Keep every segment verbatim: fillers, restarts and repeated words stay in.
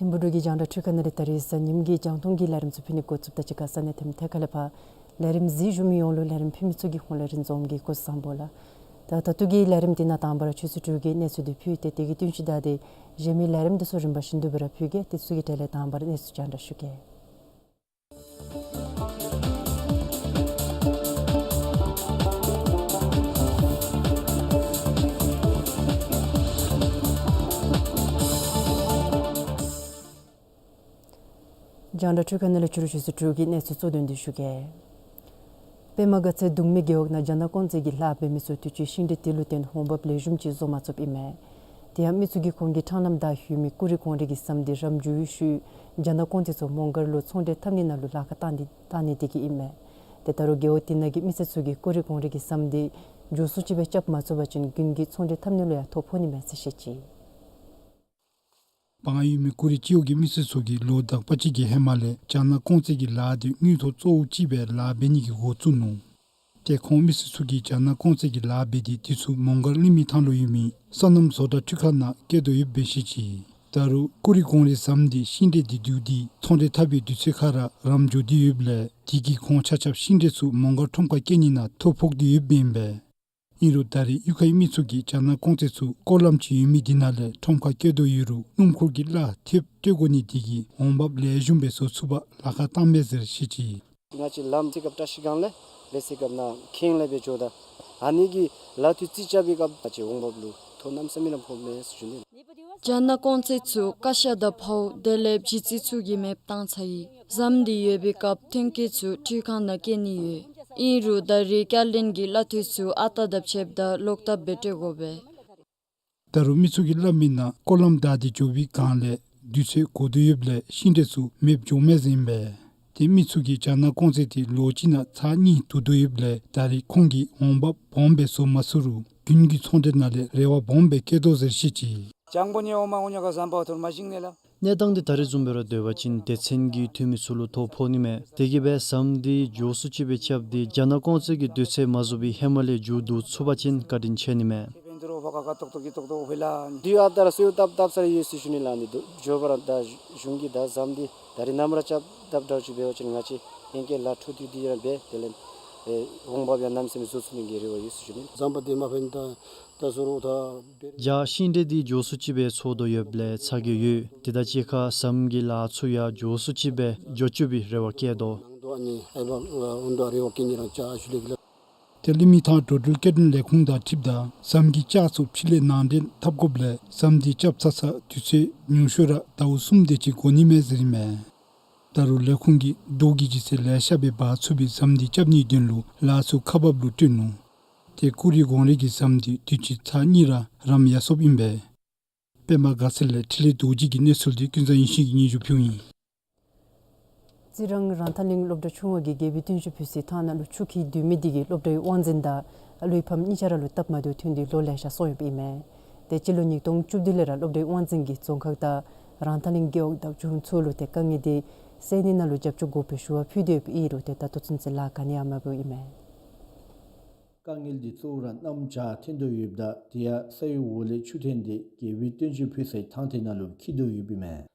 ཐིམ་ཕུག་འབྲུག་གི་རྒྱང་བསྒྲགས་འཕྲུལ་ཁང་ནང་ལས་ད་རིས་གཟའ་ཉིམ་གི་རྒྱང་མཐོང་གི་ལས་རིམ་ཚུ་ཕུལ་ནི་འགོ་བཙུགསཔ་ད་གཅིག་ཁར་ས་གནས་ཐིམ་ཐེ་ཁ་ལས་ཕར་ལས་རིམ་གཟིགས་བཞུགས་མི་ཡོངས་ལུ་ལས་རིམ་ཕུལ་མི་ཚུ་གི་ཧོངས་ལས་རིན་འཛོམས་ཀྱིས་སྐུ་གཟུགས་བཟང་པོ་ལགས། ད་ད་ལྟོ་གི་ལས་རིམ་འདི་ནང་དང་པ་ར་ཆུ་ཚོད་དྲུག་གི་གནས་ཚུལ་འདི་ཕུལ་ཏེ་དེ་གི་བསྟུན་གཞི་བདའ་སྟེ་གཞན་མི་ལས་རིམ་འདི་ཚུ་རིམ་པ་བཞིན་དུ་སྦེ་ར་ཕུལ་གེ། དེ་ཚུ་གི་གྲས་ལས་དང་པ་ར་གནས་ཚུལ་རྒྱང་བསྒྲགས་ཞུ་གེ། རྒྱང་བསྒྲགས་འཕྲུལ་ཁང་ནང་ལས་ཕྱི་རུ་ཆུ་ཚོད་དྲུག་གི་གནས་ཚུལ་གཙོ་དོན་འདི་ཞུ་གེ། པདྨ་དགའ་ཚལ་གདུང་མའི་རྒེད་འོག་ནང་རྒྱ་ནག་རྐང་རྩེད་ཀྱི་ལཱ་འབད་མི་ཚུ་དུས་ཅི་ཤིང་འབྲས་དེ་ལུ་བརྟེན་འོང་འབབ་ལེགས་ཤོམ་ཅིག་བཟོ་མ་ཚུགསཔ་ཨིན་མས། དེ་ཡང་མི་ཚུ་གིས་ཁོང་གི་འཕྲང་ལམ་བདའ་ཡོད་མི་ཀུ་རི་གོང་རི་གི་ཟམ་འདི་རམ་འགྱོ་བའི་ཤུལ་རྒྱ་ནག་རྐང་རྩེད་ཚུ་མོང་སྒར་ལུ་ཚོང་འབྲེལ་འཐབ་ནི་ནང་ལུ་ལཱ་ཁག་བཏང་ནི་བཏང་ནི་དེ་གིས་ཨིན་མས། ཏེ་ད་རུང་རྒེད་འོག་དེ་ནང་གི་མི་སེར་ཚུ་གིས་ཀུ་རི་གོང་རི་གི་ཟམ་འདི་མགྱོགས་སུ་ཅིག་སྦེ་རྐྱབ་མ་ཚུགས་པ་ཅིན་དགུན་གྱི་ཚོང་འབྲེལ་འཐབ་ནི་ལུ་ཡང་ཐོ་ཕོག་ནི་མས་ཟེར་བཤད་ཅི། སྤང་ཡོད་མི་ཀུ་རི་སྤྱི་འོག་གི་མི་སེར་ཚུ་གིས་ལོ་དག་པ་ཅིག་གི་ཧེ་མ་ལས་རྒྱ་ནག་རྐང་རྩེད་ཀྱི་ལཱ་འདི་དངུལ་ཐོག་གཙོ་བོ་ཅིག་སྦེ་ལཱ་འབད་ནི་གི་འགོ་བཙུགས་ནུག། ཏེ་ཁོང་མི་སེར་ཚུ་གིས་རྒྱ་ནག་རྐང་རྩེད་ཀྱི་ལཱ་འབད་དེ་དུས་ཚོད་མོང་སྒར་གླིང་མི་ཐང་ལུ་ཡོད་མི་སོ་ནམ་བཟོ་གྲྭ་འཕྲུལ་ཁང་ནང་བསྐྱལ་དོ་ཡོདཔ་སྦེ་བཤད་ཅི། ད་རུང་ཀུ་རི་གོང་རི་ཟམ་འདི་ཤིང་འབྲས་འདི་བསྡུ་སྟེ་ཚོང་འབྲེལ་འཐབ་པའི་དུས་ཚོད་ཁར་ར་རམ་འགྱོ་སྟེ་ཡོདཔ་ལས་དེ་གིས་ཁོང་ཆ་ཁྱབ་ཤིང་འབྲས་ཚུ་མོང་སྒར་ཁྲོམ་ཁར་བསྐྱལ་ནི་ནང་ཐོ་ཕོག་སྟེ་ཡོདཔ་ཨིན་པས། ཨིན་རུང་ད་རེས་གཡུས་ཁའི་མི་ཚུ་གིས་རྒྱ་ནག་རྐང་རྩེད་ཚུ་སྐོར་ལམ་ཅིག་ཡོད་མི་འདི་ནང་ལས་ཁྲོམ་ཁར་བསྐྱལ་དོ་ཡོད་རུང་སྣུམ་འཁོར་གྱི་གླ་ཐེབས་སྤྲོད་དགོ་ནི་དེ་གིས་འོང་འབབ་ལེགས་ཤོམ་སྦེ་བཟོ་ཚུགས་པར་ལཱ་ཁག་བཏངམ་མས་ཟེར་བཤད་ཅི། ང་བཅས་ལམ་རྩེད་སྐབས་བཀྲ་ཤིས་སྒང་ལས་ལས་རྩེད་སྐབས་ནཱ་ཁེངས་ལས་སྦེ་འགྱོཝ་ད་ཨ་ནི་གི་ལཱ་འཐུས་རྩིས་རྐྱབ་པའི་སྐབས་ང་བཅས་འོང་འབབ་ལུ་ཐོ་གནམ་མེད་ས་མེད་ར་ཕོགཔ་མས་ཟེར་ཞུ་ནི། རྒྱ་ནག་རྐང་རྩེད་ཚུ་ཀ་ཤ་དང་ཕོཝ་དེ་ལས་བྱི་ཙི་ཚུ་གིས་མེདཔ་བཏང་ཚར་ཡི། ཟམ་འདི་ཡོད་པའི་སྐབས་ཐོན་སྐྱེད་ཚུ་འཕྲུལ་ཁང་ནང་བསྐྱལ་ནི་ཡོད། ཨིན་རུང་ད་རེས་བསྐྱར་ལེན་གྱི་གླ་འཐུས་ཚུ་ཨ་རྟག་དང་ཕྱདཔ་ད་ལོག་བཏབ་སྦེ་སྤྲོད་དགོ་པས། ད་རུང་མི་ཚུ་གིས་སླབ་མིའི་ནང་སྐོར་ལམ་བདའ་སྟེ་འགྱོ་བའི་སྒང་ལས་དུས་ཚོད་འགོར་དོ་ཡོདཔ་ལས་ཤིང་འབྲས་ཚུ་མེདཔ་འགྱོཝ་མས་ཟེར་ཨིན་པས། ཏེ་མི་ཚུ་གིས་རྒྱ་ནག་རྐང་རྩེད་དེ་ལོ་གཅིག་ནང་ཚར་གཉིས་བསྡུ་དོ་ཡོདཔ་ལས་ད་རེས་ཁོང་གིས་འོང་འབབ་སྦོམ་སྦེ་བཟོ་མ་ཚུགས་རུང་དགུན་གྱི་ཚོང་འབྲེལ་ནང་ལས་རེ་བ་སྦོམ་སྦེ་བསྐྱེད་དོ་ཟེར་བཤད་ཅི། གནས་སྟངས་འདི་ད་རེས་བཟུམ་སྦེ་ར་སྡོད་པ་ཅིན་སྡེ་ཚན་གྱི་འཐུས་མི་ཚུ་ལུ་ཐོ་ཕོག་ནི་མས། དེ་གིས་སྦེ་ཟམ་འདི་མགྱོགས་སུ་ཅིག་སྦེ་རྐྱབ་སྟེ་རྒྱ་ནག་རྐང་རྩེད་ཀྱི་དུས་ཚོད་མ་རྫོགས་པའི་ཧེ་མ་ལས་མཇུག་བསྡུ་ཚུགས་པ་ཅིན་བཀའ་དྲིན་ཆེ་ནི་མས། རྒྱ་ཤིང་འབྲས་འདི་མགྱོགས་སུ་ཅིག་སྦེ་འཚོ་དོ་ཡོདཔ་ལས་ཚ་གྱང་ཡོད། དེ་དང་གཅིག་ཁར་ཟམ་གྱི་ལཱ་ཚུ་ཡང་མགྱོགས་སུ་ཅིག་སྦེ་འགྱོ་བཅུག་པའི་རེ་བ་བསྐྱེད་དོ། ཏེ་གླིང་མི་ཐང་འགྲོ་འགྲུལ་སྐྱེལ་འདྲེན་ལས་ཁུངས་དང་འཁྲིལཝ་ད་ཟམ་གྱི་ལྕགས་ཚུ་ཕྱི་ལས་ནང་འདྲེན་འཐབ་དགོཔ་ལས་ཟམ་འདི་རྐྱབ་ཚར་ཚར་དུས་ཚོད་ཉུང་ཤོས་ར་ཟླཝ་གསུམ་དེ་ཅིག་འགོར་ནི་མས་ཟེར་ཨིན་མས། ད་རུང་ལས་ཁུངས་ཀྱིས་འབྲུག་གི་ལྗིད་ཚད་ལེ་ཤ་སྦེ་འབག་ཚུགས་པའི་ཟམ་འདི་རྐྱབ་ནིའི་དོན་ལུ་ལཱ་ཚུ་ཁག་འབགཔ་ལུ་སྤྲོད་ནུག། ཏེ་ཀུ་རི་གོང་རི་གི་ཟམ་འདི་དུས་ཅི་ཚར་གཉིས་ར་རམ་ཡར་སོཔ་ཨིན་པས། པདྨ་དགའ་ཚལ་ལས་འཕྲིན་ལས་རྡོ་རྗེ་གི་གནས་ཚུལ་འདི་ཀུན་བཟང་ཡེ་ཤེས་ཀྱིས་སྙན་ཞུ་ཕུལཝ་ཨིན། རྩི་རང་རང་ཐང་གླིང་སློབ་གྲྭ་ཆུང་བ་གིས་རྒྱལ་པོའི་བརྟན་བཞུགས་ཕུལ་སའི་ཐང་ནང་ལུ་ཆུ་འཁྱིལ་སྡོད་མི་དེ་གིས་སློབ་གྲྭའི་དབང་འཛིན་དང་ ཨ་ལུའི་ཕམ་གཉིས་ཆ་ར་ལུ་སྟབས་མ་བདེཝ་ཐོན་ཏེ་ལོ་ལེ་ཤ་སོང་ཡོདཔ་ཨིན་མས། ཏེ་སྤྱི་ལོ་ཉིས་སྟོང་བཅུ་བདུན་ལས་ར་སློབ་གྲྭའི་དབང་འཛིན་གྱིས་རྫོང་ཁག་དང་རང་ཐག་གླིང་རྒེད་འོག་བདག་སྐྱོང་ཚུ་ལུ་ཏེ་དཀའ་ངལ་འདི་སེལ་ནི་ནང་ལུ་རྒྱབ་སྐྱོར་དགོ་པའི་ཞུ་བ་ཕུལ་ཏེ་ཡོདཔ་ཨིན་རུང་ཏེ་ད་ལྟོ་ཚུན་ཚོད་ལཱ་ག་ནི་ཡང་མ་འབད་ཨིན་མས། དཀའ་ངལ་འདི་གཙོ་བོ་ར་གནམ་བྱཱར་ཐོན་དོ་ཡོདཔ་ད་དེ་ཡང་ས་གཡོས་འོག་ལས་ཆུ་ཐོན་ཏེ་རྒྱལ་པོའི་བརྟན་བཞུགས་ཕུལ་སའི་ཐང་དེ་ནང་ལུ་འཁྱིད་དོ་ཡོདཔ་ཨིན་མས།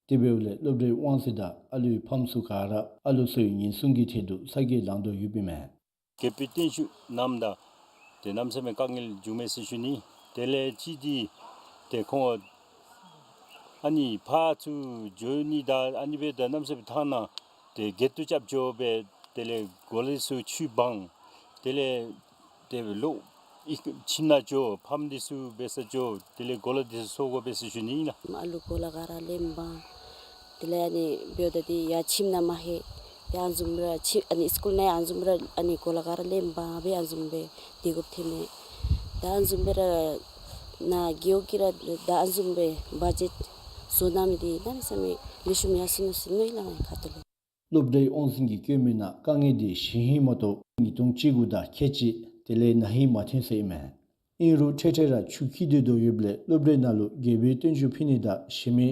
དེ་འབདཝ་ལས་སློབ་གྲྭའི་དབང་འཛིན་དང་ཨ་ལུའི་ཕམ་ཚུ་ག་ར་ཨ་ལོ་ཚུའི་ཉེན་སྲུང་གི་ཐད་དུ་ས་གིས་ལང་དོ་ཡོདཔ་ཨིན་མས། རྒྱལ་པོའི་བརྟན་བཞུགས་གནངམ་ད་ཏེ་གནམ་མེད་ས་མེད་དཀའ་ངལ་བྱུངམ་མས་ཟེར་ཞུ་ནི། དེ་ལས་གཅིག་འདི་ཏེ་ཁོང་ཨ་ནི་ཕར་ཚུར་འགྱོ་ནི་དང་ཨ་ནི་སྦེ་ད་གནམ་མེད་ས་མེད་ཐང་ནང་ཏེ་སྒལ་ཏོ་རྐྱབ་འགྱོ་སྦེ་དེ་ལས་གོ་ལ་ཚུ་ཆུ་སྦང་། དེ་ལས་ཏེ་ལོག་ཁྱིམ་ནང་འགྱོ་ཕམ་འདི་ཚུ་འབད་སར་འགྱོ་དེ་ལས་གོ་ལ་འདི་ཚུ་གསོ་དགོ་པས་ཟེར་ཞུ་ནི་ཨིན་ལགས། ཨ་ལུ་གོ་ལ་ག་ར་ལེན་འབག། དེ་ལས་ཨ་ནི་འབདཝ་ད་འདི་ཡར་ཁྱིམ་ནང་མ་ལྷོད། ཡར་བཟུམ་ར་ཁྱིམ་ཨ་ནི་སི་ཀུལ་ནང་ཡར་བཟུམ་ར་ཨ་ནི་གོ་ལ་ག་ར་ལེན་འབག་སྦེ་ཡར་བཟུམ་སྦེ་སྡོད་དགོཔ་ཐོནམ་མས། ད་ཨ་བཟུམ་སྦེ་ར་ནཱ་རྒེད་འོག་གིས་ར་ད་ཨ་བཟུམ་སྦེ་བ་ཇེཊ་བཟོ་གནང་མི་འདི་གནམ་མེད་ས་མེད་ལེགས་ཤོམ་ཡར་སོང་ནུག་ཟེར་མནོ་ཡི་ལགས་ཁ་ཐུག་ལས། སློབ་གྲྭའི་དབང་འཛིན་གྱིས་བཀོད་མི་ནང་དཀའ་ངལ་འདི་གཞེས་ཧིང་མ་གཏོགས་ཉིས་སྟོང་བཅུ་དགུ་དང་ཁལ་གཅིག་དེ་ལས་ན་ཧིང་མ་ཐོན་ཟེར་ཨིན་མས། ཨིན་རུང་འཕྲལ་འཕྲལ་ར་ཆུ་འཁྱིལ་སྡོད་དོ་ཡོདཔ་ལས་སློབ་གྲྭའི་ནང་ལུ་རྒྱལ་པོའི་བརྟན་བཞུགས་ཕུལ་ནི་དང་གཞན་མི་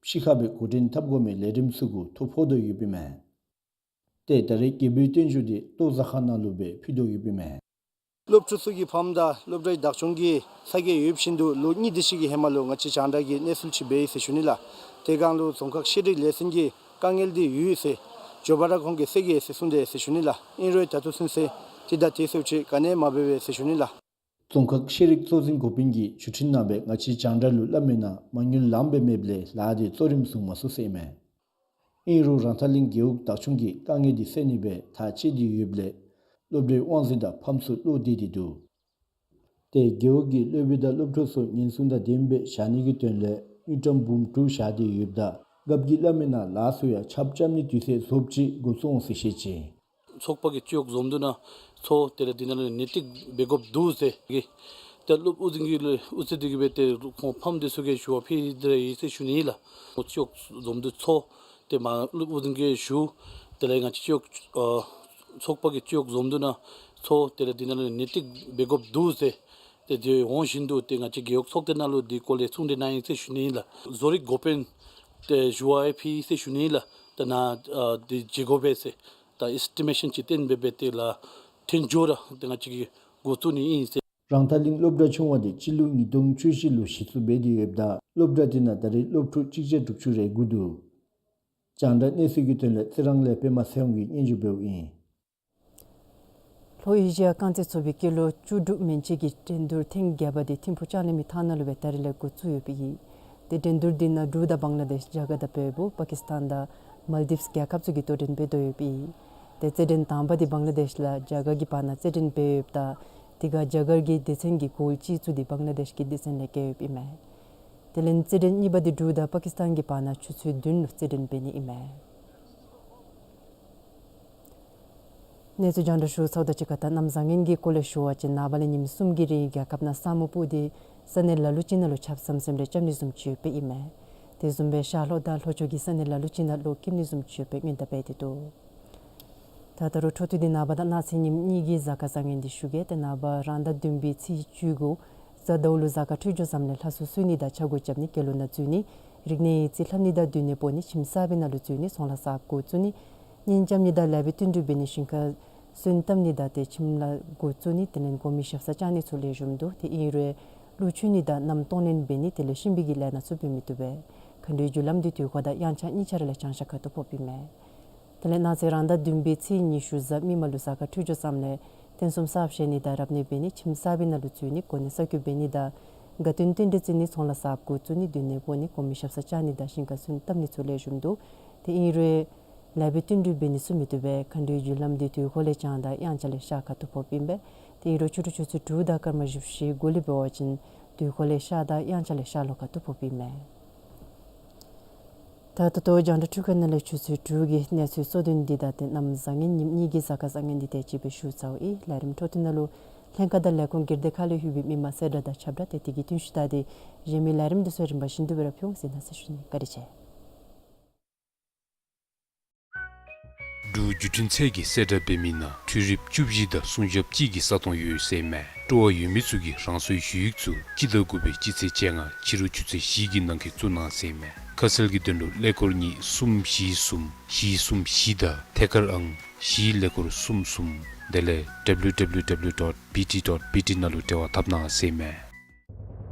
ཕྱི་ཁར་སྦེ་འགོ་འདྲེན་འཐབ་དགོ་མི་ལས་རིམ་ཚུ་གུ་ཐོ་ཕོག་དོ་ཡོདཔ་ཨིན་མས། ཏེ་ད་རེས་རྒྱལ་པོའི་བརྟན་བཞུགས་འདི་ལྟོ་བཟའ་ཁང་ནང་ལུ་སྦེ་ཕུལ་དོ་ཡོདཔ་ཨིན་མས། སློབ་ཕྲུག་ཚུ་གི་ཕམ་དང་སློབ་གྲྭའི་བདག་སྐྱོང་གིས་ས་གིས་ཡོདཔ་བཞིན་དུ་ལོ་གཉིས་དེ་ཅིག་གི་ཧེ་མ་ལུ་ང་བཅས་རྒྱང་བསྒྲགས་ཀྱིས་གནས་ཚུལ་ཅིག་སྤེལ་ཡི་ཟེར་ཞུ་ནི་ལགས། དེ་སྒང་ལུ་རྫོང་ཁག་ཤེས་རིག་ལས་འཛིན་གྱིས་དཀའ་ངལ་འདི་ཡོད་ཟེར་མགྱོགས་པ་ར་ཁོང་གིས་སེལ་གེ་ཟེར་གསུངས་ཏེ་ཟེར་ཞུ་ནི་ལགས། ཨིན་རུང་ད་ལྟོ་ཚུན་ཚོད་དེ་དང་དེ་ཚུ་ཅིག་ག་ནི་ཡང་མ་འབད་བས་ཟེར་ཞུ་ནི་ལགས། རྫོང་ཁག་ཤེས་རིག་གཙོ་འཛིན་འགོ་དཔོན་གྱིས་བརྒྱུད་འཕྲིན་ནང་སྦེ་ང་བཅས་རྒྱང་བསྒྲགས་ལུ་སླབ་མི་ནང་མ་དངུལ་ལངམ་སྦེ་མེདཔ་ལས་ལཱ་འདི་གཙོ་རིམ་བཟུང་མ་ཚུགས་ཟེར་ཨིན་མས། ཨིན་རུང་རང་ཐག་གླིང་རྒེད་འོག་བདག་སྐྱོང་གིས་དཀའ་ངལ་འདི་སེལ་ནི་སྦེ་ཐག་བཅད་དེ་ཡོདཔ་ལས་སློབ་གྲྭའི་དབང་འཛིན་དང་ཕམ་ཚུ་བློ་བདེ་སྟེ་འདུག། ཏེ་རྒེད་འོག་གིས་སློབ་དཔོན་དང་སློབ་ཕྲུག་ཚུ་ཉེན་སྲུང་དང་ལྡནམ་སྦེ་བཞག་ནི་གི་དོན་ལས་དངུལ་ཀྲམ་འབུམ་དྲུག་བཞག་སྟེ་ཡོདཔ་ད་རྒཔོ་གིས་སླབ་མི་ནང་ལཱ་ཚུ་ཡང་ཆརཔ་རྐྱབ་ནི་དུས་ཚོད་རྫོགསཔ་ཅིག་འགོ་བཙུགས་འོང་ཟེར་བཤད་ཅི། ཚོགས་པ་གི་སྤྱི་འོག་འཛོམས་འདུ་ནང་ཚོགས་དེ་ལས་འདི་ནང་ལུ་ནན་ཏིག་འབད་དགོཔ་འདུག་ཟེར་གི། ཏེ་སློབ་དབུ་འཛིན་གྱིས་ལས་དབུ་རྩེ་འདི་གིས་སྦེ་ཏེ་ཁོང་ཕམ་འདི་ཚུ་གི་ཞུ་བ་ཕུལ་ཏེ་ཡོད་ཟེར་ཞུ་ནི་ལགས། སྤྱི་འོག་འཛོམས་འདུ་ཚོགས་ཏེ་མ་སློབ་དབུ་འཛིན་གྱིས་ཞུ། དེ་ལས་ང་བཅས་སྤྱི་འོག་ཨ་ཚོགས་པ་གི་སྤྱི་འོག་འཛོམས་འདུ་ནང་ཚོགས་དེ་ལས་འདི་ནང་ལུ་ནན་ཏིག་འབད་དགོཔ་འདུག་ཟེར། ཏེ་དེ་འོང་བཞིན་དུ་ཏེ་ང་བཅས་རྒེད་འོག་ཚོགས་སྡེ་ནང་ལུ་འདི་སྐོར་ལས་གསུང་གྲོས་གནང་ཡི་ཟེར་ཞུ་ནི་ལགས། བཟོ་རིག་འགོ་དཔོན་ཏེ་ཞུ་བ་ཡང་ཕུལ་ཡི་ཟེར་ཞུ་ནི་ལགས། ཏེ་ནཱ་ཨ་འདི་བྱེད་དགོ་པས་ཟེར། ད་ཨེས་ཊི་མེ་ཤཱན་ཅིག་བཏོན་སྦེ་སྦེ་ཏེ་ལཱ་ཐོན་འགྱོ་ར་ཏེ་ང་བཅས་ཀྱིས་འགོ་བཙུགས་ནི་ཨིན་ཟེར། རང་ཐག་གླིང་སློབ་གྲྭ་ཆུང་བ་འདི་སྤྱི་ལོ་ཉིས་སྟོང་བཅུ་བཞི་ལུ་གཞི་བཙུགས་འབད་དེ་ཡོདཔ་ད་སློབ་གྲྭ་འདི་ནང་ད་རེས་སློབ་ཕྲུག་གཅིག་བརྒྱ་དྲུག་ཅུ་རེ་དགུ་འདུག། རྒྱང་བསྒྲགས་གནས་ཚུལ་གྱི་དོན་ལས་ཚེ་རིང་ལས་པདྨ་ཚེ་དབང་གིས་སྙན་ཞུ་འབདཝ་ཨིན། ལྷོ་ཨེ་ཤི་ཡ་རྐང་རྩེད་ཚོགས་པའི་སྐྱེས་ལོ་བཅུ་དྲུག་མན་ཆད་ཀྱི་འགྲན་བསྡུར་ཐེངས་བརྒྱད་པ་འདི་ཐིམ་ཕུག་ལྕང་གླིང་མི་ཐང་ནང་ལུ་སྦེ་ད་རིས་ལས་འགོ་བཙུགས་ཡོདཔ་ཨིན། ཏེ་འགྲན་བསྡུར་འདི་ནང་འབྲུག་དང་བང་ལ་དེཤ་རྒྱ་གར་དང་བལ་པོ་པ་ཀིས་ཐན་དང་མཱལ་དིབས་རྒྱལ་ཁབ་ཚུ་གིས་གདན་འདྲེན་འབད་དོ་ཡོདཔ་ཨིན། ཏེ་རྩེད་འགྲན་དང་པ་འདི་བང་ལ་དེཤ་ལ་རྒྱ་གར་གྱི་བར་ན་རྩེད་འགྲན་འབད་ཡོདཔ་ད་དེ་ཁར་རྒྱ་གར་གྱི་སྡེ་ཚན་གྱིས་གོལ་གཅིག་བཙུགས་ཏེ་བང་ལ་དེཤ་གི་སྡེ་ཚན་ལས་བཀལ་ཡོདཔ་ཨིན་མས། དེ་ལས་རྩེད་འགྲན་གཉིས་པ་འདི་འབྲུག་དང་པ་ཀིས་ཐན་གྱི་བར་ན་ཆུ་ཚོད་བདུན་ལུ་རྩེད་འགྲན་འབད་ནི་ཨིན་མས། གནས་ཚུལ་རྒྱང་བསྒྲགས་ཞུ་ཚརཝ་དང་གཅིག་ཁར་ད་གནམ་བཟང་ངན་གྱི་སྐོར་ལས་ཞུ་བ་ཅིན་ནངས་པ་ལས་ཉིནམ་གསུམ་གྱི་རིང་རྒྱལ་ཁབ་ནང་ས་སྨུག་སྤུབས་ཏེ་ས་གནས་ལ་ལུ་ཅིག་ནང་ལུ་ཆརཔ་ཟམ་ཟིམ་རེ་རྐྱབ་ནི་བཟུམ་ཅིག་ཡོདཔ་ཨིན་མས། དེ་བཟུམ་སྦེ་ཤར་ལྷོ་དང་ལྷོ་ཕྱོགས་ཀྱི་ས་གནས་ལ་ལུ་ཅིག་ནང་གློག་འཁྱུག་ནི་བཟུམ་ཅིག་ཡོདཔ་སྔོན་བརྡ་སྤེལ་ཏེ་འདུག། ད་ད་རུང་འཕྲོ་མཐུད་དེ་ནངས་པ་དང་གནངས་ཚེ་ཉིནམ་གཉིས་ཀྱི་གཟའ་སྐར་བཟང་ངན་འདི་ཞུ་གེ། ཏེ་ནངས་པ་རང་ཟླ་བདུན་པའི་ཚེས་བཅུ་དགུ་གཟའ་ཟླཝ་ལུ་གཟའ་སྐར་འཕྲོད་སྦྱོར་བཟངམ་ལས་ལྷ་གསོལ་གསོལ་ནི་དང་ཕྱག་སྒོ་རྐྱབ་ནི་དགེ་སློང་ནང་འཛུལ་ནི་རིག་གནས་ཡིག་རྩིས་ལྷབ་ནི་དང་མདུན་ནས་འབོ་ནི་ཁྱིམ་གསར་པའི་ནང་ལུ་འཛུལ་ནི་ཚོང་ལཱ་གསརཔ་འགོ་བཙུགས་ནི་གཉེན་རྐྱབ་ནི་དང་ལེགས་པའི་བསྟུན་གྲོས་འབད་ནི་ཞིང་ཁར་སོན་བཏབ་ནི་དང་ཏེ་ཁྱིམ་ལཱ་འགོ་བཙུགས་ནི་དེ་ལས་དགོན་མི་ཞབས་སར་བཅར་ནི་ཚུ་ལེགས་ཤོམ་འདུག། དེ་ཨིན་རུང་ཀླུ་མཆོད་ནི་དང་གནམ་གཏོང་ལེན་འབད་ནི་དེ་ལས་གཤིན་པོའི་གི་ལས་སྣ་ཚུ་འབད་མི་བཏུབ་པས། མཁའ་འགྲོའི་རྒྱུ་ལམ་འདི་དུས་འཁོར་དང་དབྱངས་འཆར་གཉིས་ཆ་ར་ལས་བྱང་ཤར་ཁ་ཐུག་ཕོགཔ་ཨིན་མས། དེ་ལས་གནངས་ཚེ་རང་ཟླ་བདུན་པའི་ཚེས་ཉི་ཤུ་གཟའ་མིག་དམར་ལུ་གཟའ་སྐར་འཕྲོད་སྦྱོར་བཟངམ་ལས་རྟེན་གསུམ་གསརཔ་བཞེངས་ནི་དང་རབ་གནས་འབད་ནི་ཁྱིམ་གསར་པའི་ནང་ལུ་འཛུལ་ནི་གོ་གནས་གསར་བསྐོ་འབད་ནི་དང་དགའ་སྟོན་རྟེན་འབྲེལ་བརྩི་ནི་ཚོང་ལཱ་གསརཔ་འགོ་བཙུགས་ནི་མདུན་ནས་འབོ་ནི་དགོན་མི་ཞབས་སར་བཅར་ནི་དང་ཞིང་ཁར་སོན་བཏབ་ནི་ཚུ་ལེགས་ཤོམ་འདུག། དེ་ཨིན་རུང་ལེགས་པའི་བསྟུན་གྲོས་འབད་ནི་ཚུ་མི་བཏུབ་པས། མཁའ་འགྲོའི་རྒྱུ་ལམ་འདི་དུས་འཁོར་ལས་བྱང་དང་དབྱངས་འཆར་ལས་ཤར་ཁ་ཐུག་ཕོགཔ་ཨིན་པས། དེ་ཨིན་རུང་ཆུ་ཕྲུག་ཆུ་ཚོད་དྲུག་དང་སྐར་མ་བཞི་བཅུ་ཞེ་དགུ་ལས་འབད་བ་ཅིན་དུས་འཁོར་ལས་ཤར་དང་དབྱངས་འཆར་ལས་ཤར་ལྷོ་ཁ་ཐུག་ཕོགཔ་ཨིན་མས། ད་ད་ལྟོ་རྒྱང་བསྒྲགས་འཕྲུལ་ཁང་ནང་ལས་ཆུ་ཚོད་དྲུག་གི་གནས་ཚུལ་གཙོ་དོན་འདི་དང་ཏེ་གནམ་བཟང་ངན་ཉིནམ་གཉིས་ཀྱི་གཟའ་སྐར་བཟང་ངན་འདི་དེ་ཅིག་སྦེ་ཞུ་ཚརཝ་ཨིན། ལས་རིམ་འཕྲོ་མཐུད་ནང་ལུ་ལྷན་ཁག་དང་ལས་ཁུངས་སྒེར་སྡེ་ཁག་ལས་ལྷོད་པའི་མི་མང་གསལ་བསྒྲགས་དང་ཁྱབ་བསྒྲགས་ཏེ་དེ་གི་བསྟུན་ཞུ་དང་ཏེ་གཞན་མི་ལས་རིམ་འདི་ཚུ་རིམ་པ་བཞིན་དུ་སྦེ་ར་ཕུལ་འོང་ཟེར་གནང་ཟེར་ཞུ་ནི། བཀའ་དྲིན་ཆེ། འབྲུག་ བརྒྱུད་འཕྲིན་ཚད་ཀྱི་གསལ་བསྒྲགས་འབད་མི་ནང་འཕྲུལ་རིགཔ་བཅུ་བཞི་དང་སྲུང་སྐྱོབ་གཅིག་གི་ས་སྟོང་ཡོད་ཟེར་མས། སྤྲོ་བ་ཡོད་མི་ཚུ་གིས་རང་སོའི་ཞུ་ཡིག་ཚུ་སྤྱི་ཟླ་དགུ་པའི་སྤྱི་ཚེས་བཅོ་ལྔ་ཕྱི་རུ་ཆུ་ཚོད་བཞི་གི་ནང་འཁོད་བཙུགས་གནང་ཟེར་མས། ཁ་གསལ་གྱི་དོན་ལུ་ཀླད་ཀོར་གཉིས་གསུམ་བཞི་གསུམ་བཞི་གསུམ་བཞི་དང་ཐད་ཀར་ཨང་བཞི་ཀླད་ཀོར་གསུམ་གསུམ་དེ་ལས་W W W dot B T dot B T ནང་ལུ་འབྲེལ་བ་འཐབ་གནང་ཟེར་མས།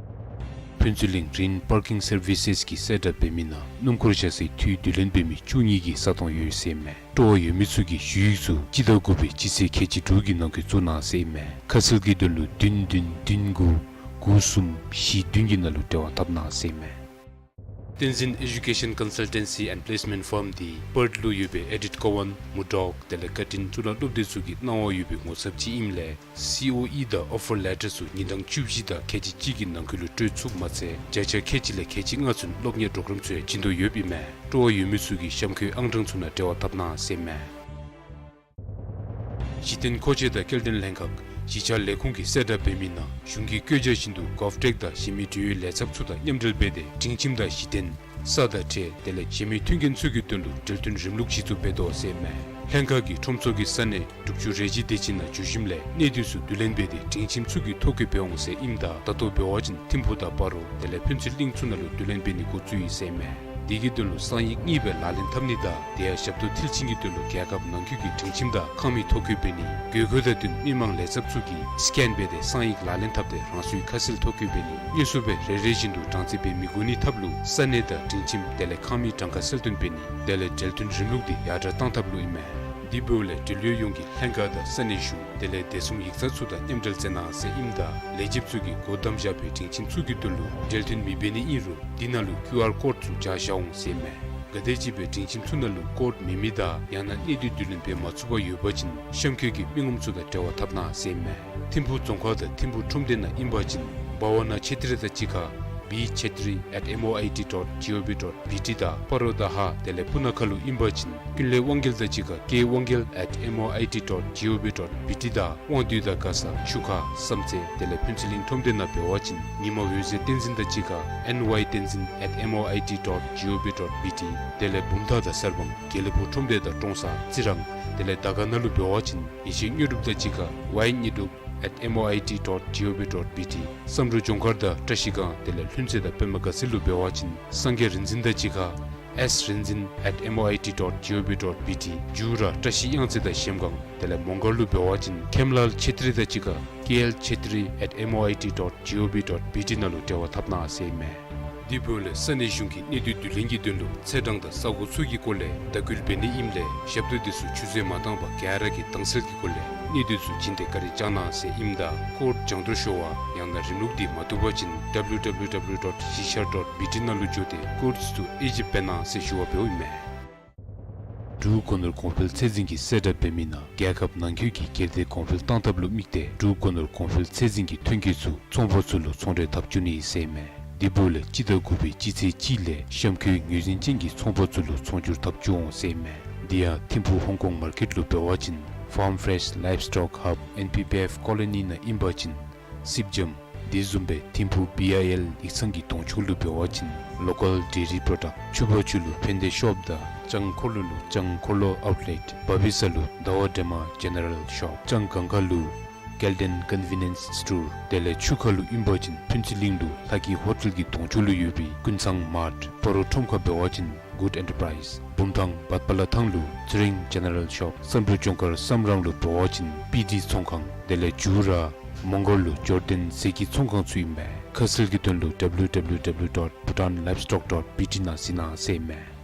ཕུན་ཚོགས་གླིང་རིན་པར་ཀིང་སར་བི་སེས་ཀྱི་གསལ་བསྒྲགས་འབད་མི་ནང་སྣུམ་འཁོར་བཞག་སའི་འཐུས་བསྡུ་ལེན་འབད་མི་བཅུ་གཉིས་ཀྱི་ས་སྟོང་ཡོད་ཟེར་མས། སྤྲོ་བ་ཡོད་མི་ཚུ་གིས་ཞུ་ཡིག་ཚུ་སྤྱི་ཟླ་དགུ་པའི་སྤྱི་ཚེས་ཁལ་གཅིག་དྲུག་གི་ནང་འཁོད་བཙུགས་གནང་ཟེར་མས། ཁ་གསལ་གྱི་དོན་ལུ་བདུན་བདུན་བདུན་དགུ་དགུ་གསུམ་བཞི་བདུན་གྱི་ནང་ལུ་འབྲེལ་བ་འཐབ་གནང་ཟེར་མས། བསྟན་འཛིན་Education Consultancy and Placement Firm འདི་པརཐ་ལུ་ཡོད་པའི་ཨེ་ཌིཐ་ཀོ་ཝན་མུར་ཌོག་དེ་ལས་ཀར་ཊིན་གཙུག་ལག་སློབ་སྡེ་ཚུ་གི་གནང་བ་ཡོད་པའི་ངོ་ཚབ་ཅིག་ཨིནམ་ལས་སི་ཨོ་ཨི་དང་ཨོ་ཕར་ལེ་ཊར་ཚུ་ཉིན་གྲངས་བཅུ་བཞི་དང་ཁལ་གཅིག་གཅིག་གི་ནང་འཁོད་ལུ་སྤྲོད་ཚུགསཔ་མ་ཚད་བརྒྱ་ཆ་ཁལ་གཅིག་ལས་ཁལ་གཅིག་ལྔ་ཚུན་སློབ་གཉེར་གྲོགས་རམ་ཚུ་ཡང་བྱིན་དོ་ཡོདཔ་ཨིན་མས། སྤྲོ་བ་ཡོད་མི་ཚུ་གིས་གཤམ་འཁོད་ཨང་གྲངས་ཚུ་ནང་འབྲེལ་བ་འཐབ་གནང་ཟེར་མས། གཞི་རྟེན་མཁོ་ཆས་དང་སྐྱེལ་འདྲེན་ལྷན་ཁག་གཞིས་ཆགས་ལས་ཁུངས་ཀྱི་གསལ་བསྒྲགས་འབད་མི་ནང་གཞུང་གི་བཀོད་རྒྱ་བཞིན་དུ་གོབ་ཊེཀ་དང་གཞན་མི་འབྲེལ་ཡོད་ལས་ཚབ་ཚུ་དང་མཉམ་འབྲེལ་འབད་དེ་སྒྲིང་ཁྱིམ་དང་གཞི་རྟེན་ས་དང་ཁྲལ་དེ་ལས་གཞན་མི་མཐུན་རྐྱེན་ཚུ་གི་དོན་ལུ་འབྲེལ་མཐུད་རིམ་ལུགས་གཞི་བཙུགས་འབད་དོ་ཟེར་མས། ལྷན་ཁག་གིས་ཁྲོམ་ཚོགས་ཀྱི་ས་གནས་དྲུག་ཅུ་རེ་བཞི་དེ་ཅིག་ནང་འགྱོ་ཞིནམ་ལས་གནས་སྡུད་ཚུ་བསྡུ་ལེན་འབད་དེ་སྒྲིང་ཁྱིམ་ཚུ་གི་ཐོ་བཀོད་འབད་འོང་ཟེར་ཨིནམ་ད་ད་ལྟོ་འབད་བ་ཅིན་ཐིམ་ཕུག་དང་སྤ་རོ་དེ་ལས་ཕུན་ཚོགས་གླིང་ཚུ་ནང་ལུ་བསྡུ་ལེན་འབད་ནི་འགོ་བཙུགས་ཡི་ཟེར་མས། དེ་གི་དོན་ལུ་གསང་ཡིག་གཉིས་སྦེ་ལག་ལེན་འཐབ་ནི་དང་དེ་ཡང་ཞབས་ཏོག་མཐིལ་ཕྱིན་གྱི་དོན་ལུ་རྒྱལ་ཁབ་ནང་འཁོད་ཀྱི་སྒྲིང་ཁྱིམ་དང་ཁང་མིག་ཐོ་བཀོད་འབད་ནི། དགོས་མཁོ་དང་བསྟུན་མི་མང་ལས་ཚབ་ཚུ་གིས་སི་ཀེན་འབད་དེ་གསང་ཡིག་ལག་ལེན་འཐབ་སྟེ་རང་སོའི་ཁ་གསལ་ཐོ་བཀོད་འབད་ནི། དངོས་སུ་སྦེ་རེ་རེ་བཞིན་དུ་གྲངས་རྩིས་འབད་མི་དགོ་ནི་ཐབས་ལུ་ས་གནས་དང་སྒྲིང་ཁྱིམ་དེ་ལས་ཁང་མིག་གྲངས་ཀ་གསལ་སྟོན་འབད་ནི་དེ་ལས་འབྲེལ་མཐུད་རིམ་ལུགས་འདི་ཡར་དྲག་གཏང་ཐབས་ལུ་ཨིན་མས། དེ་འབདཝ་ལས་འབྲེལ་ཡོད་ཡོངས་ཀྱིས་ལྷན་ཁག་དང་ས་གནས་གཞུང་དེ་ལས་བདེ་སྲུང་ཡིག་ཚང་ཚུ་དང་མཉམ་འབྲེལ་མཛད་གནང་ཟེར་ཨིནམ་ད་ལས་བྱེདཔ་ཚུ་གིས་སྒོ་བསྡམས་བཞག་པའི་སྒྲིང་ཁྱིམ་ཚུ་གི་དོན་ལུ་འབྲེལ་མཐུད་མི་འབད་ནི་ཨིན་རུང་དེ་ནང་ལུ་ཀིའུ་ཨར་ཀོཌ་ཚུ་སྦྱར་བཞག་འོང་ཟེར་མས། ག་དེམ་ཅིག་སྦེ་སྒྲིང་ཁྱིམ་ཚུ་ནང་ལུ་ཀོཌ་མེད་མི་དང་ཡང་ན་གནས་སྡུད་བསྡུ་ལེན་འབད་མ་ཚུགས་པར་ཡོད་པ་ཅིན་གཤམ་འཁོད་ཀྱི་མི་ངོམ་ཚུ་དང་འབྲེལ་བ་འཐབ་གནང་ཟེར་མས། ཐིམ་ཕུག་རྫོང་ཁག་དང་ཐིམ་ཕུག་ཁྲོམ་སྡེ་ནང་ཨིན་པ་ཅིན་བྷ་ཝ་ན་ཆེ་ཏྲི་དང་གཅིག་ཁར་B Chetri at M O I T dot G O V dot B T དང་སྤ་རོ་དང་ཧཱ་དེ་ལས་སྤུ་ན་ཁ་ལུ་ཨིན་པ་ཅིན་ཀུན་ལེགས་དབང་རྒྱལ་དང་གཅིག་ཁར་K Wangyal at M O I T dot G O V dot B T དང་དབང་འདུས་དང་མགར་ས་ཆུ་ཁ་བསམ་རྩེ་དེ་ལས་ཕུན་ཚོགས་གླིང་ཁྲོམ་སྡེ་ནང་འབད་བ་ཅིན་ཉི་མ་འོད་ཟེར་བསྟན་འཛིན་དང་གཅིག་ཁར་N Y Tenzin at M O I T dot G O V dot B T དེ་ལས་བུམ་ཐང་དང་གསར་སྤང་དགེ་ལེགས་ཕུག་ཁྲོམ་སྡེ་དང་ཀྲོང་གསར་རྩི་རང་དེ་ལས་དར་དཀར་ནང་ལུ་འབད་བ་ཅིན་ཡེ་ཤེས་དངོས་གྲུབ་དང་གཅིག་ཁར་Y Nyidrup at M O I T dot G O V dot B T བསམ་འགྲུབ་ལྗོངས་མཁར་དང་བཀྲ་ཤིས་སྒང་དེ་ལས་ལྷུན་རྩེ་དང་པདྨ་དགའ་ཚལ་ལུ་འབད་བ་ཅིན་སངས་རྒྱས་རིག་འཛིན་དང་གཅིག་ཁར S Rinzin at M O I T dot G O V dot B T འགྱུར་ར་བཀྲ་ཤིས་གཡང་རྩེ་དང་གཞལམ་སྒང་དེ་ལས་མོང་སྒར་ལུ་འབད་བ་ཅིན་ཁེམ་ལཱལ་ཆེ་ཏྲི་དང་གཅིག་ཁར་K L Chetri at M O I T dot G O V dot B T ནང་ལུ་འབྲེལ་བ་འཐབ་གནང་ཟེར་མས། དེ་འབདཝ་ལས་ས་གནས་གཞུང་གིས་གནས་སྡུད་བསྡུ་ལེན་གྱི་དོན་ལུ་ཚེས་གྲངས་དང་ས་གོ་ཚུ་གི་སྐོར་ལས་བརྡ་བསྐུལ་འབད་ནི་ཨིནམ་ལས་ཞབས་ཏོག་དེ་ཚུ་ཆུད་ཟོས་མ་བཏང་བར་ག་ར་གིས་དྭངས་གསལ་གྱི་སྒོ་ལས་གནས་སྡུད་ཚུ་བྱིན་ཏེ་བཀའ་དྲིན་བསྐྱང་གནང་ཟེར་ཨིནམ་ད་ཀོཌ་རྒྱང་བསྒྲགས་ཤོར་བ་ཡང་ན་རིམ་ལུགས་འདི་མ་བཏུབ་པ་ཅིན་W W W dot གཞིས་ཆགས་dot B T ནང་ལུ་འགྱོ་སྟེ་ཀོཌ་ཚུ་དབྱེ་ཞིབ་འབད་གནང་ཟེར་ཞུ་བ་འབདཝ་ཨིན་མས། འབྲུག་སྒོ་ནོར་གོང་འཕེལ་ཚད་འཛིན་གྱི་གསལ་བསྒྲགས་འབད་མི་ནང་རྒྱལ་ཁབ་ནང་འཁོད་ཀྱི་སྒེར་སྡེ་གོང་འཕེལ་གཏང་ཐབས་ལུ་དམིགས་ཏེ་འབྲུག་སྒོ་ནོར་གོང་འཕེལ་ཚད་འཛིན་གྱི་ཐོན་སྐྱེད་ཚུ་ཚོང་པ་ཚུ་ལུ་ཚོང་འབྲེལ་འཐབ་བཅུག་ནི་ཟེར་མས། དེ་འབདཝ་ལས་སྤྱི་ཟླ་དགུ་པའི་སྤྱི་ཚེས་གཅིག་ལས་གཤམ་འཁོད་ངོས་འཛིན་ཅན་གྱི་ཚོང་པ་ཚུ་ལུ་ཚོང་སྒྱུར་འཐབ་བཅུག་འོང་ཟེར་མས། དེ་ཡང་ཐིམ་ཕུག་ཧོང་ཀོང་མར་ཀེཊ་ལུ་འབད་བ་ཅིན་Farm Fresh Livestock Hub N P P F Colony ནང་ཨིན་པ་ཅིན་སིབ་ཇམ། དེ་བཟུམ་སྦེ་ཐིམ་ཕུག་B I L ཡིག་ཚང་གི་གདོང་ཕྱོགས་ལུ་འབད་བ་ཅིན་Local Dairy Product། ཆུ་བར་ཆུ་ལུ་ཕན་བདེ་ཤོབ་དང་ལྕང་འཁོར་ལོ་ལུ་ལྕང་འཁོར་ལོ་ཨའུཊ་ལེཊ། བ་བི་ས་ལུ་ཟླ་བ་སྒྲོལ་མ་ཇེ་ནེ་རལ་ཤོབ། ལྕང་སྒང་ཁ་ལུ་Kelden Convenience Store། དེ་ལས་ཆུ་ཁ་ལུ་ཨིན་པ་ཅིན་ཕུན་ཚོགས་གླིང་ལུ་ལྷ་སྐྱིད་ཧོ་ཊེལ་གྱི་གདོང་ཕྱོགས་ལུ་ཡོད་པའི་ཀུན་བཟང་མཱརཊ། སྤ་རོ་ཁྲོམ་ཁར་འབད་བ་ཅིན་Good Enterprise། བུམ་ཐང་བར་པ་ལ་ཐང་ལུ་ཚེ་རིང་ཇེ་ནེ་རལ་ཤོབ། བསམ་འགྲུབ་ལྗོངས་མཁར་བསམ་རམ་ལུ་འབད་བ་ཅིན་པི་ཌི་ཚོང་ཁང་། དེ་ལས་འགྱུར་ར་མོང་སྒར་ལུ་ཇོར་ཌན་ཟས་ཀྱི་ཚོང་ཁང་ཚུ་ཨིན་མས། ཁ་གསལ་གྱི་དོན་ལུ་W W W dot bhutan livestock dot B T ནང་གཟིགས་གནང་ཟེར་མས།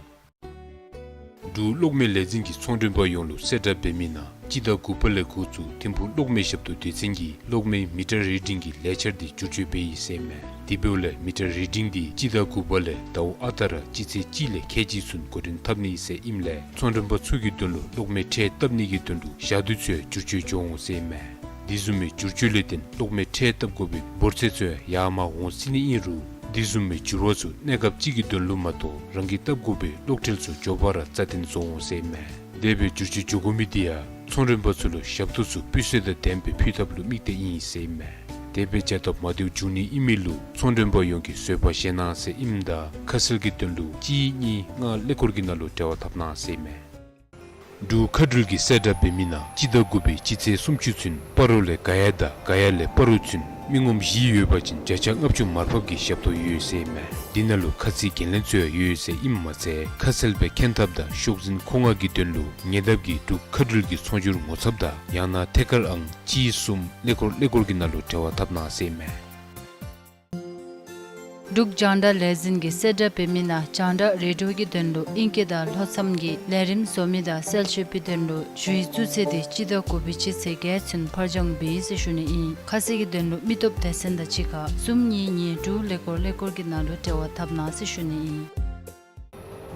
འབྲུག་གློག་མེ་ལས་འཛིན་གྱི་ཚོང་མགྲོན་པ་ཡོངས་ལུ་གསལ་བསྒྲགས་འབད་མི་ནང་སྤྱི་ཟླ་དགུ་པ་ལས་འགོ་བཙུགས་ཐིམ་ཕུག་གློག་མེ་ཞབས་ཏོག་སྡེ་ཚན་གྱིས་གློག་མེའི་མི་ཊར་རི་ཌིང་གི་ལས་འཆར་འདི་བསྒྱུར་བཅོས་འབད་ཡི་ཟེར་མས། དེ་འབདཝ་ལས་མི་ཊར་རི་ཌིང་འདི་སྤྱི་ཟླ་དགུ་པ་ལས་ཟླཝ་ཨ་རྟག་ར་སྤྱི་ཚེས་གཅིག་ལས་ཁལ་གཅིག་ཚུན་འགོ་འདྲེན་འཐབ་ནི་ཟེར་ཨིནམ་ལས་ཚོང་མགྲོན་པ་ཚུ་གི་དོན་ལུ་གློག་མེ་ཁྲལ་བཏབ་ནི་གི་དོན་ལུ་ཞག་དུས་ཚུ་ཡང་བསྒྱུར་བཅོས་འགྱོ་འོང་ཟེར་མས། དེ་བཟུམ་མའི་བསྒྱུར་བཅོས་ལས་བརྟེན་གློག་མེ་ཁྲལ་བཏབ་དགོ་པའི་འབོར་ཚད་ཚུ་ཡང་ཡར་མར་འོང་སྲིད་ནི་ཨིན་རུང་དེ་བཟུམ་མའི་འགྱུར་བ་ཚུ་གནས་སྐབས་ཅིག་གི་དོན་ལུ་མ་གཏོགས་རང་གིས་བཏབ་དགོ་པའི་གློག་ཁྲལ་ཚུ་མགྱོགས་པ་ར་རྩ་བརྟན་བཟོ་འོང་ཟེར་མས། དེ་སྦེ་བསྒྱུར་བཅོས་འགྱོ་དགོ་མི་དེ་ཡང་ཚོང་མགྲོན་པ་ཚུ་ལུ་ཞབས་ཏོག་ཚུ་སྤུས་ཚད་དང་ལྡནམ་སྦེ་ཕུལ་ཐབས་ལུ་དམིགས་ཏེ་ཨིན་ཟེར་མས། དེ་སྦེ་བྱ་སྟབས་མ་བདེཝ་འབྱུང་ནི་ཨིན་མི་ལུ་ཚོང་མགྲོན་པ་ཡོངས་ཀྱིས་བཟོད་པ་བཞེས་གནང་ཟེར་ཨིནམ་ད་ཁ་གསལ་གྱི་དོན་ལུ་གཅིག་གཉིས་ལྔ་ཀླད་ཀོར་གྱི་ནང་ལུ་འབྲེལ་བ་འཐབ་གནང་ཟེར་མས། འབྲུག་མཁའ་འགྲུལ་གྱིས་གསལ་བསྒྲགས་འབད་མི་ནང་སྤྱི་ཟླ་དགུ་པའི་སྤྱི་ཚེས་སུམ་ཅུ་ཚུན་སྤ་རོ་ལས་ག་ཡ་དང་ག་ཡ་ལས་སྤ་རོ་ཚུན་མི་ངོམ་བཞི་ཡོད་པ་ཅིན་བརྒྱ་ཆ་ལྔ་བཅུ་མར་ཕབ་ཀྱི་ཞབས་ཏོག་ཡོད་ཟེར་ཨིན་མས། འདི་ནང་ལུ་ཁ་ཚིག་འགན་ལེན་ཚུ་ཡང་ཡོད་ཟེར་ཨིནམ་མ་ཚད་ཁ་གསལ་སྦེ་མཁྱེན་ཐབས་དང་ཤོག་འཛིན་མཁོ་མངགས་ཀྱི་དོན་ལུ་ཉེ་འདབས་ཀྱི་འབྲུག་མཁའ་འགྲུལ་གྱི་ཚོང་སྒྱུར་ངོ་ཚབ་དང་ཡང་ན་ཐད་ཀར་ཨང་གཅིག་གསུམ་ཀླད་ཀོར་ཀླད་ཀོར་གྱི་ནང་ལུ་འབྲེལ་བ་འཐབ་གནང་ཟེར་ཨིན་མས། འབྲུག་རྒྱང་བསྒྲགས་ལས་འཛིན་གྱིས་གསལ་བསྒྲགས་འབད་མི་ནང་རྒྱང་བསྒྲགས་རེ་ཌིའོ་གི་དོན་ལུ་ཨིང་སྐད་དང་ལྷོ་མཚམས་ཀྱི་ལས་རིམ་བཟོ་མི་དང་གསལ་བཤད་པའི་དོན་ལུ་ཞུ་ཡིག་བཙུགས་ཚེས་འདི་སྤྱི་ཟླ་དགུ་པའི་སྤྱི་ཚེས་བརྒྱད་ཚུན་ཕར་འགྱངས་འབད་ཡི་ཟེར་ཞུ་ནི་ཨིན། ཁ་གསལ་གྱི་དོན་ལུ་མི་སྟོབས་སྡེ་ཚན་དང་གཅིག་ཁར་གསུམ་གཉིས་གཉིས་དྲུག་ཀླད་ཀོར་ཀླད་ཀོར་གྱི་ནང་ལུ་འབྲེལ་བ་འཐབ་གནང་ཟེར་ཞུ་ནི་ཨིན།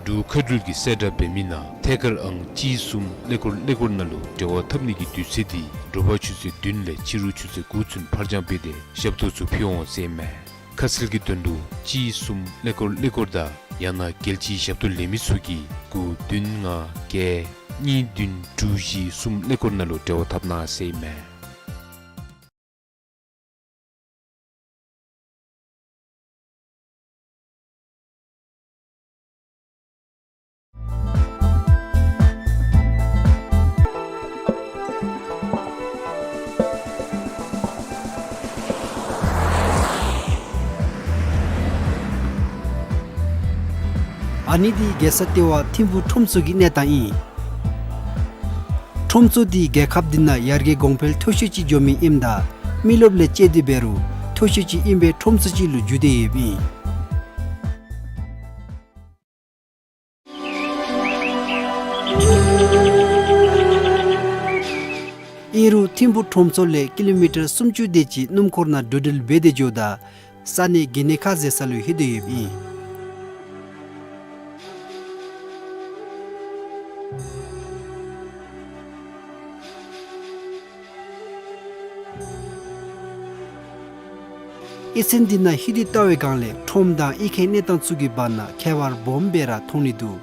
འབྲུག་མཁའ་འགྲུལ་གྱིས་གསལ་བསྒྲགས་འབད་མི་ནང་ཐད་ཀར་ཨང་གཅིག་གསུམ་ཀླད་ཀོར་ཀླད་ཀོར་ནང་ལུ་འབྲེལ་བ་འཐབ་ནི་གི་དུས་ཚོད་འདི་དྲོ་པ་ཆུ་ཚོད་བདུན་ལས་ཕྱི་རུ་ཆུ་ཚོད་དགུ་ཚུན་ཕར་འགྱངས་འབད་དེ་ཞབས་ཏོག་ཚུ་ཕུལ་འོང་ཟེར་ཨིན་མས། ཁ་གསལ་གྱི་དོན་ལུ་གཅིག་གསུམ་ཀླད་ཀོར་ཀླད་ཀོར་དང་ཡང་ན་རྒྱལ་སྤྱིའི་ཞབས་ཏོག་ལེན་མི་ཚུ་གིས་དགུ་བདུན་ལྔ་བརྒྱད་གཉིས་བདུན་དྲུག་བཞི་གསུམ་ཀླད་ཀོར་ནང་ལུ་འབྲེལ་བ་འཐབ་གནང་ཟེར་ཨིན་མས། ཨ་ནི་འདི་རྒྱལ་ས་ལྟེ་བ་ཐིམ་ཕུག་ཁྲོམ་ཚོགས་ཀྱི་གནས་སྟངས་ཨིན། ཁྲོམ་ཚོགས་འདི་རྒྱལ་ཁབ་འདི་ནང་ཡར་རྒྱས་གོང་འཕེལ་མཐོ་ཤོས་ཅིག་འགྱོ་མི་ཨིནམ་ད་མི་རློབས་ལས་བཅད་དེ་འབད་རུང་མཐོ་ཤོས་ཅིག་ཨིན་པའི་ཁྲོམ་ཚོགས་ཅིག་ལུ་འགྱུར་ཏེ་ཡོདཔ་ཨིན། ཨིན་རུང་ཐིམ་ཕུག་ཁྲོམ་ཚོགས་ལས་ཀི་ལོ་མི་ཊར་སུམ་ཅུ་དེ་ཅིག་སྣུམ་འཁོར་ནང་འགྲོ་འགྲུལ་འབད་དེ་འགྱོཝ་ད་ས་གནས་དགེ་བསྙེན་ཁ་ཟེར་ས་ལུ་ལྷོད་དེ་ཡོདཔ་ཨིན། གཡུས་ཚན་འདི་ནང་ལྷོད་དེ་བལྟ་བའི་སྒང་ལས་ཁྲོམ་དང་གཡུས་ཁའི་གནས་སྟངས་ཚུ་གི་བར་ན་ཁྱད་པར་སྦོམ་སྦེ་ར་མཐོང་ནི་འདུག།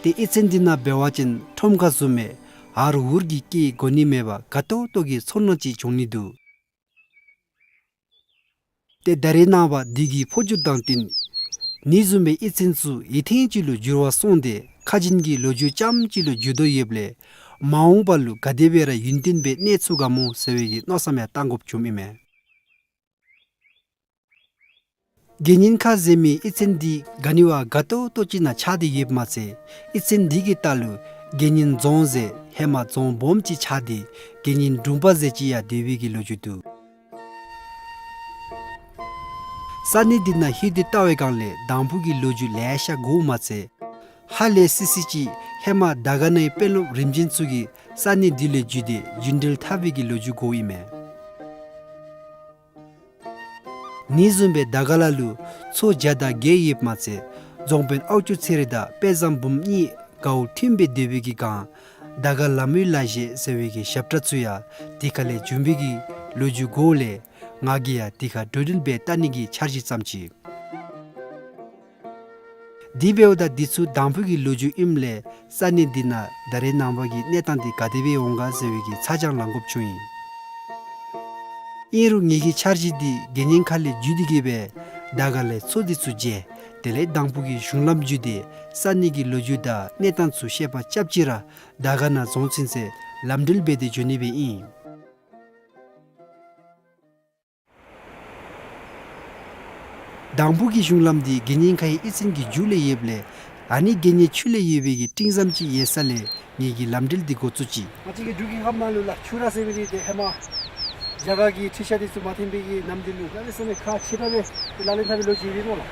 ཏེ་གཡུས་ཚན་འདི་ནང་འབད་བ་ཅིན་ཁྲོམ་ཁ་བཟུམ་སྦེ་ཧར་ཧུར་གྱི་སྐད་གོ་ནི་མེད་པར་དགའ་ཏོག་ཏོ་གི་ཚོར་སྣང་ཅིག་བྱུང་ནི་འདུག། ཏེ་ད་རེས་ནངས་པ་འདི་གི་འཕོ་འགྱུར་དང་བསྟུན་ནི་བཟུམ་སྦེ་གཡུས་ཚན་ཚུ་ཡུན་ཐུང་ཅིག་ལུ་འགྱུར་བ་སོང་སྟེ་ཁ་རྗེན་གྱི་ལོ་རྒྱུས་ཙམ་ཅིག་ལུ་འགྱུར་དོ་ཡོདཔ་ལས་མ་འོངས་པ་ལུ་ག་དེ་སྦེ་ར་ཡུན་བརྟན་སྦེ་གནས་ཚུགས་ག་མོ་ཟེར་བའི་གི་མནོ་བསམ་ཡང་བཏང་དགོཔ་བྱུངམ་ཨིན་མས། དགེ་བསྙེན་ཁ་ཟེར་མི་གཡུས་ཚན་འདི་ག་ནི་བ་དགའ་ཏོག་ཏོ་ཅིག་ནང་ཆགས་ཏེ་ཡོདཔ་མ་ཚད་གཡུས་ཚན་འདི་གི་ལྟག་ལུ་དགེ་བསྙེན་རྫོང་ཟེར་ཧེ་མ་རྫོང་སྦོམ་ཅིག་ཆགས་ཏེ་དགེ་བསྙེན་དྲུང་པ་ཟེར་ཅིག་ཡང་སྡོད་པའི་གི་ལོ་རྒྱུས་འདུག། ས་གནས་འདི་ནང་ལྷོད་དེ་བལྟ་བའི་སྒང་ལས་དང་ཕུ་གི་ལོ་རྒྱུས་ལེ་ཤ་གོཝ་མ་ཚད་ཧ་ལས་སི་སི་ཅིག་ཧེ་མ་དར་དཀར་ནང་གི་དཔོན་སློབ་རིམ་བྱོན་ཚུ་གིས་ས་གནས་འདི་ལས་བརྒྱུད་དེ་རྒྱུན་འགྲུལ་འཐབ་པའི་གི་ལོ་རྒྱུས་གོཝ་ཨིན་མས། ཨ་ནི་བཟུམ་སྦེ་དར་དཀར་ལ་ལུ་ཚོ་བརྒྱ་དང་བརྒྱད་ཡོདཔ་མ་ཚད་རྫོང་དཔོན་ཨའུ་ཅུ་ཚེ་རིང་དང་དཔལ་བཟང་འབུམ་གཉིས་དགའཝ་མཐུན་སྦེ་སྡོད་པའི་གི་སྒང་དར་དཀར་ལམ་བུའི་ལ་བཞེས་ཟེར་བའི་གི་ཞབས་ཁྲ་ཚུ་ཡང་དེ་ཁ་ལས་བྱུང་བའི་གི་ལོ་རྒྱུས་གོཝ་ལས་ང་གིས་ཡང་དེ་ཁར་འགྲོ་འགྲུལ་འབད་བལྟ་ནི་གི་འཆར་གཞི་བརྩམས་ཅི། དེ་འབདཝ་ད་འདི་ཚུ་དང་ཕུ་གི་ལོ་རྒྱུས་ཨིནམ་ལས་ས་གནས་འདི་ནང་ད་རེས་ནངས་པ་གི་གནས་སྟངས་འདི་ག་དེ་སྦེ་འོང་ག་ཟེར་བའི་གི་ཚ་གྱང་ལང་དགོཔ་བྱུང་ཡི། ཨིན་རུང་ངེ་གི་འཆར་གཞི་འདི་དགེ་བསྙེན་ཁ་ལས་བརྒྱུད་དེ་གི་སྦེ་དར་དཀར་ལས་ཚོ་འདི་ཚུ་མཇལ། དེ་ལས་དང་ཕུ་གི་གཞུང་ལམ་བརྒྱུད་དེ་ས་གནས་ཀྱི་ལོ་རྒྱུས་དང་གནས་སྟངས་ཚུ་ཤེས་པ་རྐྱབ་ཅི་ར་དར་དཀར་ནང་རྫོང་ཚུན་ཚོད་ལམ་འགྲུལ་འབད་དེ་འགྱོ་ནི་སྦེ་ཨིན། དང་ཕུ་གི་གཞུང་ལམ་འདི་དགེ་བསྙེན་ཁའི་གཡུས་ཚན་གྱི་མཇུག་ལས་ཡོདཔ་ལས་ཨ་ནི་དགེ་བསྙེན་ཆུ་ལས་ཡོད་པའི་གི་སྤྲིན་ཟམ་ཅིག་ཡོད་ས་ལས་ངེ་གི་ལམ་འགྲུལ་འདི་འགོ་བཙུགས་ཅི། ང་བཅས་ཀྱི་འབྲུག་གི་ཁམས་ནང་ལུ་ལགས་ཆུ་ར་ཟེར་མི་འདི་ཏེ་ཧེ་མ་རྒྱ་གར་གྱི་ཁྲིད་ཤག་འདི་ཚུ་མ་ཐོན་པའི་གི་ནམ་འདི་ལུ་གནམ་མེད་ས་མེད་ཁག་ཆེ་དྲགས་སྦེ་ཏེ་ལག་ལེན་འཐབ་པའི་ལོ་རྒྱུས་ཡོདཔ་ཨིན་སྨོ་ལགས།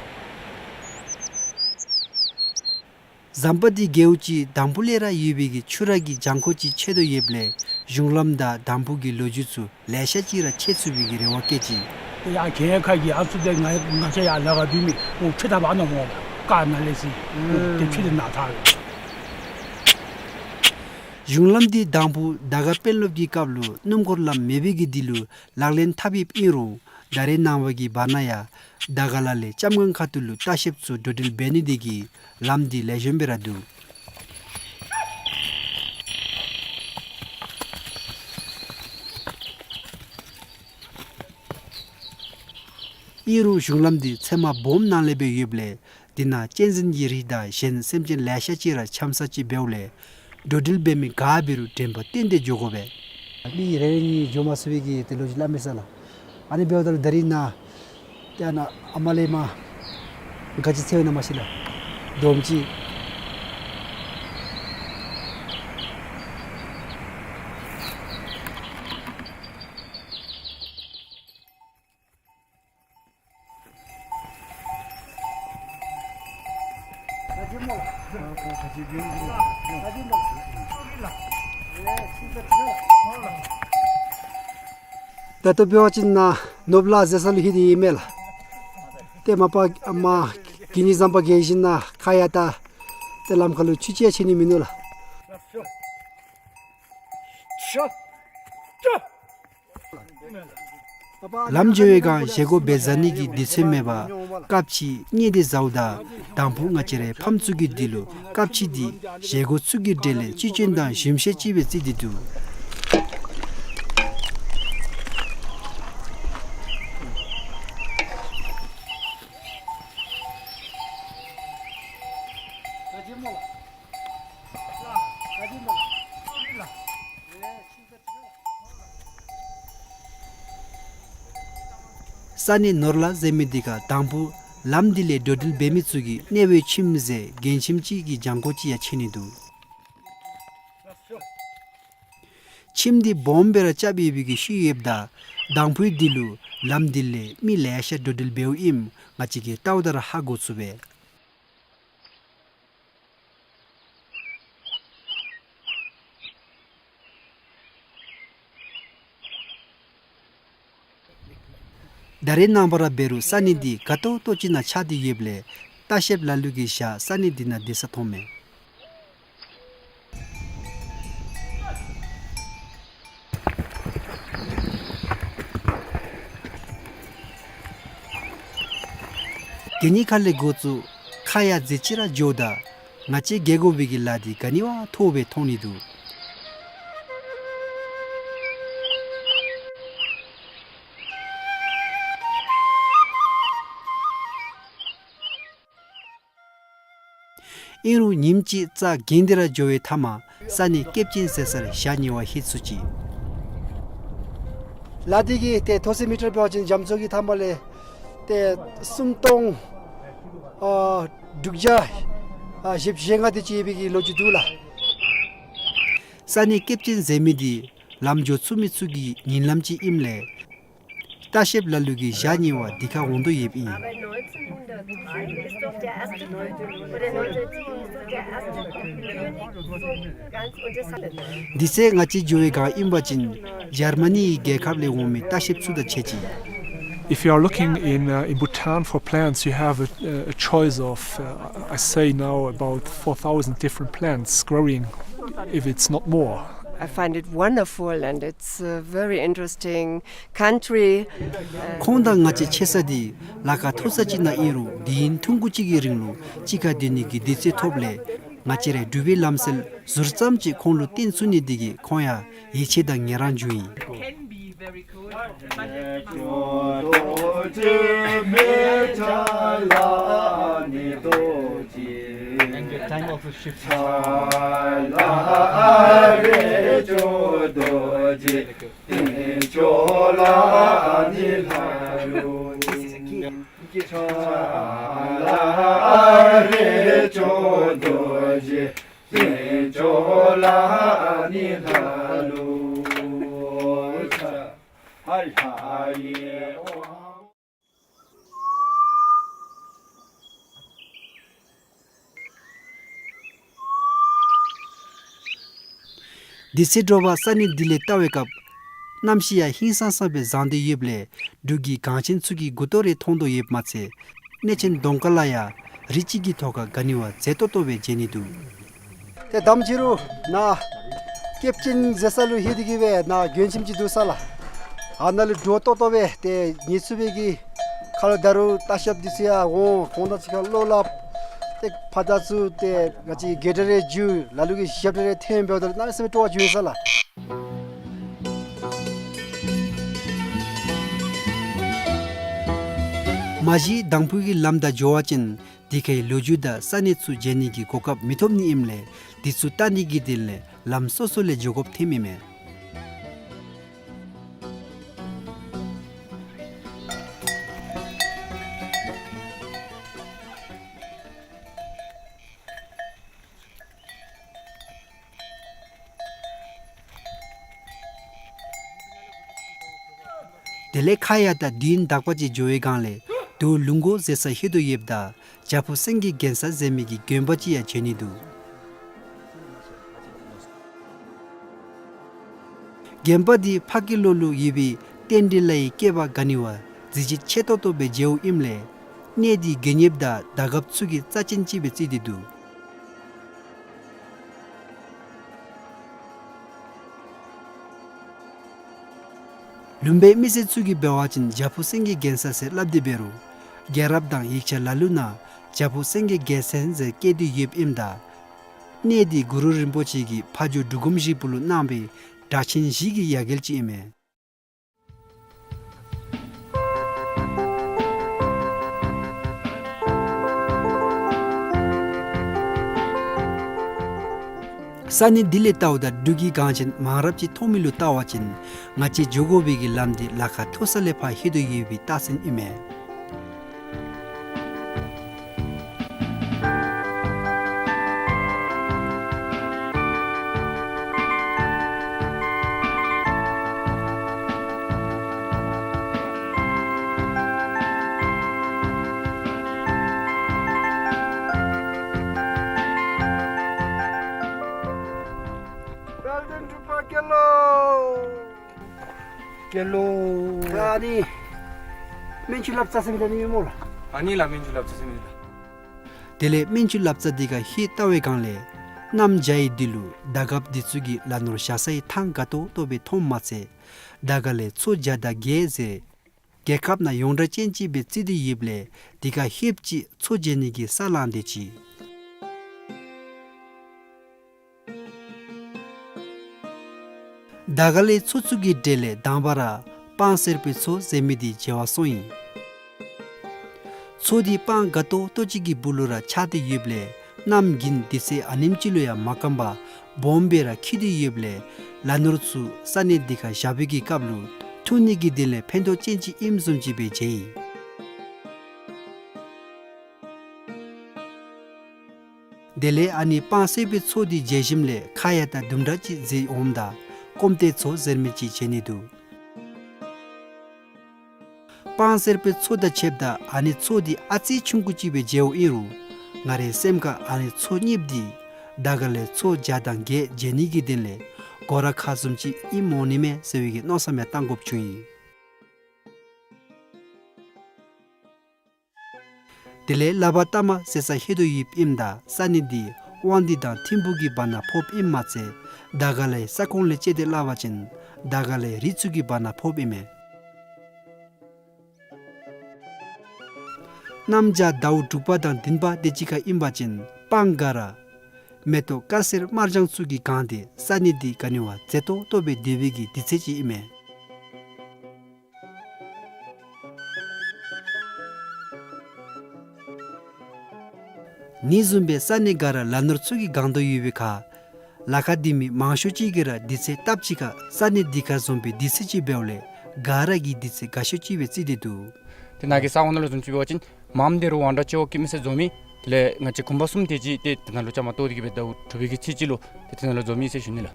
ཟམ་པ་འདི་རྒེད་འོག་ཅིག་དང་ཕུ་ལས་ར་ཡོད་པའི་གི་ཆུ་ར་གི་གྱང་ཁོག་ཅིག་ཆད་དོ་ཡོདཔ་ལས་གཞུང་ལམ་དང་དང་ཕུ་གི་ལོ་རྒྱུས་ཚུ་ལེ་ཤ་ཅིག་ར་ཆད་ཚུགས་པའི་གི་རེ་བ་བསྐྱེད་ཅི། ཏེ་ཡར་གྱལ་ཁ་གི་ཨ་ཚུ་ཏེ་ང་ང་བཅས་ཡར་ལ་ཁར་སྡོད་མི་འོ་ཁྲི་ད་བ་ན་འོང་ལགས་ཀ་ན་ལས་སི་འོ་ཏེ་ཁྲི་ཏེ་ན་ཐག་རེད། གཞུང་ལམ་འདི་དང་ཕུ་དར་དཀར་དཔོན་སློབ་ཀྱི་སྐབས་ལུ་སྣུམ་འཁོར་ལམ་མེད་པའི་གི་དུས་ལུ་ལག་ལེན་འཐབ་ཡོདཔ་ཨིན་རུང་ད་རེས་ནངས་པ་གི་བར་ན་ཡང་དར་དཀར་ལ་ལས་ལྕམ་སྒང་ཁ་ཐུག་ལུ་ལྟ་བཤལཔ་ཚུ་འགྲོ་འགྲུལ་འབད་ནི་དེ་གིས་ལམ་འདི་ལེགས་ཤོམ་སྦེ་ར་འདུག། ཨིན་རུང་གཞུང་ལམ་འདི་ཚལ་མ་སྦོམ་ནང་ལས་སྦེ་ཡོདཔ་ལས་ དེ་ནང་གཅན་གཟན་གྱི་རིགས་དང་གཞན་སེམས་ཅན་ལེ་ཤ་ཅིག་ར་འཁྱམ་ས་ཅིག་འབདཝ་ལས་འགྲོ་འགྲུལ་འབད་མི་ག་འབད་རུང་དྲན་པ་བཏོན་ཏེ་འགྱོ་དགོ་པས། མི་རེ་རེ་གཉིས་འགྱོ་མ་ཚུགས་པའི་གི་དེ་ལོ་རྒྱུས་སླབ་མས་ཟེར་ལགས། ཨ་ནི་འབདཝ་ད་ལུ་ད་རིས་ནཱ་ཏེ་ཨ་ནཱ་ཨ་མ་ལས་མར་ག་ཅི་འཚོལ་ཡོད་ན་མ་ཤེས་ལགས། དོམ་ཅིག། ད་ལྟོ་འབད་བ་ཅིན་ནཱ་ནོར་བུ་ལ་ཟེར་ས་ལུ་ལྷོད་དེ་ཨིན་མས་ལགས། ཏེ་མ་པ་མ་གི་ནི་ཟམ་པ་གི་ཞིནམ་ན་ཁ་ཡ་ད་ཏེ་ལམ་ཁ་ལུ་ཆུ་ཅིག་ཡང་ཆད་ནི་མིན་ནུག་ལགས། ལམ་འགྱོ་བའི་སྒང་བཞེས་སྒོ་འབད་ཟ་ནི་གི་དུས་ཚོད་མེད་པར་སྐབས་ཅིག་བསྙལ་ཏེ་ཟཝ་ད་དང་ཕུ་ང་བཅས་རའི་ཕམ་ཚུ་གི་དུས་ལུ་སྐབས་ཅིག་འདི་བཞེས་སྒོ་ཚུ་གི་གྲས་ལས་ཅི་ཅོན་དང་ཞིམ་ཤོས་ཅིག་སྦེ་བརྩི་སྟེ་འདུག། ས་གནས་ནོར་ལ་ཟེར་མི་འདི་ཁར་དང་ཕུ་ལམ་འདི་ལས་འགྲོ་འགྲུལ་འབད་མི་ཚུ་གི་གནས་པའི་ཁྱིམ་ཟེར་རྒན་ཁྱིམ་ཅིག་གི་གྱང་ཁོག་ཅིག་ཡང་མཇལ་ནི་འདུག། ཁྱིམ་འདི་སྦོམ་སྦེ་ར་རྐྱབ་ཡོད་པའི་གི་ཤུལ་ཡོདཔ་ད་དང་ཕུའི་འདི་ལུ་ལམ་འདི་ལས་མི་ལེ་ཤ་འགྲོ་འགྲུལ་འབདཝ་ཨིནམ་ང་བཅས་ཀྱིས་བལྟཝ་ད་ར་ཧ་གོ་ཚུགས་པས། ད་རེས་ནངས་པ་ར་འབད་རུང་ས་གནས་འདི་དགའ་ཏོག་ཏོ་ཅིག་ནང་ཆགས་ཏེ་ཡོདཔ་ལས་ལྟ་བཤལཔ་ལ་ལུ་གིས་ཞག་ས་གནས་འདི་ནང་སྡོད་ས་མཐོང་མས། གད་སྙིགས་ཁ་ལས་འགོ་བཙུགས་ཁ་ཡ་མཛེས་ཅིག་ར་འགྱོཝ་ད་ང་བཅས་རྒྱལ་དགོ་པའི་གི་ལ་འདི་ག་ནི་བ་མཐོ་བས་མཐོང་ནི་འདུག། ཨིན་རུང་ཉིནམ་གཅིག་རྩྭ་གྱེན་ཏེ་ར་འགྱོ་བའི་མཐའ་མར་ས་གནས་སྐེདཔ་ཅན་ཟེར་སར་ཞག་གཉིས་པ་ལྷོད་ཚུགས་ཅི། ལ་འདི་གི་ཏེ་མཐོ་ས་མི་ཊར་འབད་བ་ཅིན་རྒྱ་མཚོ་གི་མཐའ་མ་ལས་ཏེ་སུམ་སྟོང་ཨ་དྲུག་བརྒྱ་ཨ་བཞི་བཅུ་ཞེ་ལྔ་དེ་ཅིག་ཡོད་པའི་གི་ལོ་རྒྱུས་འདུག་ལགས། ས་གནས་སྐེདཔ་ཅན་ཟེར་མི་འདི་ལམ་འགྱོ་ཚུགས་མི་ཚུ་གི་ཉིན་ལམ་ཅིག་ཨིནམ་ལས་ལྟ་བཤལཔ་ལ་ལུ་གིས་ཞག་གཉིས་པ་འདི་ཁར་འོང་དོ་ཡོདཔ་ཨིན། དེ་ཚེ་ང་བཅས་འགྱོ་བའི་སྒང་ཨིན་པ་ཅིན་འཇར་མ་ནི་གི་རྒྱལ་ཁབ་ལས་འོང་མི་ལྟ་བཤལཔ་ཚུ་དང་ཕྱད་ཅི། If you are looking in, uh, in Bhutan for plants, you have a, a choice of, uh, I say now about four thousand different plants growing, if it's not more. I find it wonderful and it's, uh, very interesting country. ཁོང་དང་ང་བཅས་ཕྱད་ས་འདི་ལ་ཁ་མཐོ་ས་ཅིག་ནང་ཨིན་རུང་དུས་ཡུན་ཐུང་ཀུ་ཅིག་གི་རིང་ལུ་གཅིག་ཁར་སྡོད་ནི་གི་དུས་ཚོད་ཐོབ་ལས་ང་བཅས་རའི་འགྲུལ་པའི་ལམ་སྲོལ་ཟུར་ཙམ་ཅིག་ཁོང་ལུ་བསྟན་ཚུགས་ནི་འདི་གིས་ཁོང་ཡང་ཡིད་ཆེས་དང་ངལ་རངས་བྱུང་ཡི། དེ་ཚེ་དྲོ་པ་ས་གནས་འདི་ལས་བལྟ་བའི་སྐབས་གནམ་གཤིས་ཡང་ཧིང་སངས་ས་སྦེ་བཟང་སྟེ་ཡོདཔ་ལས་འབྲུག་གི་གངས་ཅན་ཚུ་གི་མགུ་ཏོ་རེ་མཐོང་དོ་ཡོདཔ་མ་ཚད་གནས་ཆེན་གདོང་དཀར་ལ་ཡང་རི་གཅིག་གི་ཐོག་ཁར་ག་ནི་བ་མཛེས་ཏོག་ཏོ་སྦེ་མཇལ་ནི་འདུག། ཏེ་དམ་ཅིག་རུང་ནཱ་སྐེདཔ་ཅན་ཟེར་ས་ལུ་ལྷོད་དེ་གི་སྦེ་ནཱ་མགྱོནམ་ཅིག་འདུག་ས་ལགས། ཨ་ནཱ་ལུ་འདྲོག་ཏོག་ཏོ་སྦེ་ཏེ་ཉལ་ཚུགས་པའི་གི་ཁར་ལུ་ད་རུང་ལྟ་བཤལཔ་འདི་ཚུ་ཡང་འོང་། ཁོང་དང་གཅིག་ཁར་བློ་སླབ། ཏེ་ཕར་དང་ཚུར་ཏེ་ང་བཅས་ཀྱི་རྒྱབ་འདྲ་རེ་འཇུ། ལ་ལུ་གིས་ཞབས་འདྲ་རེ་འཐེན་འབདཝ་ད་ལུ་གནམ་མེད་ས་མེད་སྤྲོ་བ་བྱུང་ཡི་ས་ལགས། མ་གཞི་དང་ཕུ་གི་ལམ་བདའ་འགྱོ་བ་ཅིན་ དེ་ཁའི་ལོ་རྒྱུས་དང་ས་གནས་ཚུ་མཇལ་ནི་གི་གོ་སྐབས་མི་ཐོབ་ནི་ཨིནམ་ལས་དེ་ཚུ་བལྟ་ནི་གི་དོན་ལས་ལམ་སོ་སོ་ལས་འགྱོ་དགོཔ་ཐོནམ་ཨིན་མས། དེ་ལས་ཁ་ཡ་དང་དུས་ཡུན་དག་པ་ཅིག་འགྱོ་བའི་སྒང་ལས་དོ་ལུང་གོ་ཟེར་ས་ཧེ་དོ་ཡོདཔ་ད་བྱག་ཕུག་སེང་གེ་གན་ས་ཟེར་མི་གི་དགོན་པ་ཅིག་ཡང་མཇལ་ནི་འདུག། དགོན་པ་འདི་ཕ་གི་ལོགས་ལུ་ཡོད་པའི་རྟེན་འབྲེལ་ལ་ཡི་སྐྱེས་པ་ག་ནི་བ་གཟི་བརྗིད་ཆེ་ཏོག་ཏོ་སྦེ་མཇལཝ་ཨིནམ་ལས་གནས་འདི་དགེ་བསྙེནམ་དང་བདག་སྐྱབས་ཚུ་གི་རྩ་ཅན་ཅིག་སྦེ་བརྩི་སྟེ་འདུག། ལུང་པའི་མི་སེར་ཚུ་གིས་འབད་བ་ཅིན་བྱག་ཕུག་སེང་གེ་གན་ས་ཟེར་སླབ་སྟེ་འབད་རུང་རྒྱལ་རབས་དང་ཡིག་ཆ་ལ་ལུ་ནང་བྱག་ཕུག་སེང་གེ་རྒྱལ་མཚན་ཟེར་བཀོད་དེ་ཡོདཔ་ཨིནམ་ད་གནས་འདི་གུ་རུ་རིན་པོ་ཆེ་གིས་ཕ་ཇོ་འབྲུག་སྒོམ་ཞིག་པོ་ལུ་གནང་བའི་སྒྲ་ཆེན་བཞི་གི་ཡ་གྱལ་ཅིག་ཨིན་མས། ས་གནས་འདི་ལས་བལྟཝ་ད་འབྲུག་གི་གངས་ཅན་མང་རབས་ཅིག་མཐོང་མི་ལུ་བལྟ་བ་ཅིན་ང་བཅས་འགྱོ་དགོ་པའི་གི་ལམ་འདི་ལ་ཁ་མཐོ་ས་ལས་ཕར་ལྷོད་དོ་ཡོད་པའི་རྟགས་མཚན་ཨིན་མས། དཔལ་ལྡན་འབྲུག་པ་སྐྱེས་ལོ། སྐྱེས་ལོ། ད་ཨ་ནི་སྨན་ཆུ་ལབ་རྩ་ཟེར་མི་ད་ནི་ཡོད་སྨོ་ལགས། ཨ་ནི་ལགས་སྨན་ཆུ་ལབ་རྩ་ཟེར་མི་ལགས། དེ་ལས་སྨན་ཆུ་ལབ་རྩ་འདི་ཁར་ལྷོད་བལྟ་བའི་སྒང་ལས་གནམ་བྱཱར་ཡི་འདི་ལུ་དར་དཀརཔོ་འདི་ཚུ་གིས་ལ་ནོར་བཞག་སའི་ཐང་དགའ་ཏོག་ཏོ་སྦེ་མཐོངམ་མ་ཚད་དར་དཀར་ལས་མཚོ་བརྒྱ་དང་བརྒྱད་ཟེར་རྒྱལ་ཁབ་ནང་ཡོངས་གྲགས་ཅན་ཅིག་སྦེ་བརྩི་སྟེ་ཡོདཔ་ལས་འདི་ཁར་ལྷོདཔ་ཅིག་མཚོ་མཇལ་ནི་གི་ས་ལང་སྟེ་ཅིག། དར་དཀར་ལས་མཚོ་ཚུ་གི་གྲས་ལས་དང་པ་ར་སྤང་སེར་པོའི་མཚོ་ཟེར་མི་འདི་མཇལ་བར་སོང་ཡི། མཚོ་འདི་སྤང་དགའ་ཏོག་ཏོ་ཅིག་གི་སྦུག་ལུ་ར་ཆགས་ཏེ་ཡོདཔ་ལས་གནམ་དགུན་དུས་ཚོད་ཨ་ནེམ་ཅིག་ལུ་ཡང་མ་སྐམ་པར་སྦོམ་སྦེ་ར་འཁྱིལ་ཏེ་ཡོདཔ་ལས་ལ་ནོར་ཚུ་ས་གནས་འདི་ཁར་བཞག་པའི་གི་སྐབས་ལུ་འཐུང་ནི་གི་དོན་ལས་ཕན་ཐོགས་ཅན་ཅིག་ཨིནམ་བཟུམ་ཅིག་སྦེ་མཇལ་ཡི། དེ་ལས་ཨ་ནི་སྤང་སེར་པོའི་མཚོ་འདི་མཇལ་ཞིནམ་ལས་ཁ་ཡ་དང་དུམ་གྲ་ཅིག་འཛེགས་འོངམ་ད་སྐོམ་སྟེ་མཚོ་ཟེར་མི་ཅིག་མཇལ་ནི་འདུག། སྤང་སེར་པོའི་མཚོ་དང་ཕྱདཔ་ད་ཨ་ནི་མཚོ་འདི་ཨ་ཙི་ཆུང་ཀུ་ཅིག་སྦེ་མཇལཝ་ཨིན་རུང་ང་རའི་སེམས་ཁར་ཨ་ནི་མཚོ་གཉིསཔོ་འདི་དར་དཀར་ལས་མཚོ་བརྒྱ་དང་བརྒྱད་མཇལ་ནི་གི་དོན་ལས་སྒོ་ར་ཁ་བཟུམ་ཅིག་ཨིནམ་འོང་ནི་མས་ཟེར་བའི་གི་མནོ་བསམ་ཡང་བཏང་དགོཔ་བྱུང་ཡི། དེ་ལས་ལ་བ་ཏ་མ་ཟེར་ས་ལྷོད་དོ་ཡོདཔ་ཨིནམ་ད་ས་གནས་འདི་དབང་འདུས་དང་ཐིམ་ཕུག་གི་བར་ན་ཕོགཔ་ཨིནམ་མ་ཚད་དར་དཀར་ལའི་ས་ཁོངས་ལས་དཔྱད་དེ་སླབ་པ་ཅིན་དར་དཀར་ལའི་རི་ཚུ་གི་བར་ན་ཕོགཔ་ཨིན་མས། གནམ་བྱཱར་ཟླཝ་དྲུག་པ་དང་བདུན་པ་དེ་ཅིག་ཁར་ཨིན་པ་ཅིན་སྤང་དཀར་ར་མེ་ཏོག་དཀར་སེར་དམར་ལྗང་ཚུ་གིས་གང་སྟེ་ས་གནས་འདི་ག་ནི་བ་མཛེས་ཏོག་ཏོ་སྦེ་སྡོད་པའི་གི་དུས་ཚོད་ཅིག་ཨིན་མས། ནི་བཟུམ་སྦེ་ས་གནས་འགའ་ར་ལ་ནོར་ཚུ་གིས་གང་དོ་ཡོད་པའི་ཁར་ལ་ཁར་སྡོད་མི་མང་ཤོས་ཅིག་གིས་ར་དུས་ཚོད་སྟབས་ཅིག་ཁར་ས་གནས་འདི་ཁར་འཛོམས་པའི་དུས་ཚོད་ཅིག་འབདཝ་ལས་ག་ར་གིས་དུས་ཚོད་དགའ་ཤོས་ཅིག་སྦེ་བརྩི་སྟེ་འདུག། ཏེ་ནཱ་གི་ས་གོ་ནང་ལུ་བཟུམ་ཅིག་འབད་བ་ཅིན་མངམ་འདི་རུ་དབང་དྲག་ཆེ་བ་གི་མི་སེར་འཛོམས་མི་དེ་ལས་ང་བཅས་གུང་པ་གསུམ་དེ་ཅིག་ཏེ་དེ་ནང་ལུ་བཅའ་མར་གཏོགས་ཏེ་གི་སྦེ་ཟླཝ་དྲུག་པའི་གི་ཚེས་གཅིག་ལུ་ཏེ་དེ་ནང་ལུ་འཛོམས་ཡི་ཟེར་ཞུ་ནི་ལགས།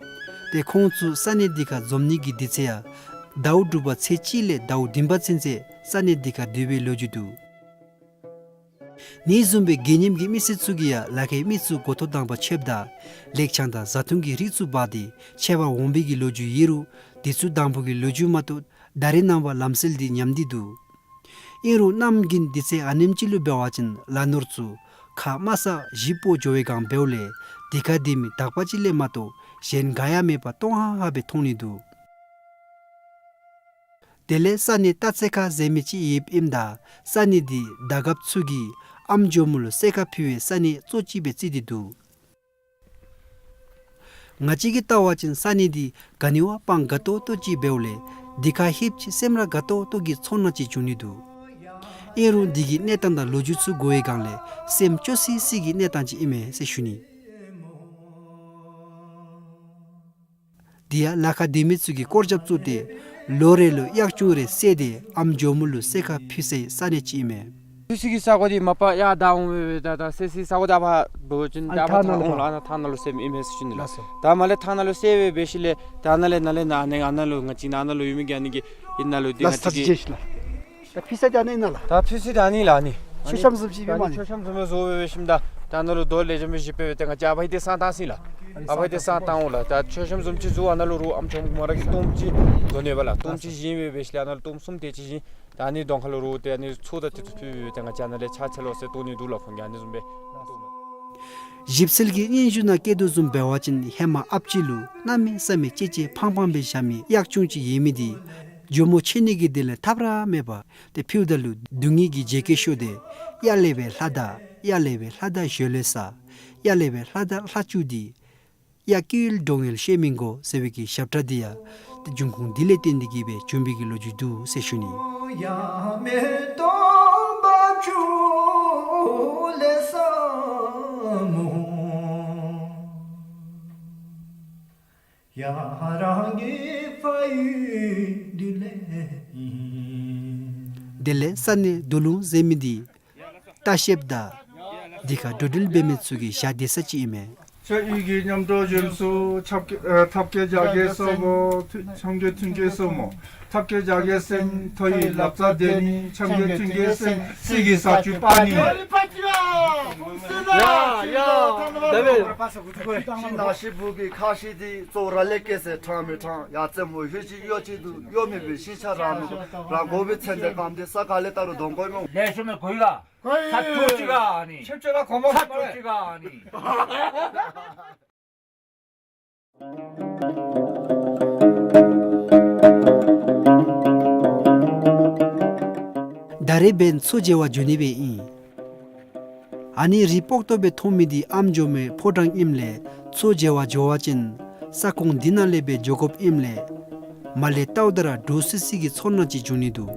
ཏེ་ཁོང་ཚུ་ས་གནས་འདི་ཁར་འཛོམས་ནི་གི་དུས་ཚོད་ཡང་ཟླཝ་དྲུག་པ་ཚེས་གཅིག་ལས་ཟླཝ་བདུན་པ་ཚུན་ཚོད་ས་གནས་འདི་ཁར་སྡོད་པའི་ལོ་རྒྱུས་འདུག། ནི་བཟུམ་སྦེ་དགེ་བསྙེནམ་གི་མི་སེར་ཚུ་གིས་ཡང་ལ་ཁའི་མི་ཚུ་འགོ་ཐོག་དང་པ་ཕྱདཔ་ད་ལེགས་ཆང་དང་བཟའ་འཐུང་གི་རིགས་ཚུ་འབག་སྟེ་ཆེ་བར་འོང་བའི་གི་ལོ་རྒྱུས་ཡོད་རུང་དུས་ཚོད་དང་པོ་གི་ལོ་རྒྱུས་མ་གཏོགས་ད་རེས་ནངས་པ་ལམ་སྲོལ་འདི་ཉམས་ཏེ་འདུག། ཨིན་རུང་གནམ་དགུན་དུས་ཚོད་ཨ་ནེམ་ཅིག་ལུ་འབད་བ་ཅིན་ལ་ནོར་ཚུ་ཁ་དམའ་ས་བཞི་སྤོ་འགྱོ་བའི་སྒང་འབདཝ་ལས་འདི་ཁར་སྡོད་མི་དག་པ་ཅིག་ལས་མ་གཏོགས་གཞན་ག་ཡང་མེད་པར་སྟོང་ཧ་ཧ་སྦེ་མཐོང་ནི་འདུག། དེ་ལས་ས་གནས་སྟག་རྩེ་ཁ་ཟེར་མི་ཅིག་ཡོདཔ་ཨིནམ་ད་ས་གནས་འདི་དར་དཀརཔོ་ཚུ་གིས་ཨམ་ཇོ་མོ་ལུ་གསོལ་ཁ་ཕུལ་བའི་ས་གནས་གཙོ་ཅིག་སྦེ་བརྩི་སྟེ་འདུག། ང་བཅས་ཀྱིས་བལྟ་བ་ཅིན་ས་གནས་འདི་ག་ནི་བ་སྤང་དགའ་ཏོག་ཏོ་ཅིག་འབདཝ་ལས་འདི་ཁར་ལྷོདཔ་ཅིག་སེམས་ར་དགའ་ཏོག་ཏོ་གི་ཚོར་སྣང་ཅིག་བྱུང་ནི་འདུག། ཨིན་རུང་འདི་གི་གནས་སྟངས་དང་ལོ་རྒྱུས་ཚུ་གོ་བའི་སྒང་ལས་སེམས་སྐྱོ་སི་སི་གི་གནས་སྟངས་ཅིག་ཨིན་མས་ཟེར་ཞུ་ནི། དེ་ཡང་ལ་ཁ་སྡོད་མི་ཚུ་གིས་སྐོར་རྒྱབ་བཙུགས་ཏེ་ལོ་རེ་ལུ་གཡག་ཆུང་རེ་བསད་དེ་ཨམ་ཇོ་མོ་ལུ་གསོལ་ཁ་ཕུལ་སའི་ས་གནས་ཅིག་ཨིན་མས། ཕུལ་སའི་གི་ས་གོ་འདི་མ་པ་ཡར་བདའ་འོང་སྦེ་སྦེ་ད་ད་གསོལ་སའི་ས་གོ་འདི་ཨ་ཕར་འབད་བ་ཅིན་ཨ་ད་ཨ་ཕར་ཐང་ནང་ལུ་འོང་ལགས། ཨ་ཐང་ནང་ལུ་གསོལཝ་ཨིན་མས་ཟེར་ཞུ་ནི་ལགས། ལགས་སོ། ད་མར་ལས་ཐང་ནང་ལུ་གསོལ་སྦེ་འབད་ཞིནམ་ལས་ད་ནཱ་ལས་ནཱ་ལས་ནཱ་ནཱ་ཨ་ནཱ་ང་བཅས་ནཱ་ནཱ་ལུ་ཡོད་མི་གི་ཨ་ནི་གི་ཨིན་ནཱ་ལུ་འདི་ལགས་ང་བཅས་ཀྱིས་ལགས། ད་ཕུལ་ས་འདི་ཨ་ནི་ཨིན་ན་ལགས། ད་ཕུལ་ས་འདི་ཨ་ནི་ལགས། ཨ་ནི་མཆོད་བཤམས་བཟུམ་ཅིག་ཨ་ནི་མཆོད་བཤམས་བཟུམ་སྦེ་བཟོ་སྦེ་འབད་ཞིནམ་ད་ད་ནཱ་ལུ་རྡོ་ལེགས་ཤོམ་སྦེ་བཞེས་སྦེ་ཏེ་ང་བཅས་ཨ་ཕར་འདི་བསང་བཏང་ས་ཨིན་ལགས། ཨ་ཕར་འདི་བསང་བཏང་འོང་ལགས། ད་མཆོད་བཤམས་བཟུམ་ཅིག་བཟོ། ཨ་ནཱ་ལུ་རོགས་ཨམ་ཆོམ་མོ་ར་གི་གཏོརམ་ཅིག་དོ་ནི་ཨིན་པས་ལགས། གཏོརམ་ཅིག་བཞེངས་སྦེ་འབད་ཞིནམ་ལས་ཨ་ནཱ་ལུ་གཏོརམ་གསུམ་དེ་ཅིག་བཞེངས། ད་ཨ་ནི་གདོང་ཁ་ལུ་རོགས་ཏེ་ཨ་ནི་ཚོགས་དང་དེ་ཚུ་ཕུལ་སྦེ་ཏེ་ང་བཅས་ཨ་ནཱ་ལས་ཕྱག་འཚལ་ལོ་ཟེར་གཏོར་ནི་འདུག་ལགས། ཁོང་གིས་ཨ་ནི་བཟུམ་སྦེ་གཏོར། ཞིབ་འཚོལ་གྱི་སྙན་ཞུ་ནང་བཀོད་དོ་བཟུམ་འབད་བ་ཅིན་ཧེ་མ་ཨཔ་ཅིག་ལུ་གནམ་མེད་ས་མེད་ལྕེ་ལྕེ་ཕངས་ཕངས་སྦེ་བཞག་མི་གཡག་ཆུང་ཅིག་ཡོད་མི་འདི་ཇོ་མོ་མཆོད་ནི་གི་དོན་ལས་ཐབས་ར་མེད་པར་ཏེ་ཕུལཝ་ད་ལུ་སྡུག་བསྔལ་གྱི་བརྗེད་སྐྱོ་ཤོར་ཏེ་གཡག་ལས་སྦེ་ལྷ་དང་གཡག་ལས་སྦེ་ལྷ་དང་ཞལ་ལས་ས་གཡག་ལས་སྦེ་ལྷ་དང་ལྷ་བཅུག་སྟེ་གཡག་སྐྱེ་ཡུལ་འགྲོ་ཡུལ་ཤེས་མི་དགོ་ཟེར་བའི་གི་ཞབས་ཁྲ་འདི་ཡང་ཏེ་འབྱུང་ཁུངས་འདི་ལས་བརྟེན་ཏེ་གིས་སྦེ་བྱུང་བའི་གི་ལོ་རྒྱུས་འདུག་ཟེར་ཞུ་ནི། དེ་ལས་ས་གནས་མདོ་ལུང་ཟེར་མི་འདི་ལྟ་བཤལཔ་དང་འདི་ཁར་འགྲོ་འགྲུལ་འབད་མི་ཚུ་གིས་བཞག་སྡོད་ས་ཅིག་ཨིན་མས། ཆོས་དབྱིངས་ཀྱི་མཉམ་དུ་བཞུགས་སུ་ཁྱབ་ཨ་ཐབས་མཁས་རྒྱ་རྒྱལ་སོགས་མོ། ཐུ་འཆམ་གྱི་མཐུན་རྐྱེན་སོགས་མོ། ཐབས་མཁས་རྒྱ་རྒྱལ་སེང་མཐོ་ཡི་ལབ་རྩ་དེ་ནི། འཆམ་གྱི་མཐུན་རྐྱེན་སེང་སྲིད་ཀྱི་ས་བཅུད་པ་ནི། ཡ་ཡ་ད་འབད། ཤིང་ནགས་ཤིང་བུ་གི་ཁ་ཤི་དེ་གཙོ་ར་ལས་སྐྱེས་སེ་ཁྲང་མི་ཁྲང་ཡ་རྩེ་མོ་ཧུད་ཅིག་གཡོ་ཅིག་འདུག་གཡོ་མི་བའི་ཤིང་ཆ་ར་མི་ར་མགོ་བའི་ཚན་དེ་གམ་དེ་ས་ག་ལས་ད་རུང་གདོང་གོས་མོ། ལས་ཤོ་མེ་གོ་ཡི་ག། ས་ཅོ་ཅིག་ག་ཨ་ནི། ཆེབ་ཅོ་ལ་གོ་མོ་ས་ཅོ་ཅིག་ག་ཨ་ནི། ད་རེས་འབདན་མཚོ་མཇལ་བར་འགྱོ་ནི་སྦེ་ཨིན། ཨ་ནི་རི་སྤོག་ཏོ་སྦེ་མཐོང་མི་འདི་ཨམ་ཇོ་མོའི་ཕོ་བྲང་ཨིནམ་ལས་མཚོ་མཇལ་བར་འགྱོ་བ་ཅིན་ས་ཁོངས་འདི་ནང་ལས་སྦེ་འགྱོ་དགོཔ་ཨིནམ་ལས་མར་ལས་བལྟཝ་ད་ར་འདྲོག་སི་སི་གི་ཚོར་སྣང་ཅིག་འབྱུང་ནི་འདུག།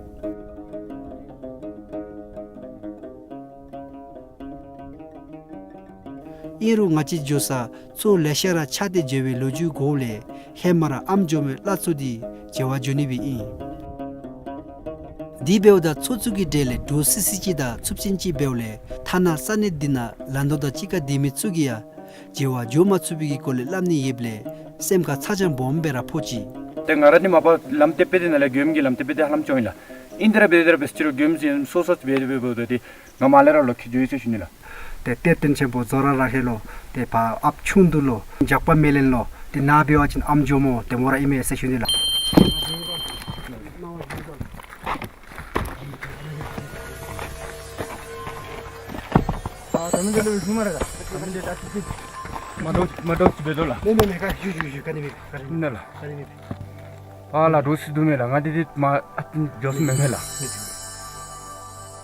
ཨིན་རུང་ང་བཅས་འགྱོ་ས་མཚོ་ལེ་ཤ་ར་ཆགས་ཏེ་མཇལ་བའི་ལོ་རྒྱུས་གོཝ་ལས་ཧེ་མ་ར་ཨམ་ཇོ་མོའི་བླ་མཚོ་འདི་མཇལ་བར་འགྱོ་ནི་སྦེ་ཨིན། དེ་འབདཝ་ད་མཚོ་ཚུ་གི་གྲས་ལས་འདྲོག་སི་སི་ཅིག་དང་འཚུབ་ཅན་ཅིག་འབདཝ་ལས་ཐ་ན་ས་གནས་འདི་ནང་ལ་དོ་དང་གཅིག་ཁར་སྡོད་མི་ཚུ་གིས་ཡང་མཇལ་བར་འགྱོ་མ་ཚུགས་པའི་གི་སྐོར་ལས་སླབ་ནི་ཡོདཔ་ལས་སེམས་ཁར་ཚ་གྱང་སྦོམ་སྦེ་ར་ཕོག་ཅི། ཏེ་ང་ར་ནི་མ་པ་ལམ་དེ་སྦེ་ཏེ་ནཱ་ལས་མགྱོནམ་གི་ལམ་དེ་སྦེ་ཏེ་ཧ་ལམ་ཅིག་ཨིན་ལགས། ཨིན་ཏེ་ར་འབད་དེ་ར་འབད་ཅི་རུང་མགྱོནམ་ཅིག་སོ་སོ་ཅིག་འབད་དེ་འབད་འབདཝ་ད་ཏེ་ང་མར་ལས་ར་ལོག་འཁྱིད་འགྱོ་ཡི་ཟེར་ཞུ་ནི་ལགས། ཏེ་གཏེར་སྟོན་ཆེན་པོ་ཛོ་ར་ར་ཧེ་ལོ་ཏེ་ཕར་ཨཔ་ཆུང་དུ་ལོ་ཇག་པ་མེ་ལེན་ལོ་ཏེ་ནཱ་འབད་བ་ཅིན་ཨམ་ཇོ་མོ་ཏེ་མོ་ར་ཨིན་མས་ཟེར་ཞུ་ནི་ལགས། ཨ་ད་མི་འདི་ལུ་ཞུ་མ་ར་ག། ད་མི་འདི་ད་ཅི་ཅི། མ་འདྲཝ་མ་འདྲཝ་ཅིག་འབད་དོ་ལགས། མེན་མེན་མེན་ག་ཞུ་ཞུ་ཞུ་ག་ནི་མེད་ག་ནི་མེད། ཨིན་ན་ལགས། ག་ནི་མེད། ཨ་ལགས་འདྲོག་སི་འདུག་མས་ལགས། ང་འདི་འདི་མ་ཨ་ཙི་འགྱོ་ས་མེན་མས་ལགས། མེད།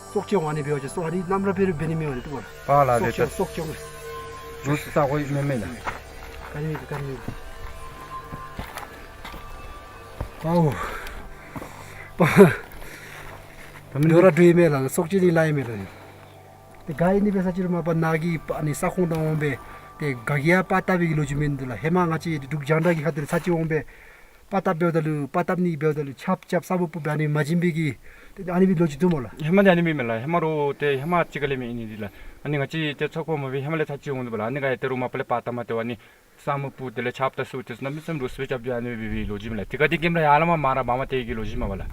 སྲོག་གཅོད་འོང་ནི་འབད་བ་ཅིན་སྲོག་ཨ་ནི་གནམ་ར་འབད་རུང་འབད་ནི་མེད་པ་འདི་འདུག་པ་ལགས། ཨ་ལགས། སྲོག་གཅོད་སྲོག་གཅོད་འོང་། འདྲོག་སི་ས་གོ་མེན་མས་ལགས། ག་ནི་མེད་ག་ནི་མེད། ཨའོ། པ། ད་མི་འདི་འདྲོག་ར་འདྲོག་ཡི་མས་ལགས། སྲོག་གཅོད་ནི་ལཱ་ཡི་མས་ལགས། ཏེ་ག་ཨིན་ནི་འབད་ས་ཅི་རུང་མ་པ་ནཱ་གི་ཨ་ནི་ས་ཁོངས་ནང་འོང་སྦེ་ཏེ་ག་གིས་ཡང་པར་བཏབ་པའི་གི་ལོ་རྒྱུས་མིན་འདུག་ལགས། ཧེ་མ་ང་བཅས་འབྲུག་རྒྱང་བསྒྲགས་ཀྱི་ཁ་ཐུག་ལས་ཚར་གཅིག་འོང་སྦེ་པར་བཏབ་འབདཝ་ད་ལུ་པར་བཏབ་ནི་འབདཝ་ད་ལུ་ཆརཔ་རྐྱབ་ས་སྨུག་སྤུབ་སྦེ་ཨ་ནི་མ་བྱིན་པའི་གི་ཏེ་ཨ་ནི་སྦེ་ལོ་རྒྱུས་འདུག་སྨོ་ལགས། ཧེ་མ་འདི་ཨ་ནི་མེན་མས་ལགས། ཧེ་མ་རོགས་ཏེ་ཧེ་མ་ཅིག་ཁ་ལས་མེད་ཨིན་ནི་འདི་ལགས། ཨ་ནི་ང་བཅས་ཏེ་ཚོགས་པ་མ་འབད་ཧེ་མ་ལས་ཚར་གཅིག་འོང་འདུག་པ་ལགས། ཨ་ནི་ག་ཡ་ཏེ་རུང་མ་པ་ལས་པར་བཏབ་མ་སྟེར་བར་ཨ་ནི་ས་སྨུག་སྤུབ་དེ་ལས་ཆརཔ་དང་སུ་ཏེ་གནམ་མེད་ས་མེད་འདྲོག་སི་སྦེ་རྐྱབ་སྟེ་ཨ་ནི་སྦེ་འབད་བའི་ལོ་རྒྱུས་མས་ལགས། ཏེ་ག་དེ་གེམ་ར་ཡར་ལས་མར་མར་ར་འབག་མ་སྟེར་གི་ལོ་རྒྱུས་མས་པ་ལགས།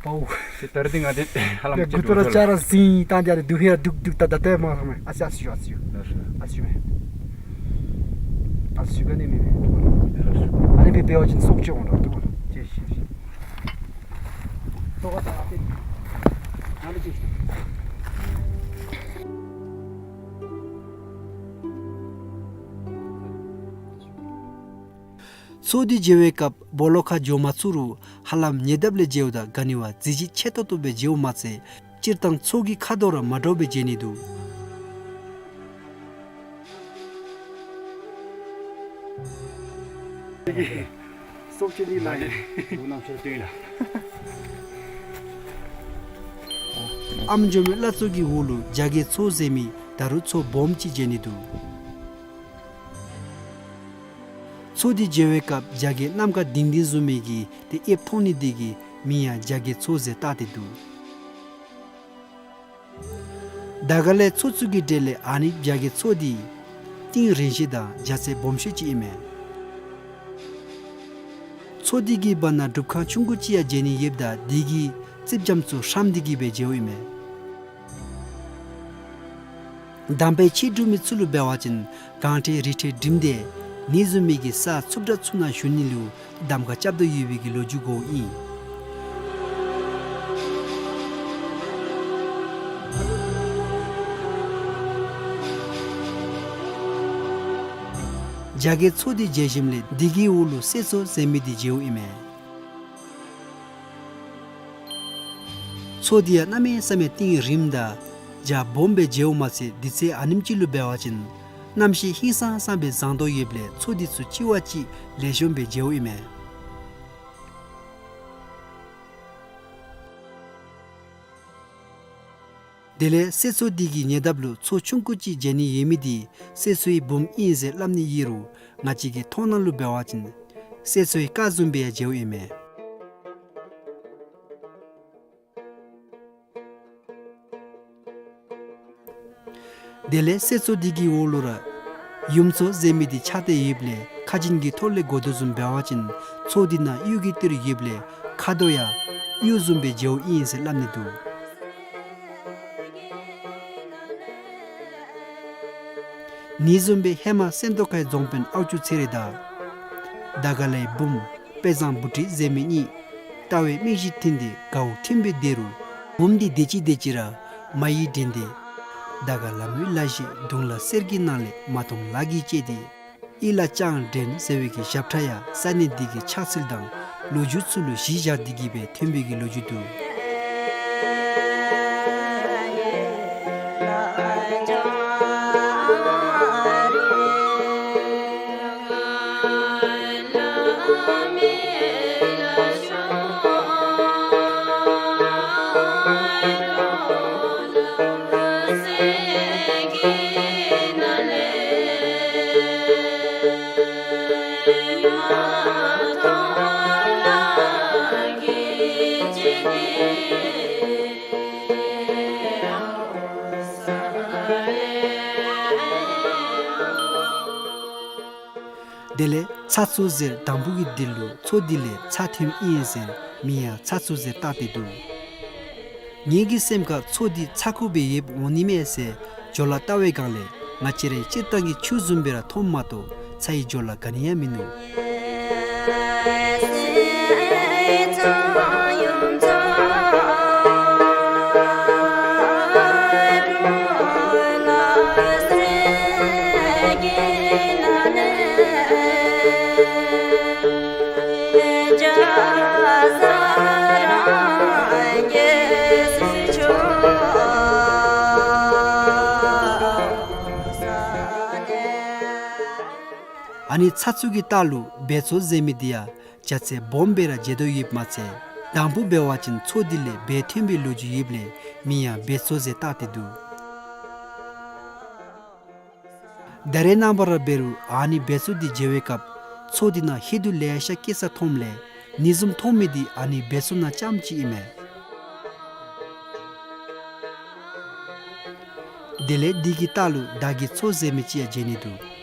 པའོ། ཏེ་ད་རེས་འདི་ང་འདི་ཧ་ལམ་ཅིག་འགོ་ཐོག་ར་འདྲོག་སི་ལགས། ཅ་ར་ཟིང་བཏང་སྟེ་ཨ་ནི་སྡུག་ཧེ་ར་སྡུག་སྡུག་ད་ད་ལྟོ་མ་ཧ་མ་ཨ་ཙི་ཨ་ཙི་ཞུ་ཨ་ཙི་ཞུ། ལགས་སོ། ཨ་ཙི་ཞུ་མས། ཨ་ཙི་ཞུ་ག་ནི་མེད་མེད། ལགས་སོ། ཨ་ནི་སྦེ་འབད་བ་ཅིན་སྲོག་གཅོད་འོང་ར་འདུག་པ་ལགས། ཅེས་ཤེས་ཤེས། ཏོག་ཏོ་ཨ་ཏེ་ང་ལུ་ཅེས་ཤེས། མཚོ་འདི་མཇལ་བའི་སྐབས་སྦོ་ལོགས་ཁར་འགྱོ་མ་ཚུགས་རུང་ཧ་ལམ་ཉེ་འདབས་ལས་མཇལཝ་ད་ག་ནི་བ་གཟི་བརྗིད་ཆེ་ཏོག་ཏོ་སྦེ་མཇལཝ་མ་ཚད་སྤྱིར་བཏང་མཚོ་གི་ཁ་དོག་ར་མ་འདྲཝ་སྦེ་མཇལ་ནི་འདུག། སྲོག་གཅོད་ནི་ལཱ་ཡི། འདུག་གནམ་ཤར་སྟོན་ལགས། ཨ་ང་ ཨམ་ཅོག་མའི་བླ་མཚོ་གི་འོག་ལུ་རྒྱ་སྐྱེགས་མཚོ་ཟེར་མི་ད་རུང་མཚོ་སྦོམ་ཅིག་མཇལ་ནི་འདུག། མཚོ་འདི་མཇལ་བའི་སྐབས་རྒྱ་སྐྱེགས་ནམ་མཁའ་ལྡིང་ལྡིང་བཟུམ་མའི་གི་ཏེ་དབྱིབས་མཐོང་ནི་འདི་གིས་མིང་ཡང་རྒྱ་སྐྱེགས་མཚོ་ཟེར་བཏགས་ཏེ་འདུག། དར་དཀར་ལའི་མཚོ་ཚུ་གི་གྲས་ལས་ཨ་ནི་རྒྱ་སྐྱེགས་མཚོ་འདི་གཏིང་རིང་ཤོས་དང་རྒྱ་ཚད་སྦོམ་ཤོས་ཅིག་ཨིན་མས། མཚོ་འདི་གི་བར་ན་སྒྲུབ་ཁང་ཆུང་ཀུ་ཅིག་ཡང་མཇལ་ནི་ཡོདཔ་ད་འདི་གི་རྩིགཔ་རྒྱམ་ཚུ་ཧྲམ་སྟེ་གི་སྦེ་མཇལཝ་ཨིན་མས། དམ་པའི་ཆོས་སྒྲུབ་མི་ཚུ་ལུ་འབད་བ་ཅིན་གངས་ཁྲོད་རི་ཁྲོད་འགྲིམས་ཏེ་ནི་བཟུམ་མའི་གི་ས་འཚུབ་དྲགས་ཚུ་ནང་བཞུགས་ནི་ལུ་གདམ་ཁ་རྐྱབ་དོ་ཡོད་པའི་གི་ལོ་རྒྱུས་གོཝ་ཨིན། རྒྱ་སྐྱེགས་མཚོ་འདི་མཇལ་ཞིནམ་ལས་འདི་གི་འོག་ལུ་གསེར་མཚོ་ཟེར་མི་འདི་མཇལཝ་ཨིན་མས། མཚོ་འདི་ཡང་གནམ་མེད་ས་མེད་གཏིང་རིངམ་དང་རྒྱ་སྦོམ་སྦེ་མཇལཝ་མ་ཚད་དུས་ཚོད་ཨ་ནེམ་ཅིག་ལུ་འབད་བ་ཅིན་གནམ་གཤིས་ཧིང་སངས་སངས་སྦེ་བཟང་དོ་ཡོདཔ་ལས་མཚོ་འདི་ཚུ་གཅིག་བ་གཅིག་ལེགས་ཤོམ་སྦེ་མཇལཝ་ཨིན་མས། དེ་ལས་གསེར་མཚོ་འདི་གི་ཉེ་འདབས་ལུ་མཚོ་ཆུང་ཀུ་ཅིག་མཇལ་ནི་ཡོད་མི་འདི་གསེར་མཚོའི་བུམོ་ཨིན་ཟེར་སླབ་ནི་ཡོད་རུང་ང་བཅས་ཀྱི་མཐོང་སྣང་ལུ་འབད་བ་ཅིན་གསེར་མཚོའི་སྐ་བཟུམ་སྦེ་ཡང་མཇལཝ་ཨིན་མས། དེ་ལས་གསེར་མཚོ་འདི་གི་འོག་ལུ་ར་ཡུམ་མཚོ་ཟེར་མི་འདི་ཆགས་ཏེ་ཡོདཔ་ལས་ཁ་རྒྱུན་གྱི་ཐོག་ལས་གོ་དོ་བཟུམ་འབད་བ་ཅིན་མཚོ་འདི་ནང་གཡུ་གི་ཏི་རུ་ཡོདཔ་ལས་ཁ་དོག་ཡང་གཡུ་བཟུམ་སྦེ་མཇལཝ་ཨིན་ཟེར་སླབ་ནི་འདུག། ནི་བཟུམ་སྦེ་ཧེ་མ་སེམས་རྟོགས་ཁའི་རྫོང་དཔོན་ཨའུ་ཅུ་ཚེ་རིང་དང་དར་དཀར་ལའི་བུམོ་དཔལ་བཟང་བུ་ཁྲིད་ཟེར་མི་གཉིས་ལྟ་བའི་མིག་གཞི་མཐུན་ཏེ་དགའཝ་མཐུན་པའི་དེ་རུ་བུམོ་འདི་དེ་ཅིག་དེ་ཅིག་ར་མ་ཡིག་འདྲེན་ཏེ་དར་དཀར་ལ་མོའི་ལ་གཞས་དུང་ལ་གསེར་གྱི་ནང་ལས་མ་འཐོམས་ལ་གིས་བཅད་དེ་ཨི་ལ་ལྕང་འདྲེན་ཟེར་བའི་གི་ཞབས་ཁྲ་ཡང་ས་གནས་འདི་གི་ཆགས་ཚུལ་དང་ལོ་རྒྱུས་ཚུ་ལུ་གཞི་བཞག་སྟེ་གི་སྦེ་ཐོན་པའི་གི་ལོ་རྒྱུས་འདུག། དེ་ལས་ཚ་མཚོ་ཟེར་དང་པོ་གི་འདི་ལུ་མཚོ་འདི་ལས་ཚ་ཐོནམ་ཨིན་ཟེར་མིང་ཡང་ཚ་མཚོ་ཟེར་བཏགས་ཏེ་འདུག། ངེའི་གི་སེམས་ཁར་མཚོ་འདི་ཚ་ཁུ་སྦེ་ཡོདཔ་འོང་ནི་མས་ཟེར་འགྱོ་ལ་བལྟ་བའི་སྒང་ལས་ང་བཅས་རའི་སྤྱིར་བཏང་གི་ཆུ་བཟུམ་སྦེ་ར་མཐོངམ་མ་གཏོགས་ཚ་བའི་འགྱོ་ལ་ག་ནི་ཡང་མིན་ནུག། ཨ་ནི་ཚ་མཚོ་གི་ལྟག་ལུ་སྦལ་མཚོ་ཟེར་མི་འདི་ཡང་རྒྱ་ཚད་སྦོམ་སྦེ་ར་མཇལ་དོ་ཡོདཔ་མ་ཚད་དང་པོ་འབད་བ་ཅིན་མཚོ་འདི་ལས་སྦལ་ཐོན་པའི་ལོ་རྒྱུས་ཡོདཔ་ལས་མིང་ཡང་སྦལ་མཚོ་ཟེར་བཏགས་ཏེ་འདུག། ད་རེས་ནངས་པ་ར་འབད་རུང་ཨ་ནི་སྦལ་མཚོ་འདི་མཇལ་བའི་སྐབས་མཚོ་འདི་ནང་ཧེ་དུ་ལེ་ཤ་སྐྱེ་ས་མཐོངམ་ལས་ནི་བཟུམ་མཐོང་མི་འདི་ཨ་ནི་སྦལ་མཚོ་ནང་རྐྱངམ་ཅིག་ཨིན་མས། དེ་ལས་འདི་གི་ལྟག་ལུ་དར་གྱི་མཚོ་ཟེར་མི་ཅིག་ཡང་མཇལ་ནི་འདུག།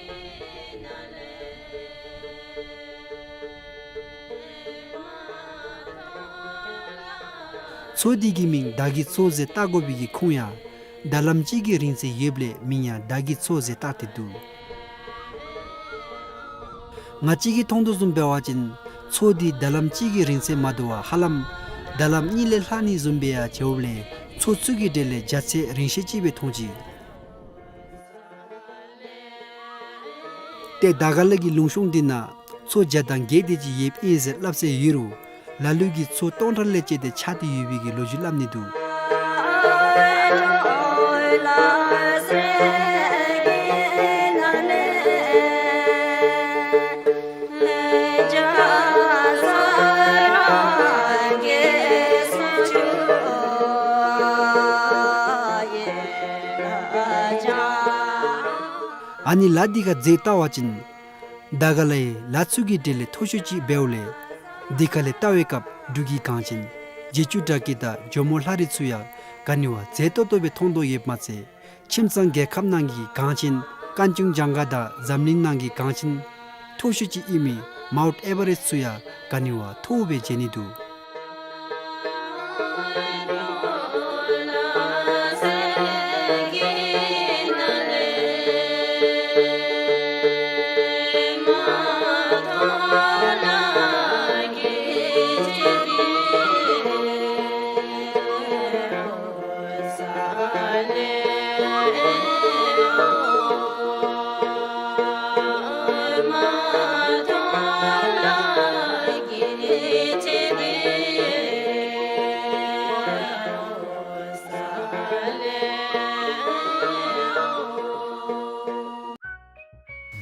མཚོ་འདི་གི་མིང་དར་གྱི་མཚོ་ཟེར་བཏགས་དགོ་པའི་གི་ཁུངས་ཡང་དར་ལམ་ཅིག་གི་རིང་ཚད་ཡོདཔ་ལས་མིང་ཡང་དར་གྱི་མཚོ་ཟེར་བཏགས་ཏེ་འདུག། ང་བཅས་ཀྱིས་མཐོང་དོ་བཟུམ་འབད་བ་ཅིན་མཚོ་འདི་དར་ལམ་ཅིག་གི་རིང་ཚད་མ་དོ་བར་ཧ་ལམ་དར་ལམ་གཉིས་ལས་ལྷག་ནི་བཟུམ་སྦེ་ཡང་མཇལཝ་ལས་མཚོ་ཚུ་གི་གྲས་ལས་རྒྱ་ཚད་རིང་ཤོས་ཅིག་སྦེ་མཐོང་ཅི། ཏེ་དར་དཀར་ལ་གི་ལུང་གཤོང་འདི་ནང་མཚོ་བརྒྱ་དང་བརྒྱད་དེ་ཅིག་ཡོདཔ་ཨིན་ཟེར་སླབ་སྲོལ་ཡོད་རུང་ལ་ལུ་གིས་མཚོ་སྟོང་ཕྲག་ལས་བཅད་དེ་ཆགས་ཏེ་ཡོད་པའི་གི་ལོ་རྒྱུས་སླབ་ནི་འདུག། ཨ་ནི་ལ་འདི་ཁར་འཛེགས་བལྟ་བ་ཅིན་ད་ག་ལས་ལ་ཚུ་གི་གྲས་ལས་མཐོ་ཤོས་ཅིག་འབདཝ་ལས་འདི་ཁ་ལས་བལྟ་བའི་སྐབས་འབྲུག་གི་གངས་ཅན་རྗེ་བཙུན་བཀྲ་ཤིས་དང་ཇོ་མོ་ལྷ་རི་ཚུ་ཡང་ག་ནི་བ་མཛེས་ཏོག་ཏོ་སྦེ་མཐོང་དོ་ཡོདཔ་མ་ཚད་ཁྱིམ་ཚང་རྒྱལ་ཁབ་ནང་གི་གངས་ཅན་ཀན་ཅུང་ཇང་ག་དང་འཛམ་གླིང་ནང་གི་གངས་ཅན་མཐོ་ཤོས་ཅིག་ཨིན་མི་མའུནཊ་ཨེ་བ་རེསཊ་ཚུ་ཡང་ག་ནི་བ་མཐོཝ་སྦེ་མཇལ་ནི་འདུག།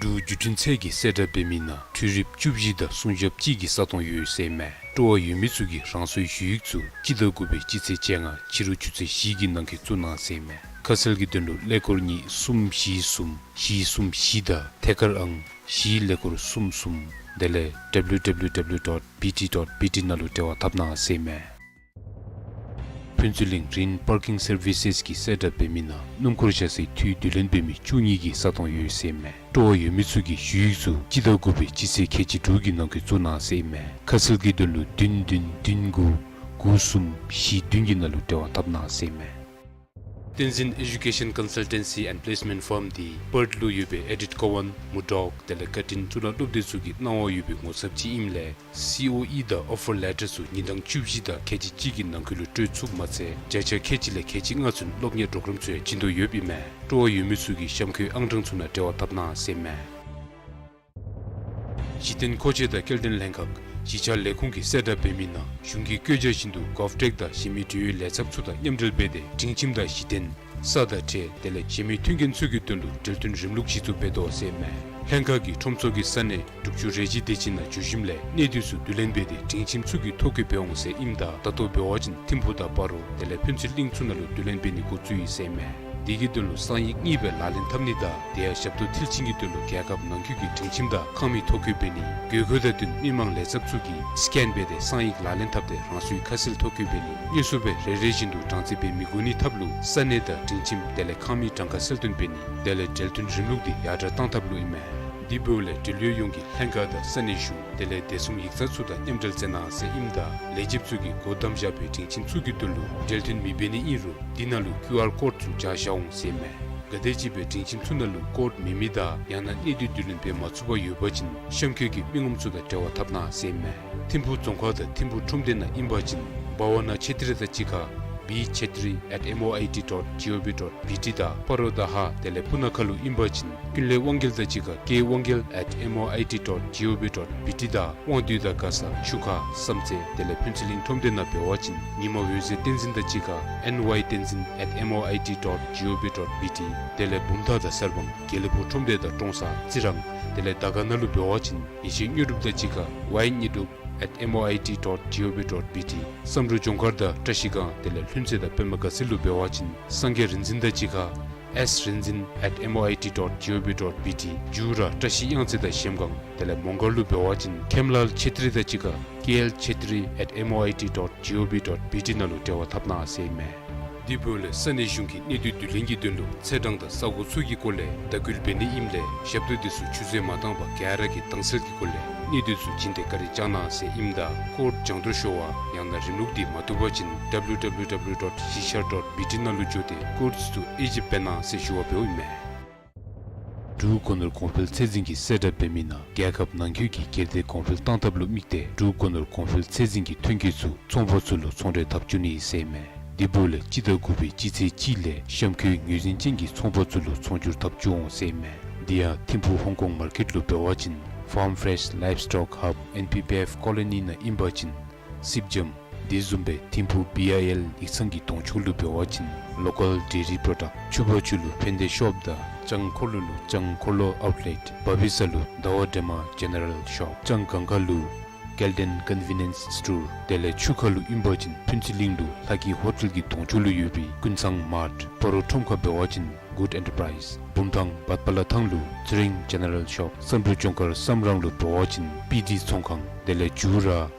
འབྲུག་བརྒྱུད་འཕྲིན་ཚད་ཀྱིས་གསལ་བསྒྲགས་འབད་མི་ནང་འཕྲུལ་རིགཔ་བཅུ་བཞི་དང་སྲུང་ཞབས་གཅིག་གི་ས་སྟོང་ཡོད་ཟེར་མས། སྤྲོ་བ་ཡོད་མི་ཚུ་གིས་རང་སོའི་ཞུ་ཡིག་ཚུ་སྤྱི་ཟླ་དགུ་པའི་སྤྱི་ཚེས་བཅོ་ལྔ་ཕྱི་རུ་ཆུ་ཚོད་བཞི་གི་ནང་འཁོད་བཙུགས་གནང་ཟེར་མས། ཁ་གསལ་གྱི་དོན་ལུ་ཀླད་ཀོར་གཉིས་གསུམ་བཞི་གསུམ་བཞི་གསུམ་བཞི་དང་ཐད་ཀར་ཨང་བཞི་ཀླད་ཀོར་གསུམ་གསུམ་དེ་ལས་ཌབ་ལིའུ་ཌབ་ལིའུ་ཌབ་ལིའུ་ཌོཊ་བི་ཊི་ཌོཊ་བི་ཊི་ནང་ལུ་འབྲེལ་བ་འཐབ་གནང་ཟེར་མས། ཕུན་ཚོགས་གླིང་རིན་པར་ཀིང་སར་བི་སེས་ཀྱིས་གསལ་བསྒྲགས་འབད་མི་ནང་སྣུམ་འཁོར་བཞག་སའི་འཐུས་བསྡུ་ལེན་འབད་མི་བཅུ་གཉིས་ཀྱི་ས་སྟོང་ཡོད་ཟེར་མས། སྤྲོ་བ་ཡོད་མི་ཚུ་གིས་ཞུ་ཡིག་ཚུ་སྤྱི་ཟླ་དགུ་པའི་སྤྱི་ཚེས་ཁལ་གཅིག་དྲུག་གི་ནང་འཁོད་བཙུགས་གནང་ཟེར་མས། ཁ་གསལ་གྱི་དོན་ལུ་བདུན་བདུན་བདུན་དགུ་དགུ་གསུམ་བཞི་བདུན་གྱི་ནང་ལུ་འབྲེལ་བ་འཐབ་གནང་ཟེར་མས། བསྟན་འཛིན་ཨེ་ཌུ་ཀེ་ཤཱན་ཀོན་སཱལ་ཊན་སི་ཨེནཌ་པི་ལེསི་མེནཊ་ཕརམ་འདི་པརཐ་ལུ་ཡོད་པའི་ཨེ་ཌིཐ་ཀོ་ཝཱན་མུར་ཌོག་དེ་ལས་ཀར་ཊིན་གཙུག་ལག་སློབ་སྡེ་ཚུ་གི་གནང་བ་ཡོད་པའི་ངོ་ཚབ་ཅིག་ཨིནམ་ལས་སི་ཨོ་ཨི་དང་ཨོ་ཕར་ལེ་ཊར་ཚུ་ཉིན་གྲངས་བཅུ་བཞི་དང་ཁལ་གཅིག་གཅིག་གི་ནང་འཁོད་ལུ་སྤྲོད་ཚུགསཔ་མ་ཚད་བརྒྱ་ཆ་ཁལ་གཅིག་ལས་ཁལ་གཅིག་ལྔ་ཚུན་སློབ་གཉེར་པོརོ་གརམ་ཚུ་ཡང་བྱིན་དོ་ཡོདཔ་ཨིན་མས། སྤྲོ་བ་ཡོད་མི་ཚུ་གིས་གཤམ་འཁོད་ཨང་གྲངས་ཚུ་ནང་འབྲེལ་བ་འཐབ་གནང་ཟེར་མས། གཞི་རྟེན་མཁོ་ཆས་དང་སྐྱེལ་འདྲེན་ལྷན་ཁག་གཞིས་ཆགས་ལས་ཁུངས་ཀྱིས་གསལ་བསྒྲགས་འབད་མི་ནང་གཞུང་གི་བཀོད་རྒྱ་བཞིན་དུ་གོབ་ཊེཀ་དང་གཞན་མི་འབྲེལ་ཡོད་ལས་ཚབ་ཚུ་དང་མཉམ་འབྲེལ་འབད་དེ་སྒྲིང་ཁྱིམ་དང་གཞི་རྟེན་ས་དང་ཁྲལ་དེ་ལས་གཞན་མི་མཐུན་རྐྱེན་ཚུ་གི་དོན་ལུ་འབྲེལ་མཐུན་རིམ་ལུགས་གཞི་བཙུགས་འབད་དོ་ཟེར་མས། ལྷན་ཁག་གིས་ཁྲོམ་ཚོགས་ཀྱི་ས་གནས་འབྲུག་ཆུ་རལ་གྲི་སྡེ་བཞི་ནང་འགྱོ་ཞིནམ་ལས་གནས་སྡུས་ཚུ་བསྡུ་ལེན་འབད་དེ་སྒྲིང་ཁྱིམ་ཚུ་གི་ཐོ་བཀོད་འབད་འོང་ཟེར་ཨིནམ་ད་ད་ལྟོ་འབད་བ་ཅིན་ཐིམ་ཕུག་དང་སྤ་རོ་དེ་ལས་ཕུན་ཚོགས་གླིང་ཚུ་ནང་ལུ་བསྡུ་ལེན་འབད་ནི་འགོ་བཙུགས་ཡི་ཟེར་མས། དེ་གི་དོན་ལུ་གསང་ཡིག་གཉིས་སྦེ་ལག་ལེན་འཐབ་ནི་དང་དེ་ཡང་ཞབས་ཏོག་མཐིལ་ཕྱིན་གྱི་དོན་ལུ་རྒྱལ་ཁབ་ནང་འཁོད་ཀྱི་སྒྲིང་ཁྱིམ་དང་ཁང་མིག་ཐོ་བཀོད་འབད་ནི། དགོས་མཁོ་དང་བསྟུན་མི་མང་ལས་ཚབ་ཚུ་གིས་སི་ཀེན་འབད་དེ་གསང་ཡིག་ལག་ལེན་འཐབ་སྟེ་རང་སོའི་ཁ་གསལ་ཐོ་བཀོད་འབད་ནི། དངོས་སུ་སྦེ་རེ་རེ་བཞིན་དུ་གྲངས་རྩིས་འབད་མི་དགོ་ནི་ཐབས་ལུ་ས་གནས་དང་སྒྲིང་ཁྱིམ་དེ་ལས་ཁང་མིག་གྲངས་ཀ་གསལ་སྟོན་འབད་ནི་དེ་ལས་འབྲེལ་མཐུན་རིམ་ལུགས་འདི་ཡར་དྲག་བཏང་ཐབས་ལུ་ཨིན་མས། དེ་འབདཝ་ལས་འབྲེལ་ཡོད་ཡོངས་ཀྱིས་ལྷན་ཁག་དང་ས་གནས་གཞུང་དེ་ལས་བདེ་སྲུང་ཡིག་ཚང་ཚུ་དང་མཉམ་འབྲེལ་མཛད་གནང་ཟེར་ཨིནམ་ད་ལས་བྱེདཔ་ཚུ་གིས་སྒོ་བསྡམས་བཞག་པའི་སྒྲིང་ཁྱིམ་ཚུ་གི་དོན་ལུ་འབྲེལ་མཐུན་མི་འབད་ནི་ཨིན་རུང་འདི་ནང་ལུ་ཀིའུ་ཨར་ཀོཌ་ཚུ་སྦྱར་བཞག་འོང་ཟེར་མས། ག་དེམ་ཅིག་སྦེ་སྒྲིང་ཁྱིམ་ཚུ་ནང་ལུ་ཀོཌ་མེད་མི་དང་ཡང་ན་གནས་སྡུས་བསྡུ་ལེན་འབད་མ་ཚུགས་པར་ཡོད་པ་ཅིན་གཤམ་འཁོད་ཀྱི་མི་ངོམ་ཚུ་དང་འབྲེལ་བ་འཐབ་གནང་ཟེར་མས། ཐིམ་ཕུག་རྫོང་ཁག་དང་ཐིམ་ཕུག་ཁྲོམ་སྡེ་ནང་ཨིན་པ་ཅིན་བྷ་ཝ་ན་ཆེ་ཏྲི་དང་གཅིག་ཁར་བི་ཆེ་ཏྲི་ཨེཊ་མོ་ཨའི་ཊི་ཌོཊ་ཇི་ཨོ་ཝི་ཌོཊ་བི་ཊི་དང་སྤ་རོ་དང་ཧཱ་དེ་ལས་སྤུ་ན་ཁ་ལུ་ཨིན་པ་ཅིན་ཀུན་ལེགས་དབང་རྒྱལ་དང་གཅིག་ཁར་ཀེ་དབང་རྒྱལ་ཨེཊ་མོ་ཨའི་ཊི་ཌོཊ་ཇི་ཨོ་ཝི་ཌོཊ་བི་ཊི་དང་དབང་འདུས་དང་མགར་ས་ཆུ་ཁ་བསམ་རྩེ་དེ་ལས་ཕུན་ཚོགས་གླིང་ཁྲོམ་སྡེ་ནང་འབད་བ་ཅིན་ཉི་མ་འོད་ཟེར་བསྟན་འཛིན་དང་གཅིག་ཁར་ཨེན་ཝའི་བསྟན་འཛིན་ཨེཊ་མོ་ཨའི་ཊི་ཌོཊ་ཇི་ཨོ་ཝི་ཌོཊ་བི་ཊི་དེ་ལས་བུམ་ཐང་དང་གསར་སྤང་དགེ་ལེགས་ཕུག་ཁྲོམ་སྡེ་དང་ཀྲོང་གསར་རྩི་རང་དེ་ལས་དར་དཀར་ནང་ལུ་འབད་བ་ཅིན་ཡེ་ཤེས་དངོས་གྲུབ་དང་གཅིག་ཁར་ཝའི་དངོས་གྲུབ་ཨེཊ་མོ་ཨའི་ཊི་ཌོཊ་ཇི་ཨོ་ཝི་ཌོཊ་བི་ཊི། བསམ་འགྲུབ་ལྗོངས་མཁར་དང་བཀྲ་ཤིས་སྒང་དེ་ལས་ལྷུན་རྩེ་དང་པདྨ་དགའ་ཚལ་ལུ་འབད་བ་ཅིན་སངས་རྒྱས་རིག་འཛིན་དང་གཅིག་ཁར་ཨེསི་རིག་འཛིན་ཨེཊ་མོ་ཨའི་ཊི་ཌོཊ་ཇི་ཨོ་ཝི་ཌོཊ་བི་ཊི། མཇུག་ར་བཀྲ་ཤིས་གཡང་རྩེ་དང་གཞལམ་སྒང་དེ་ལས་མོང་སྒར་ལུ་འབད་བ་ཅིན་མཁྱེན་ལཱལ་ཆེ་ཏྲི་དང་གཅིག་ཁར་ཀེ་ཨེལ་ཆེ་ཏྲི་ཨེཊ་མོ་ཨའི་ཊི་ཌོཊ་ཇི་ཨོ་ཝི་ཌོཊ་བི་ཊི་ནང་ལུ་འབྲེལ་བ་འཐབ་གནང་ཟེར་ཨིན་མས། དེ་འབདཝ་ལས་ས་གནས་གཞུང་གིས་གནས་སྡུས་བསྡུ་ལེན་གྱི་དོན་ལུ་ཚེས་གྲངས་དང་ས་གོ་ཚུ་གི་སྐོར་ལས་བརྡ་བསྐུལ་འབད་ནི་ཨིནམ་ལས་ཞབས་ཏོག་འདི་ཚུ་ཆུད་ཟོས་མ་བཏང་པར་ག་ར་གིས་དྭངས་གསལ་གྱི་སྒོ་ལས་གནས་སྡུས་ཚུ་བྱིན་ཏེ་བཀའ་དྲིན་བསྐྱང་གནང་ཟེར་ཨིནམ་ད་ཀོཌ་སྦྱང་དོར་ཤོར་བ་ཡང་ན་རིམ་ལུགས་འདི་མ་བཏུབ་པ་ཅིན་ཌབ་ལིའུ་ཌབ་ལིའུ་ཌབ་ལིའུ་ཌོཊ་གཞིས་ཆགས་ཌོཊ་བི་ཊི་ནང་ལུ་འགྱོ་སྟེ་ཀོཌ་ཚུ་དབྱེ་ཞིབ་འབད་གནང་ཟེར་ཞུ་བ་འབདཝ་ཨིན་མས། འབྲུག་སྒོ་ནོར་གོང་འཕེལ་ཚད་འཛིན་གྱིས་གསལ་བསྒྲགས་འབད་མི་ནང་རྒྱལ་ཁབ་ནང་འཁོད་ཀྱི་སྒེར་སྡེ་གོང་འཕེལ་གཏང་ཐབས་ལུ་དམིགས་ཏེ་འབྲུག་སྒོ་ནོར་གོང་འཕེལ་ཚད་འཛིན་གྱི་ཐོན་སྐྱེད་ཚུ་ཚོང་པ་ཚུ་ལུ་ཚོང་འབྲེལ་འཐབ་བཅུག་ནི་ཟེར་ཨིན་མས། དེ་འབདཝ་ལས་སྤྱི་ཟླ་དགུ་པའི་སྤྱི་ཚེས་གཅིག་ལས་གཤམ་འཁོད་ངོས་འཛིན་ཅན་གྱི་ཚོང་པ་ཚུ་ལུ་ཚོང་སྒྱུར་འཐབ་བཅུག་འོང་ཟེར་ཨིན་མས། དེ་ཡང་ཐིམ་ཕུག་ཧོང་ཀོང་མར་ཀེཊ་ལུ་འབད་བ་ཅིན་ཕཱརམ་ཕེ་རེཤ་ལའིབ་སི་ཊོག་ཧབ་ཨེན་པི་བི་ཨེཕ་ཀོ་ལོ་ནི་ནང་ཨིན་པ་ཅིན་སིབ་ཇམ། དེ་བཟུམ་སྦེ་ཐིམ་ཕུག་བི་ཨའི་ཨེལ་ཡིག་ཚང་གི་གདོང་ཕྱོགས་ལུ་འབད་བ་ཅིན་ལོ་ཀཱལ་ཌེ་རི་པྲོ་ཌཀཊ། ཕྱུ་པ་ཆུ་ལུ་ཕན་བདེ་ཤོབ་དང་ལྕང་འཁོར་ལོ་ལུ་ལྕང་འཁོར་ལོ་ཨའུཊ་ལེཊ། བ་བི་ས་ལུ་ཟླ་བ་སྒྲོལ་མ་ཇེ་ནེ་རལ་ཤོབ། ལྕང་སྒང་ཁ་ལུ་ཀེལ་ཌེན་ཀོན་ཝི་ནི་ཡེནསི་སི་ཊོར། དེ་ལས་ཆུ་ཁ་ལུ་ཨིན་པ་ཅིན་ཕུན་ཚོགས་གླིང་ལུ་ལྷ་སྐྱིད་ཧོ་ཊེལ་གྱི་གདོང་ཕྱོགས་ལུ་ཡོད་པའི་ཀུན་བཟང་མཱརཊ། སྤ་རོ་ཁྲོམ་ཁར་འབད་བ་ཅིན་ Good Enterprise བུམ་ཐང་བ་པ་ལ་ཐང་ལུ་ཚེ་རིང་General Shop། བསམ་གྲུབ་ལྗོངས་མཁར་བསམ་རང་ལུ་འབད་བ་ཅིན་པི་ཌི་ཚོང་ཁང་། དེ་ལས་མཇུག་ར་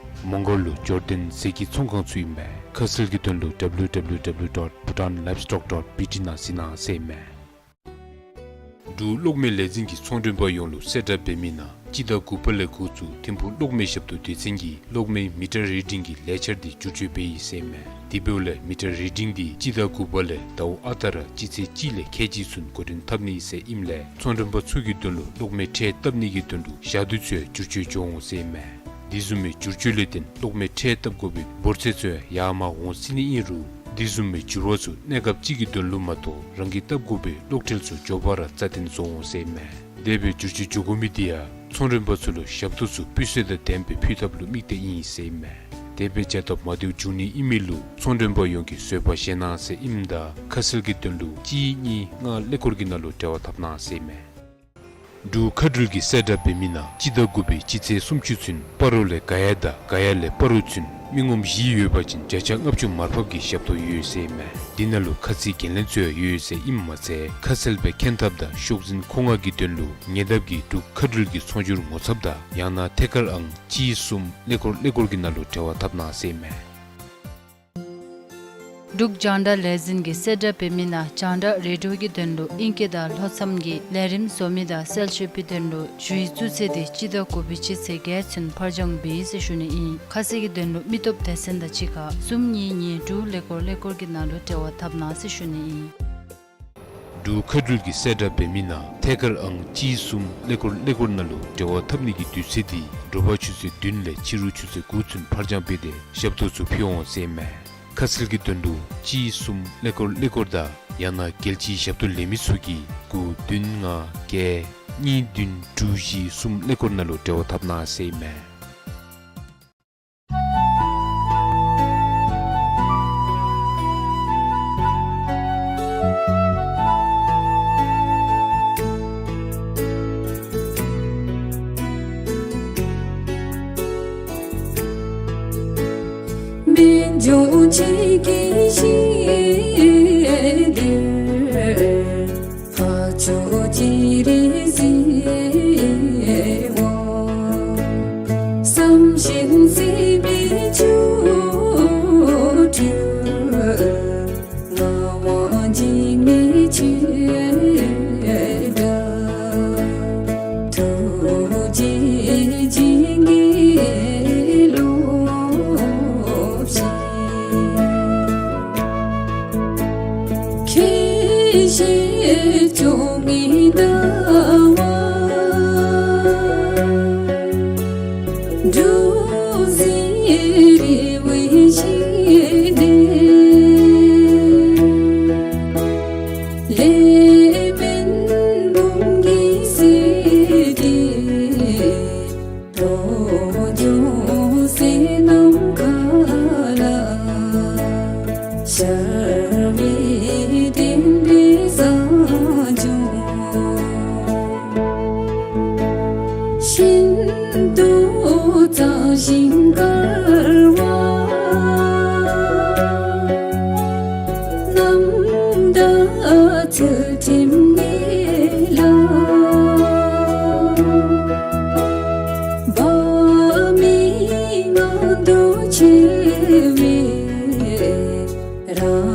མོང་སྒར་ལུ་འབྱོར་ལྡན་ཟས་ཀྱི་ཚོང་ཁང་ཚུ་ཨིན་མས། ཁ་གསལ་གྱི་དོན་ལུ་W W W dot bhutan livestock dot B T ནང་གཟིགས་གནང་ཟེར་ཨིན་མས། འབྲུག་གློག་མེ་ལས་འཛིན་གྱི་ཚོང་མགྲོན་པ་ཡོངས་ལུ་གསལ་བསྒྲགས་འབད་མི་ནང་སྤྱི་ཟླ་དགུ་པ་ལས་འགོ་བཙུགས་ཐིམ་ཕུག་གློག་མེ་ཞབས་ཏོག་སྡེ་ཚན་གྱིས་གློག་མེའི་མི་ཊར་རི་ཌིང་གི་ལས་འཆར་འདི་བསྒྱུར་བཅོས་འབད་ཡི་ཟེར་ཨིན་མས། དེ་འབདཝ་ལས་མི་ཊར་རི་ཌིང་འདི་སྤྱི་ཟླ་དགུ་པ་ལས་ཟླཝ་ཨ་རྟག་ར་སྤྱི་ཚེས་གཅིག་ལས་ཁལ་གཅིག་ཚུན་འགོ་འདྲེན་འཐབ་ནི་ཟེར་ཨིནམ་ལས་ཚོང་མགྲོན་པ་ཚུ་གི་དོན་ལུ་གློག་མེ་ཁྲལ་བཏབ་ནི་གི་དོན་ལུ་ཞག་དུས་ཚུ་ཡང་བསྒྱུར་བཅོས་འགྱོ་འོང་ཟེར་ཨིན་མས། དེ་བཟུམ་མའི་བསྒྱུར་བཅོས་ལས་བརྟེན་གློག་མེ་ཁྲལ་བཏབ་དགོ་པའི་འབོར་ཚད་ཚུ་ཡང་ཡར་མར་འོང་སྲིད་ནི་ཨིན་རུང་དེ་བཟུམ་མའི་འགྱུར་བ་ཚུ་གནས་སྐབས་ཅིག་གི་དོན་ལུ་མ་གཏོགས་རང་གིས་བཏབ་དགོ་པའི་གློག་ཁྲལ་ཚུ་མགྱོགས་པ་ར་རྩ་བརྟན་བཟོ་འོང་ཟེར་ཨིན་མས། དེ་སྦེ་བསྒྱུར་བཅོས་འགྱོ་དགོ་མི་དེ་ཡང་ཚོང་མགྲོན་པ་ཚུ་ལུ་ཞབས་ཏོག་ཚུ་སྤུས་ཚད་དང་ལྡནམ་སྦེ་ཕུལ་ཐབས་ལུ་དམིགས་ཏེ་ཨིན་ཟེར་ཨིན་མས། དེ་སྦེ་བྱ་ཐབས་མ་བདེཝ་འབྱུང་ནི་ཨིན་མི་ལུ་ཚོང་མགྲོན་པ་ཡོངས་ཀྱིས་བཟོད་པ་བཞེས་གནང་ཟེར་ཨིནམ་ད་ཁ་གསལ་གྱི་དོན་ལུ་གཅིག་གཉིས་ལྔ་ཀླད་ཀོར་གྱི་ནང་ལུ་འབྲེལ་བ་འཐབ་གནང་ཟེར་ཨིན་མས། འབྲུག་མཁའ་འགྲུལ་གྱིས་གསལ་བསྒྲགས་འབད་མི་ནང་སྤྱི་ཟླ་དགུ་པའི་སྤྱི་ཚེས་སུམ་ཅུ་ཚུན་སྤ་རོ་ལས་ག་ཡ་དང་ག་ཡ་ལས་སྤ་རོ་ཚུན་མི་ངོམ་བཞི་ཡོད་པ་ཅིན་བརྒྱ་ཆ་ལྔ་བཅུ་མར་ཕབ་ཀྱི་ཞབས་ཏོག་ཡོད་ཟེར་ཨིན་མས། དེ་ནང་ལུ་ཁ་ཚིག་འགན་ལེན་ཚུ་ཡང་ཡོད་ཟེར་ཨིནམ་མ་ཚད་ཁ་གསལ་སྦེ་མཁྱེན་ཐབས་དང་ཤོག་འཛིན་མཁོ་མངགས་ཀྱི་དོན་ལུ་ཉེ་འདབས་ཀྱི་འབྲུག་མཁའ་འགྲུལ་གྱི་ཚོང་སྒྱུར་ངོ་ཚབ་དང་ཡང་ན་ཐད་ཀར་ཨང་གཅིག་གསུམ་ཀླད་ཀོར་ཀླད་ཀོར་གྱི་ནང་ལུ་འབྲེལ་བ་འཐབ་གནང་ཟེར་ཨིན་མས། འབྲུག་རྒྱང་བསྒྲགས་ལས་འཛིན་གྱིས་གསལ་བསྒྲགས་འབད་མི་ནང་རྒྱང་བསྒྲགས་རེ་ཌིའོ་གི་དོན་ལུ་ཨིང་སྐད་དང་ལྷོ་མཚམས་ཀྱི་ལས་རིམ་བཟོ་མི་དང་གསལ་བཤད་པའི་དོན་ལུ་ཞུ་ཡིག་བཙུགས་ཚེས་འདི་སྤྱི་ཟླ་དགུ་པའི་སྤྱི་ཚེས་བརྒྱད་ཚུན་ཕར་འགྱངས་འབད་ཡི་ཟེར་ཞུ་ནི་ཨིན། ཁ་གསལ་གྱི་དོན་ལུ་མི་སྟོབས་སྡེ་ཚན་དང་གཅིག་ཁར་གསུམ་གཉིས་གཉིས་དྲུག་ཀླད་ཀོར་ཀླད་ཀོར་གྱི་ནང་ལུ་འབྲེལ་བ་འཐབ་གནང་ཟེར་ཞུ་ནི་ཨིན། འབྲུག་མཁའ་འགྲུལ་གྱིས་གསལ་བསྒྲགས་འབད་མི་ནང་ཐད་ཀར་ཨང་གཅིག་གསུམ་ཀླད་ཀོར་ཀླད་ཀོར་ནང་ལུ་འབྲེལ་བ་འཐབ་ནི་གི་དུས་ཚོད་འདི་དྲོ་པ་ཆུ་ཚོད་བདུན་ལས་ཕྱི་རུ་ཆུ་ཚོད་དགུ་ཚུན་ཕར་འགྱངས་འབད་དེ་ཞབས་ཏོག་ཚུ་ཕུལ་འོང་ཟེར་ཨིན་མས། ཁ་གསལ་གྱི་དོན་ལུ་གཅིག་གསུམ་ཀླད་ཀོར་ཀླད་ཀོར་དང་ཡང་ན་རྒྱལ་སྤྱིའི་ཞབས་ཏོག་ལེན་མི་ཚུ་གིས་དགུ་བདུན་ལྔ་བརྒྱད་གཉིས་བདུན་དྲུག་བཞི་གསུམ་ཀླད་ཀོར་ནང་ལུ་འབྲེལ་བ་འཐབ་གནང་ཟེར་ཨིན་མས། སྨན་ལྗོངས་ཆེ་གེ་ཞིང་འདིར་འཕགས་མཆོག་སྤྱན་རས་གཟིགས་དབང་། བསམ་བཞིན་གཟིགས་པའི་མཆོག་སྤྲུལ། ངག་དབང་འཇིགས་མེད་ཆོས་གྲགས། ཐུགས་རྗེ་ཆེན་གྱི་སློབ་ཞིང་། ཁྱེད་བཞེད་ཕྱོགས་ངེས་ལྟ་བ། འབྲུག་གཟིགས་རི་བོའི་ཞིང་ལས། ལས་མེད་འབུམ་གྱི་སྲིད་འདི། རྡོ་རྗེ་སེམས་ནམ་མཁའ་ལ། ཤར་བའི་བསྟན་པའི་བཟང་སྤྱོད། ཤིན་ཏུ་མཛངས་ཤིང་དཀར་བ། རྣམ་དག་ཚུལ་ཁྲིམས་ངེས་ལ། འབད་མེད་ངང་དུ་ཆེ་བའི། རང་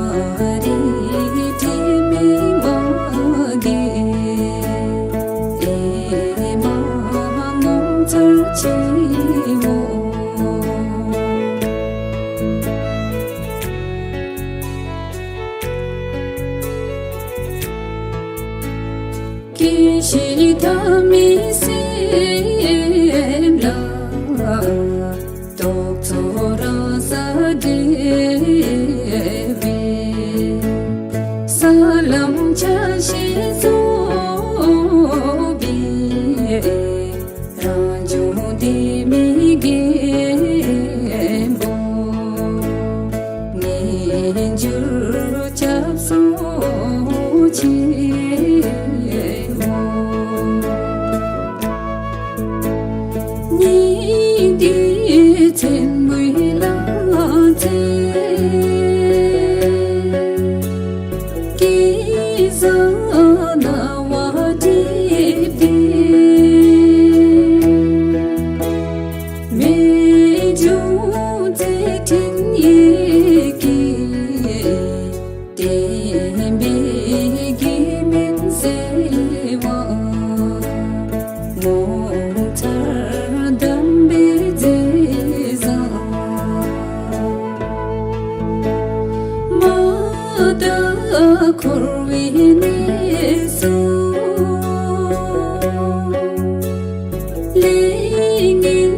རིག་དྲི་མེད་མ་འདི། ཨེ་མ་ངོ་མཚར་ཆེའོ། སྐྱེ་ཤི་ཐ་མའི་སེམས་ལ། རྟོག་ཚོགས་རང་སར་འདྲེས་པའི། ས་ལམ་ཆ་ཤས་རྫོགས་པའི། རང་བྱུང་བདེན་མེད་རྒྱལ་པོ། ངེས་འབྱུང་སྐྱབས་སུ་མཆིའོ། སྙིང་ཐིག་མཚན་མོའི་ལང་ཚོ། སྐལ་བཟང་ འཁོར་བའི་གནས་སུ་ལས་ངན་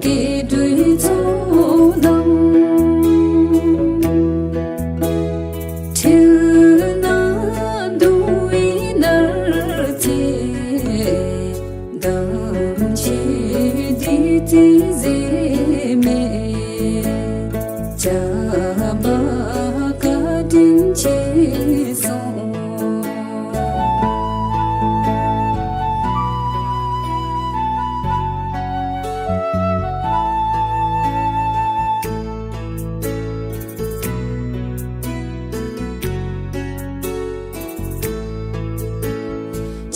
སྐྱེ་འགྲོའི་ཚོགས་རྣམས། འཁྲུལ་སྣང་གདུང་བས་མནར་ཚེ། དམ་ཆོས་བདུད་རྩི་ཟད་མེད་ཇ་བྷ་བཀའ་དྲིན་ཆེ་གསུངས།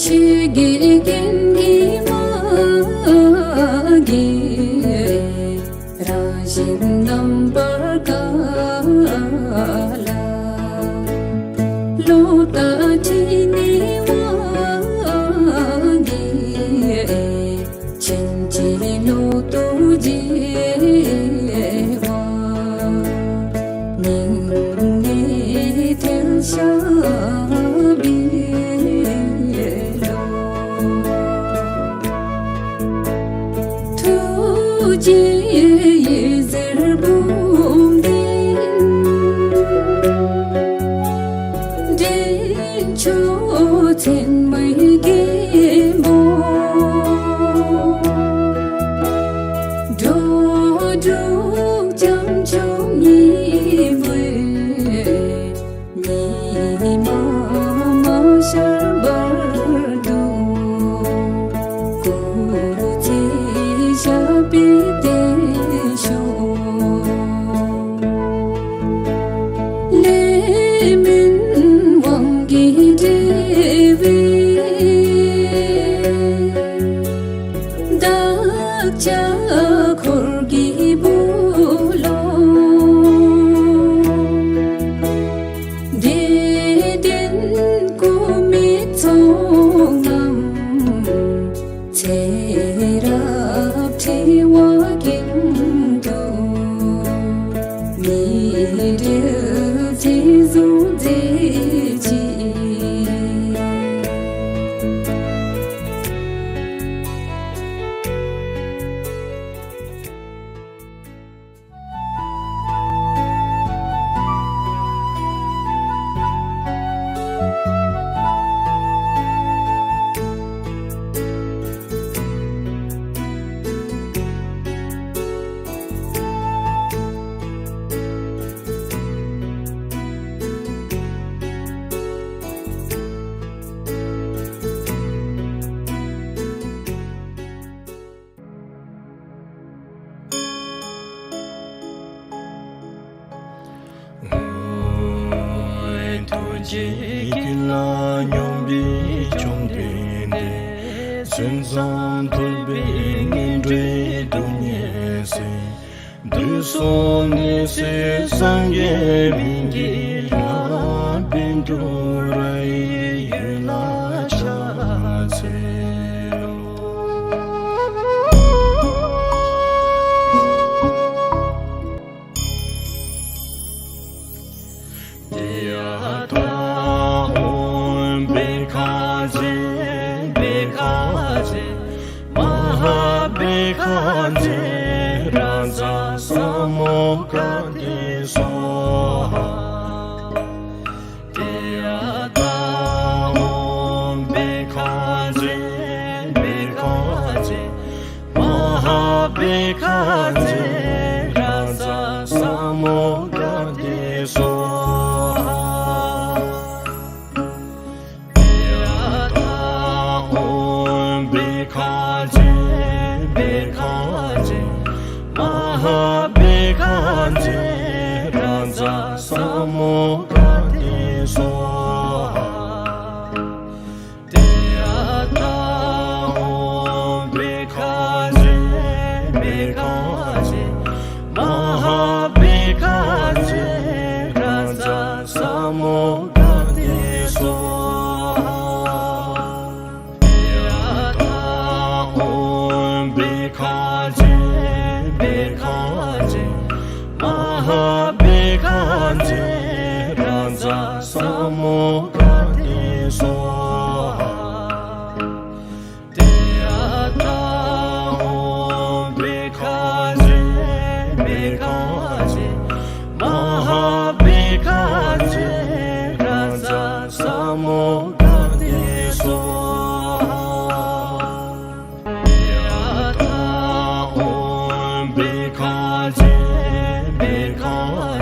ཆོས་ཀྱི་རྒྱན་གྱིས་མ་གོས། རང་བཞིན་རྣམ་པར་དཀར་ལ། ལོག་ལྟ་ཁྲིད་ནས་དབང་གིས། ཕྱིན་ཅི་ལོག་ཏུ་བྱེད་པ། སྙིང་ནས་ཐལ་བྱ་བའི་བློ། ཐུགས་རྗེའི་འོད་ཟེར་འབུམ་ལྡན། འདྲེན་མཆོག་མཚན་མའི་རྒྱལ་པོ། འགྲོ་དྲུག་བྱང་ཆུབ་སྙིང་པོའི། ཉི་མ་མ་ཤར་བར་དུ། སྐུ་ཚེ་ཞབས་པད་བརྟན་ཤོག། ལས་སྨོན་དབང་གིས་འབྲེལ་བའི། བདག་ཅག་འཁོར་གྱི་བུ་ལོན། བདེ་ལྡན་སྐུ་མི་ཚོགས་རྣམས། ཚེ་རབས་འཁྲི་བ་ཀུན་ཏུ། མི་འབྲལ་བརྩེ་གཟུགས་མཛད་ཅིག། ཐུགས་རྗེ་ཀུན་ལ་སྙོམས་པའི་བཅོམ་ལྡན་འདས། ཕྱོགས་མཚམས་ཐུབ་པའི་མཉེས་གྲོལ་སྡུག་བསྔལ་སེལ། དུས་གསུམ་ནད་སེལ་སངས་རྒྱས་སྨན་གྱི་བླ། པཎ་གྲུབ་ར་ཡི་འོད་ལ་ཕྱག་འཚལ་ལོ། ཏདྱ་ཐཱ། ཨོཾ་བྷཻ་ཥ་ཛྱེ་བྷཻ་ཥ་ཛྱེ་མ་ཧཱ་བྷཻ་ཥ་ཛྱེ་རཱ་ཛ་ས་མུདྒ་ཏེ་སྭཱ་ཧཱ། ཏདྱ་ཐཱ། ཨོཾ་བྷཻ་ཥ་ཛྱེ་བྷཻ་ཥ་ཛྱེ་མ་ཧཱ་བྷཻ་ཥ་ཛྱེ་རཱ་ཛ་ས་མུདྒ་ཏེ་སྭཱ་ཧཱ། ཏདྱ་ཐཱ། ཨོཾ་བྷཻ་ཥ་ཛྱེ་བྷཻ་ཥ་ཛྱེ་མ་ཧཱ་བྷཻ་ཥ་ཛྱེ་རཱ་ཛ་ས་མུདྒ་ཏེ་སྭཱ་ཧཱ། ཏདྱ་ཐཱ། ཨོཾ་བྷཻ་ཥ་ཛྱེ་བྷཻ་ཥ་ཛྱེ་མ་ཧཱ་བྷཻ་ཥ་ཛྱེ་རཱ་ཛ་ས་མུདྒ་ཏེ་སྭཱ་ཧཱ། ཏདྱ་ཐཱ། ཨོཾ་བྷཻ་ཥ་ཛྱེ་བྷཻ་ཥ་ཛྱེ་མ་ཧཱ་བྷཻ་ཥ་ཛྱེ་རཱ་ ཛཿ་ས་མུདྒ་ཏེ་སྭཱ་ཧཱ། ཏདྱ་ཐཱ། ཨོཾ་བྷཻ་ཥ་ཛྱེ་བྷཻ་ཥ་ཛྱེ་མ་ཧཱ་བྷཻ་ཥ་ཛྱེ་ཌཱི་ཛཿ་ས་མུདྒ་ཏེ་སྭཱ་ཧཱ། ཏདྱ་ཐཱ། ཨོཾ་བྷཻ་ཥ་ཛྱེ་བྷཻ་ཥ་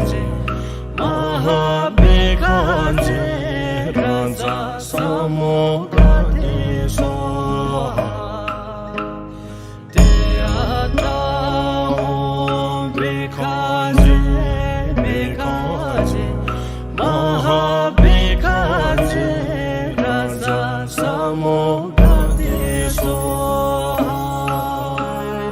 ཛྱེ་མ་ཧཱ་བྷཻ་ཥ་ཛྱེ་ཌཱི་ཛཿ་ས་མུདྒ་ཏེ་སྭཱ་ཧཱ། ཏདྱ་ཐཱ། ཨོཾ་བྷཻ་ཥ་ཛྱེ་བྷཻ་ཥ་ཛྱེ་མ་ཧཱ་བྷཻ་ཥ་ཛྱེ་ཌཱི་ཛཿ་ས་མུདྒ་ཏེ་སྭཱ་ཧཱ།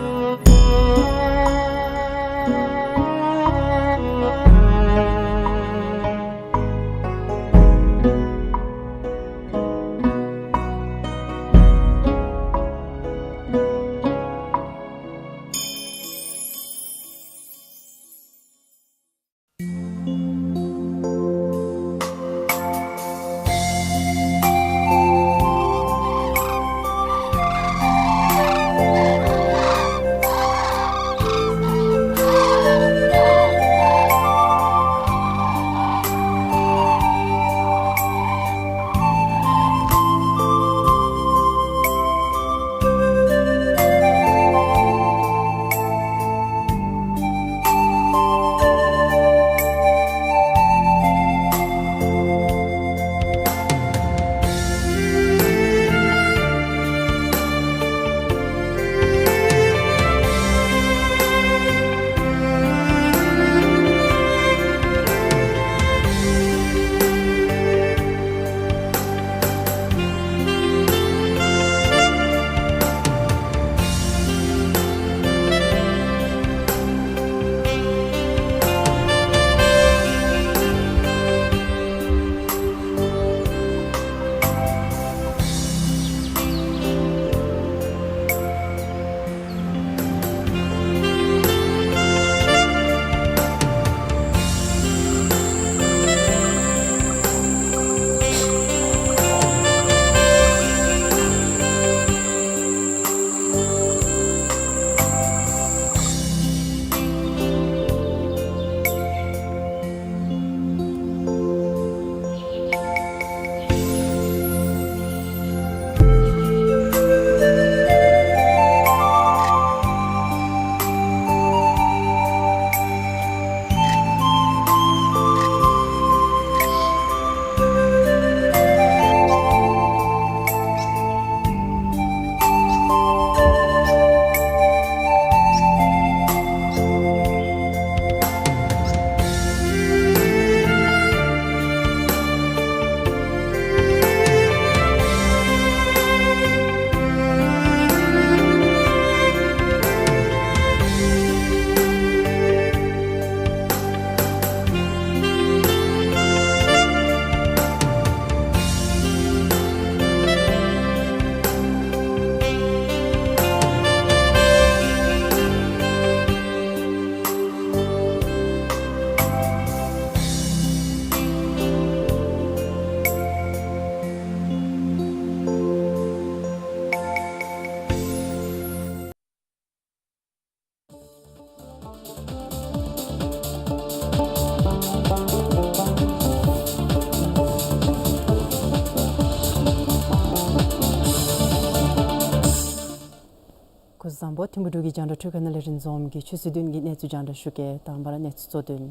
སྐུ་གཟུགས་བཟང་པོ། ཐིམ་ཕུག་འབྲུག་གི་རྒྱང་བསྒྲགས་འཕྲུལ་ཁང་ནང་ལས་རིན་འཛོམས་ཀྱིས་ཆུ་ཚོད་བདུན་གྱི་གནས་ཚུལ་རྒྱང་བསྒྲགས་ཞུ་གེ། དང་པ་ར་གནས་ཚུལ་གཙོ་དོན།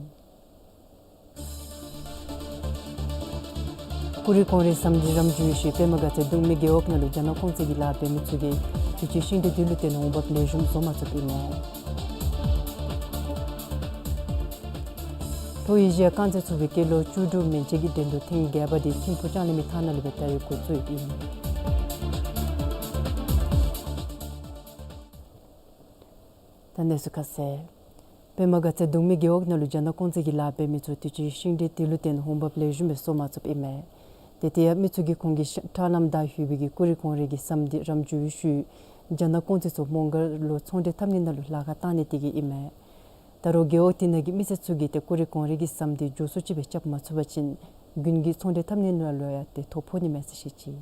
ཀུ་རི་ཀོང་རི་ཟམ་འདི་རམ་འཇུག་ཡོད་ཤུལ་པདྨ་དགའ་ཚལ་གདོང་མའི་རྒེད་འོག་ནང་ལུ་རྒྱ་ནག་ཀོང་ཙེ་གི་ལཱ་འབད་མི་ཚུ་གིས་དུས་ཅི་ཤིང་འབྲས་དུས་ལུ་བརྟེན་འོང་འབབ་ལེགས་ཤོམ་བཟོ་མ་ཚུགསཔ་ཨིན་མས། ལྷོ་ཨེ་ཤི་ཡ་རྐང་རྩེད་ཚོགས་པའི་སྐྱེས་ལོ་བཅུ་དྲུག་མན་ཆད་ཀྱི་འགྲན་བསྡུར་ཐེངས་བརྒྱད་པ་འདི་ཐིམ་ཕུག་ལྕང་གླིང་མའི་ཐང་ནང་ལུ་སྦེ་ད་རིས་འགོ་བཙུགས་ཡོདཔ་ཨིན། ད་གནས་ཚུལ་ཁ་གསལ། པདྨ་དགའ་ཚལ་གདོང་མའི་རྒེད་འོག་ནང་ལུ་རྒྱ་ནག་ཀོང་ཙེ་གི་ལཱ་འབད་མི་ཚུ་དུས་ཅི་ཤིང་འབྲས་དུས་ལུ་བརྟེན་འོང་འབབ་ལེགས་ཤོམ་སྦེ་བཟོ་མ་ཚུགསཔ་ཨིན་མས། ཏེ་དེ་ཡང་མི་ཚུ་གིས་ཁོང་གི་ཤ་ཁྲག་རྣམ་དག་ཡོད་པའི་གི་ཀུ་རི་ཀོང་རི་གི་ཟམ་འདི་རམ་འཇུག་ཡོད་ཤུལ་རྒྱ་ནག་ཀོང་ཙེ་ཚུ་མོང་སྒར་ལུ་ཚོང་འབྲེལ་འཐབ་ནི་ནང་ལུ་ལཱ་ཁག་བཏང་ནི་དེ་གིས་ཨིན་མས། ད་རུང་རྒེད་འོག་དེ་ནང་གི་མི་སེར་ཚུ་གིས་ཏེ་ཀུ་རི་ཀོང་རི་གི་ཟམ་འདི་མགྱོགས་སུ་ཅིག་སྦེ་རྐྱབ་མ་ཚུགས་པ་ཅིན་ དགུན་གྱི་ཚོང་འབྲེལ་འཐབ་ནི་ནང་ལུ་ཡང་ཏེ་ཐོ་ཕོག་ནི་མས་ཟེར་བཤད་ཅི།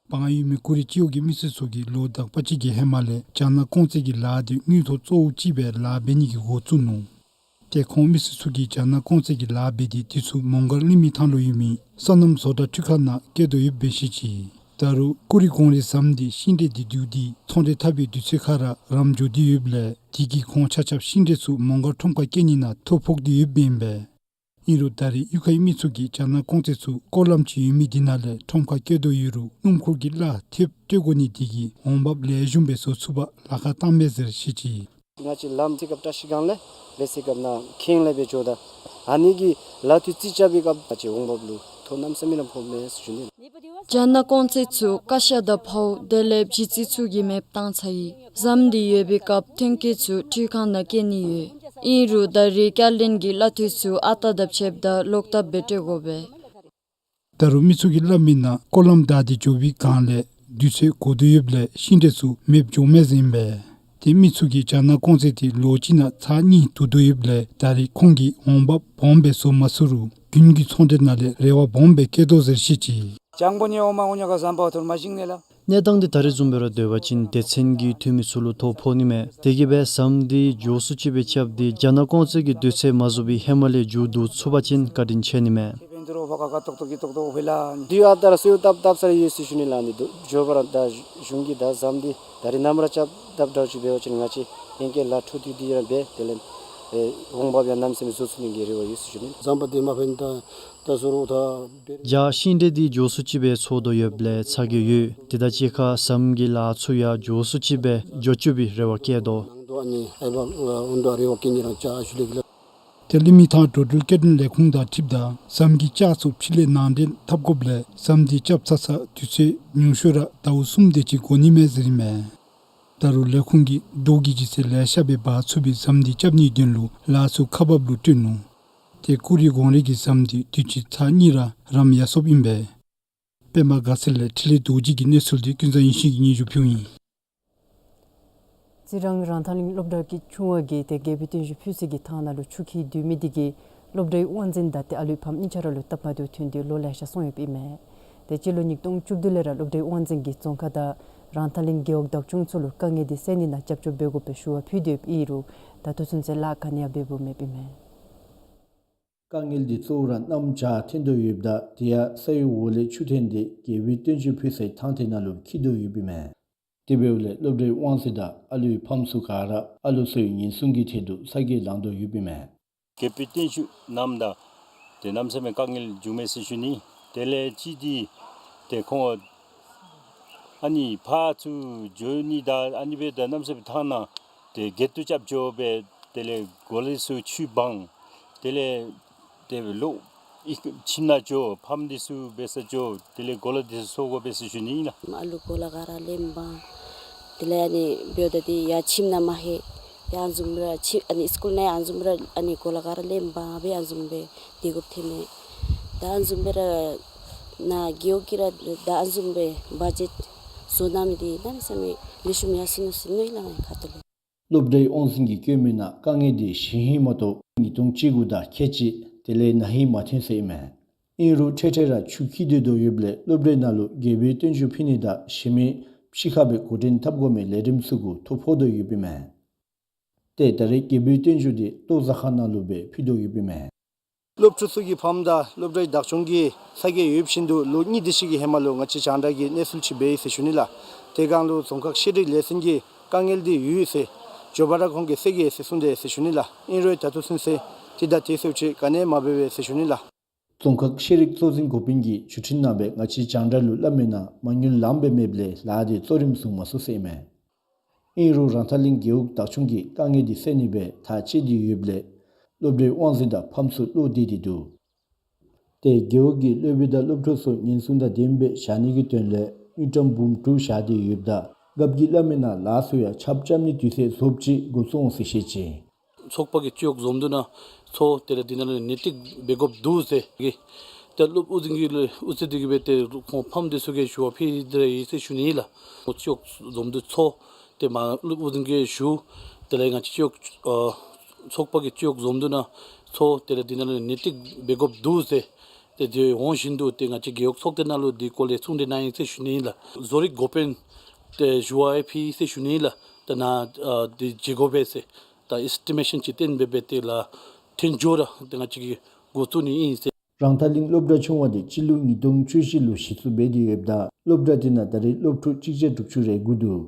བང་ཡུལ་མི་ཀུ་རི་སྤྱི་འོག་གི་མི་སེར་ཚུ་གིས་ལོ་དག་པ་ཅིག་གི་ཧེ་མ་ལས་རྒྱ་ནག་གོང་ཚད་ཀྱི་ལཱ་འདི་དངུལ་ཐོག་གཙོ་བོ་ཅིག་སྦེ་ལཱ་འབད་ནི་གི་འགོ་བཙུགས་ནུག། ཏེ་ཁོང་མི་སེར་ཚུ་གིས་རྒྱ་ནག་གོང་ཚད་ཀྱི་ལཱ་འབད་དེ་དུས་ཚོད་མོང་སྒར་གླིང་མི་ཐང་ལུ་ཡོད་མི་སོ་ནམ་བཟོ་གྲྭ་འཕྲུལ་ཁང་ནང་བསྐྱལ་དོ་ཡོདཔ་སྦེ་བཤད་ཅི། ད་རུང་ཀུ་རི་གོང་རི་ཟམ་འདི་ཤིང་འབྲས་འདི་འདུས་ཏེ་ཚོང་འབྲེལ་འཐབ་པའི་དུས་ཚོད་ཁར་ར་རམ་འགྱོ་སྟེ་ཡོདཔ་ལས་དེ་གིས་ཁོང་ཆ་ཁྱབ་ཤིང་འབྲས་ཚུ་མོང་སྒར་ཁྲོམ་ཁར་བསྐྱལ་ནི་ནང་ཐོ་ཕོག་སྟེ་ཡོདཔ་ཨིན་པས། ཨིན་རུང་ད་རེས་གཡུས་ཁའི་མི་ཚུ་གིས་རྒྱ་ནག་གོང་ཚད་ཚུ་སྐོར་ལམ་ཅིག་ཡོད་མི་འདི་ནང་ལས་ཁྲོམ་ཁར་བསྐྱལ་དོ་ཡོད་རུང་སྣུམ་འཁོར་གྱི་གླ་ཐེབས་སྤྲོད་དགོ་ནི་དེ་གིས་འོང་འབབ་ལེགས་ཤོམ་སྦེ་བཟོ་ཚུགས་པར་ལཱ་ཁག་བཏངམ་མས་ཟེར་བཤད་ཅི། ང་བཅས་ལམ་རྩིག་རྐྱབ་བཀྲ་ཤིས་སྒང་ལས་འབད་ཟེར་སྐབས་ནཱ་ཁེངས་ལས་སྦེ་འགྱོཝ་ད་ཨ་ནི་གི་ལཱ་འཐུས་རྩིས་རྐྱབ་པའི་སྐབས་ང་བཅས་འོང་འབབ་ལུ་ཐོ་གནམ་མེད་ས་མེད་ར་ཕོགཔ་མས་ཟེར་ཞུ་ནི། རྒྱ་ནག་གོང་ཚད་ཚུ་ཀ་ཤ་དང་ཕོཝ་དེ་ལས་བྱི་ཙི་ཚུ་གིས་མེདཔ་བཏང་ཚར་ཡི། ཟམ་འདི་ཡོད་པའི་སྐབས་ཐོན་སྐྱེད་ཚུ་འཕྲུལ་ཁང་ནང་བསྐྱལ་ནི་ཡོད། ཨིན་རུང་ད་རེས་བསྐྱར་ལེན་གྱི་གླ་འཐུས་ཚུ་ཨ་རྟག་དང་ཕྱདཔ་ད་ལོག་ལྟབ་སྦེ་སྤྲོད་དགོ་པས། ད་རུང་མི་ཚུ་གིས་སླབ་མིའི་ནང་སྐོར་ལམ་བདའ་སྟེ་འགྱོ་བའི་སྒང་ལས་དུས་ཚོད་འགོར་དོ་ཡོདཔ་ལས་ཤིང་འབྲས་ཚུ་མེདཔ་འགྱོཝ་མས་ཟེར་ཨིན་པས། ཏེ་མི་ཚུ་གིས་རྒྱ་ནག་གོང་ཚད་འདི་ལོ་གཅིག་ནང་ཚར་གཉིས་བསྡུ་དོ་ཡོདཔ་ལས་ད་རེས་ཁོང་གིས་འོང་འབབ་སྦོམ་སྦེ་བཟོ་མ་ཚུགས་རུང་དགུན་གྱི་ཚོང་འབྲེལ་ནང་ལས་རེ་བ་སྦོམ་སྦེ་བསྐྱེད་དོ་ཟེར་བཤད་ཅི། གནས་སྟངས་འདི་ད་རེས་བཟུམ་སྦེ་ར་སྡོད་པ་ཅིན་སྡེ་ཚན་གྱི་འཐུས་མི་ཚུ་ལུ་ཐོ་ཕོག་ནི་མས། དེ་གིས་སྦེ་ཟམ་འདི་མགྱོགས་སུ་ཅིག་སྦེ་རྐྱབ་སྟེ་རྒྱ་ནག་གོང་ཚད་ཀྱི་དུས་ཚོད་མ་རྫོགས་པའི་ཧེ་མ་ལས་མཇུག་བསྡུ་ཚུགས་པ་ཅིན་བཀའ་དྲིན་ཆེ་ནི་མས། དུས་ཨ་རྟག་ར་གསོལཝ་བཏབ་བཏབ་ས་ར་ཡོད་ཟེར་ཞུ་ནི་ལགས། ཨ་ནི་མགྱོགས་པ་ར་ད་གཞུང་གིས་ད་ཟམ་འདི་ད་རེས་ནམ་ར་རྐྱབ་བཏབ་འདྲཝ་ཅིག་འབད་བ་ཅིན་ང་བཅས་ཧེང་སྐལ་ལཱ་འཕྲོ་མཐུད་དེ་ར་འབད་དེ་ལས་ཨེ་འོང་འབབ་ཡང་གནམ་མེད་ས་མེད་བཟོ་ཚུགས་ནི་གི་རེ་བ་ཡོད་ཟེར་ཞུ་ནི། ཟམ་པ་འདི་མ་ཕན་ད་ད་བཟོ་རུང་ད་འབད་རུང་ཤིང་འབྲས་འདི་མགྱོགས་སུ་ཅིག་སྦེ་ཚོགས་དོ་ཡོདཔ་ལས་ཚ་གྱང་ཡོད། དེ་དང་གཅིག་ཁར་ཟམ་གྱི་ལཱ་ཚུ་ཡང་མགྱོགས་སུ་ཅིག་སྦེ་འགྱོ་བཅུག་པའི་རེ་བ་བསྐྱེད་དོ། ནང་དུ་ཨ་ནི་ཨའི་བ་འོང་དོ་རེ་བ་བསྐྱེད་ནི་རང་ཅ་ཞུ་ལེ་གི་ལགས། ཏེ་གླིང་མི་ཐང་འགྲོ་འགྲུལ་སྐྱེལ་འདྲེན་ལས་ཁུངས་དང་འཁྲིལཝ་ད་ཟམ་གྱི་ལྕགས་ཚུ་ཕྱི་ལས་ནང་འདྲེན་འཐབ་དགོཔ་ལས་ཟམ་འདི་རྐྱབ་ཚར་ཚར་དུས་ཚོད་ཉུང་ཤོས་ར་ཟླཝ་གསུམ་དེ་ཅིག་འགོར་ནི་མས་ཟེར་ཨིན་མས། ད་རུང་ལས་ཁུངས་ཀྱིས་རྡོ་གི་ལྗིད་ཚད་ལེ་ཤ་སྦེ་འབག་ཚུགས་པའི་ཟམ་འདི་རྐྱབ་ནིའི་དོན་ལུ་ལཱ་ཚུ་ཁག་འབགཔ་ལུ་སྤྲོད་ནུག། ཏེ་ཀུ་རི་གོང་རི་གི་ཟམ་འདི་དུས་ཅི་ཚར་གཉིས་ར་རམ་ཡར་སོཔ་ཨིན་པས། པདྨ་དགའ་ཚལ་ལས་འཕྲིན་ལས་རྡོ་རྗེ་གི་གནས་ཚུལ་འདི་ཀུན་བཟང་ཡེ་ཤེས་ཀྱིས་སྙན་ཞུ་ཕུལཝ་ཨིན། རྩི་རང་རང་ཐང་གླིང་སློབ་གྲྭ་གི་ཆུང་བ་གིས་ཏེ་རྒྱལ་པོའི་བརྟན་བཞུགས་ཕུལ་སའི་གི་ཐང་ནང་ལུ་ཆུ་འཁྱིལ་སྡོད་མི་འདི་གིས་སློབ་གྲྭའི་དབང་འཛིན་དང་ཏེ་ཨ་ལུའི་ཕམ་གཉིས་ཆ་ར་ལུ་སྟབས་མ་བདེཝ་ཐོན་ཏེ་ལོ་ལེ་ཤ་སོང་ཡོདཔ་ཨིན་མས། ཏེ་སྤྱི་ལོ་ཉིས་སྟོང་བཅུ་བདུན་ལས་ར་སློབ་གྲྭའི་དབང་འཛིན་གྱིས་རྫོང་ཁག་དང་རང་ཐང་གླིང་རྒེད་འོག་བདག་སྐྱོང་ཚུ་ལུ་དཀའ་ངལ་འདི་སེལ་ནི་ནང་རྒྱབ་སྐྱོར་འབད་དགོ་པའི་ཞུ་བ་ཕུལ་ཏེ་ཡོདཔ་ཨིན་རུང་ད་ལྟོ་ཚུན་ཚོད་ལཱ་ག་ནི་ཡང་འབད་འབདཝ་མེདཔ་ཨིན་མས། དཀའ་ངལ་འདི་གཙོ་བོ་ར་གནམ་བྱཱར་ཐོན་དོ་ཡོདཔ་ད་དེ་ཡང་ས་ཡི་འོག་ལས་ཆུ་ཐོན་ཏེ་རྒྱལ་པོའི་བརྟན་བཞུགས་ཕུལ་སའི་ཐང་དེ་ནང་ལུ་འཁྱིལ་དོ་ཡོདཔ་ཨིན་མས། དེ་འབདཝ་ལས་སློབ་གྲྭའི་དབང་འཛིན་དང་ཨ་ལུའི་ཕམ་ཚུ་ག་ར་ཨ་ལོ་ཚུའི་ཉེན་སྲུང་གི་ཐད་དུ་ས་གོ་ལངས་དོ་ཡོདཔ་ཨིན་མས། རྒྱལ་པོའི་བརྟན་བཞུགས་གནངམ་ད་ཏེ་གནམ་མེད་ས་མེད་དཀའ་ངལ་བྱུངམ་མས་ཟེར་ཞུ་ནི། དེ་ལས་གཅིག་འདི་ཏེ་ཁོང་ཨ་ནི་ཕར་ཚུར་འགྱོ་ནི་དང་ཨ་ནི་འབདཝ་ད་གནམ་མེད་ས་མེད་ཐང་ནང་ཏེ་སྒལ་ཏོ་རྐྱབ་འགྱོ་སྦེ་དེ་ལས་གོ་ལ་ཚུ་ཆུ་སྦང་། དེ་ལས་ཏེ་ལོག་ཁྱིམ་ནང་འགྱོ་ཕམ་འདི་ཚུ་འབད་སར་འགྱོ་དེ་ལས་གོ་ལ་འདི་ཚུ་སོར་དགོ་པས་ཟེར་ཞུ་ནི་ཨིན་ལགས། ཨ་ལུ་གོ་ལ་ག་ར་ལེན་འབག། དེ་ལས་ཨ་ནི་འབདཝ་ད་ཏེ་ཡར་ཁྱིམ་ནང་མ་ལྷོད། ཏེ་ཨ་ནི་བཟུམ་ར་ཁྱིམ་ཨ་ནི་སི་ཀུལ་ནང་ཨ་ནི་བཟུམ་ར་ཨ་ནི་གོ་ལ་ག་ར་ལེན་འབག་སྦེ་ཨ་ནི་བཟུམ་སྦེ་སྡོད་དགོཔ་ཐོན་མས། ད་ཨ་ནི་བཟུམ་སྦེ་ར་ནཱ་རྒེད་འོག་གི་ར་ད་ཨ་ནི་བཟུམ་སྦེ་བ་ཇེཊ་བཟོ་གནང་མི་འདི་གནམ་མེད་ས་མེད་ལེགས་ཤོམ་ཡར་སོ་ནུག་ཟེར་མནོ་ཡི་ལགས་ང་ཁ་ཐུག་ལས། སློབ་གྲྭའི་དབང་འཛིན་གྱིས་བཀོད་མིའི་ནང་དཀའ་ངལ་འདི་གཞེས་ཧིང་མ་གཏོགས་ཉིས་སྟོང་བཅུ་དགུ་དང་ཁལ་གཅིག་དེ་ལས་ན་ཧིང་མ་ཐོན་ཟེར་ཨིན་མས། ཨིན་རུང་འཕྲལ་འཕྲལ་ར་ཆུ་འཁྱིལ་སྡོད་དོ་ཡོདཔ་ལས་སློབ་གྲྭའི་ནང་ལུ་རྒྱལ་པོའི་བརྟན་བཞུགས་ཕུལ་ནི་དང་གཞན་མི་ཕྱི་ཁར་སྦེ་འགོ་འདྲེན་འཐབ་དགོ་མི་ལས་རིམ་ཚུ་གུ་ཐོ་ཕོག་དོ་ཡོདཔ་ཨིན་མས། ཏེ་ད་རེས་རྒྱལ་པོའི་བརྟན་བཞུགས་འདི་ལྟོ་བཟའ་ཁང་ནང་ལུ་སྦེ་ཕུལ་དོ་ཡོདཔ་ཨིན་མས། སློབ་ཕྲུག་ཚུ་གི་ཕམ་དང་སློབ་གྲྭའི་བདག་སྐྱོང་གི་ས་གོ་ཡོདཔ་བཞིན་དུ་ལོ་གཉིས་དེ་ཅིག་གི་ཧེ་མ་ལུ་ང་བཅས་རྒྱང་བསྒྲགས་ཀྱིས་གནས་ཚུལ་ཅིག་སྦེ་ཡི་ཟེར་ཞུ་ནི་ལགས། དེ་སྒང་ལུ་རྫོང་ཁག་ཤེས་རིག་ལས་འཛིན་གྱིས་དཀའ་ངལ་འདི་ཡོད་ཟེར་མགྱོགས་པ་ར་ཁོང་གིས་སེལ་གེ་ཟེར་གསུངས་ཏེ་ཟེར་ཞུ་ནི་ལགས། ཨིན་རུང་ད་ལྟོ་ཚུན་ཚོད་དེ་དང་དེ་ཚུ་ཅིག་ག་ནི་ཡང་མ་འབད་བས་ཟེར་ཞུ་ནི་ལགས། རྫོང་ཁག་ཤེས་རིག་གཙོ་འཛིན་འགོ་དཔོན་གྱིས་བརྒྱུད་འཕྲིན་ནང་སྦེ་ང་བཅས་རྒྱང་བསྒྲགས་ལུ་སླབ་མིའི་ནང་མ་དངུལ་ལངམ་སྦེ་མེདཔ་ལས་ལཱ་འདི་གཙོ་རིམ་བཟུང་མ་ཚུགས་ཟེར་ཨིན་མས། ཨིན་རུང་རང་ཐང་གླིང་རྒེད་འོག་བདག་སྐྱོང་གིས་དཀའ་ངལ་འདི་སེལ་ནི་སྦེ་ཐག་བཅད་དེ་ཡོདཔ་ལས་སློབ་གྲྭའི་དབང་འཛིན་དང་ཕམ་ཚུ་བློ་བདེ་སྟེ་འདུག། ཏེ་རྒེད་འོག་གི་སློབ་དཔོན་དང་སློབ་ཕྲུག་ཚུ་ཉེན་སྲུང་དང་ལྡནམ་སྦེ་བཞག་ནི་གི་དོན་ལས་དངུལ་ཀྲམ་འབུམ་དྲུག་བཞག་སྟེ་ཡོདཔ་ད་རྒཔོ་གིས་སླབ་མིའི་ནང་ལཱ་ཚུ་ཡང་ཆརཔ་རྐྱབ་ནིའི་དུས་ཚོད་རྫོགསཔ་ཅིག་འགོ་བཙུགས་འོང་ཟེར་བཤད་ཅི། ཚོགས་པ་གིས་སྤྱི་འོག་འཛོམས་འདུ་ནང་ཚོགས་ཏེ་ར་འདི་ནང་ལུ་ནན་ཏིག་འབད་དགོཔ་འདུག་ཟེར་གི། ཏེ་སློབ་དབུ་འཛིན་གྱིས་ལུ་དབུ་རྩེ་འདི་གིས་སྦེ་ཏེ་ཁོང་ཕམ་འདི་ཚུ་གི་ཞུ་བ་ཕུལ་ཏེ་ར་ཡི་ཟེར་ཞུ་ནི་ཨིན་ལགས། ཁོང་སྤྱི་འོག་འཛོམས་འདུ་ཚོགས་ཏེ་མ་སློབ་དབུ་འཛིན་གྱིས་ཞུ། དེ་ལས་ང་བཅས་སྤྱི་འོག་ཨ་ ཚོགས་པ་གིས་སྤྱི་འོག་འཛོམས་འདུ་ནང་ཚོགས་ཏེ་ར་འདི་ནང་ལུ་གནས་ཏིག་འབད་དགོཔ་འདུག་ཟེར་ཏེ་དེ་འོང་བཞིན་དུ་ཏེ་ང་བཅས་རྒེད་འོག་ཚོགས་སྡེ་ནང་ལུ་འདི་སྐོར་ལས་གསུང་གྲོས་གནང་ཡི་ཟེར་ཞུ་ནི་ཨིན་ལགས། བཟོ་རིག་འགོ་དཔོན་ཏེ་ཞུ་བ་ཡང་ཕུལ་ཡི་ཟེར་ཞུ་ནི་ཨིན་ལགས། ད་ནཱ་ཨ་འདི་བྱེད་དགོ་པས་ཟེར་ད་ཨེས་ཊི་མེ་ཤཱན་ཅིག་བཏོན་འབད་སྦེ་ཏེ་ལགས་ཐོན་འགྱོ་ར་ཏེ་ང་བཅས་ཀྱིས་འགོ་བཙུགས་ནི་ཨིན་ཟེར། རང་ཐག་གླིང་སློབ་གྲྭ་ཆུང་བ་དེ་སྤྱི་ལོ་ཉིས་སྟོང་བཅུ་བཞི་ལུ་གཞི་བཙུགས་འབད་དེ་ཡོདཔ་ད་སློབ་གྲྭ་དེ་ནང་ད་རེས་སློབ་ཕྲུག་གཅིག་བརྒྱ་དྲུག་ཅུ་རེ་དགུ་འདུག།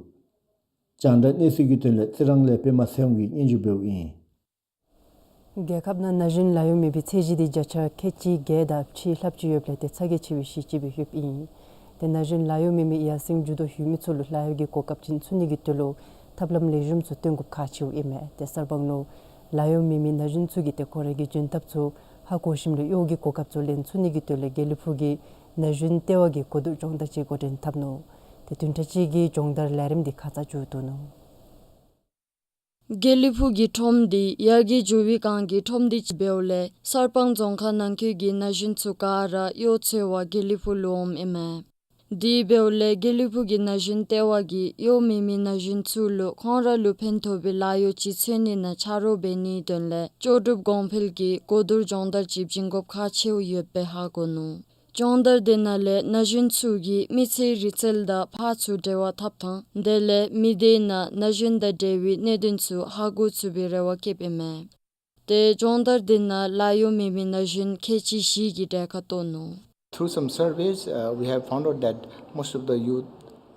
རྒྱང་བསྒྲགས་གནས་ཚུལ་གྱི་དོན་ལས་རྩི་རང་ལས་པདྨ་ཚེ་དབང་གིས་སྙན་ཞུ་འབདཝ་ཨིན། རྒྱལ་ཁབ་ནང་ན་གཞོན་ལཱ་གཡོག་མེད་པའི་ཚད་གཞི་དེ་བརྒྱ་ཆ་ཁལ་གཅིག་བརྒྱད་དང་ཕྱེད་ལྷགཔ་ཅིག་ཡོདཔ་ལས་ཏེ་ཚ་གྱང་ཆེ་བའི་གཞི་ཅིག་སྦེ་ཡོདཔ་ཨིན། ཏེ་ན་གཞོན་ལཱ་གཡོག་མེད་མི་ཡར་སེང་འགྱོ་དོ་ཡོད་མི་ཚུ་ལུ་ལཱ་གཡོག་གི་གོ་སྐབས་ཅིག་ཚུ་ནི་གི་དོན་ལུ་ཐབས་ལམ་ལེགས་ཤོམ་ཚུ་སྟོན་དགོཔ་ཁག་ཆེཝ་ཨིན་མས། ཏེ་གསར་སྤང་ལུ་ལཱ་གཡོག་མེད་མི་ན་གཞོན་ཚུ་གིས་ཏེ་ཁོང་རའི་གི་འཇོན་ཐབས་ཚུ་ཧ་གོ་ཞིནམ་ལས་གཡོག་གི་གོ་སྐབས་ཚུ་ལེན་ཚུ་ནི་གི་དོན་ལས་དགེ་ལེགས་ཕུག་གི་ན་གཞོན་ལྟེ་བ་གིས་གོ་བསྡུར་སྦྱོང་བརྡར་ཅིག་འགོ་འདྲེན་འཐབ་ནུག། ཏེ་བདུན་ཕྲག་གཅིག་གི་སྦྱོང་བརྡར་ལས་རིམ་དེ་ཁ་ཙ་མཇུག་བསྡུ་ནུག། དགེ་ལེགས་ཕུག་གི་ཁྲོམ་དེ་ཡར་རྒྱས་འགྱོ་བའི་སྒང་གི་ཁྲོམ་སྡེ་ཅིག་འབདཝ་ལས་གསར་སྤང་རྫོང་ཁག་ནང་འཁོད་ཀྱི་ན་གཞོན་ཚུ་ག་ར་གཡོག་འཚོལ་བར་དགེ་ལེགས་ཕུག་ལུ་འོངམ་ཨིན་མས། དེ་འབདཝ་ལས་དགེ་ལེགས་ཕུག་གི་ན་གཞོན་ལྟེ་བ་གིས་གཡོག་མེད་མི་ན་གཞོན་ཚུ་ལུ་ཁོང་ར་ལུ་ཕན་ཐོགས་པའི་ལཱ་གཡོག་ཅིག་འཚོལ་ནི་ནང་ཆ་རོགས་འབད་ནིའི་དོན་ལས་ལྕོགས་གྲུབ་གོང་འཕེལ་གྱིས་གོ་བསྡུར་སྦྱོང་བརྡར་ཅིག་བྱིན་དགོཔ་ཁག་ཆེཝ་ཡོདཔ་སྦེ་ཧ་གོ་ནུག། སྦྱོང་བརྡར་དེ་ནང་ལས་ན་གཞོན་ཚུ་གིས་མི་ཚེའི་རིག་རྩལ་དང་ཕར་ཚུར་འབྲེལ་བ་འཐབ་ཐངས་དེ་ལས་མི་སྡེ་ནང་ན་གཞོན་དང་འབྲེལ་བའི་གནད་དོན་ཚུ་ཧ་གོ་ཚུགས་པའི་རེ་བ་བསྐྱེདཔ་ཨིན་མས། ཏེ་སྦྱོང་བརྡར་དེ་ནང་ལཱ་གཡོག་མེད་མི་ན་གཞོན་ཁལ་གཅིག་བཞི་གིས་གྲལ་ཁར་གཏོགས་ནུག། Through some surveys, uh, we have found out that most of the youth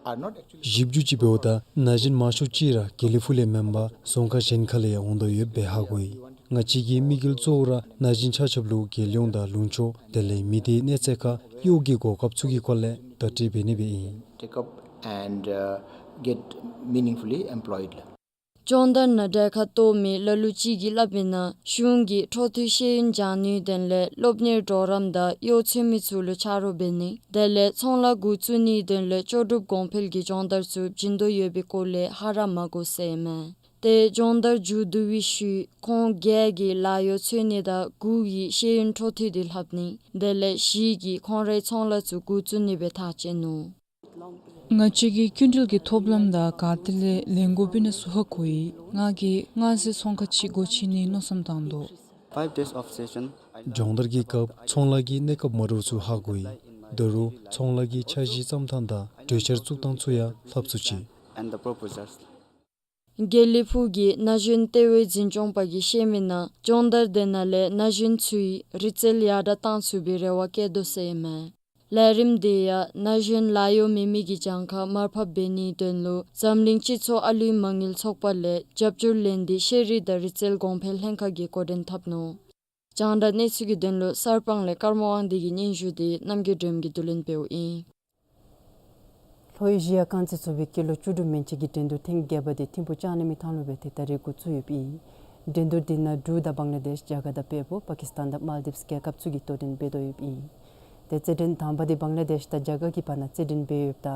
are not actually. ཞིབ་འཇུག་ཅིག་འབདཝ་ད་ན་གཞོན་མང་ཤོས་ཅིག་ར་དགེ་ལེགས་ཕུག་ལས་མེན་པར་རྫོང་ཁག་གཞན་ཁ་ལས་ཡང་འོང་དོ་ཡོདཔ་སྦེ་ཧ་གོ་ཡི། ང་བཅས་ཀྱི་དམིགས་ཡུལ་གཙོ་བོ་ར་ན་གཞོན་ཆ་ཁྱབ་ལུ་རྒྱལ་ཡོངས་དང་ལུང་ཕྱོགས་དེ་ལས་མི་སྡེའི་གནས་ཚད་ཁར་གཡོག་གི་གོ་སྐབས་ཚུ་གི་སྐོར་ལས་བརྡ་སྤྲོད་འབད་ནི་སྦེ་ཨིན། Take up and, uh, get meaningfully employed. སྦྱོང་བརྡར་ནང་གྲལ་ཁར་གཏོགས་མི་ལ་ལུ་ཅིག་གིས་སླབ་མིའི་ནང་གཞུང་གིས་འཕྲོ་མཐུད་ཤེས་ཡོན་སྦྱང་ནིའི་དོན་ལས་སློབ་གཉེར་གྲོགས་རམ་དང་གཡོག་འཚོལ་མི་ཚུ་ལུ་ཆ་རོགས་འབད་ནི་དེ་ལས་ཚོང་ལཱ་འགོ་བཙུགས་ནིའི་དོན་ལས་ལྕོགས་གྲུབ་གོང་འཕེལ་གྱིས་སྦྱོང་བརྡར་ཚུ་བྱིན་དོ་ཡོད་པའི་སྐོར་ལས་ཧ་ར་མ་གོ་ཟེར་ཨིན་མས། ཏེ་སྦྱོང་བརྡར་མཇུག་བསྡུ་བའི་ཤུལ་ཁོང་བརྒྱད་ཀྱིས་ལཱ་གཡོག་འཚོལ་ནི་དང་དགུ་གིས་ཤེས་ཡོན་འཕྲོ་མཐུད་དེ་ལྷབ་ནི་དེ་ལས་བཞི་གིས་ཁོང་རའི་ཚོང་ལཱ་ཚུ་འགོ་བཙུགས་ནི་སྦེ་ཐག་བཅད་ནུག། ང་བཅས་ཀྱིས་སྐྱིན་འགྲུལ་གྱི་ཐོབ་ལམ་དང་ག་ཏེ་ལས་ལེན་དགོཔ་ཨིན་ན་ཚུ་ཧ་གོ་ཡི། ང་གིས་མངའ་གསོལ་ཚོང་ཁང་ཅིག་སྒོ་ཕྱེ་ནིའི་མནོ་བསམ་བཏང་དོ། Five days of session. སྦྱོང་བརྡར་གྱི་སྐབས་ཚོང་ལཱ་གི་གནས་སྐབས་མ་འདྲཝ་ཚུ་ཧ་གོ་ཡི། ད་རུང་ཚོང་ལཱ་གི་འཆར་གཞི་བརྩམ་ཐངས་དང་གྲོས་འཆར་བཙུགས་ཐངས་ཚུ་ཡང་ལྷབ་ཚུགས་ཅི། And the proposals. དགེ་ལེགས་ཕུག་གི་ན་གཞོན་ལྟེ་བའི་འཛིན་སྐྱོང་པ་གིས་བཤད་མིའི་ནང་སྦྱོང་བརྡར་དེ་ནང་ལས་ན་གཞོན་ཚུའི་རིག་རྩལ་ཡར་དྲག་བཏང་ཚུགས་པའི་རེ་བ་བསྐྱེད་དོ་ཟེར་ཨིན་མས། ལས་རིམ་དེ་ཡང་ན་གཞོན་ལཱ་གཡོག་མེད་མི་གི་གྱངས་ཁ་མར་ཕབ་འབད་ནིའི་དོན་ལུ་འཛམ་གླིང་སྤྱི་ཚོགས་ཨ་ལུའི་མ་དངུལ་ཚོགས་པ་ལས་རྒྱབ་སྐྱོར་ལེན་ཏེ་ཤེས་རིག་དང་རིག་རྩལ་གོང་འཕེལ་ལྷན་ཁག་གིས་འགོ་འདྲེན་འཐབ་ནུག། རྒྱང་བསྒྲགས་གནས་ཚུལ་གྱི་དོན་ལུ་གསར་སྤང་ལས་ཀརྨ་དབང་འདུས་ཀྱི་སྙན་ཞུ་དེ་རྣམ་རྒྱལ་སྒྲོལམ་གྱིས་བསྡུ་ལེན་འབདཝ་ཨིན། ལྷོ་ཨེ་ཤི་ཡ་རྐང་རྩེད་ཚོགས་པའི་སྐྱེས་ལོ་བཅུ་དྲུག་མན་ཆད་ཀྱི་འགྲན་བསྡུར་ཐེངས་བརྒྱད་པ་དེ་ཐིམ་ཕུག་ལྕང་གླིང་མི་ཐང་ལུ་སྦེ་ཏེ་ད་རེས་འགོ་བཙུགས་ཡོདཔ་ཨིན། འགྲན་བསྡུར་དེ་ནང་འབྲུག་དང་བང་ལ་དེཤ་རྒྱ་གར་དང་བལ་པོ་པ་ཀིས་ཐན་དང་མཱལ་དིབས་རྒྱལ་ཁབ་ཚུ་གིས་དོ་འགྲན་འབད་དོ་ཡོདཔ་ཨིན། ཏེ་རྩེད་འགྲན་དང་པ་དེ་བང་ལ་དེཤ་དང་རྒྱ་གར་གྱི་བར་ན་རྩེད་འགྲན་འབད་ཡོདཔ་ད་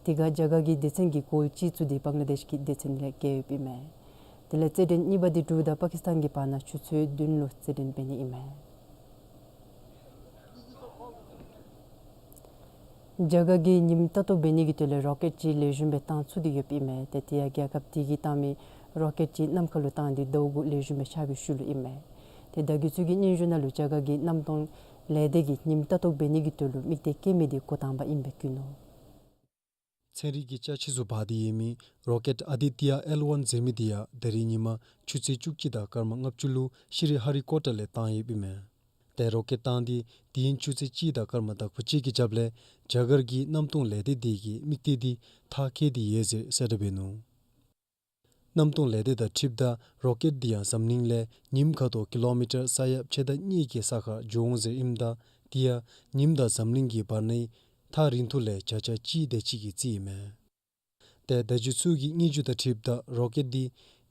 དེ་ཁར་རྒྱ་གར་གྱི་སྡེ་ཚན་གྱིས་གོལ་གཅིག་བཙུགས་ཏེ་བང་ལ་དེཤ་གི་སྡེ་ཚན་ལས་རྒྱལ་ཡོདཔ་ཨིན་མས། དེ་ལས་རྩེད་འགྲན་གཉིས་པ་དེ་འབྲུག་དང་པ་ཀིས་ཐན་གྱི་བར་ན་ཆུ་ཚོད་བདུན་ལུ་རྩེད་འགྲན་འབད་ནི་ཨིན་མས། རྒྱ་གར་གྱིས་ཉིམ་ལྟ་རྟོག་འབད་ནི་གི་དོན་ལས་རོ་ཀེཊ་ཅིག་ལེགས་ཤོམ་སྦེ་བཏང་ཚུགས་ཏེ་ཡོདཔ་ཨིན་མས། ཏེ་དེ་ཡང་རྒྱལ་ཁབ་དེ་གིས་བཏང་མི་རོ་ཀེཊ་ཅིག་གནམ་ཁ་ལུ་བཏང་སྟེ་ཟླཝ་དགུ་ལེགས་ཤོམ་སྦེ་ཆགས་པའི་ཤུལ་ལུ་ཨིན་མས། ཏེ་ད་གི་ཚུ་གི་སྙན་ཞུ་ནང་ལུ་རྒྱ་གར་གྱི་གནམ་སྟོང་ལས་སྡེ་གིས་ཉིམ་ལྟ་རྟོག་འབད་ནི་གི་དོན་ལུ་དམིགས་གཏད་བསྐྱེད་མི་དེ་འགོ་དང་པ་ཨིནམ་སྦེ་བཀོད་ནུག། ཚན་རིག་གི་ཅ་ཆས་ཚུ་འབག་སྟེ་ཡོད་མི་རོ་ཀེཊ་ཨ་དི་ཏི་ཡ་ཨེལ་ཝན་ཟེར་མི་དེ་ཡང་ད་རིས་ཉིན་མ་ཆུ་ཚོད་བཅུ་གཅིག་དང་སྐར་མ་ལྔ་བཅུ་ལུ་ཤྲི་ཧ་རི་ཀོ་ཊ་ལས་བཏང་ཡོདཔ་ཨིན་མས། ཏེ་རོ་ཀེཊ་བཏང་སྟེ་དེ་ཉིན་ཆུ་ཚོད་གཅིག་དང་སྐར་མ་དག་པ་གཅིག་གི་རྒྱབ་ལས་རྒྱ་གར་གྱི་གནམ་སྟོང་ལས་སྡེ་དེ་གིས་དམིགས་གཏད་དེ་མཐར་འཁྱོལ་ཏེ་ཡོད་ཟེར་གསལ་བསྒྲགས་འབད་ནུག། གནམ་སྟོང་ལས་སྡེ་དང་འཁྲིལཝ་ད་རོ་ཀེཊ་དེ་ཡང་འཛམ་གླིང་ལས་ཉིམ་ཁ་དོག་ཀི་ལོ་མི་ཊར་ས་ཡ་ཕྱེད་དང་གཉིས་ཀྱི་ས་ཁར་འགྱོ་འོང་ཟེར་ཨིནམ་ད་དེ་ཡང་ཉིམ་དང་འཛམ་གླིང་གི་བར་ནའི་ཐག་རིང་ཐུང་ལས་བརྒྱ་ཆ་གཅིག་དེ་ཅིག་གི་རྩིས་ཨིན་མས། ཏེ་བརྡ་བརྒྱུད་ཚུ་གི་སྙན་ཞུ་དང་འཁྲིལཝ་ད་རོ་ཀེཊ་དེ་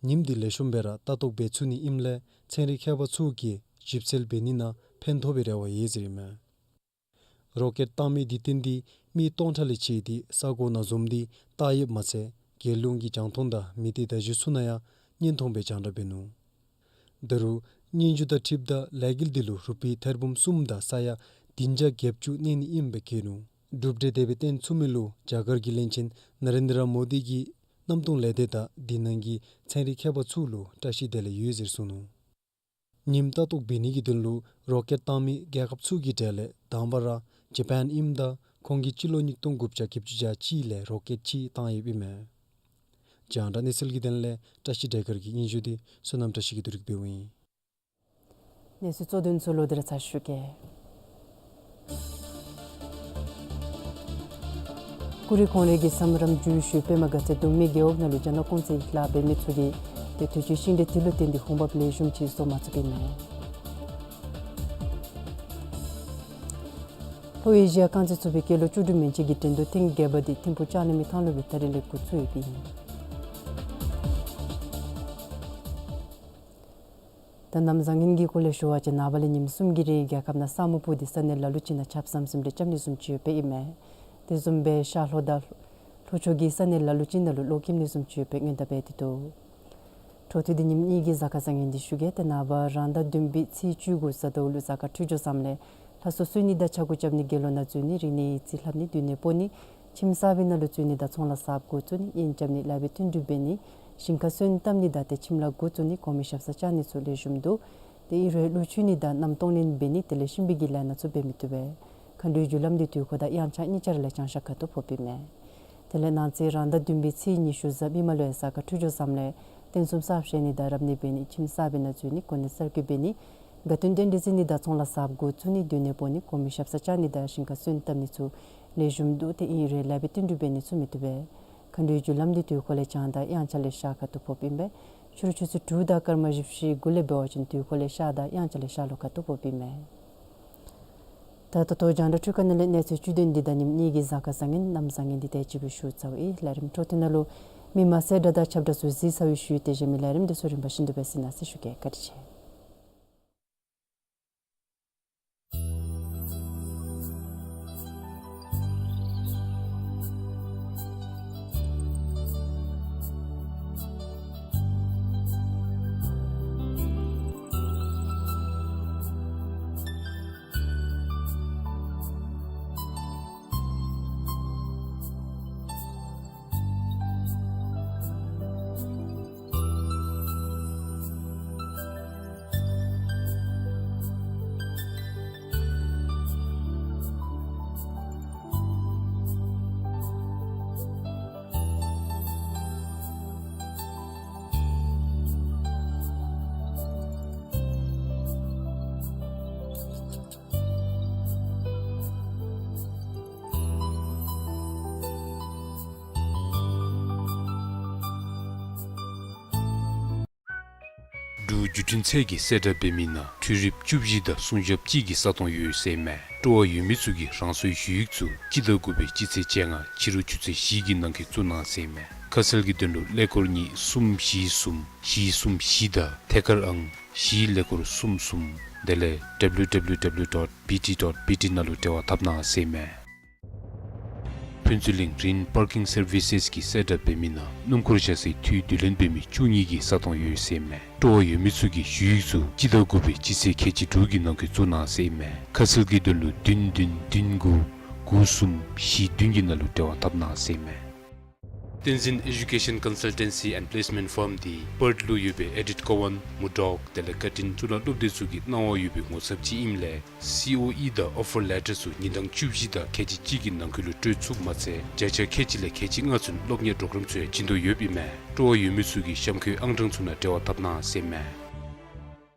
ཉིམ་དེ་ལེགས་ཤོམ་སྦེ་ར་ལྟ་རྟོག་འབད་ཚུགས་ནི་ཨིནམ་ལས་ཚན་རིག་མཁས་པ་ཚུ་གིས་ཞིབ་འཚོལ་འབད་ནི་ནང་ཕན་ཐོགས་པའི་རེ་བ་ཡོད་ཟེར་ཨིན་མས། རོ་ཀེཊ་བཏང་མི་དེ་བརྟེན་ཏེ་མི་སྟོང་ཕྲག་ལས་བཅད་དེ་ས་གོ་ནང་འཛོམས་ཏེ་བལྟ་ཡོདཔ་མ་ཚད་རྒྱལ་ཡོངས་ཀྱི་རྒྱང་མཐོང་དང་མི་སྡེ་བརྡ་བརྒྱུད་ཚུ་ནང་ཡང་བརྙན་མཐོང་སྦེ་རྒྱང་བསྒྲགས་འབད་ནུག། ད་རུང་སྙན་ཞུ་དང་འཁྲིལཝ་ད་ལས་འགུལ་དེ་ལུ་རུ་པི་ཐེར་འབུམ་གསུམ་དང་ས་ཡ་བདུན་བརྒྱ་བརྒྱད་ཅུ་གནས་ནི་ཨིནམ་སྦེ་བཀོད་ནུག། གྲུབ་འབྲས་དེ་སྦེ་བཏོན་ཚུགས་མི་ལུ་རྒྱ་གར་གྱི་བློན་ཆེན་ནཱ་རེནྡྲ་མོ་དི་གིས་ གནམ་སྟོང་ལས་སྡེ་དང་དེ་ནང་གི་ཚན་རིག་མཁས་པ་ཚུ་ལུ་བཀྲ་ཤིས་བདེ་ལེགས་ཡོད་ཟེར་གསུངས་ནུག། ཉིམ་ལྟ་རྟོག་འབད་ནི་གི་དོན་ལུ་རོ་ཀེཊ་བཏང་མི་རྒྱལ་ཁབ་ཚུ་གི་གྲས་ལས་དང་པ་ར་ཇ་པཱན་ཨིནམ་ད་ཁོང་གིས་སྤྱི་ལོ་ཉིས་སྟོང་དགུ་བརྒྱ་བརྒྱད་ཅུ་གྱ་གཅིག་ལས་རོ་ཀེཊ་ཅིག་བཏང་ཡོདཔ་ཨིན་མས། རྒྱང་བསྒྲགས་གནས་ཚུལ་གྱི་དོན་ལས་བཀྲ་ཤིས་བདེ་དཀར་གྱི་སྙན་ཞུ་འདི་བསོད་ནམས་བཀྲ་ཤིས་ཀྱིས་བསྡུ་རིག་འབདཝ་ཨིན། གནས་ཚུལ་གཙོ་དོན་ཚུ་ལོག་སྟེ་ར་ཚར་ཞུ་གེ། ཀུ་རི་ཁོང་རའི་གི་སམ་རམ་བརྒྱུད་ཞུ་པདྨ་དགའ་ཚལ་གདོང་མའི་རྒེད་འོག་ནང་ལུ་རྒྱ་ནག་གོང་ཚད་ལཱ་འབད་མི་ཚུ་གིས་ཏེ་དུས་ཅི་ཤིང་འབྲས་དེ་ལུ་བརྟེན་ཏེ་འོང་འབབ་ལེགས་ཤོམ་ཅིག་བཟོ་མ་ཚུགསཔ་ཨིན་མས། ལྷོ་ཨེ་ཤི་ཡ་རྐང་རྩེད་ཚོགས་པའི་སྐྱེས་ལོ་བཅུ་དྲུག་མན་ཆད་ཀྱི་འགྲན་བསྡུར་ཐེངས་བརྒྱད་པ་འདི་ཐིམ་ཕུག་ལྕགས་ལམ་གྱི་ཐང་ལུ་སྦེ་ད་རིས་ལས་འགོ་བཙུགས་ཡོདཔ་ཨིན། ད་གནམ་བཟང་ངན་གྱི་སྐོར་ལས་ཞུ་བ་ཅིན་ནངས་པ་ལས་ཉིནམ་གསུམ་གྱི་རིང་རྒྱལ་ཁབ་ནང་ས་སྨུག་སྤུབས་ཏེ་ས་གནས་ལ་ལུ་ཅིག་ནང་ཆརཔ་ཟམ་ཟིམ་རེ་རྐྱབ་ནི་བཟུམ་ཅིག་ཡོདཔ་ཨིན་མས། དེ་བཟུམ་སྦེ་ཤར་ལྷོ་དང་ལྷོ་ཕྱོགས་ཀྱི་ས་གནས་ལ་ལུ་ཅིག་ནང་ལུ་གློག་འཁྱིམ་ནི་བཟུམ་ཅིག་ཡོདཔ་སྦེ་སྔོན་བརྡ་འབད་དེ་འདུག། འཕྲོ་མཐུད་དེ་ཉིནམ་གཉིས་ཀྱི་གཟའ་སྐར་བཟང་ངན་འདི་ཞུ་གེ། ཏེ་ནངས་པ་རང་ཟླ་བདུན་པའི་ཚེས་བཅུ་དགུ་གཟའ་ཟླཝ་ལུ་གཟའ་སྐར་འཕྲོད་སྦྱོར་བཟངམ་ལས་ལྷ་གསོལ་གསོལ་ནི་དང་ཕྱྭ་འགུགས་རྐྱབ་ནི་དགེ་སློང་ནང་འཛུལ་ནི་རིག་གནས་ཡིག་རྩིས་ལྷབ་ནི་སྡོད་གནས་སྤོ་ནི་ཁྱིམ་གསར་པའི་ནང་ལུ་འཛུལ་ནི་དང་ཚོང་ལཱ་གསརཔ་འགོ་བཙུགས་ནི་དབྱེན་རྐྱབ་ནི་ལེགས་པའི་བསྟུན་གྲོས་འབད་ནི་ཞིང་ཁ་སོན་བཏབ་ནི་དང་ཏེ་ཁྱིམ་ལཱ་འགོ་བཙུགས་ནི་གོང་མའི་ཞབས་སར་བཅར་ནི་ཚུ་ལེགས་ཤོམ་འདུག། ཏེ་ཨིན་རུང་ལུག་འཁྱུ་ནི་དང་གནམ་སྟོང་ལེན་འབད་ནི་དེ་ལས་གཤིན་པོའི་གི་ལས་སྣ་ཚུ་འབད་མི་བཏུབ་པས། མཁའ་འགྲོའི་རྒྱུ་ལམ་འདི་དུས་འཁོར་དང་དབྱངས་འཆར་གཉིས་ཆ་ར་ལས་བྱང་ཤར་ཁ་ཐུག་ཕོགཔ་ཨིན་མས། དེ་ལས་གནངས་ཚེ་རང་ཟླ་བདུན་པའི་ཚེས་ཉི་ཤུ་གཟའ་མིག་དམར་ལུ་ཡང་གཟའ་སྐར་འཕྲོད་སྦྱོར་བཟངམ་ལས་རྟེན་གསུམ་གསརཔ་བཞེངས་ནི་དང་རབ་གནས་འབད་ནི་ཁྱིམ་གསར་པའི་ནང་འཛུལ་ནི་གོ་གནས་གསར་བསྐོ་འབད་ནི་དགའ་སྟོན་རྟེན་འབྲེལ་བརྩི་ནི་དང་ཚོང་ལཱ་གསརཔ་འགོ་བཙུགས་ནི་སྡོད་གནས་སྤོ་ནི་གོང་མའི་ཞབས་སར་བཅར་ནི་དང་ཞིང་ཁ་སོན་བཏབ་ནི་ཚུ་ལེགས་ཤོམ་འདུག། ཏེ་ཨིན་རུང་ལེགས་པའི་བསྟུན་གྲོས་འབད་ནི་ཚུ་མི་བཏུབ་པས། མཁའ་འགྲོའི་རྒྱུ་ལམ་འདི་དུས་འཁོར་ལས་བྱང་དང་དབྱངས་འཆར་ལས་ཤར་ཁ་ཐུག་ཕོགཔ་ཨིན་པས། ཕྱི་རུ་ཆུ་ཚོད་དྲུག་དང་སྐར་མ་བཞི་བཅུ་ཞེ་དགུ་ལས་འབད་བ་ཅིན་དུས་འཁོར་ལས་ཤར་དང་དབྱངས་འཆར་ལས་ཤར་ལྷོ་ཁ་ཐུག་ཕོགཔ་ཨིན་མས། ད་ད་ལྟོ་རྒྱང་བསྒྲགས་འཕྲུལ་ཁང་ནང་ལས་གནས་ཚུལ་བཅུད་དོན་འདི་དང་ཉིནམ་གཉིས་ཀྱི་གཟའ་སྐར་བཟང་ངན་གནམ་བཟང་ངན་འདི་དེ་ཅིག་སྦེ་ཞུ་ཚརཝ་ཨིན། ལས་རིམ་འཕྲོ་མཐུད་ནང་ལུ་མི་མང་གསལ་བསྒྲགས་དང་ཁྱབ་བསྒྲགས་ཚུ་གཟིགས་ཚར་བའི་ཤུལ་ཏེ་གཞན་མི་ལས་རིམ་འདི་ཚུ་རིམ་པ་བཞིན་དུ་སྦེ་གཟིགས་གནང་ཟེར་ཞུ་གེ། བཀའ་དྲིན་ཆེ། འབྲུག་བརྒྱུད་འཕྲིན་ཚད་ཀྱིས་གསལ་བསྒྲགས་འབད་མི་ནང་འཕྲུལ་རིགཔ་བཅུ་བཞི་དང་སྲུང་སྐྱོབ་གཅིག་གི་ས་སྟོང་ཡོད་ཟེར་མས། སྤྲོ་བ་ཡོད་མི་ཚུ་གིས་རང་སོའི་ཞུ་ཡིག་ཚུ་སྤྱི་ཟླ་དགུ་པའི་སྤྱི་ཚེས་བཅོ་ལྔ་ཕྱི་རུ་ཆུ་ཚོད་བཞི་གི་ནང་འཁོད་བཙུགས་གནང་ཟེར་མས། ཁ་གསལ་གྱི་དོན་ལུ་ཀླད་ཀོར་གཉིས་གསུམ་བཞི་གསུམ་བཞི་གསུམ་བཞི་དང་ཐད་ཀར་ཨང་བཞི་ཀླད་ཀོར་གསུམ་གསུམ་དེ་ལས་W W W dot B T dot B T ནང་ལུ་འབྲེལ་བ་འཐབ་གནང་ཟེར་མས། ཕུན་ཚོགས་གླིང་རིན་པར་ཀིང་སར་བི་སེས་ཀྱིས་གསལ་བསྒྲགས་འབད་མི་ནང་སྣུམ་འཁོར་བཞག་སའི་འཐུས་བསྡུ་ལེན་འབད་མི་བཅུ་གཉིས་ཀྱི་ས་སྟོང་ཡོད་ཟེར་མས། སྤྲོ་བ་ཡོད་མི་ཚུ་གིས་ཞུ་ཡིག་ཚུ་སྤྱི་ཟླ་དགུ་པའི་སྤྱི་ཚེས་ཁལ་གཅིག་དྲུག་གི་ནང་འཁོད་བཙུགས་གནང་ཟེར་མས། ཁ་གསལ་གྱི་དོན་ལུ་བདུན་བདུན་བདུན་དགུ་དགུ་གསུམ་བཞི་བདུན་གྱི་ནང་ལུ་འབྲེལ་བ་འཐབ་གནང་ཟེར་མས། བསྟན་འཛིན་ཨེ་ཌུ་ཀེ་ཤཱན་ཀོན་སཱལ་ཊེན་སི་ཨེནཌ་པི་ལེསི་མེནཊ་ཕརམ་འདི་པརཐ་ལུ་ཡོད་པའི་ཨེ་ཌིཐ་ཀོ་ཝཱན་མུར་ཌོག་དེ་ལས་ཀར་ཊིན་གཙུག་ལག་སློབ་སྡེ་ཚུ་གི་གནང་བ་ཡོད་པའི་ངོ་ཚབ་ཅིག་ཨིནམ་ལས་སི་ཨོ་ཨི་དང་ཨོ་ཕར་ལེ་ཊར་ཚུ་ཉིན་གྲངས་བཅུ་བཞི་དང་ཁལ་གཅིག་གཅིག་གི་ནང་འཁོད་ལུ་སྤྲོད་ཚུགསཔ་མ་ཚད་བརྒྱ་ཆ་ཁལ་གཅིག་ལས་ཁལ་གཅིག་ལྔ་ཚུན་སློབ་གཉེར་གྲོགས་རམ་ཚུ་ཡང་བྱིན་དོ་ཡོདཔ་ཨིན་མས། སྤྲོ་བ་ཡོད་མི་ཚུ་གིས་གཤམ་འཁོད་ཨང་གྲངས་ཚུ་ནང་འབྲེལ་བ་འཐབ་གནང་ཟེར་མས།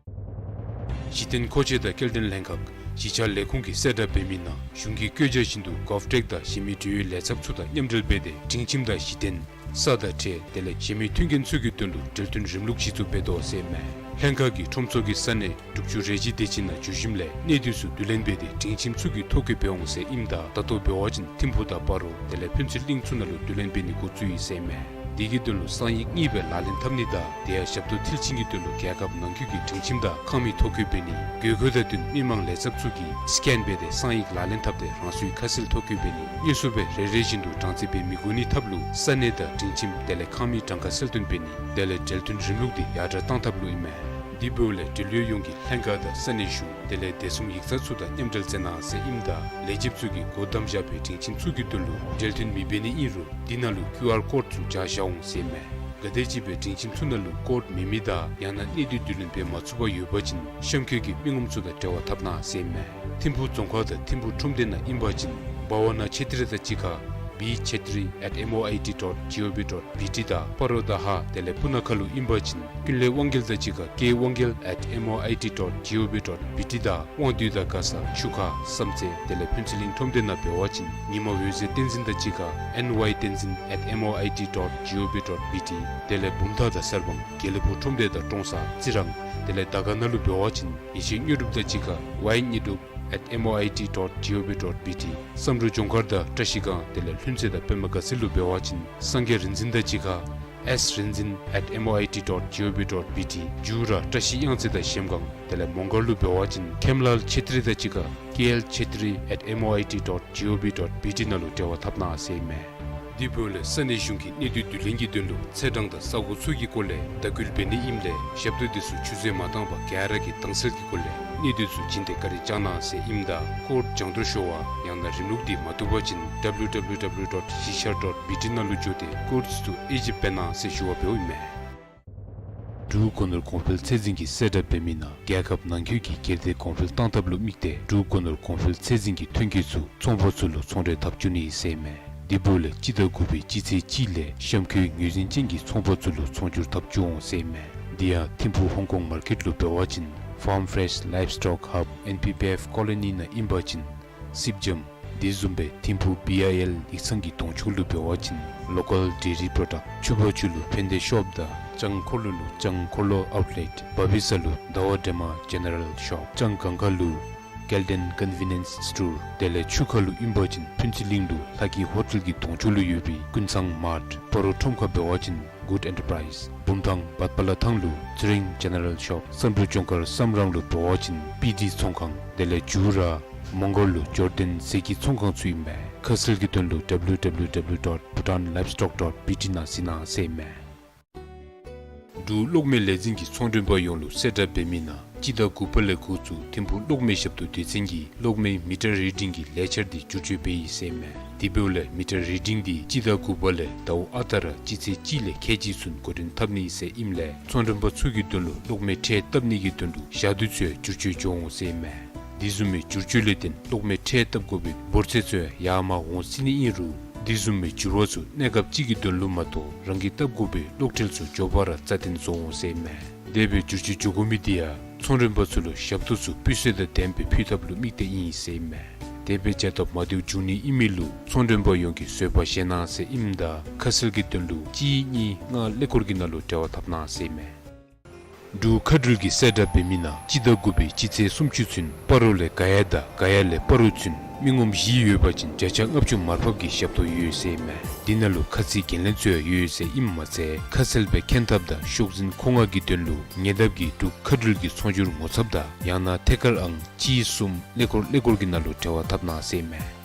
གཞི་རྟེན་མཁོ་ཆས་དང་སྐྱེལ་འདྲེན་ལྷན་ཁག་གཞིས་ཆགས་ལས་ཁུངས་ཀྱིས་གསལ་བསྒྲགས་འབད་མི་ནང་གཞུང་གི་བཀོད་རྒྱ་བཞིན་དུ་གོབ་ཊེཀ་དང་གཞན་མི་འབྲེལ་ཡོད་ལས་ཚབ་ཚུ་དང་མཉམ་འབྲེལ་འབད་དེ་སྒྲིང་ཁྱིམ་དང་གཞི་རྟེན་ས་དང་ཁྲལ་དེ་ལས་གཞན་མི་མཐུན་རྐྱེན་ཚུ་གི་དོན་ལུ་འབྲེལ་མཐུན་རིམ་ལུགས་གཞི་བཙུགས་འབད་དོ་ཟེར་མས། ལྷན་ཁག་གིས་ཁྲོམ་ཚོགས་ཀྱི་ས་གནས་དྲུག་ཅུ་རེ་བཞི་དེ་ཅིག་ནང་བྱོན་ཞིནམ་ལས་གནས་སྡུད་ཚུ་བསྡུ་ལེན་འབད་དེ་སྒྲིང་ཁྱིམ་ཚུ་གི་ཐོ་བཀོད་འབད་འོང་ཟེར་ཨིནམ་ད་ད་ལྟོ་འབད་བ་ཅིན་ཐིམ་ཕུག་དང་སྤ་རོ་དེ་ལས་ཕུན་ཚོགས་གླིང་ཚུ་ནང་ལུ་བསྡུ་ལེན་འབད་ནི་འགོ་བཙུགས་ཡི་ཟེར་མས། དེ་གི་དོན་ལུ་གསང་ཡིག་གཉིས་སྦེ་ལག་ལེན་འཐབ་ནི་དང་དེ་ཡང་ཞབས་ཏོག་མཐིལ་ཕྱིན་གྱི་དོན་ལུ་རྒྱལ་ཁབ་ནང་འཁོད་ཀྱི་སྒྲིང་ཁྱིམ་དང་ཁང་མིག་ཐོ་བཀོད་འབད་ནི་དགོས་མཁོ་དང་བསྟུན་མི་མང་ལས་ཚབ་ཚུ་གིས་སི་ཀེན་འབད་དེ་གསང་ཡིག་ལག་ལེན་འཐབ་སྟེ་རང་སོའི་ཁ་གསལ་ཐོ་བཀོད་འབད་ནི་དངོས་སུ་སྦེ་རེ་རེ་བཞིན་དུ་གྲངས་རྩིས་འབད་མི་དགོ་ནི་ཐབས་ལུ་ས་གནས་དང་སྒྲིང་ཁྱིམ་དེ་ལས་ཁང་མིག་གྲངས་ཀ་གསལ་སྟོན་འབད་ནི་དེ་ལས་འབྲེལ་མཐུན་རིམ་ལུགས་འདི་ཡར་དྲག་གཏང་ཐབས་ལུ་ཨིན་མས། དེ་འབདཝ་ལས་འབྲེལ་ཡོད་ཡོངས་ཀྱིས་ལྷན་ཁག་དང་ས་གནས་གཞུང་དེ་ལས་བདེ་སྲུང་ཡིག་ཚང་ཚུ་དང་མཉམ་འབྲེལ་མཛད་གནང་ཟེར་ཨིནམ་ད་ལས་བྱེདཔ་ཚུ་གིས་སྒོ་བསྡམས་བཞག་པའི་སྒྲིང་ཁྱིམ་ཚུ་གི་དོན་ལུ་འབྲེལ་མཐུད་མི་འབད་ནི་ཨིན་རུང་དེ་ནང་ལུ་ཀིའུ་ཨར་ཀོཌ་ཚུ་སྦྱར་བཞག་འོང་ཟེར་མས། ག་དེམ་ཅིག་སྦེ་སྒྲིང་ཁྱིམ་ཚུ་ནང་ལུ་ཀོཌ་མེད་མི་དང་ཡང་ན་གནས་སྡུད་བསྡུ་ལེན་འབད་མ་ཚུགས་པར་ཡོད་པ་ཅིན་གཤམ་འཁོད་ཀྱི་མི་ངོམ་ཚུ་དང་འབྲེལ་བ་འཐབ་གནང་ཟེར་མས། ཐིམ་ཕུག་རྫོང་ཁག་དང་ཐིམ་ཕུག་ཁྲོམ་སྡེ་ནང་ཨིན་པ་ཅིན་བྷ་ཝ་ན་ཆེ་ཏྲི་དང་གཅིག་ཁར་བི་ཆེ་ཏྲི་ཨེཊ་ཨེམ་ཨོ་ཨའི་ཊི་ཌོཊ་ཇི་ཨོ་ཝི་ཌོཊ་བི་ཊི་དང་སྤ་རོ་དང་ཧཱ་དེ་ལས་སྤུ་ན་ཁ་ལུ་ཨིན་པ་ཅིན་ཀུན་ལེགས་དབང་རྒྱལ་དང་གཅིག་ཁར་ཀེ་དབང་རྒྱལ་ཨེཊ་ཨེམ་ཨོ་ཨའི་ཊི་ཌོཊ་ཇི་ཨོ་ཝི་ཌོཊ་བི་ཊི་དང་དབང་འདུས་དང་མགར་ས་ཆུ་ཁ་བསམ་རྩེ་དེ་ལས་ཕུན་ཚོགས་གླིང་ཁྲོམ་སྡེ་ནང་འབད་བ་ཅིན་ཉི་མ་འོད་ཟེར་བསྟན་འཛིན་དང་གཅིག་ཁར་ཨེན་ཝའི་བསྟན་འཛིན་ཨེཊ་ཨེམ་ཨོ་ཨའི་ཊི་ཌོཊ་ཇི་ཨོ་ཝི་ཌོཊ་བི་ཊི། དེ་ལས་བུམ་ཐང་དང་གསར་སྤང་དགེ་ལེགས་ཕུག་ཁྲོམ་སྡེ་དང་ཀྲོང་གསར་རྩི་རང་དེ་ལས་དར་དཀར་ན་ལུ་འབད་བ་ཅིན་ཡེ་ཤེས་དངོས་གྲུབ་དང་གཅིག་ཁར་ཝའི་དངོས་གྲུབ་ཨེཊ་ཨེམ་ཨོ་ཨའི་ཊི་ཌོཊ་ཇི་ཨོ་ཝི་ཌོཊ་བི་ཊི། བསམ་འགྲུབ་ལྗོངས་མཁར་དང་བཀྲ་ཤིས་སྒང་དེ་ལས་ལྷུན་རྩེ་དང་པདྨ་དགའ་ཚལ་ལུ་འབད་བ་ཅིན་སངས་རྒྱས་རིག་འཛིན་དང་གཅིག་ཁར་ཨེསི་རིག་འཛིན་ཨེཊ་ཨེམ་ཨོ་ཨའི་ཊི་ཌོཊ་ཇི་ཨོ་ཝི་ཌོཊ་བི་ཊི། མཇུག་ར་བཀྲ་ཤིས་གཡང་རྩེ་དང་གཞལམ་སྒང་དེ་ལས་མོང་སྒར་ལུ་འབད་བ་ཅིན་ཁེམ་ལཱལ་ཆེ་ཏྲི་དང་གཅིག་ཁར་ཀེ་ཨེལ་ཆེ་ཏྲི་ཨེཊ་ཨེམ་ཨོ་ཨའི་ཊི་ཌོཊ་ཇི་ཨོ་ཝི་ཌོཊ་བི་ཊི་ནང་ལུ་འབྲེལ་བ་འཐབ་གནང་ཟེར་མས། དེ་འབདཝ་ལས་ས་གནས་གཞུང་གི་གནས་སྡུད་བསྡུ་ལེན་གྱི་དོན་ལུ་ཚེས་གྲངས་དང་ས་གོ་ཚུ་གི་སྐོར་ལས་བརྡ་བསྐུལ་འབད་ནི་ཨིནམ་ལས་ཞབས་ཏོག་དེ་ཚུ་ཆུད་ཟོས་མ་བཏང་པར་ག་ར་གིས་དྭངས་གསལ་གྱི་སྒོ་ལས་གནས་སྡུད་ཚུ་བྱིན་ཏེ་བཀའ་དྲིན་བསྐྱང་གནང་ཟེར་ཨིནམ་ད་ཀོཌ་སྦྱང་བརྡར་ཞུ་བ་ཡང་ན་རིམ་ལུགས་འདི་མ་བཏུབ་པ་ཅིན་ཌབ་ལུ་ཌབ་ལུ་ཌབ་ལུ་ཌོཊ་ཤིགཤ་ཌོཊ་བི་ཊི་ནང་ལུ་འགྱོ་སྟེ་ཀོཌ་ཚུ་དབྱེ་ཞིབ་འབད་གནང་ཟེར་ཞུ་བ་འབདཝ་ཨིན་མས། འབྲུག་སྒོ་ནོར་གོང་འཕེལ་ཚད་འཛིན་གྱིས་གསལ་བསྒྲགས་འབད་མི་ནང་རྒྱལ་ཁབ་ནང་འཁོད་ཀྱི་སྒེར་སྡེ་གོང་འཕེལ་གཏང་ཐབས་ལུ་དམིགས་ཏེ་འབྲུག་སྒོ་ནོར་གོང་འཕེལ་ཚད་འཛིན་གྱི་ཐོན་སྐྱེད་ཚུ་ཚོང་པ་ཚུ་ལུ་ཚོང་འབྲེལ་འཐབ་བཅུག་ནི་ཟེར་མས། དེ་འབདཝ་ལས་སྤྱི་ཟླ་དགུ་པའི་སྤྱི་ཚེས་གཅིག་ལས་གཤམ་འཁོད་ངོས་འཛིན་ཅན་གྱི་ཚོང་པ་ཚུ་ལུ་ཚོང་སྒྱུར་འཐབ་བཅུག་འོང་ཟེར་མས། དེ་ཡང་ཐིམ་ཕུག་ཧོང་ཀོང་མར་ཀེཊ་ལུ་འབད་བ་ཅིན་Farm Fresh Livestock Hub N P P F Colony ནང་ཨིན་པ་ཅིན་སིབ་ཇམ། དེ་བཟུམ་སྦེ་ཐིམ་ཕུག་བི་ཨའི་ཨེལ་ཡིག་ཚང་གི་གདོང་ཕྱོགས་ལུ་འབད་བ་ཅིན་Local Dairy Product། ཕྱུ་པ་ཆུ་ལུ་ཕན་བདེ་ཤོབ་དང་ལྕང་འཁོར་ལོ་ལུ་ལྕང་འཁོར་ལོ་ཨའུཊ་ལེཊ། བ་བི་ས་ལུ་ཟླ་བ་སྒྲོལ་མ་ཇེ་ནེ་རལ་ཤོབ། ལྕང་སྒང་ག་ལུ་ཀེལ་ཌེན་ཀོན་ཝི་ནི་ཡེནསི་སི་ཊོར། དེ་ལས་ཆུ་ཁ་ལུ་ཨིན་པ་ཅིན་ཕུན་ཚོགས་གླིང་ལུ་ལྷ་སྐྱིད་ཧོ་ཊེལ་གྱི་གདོང་ཕྱོགས་ལུ་ཡོད་པའི་ཀུན་བཟང་མཱརཊ། སྤ་རོ་ཁྲོམ་ཁ་འབད་བ་ཅིན་གུཌ་ཨེན་ཊར་པ་རའིཛ། བུམ་ཐང་བཱཊ་པ་ལ་ཐང་ལུ་ཚེ་རིང་ཇེ་ནེ་རལ་ཤོབ། བསམ་འགྲུབ་ལྗོངས་མཁར་བསམ་རམ་ལུ་འབད་བ་ཅིན་པི་ཌི་ཚོང་ཁང་། དེ་ལས་མཇུག་ར་མོང་སྒར་ལུ་ཇོར་ཌན་ཟས་ཀྱི་ཚོང་ཁང་ཚུ་ཨིན་མས། ཁ་གསལ་གྱི་དོན་ལུ་ཌབ་ལུ་ཌབ་ལུ་ཌབ་ལུ་ཌོཊ་བྷུ་ཊཱན་ལའིབ་སི་ཊོག་ཌོཊ་བྷི་ཊི་ནང་གཟིགས་གནང་ཟེར་མས། འབྲུག་གློག་མེ་ལས་འཛིན་གྱིས་ཚོང་མགྲོན་པ་ཡོངས་ལུ་གསལ་བསྒྲགས་འབད་མི་ནང་སྤྱི་ཟླ་དགུ་པ་ལས་འགོ་བཙུགས་ཐིམ་ཕུག་གློག་མེ་ཞབས་ཏོག་སྡེ་ཚན་གྱིས་གློག་མེའི་མི་ཊར་རི་ཌིང་གི་ལས་འཆར་འདི་བསྒྱུར་བཅོས་འབད་ཡི་ཟེར་མས། དེ་འབདཝ་ལས་མི་ཊར་རི་ཌིང་འདི་སྤྱི་ཟླ་དགུ་པ་ལས་ཟླཝ་ཨ་རྟག་ར་སྤྱི་ཚེས་གཅིག་ལས་ཁལ་གཅིག་ཚུན་འགོ་འདྲེན་འཐབ་ནི་ཟེར་ཨིནམ་ལས་ཚོང་མགྲོན་པ་ཚུ་གི་དོན་ལུ་གློག་མེ་ཁྲལ་བཏབ་ནི་གི་དོན་ལུ་ཞག་དུས་ཚུ་བསྒྱུར་བཅོས་འགྱོ་འོང་ཟེར་མས། དེ་བཟུམ་མའི་བསྒྱུར་བཅོས་ལས་བརྟེན་གློག་མེ་ཁྲལ་བཏབ་དགོ་པའི་འབོར་ཚད་ཚུ་ཡར་མར་འོང་སྲིད་ནི་ཨིན་རུང་དེ་བཟུམ་མའི་འགྱུར་བ་ཚུ་གནས་སྐབས་ཅིག་གི་དོན་ལུ་མ་གཏོགས་རང་གིས་བཏབ་དགོ་པའི་གློག་ཁྲལ་ཚུ་མགྱོགས་པ་ར་རྩ་བརྟན་བཟོ་འོང་ཟེར་མས། དེ་སྦེ་བསྒྱུར་བཅོས་འགྱོ་དགོ་མི་དེ་ཡང་ཚོང་མགྲོན་པ་ཚུ་ལུ་ཞབས་ཏོག་ཚུ་སྤུས་ཚད་དང་ལྡནམ་སྦེ་ཕུལ་ཐབས་ལུ་དམིགས་ཏེ་ཨིན་ཟེར་མས། དེ་སྦེ་བྱ་སྟབས་མ་བདེཝ་འབྱུང་ནི་ཨིན་མི་ལུ་ཚོང་མགྲོན་པ་ཡོངས་ཀྱིས་བཟོད་པ་བཞེས་གནང་ཟེར་ཨིནམ་ད་ཁ་གསལ་གྱི་དོན་ལུ་གཅིག་གཉིས་ལྔ་ཀླད་ཀོར་གྱི་ནང་ལུ་འབྲེལ་བ་འཐབ་གནང་ཟེར་མས། འབྲུག་མཁའ་འགྲུལ་གྱིས་གསལ་བསྒྲགས་འབད་མི་ནང་སྤྱི་ཟླ་དགུ་པའི་སྤྱི་ཚེས་སུམ་ཅུ་ཚུན་སྤ་རོ་ལས་ག་ཡ་དང་ག་ཡ་ལས་སྤ་རོ་ཚུན་མི་ངོམ་བཞི་ཡོད་པ་ཅིན་བརྒྱ་ཆ་ལྔ་བཅུ་མར་ཕབ་ཀྱི་ཞབས་ཏོག་ཡོད་ཟེར་མས། དེ་ནང་ལུ་ཁ་ཚིག་འགན་ལེན་ཚུ་ཡང་ཡོད་ཟེར་ཨིནམ་མ་ཚད་ཁ་གསལ་སྦེ་མཁྱེན་ཐབས་དང་ཤོག་འཛིན་མཁོ་མངགས་ཀྱི་དོན་ལུ་ཉེ་འདབས་ཀྱི་འབྲུག་མཁའ་འགྲུལ་གྱི་ཚོང་སྒྱུར་ངོ་ཚབ་དང་ཡང་ན་ཐད་ཀར་ཨང་གཅིག་གསུམ་ཀླད་ཀོར་ཀླད་ཀོར་གྱི་ནང་ལུ་འབྲེལ་བ་འཐབ་གནང་ཟེར་མས།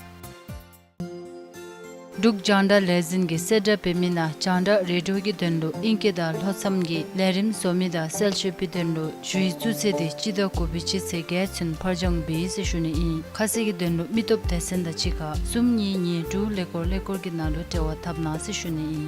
འབྲུག་རྒྱང་བསྒྲགས་ལས་འཛིན་གྱིས་གསལ་བསྒྲགས་འབད་མི་ནང་རྒྱང་བསྒྲགས་རེ་ཌི་ཡོ་གི་དོན་ལུ་ཨིང་སྐད་དང་ལྷོ་མཚམས་ཀྱི་ལས་རིམ་བཟོ་མི་དང་གསལ་བཤད་པའི་དོན་ལུ་ཞུ་ཡིག་བཙུགས་ཚེས་འདི་སྤྱི་ཟླ་དགུ་པའི་སྤྱི་ཚེས་བརྒྱད་ཚུན་ཕར་འགྱངས་འབད་ཡི་ཟེར་ཞུ་ནི་ཨིན། ཁ་གསལ་གྱི་དོན་ལུ་མི་སྟོབས་སྡེ་ཚན་དང་གཅིག་ཁར་གསུམ་གཉིས་གཉིས་དྲུག་ཀླད་ཀོར་ཀླད་ཀོར་གྱི་ནང་ལུ་འབྲེལ་བ་འཐབ་གནང་ཟེར་ཞུ་ནི་ཨིན།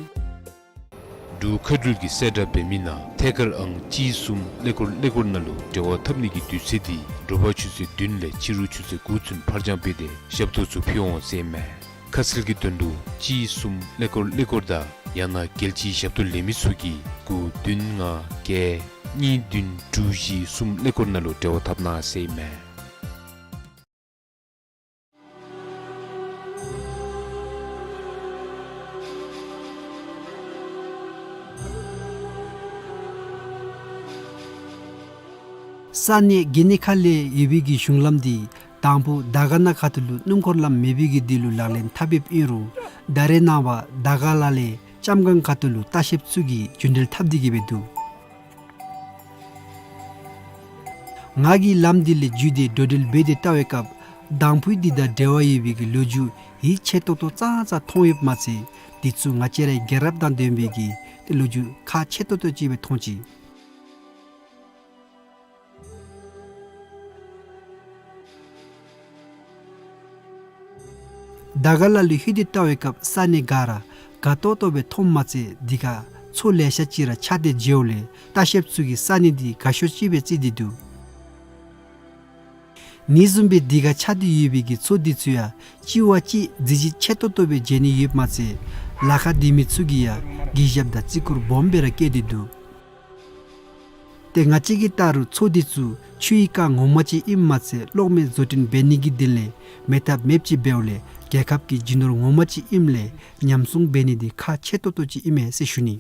འབྲུག་མཁའ་འགྲུལ་གྱིས་གསལ་བསྒྲགས་འབད་མི་ནང་ཐད་ཀར་ཨང་གཅིག་གསུམ་ཀླད་ཀོར་ཀླད་ཀོར་ནང་ལུ་འབྲེལ་བ་འཐབ་ནི་གི་དུས་ཚོད་འདི་དྲོ་པ་ཆུ་ཚོད་བདུན་ལས་ཕྱི་རུ་ཆུ་ཚོད་དགུ་ཚུན་ཕར་འགྱངས་འབད་དེ་ཞབས་ཏོག་ཚུ་ཕུལ་འོང་ཟེར་མས། ཁ་གསལ་གྱི་དོན་ལུ་གཅིག་གསུམ་ཀླད་ཀོར་ཀླད་ཀོར་དང་ཡང་ན་རྒྱལ་སྤྱིའི་ཞབས་ཏོག་ལེན་མི་ཚུ་གིས་དགུ་བདུན་ལྔ་བརྒྱད་གཉིས་བདུན་དྲུག་བཞི་གསུམ་ཀླད་ཀོར་ནང་ལུ་འབྲེལ་བ་འཐབ་གནང་ཟེར་མས། ས་གནས་དགེ་བསྙེན་ཁ་ལས་ཡོད་པའི་གི་གཞུང་ལམ་འདི་དང་ཕུ་དར་དཀར་ན་ཁ་ཐུག་ལུ་སྣུམ་འཁོར་ལམ་མེད་པའི་གི་དུས་ལུ་ལག་ལེན་འཐབ་འབདཝ་ཨིན་རུང་ད་རེས་ནངས་པ་དར་དཀར་ལ་ལས་ལྕམ་སྒང་ཁ་ཐུག་ལུ་ལྟ་བཤལཔ་ཚུ་གིས་རྒྱུན་འགྲུལ་འཐབ་སྟེ་གི་སྦེ་འདུག། ང་གིས་ལམ་འདི་ལས་བརྒྱུད་དེ་འགྲོ་འགྲུལ་འབད་དེ་བལྟ་བའི་སྐབས་དང་ཕུ་འདི་དང་འབྲེལ་བ་ཡོད་པའི་གི་ལོ་རྒྱུས་ཡིད་ཆེས་ཏོག་ཏོ་ཙང་ཙང་མཐོང་ཡོདཔ་མ་ཚད་དེ་ཚུ་ང་བཅས་རའི་རྒྱལ་རབས་དང་ལྡན་པའི་གི་ཏེ་ལོ་རྒྱུས་ཁག་ཆེ་ཏོག་ཏོ་ཅིག་སྦེ་མཐོང་ཅི། དར་དཀར་ལ་ལུ་ལྷོད་དེ་བལྟ་བའི་སྐབས་ས་གནས་ག་ར་དགའ་ཏོག་ཏོ་སྦེ་མཐོངམ་མ་ཚད་དེ་ཁར་མཚོ་ལེ་ཤ་ཅིག་ར་ཆགས་ཏེ་མཇལཝ་ལས་ལྟ་བཤལཔ་ཚུ་གིས་ས་གནས་འདི་དགའ་ཤོས་ཅིག་སྦེ་བརྩི་སྟེ་འདུག། ཨ་ནི་བཟུམ་སྦེ་དེ་ཁར་ཆགས་ཏེ་ཡོད་པའི་གི་མཚོ་འདི་ཚུ་ཡང་གཅིག་བ་གཅིག་གཟི་བརྗིད་ཆེ་ཏོག་ཏོ་སྦེ་མཇལ་ནི་ཡོདཔ་མ་ཚད་ལ་ཁར་སྡོད་མི་ཚུ་གིས་ཡང་གུས་ཞབས་དང་བརྩི་བཀུར་སྦོམ་སྦེ་ར་བསྐྱེད་དེ་འདུག། ཏེ་ང་བཅས་ཀྱིས་བལྟ་རུང་མཚོ་འདི་ཚུ་ཆུའི་རྐ་ངོ་མ་ཅིག་ཨིནམ་མ་ཚད་གློག་མེ་བཟོ་སྐྲུན་འབད་ནི་གི་དོན་ལས་མེད་ཐབས་མེདཔ་ཅིག་འབདཝ་ལས་རྒྱལ་ཁབ་ཀྱི་རྒྱུ་ནོར་ངོ་མ་ཅིག་ཨིནམ་ལས་ཉམས་སྲུང་འབད་ནི་འདི་ཁག་ཆེ་ཏོག་ཏོ་ཅིག་ཨིན་མས་ཟེར་ཞུ་ནི།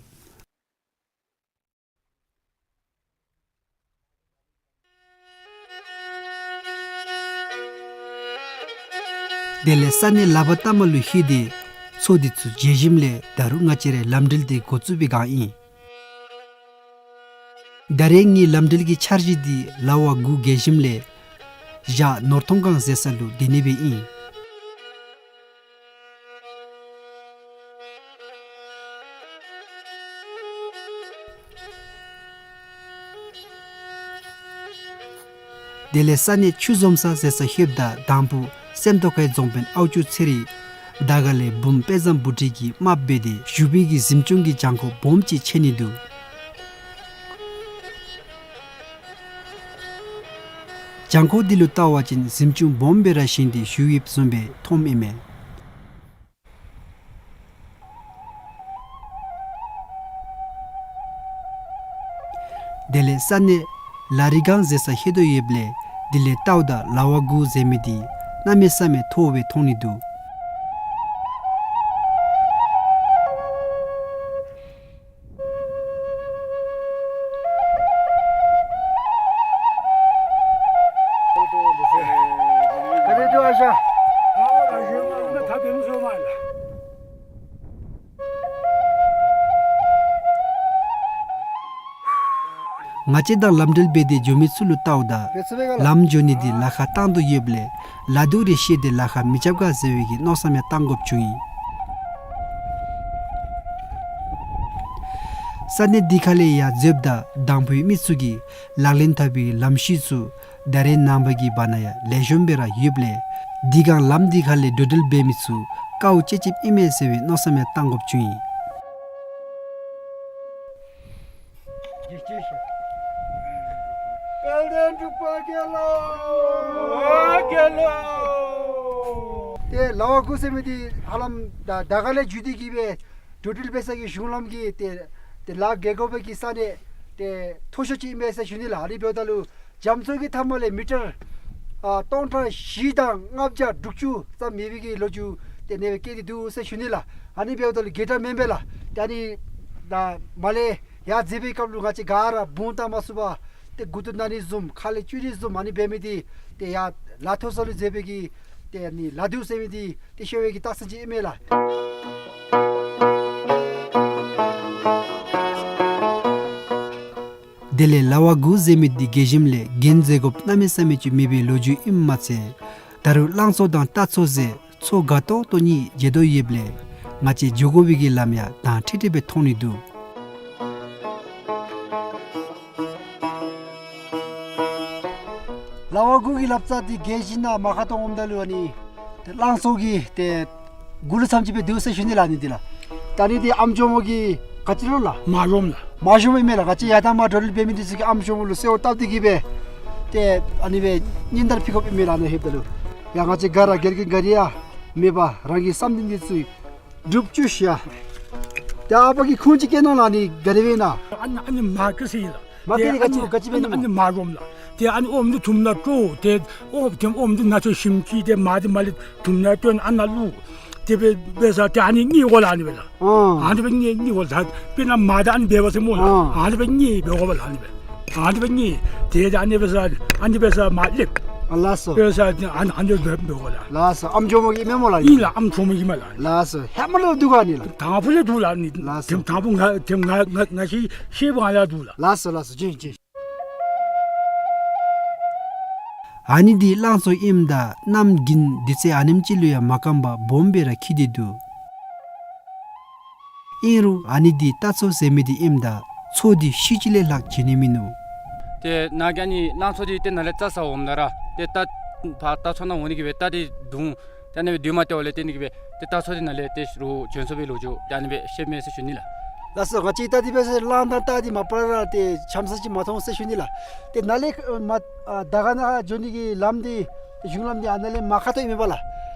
དེ་ལས་ས་གནས་ལ་བ་ཏ་མ་ལུ་ལྷོད་དེ་མཚོ་འདི་ཚུ་མཇལ་ཞིནམ་ལས་ད་རུང་ང་བཅས་རའི་ལམ་འགྲུལ་འདི་འགོ་བཙུགས་པའི་བསྒང་ཨིན། ད་རེས་ངེའི་ལམ་འགྲུལ་གྱི་འཆར་གཞི་འདི་ལ་བ་དགུ་བརྒལ་ཞིནམ་ལས་བཞག་ནོར་ཐོང་སྒང་ཟེར་ས་ལུ་སྡོད་ནི་སྦེ་ཨིན། དེ་ལས་ས་གནས་ཆུ་འཛོམས་ས་ཟེར་སར་ལྷོདཔ་ད་དང་ཕུ་སེམས་རྟོགས་ཁའི་རྫོང་དཔོན་ཨའུ་ཅུ་ཚེ་རིང་དར་དཀར་ལས་འབུམ་དཔལ་བཟང་བུ་ཁྲིད་ཀྱིས་དམགཔ་འབད་དེ་བཞུགས་པའི་གི་གཟིམ་ཆུང་གི་གྱང་ཁོག་སྦོམ་ཅིག་མཇལ་ནི་འདུག། གྱང་ཁོག་འདི་ལུ་བལྟ་བ་ཅིན་གཟིམ་ཆུང་སྦོམ་སྦེ་ར་བཞེངས་ཏེ་བཞུགས་ཡོདཔ་བཟུམ་སྦེ་མཐོངམ་ཨིན་མས། དེ་ལས་ས་གནས་ལ་རི་སྒང་ཟེར་སར་ལྷོད་དོ་ཡོདཔ་ལས་དེ་ལས་བལྟཝ་ད་ལ་བ་དགུ་ཟེར་མི་འདི་གནམ་མེད་ས་མེད་མཐོ་བོ་སྦེ་མཐོང་ནི་འདུག། ང་བཅས་དང་ལམ་འགྲུལ་འབད་དེ་འགྱོ་མི་ཚུ་ལུ་བལྟཝ་ད་ལམ་འགྱོ་ནི་འདི་ལ་ཁར་བཏང་དོ་ཡོདཔ་ལས་ལ་དུག་རེ་ཤེས་ཏེ་ལ་ཁར་མི་རྐྱབ་ག་ཟེར་བའི་གི་མནོ་བསམ་ཡང་བཏང་དགོཔ་བྱུང་ཡི། ས་གནས་འདི་ཁ་ལས་ཡར་འཛེགསཔ་ད་དང་ཕུའི་མི་ཚུ་གིས་ལག་ལེན་འཐབ་པའི་ལམ་ཤུལ་ཚུ་ད་རེས་ནངས་པ་གི་བར་ན་ཡང་ལེགས་ཤོམ་སྦེ་ར་ཡོདཔ་ལས་དེ་སྒང་ལམ་འདི་ཁ་ལས་འགྲོ་འགྲུལ་འབད་མི་ཚུ་དཀའཝ་སྤྱད་སྤྱདཔ་ཨིན་མས་ཟེར་བའི་མནོ་བསམ་ཡང་བཏང་དགོཔ་བྱུང་ཡི། དཔལ་ལྡན་འབྲུག་པ་རྒྱལ་ལོ། ཨོ་རྒྱལ་ལོ། ཏེ་ལ་བ་དགུ་ཟེར་མི་འདི་ཧ་ལམ་ད་དར་དཀར་ལས་བརྒྱུད་དེ་གི་སྦེ་འགྲོ་འགྲུལ་འབད་ས་གི་གཞུང་ལམ་གྱི་ཏེ་ཏེ་ལཱ་འགེལ་དགོ་པའི་གི་ས་གནས་ཏེ་མཐོ་ཤོས་ཅིག་ཨིན་མས་ཟེར་ཞུ་ནི་ལགས། ཨ་ནི་འབདཝ་ད་ལུ་རྒྱ་མཚོ་གི་མཐའ་མ་ལས་མི་ཊར་ཨ་སྟོང་ཕྲག་བཞི་དང་ལྔ་བརྒྱ་དྲུག་ཅུ་ཙམ་ཡོད་པའི་གི་ལོ་རྒྱུས་ཏེ་ཨ་ནི་སྦེ་བཀོད་དེ་འདུག་ཟེར་ཞུ་ནི་ལགས། ཨ་ནི་འབདཝ་ད་ལུ་རྒྱས་གྲབས་མེན་པས་ལགས། ཏེ་ཨ་ནི་ད་མར་ལས་ཡར་འཛེགས་པའི་སྐབས་ལུ་ང་བཅས་ག་ར་བུང་བཏང་མ་ཚུགས་པར་ཏེ་མགུ་ཏོ་ན་ནི་བཟུམ་ཁ་ལས་སྐྱུག་ནི་བཟུམ་ཨ་ནི་འབད་མི་འདི་ཏེ་ཡར་ལ་མཐོ་ས་ལུ་འཛེགས་པའི་གི་ཏེ་ཨ་ནི་ལ་དུག་ཟེར་མི་འདི་ཏེ་ཤོར་བའི་གི་རྟགས་མཚན་ཅིག་ཨིན་མས་ལགས། དེ་ལས་ལ་བ་དགུ་ཟེར་མི་འདི་བརྒལ་ཞིནམ་ལས་གྱོན་འཛེམ་དགོཔ་གནམ་མེད་ས་མེད་ཅིག་མེད་པའི་ལོ་རྒྱུས་ཨིནམ་མ་ཚད་ད་རུང་གླང་མཚོ་དང་རྟ་མཚོ་ཟེར་མཚོ་དགའ་ཏོག་ཏོ་གཉིས་མཇལ་དོ་ཡོདཔ་ལས་ང་བཅས་འགྱོ་དགོ་པའི་གི་ལམ་ཡང་དྭངས་ཁྲིག་ཁྲི་སྦེ་མཐོང་ནི་འདུག། ལ་བ་དགུ་གི་ལབ་རྩ་འདི་བརྒལ་ཞིནམ་མར་ཁ་གཏོགས་འོངམ་ད་ལུ་ཨ་ནི་ཏེ་གླང་མཚོ་གི་ཏེ་མགུ་ལུ་ཙམ་ཅིག་སྦེ་འདུག་ཟེར་ཞུ་ནི་ལགས། ཨ་ནི་འདི་ལགས། ད་ཨ་ནི་འདི་ཨམ་ཇོ་མོ་གི་ག་ཅི་ལོ་ལགས། མ་ཇོམ་ལགས། མ་ཇོམ་ཨིན་མས་ལགས། ང་བཅས་ཡར་དང་མར་འགྲོ་འགྲུལ་འབད་མི་འདི་ཚུ་གིས་ཨམ་ཇོ་མོ་ལུ་གསོལཝ་བཏབ་སྟེ་གི་སྦེ་ཏེ་ཨ་ནི་སྦེ་སྙན་དར་ཕུལ་དགོཔ་ཨིན་མས་ལགས། ཨ་ནི་ལྷོདཔ་ད་ལུ་ཡང་ང་བཅས་ག་ར་རྒྱལ་ཁའི་ག་ར་ཡང་མེད་པར་རང་གི་བསམ་འདུན་འདི་ཚུ་སྒྲུབ་བཅུག་ཤིག་ཡ། ཏེ་ཨ་པ་གིས་ཁུངས་ཅིག་བཀལ་གནང་ལགས། ཨ་ནི་ག་དེ་སྦེ་ཨིན་ན། ཨ་ནི་ཨ་ནི་མ་ཀི་ཟེར་ཨིན་ལགས། མ་ཀི་དེ་ག་ཅི་ག་ཅི་སྦེ་ཨིན་ན། ཨ་ནི་མ་རོམ་ལགས། ཏེ་ཨ་ནི་ཨོམ་འདི་དུམ་ནང་སྤྲོ། ཏེ་ཨོམ་ཏེ་ཨོམ་འདི་ནང་ཚུ་ཞིམ་ཅིག་ཏེ་མར་འདི་མར་ལས་དུམ་ནང་བཏོན་ཨ་ནཱ་བླུག། དེ་སྦེ་འབད་ས་ཏེ་ཨ་ནི་གཉིད་འོང་ལགས། ཨ་ནི་སྦེ་ལགས། ཨ་ཨ་ནི་སྦེ་གཉིད་གཉིད་འོང་ལགས། དཔེར་ན་མར་ད་ཨ་ནི་འབད་བ་ཟེར་སྨོ་ལགས། ཨ་ཨ་ནི་སྦེ་གཉིད་འབད་དགོ་པས་ལགས། ཨ་ནི་སྦེ། ཨ་ནི་སྦེ་གཉིད། ཏེ་ཨ་ནི་འབད་ས་ཨ་ནི་འབད་ས་མར་སླེབ། ཨ་ལགས་སོ། འབད་ས་ཨ་ནི་ཨ་ནི་སྦེ་འབད་དགོ་ལགས། ལགས་སོ། ཨམ་ཇོ་མོ་གི་མེན་སྨོ་ལགས། ཨིན་ལགས། ཨམ་ཇོ་མོ་གི་མས་ལགས། ལགས་སོ། ཧེ་མ་ལས་འདུག་ག་ཨ་ནི་ལགས། དང་ཕུ་ལས་འདུག་ལགས། ཨ་ནི་ལགས་སོ། དེམ་དང་ཕུ་ང་དེམ་ང་ང་ང་ཤེས་ཤེས་པ་ལས་འདུག་ལགས། ལགས་སོ་ལགས་སོ། བྱིན་བྱིན། ཨ་ནི་འདི་གླང་མཚོ་ཨིནམ་ད་གནམ་དགུན་དུས་ཚོད་ཨ་ནེམ་ཅིག་ལུ་ཡང་མ་སྐམ་པར་སྦོམ་སྦེ་ར་འཁྱིལ་ཏེ་འདུག། ཨིན་རུང་ཨ་ནི་འདི་རྟ་མཚོ་ཟེར་མི་འདི་ཨིནམ་ད་མཚོ་འདི་ཤུལ་ཅིག་ལས་ལྷག་མཇལ་ནི་མིན་ནུག། ཏེ་ནཱ་གི་ཨ་ནི་གླང་མཚོ་འདི་ཏེ་ནཱ་ལས་རྩྭ་ཟ་འོངམ་ད་ར་ཏེ་རྟ་ཕར་རྟ་མཚོ་ནང་འོང་ནི་གི་སྦེ་རྟ་འདི་བརྡུང་ ཏེ་ཨ་ནི་སྦེ་དུས་མ་བཏུབ་ལས་བརྟེན་ཏེ་གིས་སྦེ་ཏེ་རྟ་ཚུ་འདི་ནཱ་ལས་ཏེ་རོགས་བྱོན་སོང་བའི་ལོ་རྒྱུས་ཏེ་ཨ་ནི་སྦེ་བཤདཔ་མས་ཟེར་ཞུ་ནི་ལགས། ལགས་སོ། ང་བཅས་ད་འདི་འབད་ས་ལམ་དང་རྟ་འདི་མ་པ་ར་ཏེ་འཆམ་ས་ཅིག་མ་མཐོང་ཟེར་ཞུ་ནི་ལགས། ཏེ་ནཱ་ལས་མ་ཨ་དར་དཀར་ནང་འགྱོ་ནི་གི་ལམ་འདི་ཏེ་གཞུང་ལམ་འདི་ཨ་ནཱ་ལས་མར་ཁ་ཐུག་ཨིན་མས་པ་ལགས།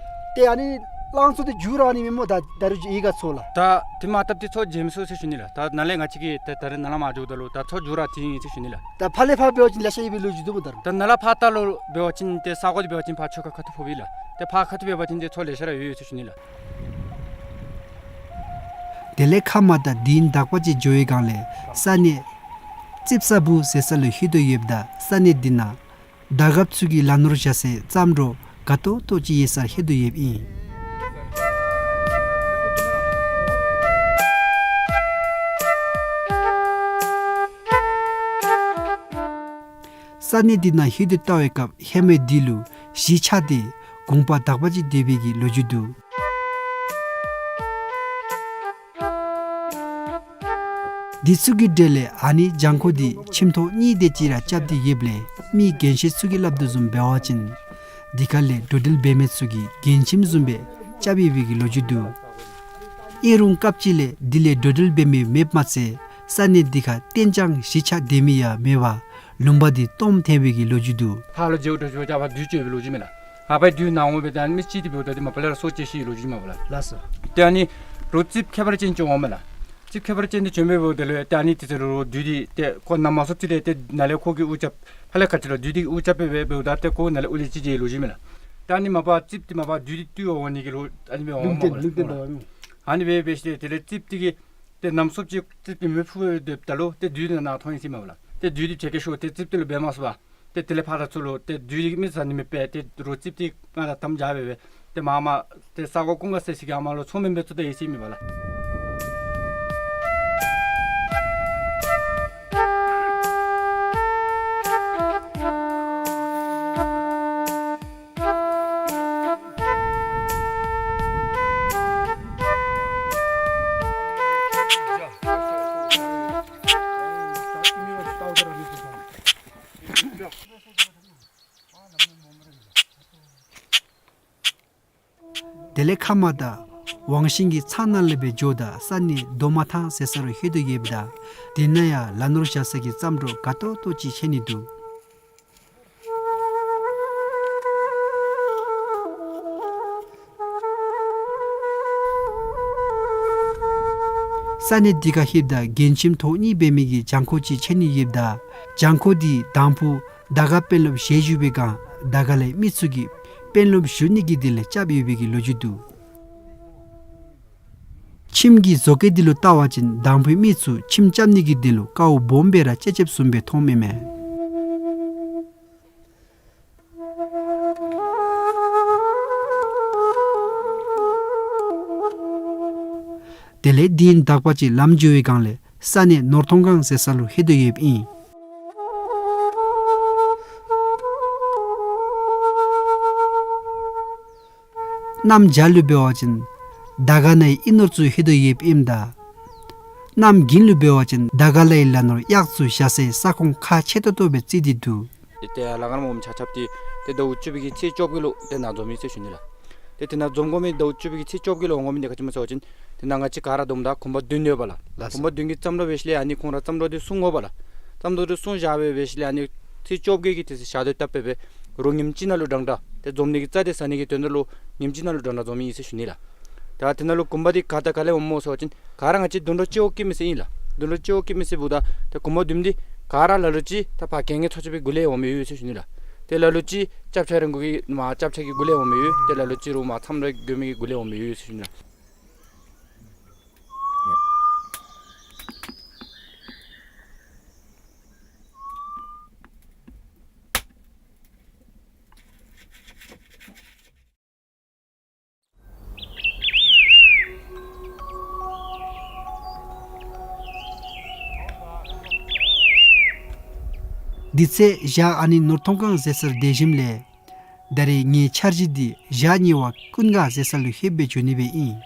ཏེ་ཨ་ནི་གླང་ཚུ་འདི་འགྱོ་ར་ཨ་ནི་མེན་སྨོ། ད་ད་རུང་ཡི་ག་ཚུ་ལགས། ད་འདི་མ་བཏུབ་འདི་ཚུ་འགྱོ་མི་ཚུགས་ཟེར་ཞུ་ནི་ལགས། ད་ནཱ་ལས་ང་བཅས་ཀྱིས་ད་ད་རེས་ནཱ་ལས་མར་འགྱོཝ་ད་ལུ་ད་ཚུར་འགྱོ་ར་འཐོན་ཡི་ཟེར་ཞུ་ནི་ལགས། ད་ཕར་ལས་ཕར་འབད་བ་ཅིན་ལེ་ཤ་ཡོད་པའི་ལོ་རྒྱུས་འདུག་སྨོ། ད་ད་ནཱ་ལས་ཕར་ལྟ་ལུ་འབད་བ་ཅིན་ཏེ་ས་གོ་འདི་འབད་བ་ཅིན་ཕར་ཆོས་ཁ་ཁ་ཐུག་ཕོགཔ་ཨིན་ལགས། ཏེ་ཕར་ཁ་ཐུག་འབད་བ་ཅིན་ཏེ་ཚུར་ལེ་ཤ་ར་ཡོད་ཡོད་ཟེར་ཞུ་ནི་ལགས། དེ་ལས་ཁ་མ་ད་དིན་དག་པ་ཅིག་འགྱོ་བའི་སྒང་ལས་ས་གནས་རྩིབས་ས་བུ་ཟེར་ས་ལུ་ལྷོད་དོ་ཡོདཔ་ད་ས་གནས་འདི་ནང་དར་ཁབ་ཚུ་གིས་ལ་ནོར་བཞག་སའི་རྩྭམ་རོ་དགའ་ཏོག་ཏོ་ཅིག་ཡོད་སར་ལྷོད་དོ་ཡོདཔ་ཨིན། ས་གནས་འདི་ནང་ལྷོད་དེ་ལྟ་བའི་སྐབས་ཧེ་མའི་དུས་ལུ་གཞིས་ཆགས་ཏེ་གུང་པ་དག་པ་ཅིག་སྡོད་པའི་གི་ལོ་རྒྱུས་འདུག། འདི་ཚུ་གི་གྲས་ལས་ཨ་ནི་གྱང་ཁོག་འདི་ཁྱིམ་ཐོག་གཉིས་དེ་ཅིག་ར་རྐྱབ་སྟེ་ཡོདཔ་ལས་མི་རྒན་ཤོས་ཚུ་གིས་སླབ་དོ་བཟུམ་འབད་བ་ཅིན་འདི་ཁ་ལས་འགྲོ་འགྲུལ་འབད་མི་ཚུ་གི་རྒྱུན་ཁྱིམ་བཟུམ་སྦེ་རྐྱབ་ཡོད་པའི་གི་ལོ་རྒྱུས་འདུག། ཨིན་རུང་སྐབས་ཅིག་ལས་འདི་ལས་འགྲོ་འགྲུལ་འབད་མི་མེདཔ་མ་ཚད་ས་གནས་འདི་ཁར་གཏན་འཇགས་གཞིས་ཆགས་སྡོད་མི་ཡང་མེད་པར་ལུང་པ་འདི་སྟོངམ་ཐལ་བའི་གི་ལོ་རྒྱུས་འདུག། ཕར་ལུ་འགྱོ་འགྱོ་འགྱོ་ཕར་བདུད་བྱོན་པའི་ལོ་རྒྱུས་མས་ལགས། ཨ་ཕར་བདུད་ནང་འོང་སྦེ་ད་མི་ཅིག་འདི་འབདཝ་ད་འདི་མ་པ་ལས་ར་སྲོག་བཅད་ཤི་ལོ་རྒྱུས་མས་པ་ལགས། ལགས་སོ། ཏེ་ཨ་ནི་རོགས་རྩིགཔ་ཁྱད་པར་ཅན་ཅིག་འོངམ་མས་ལགས། རྩིགཔ་ཁྱད་པར་ཅན་འདི་བྱོན་སྦེ་འབདཝ་ད་ལུ་ཏེ་ཨ་ནི་དེ་ཚེ་རོགས་བདུད་འདི་ཏེ་ཁོ་ནམ་མ་སོང་ཅིག་ལས་ཏེ་ནཱ་ལས་ཁོ་གིས་དབུ་རྐྱབ་ཕར་ལས་ཁ་ཅིག་ལུ་བདུད་འདི་གིས་དབུ་རྐྱབ་སྦེ་འབདཝ་ད་ཏེ་ཁོ་ནཱ་ལས་དབུ་ལས་ཅིག་བྱོན་ལོ་རྒྱུས་མས་ལགས། ཏེ་ཨ་ནི་མ་པ་རྩིགཔ་འདི་མ་པ་བདུད་འདི་བཏུལ་བར་འོང་ནི་གི་ལོ་ཨ་ནི་སྦེ་འོངམ་མས་པ་ལགས། ལུང་བསྟན་ལུང་བསྟན་འབད་བ་མས། ཨ་ནི་སྦེ་འབད་ཞིནམ་ལས་དེ་ལས་རྩིགཔ་འདི་གིས་ཏེ་ནམ་སོངམ་ཅིག་རྩིགཔ་འདི་མེ་ཕུ་སྦེ་སྡོདཔ་ད་ལུ་ཏེ་བདུད་འདི་ནཱ་ནཱ་མཐོང་ཡི་ཟེར་མས་པ་ལགས། ཏེ་བདུད་འདི་བྱེད་སྐད་ཤོར་ཏེ་རྩིགཔ་འདི་ལུ་འབད་མ་ཚུགས་པར་ཏེ་དེ་ལས་ཕར་ར་ཚུར་ལུ་ཏེ་བདུད་འདི་མི་བཟའ་ནི་མེད་པར་ཏེ་རོགས་རྩིགཔ་འདི་ང་དང་དམ་བཅའ་སྦེ་སྦེ་ཏེ་མར་མར་ཏེ་ས་གོ་ཀུན་དགའ་ཟེར་ས་གི་ཨ་མར་ལུ་མཚོ་སྨན་སྦེ་བཙུགས་ད་ཡི་ཟེར་མས་པ་ལགས། དེ་ལས་ཁ་མ་ད་ཝང་ཤིང་གི་ཚང་ནང་ལས་སྦེ་འགྱོཝ་ད་ས་གནས་རྡོ་མ་ཐང་ཟེར་ས་ལུ་ལྷོད་དོ་ཡོདཔ་ད་དེ་ནང་ཡང་ལ་ནོར་བཞག་ས་གི་རྩྭམ་རོ་དགའ་ཏོག་ཏོ་ཅིག་ཆགས་ནི་འདུག། ས་གནས་འདི་ཁར་ལྷོདཔ་ད་རྒྱུན་ཁྱིམ་ཐོག་གཉིས་འབད་མི་གི་གྱང་ཁོག་ཅིག་ཆགས་ནི་ཡོདཔ་ད་གྱང་ཁོག་འདི་དང་ཕུ་དར་དཀར་དཔོན་སློབ་ཞལ་བཞུགས་པའི་སྒང་དར་དཀར་ལའི་མི་ཚུ་གིས་དཔོན་སློབ་བཞུགས་ནི་གི་དོན་ལས་རྐྱབ་ཡོད་པའི་གི་ལོ་རྒྱུས་འདུག། ཁྱིམ་གྱི་བཟོ་བཀོད་འདི་ལུ་བལྟ་བ་ཅིན་དང་ཕུའི་མི་ཚུ་ཁྱིམ་རྐྱབ་ནི་གི་དོན་ལུ་དཀའཝ་སྦོམ་སྦེ་ར་སྤྱད་སྤྱདཔ་བཟུམ་སྦེ་མཐོངམ་ཨིན་མས། དེ་ལས་དིན་དག་པ་ཅིག་ལམ་འགྱོ་བའི་སྒང་ལས་ས་གནས་ནོར་ཐོང་སྒང་ཟེར་ས་ལུ་ལྷོད་དོ་ཡོདཔ་ཨིན། གནམ་བྱཱར་ལུ་འབད་བ་ཅིན་དར་དཀར་ནང་གི་ཨིན་ནོར་ཚུ་ལྷོད་དོ་ཡོདཔ་ཨིནམ་ད་གནམ་དགུན་ལུ་འབད་བ་ཅིན་དར་དཀར་ལའི་ལ་ནོར་གཡག་ཚུ་བཞག་སའི་ས་ཁོངས་ཁག་ཆེ་ཏོག་ཏོ་སྦེ་བརྩི་སྟེ་འདུག། ཏེ་ཏེ་ལ་ང་ར་མོ་མི་ཆ་ཁྱབ་འདི་ཏེ་ཟླཝ་བཅུ་པའི་གི་ཚེས་བཅོ་བརྒྱད་ལུ་ཏེ་ནཱ་འཛོམས་ཡི་ཟེར་ཞུ་ནི་ལགས། ཏེ་ཏེ་ནཱ་འཛོམས་དགོ་མི་ཟླཝ་བཅུ་པའི་གི་ཚེས་བཅོ་བརྒྱད་ལུ་འོང་དགོ་མི་འདི་ག་ཅི་སྨོ་ཟེར་བ་ཅིན་ཏེ་ནཱ་ང་བཅས་ག་ར་བསྡོམས་ད་གུང་པ་བདུན་ཡོད་པ་ལགས། ལགས་སོ། གུང་པ་བདུན་གྱི་རྩྭམ་རོ་འབད་ཞིནམ་ལས་ཨ་ནི་ཁོང་ར་རྩྭམ་རོ་འདི་བསྲུང་དགོ་པ་ལགས། རྩྭམ་རོ་འདི་བསྲུང་བཞག་སྦེ་འབད་ཞིནམ་ལས་ཨ་ནི་ཚེས་བཅོ་བརྒྱད་ཀྱི་དེ་ཚེ་ཞག་སྡོད་བཏབ་སྦེ་སྦེ་རོགས་ཉིནམ་གཅིག་ནང་ལུ་འགྲང་འགྲང་ཏེ་འཛོམས་ནི་གི་རྩྭ་འདི་ཟ་ནི་གི་དོན་དག་ལུ་ཉིནམ་གཅིག་ནང་ལུ་འགྲང་འགྲང་འཛོམས་ཡི་ཟེར་ཞུ་ནི་ལགས། ད་དེ་ནང་ལུ་གུང་པ་འདི་ག་དང་ག་ལས་འོངམ་སྨོ་ཟེར་བ་ཅིན་ག་ར་ང་བཅས་དུད་འགྲོ་སྤྱི་བོ་སྐྱེད་མི་ཟེར་ཨིན་ལགས། དུད་འགྲོ་སྤྱི་བོ་སྐྱེད་མི་ཟེར་འབདཝ་ད་ཏེ་གུང་པ་བདུན་འདི་ག་ར་ལ་ལུ་ཅིག་ད་ཕར་རྒྱལ་ངེས་ཚོ་ཆེན་པོའི་གུ་ལས་འོང་མི་ཡོད་ཟེར་ཞུ་ནི་ལགས། ཏེ་ལ་ལུ་ཅིག་སྐྱབས་ཆ་རིང་གུ་གི་མར་སྐྱབས་ཆ་གི་གུ་ལས་འོང་མི་ཡོད། ཏེ་ལ་ལུ་ཅིག་རོགས་མར་མཚམས་ར་དགོན་མི་གི་གུ་ལས་འོང་མི་ཡོད་ཟེར་ཞུ་ནི་ལགས། དེ་ཚེ་ཞག་ཨ་ནི་ནོར་ཐོང་སྒང་ཟེར་སར་སྡོད་ཞིནམ་ལས་ད་རེས་ངེའི་འཆར་གཞི་འདི་ཞག་གཉིས་པ་ཀུན་དགའ་ཟེར་ས་ལུ་ལྷོདཔ་སྦེ་འགྱོ་ནི་སྦེ་ཨིན།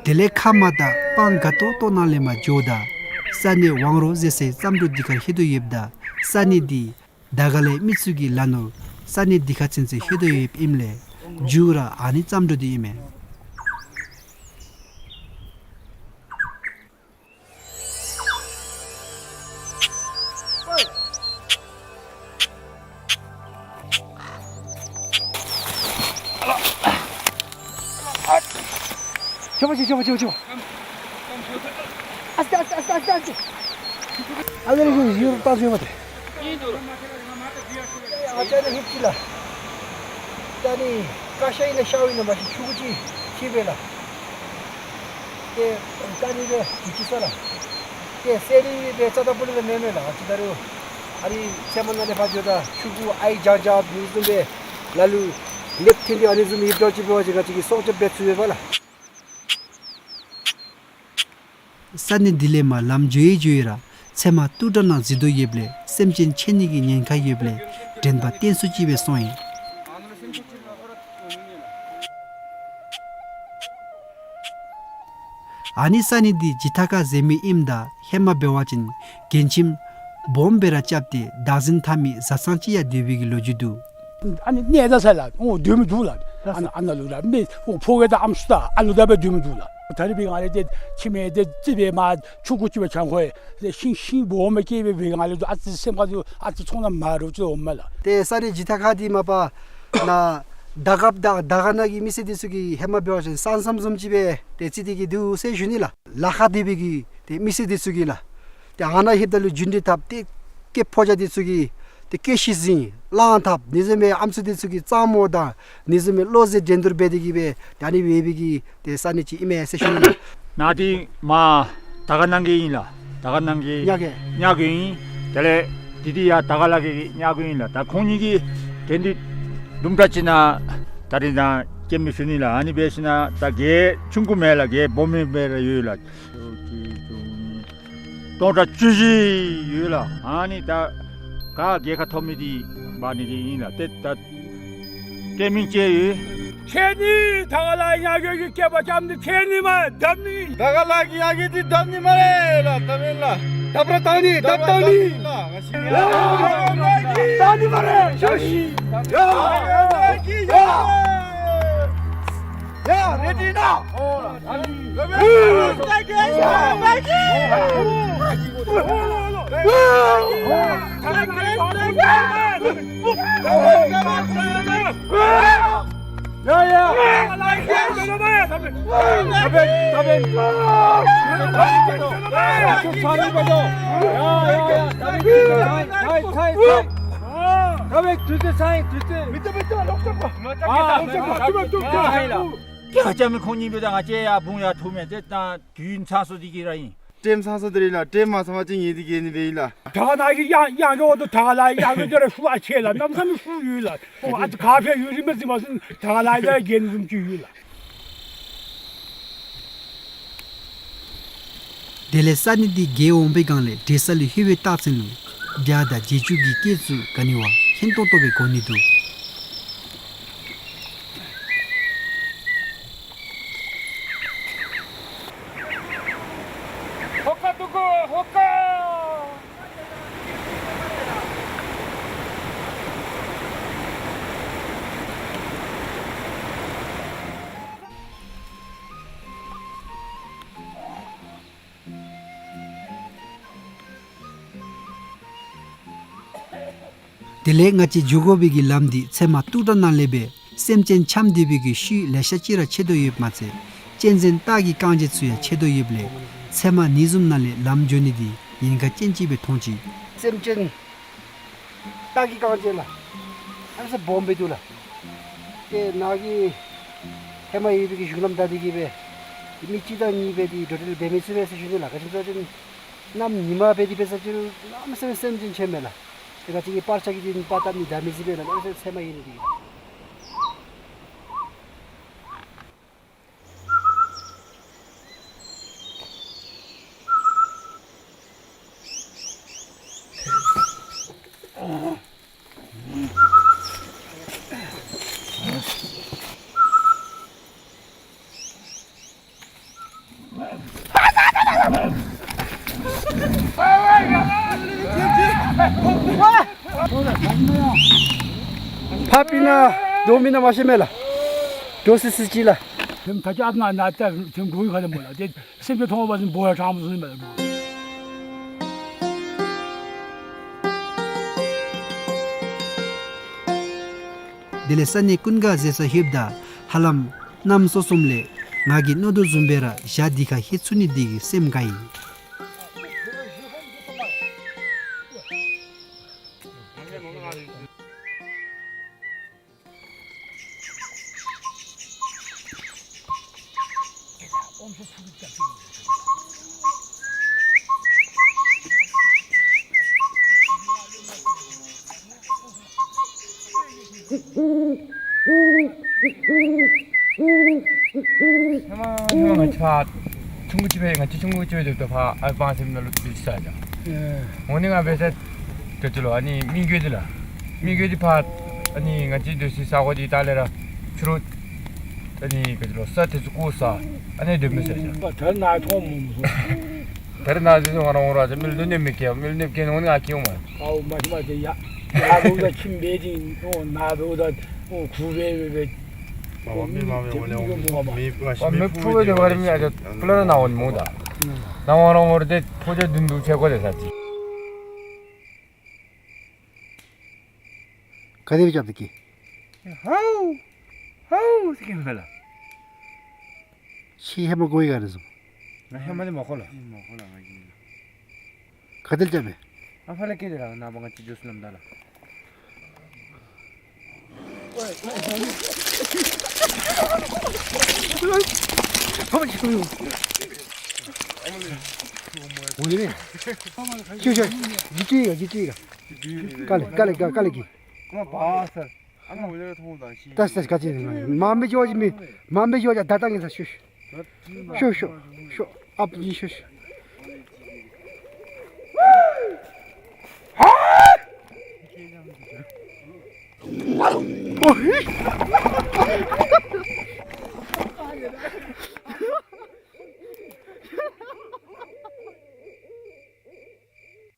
དེ་ལས་ཁ་མར་ད་སྤང་དགའ་ཏོག་ཏོ་ནང་ལས་མར་འགྱོཝ་ད་ས་གནས་ཝང་རོ་ཟེར་སའི་རྩམ་དྲུབ་འདི་ཁར་ལྷོད་དོ་ཡོདཔ་ད་ས་གནས་འདི་དར་དཀར་ལའི་མི་ཚུ་གི་ལ་ནོར་ས་གནས་འདི་ཁར་ཚུན་ཚོད་ལྷོད་དོ་ཡོདཔ་ཨིནམ་ལས་མཇུག་ར་ཨ་ནི་རྩམ་དྲུབ་འདི་ཨིན་མས། ཁྱོད་མ་ཤི། ཁྱོད་མ་ཤི། ཁྱོད་མ་ཤི། ཨ་སྟེ་ཨ་སྟེ་ཨ་སྟེ་ཨ་སྟེ། ཨ་ནི་ཡུར་ལྟ་ཞུ་མ་སྟེ། ཨ་ཅག་ནི་ཧིབ་ཅི་ལགས། ད་ནི་ཀ་ཤ་ཨིན་ན་ཤཝ་ཨིན་ན་མ་ཤེས། ཕྲུ་གུ་ཅིག་ཅིག་སྦེ་ལགས། ཏེ་ད་ནི་སྦེ་ཅིག་ཅིག་ས་ལགས། ཏེ་སེ་རི་སྦེ་རྩ་དང་པོ་ལས་མེན་མས་ལགས། ཨ་ཙི་ད་རུང་ཨ་རིའི་ཚལ་མ་ནང་ལས་ཕར་འགྱོཝ་ད་ཕྲུ་གུ་ཨའི་རྒྱང་རྒྱང་འདི་བཟུམ་སྦེ་ལ་ལུ་ལེབ་ཐེན་ཏེ་ཨ་ནི་བཟུམ་ཧིབ་འགྱོ་ཅིག་འབད་བ་ཅིན་ག་ཅི་གི་སྲོག་སྐྱོབ་འབད་ཚུགས་པས་ལགས། ས་གནས་འདི་ལས་མར་ལམ་འགྱོ་ཡི་འགྱོ་ཡི་ར་ཚལ་མ་ཏུ་ཏྲ་ནང་འཛུལ་དོ་ཡོདཔ་ལས་སེམས་ཅན་ཆད་ནི་གི་ཉེན་ཁ་ཡོདཔ་ལས་དྲན་པ་བརྟན་སུ་ཅིག་སྦེ་སོང་ཡི། ཨ་ནི་ས་གནས་འདི་ཇི་ཐ་ཁ་ཟེར་མི་ཨིནམ་ད་ཧེ་མ་འབད་བ་ཅིན་རྒན་ཁྱིམ་སྦོམ་སྦེ་ར་རྐྱབ་སྟེ་བདག་འཛིན་འཐབ་མི་བཟའ་ཚང་ཅིག་ཡང་སྡོད་པའི་གི་ལོ་རྒྱུས་འདུག། ཨ་ནི་གནས་ད་ས་ལགས། འོ་སྡོད་མི་འདུག་ལགས། ཨ་ནཱ་ཨ་ནཱ་ལུ་ར་མི་འོ་ཕོ་སྐྱེས་དང་ཨམ་སྲུ་དང་ཨ་ལུ་དང་སྦེ་སྡོད་མི་འདུག་ལགས། ད་རེས་འབད་སྒང་ལས་ཏེ་ཁྱིམ་མི་དེ་ཅིག་སྦེ་མར་ཆུང་ཀུ་ཅིག་སྦེ་ཆང་ཁོ་ཡི་ཤིང་ཤིང་སྦོམ་སྦེ་སྐྱེས་སྦེ་འབད་སྒང་ལས་ཏེ་ཨ་ཙི་སེམས་ཁར་ཏེ་ཨ་ཙི་ཚོར་སྣང་མ་འདྲཝ་ཅིག་འོངམ་མས་ལགས། ཏེ་ས་གནས་ཇི་ཐ་ཁ་འདི་མ་པ་ནཱ་དར་དཀར་དར་དར་དཀར་ནང་གི་མི་སེར་འདི་ཚུ་གིས་ཧེ་མ་འབད་བ་ཅིན་ས་མཚམས་བཟུམ་ཅིག་སྦེ་ཏེ་རྩི་སྟེ་གི་འདུག་ཟེར་ཞུ་ནི་ལགས། ལ་ཁ་སྡོད་པའི་གི་ཏེ་མི་སེར་འདི་ཚུ་གིས་ལགས། ཏེ་ཨ་ནཱ་ལྷོདཔ་ད་ལུ་རྒྱུན་འགྲུལ་འཐབ་སྟེ་སྐྱེས་ཕོ་རྒྱས་འདི་ཚུ་གིས་ཏེ་སྐྱེས་ཤི་ཟིན་གླང་འཐབ་ནི་བཟུམ་སྦེ་ཨམ་སྲུ་འདི་ཚུ་གིས་གཙང་མོ་དང་ནི་བཟུམ་སྦེ་བློ་གཟེར་འགྲན་བསྡུར་འབད་དེ་གི་སྦེ་ད་ནི་འབད་བའི་གི་ཏེ་ས་གནས་ཅིག་ཨིན་མས་ཟེར་ཞུ་ནི་ལགས། ནཱ་འདི་མར་དར་དཀར་ནང་གི་ཨིན་ལགས། དར་དཀར་ནང་གི་ཉ་གི་ཉ་གི་ཨིན། དེ་ལས་འདི་འདི་ཡར་དར་དཀར་ལ་གི་ཉ་གི་ཨིན་ལགས། ད་ཁོང་གཉིས་ཀྱི་འགྲན་བསྡུར་དུམ་གྲ་ཅིག་ནང་ད་རིས་ནཱ་སྐྱེལ་མི་ཞུ་ནི་ལགས། ཨ་ནི་འབད་ཞིནམ་ད་གྱལ་ཆུང་ཀུ་མེན་ལགས། གྱལ་སྦོམ་མི་སྦེ་ར་ཡོད་ལགས། སྟོང་ཕྲག་བཅུ་བཞི་ཡོད་ལགས། ཨ་ནི་ད་ག་གྱལ་ཁར་ཐོབ་མི་འདི་འབག་ནི་འདི་ཨིན་ལགས། ཏེ་ད་ཏེ་མིང་ཅིག་ཡོད། ཁྱེད་ནི་དར་དཀར་ལ་ཉ་གི་སྐྱེས་པ་ཙམ་ནི་ཁྱེད་ནི་མ་བརྡབ་ནི། དར་དཀར་ལ་གི་ཉ་གི་འདི་བརྡབ་ནི་སྨ་རེ་ལགས། བརྡབ་ཨིན་ལགས། བརྡབ་ར་བཏང་ནི། བརྡབ་བཏང་ནི། བརྡབ་ནི་སྨ་རེ། ཤ་ཤི། ཡ། ཡ། རེ་ཌི་ནའོ། ང་བཅས་མི་ཁོང་གཉིས་འབདཝ་ད་ང་བཅས་ཡར་བུང་ཡར་འཐུ་མས། ཏེ་ད་དུས་ཚང་སོང་སྟེ་གི་ར་ཨིན། ཊེམ་ཚང་སོང་སྟེ་ར་ཨིན་ལགས། ཊེམ་མ་ཚང་པ་ཅིན་ངེ་འདི་གྱལ་ནི་སྦེ་ཨིན་ལགས། ད་ནཱ་གི་ཡང་ཡང་གི་འོག་ཏུ་ད་ལ་ཡང་གི་འདི་ར་ཤུགས་ཨ་ཆེ་ལགས། གནམ་མེད་ས་མེད་ཤུགས་ཡོད་ལགས། ཨོ་ཨ་ཙི་ག་ཕེབས་ཡོད་རིན་མེད་ཟེར་མ་སོང་། ད་ལ་ཡང་གྱལ་ནི་བཟུམ་ཅིག་ཡོད་ལགས། དེ་ལས་ས་གནས་འདི་གྱལ་འོང་པའི་སྒང་ལས་འདྲེ་ས་ལུ་ལྷོད་པའི་རྟགས་མཚན་ལུ་བྱ་དང་བྱི་ཅུང་གི་སྐད་ཚུ་ག་ནི་བ་སྙན་ཏོང་ཏོ་སྦེ་གོ་ནི་འདུག། ཧོ་ཀ་འདུག་གོ་ཧོ་ཀ། དེ་ལས་ང་བཅས་འགྱོ་དགོ་པའི་གི་ལམ་འདི་ཚལ་མ་ཏུ་ཏྲ་ནང་ལས་སྦེ་སེམས་ཅན་འཁྱམས་སྡོད་པའི་གི་ཤུལ་ལེ་ཤ་ཅིག་ར་ཆད་དོ་ཡོདཔ་མ་ཚད་གཅན་གཟན་སྟག་གི་རྐང་རྗེས་ཚུ་ཡང་ཆད་དོ་ཡོདཔ་ལས་ཚལ་མ་ནི་བཟུམ་ནང་ལས་ལམ་འགྱོ་ནི་འདི་ཉེན་ཁ་ཅན་ཅིག་སྦེ་མཐོང་ཅི། སེམས་ཅན་སྟག་གི་རྐང་རྗེས་ལགས། ཨ་ནི་ས་སྦོམ་སྦེ་འདུག་ལགས། ཏེ་ནཱ་གི་ཧེ་མ་ཡོད་པའི་གི་གཞུང་ལམ་བདའ་སྟེ་གི་སྦེ་མི་གཅིག་དང་གཉིས་སྦེ་འདི་འགྲོ་འགྲུལ་འབད་མི་ཚུགས་པས་ཟེར་ཞུ་ནི་ལགས། ག་ཅི་སྨོ་ཟེར་བ་ཅིན་གནམ་ཉིན་མ་སྦེ་འདི་འབད་ས་ཅིག་རུང་གནམ་མེད་ས་མེད་སེམས་ཅན་ཆད་མས་ལགས། ཏེ་ང་བཅས་ཀྱིས་པར་ཆས་ཀྱིས་འདི་པར་བཏབ་ནི་བདའ་མི་ཚུགས་པས་ལགས། གནམ་མེད་ས་མེད་ཚལ་མ་ཡོད་ནི་འདི་གིས་ལགས། ཕར་ཕྱིན་ན་འགྲོ་མི་ནང་མ་ཤེས་མས་ལགས། འགྲོ་སི་སི་ཅིག་ལགས། ཐེམ་ད་ཅི་ཨ་ང་ན་ད་ཐེམ་འགྲོ་ཡི་ཁ་ལས་མོ་ལགས། ཏེ་སེམས་ཅན་མཐོང་བ་ཅིན་འབོ་ཡ་ཁྲ་མོ་ཟེར་མས་ལགས། དེ་ལས་ས་གནས་ཀུན་དགའ་ཟེར་ས་ལྷོདཔ་ད་ཧ་ལམ་གནམ་སྲོ་གསུམ་ལས་ང་གིས་མནོ་དོ་བཟུམ་སྦེ་ར་ཞག་འདི་ཁར་ལྷོད་ཚུགས་ནི་འདི་གིས་སེམས་དགའ་ཡི། ཧེ་མ་ཧེ་མ་ང་བཅས་ཕར་ཆུང་ཀུ་ཅིག་སྦེ་ང་བཅས་ཆུང་ཀུ་ཅིག་སྦེ་སྡོདཔ་ད་ཕར་ཨའི་པང་སེམས་ནང་ལུ་སྡོད་ཅི་ས་ཡ། ཨེ། འོ་ནི་ང་འབད་ས་སྡོད་ཅི་ལོ། ཨ་ནི་མི་རྒོད་འདི་ལགས། མི་རྒོད་འདི་ཕར་ཨ་ནི་ང་བཅས་སྡོད་སའི་ས་གོ་འདི་ད་ལས་ར་ཕྱི་རུ་ཨ་ནི་ག་ཅི་ལོ་ས་དེ་ཚུ་བརྐོ་ས་ཨ་ནི་སྡོད་མི་ས་ཡ། ད་ན་མཐོང་མི་སོང་། ད་རེས་ནངས་པ་ང་ར་འོང་ར་ཟེར་མི་ལུ་ནད་མི་སྐྱེ། མི་ལུ་ནད་སྐྱེ་ནི་འོང་ནི་ང་སྐྱེ་འོང་མས། ཨའོ་མ་ཤེས་མ་ཤེས་ཡ། ཡ་ལུ་ད་ཁྱིམ་སྦེ་ཅིག་འོང་ན་འབདཝ་ད་འོང་ཁུ་སྦེ་སྦེ་སྦེ། མ་མི་མ་མི་འོང་ལས་འོང་མི་མི་ཨ་ཅག་ཕུ་བའི་དེ་བར་མི་ཨ་ཅག་ཕུ་ལ་ན་འོང་མོ་ད། ན་འོང་ར་འོང་ར་དེ་ཕོ་ཅོག་བདུན་དུ་ཆས་གོ་དེ་ས་ཅིག། ག་དེ་སྦེ་རྐྱབ་སྟེ་སྐྱེས། ཧའུ་ཧའུ་ཟེར་སྐྱེས་མས་ལགས། ཁྱོད་ཧེ་མ་གོ་ཡི་ག་རེ་ཟེར། ང་ཧེ་མ་ནི་མ་གོ་ལགས། མ་གོ་ལགས་ང་གིས། ག་དེ་རྐྱབ་མས། ཨ་ཕར་ལས་སྐྱེས་ཏེ་ལགས་ནངས་པ་ང་བཅས་འགྱོ་ས་ལམ་བདའ་ལགས། འོ་ལེ། ཤོག་ཤོག། འདི་ཅིག་ག་འདི་ཅིག་ག། དཀའ་ལས་དཀའ་ལས་དཀའ་ལས་ཀྱིས། ད་ད་ག་ཅི་མ་མི་འགྱོ་ཅི་མི་མ་མི་འགྱོ་ཅི་ད་ད་ངེ་ས་ཤོག་ཤོག་ཤོག་ཤོག་ཨ་ཕི་ཤོག་ཤོག།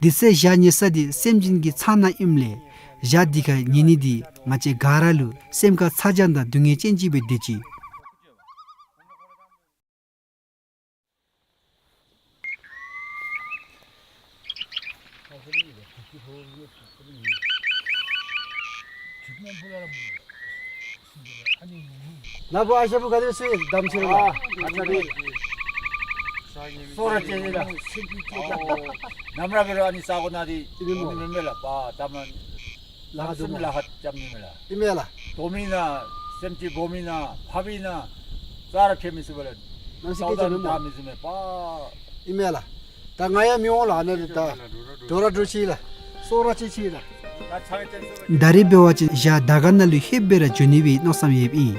དེ་ཚེ་ཞག་ཉལ་ས་འདི་སེམས་ཅན་གྱི་ཚང་ནང་ཨིནམ་ལས་ཞག་འདི་ཁར་ཉལ་ནི་འདི་ང་བཅས་ག་ར་ལུ་སེམས་ཁར་ཚ་གྱང་དང་སྡུག་བསྔལ་ཅན་ཅིག་སྦེ་སྡོད་ཅི། ནཱ་བུ་ཨ་ཞང་བུ་ག་དེ་སྦེ་གདམ་ཅི་ལགས། ཨ་ཙི་རེ། སོ་ར་ཅིག་ལགས། ནམ་ར་འབད་རུང་ཨ་ནི་ས་གོ་ནང་འདི་ཨིན་མས་མེན་མས་ལགས། པ་ད་མ་ལ་ཧ་སེམས་ལ་ཧ་རྐྱབ་ནི་མས་ལགས། ཨིན་མས་ལགས། དོ་མི་ནང་སེམས་ཅན་འབོ་མི་ནང་ཕབ་མི་ནང་ས་ར་ཁེ་མི་ཚུགས་པས་ལགས། ནམ་ཞིག་སའུ་ཐང་ད་མི་ཚུགས་མས་པ། ཨིན་མས་ལགས། ད་ང་ཡང་མི་འོང་ལགས། ཨ་ནཱ་ལུ་ད་འགྲོ་ར་འགྲོ་ཅི་ལགས། སོ་ར་ཅིག་ཅིག་ལགས། ད་རེས་འབད་བ་ཅིན་ཞག་དར་དཀར་ནང་ལུ་ལྷོདཔ་སྦེ་ར་འགྱོ་ནི་སྦེ་མནོ་བསམ་ཡོདཔ་ཨིན།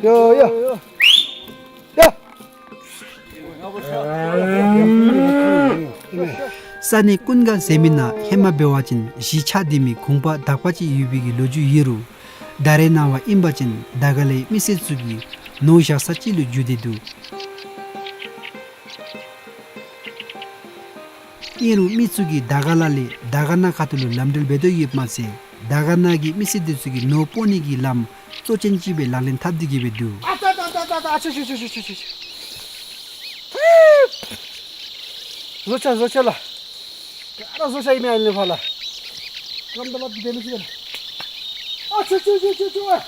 ཡ་ཡ་ཡ། ས་གནས་ཀུན་དགའ་ཟེར་མི་ནང་ཧེ་མ་འབད་བ་ཅིན་གཞིས་ཆགས་སྡོད་མི་གུང་པ་དག་པ་ཅིག་ཡོད་པའི་གི་ལོ་རྒྱུས་ཡོད་རུང་ད་རེས་ནངས་པ་ཨིན་པ་ཅིན་དར་དཀར་ལས་མི་སེར་ཚུ་གིས་ནོར་བཞག་ས་ཅིག་ལུ་འགྱུར་ཏེ་འདུག། ཨིན་རུང་མི་ཚུ་གིས་དར་དཀར་ལ་ལས་དར་དཀར་ནང་ཁ་ཐུག་ལུ་ལམ་འགྲུལ་འབད་དོ་ཡོདཔ་མ་ཚད་དར་དཀར་ནང་གི་མི་སེར་འདི་ཚུ་གིས་ནོར་སྤོ་ནི་གི་ལམ་གཙོ་ཅན་ཅིག་སྦེ་ལག་ལེན་འཐབ་སྟེ་གི་སྦེ་འདུག། ཨ་ཙ་ཙ་ཙ་ཙ་ཨ་ཆུ་ཆུ་ཆུ་ཆུ་ཆུ། བཟོ་ཆ་བཟོ་ཆ་ལགས། ག་ར་བཟོ་ཆ་ཨིན་མས་ཨ་ནི་ཕར་ལགས། ཀམ་ད་ལ་དེ་མི་ཤེས་ལགས། ཨ་ཆུ་ཆུ་ཆུ་ཆུ་ཆུ་ཨ།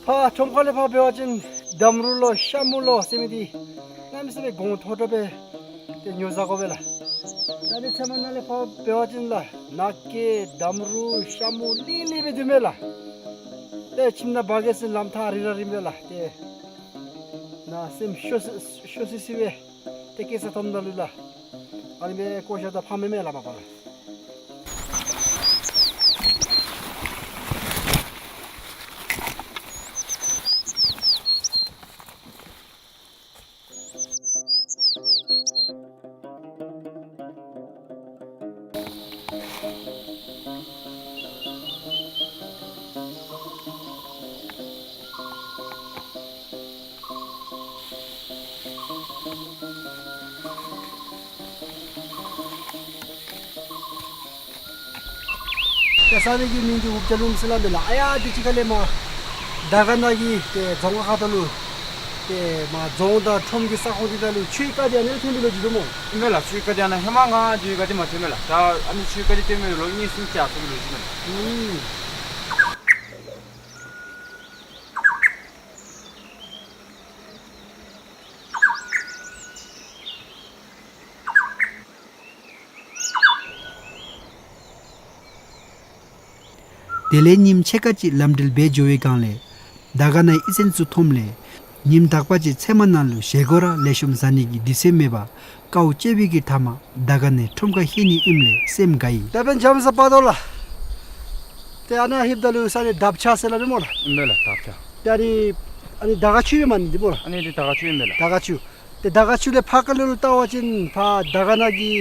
ཕར་ཁྲོམ་ཁ་ལས་ཕར་འབད་བ་ཅིན་འདམ་རུད་ལོ་ཤ་མུ་ལོ་ཟེར་མི་འདི་གནམ་མེད་ས་མེད་གོང་མཐོ་དྲགས་སྦེ་ཏེ་ཉོ་ཟ་དགོ་པས་ལགས། ད་ནི་ཚལ་མ་ནང་ལས་ཕར་འབད་བ་ཅིན་ལགས་ནགས་སྐྱེས་འདམ་རུད་ཤ་མུ་ལི་ལི་སྦེ་འདུག་མས་ལགས། ཏེ་ཁྱིམ་ནང་འབག་གེ་ཟེར་ལམ་ཐག་རིང་ར་རིང་པས་ལགས། ཏེ་ནཱ་སེམས་སྐྱོ་སི་སྐྱོ་སི་སི་སྦེ་ཏེ་སྐྱེས་ས་མཐོངམ་ད་ལུ་ལགས། ཨ་ནི་སྦེ་བཀོ་བཞག་ད་ཕངས་མས་མས་ལགས་མ་པ་ལགས། ས་གནས་ཀྱི་མིང་འདི་འུག་ཇ་ལུང་ཟེར་སླབ་མས་ལགས། ཨ་ཡ་འདི་ཅིག་ཁ་ལས་མར་དར་དཀར་ནང་གི་ཏེ་རྫོང་ཁག་ཁ་ཐུག་ལུ་ཏེ་མར་རྫོང་དང་ཁྲོམ་གྱི་ས་ཁོངས་འདི་ནང་ལུ་ཆུའི་རྐ་འདི་ཨ་ནི་ལས་ཐོན་པའི་ལོ་རྒྱུས་འདུག་སྨོ། ཨིན་མས་ལགས། ཆུའི་རྐ་འདི་ཨ་ནཱ་ཧེ་མ་ང་འགྱོ་བའི་སྒང་འདི་མ་ཐོན་མས་ལགས། ད་ཨ་ནི་ཆུའི་རྐ་འདི་ཐོན་མི་ལོ་གཉིས་གསུམ་ཅིག་ཡར་སོང་པའི་ལོ་རྒྱུས་མས་ལགས། ཨུམ། དེ་ལས་ཉིནམ་ཕྱེད་ཀ་ཅིག་ལམ་འགྲུལ་འབད་འགྱོ་བའི་སྒང་ལས་དར་དཀར་ནང་ཡི་ཨི་ཚན་ཚུ་མཐོངམ་ལས་ཉིནམ་དག་པ་ཅིག་ཚལ་མ་ནང་ལུ་བཞེས་སྒོ་ར་ལེགས་ཤོམ་བཟའ་ནི་གི་དུས་ཚོད་མེད་པར་དཀའཝ་སྤྱད་པའི་གི་མཐའ་མར་དར་དཀར་ནང་ཁྲོམ་ཁར་ལྷོད་ནི་ཨིནམ་ལས་སེམས་དགའ་ཡི། ད་འབདན་འཇམ་ས་པ་དོ་ལགས། ཏེ་ཨ་ནཱ་ལྷོདཔ་ད་ལུ་ས་གནས་འདབ་ཆགས་ཟེར་སླབ་མས་སྨོ་ལགས། ཨིན་མས་ལགས། འདབ་ཆགས། ཏེ་ཨ་ནི་ཨ་ནི་དར་དཀར་ཆུ་ཨིན་མས་ནི་འདི་སྨོ་ལགས། ཨ་ནི་འདི་དར་དཀར་ཆུ་ཨིན་མས་ལགས། དར་དཀར་ཆུ། ཏེ་དར་དཀར་ཆུ་ལས་ཕར་ཁ་ལུ་ལུ་བལྟ་བ་ཅིན་ཕར་དར་དཀར་ནང་གི་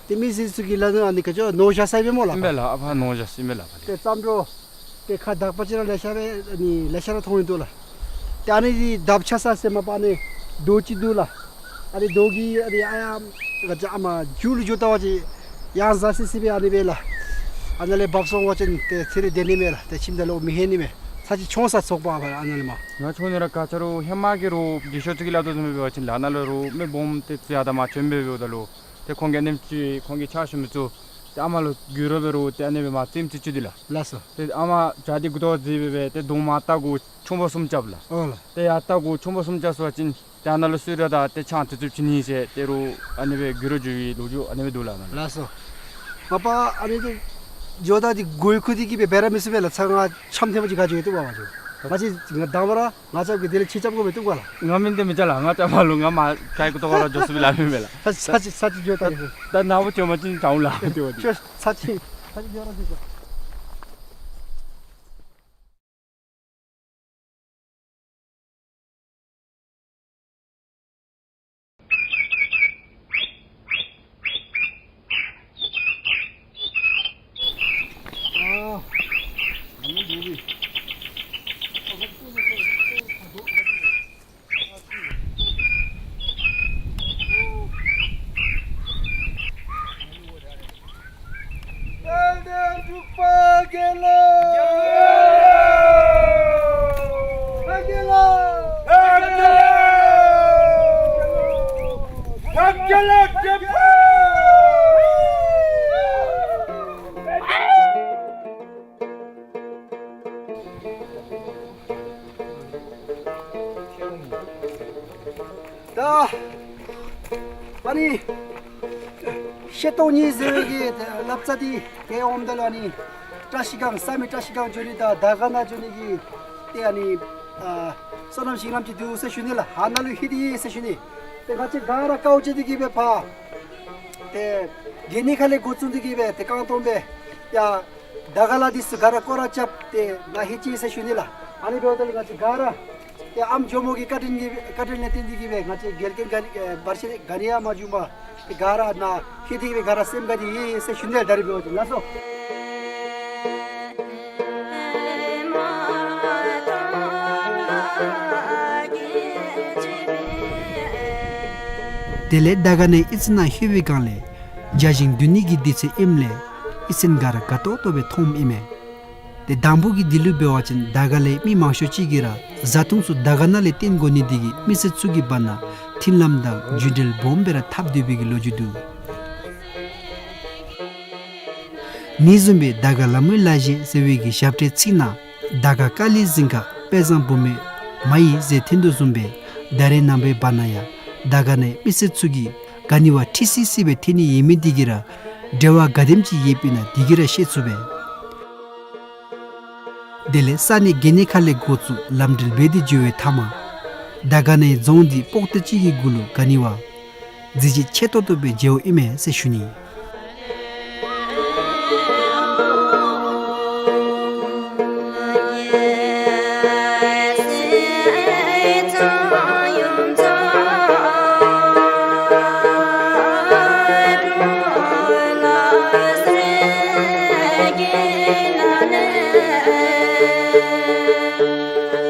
ཏེ་མི་སེར་ཚུ་གིས་སླབ་ནི་ཨ་ནི་ག་ཅི་ནོར་བཞག་ཟེར་མས་སྨོ་ལགས། ཨིན་མས་ལགས། ཨ་ཕར་ནོར་བཞག་ཟེར་ཨིན་མས་ལགས། ཏེ་བརྩམས་འགྱོ། ཏེ་ཁ་དར་པ་ཅིག་ར་ལེ་ཤ་སྦེ་ཨ་ནི་ལེ་ཤ་ར་མཐོང་ཡི་འདུག་ལགས། ཏེ་ཨ་ནི་འདི་འདབ་ཆགས་ས་ཟེར་མ་པ་ཨ་ནི་རྡོ་ཅིག་འདུག་ལགས། ཨ་ནི་རྡོ་གི་ཨ་ནི་ཨ་ཡ་ག་ཅི་ཨ་མར་མཇུག་ལུ་འགྱོ་བལྟ་བ་ཅིན་ཡང་གཟར་སི་སི་སྦེ་ཨ་ནི་སྦེ་ལགས། ཨ་ནཱ་ལས་འབབ་སོང་པ་ཅིན་ཏེ་ཚེ་རིང་སྡོད་ནི་མས་ལགས། ཏེ་ཁྱིམ་ད་ལུ་མི་ལྷོད་ནི་མས། ཚར་ཅིག་མཆོང་ས་ཚོགས་པ་ཨ་ནཱ་ལས་མར། ང་མཆོང་ནི་ར་ག་ཅི་རུང་ཧེ་མ་གི་རུང་རྒས་ཤོས་ཚུ་གིས་སླབ་དོ་བཟུམ་སྦེ་འབད་བ་ཅིན་ལགས་ཨ་ནཱ་ལུ་རུང་མི་སྦོམ་ཏེ་ཚུ་ཡར་དང་མར་བྱོན་སྦེ་འབདཝ་ད་ལུ་ཏེ་ཁོང་གི་ཨ་ནེམ་ཅིག་ཁོང་གི་ཕྱག་ཞུ་མི་ཚུ་ཏེ་ཨ་མར་ལུ་རྒྱུག་ར་འབད་རུང་ཏེ་ཨ་ནི་སྦེ་མར་རྩེདམོ་ཅིག་རྩེ་བཅུག་སྟེ་ལགས། ལགས་སོ། ཏེ་ཨ་མར་བྱག་འདི་མགུ་ཏོ་བརྫིས་སྦེ་སྦེ་ཏེ་གདོང་མར་བལྟ་དགོ་མཆོང་པ་གསུམ་རྐྱབ་ལགས། ཨོ་ལགས། ཏེ་ཡར་བལྟ་དགོ་མཆོང་པ་གསུམ་རྐྱབ་སོང་པ་ཅིན་ཏེ་ཨ་ནཱ་ལུ་གསོལ་རས་དང་ཏེ་ཆང་དེ་ཚུ་བྱིན་ནི་ཟེར་ཏེ་རུང་ཨ་ནི་སྦེ་རྒྱུག་ར་རྒྱུག་པའི་ལོ་རྒྱུས་ཨ་ནི་སྦེ་འདུག་ལགས་ཨ་ནཱ་ལུ། ལགས་སོ། མ་པ་ཨ་ནི་འདི་འགྱོཝ་ད་འདི་གོ་ཡི་ཁུག་སྟེ་གིས་སྦེ་འབད་ར་མི་ཚུགས་པས་ལགས། ཚར་ང་འཆམ་ཐེངས་མ་ཅིག་ག་འགྱོ་ཡི་འདུག་པ་མ་འགྱོ། ང་བཅས་ང་དང་པ་ར་ང་རྐྱབ་གི་དེ་ལས་ཁྱེད་རྐྱབ་དགོ་པས་བཏུབ་ག་ལགས། ང་མིན་འདི་མི་རྐྱབ་ལགས། ང་རྐྱབ་མ་ལུ་ང་མར་ག་གི་ཏོག་ཁར་ར་འགྱོ་ཚུགས་པས་ལགས་མེན་མས་ལགས། ཚར་ཚར་ཅིག་ཚར་ཅིག་འགྱོ་ད་ལགས། ད་ནཱ་བུ་འགྱོ་མ་ཅིན་དྲག་འོང་ལགས། ཏེ་བ་འདི་ཚར་ཅིག་ཚར་ཅིག་འགྱོ་ར་འགྱོ་ད། ད་ཨ་ནི་ཤེལ་ཏོག་གཉིས་ཟེར་བའི་གི་ལབ་རྩ་འདི་གི་འོངམ་ད་ལུ་ཨ་ནི་བཀྲ་ཤིས་སྒང་བསམ་ཡས་བཀྲ་ཤིས་སྒང་འགྱོ་ནི་དང་དར་དཀར་ནང་འགྱོ་ནི་གི་ཏེ་ཨ་ནི་ཨ་སོ་ནམ་ཞིང་ལམ་ཅིག་འདུག་ཟེར་ཞུ་ནི་ལགས། ཨ་ནཱ་ལུ་ལྷོད་དེ་ཡོད་ཟེར་ཞུ་ནི། ཏེ་ང་བཅས་ག་ར་དཀའཝ་སྤྱད་དེ་གིས་སྦེ་ཕར་ཏེ་གན་ནི་ཁ་ལས་འགོ་བཙུགས་ཏེ་གིས་སྦེ་ཏེ་རྐང་སྟོང་སྦེ་ཡར་དར་དཀར་ལ་འདི་ཚུ་ག་ར་སྐོར་ར་རྐྱབ་སྟེ་ནཱ་ལྷོད་ཅི་ཟེར་ཞུ་ནི་ལགས། ཨ་ནི་འབདཝ་ད་ལུ་ང་བཅས་ག་ར་ཏེ་ཨམ་ཇོ་མོ་གི་བཀའ་དྲིན་གྱི་བཀའ་དྲིན་ལས་བརྟེན་ཏེ་གིས་སྦེ་ང་བཅས་རྒྱལ་ཁའི་ག་ཨེ་བར་ཆད་ག་ནི་ཡང་མ་བྱུང་པར་ཏེ་ག་ར་ནཱ་ལྷོད་དེ་གིས་སྦེ་ག་ར་སེམས་དགའ་སྟེ་ཡོད་ཟེར་ཞུ་ནི་ལགས། ད་རིས་འབདཝ་ད་ལགས་སོ། དེ་ལས་དར་དཀར་ནང་ཡི་ཨི་ཚན་ནང་ལྷོད་པའི་སྒང་ལས་བརྒྱ་ཞིང་བསྡུ་ནི་གི་དུས་ཚོད་ཨིནམ་ལས་ཨི་ཚན་ག་ར་དགའ་ཏོག་ཏོ་སྦེ་མཐོངམ་ཨིན་མས། ཏེ་དང་པོ་གི་དུས་ལུ་འབད་བ་ཅིན་དར་དཀར་ལས་མི་མང་ཤོས་ཅིག་གིས་ར་བཟའ་འཐུང་ཚུ་དར་དཀར་ནང་ལས་བཏོན་དགོ་ནི་འདི་གིས་མི་སེར་ཚུ་གི་བར་ན་མཐུན་ལམ་དང་རྒྱུན་འབྲེལ་སྦོམ་སྦེ་ར་འཐབ་སྡོད་པའི་གི་ལོ་རྒྱུས་འདུག། ཨ་ནི་བཟུམ་སྦེ་དར་དཀར་ལ་མོའི་ལ་གཞས་ཟེར་བའི་གི་ཞབས་ཁྲའི་ཚིག་ནང་དར་དཀར་ཀ་ལི་གཟིངས་དཀར་དཔལ་བཟང་བུ་མོའི་མ་ཡིག་ཟེར་ཐོན་དོ་བཟུམ་སྦེ་ད་རེས་ནངས་པའི་བར་ན་ཡང་དར་དཀར་ནང་མི་སེར་ཚུ་གིས་ག་ནི་བ་ཁྲི་སི་སི་སྦེ་ཐོན་ནི་ཡོད་མི་འདི་གིས་ར་འབྲེལ་བ་ག་དེམ་ཅིག་ཡོདཔ་ཨིན་ན་འདི་གིས་ར་ཤེས་ཚུགས་པས། དེ་ལས་ས་གནས་གན་ནི་ཁ་ལས་འགོ་བཙུགས་ལམ་འགྲུལ་འབད་དེ་འགྱོ་བའི་མཐའ་མར་དར་དཀར་ནང་རྫོང་འདི་པོག་ཏོ་ཅིག་གི་གུ་ལུ་ག་ནི་བ་གཟི་བརྗིད་ཆེ་ཏོག་ཏོ་སྦེ་མཇལཝ་ཨིན་མས་ཟེར་ཞུ་ནི།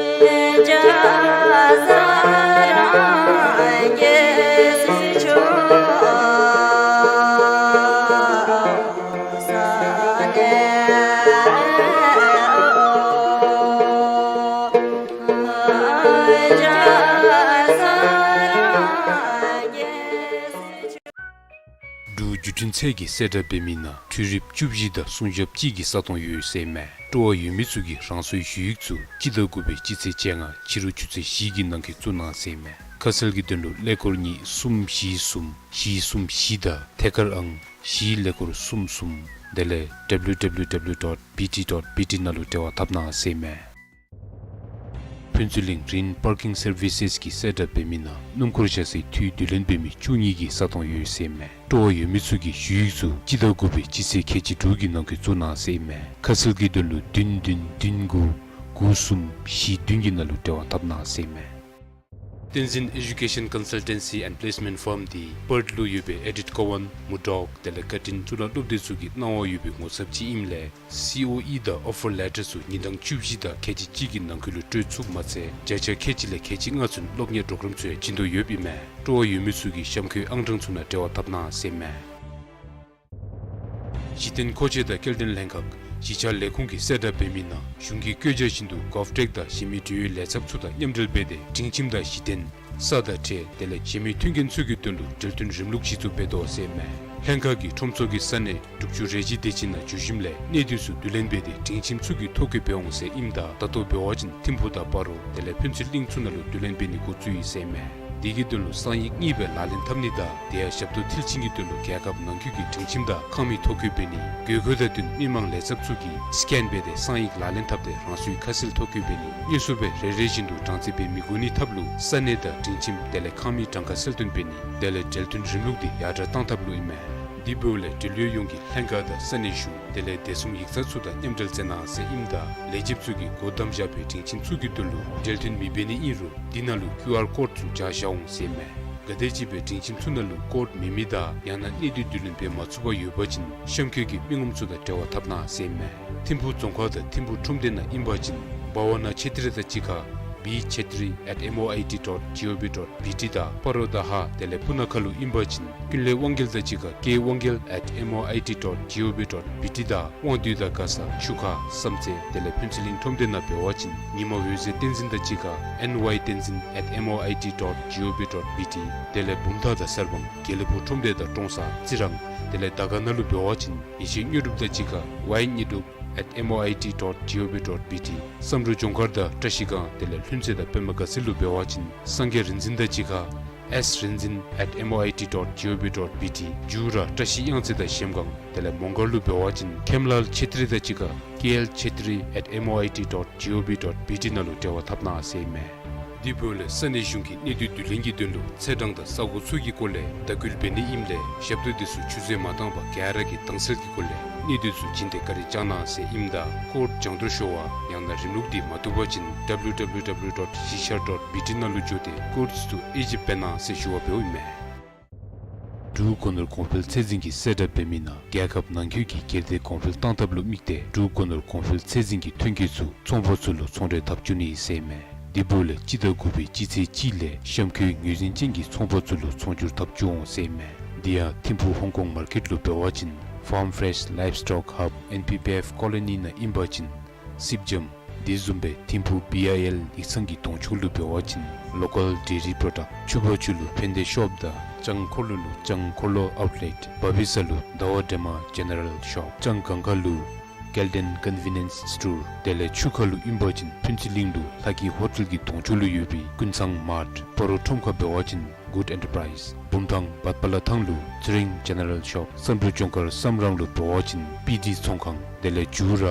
བརྒྱུད་འཕྲིན་ཚད་ཀྱི་གསལ་བསྒྲགས་འབད་མི་ནང་འཕྲུལ་རིགཔ་བཅུ་བཞི་དང་སྲུང་སྐྱོབ་གཅིག་གི་ས་སྟོང་ཡོད་ཟེར་མས། སྤྲོ་བ་ཡོད་མི་ཚུ་གིས་རང་སོའི་ཞུ་ཡིག་ཚུ་སྤྱི་ཟླ་དགུ་པའི་སྤྱི་ཚེས་བཅོ་ལྔ་ཕྱི་རུ་ཆུ་ཚོད་བཞི་གི་ནང་འཁོད་བཙུགས་གནང་ཟེར་མས། ཁ་གསལ་གྱི་དོན་ལུ་ཀླད་ཀོར་གཉིས་གསུམ་བཞི་གསུམ་བཞི་གསུམ་བཞི་དང་ཐད་ཀར་ཨང་བཞི་ཀླད་ཀོར་གསུམ་གསུམ་དེ་ལས་W W W dot B T dot B T ནང་ལུ་འབྲེལ་བ་འཐབ་གནང་ཟེར་མས། ཕུན་ཚོགས་གླིང་རིན་པར་ཀིང་སར་བི་སེས་ཀྱི་གསལ་བསྒྲགས་འབད་མི་ནང་སྣུམ་འཁོར་བཞག་སའི་འཐུས་བསྡུ་ལེན་འབད་མི་བཅུ་གཉིས་ཀྱི་ས་སྟོང་ཡོད་ཟེར་མས། སྤྲོ་བ་ཡོད་མི་ཚུ་གིས་ཞུ་ཡིག་ཚུ་སྤྱི་ཟླ་དགུ་པའི་སྤྱི་ཚེས་ཁལ་གཅིག་དྲུག་གི་ནང་འཁོད་བཙུགས་གནང་ཟེར་མས། ཁ་གསལ་གྱི་དོན་ལུ་བདུན་བདུན་བདུན་དགུ་དགུ་གསུམ་བཞི་བདུན་གྱི་ནང་ལུ་འབྲེལ་བ་འཐབ་གནང་ཟེར་མས། བསྟན་འཛིན་Education Consultancy and Placement Firm འདི་པརཐ་ལུ་ཡོད་པའི་ཨེ་ཌིཐ་ཀོ་ཝན་མུར་ཌོག་དེ་ལས་ཀར་ཊིན་གཙུག་ལག་སློབ་སྡེ་ཚུ་གི་གནང་བ་ཡོད་པའི་ངོ་ཚབ་ཅིག་ཨིནམ་ལས་སི་ཨོ་ཨི་དང་ཨོ་ཕར་ལེ་ཊར་ཚུ་ཉིན་གྲངས་བཅུ་བཞི་དང་ཁལ་གཅིག་གཅིག་གི་ནང་འཁོད་ལུ་སྤྲོད་ཚུགསཔ་མ་ཚད་བརྒྱ་ཆ་ཁལ་གཅིག་ལས་ཁལ་གཅིག་ལྔ་ཚུན་སློབ་གཉེར་པོརོ་གརམ་ཚུ་ཡང་བྱིན་དོ་ཡོདཔ་ཨིན་མས། སྤྲོ་བ་ཡོད་མི་ཚུ་གིས་གཤམ་འཁོད་ཨང་གྲངས་ཚུ་ནང་འབྲེལ་བ་འཐབ་གནང་ཟེར་མས། གཞི་རྟེན་མཁོ་ཆས་དང་སྐྱེལ་འདྲེན་ལྷན་ཁག་གཞིས་ཆགས་ལས་ཁུངས་ཀྱི་གསལ་བསྒྲགས་འབད་མི་ནང་གཞུང་གི་བཀོད་རྒྱ་བཞིན་དུ་གོབ་ཊེཀ་དང་གཞན་མི་འབྲེལ་ཡོད་ལས་ཚབ་ཚུ་དང་མཉམ་འབྲེལ་འབད་དེ་སྒྲིང་ཁྱིམ་དང་གཞི་རྟེན་ས་དང་ཁྲལ་དེ་ལས་གཞན་མི་མཐུན་རྐྱེན་ཚུ་གི་དོན་ལུ་འབྲེལ་མཐུད་རིམ་ལུགས་གཞི་བཙུགས་འབད་དོ་ཟེར་མས། ལྷན་ཁག་གིས་ཁྲོམ་ཚོགས་ཀྱི་ས་གནས་དྲུག་ཅུ་རེ་བཞི་དེ་ཅིག་ནང་འགྱོ་ཞིནམ་ལས་གནས་སྡུད་ཚུ་བསྡུ་ལེན་འབད་དེ་སྒྲིང་ཁྱིམ་ཚུ་གི་ཐོ་བཀོད་འབད་འོང་ཟེར་ཨིནམ་ད་ད་ལྟོ་འབད་བ་ཅིན་ཐིམ་ཕུག་དང་སྤ་རོ་དེ་ལས་ཕུན་ཚོགས་གླིང་ཚུ་ནང་ལུ་བསྡུ་ལེན་འབད་ནི་འགོ་བཙུགས་ཡི་ཟེར་མས། དེ་གི་དོན་ལུ་གསང་ཡིག་གཉིས་སྦེ་ལག་ལེན་འཐབ་ནི་དང་དེ་ཡང་ཞབས་ཏོག་མཐིལ་ཕྱིན་གྱི་དོན་ལུ་རྒྱལ་ཁབ་ནང་འཁོད་ཀྱི་སྒྲིང་ཁྱིམ་དང་ཁང་མིག་ཐོ་བཀོད་འབད་ནི། དགོས་མཁོ་དང་བསྟུན་མི་མང་ལས་ཚབ་ཚུ་གིས་སི་ཀེན་འབད་དེ་གསང་ཡིག་ལག་ལེན་འཐབ་སྟེ་རང་སོའི་ཁ་གསལ་ཐོ་བཀོད་འབད་ནི། དངོས་སུ་སྦེ་རེ་རེ་བཞིན་དུ་གྲངས་རྩིས་འབད་མི་དགོ་ནི་ཐབས་ལུ་ས་གནས་དང་སྒྲིང་ཁྱིམ་དེ་ལས་ཁང་མིག་གྲངས་ཀ་གསལ་སྟོན་འབད་ནི་དེ་ལས་འབྲེལ་མཐུད་རིམ་ལུགས་འདི་ཡར་དྲག་བཏང་ཐབས་ལུ་ཨིན་མས། དེ་འབདཝ་ལས་འབྲེལ་ཡོད་ཡོངས་ཀྱིས་ལྷན་ཁག་དང་ས་གནས་གཞུང་དེ་ལས་བདེ་སྲུང་ཡིག་ཚང་ཚུ་དང་མཉམ་འབྲེལ་མཛད་གནང་ཟེར་ཨིནམ་ད་ལས་བྱེདཔ་ཚུ་གིས་སྒོ་བསྡམས་བཞག་པའི་སྒྲིང་ཁྱིམ་ཚུ་གི་དོན་ལུ་འབྲེལ་མཐུད་མི་འབད་ནི་ཨིན་རུང་འདི་ནང་ལུ་ཀིའུ་ཨར་ཀོཌ་ཚུ་སྦྱར་བཞག་འོང་ཟེར་མས། ག་དེམ་ཅིག་སྦེ་སྒྲིང་ཁྱིམ་ཚུ་ནང་ལུ་ཀོཌ་མེད་མི་དང་ཡང་ན་གནས་སྡུད་བསྡུ་ལེན་འབད་མ་ཚུགས་པར་ཡོད་པ་ཅིན་གཤམ་འཁོད་ཀྱི་མི་ངོམ་ཚུ་དང་འབྲེལ་བ་འཐབ་གནང་ཟེར་མས། ཐིམ་ཕུག་རྫོང་ཁག་དང་ཐིམ་ཕུག་ཁྲོམ་སྡེ་ནང་ཨིན་པ་ཅིན་བྷ་ཝ་ན་ཆེ་ཏྲི་དང་གཅིག་ཁར་B Chetri at M O I T dot G O V dot B T དང་སྤ་རོ་དང་ཧཱ་དེ་ལས་སྤུ་ན་ཁ་ལུ་ཨིན་པ་ཅིན་ཀུན་ལེགས་དབང་རྒྱལ་དང་གཅིག་ཁར་K Wangyal at M O I T dot G O V dot B T དང་དབང་འདུས་དང་མགར་ས་ཆུ་ཁ་བསམ་རྩེ་དེ་ལས་ཕུན་ཚོགས་གླིང་ཁྲོམ་སྡེ་ནང་འབད་བ་ཅིན་ཉི་མ་འོད་ཟེར་བསྟན་འཛིན་དང་གཅིག་ཁར་N Y Tenzin at M O I T dot G O V dot B T དེ་ལས་བུམ་ཐང་དང་གསར་སྤང་དགེ་ལེགས་ཕུག་ཁྲོམ་སྡེ་དང་ཀྲོང་གསར་རྩི་རང་དེ་ལས་དར་དཀར་ན་ལུ་འབད་བ་ཅིན་ཡེ་ཤེས་དངོས་གྲུབ་དང་གཅིག་ཁར་Y Nyidrup at M O I T dot G O V dot B T བསམ་གྲུབ་ལྗོངས་མཁར་དང་བཀྲ་ཤིས་སྒང་དེ་ལས་ལྷུན་རྩེ་དང་པདྨ་དགའ་ཚལ་ལུ་འབད་བ་ཅིན་སངས་རྒྱས་རིག་འཛིན་དང་གཅིག་ཁར་S Rinzin at M O I T dot G O V dot B T འཇུ་ར་བཀྲ་ཤིས་གཡང་རྩེ་དང་གཞལམ་སྒང་དེ་ལས་མོང་སྒར་ལུ་འབད་བ་ཅིན་མཁྱེན་ལ་ཆེ་ཏྲི་དང་གཅིག་ཁར་K L Chetri at M O I T dot G O V dot B T ནང་ལུ་འབྲེལ་བ་འཐབ་གནང་ཟེར་མས། དེ་འབདཝ་ལས་ས་གནས་གཞུང་གིས་གནས་སྡུད་བསྡུ་ལེན་གྱི་དོན་ལུ་ཚེས་གྲངས་དང་ས་གོ་ཚུ་གི་སྐོར་ལས་དྭགས་སྐུལ་འབད་ནི་ཨིནམ་ལས་ཞབས་ཏོག་དེ་ཚུ་ཆུད་ཟོས་མ་བཏང་པར་ག་ར་གིས་དྭངས་གསལ་གྱི་སྒོ་ལས་གནས་སྡུད་ཚུ་བྱིན་ཏེ་བཀའ་དྲིན་བསྐྱང་གནང་ཟེར་ཨིནམ་ད་ཀོཌ་སྦྱང་དོ་ཤོར་བ་ཡང་ན་རིམ་ལུགས་འདི་མ་བཏུབ་པ་ཅིན་W W W dot གཞིས་ཆགས་dot B T ནང་ལུ་འགྱོ་སྟེ་ཀོཌ་ཚུ་དབྱེ་ཞིབ་འབད་གནང་ཟེར་ཞུ་བ་འབདཝ་ཨིན་མས། འབྲུག་སྒོ་ནོར་གོང་འཕེལ་ཚད་འཛིན་གྱི་གསལ་བསྒྲགས་འབད་མི་ནང་རྒྱལ་ཁབ་ནང་འཁོད་ཀྱི་སྒེར་སྡེ་གོང་འཕེལ་གཏང་ཐབས་ལུ་དམིགས་ཏེ་འབྲུག་སྒོ་ནོར་གོང་འཕེལ་ཚད་འཛིན་གྱི་ཐོན་སྐྱེད་ཚུ་ཚོང་པ་ཚུ་ལུ་ཚོང་འབྲེལ་འཐབ་བཅུག་ནི་ཟེར་མས། དེ་འབདཝ་ལས་སྤྱི་ཟླ་དགུ་པའི་སྤྱི་ཚེས་གཅིག་ལས་གཤམ་འཁོད་ངོས་འཛིན་ཅན་གྱི་ཚོང་པ་ཚུ་ལུ་ཚོང་བསྒྱུར་འཐབ་བཅུག་འོང་ཟེར་མས། དེ་ཡང་ཐིམ་ཕུག་ཧོང་ཀོང་མར་ཀེཊ་ལུ་འབད་བ་ཅིན་Farm Fresh Livestock Hub N P P F Colony ནང་ཨིན་པ་ཅིན་སིབ་འཇམ། དེ་བཟུམ་སྦེ་ཐིམ་ཕུག་B I L ཡིག་ཚང་གི་གདོང་ཕྱོགས་ལུ་འབད་བ་ཅིན་Local Dairy Product། ཆུ་བར་ཆུ་ལུ་ཕན་བདེ་ཤོབ་དང་ལྕང་འཁོར་ལོ་ལུ་ལྕང་འཁོར་ལོ་ཨའུཊ་ལེཊ། བ་བི་ས་ལུ་ཟླ་བ་སྒྲོལ་མ་ཇེ་ནེ་རལ་ཤོབ། ལྕང་སྒང་ཁ་ལུ་Kelden Convenience Store། དེ་ལས་ཆུ་ཁ་ལུ་ཨིན་པ་ཅིན་ཕུན་ཚོགས་གླིང་ལུ་ལྷ་སྐྱིད་ཧོ་ཊེལ་གྱི་གདོང་ཕྱོགས་ལུ་ཡོད་པའི་ཀུན་བཟང་མཱརཊ། སྤ་རོ་ཁྲོམ་ཁར་འབད་བ་ཅིན་Good Enterprise། བུམ་ཐང་བད་པ་ལ་ཐང་ལུ་ཚེ་རིང་ཇེ་ནེ་རལ་ཤོབ། བསམ་གྲུབ་ལྗོངས་མཁར་བསམ་རམ་ལུ་འབད་བ་ཅིན་པི་ཌི་ཚོང་ཁང་། དེ་ལས་འཇུ་ར་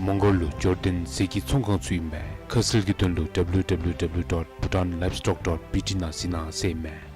མོང་སྒར་ལུ་ཇོར་ཌན་ཟས་ཀྱི་ཚོང་ཁང་ཚུ་ཨིན་མས། ཁ་གསལ་གྱི་དོན་ལུ་W W W dot bhutan livestock dot B T ནང་གཟིགས་གནང་ཟེར་མས།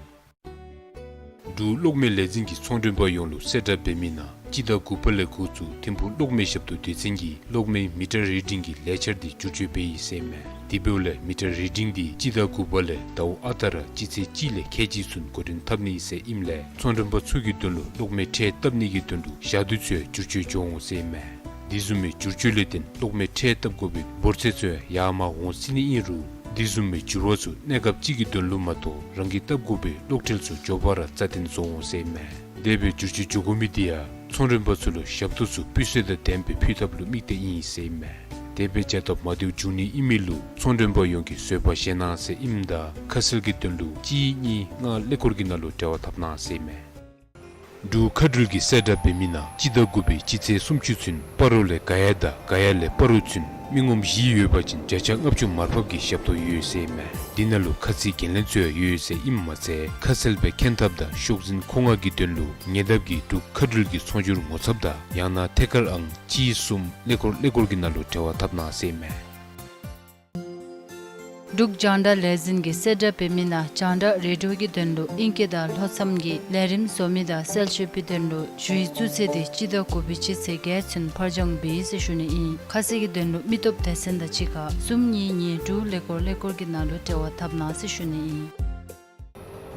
འབྲུག་གློག་མེ་ལས་འཛིན་གྱི་ཚོང་མགྲོན་པ་ཡོངས་ལུ་གསལ་བསྒྲགས་འབད་མི་ནང་སྤྱི་ཟླ་དགུ་པ་ལས་འགོ་བཙུགས་ཐིམ་ཕུག་གློག་མེ་ཞབས་ཏོག་སྡེ་ཚན་གྱིས་གློག་མེ་མི་ཊར་རི་ཌིང་གི་ལས་འཆར་འདི་བསྒྱུར་བཅོས་འབད་ཡི་ཟེར་མས། དེ་འབདཝ་ལས་མི་ཊར་རི་ཌིང་འདི་སྤྱི་ཟླ་དགུ་པ་ལས་ཟླཝ་ཨ་རྟག་ར་སྤྱི་ཚེས་གཅིག་ལས་ཁལ་གཅིག་ཚུན་འགོ་འདྲེན་འཐབ་ནི་ཟེར་ཨིནམ་ལས་ཚོང་མགྲོན་པ་ཚུ་གི་དོན་ལུ་གློག་མེ་ཁྲལ་བཏབ་ནི་གི་དོན་ལུ་ཞག་དུས་ཚུ་ཡང་བསྒྱུར་བཅོས་འགྱོ་འོང་ཟེར་མས། དེ་བཟུམ་མའི་བསྒྱུར་བཅོས་ལས་བརྟེན་གློག་མེ་ཁྲལ་བཏབ་དགོ་པའི་འབོར་ཚད་ཚུ་ཡང་ཡར་མར་འོང་སྲིད་ནི་ཨིན་རུང་དེ་བཟུམ་མའི་འགྱུར་བ་ཚུ་གནས་སྐབས་ཅིག་གི་དོན་ལུ་མ་གཏོགས་རང་གིས་བཏབ་དགོ་པའི་གློག་ཁྲལ་ཚུ་མགྱོགས་པ་ར་རྩ་བརྟན་བཟོ་འོང་ཟེར་མས། དེ་སྦེ་བསྒྱུར་བཅོས་འགྱོ་དགོ་མི་དེ་ཡང་ཚོང་མགྲོན་པ་ཚུ་ལུ་ཞབས་ཏོག་ཚུ་སྤུས་ཚད་དང་ལྡནམ་སྦེ་ཕུལ་ཐབས་ལུ་དམིགས་ཏེ་ཨིན་ཟེར་མས། དེ་སྦེ་བྱ་སྟབས་མ་བདེཝ་འབྱུང་ནི་ཨིན་མི་ལུ་ཚོང་མགྲོན་པ་ཡོངས་ཀྱིས་བཟོད་པ་བཞེས་གནང་ཟེར་ཨིནམ་ད་ཁ་གསལ་གྱི་དོན་ལུ་གཅིག་གཉིས་ལྔ་ཀླད་ཀོར་གྱི་ནང་ལུ་འབྲེལ་བ་འཐབ་གནང་ཟེར་མས། འབྲུག་མཁའ་འགྲུལ་གྱི་གསལ་བསྒྲགས་འབད་མི་ནང་སྤྱི་ཟླ་དགུ་པའི་སྤྱི་ཚེས་སུམ་ཅུ་ཚུན་སྤ་རོ་ལས་ག་ཡ་དང་ག་ཡ་ལས་སྤ་རོ་ཚུན་མི་ངོམ་བཞི་ཡོད་པ་ཅིན་བརྒྱ་ཆ་ལྔ་བཅུ་མར་ཕབ་ཀྱི་ཞབས་ཏོག་ཡོད་ཟེར་མས། འདི་ནང་ལུ་ཁ་ཚིག་འགན་ལེན་ཚུ་ཡང་ཡོད་ཟེར་ཨིནམ་མ་ཚད་ཁ་གསལ་སྦེ་མཁྱེན་ཐབས་དང་ཤོག་འཛིན་མཁོ་མངགས་ཀྱི་དོན་ལུ་ཉེ་འདབས་ཀྱི་འབྲུག་མཁའ་འགྲུལ་གྱི་ཚོང་སྒྱུར་ངོ་ཚབ་དང་ཡང་ན་ཐད་ཀར་ཨང་གཅིག་གསུམ་ཀླད་ཀོར་ཀླད་ཀོར་གྱི་ནང་ལུ་འབྲེལ་བ་འཐབ་གནང་ཟེར་མས། འབྲུག་རྒྱང་བསྒྲགས་ལས་འཛིན་གྱི་གསལ་བསྒྲགས་འབད་མི་ནང་རྒྱང་བསྒྲགས་རེ་ཌིའོ་གི་དོན་ལུ་ཨིང་སྐད་དང་ལྷོ་མཚམས་ཀྱི་ལས་རིམ་བཟོ་མི་དང་གསལ་བཤད་པའི་དོན་ལུ་ཞུ་ཡིག་བཙུགས་ཚེས་འདི་སྤྱི་ཟླ་དགུ་པའི་སྤྱི་ཚེས་བརྒྱད་ཚུན་ཕར་འགྱངས་འབད་ཡི་ཟེར་ཞུ་ནི་ཨིན། ཁ་གསལ་གྱི་དོན་ལུ་མི་སྟོབས་སྡེ་ཚན་དང་གཅིག་ཁར་གསུམ་གཉིས་གཉིས་དྲུག་ཀླད་ཀོར་ཀླད་ཀོར་གྱི་ནང་ལུ་འབྲེལ་བ་འཐབ་གནང་ཟེར་ཞུ་ནི་ཨིན།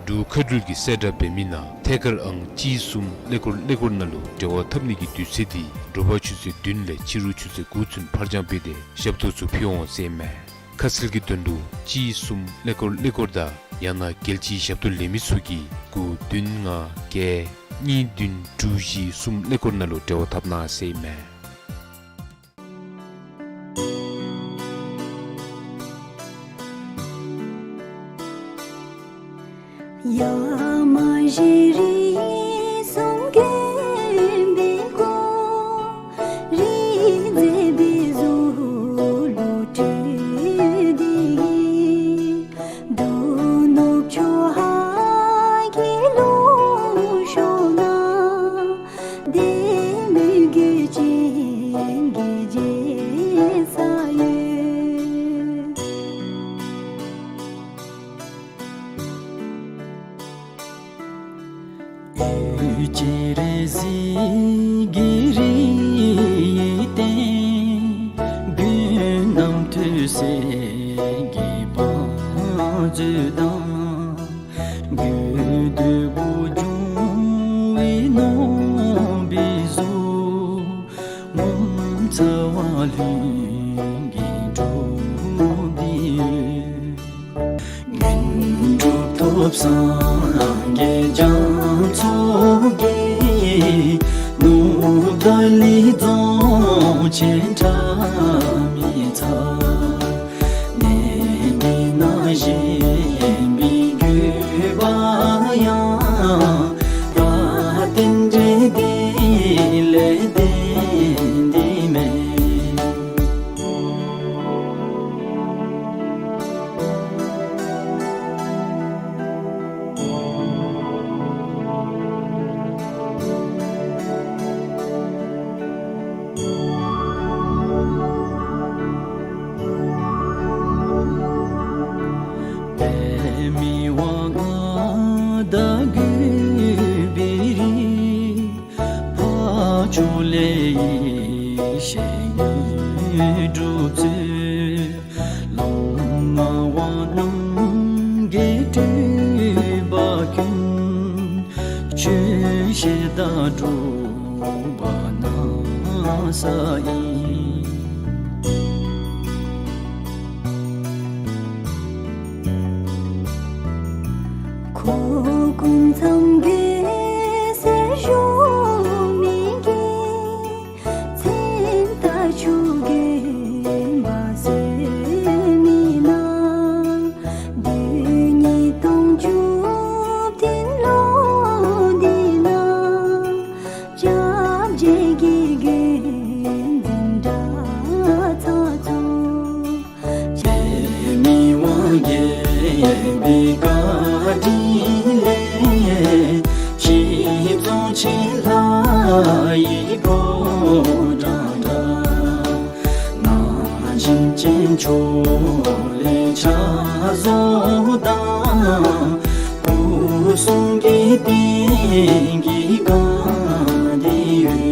འབྲུག་མཁའ་འགྲུལ་གྱི་གསལ་བསྒྲགས་འབད་མི་ནང་ཐད་ཀར་ཨང་གཅིག་གསུམ་ཀླད་ཀོར་ཀླད་ཀོར་ནང་ལུ་འབྲེལ་བ་འཐབ་ནི་གི་དུས་ཚོད་འདི་དྲོ་པ་ཆུ་ཚོད་བདུན་ལས་ཕྱི་རུ་ཆུ་ཚོད་དགུ་ཚུན་ཕར་འགྱངས་འབད་དེ་ཞབས་ཏོག་ཚུ་ཕུལ་འོང་ཟེར་མས། ཁ་གསལ་གྱི་དོན་ལུ་གཅིག་གསུམ་ཀླད་ཀོར་ཀླད་ཀོར་དང་ཡང་ན་རྒྱལ་སྤྱིའི་ཞབས་ཏོག་ལེན་མི་ཚུ་གིས་དགུ་བདུན་ལྔ་བརྒྱད་གཉིས་བདུན་དྲུག་བཞི་གསུམ་ཀླད་ཀོར་ནང་ལུ་འབྲེལ་བ་འཐབ་གནང་ཟེར་མས། ཡ་མ་ཞེ་རི་གསུམ་གྱོན་པའི་ཀོ་རི་མཛེས་པའི་གཟུགས་ལུ་སྤྲུལ་ཏེ་གི་འབྲུག་ནུབ་ཕྱོགས་ཧཱ་གི་ལུང་ཕྱོགས་ན་བདེ་མོའི་གོས་ཅན་གྱི་རྒྱལ་ས་ཡོད། འོད་ཀྱི་རི་གཟིགས་ཀྱི་རི་ཡི་སྟེང་། རྒྱུན་རྣམ་ཐོས་སྲས་ཀྱི་བང་མཛོད་དང་། དགོས་འདོད་པོ་འབྱུང་བའི་ནོར་བུའི་གཟུགས། ངོ་མཚར་བ་ལྷུན་གྱིས་གྲུབ་སྟེ་ཡོད། དངོས་གྲུབ་ཐོབ་སངས་རྒྱས་རྒྱ་མཚོ་རྒྱལ། ནུབ་ཏཱ་ལའི་རྫོང་ཆེན་ཁྲ་མི་ཚ། གནས་འདི་ན་བཞེངས་པའི་དགོས་པ་ཡང་། རྟེན་འབྲེལ་འདི་ལས་བརྟེན་ཏེ་མེད། པདྨའི་དབང་ལྔ་དང་གུས་པའི་རིགས། འཕགས་མཆོག་ལེགས་བཤད་དངོས་གྲུབ་སྩོལ། ལོང་བ་རྣམས་ཀྱིས་སྤྲུལ་པ་ཀུན། ཆོས་བཤད་དང་སྒྲུབ་པ་ན་ས་ཡི། ཁོ་ཀུན་ཚང་གི་སེར་ཞུ་མི་གི། མཚན་རྟགས་ཆུ་རྒྱུན་འབབ་སོ་མི་ནང་། དུས་ཉིས་སྟོང་བཅུ་བདུན་ལོ་འདི་ན། སྐྱབས་རྗེ་དགེ་རྒན་འཛིན་གྲྭ་ཚང་ཚོགས། པདྨའི་དབང་རྒྱལ་པོའི་བཀའ་དྲིན་ལས། གཞིས་རྫོང་ཆེན་ལྷ་ཡི་ཕོ་བྲང་འདྲ། ན་གཞོན་ཅན་ཕྱོགས་ལས་ཕྱག་བཟོ་དང་། སྐུ་གསུང་གི་རྟེན་གྱི་བཀའ་འདི་ཡོད།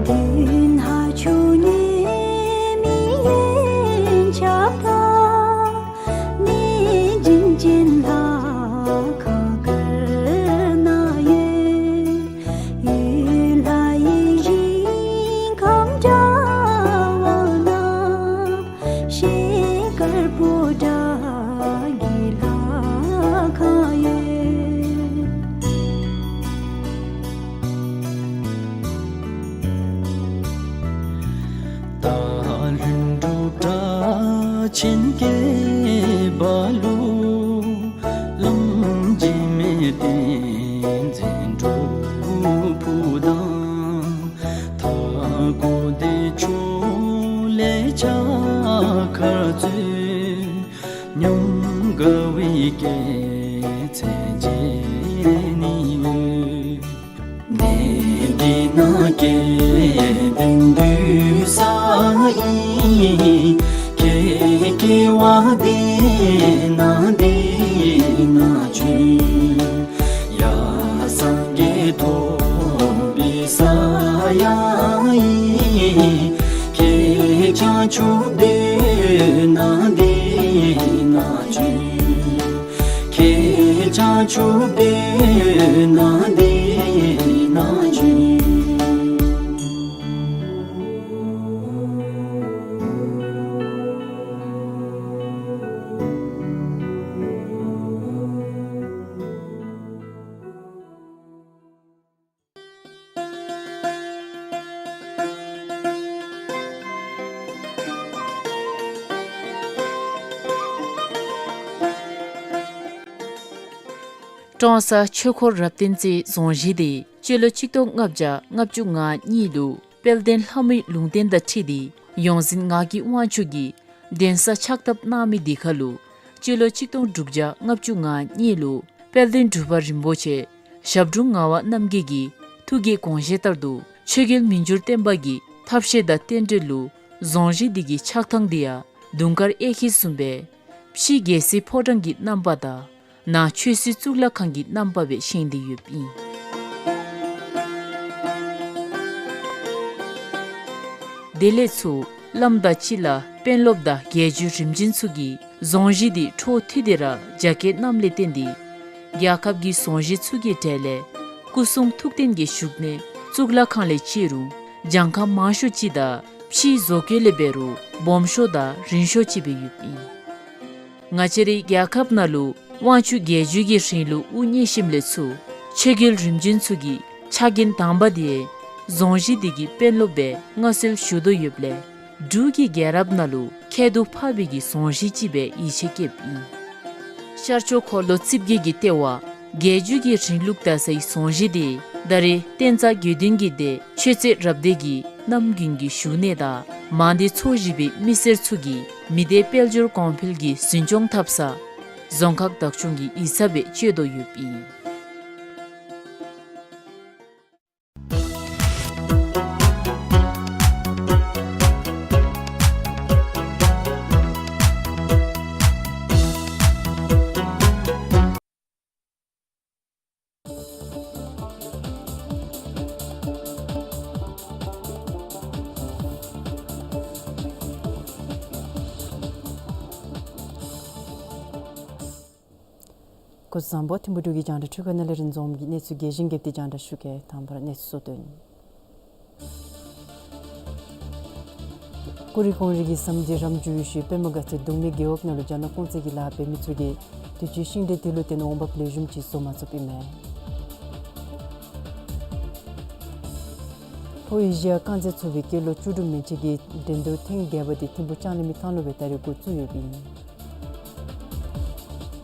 མདུན་ཧ་ཆུ་ཉེ་མི་ཡན་ཆད་དང་། གནས་བྱིན་ཅན་ལྷ་ཁང་དཀར་ནང་ཡོད། ཡུལ་ལྷ་ཡི་ མཚན་འབྲུག་ཕུག་དང་། མཐའ་འཁོར་བདེ་མཆོག་ལས་ཕྱག་འཁར་སྩོལ། ཉམས་དགའ་བའི་སྐྱེད་ཚལ་མཇལ་ནི་འོས། གནས་འདི་ན་སྐལ་ལྡན་འདུས་ས་ཨིན། སྐྱེ་སྐྱེ་བ་འདི་ན་འདི་ན་བྱོན། ཡང་སངས་རྒྱས་ཐོབ་པའི་ས་ཡང་ཨིན། ཁྱེད་བྱང་ཆུབ་སྡོད་ན་འདི་ན་བྱོན། ཁྱེད་བྱང་ཆུབ་སྡོད་ན་འདི་ན་བྱོན། ཀྲོང་གསར་ཆོས་འཁོར་རབ་བརྟན་རྩེའི་རྫོང་གཞིས་འདི་སྤྱི་ལོ་ཆིག་སྟོང་ལྔ་བརྒྱ་ལྔ་བཅུ་ང་གཉིས་ལུ་དཔལ་ལྡན་ལྷ་མོའི་ལུང་བསྟན་དང་འཁྲིལ་ཏེ་ཡོངས་འཛིན་ངག་གི་དབང་ཕྱུག་གིས་གདན་ས་ཕྱག་བཏབ་གནང་མི་འདི་ཁར་ལུ་སྤྱི་ལོ་ཆིག་སྟོང་དྲུག་བརྒྱ་ལྔ་བཅུ་ང་གཉིས་ལུ་དཔལ་ལྡན་འབྲུག་པ་རིན་པོ་ཆེ་ཞབས་དྲུང་ངག་དབང་རྣམ་རྒྱལ་གྱི་ཐུགས་ཀྱི་དགོངས་བཞེད་ལྟར་དུ་ཆོས་རྒྱལ་མི་འགྱུར་བརྟན་པ་གི་ཐབས་ཤེས་དང་རྟེན་འབྲེལ་ལུ་རྫོང་གཞིས་འདི་གི་ཆགས་ཐངས་འདི་ཡང་དུང་དཀར་གཡས་འཁྱིལ་བཟུམ་སྦེ་ཕྱི་རྒྱལ་སྲིད་ཕོ་བྲང་གི་རྣམ་པ་དང་ནང་ཆོས་སྲིད་གཙུག་ལག་ཁང་གི་རྣམ་པ་སྦེ་བཞེངས་ཏེ་ཡོདཔ་ཨིན། དེ་ལས་ཚུར་བླམ་དང་སྤྱི་བླ་དཔོན་སློབ་དང་རྒྱལ་བརྒྱུད་རིམ་བྱོན་ཚུ་གིས་རྫོང་གཞིས་འདི་འཕྲོ་མཐུད་དེ་ར་རྒྱ་སྐྱེད་གནངམ་ལས་བརྟེན་ཏེ་རྒྱལ་ཁབ་ཀྱི་རྫོང་གཞིས་ཚུ་གི་གྲས་ལས་སྐུ་གསུང་ཐུགས་རྟེན་གྱི་བཞུགས་གནས་གཙུག་ལག་ཁང་ལས་བརྩི་རུང་གྱངས་ཁ་མང་ཤོས་ཅིག་དང་ཕྱིའི་བཟོ་བཀོད་ལས་འབད་རུང་སྦོམ་ཤོས་དང་རིང་ཤོས་ཅིག་སྦེ་ཡོདཔ་ཨིན། ང་བཅས་རའི་རྒྱལ་ཁབ་ནང་ལུ་དབང་ཕྱུག་རྒྱལ་བརྒྱུད་ཀྱི་རིང་ལུགས་དབུ་བརྙེས་ཞིནམ་ལས་ཚུར་ཆོས་རྒྱལ་རིམ་བྱོན་ཚུ་གི་ཕྱག་འགན་དང་པ་འདི་རྫོང་གཞིས་འདི་གི་དཔོན་སློབ་སྦེ་མངའ་གསོལ་ཞུ་དོ་ཡོདཔ་ལས་འབྲུག་གི་རྒྱལ་རབས་ནང་ལུ་ཁྱད་དུ་འཕགས་པའི་གི་རྫོང་གཞིས་ཅིག་སྦེ་ཡིད་ཆེས་བསྐྱེདཔ་ཨིན། ཤར་ཕྱོགས་འཁོར་ལོ་རྩིབས་བརྒྱད་ཀྱི་ལྟེ་བ་རྒྱལ་བརྒྱུད་ཀྱི་རིང་ལུགས་དར་སའི་རྫོང་གཞིས་འདི་ད་རེས་བསྟན་རྩ་དགེ་འདུན་གྱི་སྡེ་ཆོས་རྩེ་རབ་སྡེ་གི་རྣམ་རྒྱུན་གྱི་བཞུགས་གནས་དང་མང་སྡེ་ཚོ་བཞི་པའི་མི་སེར་ཚུ་གིས་མི་སྡེ་དཔལ་འབྱོར་གོང་འཕེལ་གྱི་འཛིན་སྐྱོང་འཐབ་ས་རྫོང་ཁག་བདག་སྐྱོང་གི་ཡིག་ཚང་སྦེ་སྤྱོད་དོ་ཡོདཔ་ཨིན། སྐུ་གཟུགས་བཟང་པོ། ཐིམ་ཕུ་འབྲུག་གི་རྒྱང་བསྒྲགས་འཕྲུལ་ཁང་ནང་ལས་རིན་འཛོམས་ཀྱིས་གནས་ཚུལ་རྒྱས་ཤིང་རྒྱསཔ་སྦེ་རྒྱང་བསྒྲགས་ཞུ་གེ། དང་པ་ར་གནས་ཚུལ་གཙོ་དོན། ཀུ་རི་ཀོང་རི་གི་ཟམ་འདི་རམ་འགྱོ་བའི་ཤུལ་པདྨ་དགའ་ཚལ་གདུང་མའི་རྒེད་འོག་ནང་ལུ་རྒྱ་ནག་ཀོང་ཙེ་གི་ལཱ་འབད་མི་ཚུ་གིས་དུས་ཅི་ཤིང་འབྲས་འདི་ལུ་བརྟེན་འོང་འབབ་ལེགས་ཤོམ་ཅིག་བཟོ་མ་ཚུགསཔ་ཨིན་མས། ལྷོ་ཨེ་ཤི་ཡ་རྐང་རྩེད་ཚོགས་པའི་སྐྱེས་ལོ་བཅུ་དྲུག་མན་ཆད་ཀྱི་འགྲན་བསྡུར་ཐེངས་བརྒྱད་པ་འདི་ཐིམ་ཕུ་ལྕང་གླིང་མའི་ཐང་ལུ་སྦེ་ད་རེས་འགོ་བཙུགས་ཡོདཔ་ཨིན།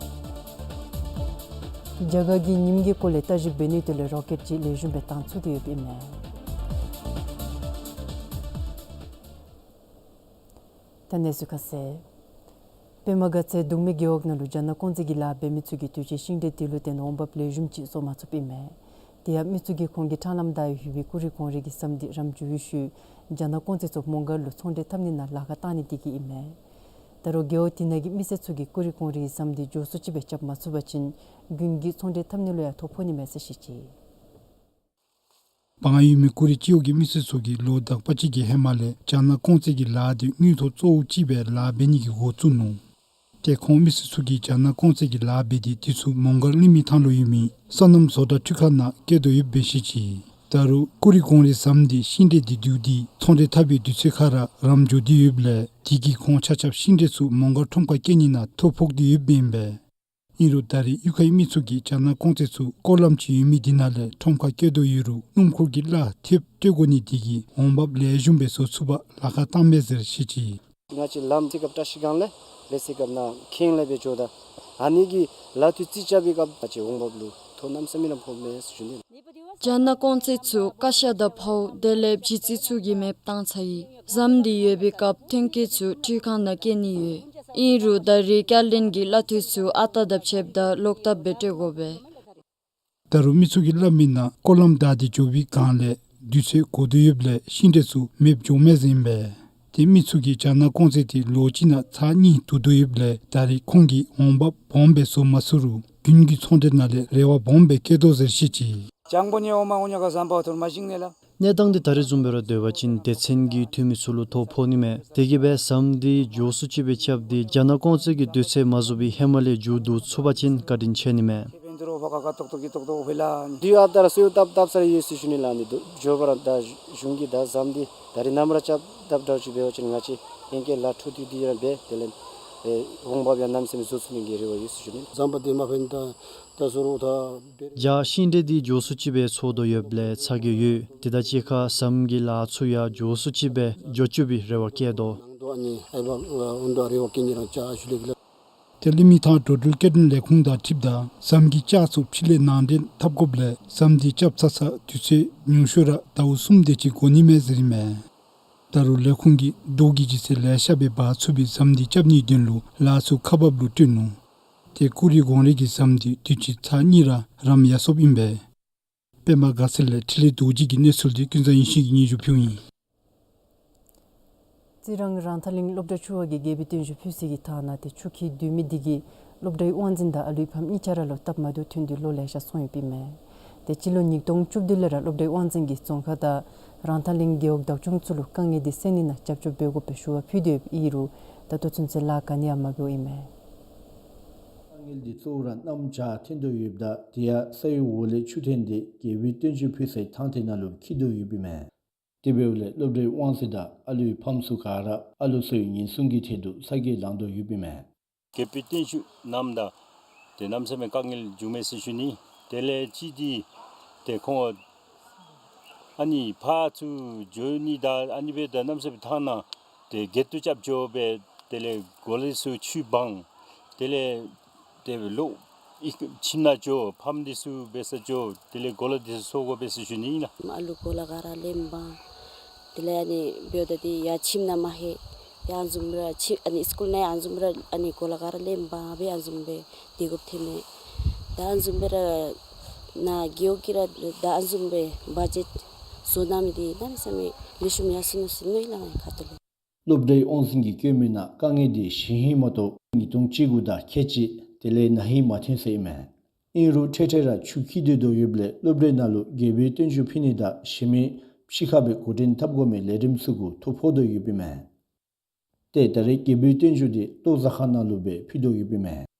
རྒྱ་གར་གྱིས་ཉིམ་གྱི་སྐོར་ལས་ལྟ་ཞིབ་འབད་ནི་དེ་ལུ་རོ་ཀེཊ་ཅིག་ལེགས་ཤོམ་སྦེ་བཏང་ཚུགས་ཏེ་ཡོདཔ་ཨིན་མས། ད་གནས་ཚུལ་ཁ་གསལ། པདྨ་དགའ་ཚལ་གདུང་མའི་རྒེད་འོག་ནང་ལུ་རྒྱ་ནག་ཀོང་ཙེ་གི་ལཱ་འབད་མི་ཚུ་གིས་དུས་ཅི་ཤིང་འབྲས་འདི་ལུ་བརྟེན་འོང་འབབ་ལེགས་ཤོམ་ཅིག་བཟོ་མ་ཚུགསཔ་ཨིན་མས། དེ་ཡང་མི་ཚུ་གིས་ཁོང་གི་འཕྲང་ལམ་བདའ་ཡོད་པའི་ཀུ་རི་ཀོང་རི་གི་ཟམ་འདི་རམ་འགྱོ་བའི་ཤུལ་རྒྱ་ནག་ཀོང་ཙེ་ཚུ་མོང་སྒར་ལུ་ཚོང་འབྲེལ་འཐབ་ནི་ནང་ལཱ་ཁག་བཏང་ནི་འདི་གིས་ཨིན་མས། ད་རུང་རྒེད་འོག་དེ་ནང་གི་མི་སེར་ཚུ་གིས་ཀུ་རི་ཀོང་རི་གི་ཟམ་འདི་མགྱོགས་སུ་ཅིག་སྦེ་རྐྱབ་མ་ཚུགས་པ་ཅིན་དགུན་གྱི་ཚོང་འབྲེལ་འཐབ་ནི་ལུ་ཡང་ཐོ་ཕོག་ནི་མས་ཟེར་བཤད་ཅི། སྦང་ཡུལ་མི་ཀུ་རི་སྤྱི་འོག་གི་མི་སེར་ཚུ་གིས་ལོ་དག་པ་ཅིག་གི་ཧེ་མ་ལས་རྒྱ་ནག་ཀོང་ཙེ་གི་ལཱ་འདི་དངུལ་ཐོག་གཙོ་བོ་ཅིག་སྦེ་ལཱ་འབད་ནི་གི་འགོ་བཙུགས་ནུག། ཏེ་ཁོང་མི་སེར་ཚུ་གིས་རྒྱ་ནག་ཀོང་ཙེ་གི་ལཱ་འབད་དེ་དུས་ཚོད་མོང་སྒར་གླིང་མའི་ཐང་ལུ་ཡོད་མི་སོ་ནམ་བཟོ་གྲྭ་འཕྲུལ་ཁང་ནང་བསྐྱལ་དོ་ཡོདཔ་སྦེ་བཤད་ཅི། ད་རུང་ཀུ་རི་ཀོང་རི་ཟམ་འདི་ཤིང་འབྲས་འདི་བསྡུ་སྟེ་ཚོང་འབྲེལ་འཐབ་པའི་དུས་ཚོད་ཁར་ར་རམ་འགྱོ་སྟེ་ཡོདཔ་ལས་དེ་གིས་ཁོང་ཆ་ཁྱབ་ཤིང་འབྲས་ཚུ་མོང་སྒར་ཁྲོམ་ཁར་བསྐྱལ་ནི་ནང་ཐོ་ཕོག་སྟེ་ཡོདཔ་ཨིན་པས། ཨིན་རུང་ད་རེས་གཡུས་ཁའི་མི་ཚུ་གིས་རྒྱ་ནག་ཀོང་ཙེ་ཚུ་སྐོར་ལམ་ཅིག་ཡོད་མི་འདི་ནང་ལས་ཁྲོམ་ཁར་བསྐྱལ་དོ་ཡོད་རུང་སྣུམ་འཁོར་གྱི་གླ་ཐེབས་སྤྲོད་དགོ་ནི་དེ་གིས་འོང་འབབ་ལེགས་ཤོམ་སྦེ་བཟོ་ཚུགས་པར་ལཱ་ཁག་བཏངམ་མས་ཟེར་བཤད་ཅི། ང་བཅས་ལམ་རྩིག་སྐབས་བཀྲ་ཤིས་སྒང་ལས་འབད་ས་སྐབས་ནཱ་ཁེངས་ལས་སྦེ་འགྱོཝ་ད་ཨ་ནི་གི་ལ་དུས་རྩིས་རྐྱབ་པའི་སྐབས་ང་བཅས་འོང་འབབ་ལུ་ ཐོག་གནམ་མེད་ས་མེད་ར་ཕོགཔ་མས་ཟེར་ཞུ་ནི། རྒྱ་ནག་གོང་ཚད་ཚུ་ཀ་ཤ་དང་འཕོ་དེ་ལས་བྱི་ཙི་ཚུ་གིས་མེདཔ་བཏང་ཚར་ཡི། ཟམ་འདི་ཡོད་པའི་སྐབས་ཐོན་སྐྱེད་ཚུ་འཕྲུལ་ཁང་ནང་སྐྱེལ་ནི་ཡོད། ཨིན་རུང་ད་རེས་བསྐྱར་ལེན་གྱི་གླ་འཐུས་ཚུ་ཨ་རྟག་དང་ཕྱདཔ་ད་ལོག་བཏབ་སྦེ་སྤྲོད་དགོ་པས། ད་རུང་མི་ཚུ་གིས་སླབ་མི་ནང་སྐོར་ལམ་བདའ་སྟེ་འགྱོ་བའི་སྒང་ལས་དུས་ཚོད་འགོར་དོ་ཡོདཔ་ལས་ཤིང་འབྲས་ཚུ་མེདཔ་འགྱོཝ་མས་ཟེར་ཨིན་པས། ཏེ་མི་ཚུ་གིས་རྒྱ་ནག་གོང་ཚད་འདི་ལོ་གཅིག་ནང་ཚར་གཉིས་བསྡུ་དོ་ཡོདཔ་ལས་ད་རེས་ཁོང་གིས་འོང་འབབ་སྦོམ་སྦེ་བཟོ་མ་ཚུགས་རུང་དགུན་གྱི་ཚོང་འབྲེལ་ནང་ལས་རེ་བ་སྦོམ་སྦེ་བསྐྱེད་དོ་ཟེར་བཤད་ཅི། གནས་སྟངས་འདི་ད་རེས་བཟུམ་སྦེ་ར་སྡོད་པ་ཅིན་སྡེ་ཚན་གྱི་འཐུས་མི་ཚུ་ལུ་ཐོ་ཕོག་ནི་མས། དེ་གིས་སྦེ་ཟམ་འདི་མགྱོགས་སུ་ཅིག་སྦེ་རྐྱབ་སྟེ་རྒྱ་ནག་གོང་ཚད་ཀྱི་དུས་ཚོད་མ་རྫོགས་པའི་ཧེ་མ་ལས་མཇུག་བསྡུ་ཚུགས་པ་ཅིན་བཀའ་དྲིན་ཆེ་ནི་མས། འདི་ཡང་ད་ར་གསོལཝ་བཏབ་བཏབ་ས་ར་ཡོད་ཟེར་ཞུ་ནི་ལགས། འདི་འགྱོ་བ་ར་ད་གཞུང་གིས་ད་ཟམ་འདི་ད་རེས་ནམ་ར་རྐྱབ་བཏབ་འདྲཝ་ཅིག་འབད་བ་ཅིན་ང་བཅས་ཧེང་སྐལ་ལཱ་འཕྲོ་མཐུད་དེ་ར་འབད་དེ་ལས་ཨེ་འོང་འབབ་ཡང་གནམ་མེད་ས་མེད་བཟོ་ཚུགས་ནི་གི་རེ་བ་ཡོད་ཟེར་ཞུ་ནི། ཟམ་པ་འདི་མ་ཕན་ད་ད་སོ་རོ་ད་འབད་རྒྱ་ཤིང་འབྲས་འདི་མགྱོགས་སུ་ཅིག་སྦེ་ཚོགས་དོ་ཡོདཔ་ལས་ཚ་གྱང་ཡོད། དེ་དང་གཅིག་ཁར་ཟམ་གྱི་ལཱ་ཚུ་ཡང་མགྱོགས་སུ་ཅིག་སྦེ་འགྱོ་བཅུག་པའི་རེ་བ་བསྐྱེད་དོ། ནང་དུ་ཨ་ནི་ཨའི་བ་འོང་དོ་རེ་བ་བསྐྱེད་ནི་རང་བཅའ་ཞུ་ལེ་གི་ལགས། དེ་ལས་མི་ཐང་འགྲོ་འགྲུལ་སྐྱེལ་འདྲེན་ལས་ཁུངས་དང་འཁྲིལཝ་ད་ཟམ་གྱི་ལྕགས་ཚུ་ཕྱི་ལས་ནང་འདྲེན་འཐབ་དགོཔ་ལས་ཟམ་འདི་རྐྱབ་ཚར་ཚར་དུས་ཚོད་ཉུང་ཤོས་ར་ཟླཝ་གསུམ་དེ་ཅིག་འགོར་ནི་མས་ཟེར་ཨིན་མས། ད་རུང་ལས་ཁུངས་ཀྱིས་རྡོ་གི་ལྗིད་ཚད་ལེ་ཤ་སྦེ་འབག་ཚུགས་པའི་ཟམ་འདི་རྐྱབ་ནིའི་དོན་ལུ་ལཱ་ཚུ་ཁག་འབགཔ་ལུ་སྤྲོད་ནུག། ཏེ་ཀུ་རི་གོང་རི་གི་ཟམ་འདི་དུས་ཅི་ཚར་གཉིས་ར་རམ་ཡར་སོཔ་ཨིན་པས། པདྨ་དགའ་ཚལ་ལས་འཕྲིན་ལས་རྡོ་རྗེ་གི་གནས་ཚུལ་འདི་ཀུན་བཟང་ཡེ་ཤེས་ཀྱིས་སྙན་ཞུ་ཕུལཝ་ཨིན། རྩི་རང་རང་ཐང་གླིང་སློབ་གྲྭ་ཆུང་བ་གིས་རྒྱལ་པོའི་བརྟན་བཞུགས་ཕུལ་ས་གི་ཐ་ན་ཏེ་ཆུ་འཁྱིལ་སྡོད་མི་འདི་གིས་སློབ་གྲྭའི་དབང་འཛིན་དང་ཨ་ལུའི་ཕམ་གཉིས་ཆ་ར་ལུ་སྟབས་མ་བདེཝ་ཐོན་ཏེ་ལོ་ལེ་ཤ་སོང་ཡོདཔ་ཨིན་མས། ཏེ་སྤྱི་ལོ་ཉིས་སྟོང་བཅུ་བདུན་ལས་ར་སློབ་གྲྭའི་དབང་འཛིན་གྱིས་རྫོང་ཁག་དང་རང་ཐང་གླིང་རྒེད་འོག་བདག་སྐྱོང་ཚུ་ལུ་དཀའ་ངལ་འདི་སེལ་ནི་ནང་རྒྱབ་སྐྱོར་འབད་དགོ་པའི་ཞུ་བ་ཕུལ་ཏེ་ཡོདཔ་ཨིན་རུང་ད་ལྟོ་ཚུན་ཚོད་ལཱ་ག་ནི་ཡང་མ་འབདཝ་ཨིན་མས། དཀའ་ངལ་འདི་གཙོ་བོ་ར་གནམ་བྱཱར་ཐོན་དོ་ཡོདཔ་ད་དེ་ཡང་ས་གཡོས་འོག་ལས་ཆུ་ཐོན་ཏེ་རྒྱལ་པོའི་བརྟན་བཞུགས་ཕུལ་སའི་ཐང་དེ་ནང་ལུ་འཁྱིལ་དོ་ཡོདཔ་ཨིན་མས། དེ་འབདཝ་ལས་སློབ་གྲྭའི་དབང་འཛིན་དང་ཨ་ལུའི་ཕམ་ཚུ་ག་ར་ཨ་ལོ་ཚུའི་ཉེན་སྲུང་གི་ཐད་དུ་ས་གོ་ལངས་དོ་ཡོདཔ་ཨིན་མས། རྒྱལ་པོའི་བརྟན་བཞུགས་གནངམ་ད་ཏེ་གནམ་མེད་ས་མེད་དཀའ་ངལ་བྱུངམ་མས་ཟེར་ཞུ་ནི། དེ་ལས་ཅིག་འདི་ཏེ་ཁོང་ཨ་ནི་ཕར་ཚུར་འགྱོ་ནི་དང་ཨ་ནི་སྦེ་ད་གནམ་མེད་ས་མེད་ཐང་ནང་ཏེ་སྒལ་ཏོ་རྐྱབ་འགྱོ་སྦེ་དེ་ལས་གོ་ལ་ཚུ་ཆུ་སྦང་དེ་ལས་ཏེ་ལོག་ཁྱིམ་ནང་འགྱོ། ཕམ་འདི་ཚུ་འབད་སར་འགྱོ། དེ་ལས་གོ་ལ་འདི་ཚུ་སོར་དགོ་པས་ཟེར་ཞུ་ནི་ཨིན་ལགས། ཨ་ལུ་གོ་ལ་ག་ར་ལེན་འབག། དེ་ལས་ཨ་ནི་འབདཝ་ད་ཏེ་ཡར་ཁྱིམ་ནང་མ་ལྷོད། ཡར་བཟུམ་ར་ཁྱིམ་ཨ་ནི་སི་ཀུལ་ནང་ཡང་ཨ་བཟུམ་ར་ཨ་ནི་གོ་ལ་ག་ར་ལེན་འབག་སྦེ་ཨ་བཟུམ་སྦེ་སྡོད་དགོཔ་ཐོན་མས། ད་ཨ་བཟུམ་སྦེ་ར་ནཱ་རྒེད་འོག་གི་ར་ད་ཨ་བཟུམ་སྦེ་བ་ཇེཊ་བཟོ་གནང་མི་འདི་གནམ་མེད་ས་མེད་ལེགས་ཤོམ་ཡར་སོ་ནུག་ཟེར་མནོ་ཡི་ལགས་ཁ་ཐུག་ལས། སློབ་གྲྭའི་དབང་འཛིན་གྱིས་བཀོད་མི་ནང་དཀའ་ངལ་འདི་གཞེས་ཧིང་མ་གཏོགས་ཉིས་སྟོང་བཅུ་དགུ་དང་ཁལ་གཅིག་དེ་ལས་ན་ཧིང་མ་ཐོན་ཟེར་ཨིན་མས། ཨིན་རུང་འཕྲལ་འཕྲལ་ར་ཆུ་འཁྱིལ་སྡོད་དོ་ཡོདཔ་ལས་སློབ་གྲྭའི་ནང་ལུ་རྒྱལ་པོའི་བརྟན་བཞུགས་ཕུལ་ནི་དང་གཞན་མི་ཕྱི་ཁར་སྦེ་འགོ་འདྲེན་འཐབ་དགོ་མི་ལས་རིམ་ཚུ་གུ་ཐོ་ཕོག་དོ་ཡོདཔ་ཨིན་མས། ཏེ་ད་རེས་རྒྱལ་པོའི་བརྟན་བཞུགས་འདི་ལྟོ་བཟའ་ཁང་ནང་ལུ་སྦེ་ཕུལ་དོ་ཡོདཔ་ཨིན་མས།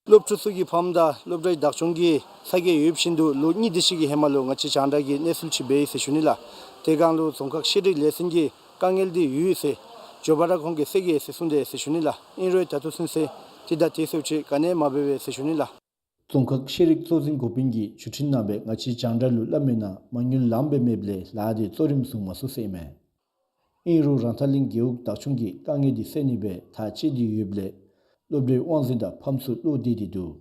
སློབ་ཕྲུག་ཚུ་གི་ཕམ་དང་སློབ་གྲྭའི་བདག་སྐྱོང་གིས་ས་གོ་ཡོད་བཞིན་དུ་ལོ་གཉིས་དེ་ཅིག་གི་ཧེ་མ་ལུ་ང་བཅས་རྒྱང་བསྒྲགས་ཀྱིས་གནས་ཚུལ་ཅིག་སྦེ་ཡི་ཟེར་ཞུ་ནི་ལགས། དེ་སྒང་ལུ་རྫོང་ཁག་ཤེས་རིག་ལས་འཛིན་གྱིས་དཀའ་ངལ་འདི་ཡོད་ཟེར་འགྱོ་བ་ར་ཁོང་གིས་སེལ་གེ་ཟེར་གསུངས་ཏེ་ཟེར་ཞུ་ནི་ལགས། ཨིན་རུང་ད་ལྟོ་ཚུན་ཚོད་དེ་དང་དེ་ཚུ་ཅིག་ག་ནི་ཡང་མ་འབད་བས་ཟེར་ཞུ་ནི་ལགས། རྫོང་ཁག་ཤེས་རིག་གཙོ་འཛིན་འགོ་དཔོན་གྱིས་བརྒྱུད་འཕྲིན་ནང་སྦེ་ང་བཅས་རྒྱང་བསྒྲགས་ལུ་སླབ་མི་ནང་མ་དངུལ་ལངམ་སྦེ་མེདཔ་ལས་ལཱ་འདི་གཙོ་རིམ་བཟུང་མ་ཚུགས་ཟེར་ཨིན་མས། ཨིན་རུང་རང་ཐང་གླིང་རྒེད་འོག་བདག་སྐྱོང་གིས་དཀའ་ངལ་འདི་སེལ་ནི་སྦེ་ཐག་བཅད་དེ་ཡོདཔ་ལས་སློབ་གྲྭའི་དབང་འཛིན་དང་ཕམ་ཚུ་བློ་བདེ་སྟེ་འདུག།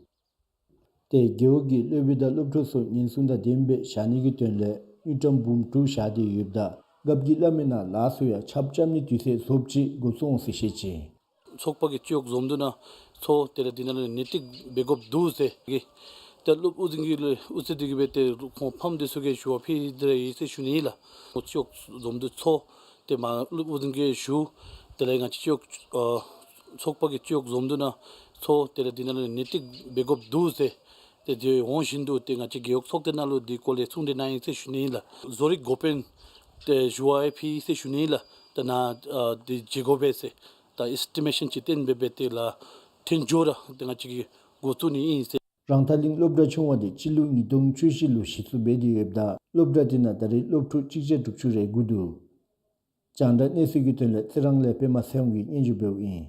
ཏེ་རྒེད་འོག་གིས་སློབ་དཔོན་དང་སློབ་ཕྲུག་ཚུ་ཉེན་སྲུང་དང་ལྡནམ་སྦེ་བཞག་ནི་གི་དོན་ལས་དངུལ་ཀྲམ་འབུམ་དྲུག་བཞག་སྟེ་ཡོདཔ་ད་རྒཔོ་གིས་སླབ་མི་ནང་ལཱ་ཚུ་ཡང་ཆརཔ་རྐྱབ་ནི་དུས་ཚོད་རྫོགསཔ་ཅིག་འགོ་བཙུགས་འོང་ཟེར་བཤད་ཅི། ཚོགས་པ་གི་སྤྱི་འོག་འཛོམས་འདུ་ནང་ཚོགས། དེ་ལས་འདི་ནང་ལུ་ནན་ཏིག་འབད་དགོཔ་འདུག་ཟེར་གི། ཏེ་སློབ་དབུ་འཛིན་གྱིས་ལུ་དབུ་ཁྲིད་འདི་གིས་འབད་དེ་ཁོང་ཕམ་འདི་ཚུ་གིས་ཞུ་བ་ཕུལ་ཏེ་ར་ཡོད་ཟེར་ཞུ་ནི་ཨིན་ལགས། ཁོང་སྤྱི་འོག་འཛོམས་འདུ་ཚོགས། ཏེ་མ་སློབ་དབུ་འཛིན་གྱིས་ཞུ། དེ་ལས་ང་བཅས་སྤྱི་འོག་ཨ་ཚོགས་པ་གི་སྤྱི་འོག་འཛོམས་འདུ་ནང་ཚོགས། དེ་ལས་འདི་ནང་ལུ་ནན་ཏིག་འབད་དགོཔ་འདུག་ཟེར། ཏེ་དེ་འོང་བཞིན་དུ་ཏེ་ང་བཅས་རྒེད་འོག་ཚོགས་སྡེ་ནང་ལུ་འདི་སྐོར་ལས་གསུང་གྲོས་གནང་ཡི་ཟེར་ཞུ་ནི་ཨིན་ལགས། བཟོ་རིག་འགོ་དཔོན་ཏེ་ཞུ་བ་ཡང་ཕུལ་ཡི་ཟེར་ཞུ་ནི་ཨིན་ལགས། ད་ནཱ་ཨ་འདི་བྱེད་དགོ་པས་ཟེར། ད་ཨེས་ཊི་མེ་ཤཱན་ཅིག་བཏོན་སྦེ་འབད་དེ་ལཱ་འཐོན་འགྱོ་ར་ཏེ་ང་བཅས་ཀྱིས་འགོ་བཙུགས་ནི་ཨིན་ཟེར། རང་ཐང་གླིང་སློབ་གྲྭ་ཆུང་བ་འདི་སྤྱི་ལོ་ཉིས་སྟོང་བཅུ་བཞི་ལུ་གཞི་བཙུགས་འབད་དེ་ཡོདཔ་ད་སློབ་གྲྭ་འདི་ནང་ད་རེས་སློབ་ཕྲུག་གཅིག་བརྒྱ་དྲུག་ཅུ་རེ་དགུ་འདུག། རྒྱང་བསྒྲགས་གནས་ཚུལ་གྱི་དོན་ལས་རྩི་རང་ལས་པདྨ་ཚེ་དབང་གིས་སྙན་ཞུ་འབདཝ་ཨིན།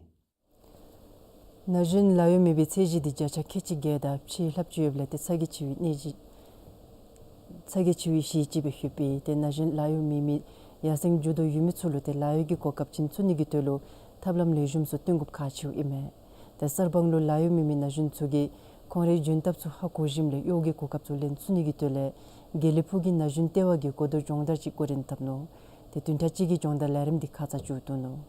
ན་གཞོན་ལཱ་གཡོག་མེད་པའི་ཚད་གཞི་འདི་བརྒྱ་ཆ་ཁལ་གཅིག་བརྒལ་དང་ཕྱེད་ལྷགཔ་ཅིག་ཡོདཔ་ལས་ཏེ་ཚ་གྱང་ཆེ་བའི་གནས་གཞི་ཚ་གྱང་ཆེ་བའི་གཞི་ཅིག་སྦེ་ཡོདཔ་ཨིན། ཏེ་ན་གཞོན་ལཱ་གཡོག་མེད་མི་ཡར་སེང་འགྱོ་དོ་ཡོད་མི་ཚུ་ལུ་ཏེ་ལཱ་གཡོག་གི་གོ་སྐབས་ཅིག་ཚུ་ནི་གི་དོན་ལུ་ཐབས་ལམ་ལེགས་ཤོམ་ཚུ་སྟོན་དགོཔ་ཁག་ཆེཝ་ཨིན་མས། ཏེ་གསར་སྤང་ལུ་ལཱ་གཡོག་མེད་མི་ན་གཞོན་ཚུ་གིས་ ཁོང་རའི་འཇོན་ཐབས་ཚུ་ཧ་གོ་ཞིནམ་ལས་གཡོག་གི་གོ་སྐབས་ཚུ་ལེན་ཚུགས་ནི་གི་དོན་ལས་དགེ་ལེགས་ཕུག་གི་ན་གཞོན་ལྟེ་བ་གིས་གོ་བསྡུར་སྦྱོང་བརྡར་ཅིག་འགོ་འདྲེན་འཐབ་ནུག། ཏེ་བདུན་ཕྲག་གཅིག་གི་སྦྱོང་བརྡར་ལས་རིམ་འདི་ཁ་ཙ་མཇུག་བསྡུ་ནུག།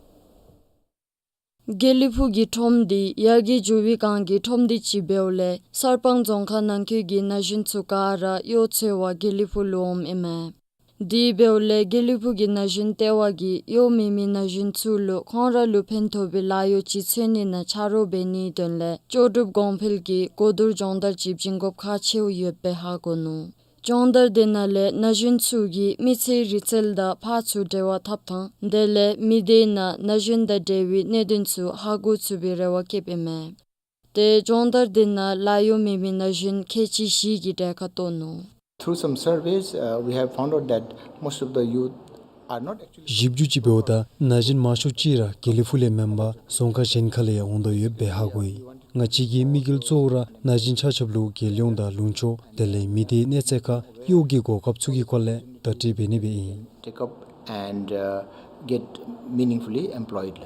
དགེ་ལེགས་ཕུག་གི་ཁྲོམ་འདི་ཡར་རྒྱས་འགྱོ་བའི་སྒང་གི་ཁྲོམ་སྡེ་ཅིག་འབདཝ་ལས་གསར་སྤང་རྫོང་ཁག་ནང་འཁོད་ཀྱི་ན་གཞོན་ཚུ་ག་ར་གཡོག་འཚོལ་བར་དགེ་ལེགས་ཕུག་ལུ་འོངམ་ཨིན་མས། དེ་འབདཝ་ལས་དགེ་ལེགས་ཕུག་གི་ན་གཞོན་ལྟེ་བ་གིས་གཡོག་མེད་མི་ན་གཞོན་ཚུ་ལུ་ཁོང་ར་ལུ་ཕན་ཐོགས་པའི་ལཱ་གཡོག་ཅིག་འཚོལ་ནི་ནང་ཆ་རོགས་འབད་ནིའི་དོན་ལས་ལྕོགས་གྲུབ་གོང་འཕེལ་གྱིས་གོ་བསྡུར་སྦྱོང་བརྡར་ཅིག་བྱིན་དགོཔ་ཁག་ཆེཝ་ཡོདཔ་སྦེ་ཧ་གོ་ནུག། སྦྱོང་བརྡར་དེ་ནང་ལས་ན་གཞོན་ཚུ་གིས་མི་ཚེའི་རིག་རྩལ་དང་ཕར་ཚུར་འབྲེལ་བ་འཐབ་ཐངས་དེ་ལས་མི་སྡེ་ནང་ན་གཞོན་དང་འབྲེལ་བའི་གནད་དོན་ཚུ་ཧ་གོ་ཚུགས་པའི་རེ་བ་བསྐྱེདཔ་ཨིན་མས། ཏེ་སྦྱོང་བརྡར་དེ་ནང་ལཱ་གཡོག་མེད་མི་ན་གཞོན་ཁལ་གཅིག་བཞི་གིས་གྲལ་ཁར་གཏོགས་ནུག། Through some surveys, uh, we have found out that most of the youth are not actually. ཞིབ་འཇུག་ཅིག་འབདཝ་ད་ན་གཞོན་མང་ཤོས་ཅིག་ར་དགེ་ལེགས་ཕུག་ལས་མེན་པར་རྫོང་ཁག་གཞན་ཁ་ལས་ཡང་འོང་དོ་ཡོདཔ་སྦེ་ཧ་གོ་ཡི། ང་བཅས་ཀྱི་དམིགས་ཡུལ་གཙོ་བོ་ར་ན་གཞོན་ཆ་ཁྱབ་ལུ་རྒྱལ་ཡོངས་དང་ལུང་ཕྱོགས་དེ་ལས་མི་སྡེའི་གནས་ཚད་ཁར་གཡོག་གི་གོ་སྐབས་ཚུ་གི་སྐོར་ལས་བརྡ་སྤྲོད་འབད་ནི་སྦེ་ཨིན། Take up and, uh, get meaningfully employed.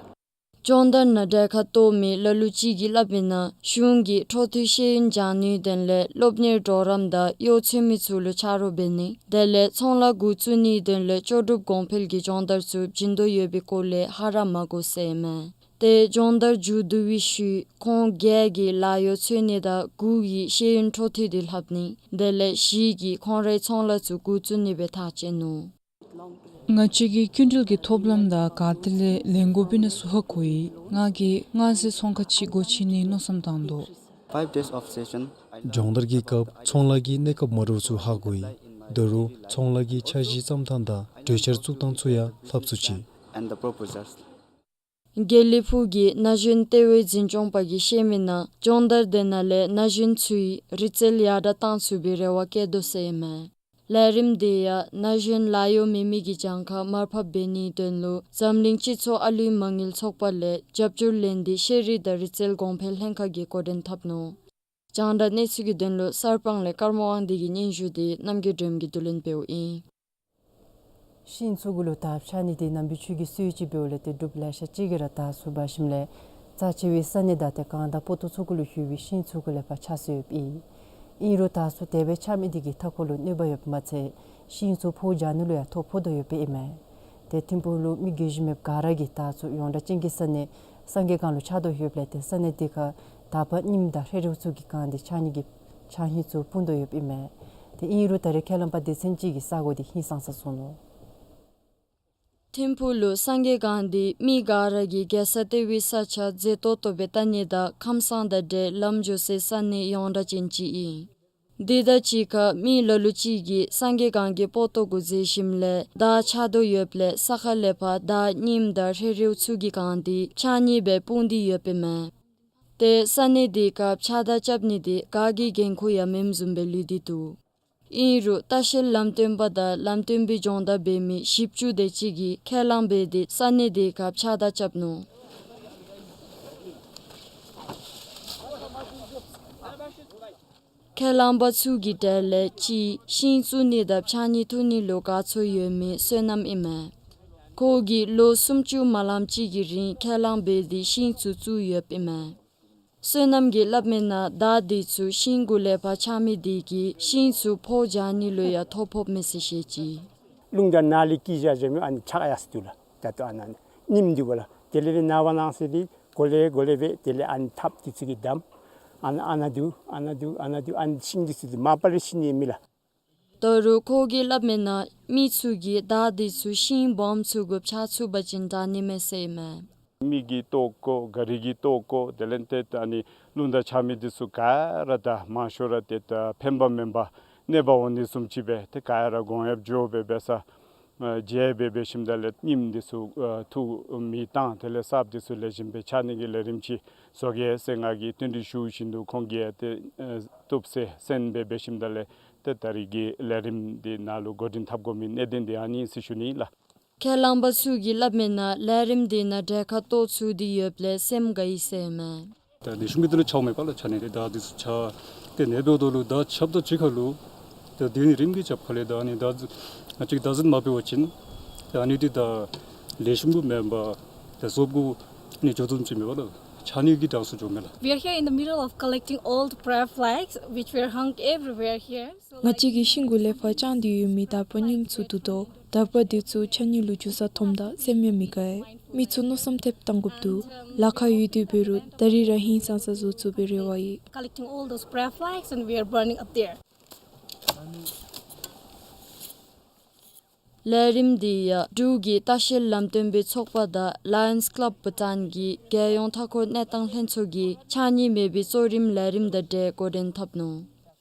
སྦྱོང་བརྡར་ནང་གྲལ་ཁར་གཏོགས་མི་ལ་ལུ་ཅིག་གིས་སླབ་མིའི་ནང་གཞུང་གིས་འཕྲོ་མཐུད་ཤེས་ཡོན་སྦྱང་ནིའི་དོན་ལས་སློབ་གཉེར་གྲོགས་རམ་དང་གཡོག་འཚོལ་མི་ཚུ་ལུ་ཆ་རོགས་འབད་ནི་དེ་ལས་ཚོང་ལཱ་འགོ་བཙུགས་ནིའི་དོན་ལས་ལྕོགས་གྲུབ་གོང་འཕེལ་གྱིས་སྦྱོང་བརྡར་ཚུ་བྱིན་དོ་ཡོད་པའི་སྐོར་ལས་ཧ་ར་མ་གོ་ཟེར་ཨིན་མས། ཏེ་སྦྱོང་བརྡར་མཇུག་བསྡུ་བའི་ཤུལ་ཁོང་བརྒྱད་ཀྱིས་ལཱ་གཡོག་འཚོལ་ནི་དང་དགུ་གིས་ཤེས་ཡོན་འཕྲོ་མཐུད་དེ་ལྷབ་ནི་དེ་ལས་བཞི་གིས་ཁོང་རའི་ཚོང་ལཱ་ཚུ་འགོ་བཙུགས་ནི་སྦེ་ཐག་བཅད་ནུག། ང་བཅས་ཀྱི་སྐྱིན་འགྲུལ་གྱི་ཐོབ་ལམ་དང་ག་ཏེ་ལས་ལེན་དགོཔ་ཨིན་ན་ཚུ་ཧ་གོ་ཡི། ང་གིས་མངའ་སྡེའི་ཚོང་ཁང་ཅིག་སྒོ་ཕྱེ་ནིའི་མནོ་བསམ་བཏང་དོ། Five days of session. སྦྱོང་བརྡར་གྱི་སྐབས་ཚོང་ལཱ་གི་གནས་སྐབས་མ་འདྲཝ་ཚུ་ཧ་གོ་ཡི། ད་རུང་ཚོང་ལཱ་གི་འཆར་གཞི་བརྩམ་ཐངས་དང་གྲོས་འཆར་བཙུགས་ཐངས་ཚུ་ཡང་ལྷབ་ཚུགས་ཅི། And the proposals. དགེ་ལེགས་ཕུག་གི་ན་གཞོན་ལྟེ་བའི་འཛིན་སྐྱོང་པ་གིས་བཤད་མིའི་ནང་སྦྱོང་བརྡར་དེ་ནང་ལས་ན་གཞོན་ཚུའི་རིག་རྩལ་ཡར་དྲག་གཏང་ཚུགས་པའི་རེ་བ་བསྐྱེད་དོ་ཟེར་ཨིན་མས། ལས་རིམ་དེ་ཡང་ན་གཞོན་ལཱ་གཡོག་མེད་མི་གི་གྱངས་ཁ་མར་ཕབ་འབད་ནིའི་དོན་ལུ་འཛམ་གླིང་སྤྱི་ཚོགས་ཨ་ལུའི་མ་དངུལ་ཚོགས་པ་ལས་རྒྱབ་སྐྱོར་ལེན་ཏེ་ཤེས་རིག་དང་རིག་རྩལ་གོང་འཕེལ་ལྷན་ཁག་གིས་འགོ་འདྲེན་འཐབ་ནུག། རྒྱང་བསྒྲགས་གནས་ཚུལ་གྱི་དོན་ལུ་གསར་སྤང་ལས་ཀརྨ་དབང་འདུས་ཀྱི་སྙན་ཞུ་དེ་རྣམ་རྒྱལ་སྒྲོལམ་གྱིས་བསྡུ་ལེན་འབདཝ་ཨིན། ཤིང་ཚུ་གུ་ལུ་དར་ཆགས་ནི་དེ་ནམ་བུ་ཆུ་གི་སྲོལ་ཅིག་འབདཝ་ལས་ཏེ་འབྲུགཔ་ལེ་ཤ་ཅིག་གིས་ར་དར་ཚུ་འབག་ཞིནམ་ལས་རྩ་ཆེ་བའི་ས་གནས་དང་ཏེ་གངས་དང་སྤོ་ཏོ་ཚུ་གུ་ལུ་ཡོད་པའི་ཤིང་ཚུ་གུ་ལས་ཕར་ཆགས་སོ་ཡོདཔ་ཨིན། ཨིན་རུང་དར་ཚུ་དེ་སྦེ་ཆགས་མི་དེ་གིས་མཐའ་འཁོར་ལུ་གནོད་པ་ཡོདཔ་མ་ཚད་ཤིང་ཚུ་ཕོ་རྒྱག་ནི་ལུ་ཡང་ཐོ་ཕོག་དོ་ཡོདཔ་ཨིན་མས། ཏེ་ཐིམ་ཕུག་ལུ་མི་རྒས་ཤོས་མེདཔ་ག་ར་གིས་དར་ཚུ་ཡོངས་གྲགས་ཅན་གྱི་ས་གནས་སངས་རྒྱས་སྒང་ལུ་ཆགས་དོ་ཡོདཔ་ལས་ཏེ་ས་གནས་དེ་ཁར་དར་པ་རྙིངམ་དང་ཧྲེ་རེཝ་ཚུ་གིས་གང་སྟེ་ཆགས་ནི་གི་ཆགས་ཧིང་ཚུ་སྤུངས་དོ་ཡོདཔ་ཨིན་མས། ཏེ་ཨིན་རུང་ད་རེས་ཁས་བླངས་པ་སྡེ་ཚན་ཅིག་གིས་ས་གོ་དེ་ཧིང་སངས་ས་སོང་ནུག། ཐིམ་ཕུག་ལུ་སངས་རྒྱས་སྒང་འདི་མི་ག་ར་གིས་རྒྱལ་ས་ལྟེ་བའི་ས་ཆ་མཛེས་ཏོག་ཏོ་སྦེ་བལྟ་ནི་དང་ཁམས་སངས་དང་འདྲ་ལམ་འགྱོ་སའི་ས་གནས་ཡོངས་གྲགས་ཅན་ཅིག་ཨིན། དེ་དང་གཅིག་ཁར་མི་ལ་ལུ་ཅིག་གིས་སངས་རྒྱས་སྒང་གི་སྤོ་ཏོ་གུ་འཛེགས་ཞིནམ་ལས་དར་ཆགས་དོ་ཡོདཔ་ལས་ས་ཁ་ལས་ཕར་དར་རྙིངམ་དང་ཧྲེ་རེཝ་ཚུ་གིས་གང་སྟེ་ཆགས་ནི་སྦེ་སྤུངས་ཏེ་ཡོདཔ་ཨིན་མས། ཏེ་ས་གནས་དེ་ཁར་ཕྱགས་བདའ་རྐྱབ་ནི་དེ་ག་གི་འགན་ཁུར་ཡང་མེནམ་བཟུམ་སྦེ་ལུས་ཏེ་འདུག། ཨིན་རུང་ལྟ་བཤལ་ལམ་སྟོན་པ་དང་ལམ་སྟོན་པའི་སྦྱོང་བརྡར་འབད་མི་བཞི་བཅུ་དེ་ཅིག་གིས་ཁས་བླངས་འབད་དེ་ས་གནས་དེ་ཁར་ཕྱགས་བདའ་རྐྱབ་ནུག། ཁས་བླངས་པ་ཚུ་གི་གྲས་ལས་གཅིག་ཤིང་བཙུགས་ནི་དང་ཕྱགས་སྙིགས་འཐུ་ནི་ལུ་དགའ་ཚོར་ཡོད་མི་བསོད་ནམས་ཨིན་མས། ཁོ་གིས་ལོ་སུམ་ཅུ་མ་ལངམ་ཅིག་གི་རིང་ཁས་བླངས་འབད་དེ་ཤིང་ཚུ་བཙུགས་ཡོདཔ་ཨིན་མས། བསོད་ནམས་ཀྱིས་སླབ་མིའི་ནང་དར་དེ་ཚུ་ཤིང་གུ་ལས་ཕར་ཆགས་མི་དེ་གིས་ཤིང་ཚུ་ཕོ་རྒྱག་ནི་ལུ་ཡང་ཐོ་ཕོགཔ་མས་ཟེར་བཤད་ཅི། རླུང་དང་ནཱ་ལས་སྐྱེས་བཞག་བཞགཔ་མས། ཨ་ནི་ཆག་ཡར་སོ་འདུག་ལགས། ད་ལྟོ་ཨ་ནཱ་རྙིངམ་འདུག་པ་ལགས། དེ་ལས་ནངས་པ་གནངས་ཚེ་འདི་གོ་ལེ་གོ་ལེ་སྦེ་དེ་ལས་ཨ་ནི་ཐགཔ་དེ་ཚུ་གིས་བསྡམ། ཨ་ནཱ་ཨ་ནཱ་འདུག། ཨ་ནཱ་འདུག། ཨ་ནཱ་འདུག། ཨ་ནི་ཤིང་དེ་ཚུ་འདི་མ་པ་ལས་ཤི་ནི་མས་ལགས། ད་རུང་ཁོ་གིས་སླབ་མིའི་ནང་མི་ཚུ་གིས་དར་དེ་ཚུ་ཤིང་སྦོམ་ཚུ་གུ་ཕྱག་ཚུགས་པ་ཅིན་དྲག་ནི་མས་ཟེར་ཨིན་མས། མི་གིས་བཏོག་དགོ། ག་རི་གིས་བཏོག་དགོ། དེ་ལས་ཏེ་ད་ཨ་ནི་རླུང་དང་ཆགས་མི་དེ་ཚུ་ག་ར་ད་མང་ཤོས་ར་ཏེ་ད་ཕན་པ་མེན་པར་གནོད་པ་འོང་ནི་བཟུམ་ཅིག་སྦེ་ཏེ་ག་ར་དགོངས་ཡངས་འགྱོ་སྦེ་འབད་ས་ཨ་བརྗེད་སྦེ་འབད་ཞིནམ་ད་ལས་རྙིངམ་དེ་ཚུ་ཨ་འཐུ་མེ་བཏང་། དེ་ལས་གསརཔ་དེ་ཚུ་ལེགས་ཤོམ་སྦེ་ཆགས་ནི་གི་ལས་རིམ་ཅིག་བཟོ་གེ་ཟེར་ང་གིས་བསྟུན་གྲོས་ཞུ་བཞིན་དུ་ཁོང་གིས་ཏེ་ཨ་བཏུབ་ཟེར་གསན་སྦེ་འབད་ཞིནམ་ད་ལས་ཏེ་ད་རིས་ཀྱི་ལས་རིམ་འདི་ནང་ལུ་འགོ་འདྲེན་འཐབ་དགོ་མི་གནད་དོན་འདི་ཨ་ནི་ཨིན་ཟེར་ཞུ་ནི་ལགས། ཁས་བླངས་པ་ཚུ་གིས་སླབ་མིའི་ནང་ལས་རིམ་འདི་ནང་གྲལ་ཁར་གཏོགས་ཚུགས་ཏེ་ཡོདཔ་ལས་སེམས་དགའ་ཡི་ཟེར་ཨིན་མས། ད་ལེགས་ཤོམ་གྱི་དོན་ལུ་ཆགསཔ་མས་པ་ལགས། ཆགས་ནི་དེ་དར་དེ་ཚུ་ཆགས། ཏེ་ཨ་ནི་འབདཝ་ད་ལུ་དར་ཆགསཔ་དང་གཅིག་ཁར་ལུ་ཏེ་དེ་ནི་རིམ་གྱིས་རྐྱབ་ཁ་ལས་ད་ཨ་ནི་དར་ང་བཅས་ཀྱིས་བདག་འཛིན་མ་འབད་བ་ཅིན་ཏེ་ཨ་ནི་འདི་ད་ལེགས་ཤོམ་གུ་མེན་པར་ཏེ་ཟོགཔ་གུ་ཨ་ནི་འགྱོ་དོ་བཟུམ་ཅིག་མས་པ་ལགས། ཕྱགས་སྙིགས་ཀྱི་གྲངས་སུ་འགྱོཝ་མས་ལགས། We are here in the middle of collecting all the prepare flags which were hung everywhere here. So, ང་བཅས་ཀྱིས་ཤིང་གུ་ལས་ཕར་དཔྱང་སྟེ་ཡོད་མི་དར་པ་རྙིངམ་ཚུ་བསྡུ་དོ། དར་པ་དེ་ཚུ་ཕྱགས་སྙིགས་ལུ་འགྱུར་ས་མཐོངམ་ད་སེམས་ཡང་མི་དགའ་ཡི། མི་ཚུ་མནོ་བསམ་ཐེབས་གཏང་དགོཔ་འདུག། ལཱ་ཁག་ཡོད་དེ་འབད་རུང་ད་རིས་ར་ཧིང་སངས་ས་བཟོ་ཚུགས་པའི་རེ་བ་ཡོད། Collecting all those prepare flags and we are burning up there. ལས་རིམ་འདི་ཡང་འབྲུག་གི་ལྟ་བཤལ་ལམ་སྟོན་པའི་ཚོགས་པ་དང་Lions Club Bhutan གིས་རྒྱལ་ཡོངས་མཐའ་འཁོར་གནས་སྟངས་ལྷན་ཚོགས་ཀྱིས་ཕྱགས་སྙིགས་མེད་པའི་གཙོ་རིམ་ལས་རིམ་དང་འབྲེལ་འགོ་འདྲེན་འཐབ་ནུག།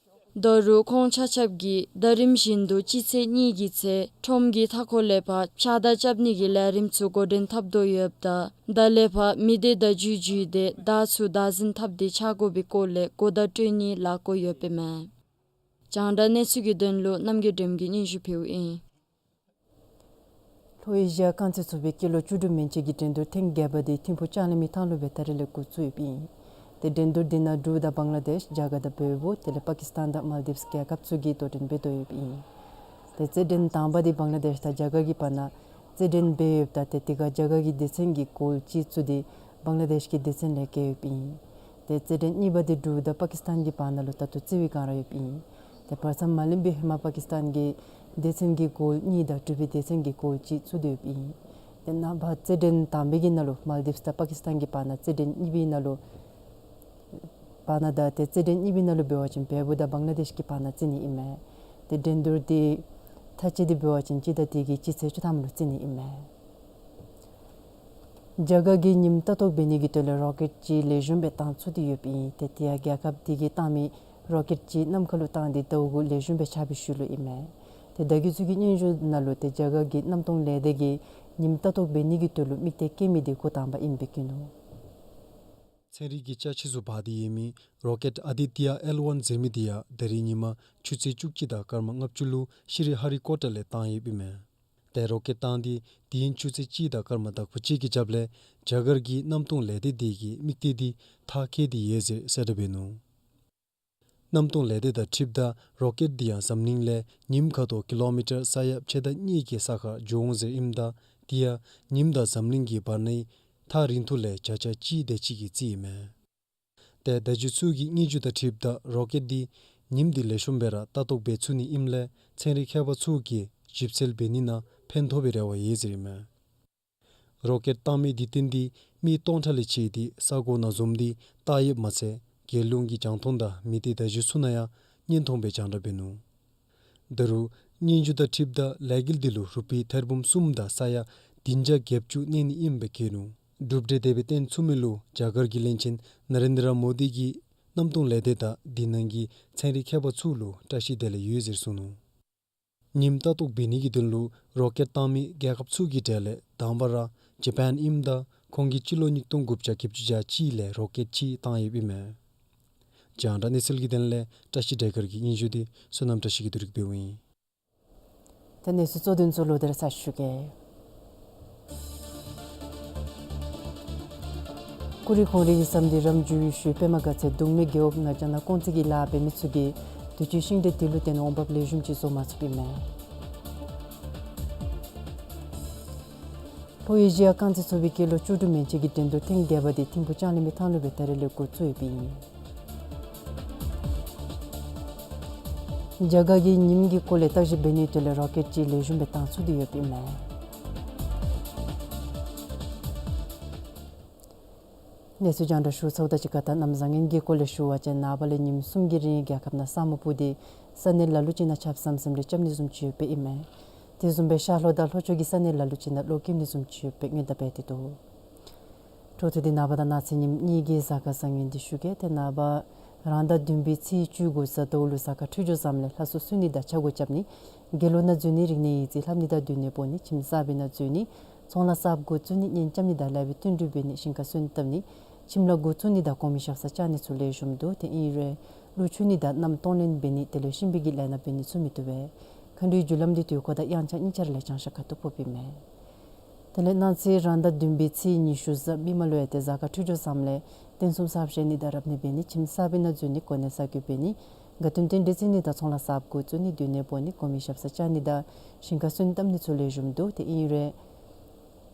ད་རུང་ཁོང་ཆ་ཁྱབ་ཀྱིས་ཟླ་རིམ་བཞིན་དུ་སྤྱི་ཚེས་གཉིས་ཀྱི་ཚེ་ཁྲོམ་གྱི་མཐའ་འཁོར་ལས་ཕར་ཕྱགས་བདར་རྐྱབ་ནི་གི་ལས་རིམ་ཚུ་འགོ་འདྲེན་འཐབ་དོ་ཡོདཔ་ད་ད་ལས་ཕར་མི་སྡེ་བརྡ་བརྒྱུད་བརྒྱུད་དེ་བརྡ་ཚུ་བདག་འཛིན་འཐབ་སྟེ་འཕྱག་དགོ་པའི་སྐོར་ལས་གོ་བརྡ་སྤྲོད་ནིའི་ལཱ་བཀོད་ཡོདཔ་ཨིན་མས། རྒྱང་བསྒྲགས་གནས་ཚུལ་གྱི་དོན་ལུ་རྣམ་རྒྱལ་སྒྲོལམ་གིས་སྙན་ཞུ་ཕུལཝ་ཨིན། ལྷོ་ཨེ་ཤི་ཡ་རྐང་རྩེད་ཚོགས་པའི་སྐྱེས་ལོ་བཅུ་དྲུག་མན་ཆད་ཀྱི་འགྲན་བསྡུར་ཐེངས་བརྒྱད་པ་དེ་ཐིམ་ཕུག་ལྕང་གླིང་མི་ཐང་ལུ་སྦེ་ད་རིས་ལས་འགོ་བཙུགས་ཡོདཔ་ཨིན། ཏེ་འགྲན་བསྡུར་འདི་ནང་འབྲུག་དང་བང་ལ་དེཤ་རྒྱ་གར་དང་བལ་པོ་དེ་ལས་པ་ཀིས་ཏཱན་དང་མཱལ་དིབས་རྒྱལ་ཁབ་ཚུ་གིས་དོ་འགྲན་འབད་དོ་ཡོདཔ་ཨིན། ཏེ་རྩེད་འགྲན་དང་པ་འདི་བང་ལ་དེཤ་དང་རྒྱ་གར་གྱི་བར་ན་རྩེད་འགྲན་འབད་ཡོདཔ་ད་ཏེ་དེ་ཁར་རྒྱ་གར་གྱི་སྡེ་ཚན་གྱིས་གོལ་གཅིག་བཙུགས་ཏེ་བང་ལ་དེཤ་གི་སྡེ་ཚན་ལས་བཀལ་ཡོདཔ་ཨིན། ཏེ་རྩེད་འགྲན་གཉིས་པ་འདི་འབྲུག་དང་པ་ཀིས་ཏཱན་གྱི་བར་ན་ལུ་ད་ལྟོ་རྩེ་བའི་བསྒང་ར་ཡོདཔ་ཨིན། ཏེ་བར་མཚམས་མ་ལེན་པའི་ཧེ་མ་པ་ཀིས་ཏཱན་གྱི་སྡེ་ཚན་གྱིས་གོལ་གཉིས་དང་འབྲུག་པའི་སྡེ་ཚན་གྱིས་གོལ་གཅིག་བཙུགས་ཏེ་ཡོདཔ་ཨིན། ཏེ་ནངས་པ་རྩེད་འགྲན་དང་པའི་གི་ནང་ལུ་མཱལ་དིབས་དང་པ་ཀིས་ཏཱན་གྱི་བར་ན་རྩེད་འགྲན་གཉིས་པའི་ནང་ལུ་བར་ན་དང་ཏེ་རྩེད་འགྲན་གཉིས་པའི་ནང་ལུ་འབད་བ་ཅིན་བལ་པོ་དང་བང་ལ་དེཤ་གི་བར་ན་རྩེ་ནི་ཨིན་མས། ཏེ་འགྲན་བསྡུར་འདི་མཐའ་དཔྱད་དེ་འབད་བ་ཅིན་སྤྱི་ཟླ་འདི་གི་སྤྱི་ཚེས་བཅུ་ཐམ་ལུ་རྩེ་ནི་ཨིན་མས། རྒྱ་གར་གྱིས་ཉིམ་ལྟ་རྟོག་འབད་ནི་གི་དོན་ལས་རོ་ཀེཊ་ཅིག་ལེགས་ཤོམ་སྦེ་བཏང་ཚུགས་ཏེ་ཡོདཔ་ཨིན། ཏེ་དེ་ཡང་རྒྱལ་ཁབ་དེ་གིས་བཏང་མི་རོ་ཀེཊ་ཅིག་ནམ་མཁའ་ལུ་བཏང་སྟེ་ཟླཝ་དགུ་ལེགས་ཤོམ་སྦེ་ཆགས་པའི་ཤུལ་ལུ་ཨིན་མས། ཏེ་བརྡ་བརྒྱུད་ཚུ་གི་སྙན་ཞུ་ནང་ལུ་ཏེ་རྒྱ་གར་གྱི་གནམ་སྟོང་ལས་སྡེ་གིས་ཉིམ་ལྟ་རྟོག་འབད་ནི་གི་དོན་ལུ་དམིགས་གཏད་བསྐྱེད་མི་འདི་འགོ་དང་པ་ཨིན་པའི་བཀོད་ནུག། ཚན་རིག་གི་ཅ་ཆས་ཚུ་འབག་སྟེ་ཡོད་མི་རོ་ཀེཊ་ཨ་དི་ཏི་ཡ་ཨེལ་ཝན་ཟེར་མི་འདི་ཡང་ད་རིས་ཉིན་མ་ཆུ་ཚོད་བཅུ་གཅིག་དང་སྐར་མ་ལྔ་བཅུ་ལུ་ཤྲི་ཧ་རི་ཀོ་ཊ་ལས་བཏང་ཡོདཔ་ཨིན་མས། ཏེ་རོ་ཀེཊ་བཏང་སྟེ་དེ་ཡང་ཆུ་ཚོད་གཅིག་དང་སྐར་མ་དག་པ་ཅིག་གི་རྒྱབ་ལས་རྒྱ་གར་གྱི་གནམ་སྟོང་ལས་སྡེ་དེ་གིས་དམིགས་གཏད་འདི་མཐར་འཁྱོལ་ཏེ་ཡོད་ཟེར་གསལ་བསྒྲགས་འབད་ནུག། གནམ་སྟོང་ལས་སྡེ་དང་འཁྲིལཝ་ད་རོ་ཀེཊ་འདི་ཡང་འཛམ་གླིང་ལས་ཉིམ་ཁ་དོག་ཀི་ལོ་མི་ཊར་ས་ཡ་ཕྱེད་དང་གཉིས་ཀྱི་ས་ཁར་འགྱོ་འོང་ཟེར་ཨིནམ་ད་དེ་ཡང་ཉིམ་དང་འཛམ་གླིང་གི་བར་ནའི་ཐག་རིང་ཐུང་ལས་བརྒྱ་ཆ་གཅིག་དེ་ཅིག་གི་རྩིས་ཨིན་མས། ཏེ་བརྡ་བརྒྱུད་ཚུ་གི་སྙན་ཞུ་དང་འཁྲིལཝ་ད་རོ་ཀེཊ་འདི་ཉིམ་འདི་ལེགས་ཤོམ་སྦེ་ར་ལྟ་རྟོག་འབད་ཚུགས་ནི་ཨིནམ་ལས་ཚན་རིག་མཁས་པ་ཚུ་གིས་ཞིབ་འཚོལ་འབད་ནི་ནང་ཕན་ཐོགས་པའི་རེ་བ་ཡོད་ཟེར་ཨིན་མས། རོ་ཀེཊ་བཏང་མི་འདི་བརྟེན་ཏེ་མི་སྟོང་ཕྲག་ལས་བཅད་དེ་ས་གོ་ནང་འཛོམས་ཏེ་བལྟ་ཡོདཔ་མ་ཚད་རྒྱལ་ཡོངས་ཀྱི་རྒྱང་མཐོང་དང་མི་སྡེ་བརྡ་བརྒྱུད་ཚུ་ནང་ཡང་བརྙན་མཐོང་སྦེ་རྒྱང་བསྒྲགས་འབད་ནུག། ད་རུང་སྙན་ཞུ་དང་འཁྲིལཝ་ད་ལས་འགུལ་འདི་ལུ་རུ་པི་ཐེར་འབུམ་གསུམ་དང་ས་ཡ་བདུན་བརྒྱ་བརྒྱད་ཅུ་གནས་ནི་ཨིནམ་སྦེ་བཀོད་ནུག། གྲུབ་འབྲས་དེ་སྦེ་བཏོན་ཚུགས་མི་ལུ་རྒྱ་གར་གྱི་བློན་ཆེན་ན་རེན་དྲ་མོ་དི་གིས་གནམ་སྟོང་ལས་སྡེ་དང་དེ་ནང་གི་ཚན་རིག་མཁས་པ་ཚུ་ལུ་བཀྲ་ཤིས་བདེ་ལེགས་ཡོད་ཟེར་གསུངས་ནུག། ཉིམ་ལྟ་རྟོག་འབད་ནི་གི་དོན་ལུ་རོ་ཀེཊ་བཏང་མི་རྒྱལ་ཁབ་ཚུ་གི་གྲས་ལས་དང་པ་ར་ཇ་པཱན་ཨིནམ་ད་ཁོང་གིས་སྤྱི་ལོ་ཉིས་སྟོང་དགུ་བརྒྱ་བརྒྱད་ཅུ་གྱ་གཅིག་ལས་རོ་ཀེཊ་ཅིག་བཏང་ཡོདཔ་ཨིན་མས། རྒྱང་བསྒྲགས་གནས་ཚུལ་གྱི་དོན་ལས་བཀྲ་ཤིས་བདེ་དཀར་གྱི་སྙན་ཞུ་འདི་བསོད་ནམས་བཀྲ་ཤིས་ཀྱིས་བསྡུ་རིག་འབདཝ་ཨིན། ཏེ་གནས་ཚུལ་གཙོ་དོན་ཚུ་ལོག་སྟེ་ར་ཞུ་གེ། ཀུ་རི་ཁོང་རི་གི་ཟམ་འདི་རམ་འགྱུར་བའི་ཤུལ་པདྨ་དགའ་ཚལ་གདུང་མའི་རྒེད་འོག་ནང་རྒྱ་ནག་ཀོང་ཙེ་གི་ལཱ་འབད་མི་ཚུ་གིས་དུས་ཅི་ཤིང་འབྲས་དེ་ལུ་བརྟེན་འོང་འབབ་ལེགས་ཤོམ་ཅིག་བཟོ་མ་ཚུགསཔ་ཨིན་མས། ལྷོ་ཨེ་ཤི་ཡ་རྐང་རྩེད་ཚོགས་པའི་སྐྱེས་ལོ་བཅུ་དྲུག་མན་ཆད་ཀྱི་འགྲན་བསྡུར་ཐེངས་བརྒྱད་པ་དེ་ཐིམ་ཕུག་ལྕང་གླིང་མི་ཐང་ལུ་སྦེ་ད་རིས་ལས་འགོ་བཙུགས་ཡོདཔ་ཨིན། རྒྱ་གར་གྱིས་ཉིམ་གྱི་སྐོར་ལས་བརྟག་ཞིབ་འབད་ནིའི་དོན་ལས་རོ་ཀེཊ་ཅིག་ལེགས་ཤོམ་སྦེ་བཏང་ཚུགས་ཏེ་ཡོདཔ་ཨིན་མས། གནས་ཚུལ་རྒྱང་བསྒྲགས་ཞུ་ཚརཝ་དང་གཅིག་ཁར་ད་གནམ་བཟང་ངན་གྱི་སྐོར་ལས་ཞུ་བ་ཅིན་ནངས་པ་ལས་ཉིནམ་གསུམ་གྱི་རིང་རྒྱལ་ཁབ་ནང་ས་སྨུག་སྤུབས་ཏེ་ས་གནས་ལ་ལུ་ཅིག་ནང་ཆརཔ་ཟམ་ཟིམ་རེ་རྐྱབ་ནི་བཟུམ་ཅིག་ཡོདཔ་ཨིན་མས། དེ་བཟུམ་སྦེ་ཤར་ལྷོ་དང་ལྷོ་ཕྱོགས་ཀྱི་ས་གནས་ལ་ལུ་ཅིག་ནང་གློག་འཁྱུག་ནི་བཟུམ་ཅིག་ཡོདཔ་སྦེ་སྔོན་བརྡ་འབད་དེ་འདུག། འཕྲོ་མཐུད་དེ་ནངས་པ་དང་གནངས་ཚེ་ཉིནམ་གཉིས་ཀྱི་གཟའ་སྐར་བཟང་ངན་འདི་ཞུ་གེ། ཏེ་ནངས་པ་རང་ཟླ་བདུན་པའི་ཚེས་བཅུ་དགུ་གཟའ་ཟླཝ་ལུ་གཟའ་སྐར་འཕྲོད་སྦྱོར་བཟངམ་ལས་ལྷ་སྲུ་གསོལ་ནི་དང་ཕྱག་སྐོར་རྐྱབ་ནི། དགེ་སློང་ནང་འཛུལ་ནི། རིག་གནས་ཡིག་རྩིས་ལྷབ་ནི་དང་སྡོད་གནས་སྤོ་ནི། ཁྱིམ་གསར་པའི་ནང་འཛུལ་ནི། ཚོང་ལཱ་གསརཔ་འགོ་བཙུགས་ནི། གཉེན་རྐྱབ་ནི་དང་ལེགས་པའི་བསྟུན་གྲོས་འབད་ནི། ཞིང་ཁ་སོན་བཏབ་ནི། ཁྱིམ་ལཱ་འགོ་བཙུགས་ནི་དང་གོང་མའི་ཞབས་སར་བཅར་ནི་ཚུ་ལེགས་ཤོམ་འདུག། དེ་ཨིན་རུང་གླུ་མཆོད་ནི་དང་གནམ་གཏོང་ལེན་འབད་ནི་དེ་ལས་གཤིན་པོའི་གི་ལས་སྣ་འབད་ནི་ཚུ་མི་བཏུབ་པས། མཁའ་འགྲོའི་རྒྱུ་ལམ་འདི་དུས་འཁོར་དང་དབྱངས་འཆར་གཉིས་ཆ་ར་ལས་བྱང་ཤར་ཁ་ཐུག་ཕོགཔ་ཨིན་མས། དེ་ལས་གནངས་ཚེ་རང་ཟླ་བདུན་པའི་ཚེས་ཉི་ཤུ་གཟའ་མིག་དམར་ལུ་ཡང་ཏེ་གཟའ་སྐར་འཕྲོད་སྦྱོར་བཟངམ་ལས་རྟེན་གསུམ་གསརཔ་བཞེངས་ནི་དང་རབ་གནས་འབད་ནི། ཁྱིམ་གསར་པའི་ནང་འཛུལ་ནི། གོ་གནས་གསར་བསྐོ་འབད་ནི། དགའ་སྟོན་རྟེན་འབྲེལ་བརྩི་ནི་དང་ཚོང་ལཱ་གསརཔ་འགོ་བཙུགས་ནི། སྡོད་གནས་སྤོ་ནི། གོང་མའི་ཞབས་སར་བཅར་ནི་དང་ཞིང་ཁ་སོན་བཏབ་ནི་ཚུ་ལེགས་ཤོམ་འདུག། དེ་ཨིན་རུང་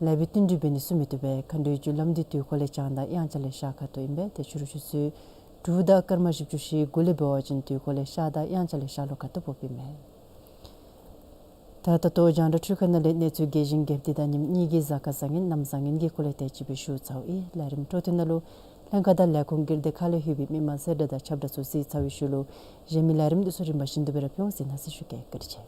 ལས་པའི་བསྟུན་གྲོས་འབད་ནི་ཚུ་མི་བཏུབ་པས། མཁའ་འགྲོའི་རྒྱུ་ལམ་འདི་དུས་འཁོར་ལས་བྱང་དང་དབྱངས་འཆར་ལས་ཤར་ཁ་ཐུག་ཨིན་པས། ཏེ་ཕྱི་རུ་ཆུ་ཚོད་དྲུག་དང་སྐར་མ་བཞི་བཅུ་ཞེ་དགུ་ལས་འབད་བ་ཅིན་དུས་འཁོར་ལས་ཤར་དང་དབྱངས་འཆར་ལས་ཤར་ལྷོ་ཁ་ཐུག་འབོ་པའི་མས། ད་ད་ལྟོ་རྒྱང་བསྒྲགས་འཕྲུལ་ཁང་ནང་ལས་གནས་ཚུལ་རྒྱས་ཤིང་རྒྱས་བསྡུས་དང་ཉིནམ་གཉིས་ཀྱི་གཟའ་སྐར་བཟང་ངན་གནམ་བཟང་ངན་གྱི་སྐོར་ལས་དེ་ཅིག་སྦེ་ཞུ་ཚརཝ་ཨིན། ལས་རིམ་འཕྲོ་མཐུད་ནང་ལུ་ལྷན་ཁག་དང་ལས་ཁུངས་སྒེར་སྡེ་ཁག་ལས་ལྷོད་པའི་མི་མང་གསལ་བསྒྲགས་དང་ཁྱབ་བསྒྲགས་ཚུ་གཟིགས་ཚར་བའི་ཤུལ་ལུ་གཞན་མི་ལས་རིམ་འདི་ཚུ་རིམ་པ་བཞིན་དུ་སྦེ་ར་ཕུལ་འོང་ཟེར་གནང་ཟེར་ཞུ་གེ། བཀའ་དྲིན་ཆེ།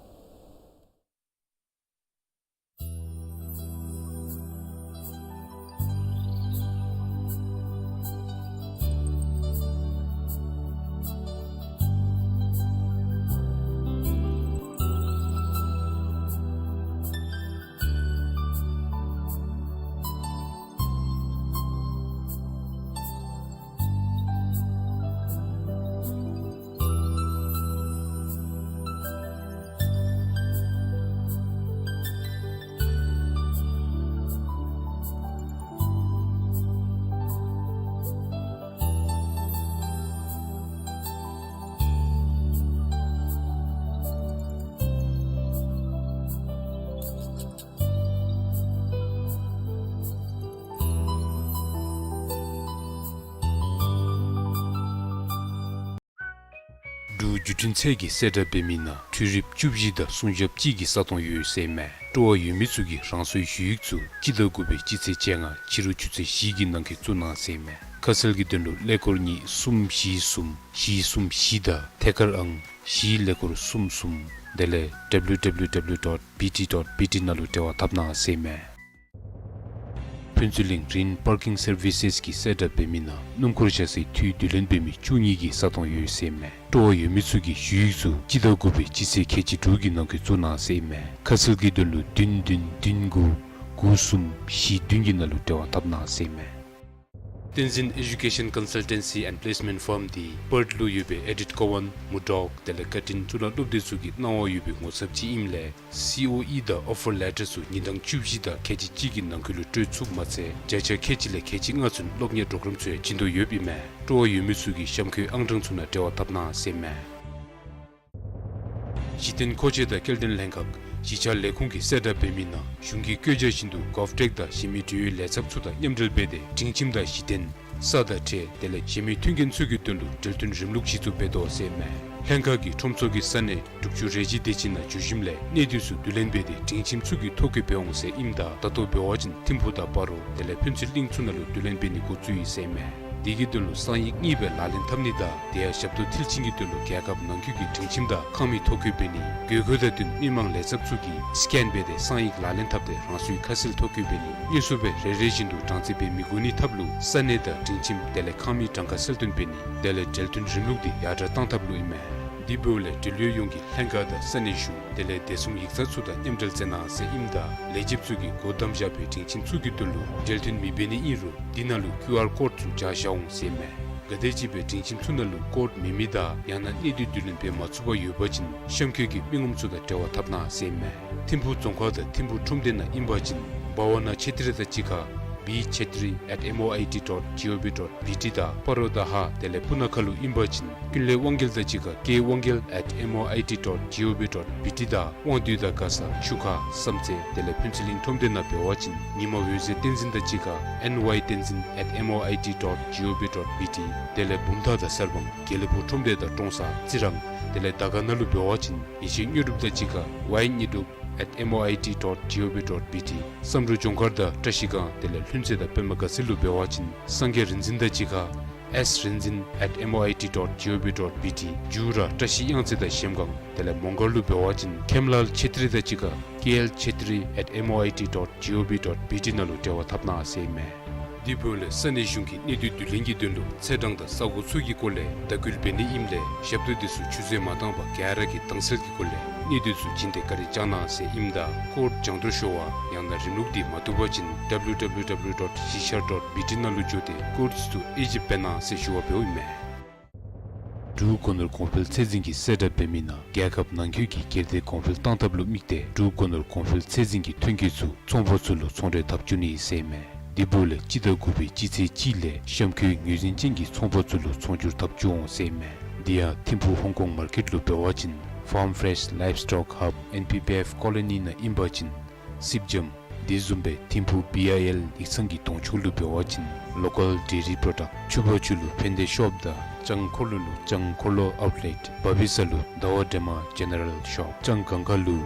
འབྲུག་བརྒྱུད་འཕྲིན་ཚད་ཀྱི་གསལ་བསྒྲགས་འབད་མི་ནང་འཕྲུལ་རིགཔ་བཅུ་བཞི་དང་སྲུང་སྐྱོབ་གཅིག་གི་ས་སྟོང་ཡོད་ཟེར་མས། སྤྲོ་བ་ཡོད་མི་ཚུ་གིས་རང་སོའི་ཞུ་ཡིག་ཚུ་སྤྱི་ཟླ་དགུ་པའི་སྤྱི་ཚེས་བཅོ་ལྔ་ཕྱི་རུ་ཆུ་ཚོད་བཞི་གི་ནང་འཁོད་བཙུགས་གནང་ཟེར་མས། ཁ་གསལ་གྱི་དོན་ལུ་ཀླད་ཀོར་གཉིས་གསུམ་བཞི་གསུམ་བཞི་གསུམ་བཞི་དང་ཐད་ཀར་ཨང་བཞི་ཀླད་ཀོར་གསུམ་གསུམ་དེ་ལས་W W W dot B T dot B T ནང་ལུ་འབྲེལ་བ་འཐབ་གནང་ཟེར་མས། ཕུན་ཚོགས་གླིང་རིན་པར་ཀིང་སར་བི་སེས་ཀྱི་གསལ་བསྒྲགས་འབད་མི་ནང་སྣུམ་འཁོར་བཞག་སའི་འཐུས་བསྡུ་ལེན་འབད་མི་བཅུ་གཉིས་ཀྱི་ས་སྟོང་ཡོད་ཟེར་མས། སྤྲོ་བ་ཡོད་མི་ཚུ་གིས་ཞུ་ཡིག་ཚུ་སྤྱི་ཟླ་དགུ་པའི་སྤྱི་ཚེས་ཁལ་གཅིག་དྲུག་གི་ནང་འཁོད་བཙུགས་གནང་ཟེར་མས། ཁ་གསལ་གྱི་དོན་ལུ་བདུན་བདུན་བདུན་དགུ་དགུ་གསུམ་བཞི་བདུན་གྱི་ནང་ལུ་འབྲེལ་བ་འཐབ་གནང་ཟེར་མས། བསྟན་འཛིན་ཨེ་ཌུ་ཀེ་ཤཱན་ཀོན་སཱལ་ཊེན་སི་ཨེནཌ་པི་ལེསི་མེནཊ་ཕཱརམ་འདི་པརཐ་ལུ་ཡོད་པའི་ཨེ་ཌིཐ་ཀོ་ཝཱན་མུར་ཌོག་དེ་ལས་ཀར་ཊིན་གཙུག་ལག་སློབ་སྡེ་ཚུ་གི་གནང་བ་ཡོད་པའི་ངོ་ཚབ་ཅིག་ཨིནམ་ལས་སི་ཨོ་ཨི་དང་ཨོ་ཕར་ལེ་ཊར་ཚུ་ཉིན་གྲངས་བཅུ་བཞི་དང་ཁལ་གཅིག་གཅིག་གི་ནང་འཁོད་ལུ་སྤྲོད་ཚུགསཔ་མ་ཚད་བརྒྱ་ཆ་ཁལ་གཅིག་ལས་ཁལ་གཅིག་ལྔ་ཚུན་སློབ་གཉེར་པོ་རོ་གརམ་ཚུ་ཡང་བྱིན་དོ་ཡོདཔ་ཨིན་མས། སྤྲོ་བ་ཡོད་མི་ཚུ་གིས་གཤམ་འཁོད་ཨང་གྲངས་ཚུ་ནང་འབྲེལ་བ་འཐབ་གནང་ཟེར་མས། གཞི་རྟེན་མཁོ་ཆས་དང་སྐྱེལ་འདྲེན་ལྷན་ཁག་གཞིས་ཆགས་ལས་ཁུངས་ཀྱི་གསལ་བསྒྲགས་འབད་མི་ནང་གཞུང་གི་བཀོད་རྒྱ་བཞིན་དུ་གོབ་ཊེཀ་དང་གཞན་མི་འབྲེལ་ཡོད་ལས་ཚབ་ཚུ་དང་མཉམ་འབྲེལ་འབད་དེ་སྒྲིང་ཁྱིམ་དང་གཞི་རྟེན་ས་དང་ཁྲལ་དེ་ལས་གཞན་མི་མཐུན་རྐྱེན་ཚུ་གི་དོན་ལུ་འབྲེལ་མཐུན་རིམ་ལུགས་གཞི་བཙུགས་འབད་དོ་ཟེར་མས། ལྷན་ཁག་གིས་ཁྲོམ་ཚོགས་ཀྱི་ས་གནས་དྲུག་ཅུ་རེ་གཅིག་དེ་ཅིག་ནང་འབྱོར་ཞིནམ་ལས་གནས་སྡུད་ཚུ་བསྡུ་ལེན་འབད་དེ་སྒྲིང་ཁྱིམ་ཚུ་གི་ཐོ་བཀོད་འབད་འོང་ཟེར་ཨིནམ་ད་ད་ལྟོ་འབད་བ་ཅིན་ཐིམ་ཕུག་དང་སྤ་རོ་དེ་ལས་ཕུན་ཚོགས་གླིང་ཚུ་ནང་ལུ་བསྡུ་ལེན་འབད་ནི་འགོ་བཙུགས་ཡི་ཟེར་མས། དེ་གི་དོན་ལུ་གསང་ཡིག་གཉིས་སྦེ་ལག་ལེན་འཐབ་ནི་དང་དེ་ཡང་ཞབས་ཏོག་མཐིལ་ཕྱིན་གྱི་དོན་ལུ་རྒྱལ་ཁབ་ནང་འཁོད་ཀྱི་སྒྲིང་ཁྱིམ་དང་ཁང་མིག་ཐོ་བཀོད་འབད་ནི། དགོས་མཁོ་དང་བསྟུན་མི་མང་ལས་ཚབ་ཚུ་གིས་སི་ཀེན་འབད་དེ་གསང་ཡིག་ལག་ལེན་འཐབ་སྟེ་རང་སོའི་ཁ་གསལ་ཐོ་བཀོད་འབད་ནི། དངོས་སུ་སྦེ་རེ་རེ་བཞིན་དུ་གྲངས་རྩིས་འབད་མི་དགོ་ནི་ཐབས་ལུ་ས་གནས་དང་སྒྲིང་ཁྱིམ་དེ་ལས་ཁང་མིག་གྲངས་ཀ་གསལ་སྟོན་འབད་ནི། དེ་ལས་འབྲེལ་མཐུན་རིམ་ལུགས་འདི་ཡར་དྲག་བཏང་ཐབས་ལུ་ཨིན་མས། དེ་འབདཝ་ལས་འབྲེལ་ཡོད་ཡོངས་ཀྱིས་ལྷན་ཁག་དང་ས་གནས་གཞུང་དེ་ལས་བདེ་སྲུང་ཡིག་ཚང་ཚུ་དང་མཉམ་འབྲེལ་མཛད་གནང་ཟེར་ཨིནམ་ད་ལས་བྱེདཔ་ཚུ་གིས་སྒོ་བསྡམས་བཞག་པའི་སྒྲིང་ཁྱིམ་ཚུ་གི་དོན་ལུ་འབྲེལ་མཐུན་མི་འབད་ནི་ཨིན་རུང་འདི་ནང་ལུ་ཀིའུ་ཨར་ཀོཌ་ཚུ་སྦྱར་བཞག་འོང་ཟེར་མས། ག་དེམ་ཅིག་སྦེ་སྒྲིང་ཁྱིམ་ཚུ་ནང་ལུ་ཀོཌ་མེད་མི་དང་ཡང་ན་གནས་སྡུད་བསྡུ་ལེན་འབད་མ་ཚུགས་པར་ཡོད་པ་ཅིན་གཤམ་འཁོད་ཀྱི་མི་ངོམ་ཚུ་དང་འབྲེལ་བ་འཐབ་གནང་ཟེར་མས། ཐིམ་ཕུག་རྫོང་ཁག་དང་ཐིམ་ཕུག་ཁྲོམ་སྡེ་ནང་ཨིན་པ་ཅིན་བྷ་ཝ་ན་ཆེ་ཏྲི་དང་གཅིག་ཁར་བི་ཆེ་ཏྲི་ཨེཊ་ཨེམ་ཨོ་ཨའི་ཊི་ཌོཊ་ཇི་ཨོ་བི་ཌོཊ་བི་ཊི་དང་སྤ་རོ་དང་ཧཱ་དེ་ལས་སྤུ་ན་ཁ་ལུ་ཨིན་པ་ཅིན་ཀུན་ལེགས་དབང་རྒྱལ་དང་གཅིག་ཁར་ཀེ་དབང་རྒྱལ་ཨེཊ་ཨེམ་ཨོ་ཨའི་ཊི་ཌོཊ་ཇི་ཨོ་བི་ཌོཊ་བི་ཊི་དང་དབང་འདུས་དང་མགར་ས་ཆུ་ཁ་བསམ་རྩེ་དེ་ལས་ཕུན་ཚོགས་གླིང་ཁྲོམ་སྡེ་ནང་འབད་བ་ཅིན་ཉི་མ་འོད་ཟེར་བསྟན་འཛིན་དང་གཅིག་ཁར་ཨེན་ཝའི་བསྟན་འཛིན་ཨེཊ་ཨེམ་ཨོ་ཨའི་ཊི་ཌོཊ་ཇི་ཨོ་བི་ཌོཊ་བི་ཊི་དེ་ལས་བུམ་ཐང་དང་གསར་སྤང་དགེ་ལེགས་ཕུག་ཁྲོམ་སྡེ་དང་ཀྲོང་གསར་རྩི་རང་དེ་ལས་དར་དཀར་ནང་ལུ་འབད་བ་ཅིན་ཡེ་ཤེས་དངོས་གྲུབ་དང་གཅིག་ཁར་ཝའི་དངོས་གྲུབ་ཨེཊ་ཨེམ་ཨོ་ཨའི་ཊི་ཌོཊ་ཇི་ཨོ་བི་ཌོཊ་བི་ཊི། བསམ་འགྲུབ་ལྗོངས་མཁར་དང་བཀྲ་ཤིས་སྒང་དེ་ལས་ལྷུན་རྩེ་དང་པདྨ་དགའ་ཚལ་ལུ་འབད་བ་ཅིན་སངས་རྒྱས་རིག་འཛིན་དང་གཅིག་ཁར་ཨེསི་རིག་འཛིན་ཨེཊ་ཨེམ་ཨོ་ཨའི་ཊི་ཌོཊ་ཇི་ཨོ་བི་ཌོཊ་བི་ཊི། མཇུག་ར་བཀྲ་ཤིས་གཡང་རྩེ་དང་གཞལམ་སྒང་དེ་ལས་མོང་སྒར་ལུ་འབད་བ་ཅིན་ཁེམ་ལཱལ་ཆེ་ཏྲི་དང་གཅིག་ཁར་ཀེ་ཨེལ་ཆེ་ཏྲི་ཨེཊ་ཨེམ་ཨོ་ཨའི་ཊི་ཌོཊ་ཇི་ཨོ་བི་ཌོཊ་བི་ཊི་ནང་ལུ་འབྲེལ་བ་འཐབ་གནང་ཟེར་མས། དེ་འབདཝ་ལས་ས་གནས་གཞུང་གིས་གནས་སྡུད་བསྡུ་ལེན་གྱི་དོན་ལུ་ཚེས་གྲངས་དང་ས་གོ་ཚུ་གི་སྐོར་ལས་དར་འགུལ་འབད་ནི་ཨིནམ་ལས་ཞབས་ཏོག་འདི་ཚུ་ཆུད་ཟོས་མ་བཏང་པར་ག་ར་གིས་དྭངས་གསལ་གྱི་སྒོ་ལས་གནས་སྡུད་ཚུ་བྱིན་ཏེ་བཀའ་དྲིན་བསྐྱང་གནང་ཟེར་ཨིནམ་ད་ཀོཌ་སྦྱང་དོར་ཤོར་བ་ཡང་ན་རིམ་ལུགས་འདི་མ་བཏུབ་པ་ཅིན་W W W dot གཞིས་ཆགས་dot B T ནང་ལུ་འགྱོ་སྟེ་ཀོཌ་ཚུ་ཨེ་ཇིབ་འབད་གནང་ཟེར་ཞུ་བ་འབདཝ་ཨིན་མས། འབྲུག་སྒོ་ནོར་གོང་འཕེལ་ཚད་འཛིན་གྱི་གསལ་བསྒྲགས་འབད་མི་ནང་རྒྱལ་ཁབ་ནང་འཁོད་ཀྱི་སྒེར་སྡེ་གོང་འཕེལ་གཏང་ཐབས་ལུ་དམིགས་ཏེ་འབྲུག་སྒོ་ནོར་གོང་འཕེལ་ཚད་འཛིན་གྱི་ཐོན་སྐྱེད་ཚུ་ཚོང་པ་ཚུ་ལུ་ཚོང་འབྲེལ་འཐབ་བཅུག་ནི་ཟེར་མས། དེ་འབདཝ་ལས་སྤྱི་ཟླ་དགུ་པའི་སྤྱི་ཚེས་གཅིག་ལས་གཤམ་འཁོད་ངོས་འཛིན་ཅན་གྱི་ཚོང་པ་ཚུ་ལུ་ཚོང་སྒྱུར་འཐབ་བཅུག་འོང་ཟེར་མས། དེ་ཡང་ཐིམ་ཕུག་ཧོང་ཀོང་མར་ཀེཊ་ལུ་འབད་བ་ཅིན་Farm Fresh Livestock Hub N P P F Colony ནང་ཨིན་པ་ཅིན་སིབ་འཇམ་ དེ་བཟུམ་སྦེ་ཐིམ་ཕུག་བི་ཨའི་ཨེལ་ཡིག་ཚང་གི་གདོང་ཕྱོགས་ལུ་འབད་བ་ཅིན་ལོ་ཀཱལ་ཌེ་རི་པྲོ་ཌཀཊ། ཆུ་བར་ཆུ་ལུ་ཕན་བདེ་ཤོབ་དང་ལྕང་འཁོར་ལོ་ལུ་ལྕང་འཁོར་ལོ་ཨའུཊ་ལེཊ། བ་བི་ས་ལུ་ཟླ་བ་སྒྲོལ་མ་ཇེ་ནེ་རལ་ཤོབ། ལྕང་སྒང་ཁ་ལུ་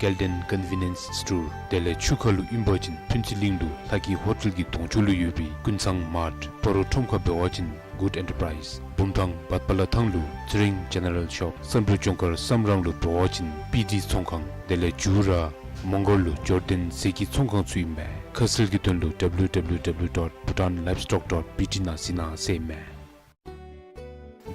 ཀེལ་ཌེན་ཀོན་ཝི་ནི་ཡེནསི་སི་ཊོར། དེ་ལས་ཆུ་ཁ་ལུ་ཨིན་པ་ཅིན་ཕུན་ཚོགས་གླིང་ལུ་ལྷ་སྐྱིད་ཧོ་ཊེལ་གྱི་གདོང་ཕྱོགས་ལུ་ཡོད་པའི་ཀུན་བཟང་མཱརཊ། སྤ་རོ་ཁྲོམ་ཁ་འབད་བ་ཅིན་གུཌ་ཨེན་ཊར་པ་རའིཛ། བུམ་ཐང་བར་དཔལ་ཐང་ལུ་ཚེ་རིང་ཇེ་ནེ་རལ་ཤོབ། བསམ་གྲུབ་ལྗོངས་མཁར་བསམ་རང་ལུ་འབད་བ་ཅིན་པི་ཌི་ཚོང་ཁང་། དེ་ལས་མཇུག་ར་མོང་སྒར་ལུ་ཇོར་ཌན་ཟས་ཀྱི་ཚོང་ཁང་ཚུ་ཨིན་མས། ཁ་གསལ་གྱི་དོན་ལུ་ཌབ་ལིའུ་ཌབ་ལིའུ་ཌབ་ལིའུ་ཌོཊ་བྷུ་ཊཱན་ལའིབ་སི་ཊོག་ཌོཊ་བི་ཊི་ནང་གཟིགས་གནང་ཟེར་ཨིན་མས།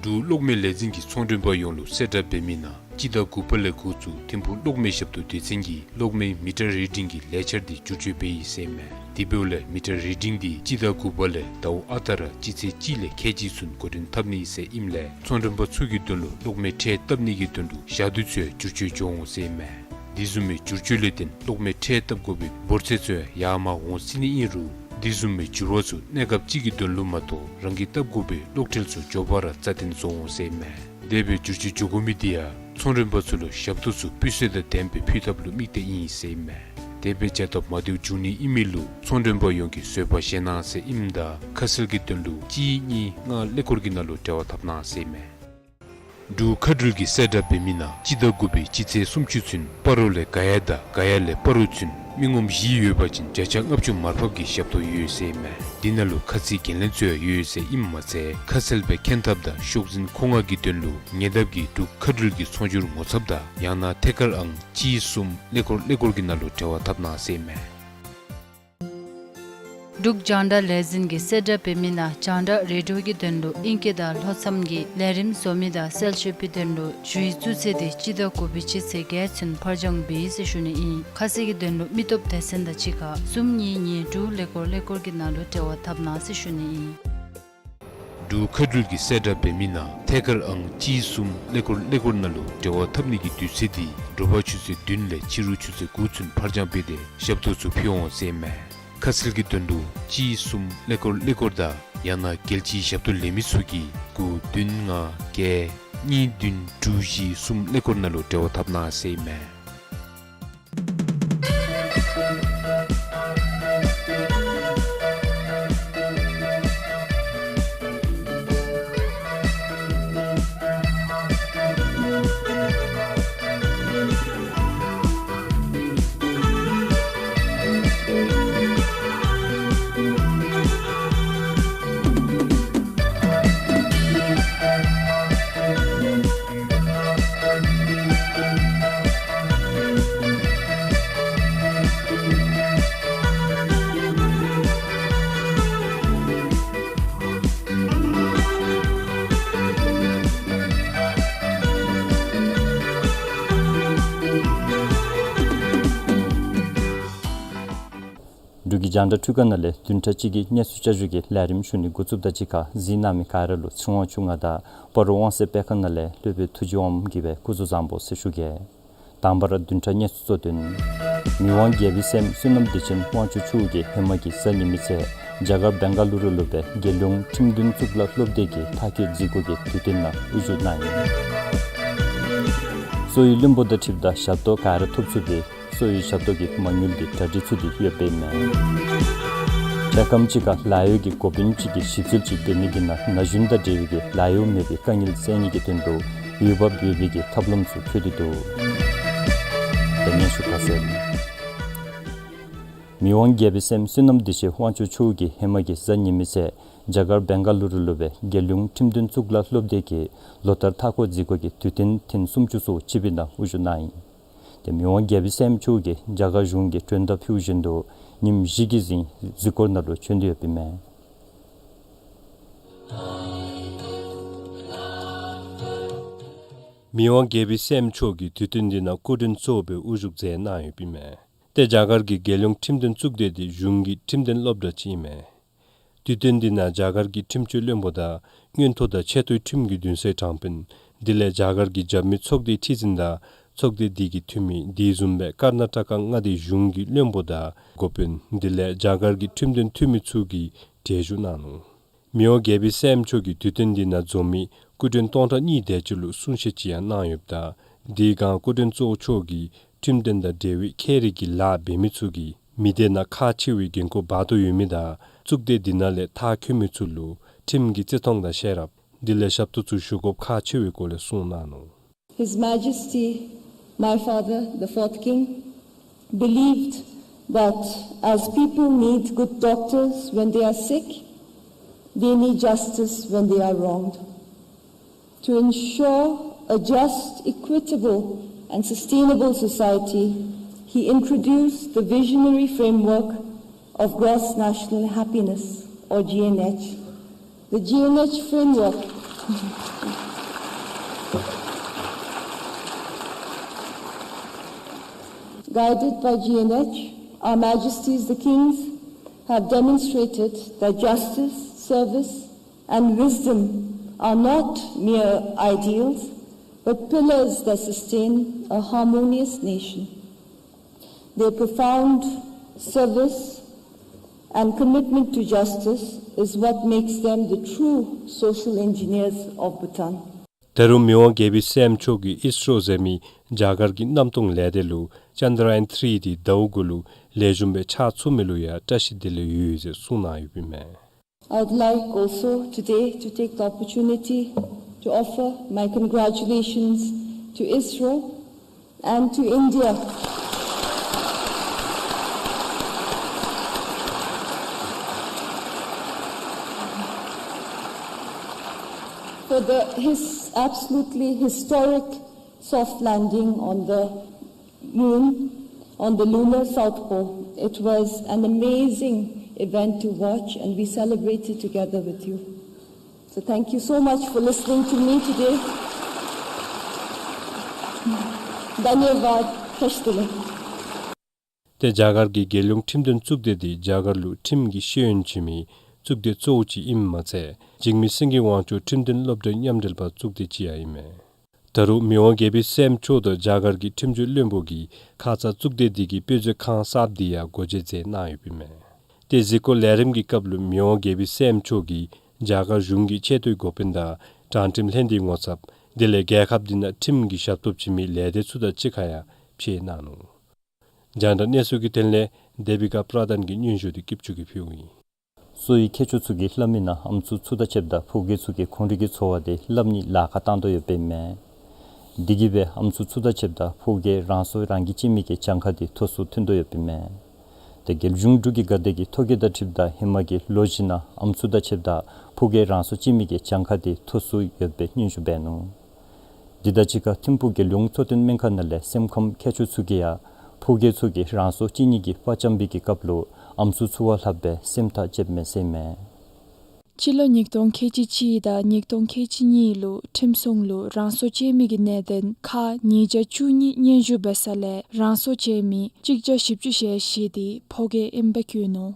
འབྲུག་གློག་མེ་ལས་འཛིན་གྱིས་ཚོང་མགྲོན་པ་ཡོངས་ལུ་གསལ་བསྒྲགས་འབད་མི་ནང་སྤྱི་ཟླ་དགུ་པ་ལས་འགོ་བཙུགས་ཐིམ་ཕུག་གློག་མེ་ཞབས་ཏོག་སྡེ་ཚན་གྱིས་གློག་མེ་མི་ཊར་རི་ཌིང་གི་ལས་འཆར་འདི་བསྒྱུར་བཅོས་འབད་ཡི་ཟེར་ཨིན་མས། དེ་འབདཝ་ལས་མི་ཊར་རི་ཌིང་འདི་སྤྱི་ཟླ་དགུ་པ་ལས་ཟླཝ་ཨ་རྟག་ར་སྤྱི་ཚེས་གཅིག་ལས་ཁལ་གཅིག་ཚུན་འགོ་འདྲེན་འཐབ་ནི་ཟེར་ཨིནམ་ལས་ཚོང་མགྲོན་པ་ཚུ་གི་དོན་ལུ་གློག་མེ་ཁྲལ་བཏབ་ནི་གི་དོན་ལུ་ཞག་དུས་ཚུ་བསྒྱུར་བཅོས་འགྱོ་འོང་ཟེར་ཨིན་མས། དེ་བཟུམ་མའི་བསྒྱུར་བཅོས་ལས་བརྟེན་གློག་མེ་ཁྲལ་བཏབ་དགོ་པའི་འབོར་ཚད་ཚུ་ཡར་མར་འོང་སྲིད་ནི་ཨིན་རུང་དེ་བཟུམ་མའི་འགྱུར་བ་ཚུ་གནས་སྐབས་ཅིག་གི་དོན་ལུ་མ་གཏོགས་རང་གིས་བཏབ་དགོ་པའི་གློག་ཁྲལ་ཚུ་མགྱོགས་པ་ར་རྩ་བརྟན་བཟོ་འོང་ཟེར་ཨིན་མས། དེ་སྦེ་བསྒྱུར་བཅོས་འགྱོ་དགོ་མི་དེ་ཡང་ཚོང་མགྲོན་པ་ཚུ་ལུ་ཞབས་ཏོག་ཚུ་སྤུས་ཚད་དང་ལྡནམ་སྦེ་ཕུལ་ཐབས་ལུ་དམིགས་ཏེ་ཨིན་ཟེར་ཨིན་མས། དེ་སྦེ་བྱ་ཐབས་མ་བདེཝ་འབྱུང་ནི་ཨིན་མི་ལུ་ཚོང་མགྲོན་པ་ཡོངས་ཀྱིས་བཟོད་པ་བཞེས་གནང་ཟེར་ཨིནམ་ད་ཁ་གསལ་གྱི་དོན་ལུ་གཅིག་གཉིས་ལྔ་ཀླད་ཀོར་གྱི་ནང་ལུ་འབྲེལ་བ་འཐབ་གནང་ཟེར་ཨིན་མས། འབྲུག་མཁའ་འགྲུལ་གྱིས་གསལ་བསྒྲགས་འབད་མི་ནང་སྤྱི་ཟླ་དགུ་པའི་སྤྱི་ཚེས་སུམ་ཅུ་ཚུན་སྤ་རོ་ལས་ག་ཡ་དང་ག་ཡ་ལས་སྤ་རོ་ཚུན་མི་ངོམ་བཞི་ཡོད་པ་ཅིན་བརྒྱ་ཆ་ལྔ་བཅུ་མར་ཕབ་ཀྱི་ཞབས་ཏོག་ཡོད་ཟེར་ཨིན་མས། དེ་ནང་ལུ་ཁ་ཚིག་འགན་ལེན་ཚུ་ཡང་ཡོད་ཟེར་ཨིནམ་མ་ཚད་ཁ་གསལ་སྦེ་མཁྱེན་ཐབས་དང་ཤོག་འཛིན་མཁོ་མངགས་ཀྱི་དོན་ལུ་ཉེ་འདབས་ཀྱི་འབྲུག་མཁའ་འགྲུལ་གྱི་ཚོང་སྒྱུར་ངོ་ཚབ་དང་ཡང་ན་ཐད་ཀར་ཨང་གཅིག་གསུམ་ཀླད་ཀོར་ཀླད་ཀོར་གྱི་ནང་ལུ་འབྲེལ་བ་འཐབ་གནང་ཟེར་ཨིན་མས། འབྲུག་རྒྱང་བསྒྲགས་ལས་འཛིན་གྱིས་གསལ་བསྒྲགས་འབད་མི་ནང་རྒྱང་བསྒྲགས་རེ་ཌི་ཡོ་གི་དོན་ལུ་ཨིང་སྐད་དང་ལྷོ་མཚམས་ཀྱི་ལས་རིམ་བཟོ་མི་དང་གསལ་བཤད་པའི་དོན་ལུ་ཞུ་ཡིག་བཙུགས་ཚེས་འདི་སྤྱི་ཟླ་དགུ་པའི་སྤྱི་ཚེས་བརྒྱད་ཚུན་ཕར་འགྱངས་འབད་ཡི་ཟེར་ཞུ་ནི་ཨིན། ཁ་གསལ་གྱི་དོན་ལུ་མི་སྟོབས་སྡེ་ཚན་དང་གཅིག་ཁར་གསུམ་གཉིས་གཉིས་དྲུག་ཀླད་ཀོར་ཀླད་ཀོར་གྱི་ནང་ལུ་འབྲེལ་བ་འཐབ་གནང་ཟེར་ཞུ་ནི་ཨིན། འབྲུག་མཁའ་འགྲུལ་གྱིས་གསལ་བསྒྲགས་འབད་མི་ནང་ཐད་ཀར་ཨང་གཅིག་གསུམ་ཀླད་ཀོར་ཀླད་ཀོར་ནང་ལུ་འབྲེལ་བ་འཐབ་ནི་གི་དུས་ཚོད་འདི་དྲོ་པ་ཆུ་ཚོད་བདུན་ལས་ཕྱི་རུ་ཆུ་ཚོད་དགུ་ཚུན་ཕར་འགྱངས་འབད་དེ་ཞབས་ཏོག་ཚུ་ཕུལ་འོང་ཟེར་ཨིན་མས། ཁ་གསལ་གྱི་དོན་ལུ་གཅིག་གསུམ་ཀླད་ཀོར་ཀླད་ཀོར་དང་ཡང་ན་རྒྱལ་སྤྱིའི་ཞབས་ཏོག་ལེན་མི་ཚུ་གིས་དགུ་བདུན་ལྔ་བརྒྱད་གཉིས་བདུན་དྲུག་བཞི་གསུམ་ཀླད་ཀོར་ནང་ལུ་འབྲེལ་བ་འཐབ་གནང་ཟེར་ཨིན་མས། འབྲུག་གི་རྒྱང་བསྒྲགས་འཕྲུལ་ཁང་ནང་ལས་བདུན་ཕྲག་གཅིག་གི་གནས་ཚུལ་བསྐྱར་ཞུ་གི་ལས་རིམ་ཞུ་ནི་འགོ་བཙུགསཔ་དང་གཅིག་ཁར་གཟིགས་གནང་མི་ག་ར་ལུ་ཚེ་དབང་ཕྱུག་ང་དང་སྤ་རོ་དབང་གསལ་སྤེལ་ཁང་ནང་ལས་སློབ་དཔོན་ཐུགས་རྗེ་དབང་མོ་གིས་སྦེ་སྐུ་གཟུགས་བཟང་པོ་ཟེར་ཞུ་གེ། དང་པ་ར་བདུན་ཕྲག་གནས་ཚུལ་གཙོ་དོན། མི་དབང་རྒྱལ་པོའི་སྲསམོ་བསོད་ནམས་བདེ་ཆེན་དབང་ཕྱུག་མཆོག་གིས་ཧེ་མ་གི་གཟའ་ཉི་མའི་ཚེ་རྒྱ་གར་བེང་ག་ལུ་རུ་ལུ་སྦེ་རྒྱལ་ཡོངས་ཁྲིམས་དོན་གཙུག་ལག་སློབ་སྡེ་གི་མཐར་འཁྱོལ་འཛུལ་སྒོ་གི་དུས་སྟོན་ནང་དབུ་བཞུགས་གནང་ཡི། གསོ་བའི་བློན་པོ་དང་འཁྲིལཝ་ད་ཞབས་ཏོག་ག་ར་ཐོབ་ཚུགས་ཏེ་གསོ་བའི་ཞབས་ཏོག་གི་མ་དངུལ་འདི་གྲ་སྒྲིག་ཚུད་དེ་ཡོདཔ་ཨིན་མས། འཕྲལ་ཁམས་ཅིག་ཁར་ལཱ་གཡོག་གི་འགོ་དཔོན་ཅིག་གིས་ཞིབ་འཚོལ་ཅིག་འབད་ནི་གི་ནང་ན་གཞོན་དང་འབྲེལ་བའི་གི་ལཱ་གཡོག་མེད་པའི་དཀའ་ངལ་སེལ་ནི་གི་དོན་དུ་འོས་འབབ་ཡོད་པའི་གི་ཐབས་ལམ་ཚུ་འཁྱོལ་ཏེ་འདུག། ད་སྙན་ཞུ་ཁ་གསལ། མི་དབང་རྒྱལ་པོའི་སྲསམོ་བསོད་ནམས་བདེ་ཆེན་དབང་ཕྱུག་མཆོག་གིས་ཧེ་མ་གི་གཟའ་ཉི་མའི་ཚེ་རྒྱ་གར་བེང་ག་ལུ་རུ་ལུ་སྦེ་རྒྱལ་ཡོངས་ཁྲིམས་དོན་གཙུག་ལག་སློབ་སྡེ་གི་ལོ་ལྟར་མཐར་འཁྱོལ་འཛུལ་སྒོ་གི་དུས་སྟོན་ཐེངས་སུམ་ཅུ་སོ་གཅིག་པའི་ནང་དབུ་བཞུགས་གནང་ཡི། ཏེ་མི་དབང་རྒྱལ་པོའི་སྲསམོ་མཆོག་གིས་རྒྱ་གར་གཞུང་གི་མགྲོན་བརྡ་ཕུལ་བཞིན་དུ་ཉིནམ་བཞི་གི་རིང་འཛུལ་སྒོ་ནང་ལུ་བྱོན་ཏེ་ཡོདཔ་ཨིན་མས། མི་དབང་རྒྱལ་པོའི་སྲསམོ་མཆོག་གིས་དུས་སྟོན་འདི་ནང་སྐུ་མགྲོན་གཙོ་བོ་སྦེ་དབུ་བཞུགས་མཛད་གནང་ཡོདཔ་ཨིན་མས། ཏེ་རྒྱ་གར་གྱི་རྒྱལ་ཡོངས་ཁྲིམས་དོན་གཙུག་སྡེ་འདི་གཞུང་གི་ཁྲིམས་དོན་སློབ་གྲྭ་ཅིག་ཨིན་མས། དུས་སྟོན་འདི་ནང་རྒྱ་གར་གྱི་ཁྲིམས་སྤྱོད་བློན་པོ་དང་མངོན་མཐོ་དང་ཆེ་མཐོའི་ཁྲིམས་ཀྱི་འདུན་སའི་དྲང་དཔོན་དེ་ལས་རྒྱ་གར་གྱི་རྒྱབ་མི་ཚོགས་སྡེའི་ཁྲི་འཛིན་དང་ཚོགས་སྡེ་འདི་གི་འཐུས་མི་དེ་བཟུམ་སྦེ་ཀར་ན་ཊ་ཀ་མངའ་སྡེའི་གཞུང་གི་བློན་པོ་དང་འགོ་དཔོན་དེ་ལས་རྒྱ་གར་གྱི་ཁྲིམས་དོན་འཐུས་མི་ཚུ་གིས་གྲལ་བཞུགས་གནང་ནུག། མི་དབང་རྒྱལ་པོའི་སྲསམོ་མཆོག་གིས་དུས་སྟོན་འདི་ནང་འཛོམས་མི་སྐུ་མགྲོན་སྟོང་ཕྲག་གཉིས་དེ་ཅིག་ལུ་གསུང་བཤད་ཅིག་ཡང་གནང་ཡོདཔ་ད་དེའི་སྒང་སྐུ་མགྲོན་གཙོ་བོ་མཆོག་གིས་ཁྲིམས་དོན་དང་འབྲེལ་བའི་ཁྱད་རིག་གི་ལཱ་འབད་མི་ཚུ་གི་ མི་སྡེ་ནང་ཁག་ཆེ་བའི་འགན་ཁུར་འབག་དོ་ཡོད་མི་དང་གཙུག་སྡེ་འདི་ནང་ལས་མཐར་འཁྱོལ་མི་ཚུ་ལུ་ཁྲིམས་ཀྱི་བརྩི་མཐོང་དང་ཤེས་རབ་དེ་ལས་ཞབས་ཏོག་ཚུ་ཞུ་དགོཔ་ཁག་ཆེ་བའི་སྐོར་ལས་གསུངས་གནང་ནུག། His Majesty, my father, the fourth king, believed that as people need good doctors when they are sick, they need justice when they are wronged. To ensure a just, equitable, and sustainable society, he introduced the visionary framework of gross national happiness, or G N H. The G N H framework, guided by G N H, Our Majesties the Kings have demonstrated that justice, service, and wisdom are not mere ideals, but pillars that sustain a harmonious nation. Their profound service and commitment to justice is what makes them the true social engineers of Bhutan. ད་རུང་མི་དབང་རྒྱལ་པོའི་སྲསམོ་མཆོག་གིས་ཨིས་རོ་ཟེར་མི་རྒྱ་གར་གྱི་གནམ་སྟོང་ལས་སྡེ་ལུ་ཅན་དྲ་ཡཱན་ཐྲི་འདི་ཟླཝ་དགུ་ལུ་ལེགས་ཤོམ་སྦེ་ཕྱག་ཚུགས་མི་ལུ་ཡང་བཀྲ་ཤིས་བདེ་ལེགས་ཡོད་ཟེར་གསུངས་གནང་ཡོདཔ་ཨིན་མས། I would like also today to take the opportunity to offer my congratulations to ISRO and to India for the his absolutely historic soft landing on the moon, on the lunar south pole. It was an amazing event to watch, and we celebrated together with you. So thank you so much for listening to me today. धन्यवाद। ཁྱེད་ཚུ་ལུ། ཏེ་རྒྱ་གར་གྱི་རྒྱལ་ཡོངས་ཁྲིམས་དོན་གཙུག་སྡེ་འདི་རྒྱ་གར་ལུ་ཁྲིམས་ཀྱི་ཤེས་ཡོན་བྱིན་མི་གཙུག་སྡེ་གཙོ་བོ་ཅིག་ཨིནམ་མ་ཚད་འཇིགས་མེད་སེང་གེ་དབང་ཕྱུག་ཁྲིམས་དོན་སློབ་གྲྭའི་མཉམ་འབྲེལ་པ་གཙུག་སྡེ་ཅིག་ཡང་ཨིན་མས། ད་རུང་མི་དབང་རྒྱལ་པོའི་སྲསམོ་མཆོག་དང་རྒྱ་གར་གྱི་ཁྲིམས་རྩོད་བློན་པོ་གིས་ཁ་ཙ་གཙུག་སྡེ་འདི་གི་དཔེ་མཛོད་ཁང་གསརཔ་འདི་ཡང་སྒོ་འབྱེད་མཛད་གནང་ཡོདཔ་ཨིན་མས། ཏེ་གཟིགས་སྐོར་ལས་རིམ་གྱི་སྐབས་ལུ་མི་དབང་རྒྱལ་པོའི་སྲསམོ་མཆོག་གིས་རྒྱ་གར་གཞུང་གི་ཆེ་མཐོའི་འགོ་དཔོན་དང་དྲང་ཁྲིམས་ལྷན་སྡེའི་ངོ་ཚབ་དེ་ལས་རྒྱལ་ཁབ་འདི་ནང་ཁྲིམས་ཀྱི་ཞབས་ཏོག་བྱིན་མི་ལས་སྡེ་ཚུ་དང་གཅིག་ཁར་ཡང་ཕྱད་གནང་ནུག། རྒྱང་བསྒྲགས་གནས་ཚུལ་གྱི་དོན་ལས་དེ་བི་ཀ་པྲ་དཱན་གྱི་སྙན་ཞུ་འདི་ཀིབ་ཅུ་གིས་ཕུལཝ་ཨིན། གསོ་བའི་མཁས་མཆོག་ཚུ་གིས་སླབ་མི་ནང་ཨམ་སྲུ་ཚུ་དང་ཕྱདཔ་ད་ཕོ་རྒས་ཚུ་གིས་ཁོང་རའི་གི་འཚོ་བ་འདི་སླབ་ནི་ལཱ་ཁག་བཏང་དོ་ཡོདཔ་ཨིན་མས། དེ་གིས་སྦེ་ཨམ་སྲུ་ཚུ་དང་ཕྱདཔ་ད་ཕོ་རྒས་རང་སྲོག་རང་གིས་བཅད་མི་གི་གྱངས་ཁ་འདི་མཐོ་སུ་ཐོན་དོ་ཡོདཔ་ཨིན་མས། ཏེ་རྒྱལ་གཞུང་འབྲུག་གི་དགའ་དད་ཀྱི་ཐོ་བཀོད་དང་འཁྲིལཝ་ད་ཧེ་མ་གི་ལོ་བཞི་ནང་ཨམ་སྲུ་དང་ཕྱདཔ་ད་ཕོ་རྒས་རང་སྲོག་བཅད་མི་གི་གྱངས་ཁ་འདི་མཐོ་སུ་ཡོད་པའི་སྙན་ཞུ་འབད་ནུག། དེ་དང་གཅིག་ཁར་ཐིམ་ཕུག་རྒྱལ་ཡོངས་གཙོ་བསྟེན་སྨན་ཁང་ནང་ལས་སེམས་ཁམས་མཁས་མཆོག་ཚུ་གིས་ཡང་ཕོ་རྒས་ཚུ་གིས་རང་སྲོག་བཅད་ནི་གི་པར་འཇམ་པའི་གི་སྐབས་ལུ་ཨམ་སྲུ་ཚུ་བ་ལྷགཔ་སྦེ་སེམས་ཐག་བཅདཔ་མས་ཟེར་ཨིན་མས། སྤྱི་ལོ་ཉིས་སྟོང་ཁལ་གཅིག་གཅིག་དང་ཉིས་སྟོང་ཁལ་གཅིག་གཉིས་ལུ་ཁྲིམས་སྲུང་ལུ་རང་སྲོག་བཅད་མི་གི་གནད་དོན་ཁག་ཉིས་བརྒྱ་བཅུ་གཉིས་སྙན་ཞུ་འབད་ས་ལས་རང་སྲོག་བཅད་མི་གཅིག་བརྒྱ་བཞི་བཅུ་ཞེ་བཞི་འདི་ཕོ་རྒས་ཨིནམ་སྦེ་བཀོད་ནུག།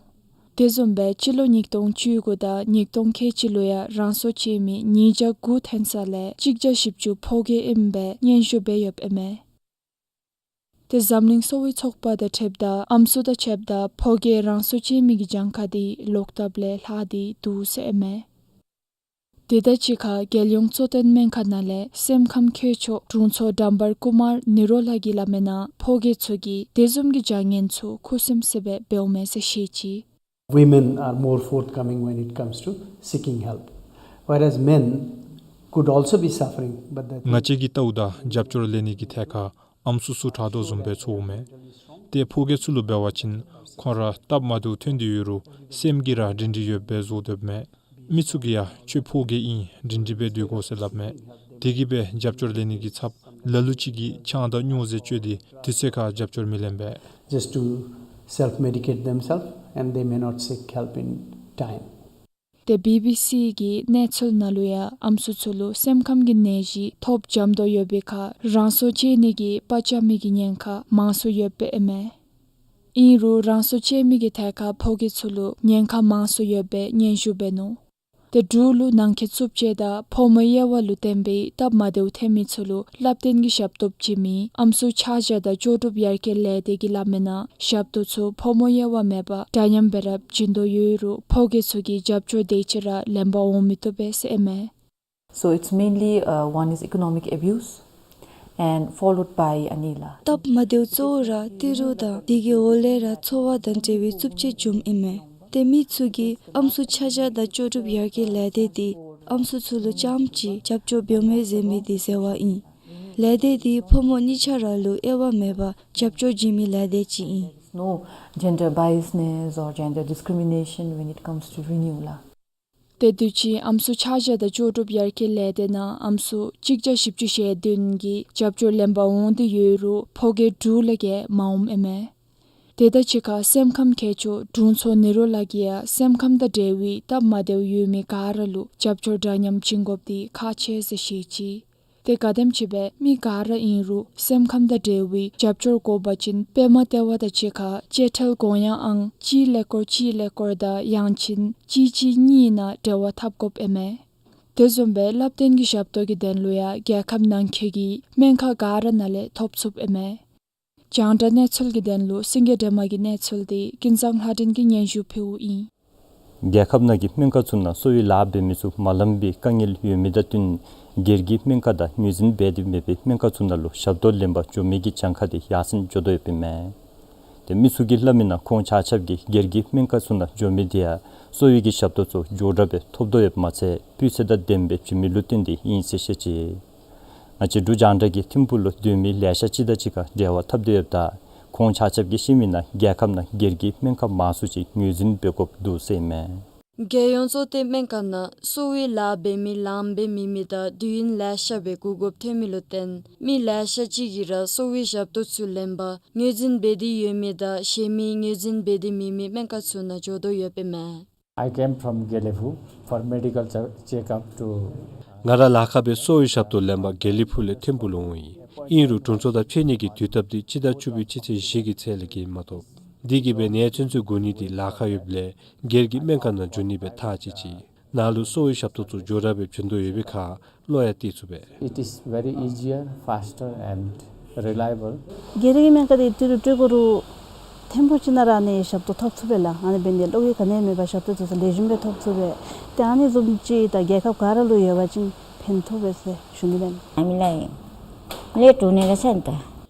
དེ་བཟུམ་སྦེ་སྤྱི་ལོ་ཉིས་སྟོང་བཅུ་དགུ་དང་ཉིས་སྟོང་ཁལ་གཅིག་ལུ་ཡང་རང་སྲོག་བཅད་མི་ཉིས་བརྒྱ་དགུ་ཐོན་ས་ལས་གཅིག་བརྒྱ་བཞི་བཅུ་ཕོ་རྒས་ཨིནམ་སྦེ་སྙན་ཞུ་འབད་ཡོདཔ་ཨིན་མས། ཏེ་འཛམ་གླིང་གསོ་བའི་ཚོགས་པ་དང་འཁྲིལཝ་ད་ཨམ་སྲུ་དང་ཕྱདཔ་ད་ཕོ་རྒས་རང་སྲོག་བཅད་མི་གི་གྱངས་ཁ་འདི་ལོག་ལྟབ་ལས་ལྷག་སྟེ་འདུག་ཟེར་ཨིན་མས། དེ་དང་གཅིག་ཁར་རྒྱལ་ཡོངས་གཙོ་བསྟེན་སྨན་ཁང་ནང་ལས་སེམས་ཁམས་མཁས་མཆོག་དྲུང་འཚོ་འགྲམ་བར་ཀུ་མར་ནི་རོ་ལ་གིས་སླབ་མི་ནང་ཕོ་རྒས་ཚུ་གིས་དེ་བཟུམ་གྱི་བྱ་ངན་ཚུ་ཁུ་སིམ་སི་སྦེ་འབདཝ་མས་ཟེར་བཤད་ཅི། Women are more forthcoming when it comes to seeking help, whereas men could also be suffering, but that ང་བཅས་ཀྱིས་བལྟཝ་ད་རྒྱབ་སྐྱོར་ལེན་ནི་གི་ཐད་ཁར་ཨམ་སྲུ་ཚུ་དྲག་དོ་བཟུམ་སྦེ་ཚོརཝ་མས། ཏེ་ཕོ་རྒས་ཚུ་ལུ་འབད་བ་ཅིན་ཁོང་ར་སྟབས་མ་བདེཝ་ཐོན་ཏེ་ཡོད་རུང་སེམས་ཀྱིས་ར་སྒྲིང་སྒྲིང་ཡོདཔ་སྦེ་བཟོ་སྡོདཔ་མས། མི་ཚུ་གིས་ཡང་ཁྱོད་ཕོ་རྒས་ཨིན་སྒྲིང་སྒྲིང་སྦེ་སྡོད་དགོ་ཟེར་སླབ་མས། དེ་གིས་སྦེ་རྒྱབ་སྐྱོར་ལེན་ནི་གི་ཚབ་ལ་ལུ་ཅིག་གིས་ཆང་དང་སྨྱོ་རྫས་སྤྱོད་དེ་དུས་ཚོད་ཁར་རྒྱབ་སྐྱོར་མི་ལེན་པས། Just to self-medicate themselves and they may not seek help in time. ཏེ་བི་བི་སི་གི་གནས་ཚུལ་ནང་ལུ་ཡང་ཨམ་སྲུ་ཚུ་ལུ་སེམས་ཁམས་ཀྱི་ནད་གཞི་ཐོབ་འཇམ་དོ་ཡོད་པའི་ཁར་རང་སྲོག་བཅད་ནི་གི་པར་འཇམ་མི་གི་ཉེན་ཁ་མང་སུ་ཡོདཔ་ཨིན་མས། ཨིན་རུང་རང་སྲོག་བཅད་མི་གི་ཐད་ཁར་ཕོ་རྒས་ཚུ་ལུ་ཉེན་ཁ་མང་སུ་ཡོད་པའི་སྙན་ཞུ་འབད་ནུག། ཏེ་འབྲུག་ལུ་ནང་འཁོད་རྩུབ་སྤྱོད་དང་ཕོ་མོ་དབྱེ་བ་ལུ་བརྟེན་པའི་སྟབས་མ་བདེཝ་ཐོན་མི་ཚུ་ལུ་བསླབ་སྟོན་གྱི་ཞབས་ཏོག་བྱིན་མི་ཨམ་སྲུ་ཆ་བཞག་དང་ལྕོགས་གྲུབ་ཡར་རྒྱས་ལས་སྡེ་གིས་སླབ་མི་ནང་ཞབས་ཏོག་ཚུ་ཕོ་མོ་དབྱེ་བ་མེད་པར་འདྲ་མཉམ་སྦེ་ར་བྱིན་དོ་ཡོད་རུང་ཕོ་རྒས་ཚུ་གིས་རྒྱབ་སྐྱོར་དེ་ཅིག་ར་ལེན་པར་འོང་མི་བཏུབ་པས་ཟེར་ཨིན་མས། So it's mainly, uh, one is economic abuse. and followed by ཨ་ནི་ལགས། སྟབས་མ་བདེཝ་གཙོ་བོ་ར་ཏི་རུ་དང་དེ་གི་འོག་ལས་ར་ཚོར་བ་དང་འབྲེལ་བའི་རྩུབ་སྤྱོད་བྱུངམ་ཨིན་མས། ཏེ་མི་ཚུ་གིས་ཨམ་སྲུ་ཆ་བཞག་དང་ལྕོགས་གྲུབ་ཡར་རྒྱས་ལས་སྡེ་འདི་ཨམ་སྲུ་ཚུ་ལུ་རྐྱངམ་གཅིག་རྒྱབ་སྐྱོར་འབདཝ་མས་ཟེར་མི་འདི་ཟེར་བ་ཨིན། ལས་སྡེ་འདི་ཕོ་མོ་གཉིས་ཆ་ར་ལུ་དབྱེ་བ་མེད་པར་རྒྱབ་སྐྱོར་བྱིན་མི་ལས་སྡེ་ཅིག་ཨིན། No gender biasness or gender discrimination when it comes to renew ལགས། ཏེ་དུས་ཅི་ཨམ་སྲུ་ཆ་བཞག་དང་ལྕོགས་གྲུབ་ཡར་རྒྱས་ལས་སྡེ་ནང་ཨམ་སྲུ་གཅིག་བརྒྱ་བཞི་བཅུ་ཞེ་བདུན་གྱིས་རྒྱབ་སྐྱོར་ལེན་པར་འོང་སྟེ་ཡོད་རུང་ཕོ་སྐྱེས་དྲུག་ལས་བརྒལ་མ་འོངམ་ཨིན་མས། དེ་དང་གཅིག་ཁར་སེམས་ཁམས་མཁས་མཆོག་དྲུང་འཚོ་ནི་རོ་ལགས་ཀྱིས་ཡང་སེམས་ཁམས་དང་འབྲེལ་བའི་སྟབས་མ་བདེཝ་ཡོད་མི་ག་ར་ལུ་རྒྱབ་སྐྱོར་འདྲ་མཉམ་བྱིན་དགོཔ་འདི་ཁག་ཆེ་ཟེར་བཤད་ཅི། ཏེ་ག་དེམ་ཅིག་སྦེ་མི་ག་ར་ཨིན་རུང་སེམས་ཁམས་དང་འབྲེལ་བའི་རྒྱབ་སྐྱོར་དགོ་པ་ཅིན་པདྨ་ལྟེ་བ་དང་གཅིག་ཁར་གཅེས་ཕྲལ་དགོངས་ཡངས་ཨང་གཅིག་ཀླད་ཀོར་གཅིག་ཀླད་ཀོར་དང་ཡང་ཅིན་གཅིག་གཅིག་གཉིས་ནང་འབྲེལ་བ་འཐབ་དགོཔ་ཨིན་མས། དེ་བཟུམ་སྦེ་བསླབ་སྟོན་གྱི་ཞབས་ཏོག་གི་དོན་ལུ་ཡང་རྒྱལ་ཁབ་ནང་འཁོད་ཀྱི་སྨན་ཁང་ག་ར་ནང་ལས་ཐོབ་ཚུགསཔ་ཨིན་མས། རྒྱང་བསྒྲགས་གནས་ཚུལ་གྱི་དོན་ལུ་སེང་གེ་སྒྲོལ་མ་གི་གནས་ཚུལ་འདི་ཀུན་བཟང་ལྷ་སྒྲོན་གྱིས་སྙན་ཞུ་ཕུལཝ་ཨིན། རྒྱལ་ཁབ་ནང་གི་སྨན་ཁང་ཚུ་ནང་གསོ་བའི་ལཱ་འབད་མི་ཚུ་མ་ལངམ་པའི་དཀའ་ངལ་ཡོད་མི་དང་བསྟུན་སྒེར་གྱི་སྨན་ཁང་དང་ངོས་འཛིན་འབད་དེ་མེད་པའི་སྨན་ཁང་ཚུ་ནང་ལུ་ཞབས་ཏོག་ལེན་པར་འགྱོ་མི་གི་གྱངས་ཁ་དེ་ཡར་སེང་འགྱོ་དོ་ཡོདཔ་ཨིན་མས། ཏེ་མི་ཚུ་གིས་སླབ་མིའི་ནང་ཁོང་ཆ་ཁྱབ་ཀྱིས་སྒེར་གྱི་སྨན་ཁང་ཚུ་ནང་འགྱོ་མི་དེ་ཡང་གསོ་བའི་གི་ཞབས་ཏོག་ཚུ་མགྱོགས་དྲགས་སྦེ་ཐོབ་དོ་ཡོདཔ་མ་ཚད་སྤུས་ཚད་དང་ལྡནམ་སྦེ་བྱིན་མི་ལུ་བརྟེན་ཏེ་ཨིན་ཟེར་བཤད་ཅི། ང་བཅས་འབྲུག་རྒྱང་བསྒྲགས་ཀྱིས་ཐིམ་ཕུག་ལུ་སྡོད་མི་ལེ་ཤ་ཅིག་དང་གཅིག་ཁར་འབྲེལ་བ་འཐབ་སྟེ་ཡོདཔ་ད་ཁོང་ཆ་ཁྱབ་ཀྱིས་བཤད་མིའི་ནང་རྒྱལ་ཁབ་ནང་སྒེར་གྱི་སྨན་ཁང་མང་སུ་ཅིག་ངོས་འཛིན་འབད་དགོཔ་འདུག་ཟེར་ཨིན་མས། རྒྱལ་ཡོངས་གཙོ་བསྟེན་སྨན་ཁང་ནང་གསོ་བའི་ལཱ་འབད་མི་ལངམ་སྦེ་མེད་མི་དང་དུས་ཡུན་ལེ་ཤ་སྦེ་འགོར་དགོཔ་ཐོན་མི་ལུ་བརྟེན་མི་ལེ་ཤ་ཅིག་གིས་ར་གསོ་བའི་ཞབས་ཏོག་ཚུ་ལེན་པར་ངོས་འཛིན་འབད་དེ་ཡོད་མི་དང་གཞན་མི་ངོས་འཛིན་འབད་དེ་མེད་མི་སྨན་ཁང་ཚུ་ནང་འགྱོ་དོ་ཡོདཔ་ཨིན་མས། I came from Gelephu for medical che- checkup to ང་ར་ལཱ་ཁག་སྦེ་གསོ་བའི་ཞབས་ཏོག་ལེན་པར་དགེ་ལེགས་ཕུག་ལས་ཐིམ་ཕུག་ལུ་འོང་ཡི། ཨིན་རུང་དྲུང་འཚོ་དང་ཕྱད་ནི་གི་དུས་ཐབས་འདི་སྤྱི་ཟླ་བཅུ་པའི་སྤྱི་ཚེས་བཞི་གི་ཚེ་ལས་བརྒལ་མ་ཐོབ། དེ་གིས་སྦེ་ནེ་ཚུན་ཚོད་སྒུག་ནི་འདི་ལཱ་ཁག་ཡོདཔ་ལས་སྒེར་གྱི་སྨན་ཁང་ནང་འགྱོ་ནི་སྦེ་ཐག་བཅད་ཅི། ནཱ་ལུ་གསོ་བའི་ཞབས་ཏོག་ཚུ་མགྱོགས་དྲགས་སྦེ་བྱིན་དོ་ཡོད་པའི་ཁར་བློ་ཡང་གཏད་ཚུགས་པས། It is very easier, faster and reliable. སྒེར་གྱི་སྨན་ཁང་འདི་ཏི་རུ་སྤྲོད་དགོ་རུང་ཐིམ་ཕུག་ཅིག་ནང་ར་ཨ་ནི་ཞབས་ཏོག་ཐོབ་ཚུགས་པས་ལགས། ཨ་ནི་འབད་ནི་དེ་གིས་བློ་འགྱོད་ག་ནི་ཡང་མེད་པར་ཞབས་ཏོག་ཚུ་ལེགས་ཤོམ་སྦེ་ཐོབ་ཚུགས་པས། ཏེ་ཨ་ནི་བཟུམ་ཅིག་ད་རྒྱལ་ཁབ་ག་ར་ལུ་ཡོད་པ་ཅིན་ཕན་ཐོགས་པས་ཟེར་ཞུ་ནི་ཨིན། ཨ་མི་ལགས་ལས་དྲུང་ནི་ར་སེམས་ད།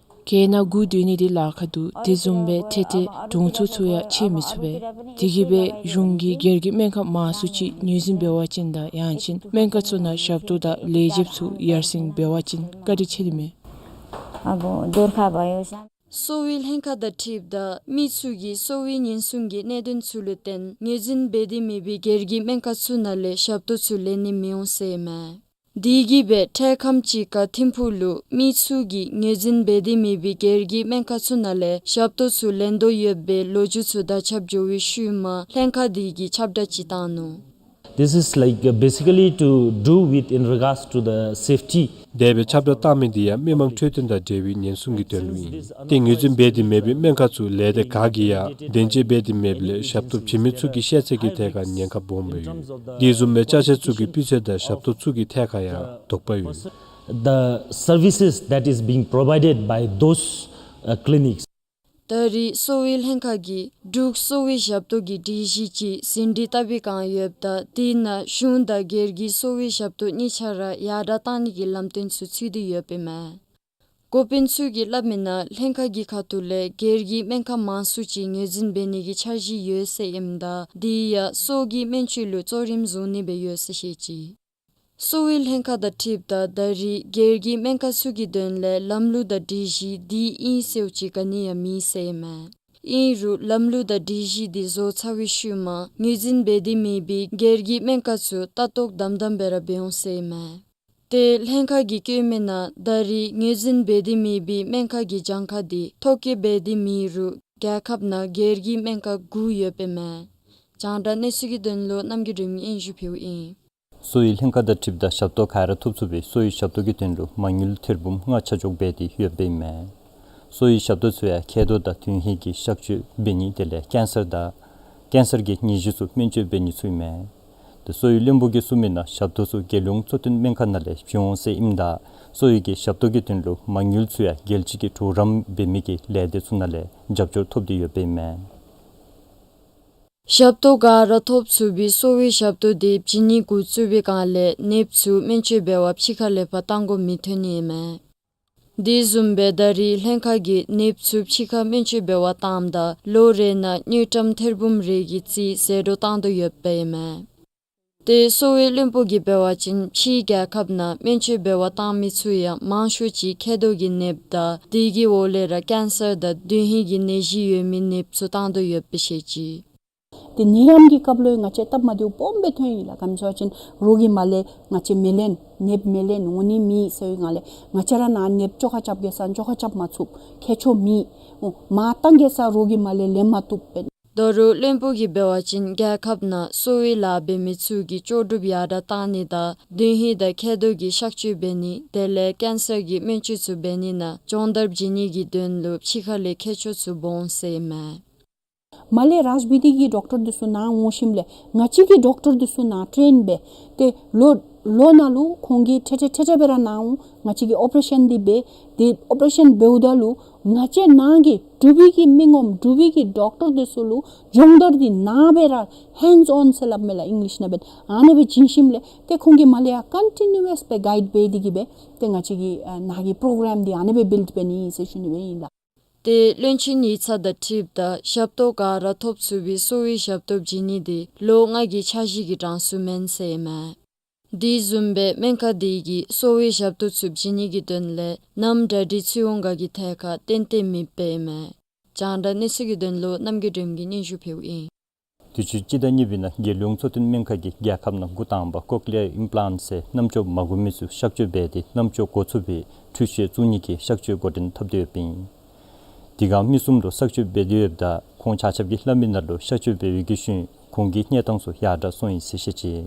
རྒེད་འོག་ནང་སྒུག་སྡོད་ནི་འདི་ལཱ་ཁག་འདུག། དེ་བཟུམ་སྦེ་ཐེངས་ཐེངས་དྲུང་འཚོ་ཚུ་ཡང་ཕྱད་མི་ཚུགས་པས། དེ་གིས་སྦེ་གཞུང་གིས་སྒེར་གྱི་སྨན་ཁང་མང་སུ་ཅིག་ངོས་འཛིན་འབད་བ་ཅིན་དང་ཡང་ཅིན་སྨན་ཁང་ཚུ་ནང་ཞབས་ཏོག་དང་ལས་བྱེདཔ་ཚུ་ཡར་སེང་འབད་བ་ཅིན་བཀའ་དྲིན་ཆེ་ནི་མས། ཨ་བོ་དོར་ཁ་བ་ཡོ་ཤ། གསོ་བའི་ལྷན་ཁག་དང་འཁྲིལཝ་ད་མི་ཚུ་གིས་གསོ་བའི་ཉེན་སྲུང་གི་གནད་དོན་ཚུ་ལུ་བརྟེན་ངོས་འཛིན་འབད་དེ་མེད་པའི་སྒེར་གྱི་སྨན་ཁང་ཚུ་ནང་ལས་ཞབས་ཏོག་ཚུ་ལེན་ནི་མི་འོང་ཟེར་ཨིན་མས། དེ་གིས་སྦེ་འཕྲལ་ཁམས་ཅིག་ཁར་ཐིམ་ཕུག་ལུ་མི་ཚུ་གིས་ངོས་འཛིན་འབད་དེ་མེད་པའི་སྒེར་གྱི་སྨན་ཁང་ཚུ་ནང་ལས་ཞབས་ཏོག་ཚུ་ལེན་དོ་ཡོད་པའི་ལོ་རྒྱུས་ཚུ་དར་ཁྱབ་འགྱོ་བའི་ཤུལ་མ་ལྷན་ཁག་དེ་གིས་ཁྱབ་བསྒྲགས་ཅིག་བཏང་ནུག། This is like, uh, basically to do with in regards to the safety. དེ་སྦེ་ཁྱབ་བསྒྲགས་བཏང་མི་འདི་ཡང་མི་མང་འཕྲོད་བསྟེན་དང་འབྲེལ་བའི་ཉེན་སྲུང་གི་དོན་ལུ་ཨིན། ཏེ་ངོས་འཛིན་འབད་དེ་མེད་པའི་སྨན་ཁང་ཚུ་ལས་སྡེ་ཁག་གིས་ཡང་བདེན་དཔྱད་འབད་དེ་མེདཔ་ལས་ཞབས་ཏོག་བྱིན་མི་ཚུ་གི་ཤེས་ཚད་ཀྱི་ཐད་ཁར་ཉེན་ཁ་སྦོམ་སྦེ་ཡོད། དེ་བཟུམ་སྦེ་ཅ་ཆས་ཚུ་གི་སྤུས་ཚད་དང་ཞབས་ཏོག་ཚུ་གི་ཐད་ཁར་ཡང་དོགས་པ་ཡོད། The services that is being provided by those, uh, clinics. ད་རེས་གསོ་བའི་ལྷན་ཁག་གིས་འབྲུག་གསོ་བའི་ཞབས་ཏོག་གི་སྒྲིག་གཞི་ཅིག་ཟིན་བྲིས་བཏབ་པའི་བསྒང་ཡོདཔ་ད་དེ་ནང་གཞུང་དང་སྒེར་གྱི་གསོ་བའི་ཞབས་ཏོག་གཉིས་ཆ་ར་ཡར་དྲགས་བཏང་ནི་གི་ལམ་སྟོན་ཚུ་ཚུད་དེ་ཡོདཔ་ཨིན་མས། འགོ་དཔོན་ཚུ་གིས་སླབ་མིའི་ནང་ལྷན་ཁག་གི་ཁ་ཐུག་ལས་སྒེར་གྱི་སྨན་ཁང་མང་སུ་ཅིག་ངོས་འཛིན་འབད་ནི་གི་འཆར་གཞི་ཡོད་ཟེར་ཨིནམ་ད་དེ་ཡང་སོ་གི་སྨན་བཅོས་ལུ་གཙོ་རིམ་བཟུང་ནི་སྦེ་ཡོད་ཟེར་བཤད་ཅི། གསོ་བའི་ལྷན་ཁག་དང་འཁྲིལཝ་ད་ད་རེས་སྒེར་གྱི་སྨན་ཁང་ཚུ་གི་དོན་ལས་ལམ་ལུགས་དང་སྒྲིག་གཞི་འདི་ཨིན་ཟེརཝ་ཅིག་ག་ནི་ཡང་མེད་ཟེར་ཨིན་མས། ཨིན་རུང་ལམ་ལུགས་དང་སྒྲིག་གཞི་འདི་བཟོ་ཚར་བའི་ཤུལ་མ་ངོས་འཛིན་འབད་དེ་མེད་པའི་སྒེར་གྱི་སྨན་ཁང་ཚུ་ལྟ་རྟོག་དམ་དམ་སྦེ་ར་འབད་འོང་ཟེར་ཨིན་མས། ཏེ་ལྷན་ཁག་གིས་བཀོད་མིའི་ནང་ད་རེས་ངོས་འཛིན་འབད་དེ་མེད་པའི་སྨན་ཁང་གི་གྱངས་ཁ་འདི་ཐོ་བཀོད་འབད་དེ་མེད་རུང་རྒྱལ་ཁབ་ནང་སྒེར་གྱི་སྨན་ཁང་དགུ་ཡོདཔ་ཨིན་མས། རྒྱང་བསྒྲགས་གནས་ཚུལ་གྱི་དོན་ལུ་རྣམ་རྒྱལ་སྒྲོལ་མས་སྙན་ཞུ་ཕུལཝ་ཨིན། གསོ་བའི་ལྷན་ཁག་དང་འཁྲིལཝ་ད་ཞབས་ཏོག་ག་ར་ཐོབ་ཚུགས་པའི་གསོ་བའི་ཞབས་ཏོག་གི་དོན་ལུ་མ་དངུལ་ཐེར་འབུམ་ལྔ་ཆ་འཇོག་འབད་དེ་ཡོདཔ་ཨིན་མས། གསོ་བའི་ཞབས་ཏོག་ཚུ་ཡང་མཁལ་རྡོག་དང་དོན་ཧིང་གི་གཤག་བཅོས་འབད་ནི་དེ་ལས་ཀེན་སར་དང་ཀེན་སར་གྱི་ནད་གཞི་ཚུ་སྨན་བཅོས་འབད་ནི་ཚུ་ཨིན་མས། དེ་གསོ་བའི་བློན་པོ་གིས་གསུངས་མིའི་ནང་ཞབས་ཏོག་ཚུ་རྒྱལ་ཡོངས་གཙོ་བསྟེན་སྨན་ཁང་ནང་ལས་བྱིན་འོང་ཟེར་ཨིནམ་ད་གསོ་བའི་གི་ཞབས་ཏོག་གི་དོན་ལུ་མ་དངུལ་ཚུ་ཡང་རྒྱལ་སྤྱི་གི་གྲོགས་རམ་འབད་མི་གི་ལས་སྡེ་ཚུ་ནང་ལས་རྒྱབ་སྐྱོར་ཐོབ་སྟེ་ཡོདཔ་ཨིན་མས། ཞབས་ཏོག་ག་ར་ཐོབ་ཚུགས་པའི་གསོ་བའི་ཞབས་ཏོག་འདི་བྱིན་ནི་འགོ་བཙུགས་པའི་བསྒང་ལས་ནདཔ་ཚུ་སྨན་བཅོས་འབད་བར་ཕྱི་ཁ་ལས་ཕར་གཏང་དགོཔ་མི་ཐོན་ནི་ཨིན་མས། དེ་བཟུམ་སྦེ་ད་རེས་ལྷན་ཁག་གིས་ནདཔ་ཚུ་ཕྱི་ཁར་སྨན་བཅོས་འབད་བར་བཏངམ་ད་ལོ་རེ་ནང་དངུལ་ཀྲམ་ཐེར་འབུམ་རེ་གི་རྩིས་ཟད་འགྲོ་བཏང་དོ་ཡོདཔ་ཨིན་མས། ཏེ་གསོ་བའི་བློན་པོ་གིས་འབད་བ་ཅིན་ཕྱིའི་རྒྱལ་ཁབ་ནང་སྨན་བཅོས་འབད་བར་བཏང་མི་ཚུ་ཡང་མང་ཤོས་ཅིག་མཁལ་རྡོག་གི་ནདཔ་དང་དེ་གི་འོག་ལས་ར་ཀེན་སར་དང་མདུན་ཧིང་གི་ནད་གཞི་ཡོད་མི་ནདཔ་ཚུ་བཏང་དོ་ཡོདཔ་སྦེ་བཤད་ཅི། ཏེ་ནད་ཡམས་ཀྱི་སྐབས་ལུ་ཡང་ང་བཅས་སྟབས་མ་བདེཝ་སྦོམ་སྦེ་ཐོན་ཡི་ལགས། ག་ཅི་སྨོ་ཟེར་བ་ཅིན་རོགས་ཀྱིས་མ་ལས་ང་བཅས་མི་ལེན་ནདཔ་མི་ལེན་འོང་ནི་མེད་ཟེར་བའི་སྒང་ལས་ང་བཅས་ར་ནཱ་ནདཔ་བཅོ་ཁ་རྐྱབ་གེ་ཟེར་བཅོ་ཁ་རྐྱབ་མ་ཚུགས། མཁལ་མཆོག་མེད། འོ་མར་བཏང་གེ་ཟེར་རོགས་ཀྱིས་མ་ལས་ལེན་མ་བཏུབ་པས། ད་རུང་བློན་པོ་གིས་འབད་བ་ཅིན་རྒྱལ་ཁབ་ནང་གསོ་བའི་ལཱ་འབད་མི་ཚུ་གི་ལྕོགས་གྲུབ་ཡར་དྲག་བཏང་ནི་དང་མདུན་ཧིང་དང་མཁལ་རྡོག་གི་གཤག་བཅོས་འབད་ནི་དེ་ལས་ཀེན་སར་གྱི་སྨན་བཅོས་ཚུ་འབད་ནི་ནང་སྦྱོང་བརྡར་བྱིན་ནི་གི་དོན་ལུ་ཕྱི་ཁ་ལས་མཁས་མཆོག་ཚུ་འབོ་འོང་ཟེར་ཨིན་མས། མར་ལས་རཱཇ་བི་དྷི་གི་ཌོག་ཊར་འདི་ཚུ་ནཱ་འོང་ཞིནམ་ལས་ང་བཅས་ཀྱི་ཌོག་ཊར་འདི་ཚུ་ནཱ་ཊེན་འབད། ཏེ་ལོ་ལོ་ནང་ལུ་ཁོང་གིས་ཁྲེ་ཁྲེ་ཁྲེ་ཁྲེ་སྦེ་ར་ནཱ་འོང་ང་བཅས་ཀྱིས་ཨོ་པ་རེ་ཤཱན་འདི་འབད། ཏེ་ཨོ་པ་རེ་ཤཱན་འབདཝ་ད་ལུ་ང་བཅས་ནཱ་གི་འབྲུག་པའི་གི་མི་ངོམ་འབྲུག་པའི་གི་ཌོག་ཊར་འདི་ཚུ་ལུ་སྦྱོང་བརྡར་འདི་ནཱ་སྦེ་ར་ཧེནཌསི་ཨོན་ཟེར་སླབ་མས་ལགས་ཨིང་ལིཤ་ནང་འབད། ཨ་ནི་སྦེ་བྱིན་ཞིནམ་ལས་ཏེ་ཁོང་གིས་མར་ལས་ཡང་ཀོན་ཊི་ནིའུ་ཨེསི་སྦེ་གའིཌ་འབད་དེ་གིས་སྦེ་ཏེ་ང་བཅས་ཀྱི་ཨ་ནཱ་གི་པོ་རོ་གརམ་འདི་ཨ་ནི་སྦེ་བིལཌ་འབད་ནི་ཟེར་ཞུ་ནི་སྦེ་ཨིན་ལགས། ཏེ་བློན་ཆེན་ཡིག་ཚང་དང་འཁྲིལཝ་ད་ཞབས་ཏོག་ག་ར་ཐོབ་ཚུགས་པའི་གསོ་བའི་ཞབས་ཏོག་བྱིན་ནི་འདི་ལོ་ལྔ་གི་འཆར་གཞི་གི་གྲངས་སུ་མེན་ཟེར་ཨིན་མས། དེ་བཟུམ་སྦེ་སྨན་ཁང་འདི་གིས་གསོ་བའི་ཞབས་ཏོག་ཚུ་བྱིན་ནི་གི་དོན་ལས་གནམ་གྲ་སྒྲིག་ཚུ་འོང་ག་གི་ཐད་ཁར་ཏན་ཏན་མེདཔ་ཨིན་མས། རྒྱང་བསྒྲགས་གནས་ཚུལ་གྱི་དོན་ལུ་རྣམ་རྒྱལ་སྒྲོལམ་གྱིས་སྙན་ཞུ་ཕུལཝ་ཨིན། དུས་ཅི་སྤྱི་ཟླ་གཉིས་པའི་ནང་རྒྱལ་ཡོངས་གཙོ་བསྟེན་སྨན་ཁང་གིས་རྒྱལ་ཁབ་ནང་འགོ་དང་པ་ཀོག་ལི་ཡར་ཨིམ་པ་ལཱནཊ་ཟེར་རྣམ་ཅོ་མ་གོ་མི་ཚུ་གཤག་བཅོས་འབད་དེ་རྣམ་ཅོ་གོ་ཚུགས་པའི་འཕྲུལ་ཆས་བཙུགས་ནི་གི་གཤག་བཅོས་འགོ་འདྲེན་འཐབ་སྟེ་ཡོདཔ་ཨིན། དེ་སྒང་མི་གསུམ་ལུ་གཤག་བཅོས་འབད་དེ་ཡོདཔ་ད་ཁོང་ཆ་ཁྱབ་ཀྱིས་སླབ་མི་ནང་ལུ་གཤག་བཅོས་འབད་བའི་གི་ཤུལ་ཁོང་གི་གནས་སྟངས་ཚུ་ཡར་དྲག་སོང་ཡི་ཟེར་བཤད་ཅི།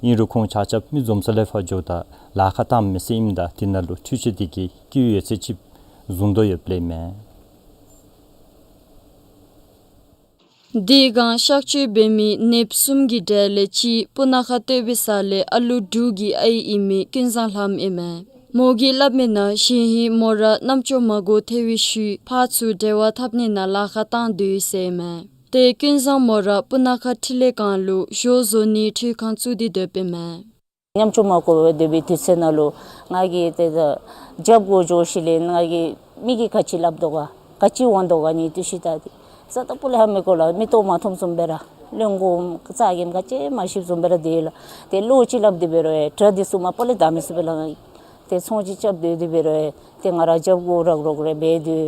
ཨིན་རུང་ཁོང་ཆ་ཁྱབ་མི་འཛོམས་ས་ལས་ཕར་འགྱོཝ་ད་ལཱ་ཁག་བཏངམ་མས་ཟེར་ཨིནམ་ད་དེ་ནང་ལུ་འཕྲུལ་ཆས་དེ་གིས་སྐྱེལ་ཡོད་ཚད་ཅིག་བཟུང་དོ་ཡོདཔ་ལས་མས། དེ་སྒང་གཤག་བཅོས་འབད་མི་ནདཔ་གསུམ་གྱི་གྲས་ལས་གཅིག་སྤུ་ན་ཁ་སྟོད་པའི་ས་ལས་ཨ་ལུ་དྲུག་གི་ཨའི་ཨིན་མི་ཀུན་བཟང་ལྷམ་ཨིན་མས། མོ་གིས་སླབ་མི་ནང་གཞེས་ཧིང་མོ་ར་རྣམ་ཅོ་མ་གོ་ཐལ་བའི་ཤུལ་ཕར་ཚུར་འབྲེལ་བ་འཐབ་ནི་ནང་ལཱ་ཁག་བཏང་དོ་ཟེར་མས། ཏེ་ཀུན་བཟང་མོ་ར་སྤུ་ན་ཁ་འཕྲིན་ལས་ཁང་ལུ་ཞོ་བཟོ་ནིའི་འཕྲུལ་ཁང་བཙུགས་ཏེ་སྡོདཔ་ཨིན་མས། རྣམ་ཅོ་མ་གོ་བར་སྡོད་པའི་དུས་ཚོད་ནང་ལུ་ང་གིས་ཏེ་ད་རྒྱབ་སྒོ་འགྱོ་ཞིནམ་ལས་ང་གིས་མི་གིས་ག་ཅི་སླབ་དོ་ག་ག་ཅི་འོང་དོ་ག་ནི་འདི་ཤེས་ད་དེ་ས་ད་སྤུ་ལས་ཧ་མི་གོ་ལགས། མིག་ཏོ་མ་མཐོངམ་བཟུམ་སྦེ་ར་ལོང་གོ་ཙ་གེམ་ག་ཅི་མ་ཤེསཔ་བཟུམ་སྦེ་ར་སྡོད་ལགས། ཏེ་བློ་ཅིག་སླབ་སྟེ་འབད་རུང་ཡང་དྲ་འདི་ཚུ་མ་པ་ལས་བདའ་མི་ཚུགས་པས་ལགས། ཏེ་ཚོང་ཅིག་རྐྱབ་སྡོད་དེ་འབད་རུང་ཡང་ཏེ་ང་ར་རྒྱབ་སྒོ་རོགས་རོགས་རེ་འབད་དེ་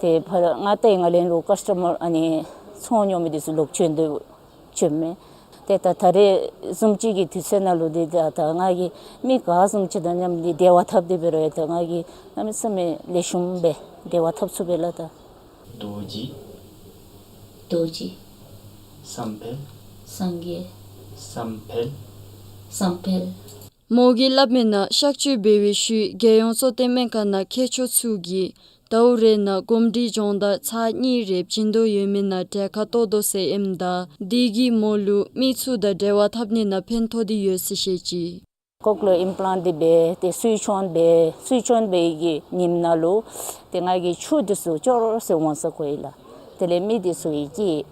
ཏེ་ཕར་ང་ཏེ་ང་ལེན་ལུ་ཀསི་ཊ་མར་ཨ་ནི་ཚོང་ཉོ་མི་འདི་ཚུ་ལོག་བྱོན་དོ་བྱོནམ་མས། ཏེ་ད་ད་རེས་བཟུམ་ཅིག་གི་དུས་ཚོད་ནང་ལུ་འདི་ད་ད་ང་གིས་མི་ག་བཟུམ་ཅིག་དང་མཉམ་འདི་འབྲེལ་བ་འཐབ་སྟེ་འབད་རུང་ཡང་ད་ང་གིས་གནམ་མེད་ས་མེད་ལེགས་ཤོམ་སྦེ་འབྲེལ་བ་འཐབ་ཚུགས་པས་ལགས། ད་རྡོ་རྗེ། རྡོ་རྗེ། བསམ་འཕེལ། སངས་རྒྱས། བསམ་འཕེལ། བསམ་འཕེལ། མོ་གིས་སླབ་མི་ནང་གཤག་བཅོས་འབད་བའི་ཤུལ་རྒྱལ་ཡོངས་གཙོ་བསྟེན་སྨན་ཁང་ནང་མཁས་མཆོག་ཚུ་གིས་ཟླཝ་རེ་ནང་གོམས་འདྲིས་སྦྱོང་བརྡར་ཚར་གཉིས་རེ་བྱིན་དོ་ཡོད་མི་ནང་གྲལ་ཁར་གཏོགས་དོ་ཟེར་ཨིནམ་ད་དེ་གིས་མོ་ལུ་མི་ཚུ་དང་འབྲེལ་བ་འཐབ་ནི་ནང་ཕན་ཐོགས་ཏེ་ཡོད་ཟེར་བཤད་ཅི། ཀོག་ལི་ཡར་ཨིམ་པ་ལཱནཊ་འདི་འབད་དེ་སུའི་ཆོན་འབད་སུའི་ཆོན་འབད་གི་ཉིནམ་ནང་ལུ་ཏེ་ང་གིས་ཆུ་འདི་ཚུ་ཅོག་ར་ཟེར་འོང་ས་གོ་ཡི་ལགས། དེ་ལས་མི་འདི་ཚུ་ཡང་སྐྱེས།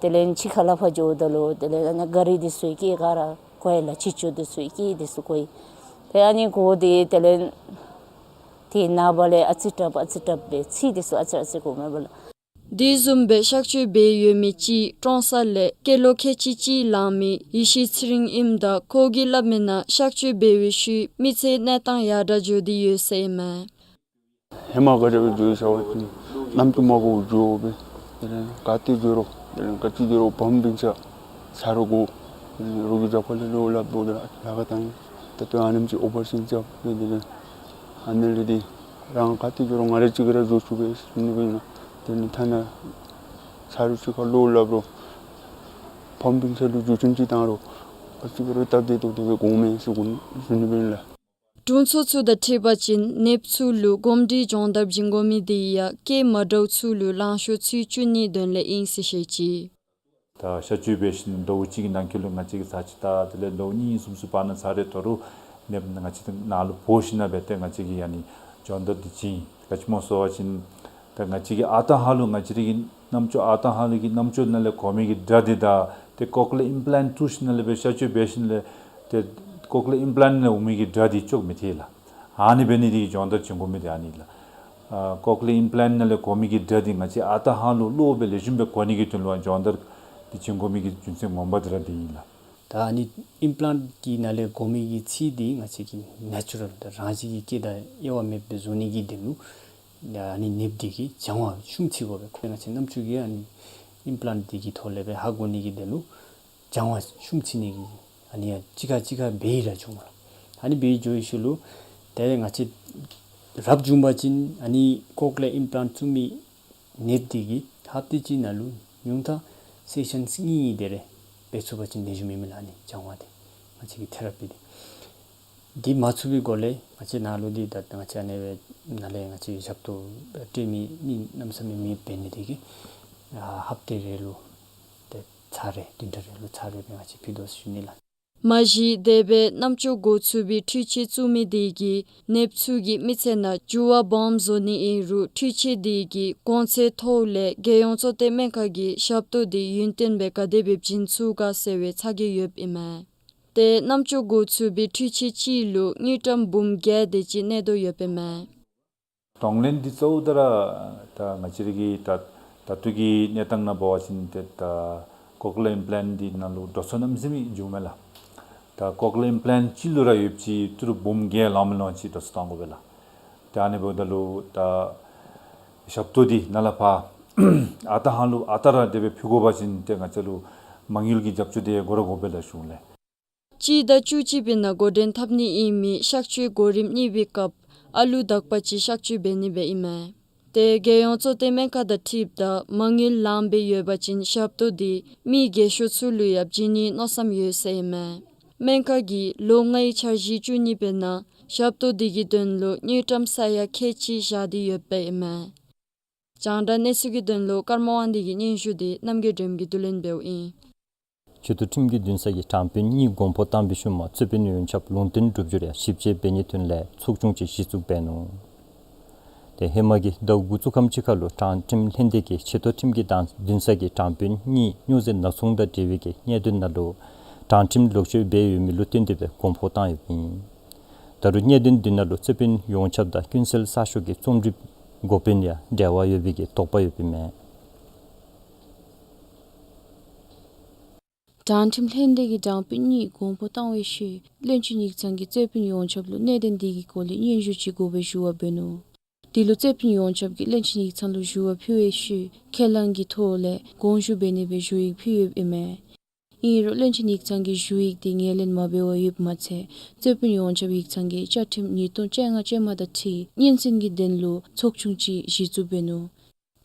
དེ་ལས་ཕྱི་ཁ་ལས་ཕར་འགྱོཝ་ད་ལུ་དེ་ལས་ཨ་ནི་ག་རི་འདི་ཚུ་ཡང་སྐྱེས་ག་ར་གོ་ཡི་ལགས། ཕྱི་ཆུ་འདི་ཚུ་ཡང་སྐྱེས་འདི་ཚུ་གོ་ཡི། ཏེ་ཨ་ནི་གོ་སྟེ་དེ་ལས་ཏེ་ནངས་པ་ལས་ཨ་ཙི་དྲགཔ་ཨ་ཙི་དྲགཔ་སྦེ་ཚིག་འདི་ཚུ་ཨ་ཙི་ཨ་ཙི་གོ་མས་པ་ལགས། དེ་བཟུམ་སྦེ་གཤག་བཅོས་འབད་ཡོད་མི་ཅིག་ཀྲོང་གསར་ལས་སྐྱེས་ལོ་ཁལ་གཅིག་གཅིག་ལང་མི་ཡེ་ཤེས་ཚེ་རིང་ཨིནམ་ད་ཁོ་གིས་སླབ་མི་ནང་གཤག་བཅོས་འབད་བའི་ཤུལ་མི་ཚེ་གནས་སྟངས་ཡར་དྲག་འགྱོ་སྟེ་ཡོད་ཟེར་ཨིན་མས། ཧེ་མ་ག་དེ་སྦེ་འགྱོ་ཡི་ཟེར་བ་ཅིན་རྣམ་ཅོ་མ་གོཝ་འགྱོ་སྦེ་དེ་ལས་ག་ཏེ་འགྱོ་རུང་དེ་ལས་ག་ཅི་འགྱོ་རུང་བུམ་སྤུན་ཆ་ཟ་རུང་དགོ། དེ་ལས་རོགས་ཀྱི་རྒྱབ་ཁ་ལས་བློ་སླབ་དགོ། དེ་ལས་ལཱ་ཁག་བཏང་ཡི། ད་ལྟོ་ཨ་ནེམ་ཅིག་ཨོ་པ་རེ་ཤཱན་རྐྱབ་སྦེ་དེ་ལས་ཨ་ནི་ལས་དེ་རང་ག་ཏེ་འགྱོ་རུང་ང་ར་གཅིག་ར་འགྱོ་ཚུགས་པས་ཟེར་ནི་སྦེ་ཨིན་ལགས། དེ་ལས་ཐ་ན་ཟ་རུང་གཅིག་ཁར་བློ་སླབ་རུང་བུམ་སྤུན་ཆ་ལུ་འགྱོ་ཚུགས་ཅིག་བཏང་རུང་ག་ཅི་འབད་རུང་སྟབས་བདེ་ཏོག་ཏོ་སྦེ་དགོ་མས་ཟེར་གོ་ཟེར་ནི་སྦེ་ཨིན་ལགས། དྲུང་འཚོ་ཚུ་དང་འཁྲིལ་བ་ཅིན་ནདཔ་ཚུ་ལུ་གོམས་འདྲིས་སྦྱོང་བརྡར་བྱིན་དགོ་མི་དེ་ཡང་སྐྱེས་མ་འདྲཝ་ཚུ་ལུ་ལང་ཤོར་ཚུ་བཅུག་ནིའི་དོན་ལས་ཨིན་ཟེར་བཤད་ཅི། ད་གཤག་བཅོས་འབད་ཞིནམ་ཟླཝ་གཅིག་གི་ནང་འཁོད་ལུ་ང་བཅས་ཀྱིས་ཚར་གཅིག་དང་དེ་ལས་ཟླཝ་གཉིས་གསུམ་ཚུ་བར་ན་ཚར་རེ་དོ་རུང་ནདཔ་ང་བཅས་ནཱ་ལུ་འབོ་ཞིནམ་ལས་འབད་དེ་ང་བཅས་ཀྱིས་ཨ་ནི་སྦྱོང་བརྡར་འདི་བྱིན། ག་ཅི་སྨོ་ཟེར་བ་ཅིན་ད་ང་བཅས་ཀྱི་ཨ་རྟག་ཧ་ལུགས་ང་བཅས་རའི་གི་རྣམ་ཅོ་ཨ་རྟག་ཧ་ལུགས་ཀྱི་རྣམ་ཅོ་ནང་ལས་གོ་མི་གི་སྒྲ་འདི་དང་ཏེ་ཀོག་ལི་ཡར་ཨིམ་པ་ལཱནཊ་བཙུགས་ཞིནམ་ལས་འབད་གཤག་བཅོས་འབད་ཞིནམ་ལས་ཏེ་ཀོག་ལི་ཡར་ཨིམ་པ་ལཱནཊ་ནང་འོང་མི་གི་སྒྲ་འདི་ཅོག་མི་འཐད་ལགས། ཨ་ནི་འབད་ནི་དེ་གིས་སྦྱོང་བརྡར་བྱིན་དགོ་མི་དེ་ཨ་ནི་ལགས། ཨ་ཀོག་ལི་ཡར་ཨིམ་པ་ལཱནཊ་ནང་ལས་གོ་མི་གི་དགྲ་འདི་ང་བཅས་ཨ་རྟག་ཧ་ལུགས་བློ་སྦེ་ལེགས་ཤོམ་སྦེ་གོ་ནི་གི་དོན་ལུ་སྦྱོང་བརྡར་འདི་བྱིན་དགོ་མི་གི་རྒྱུ་མཚན་ངོ་མ་འདི་ར་འདི་ཨིན་ལགས། ད་ཨ་ནི་ཡར་ཨིམ་པ་ལཱནཊ་གི་ནང་ལས་གོ་མི་གི་ཚིག་འདི་ང་བཅས་ཀྱི་ནེ་ཅུ་རཱལ་ད་རང་བཞིན་གྱི་སྐད་དང་དབྱེ་བ་མེདཔ་སྦེ་བཟོ་ནི་གི་དོན་ལུ་ཨ་ནི་ནདཔ་འདི་གིས་སྦྱང་བ་ཤུགས་ཆེ་དགོ་པས། ཁོ་ང་བཅས་རྣམ་ཅོ་གིས་ཨ་ནི་ཡར་ཨིམ་པ་ལཱནཊ་འདི་གི་ཐོག་ལས་སྦེ་ཧ་གོ་ནི་གི་དོན་ལུ་སྦྱང་བ་ཤུགས་ཆེ་ནི་གི་ཨ་ནི་ཡང་གཅིག་ཁར་གཅིག་ཁར་འབད་ཡི་ར་བྱུངམ་མས་ལགས། ཨ་ནི་འབད་འགྱོ་བའི་ཤུལ་ལུ་དེ་ལས་ང་བཅས་རབ་བྱུང་པ་ཅིན་ཨ་ནི་ཀོག་ལི་ཡར་ཨིམ་པ་ལཱནཊ་བཙུགས་མི་ནདཔ་འདི་གིས་ཧབ་ཏ་གཅིག་ནང་ལུ་ཉུང་མཐའ་སེ་ཤཱནསི་གཉིས་གཉིས་དེ་རེ་འབད་ཚུགས་པ་ཅིན་ལེགས་ཤོམ་ཨིན་མས་ལགས། ཨ་ནི་སྦྱང་བ་འདི་ང་བཅས་ཀྱི་ཐེ་ར་པི་འདི། འདི་མ་ཚུགས་པའི་སྒོ་ལས་ང་བཅས་ནཱ་ལུ་འདི་ད་ང་བཅས་ཨ་ནི་སྦེ་ནཱ་ལས་ང་བཅས་ཞབས་ཏོག་སྤྲོད་མི་མི་གནམ་མེད་ས་མེད་མེདཔ་འབད་ནི་དེ་གིས་ཨ་ཧབ་ཏ་རེ་ལུ་ཏེ་ཚར་རེ་བདུན་ཕྲག་རེ་ལུ་ཚར་རེ་སྦེ་ང་བཅས་ཕུལ་དོ་ཟེར་ཞུ་ནི་ལགས། མ་གཞི་དེ་སྦེ་རྣམ་ཅོ་འགོ་ཚུགས་པའི་འཕྲུལ་ཆས་བཙུགས་མི་དེ་གིས་ནདཔ་ཚུ་གི་མི་ཚེ་ནང་འགྱུར་བ་སྦོམ་བཟོ་ནི་ཨིན་རུང་འཕྲུལ་ཆས་དེ་གི་གོང་ཚད་མཐོཝ་ལས་རྒྱལ་ཡོངས་གཙོ་བསྟེན་སྨན་ཁང་གིས་ཞབས་ཏོག་དེ་ཡུན་བརྟན་སྦེ་ག་དེ་སྦེ་བྱིན་ཚུགས་ག་ཟེར་བའི་ཚ་གྱང་ཡོདཔ་ཨིན་མས། ཏེ་རྣམ་ཅོ་འགོ་ཚུགས་པའི་འཕྲུལ་ཆས་གཅིག་ལུ་དངུལ་ཀྲམ་འབུམ་བརྒྱད་དེ་ཅིག་གནས་དོ་ཡོདཔ་ཨིན་མས། གདོང་ལེན་འདི་གཙོ་བོ་ད་ར་ད་ང་བཅས་ར་གི་ད་ད་ལྟོ་གི་གནས་སྟངས་ནང་འབད་བ་ཅིན་ཏེ་ད་ཀོག་ལི་ཡར་ཨིམ་པ་ལཱནཊ་འདི་ནང་ལུ་དྲོ་ཚོགས་གནམ་མེད་ས་མེད་འགྱོཝ་མས་ལགས། ད་ཀོག་ལི་ཡར་ཨིམ་པ་ལཱནཊ་གཅིག་ལུ་ར་ཡོདཔ་ཅིག་ཏི་རུ་འབུམ་བརྒྱད་ལང་མི་ལང་ཅིག་དྲོ་ཚོགས་བཏང་དགོ་པས་ལགས། ཏེ་ཨ་ནི་འབདཝ་ད་ལུ་ད་ཞབས་ཏོག་འདི་ནཱ་ལས་ཕར་ཨ་རྟག་ཧ་ལུགས་ཨ་རྟག་ར་དེ་སྦེ་ཕུལ་དགོ་པ་ཅིན་ཏེ་ང་བཅས་ལུ་མ་དངུལ་གྱི་རྒྱབ་སྐྱོར་འདི་དགོ་ར་དགོ་པས་ལགས་ཞུ་ལགས། སྤྱི་ཟླ་བཅུ་གཅིག་པའི་ནང་འགོ་འདྲེན་འཐབ་ནི་ཨིན་མི་གཤག་བཅོས་གོ་རིམ་གཉིས་པའི་སྐབས་ཨ་ལུ་དག་པ་ཅིག་གཤག་བཅོས་འབད་ནི་སྦེ་ཨིན་མས། ཏེ་རྒྱལ་ཡོངས་གཙོ་བསྟེན་སྨན་ཁང་དང་འཁྲིལཝ་ད་མ་དངུལ་ལངམ་སྦེ་ཡོད་པ་ཅིན་ཞབས་ཏོག་འདི་མི་རྒས་ཤོས་ཚུ་ལུ་ཡང་བྱིན་ནིའི་མནོ་བསམ་ཡོད་ཟེར་ཨིན་མས། སྨན་ཁང་གིས་ལོ་ལྔའི་འཆར་གཞི་བཅུ་གཉིས་པའི་ནང་ཞབས་ཏོག་འདི་གི་དོན་ལུ་དངུལ་ཀྲམ་ས་ཡ་ཁལ་གཅིག་བཞག་སྟེ་ཡོདཔ་ཨིན་མས། རྒྱང་བསྒྲགས་གནས་ཚུལ་གྱི་དོན་ལུ་ཀརྨ་དབང་འདུས་ཀྱི་སྙན་ཞུ་འདི་རྣམ་རྒྱལ་སྒྲོལམ་གྱིས་བསྡུ་ལེན་འབདཝ་ཨིན། ཆེ་མཐོ་ཁྲིམས་ཀྱི་འདུན་ས་གི་དྲང་དཔོན་གཉིས་དགོངས་པ་བཏང་བའི་ཤུལ་མ་རྩོད་དཔོན་ཡོངས་ཁྱབ་ལུང་བསྟན་གྲུབ་འགྱུར་ཡང་ཞིབ་དཔྱད་འབད་ནིའི་དོན་ལས་ཚོགས་ཆུང་ཅིག་གཞི་བཙུགས་འབད་ནུག། ཏེ་ཧེ་མ་གི་ཟླཝ་དགུ་ཚུ་ཁམས་ཅིག་ཁར་ལུ་དྲང་ཁྲིམས་ལྷན་སྡེ་གིས་ཆེ་མཐོ་ཁྲིམས་ཀྱི་དང་འདུན་ས་གི་དྲང་དཔོན་གཉིས་སྨྱོ་རྫས་ནག་ཚོང་དང་འབྲེལ་བའི་གི་གནད་དོན་ནང་ལུ་དྲང་ཁྲིམས་ལོག་སྤྱོད་འབད་ཡོད་མི་ལུ་བརྟེན་ཏེ་སྦེ་དགོངས་པ་བཏང་ཡོདཔ་ཨིན། ད་རུང་གནད་དོན་འདི་ནང་ལུ་རྩོད་དཔོན་ཡོངས་ཁྱབ་དང་ཀུན་གསལ་གསར་ཤོག་གིས་རྩོམ་སྒྲིག་འགོ་དཔོན་ཡང་འབྲེལ་བ་ཡོད་པའི་གི་དོགས་པ་ཡོདཔ་ཨིན་མས། དྲང་ཁྲིམས་ལྷན་སྡེ་གི་དྲང་དཔོན་གཉིས་དགོངས་པ་བཏང་བའི་ཤུལ་བློན་ཆེན་ཡིག་ཚང་གིས་རྩོད་དཔོན་ཡོངས་ཁྱབ་ལུ་གནད་དོན་འདི་གི་སྐོར་ལས་སྙན་ཞུ་ཅིག་དགོ་པའི་ཞུ་བ་འབད་ནུག། དེ་ལུ་རྩོད་དཔོན་ཡོངས་ཁྱབ་ཀྱིས་བློན་ཆེན་ཡིག་ཚང་ལུ་ཞུ་བ་ཕུལ་བའི་ཤུལ་ཁས་བླངས་ཀྱི་ཐོག་ལས་དགོངས་ཞུ་འབད་ནི་སྦེ་ཞུ་ཡིག་ཕུལ་ཡོདཔ་ཨིན་མས། ཨིན་རུང་བློན་ཆེན་ཡིག་ཚང་གིས་ཞུ་ཡིག་དེ་ངོས་ལེན་མ་འབད་བར་ཡོདཔ་མ་ཚད་རྩོད་དཔོན་ཡོངས་ཁྱབ་ཡིག་ཚང་གིས་བཅའ་ཁྲིམས་ཉིས་སྟོང་བཅོ་ལྔ་ཅན་མ་དང་འཁྲིལ་སྙན་གསན་གྱི་དོན་ལུ་ཚོགས་ཆུང་ཅིག་གཞི་བཙུགས་འབད་ནུག།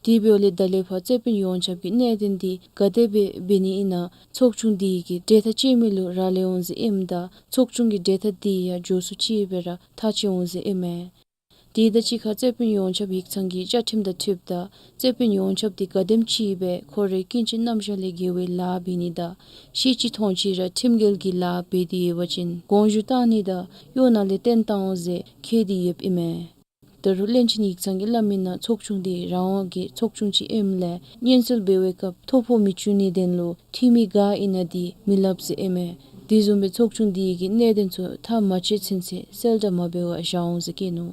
དེ་འབདཝ་ལས་ད་ལས་ཕར་རྩོད་དཔོན་ཡོངས་ཁྱབ་ཀྱིས་གནད་དོན་འདི་ག་དེ་སྦེ་འབད་ནི་ཨིན་ན་ཚོགས་ཆུང་འདི་གིས་གྲོས་ཐག་བཅད་མི་ལུ་རག་ལས་འོང་ཟེར་ཨིནམ་ད་ཚོགས་ཆུང་གི་གྲོས་ཐག་འདི་ཡང་མགྱོགས་སུ་ཅིག་སྦེ་ར་ཐག་བཅད་འོང་ཟེར་ཨིན་མས། དེ་དང་གཅིག་ཁར་རྩོད་དཔོན་ཡོངས་ཁྱབ་ཡིག་ཚང་གི་བཅའ་ཁྲིམས་དང་འཁྲིལཝ་ད་རྩོད་དཔོན་ཡོངས་ཁྱབ་འདི་ག་དེམ་ཅིག་སྦེ་ཁོ་རའི་སྐྱིན་ཆེན་རྣམ་གཞག་ལས་འགལ་བའི་ལཱ་འབད་ནི་དང་ཤེས་ཅི་མཐོང་ཅི་ར་ཁྲིམས་འགལ་གྱི་ལཱ་འབད་དེ་ཡོད་པ་ཅིན་དགོངས་ཞུ་བཏང་ནི་དང་གཡོག་ནང་ལས་བཏོན་བཏང་འོང་ཟེར་འཁོད་དེ་ཡོདཔ་ཨིན་མས། ད་རུང་བློན་ཆེན་ཡིག་ཚང་གིས་སླབ་མིའི་ནང་ཚོགས་ཆུང་འདི་རང་དབང་གི་ཚོགས་ཆུང་ཅིག་ཨིནམ་ལས་སྙན་གསོལ་འབད་བའི་སྐབས་ཐོ་ཕོག་མི་བྱུང་ནིའི་དོན་ལུ་འཐུས་མི་ག་ཨིན་ན་འདི་མི་སླབ་ཟེར་ཨིན་མས། དེ་བཟུམ་སྦེ་ཚོགས་ཆུང་འདི་གིས་གནད་དོན་ཚུ་ཐག་མ་བཅད་ཚུན་ཚོད་གསལ་བསྒྲགས་མ་འབད་བར་བཞག་འོང་ཟེར་བཀོད་ནུག།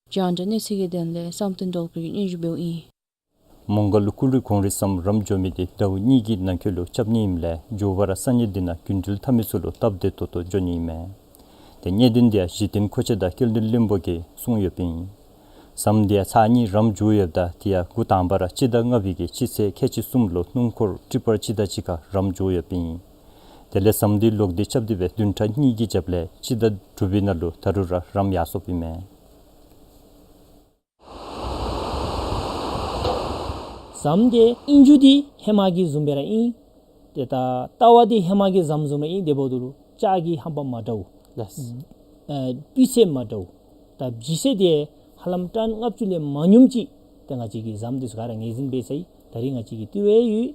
རྒྱང་བསྒྲགས་གནས་ཚུལ་གྱི་དོན་ལས་བསམ་གཏན་སྒྲོལ་དཀར་གྱིས་སྙན་ཞུ་འབདཝ་ཨིན། མོང་སྒར་ལུ་སྐུ་རི་གངས་རི་ཟམ་རམ་འཇོག་མི་དེ་ཟླཝ་གཉིས་ཀྱི་ནང་འཁོད་ལུ་རྐྱབ་ནི་ཨིནམ་ལས་མགྱོགས་པ་ར་ས་གནས་འདི་ནང་རྒྱུན་འགྲུལ་འཐབ་མི་ཚུ་ལུ་སྟབས་བདེ་ཏོག་ཏོ་འགྱོ་ནི་ཨིན་མས། ཏེ་གནད་དོན་འདི་ཡང་གཞི་རྟེན་མཁོ་ཆས་དང་སྐྱེལ་འདྲེན་བློན་པོ་གིས་གསུངས་ཡོདཔ་ཨིན། ཟམ་འདི་ཡང་ཚར་གཉིས་རམ་འཇོག་ཡོདཔ་ད་དེ་ཡང་འགོ་དང་པ་ར་སྤྱི་ཟླ་ལྔ་པའི་གི་སྤྱི་ཚེས་ཁལ་གཅིག་གསུམ་ལུ་སྣུམ་འཁོར་ཊི་པར་ཅིག་དང་གཅིག་ཁར་རམ་འཇོག་ཡོདཔ་ཨིན། དེ་ལས་ཟམ་འདི་ལོག་སྟེ་རྐྱབ་སྟེ་སྦེ་བདུན་ཕྲག་གཉིས་ཀྱི་རྒྱབ་ལས་སྤྱི་ཟླ་དྲུག་པའི་ནང་ལུ་ད་རུང་ར་རམ་ཡར་སོཔ་ཨིན་མས། ཟམ་འདི་ཨིན་རྒྱུ་འདི་ཧེ་མ་གི་བཟུམ་སྦེ་ར་ཨིན། ཏེ་ད་ལྟ་བ་འདི་ཧེ་མ་གི་ཟམ་བཟུམ་ར་ཨིན། དེ་འབདཝ་ད་ལུ་ལྕགས་ཀྱི་ཧམ་པ་མ་འདྲཝ། ལགས། ཨ་སྤུས་ཚད་མ་འདྲཝ། ད་ལྗིད་ཚད་འདི་ཧ་ལམ་ཊཱན་ལྔ་བཅུ་ལས་མ་ཉུངམ་ཅིག་ཏེ་ང་བཅས་ཀྱིས་ཟམ་འདི་ཚུ་ག་ར་ངོས་འཛིན་འབད་ཚར་ཡི། ད་རིས་ང་བཅས་ཀྱིས་བཏུལ་བའི་ཡོད།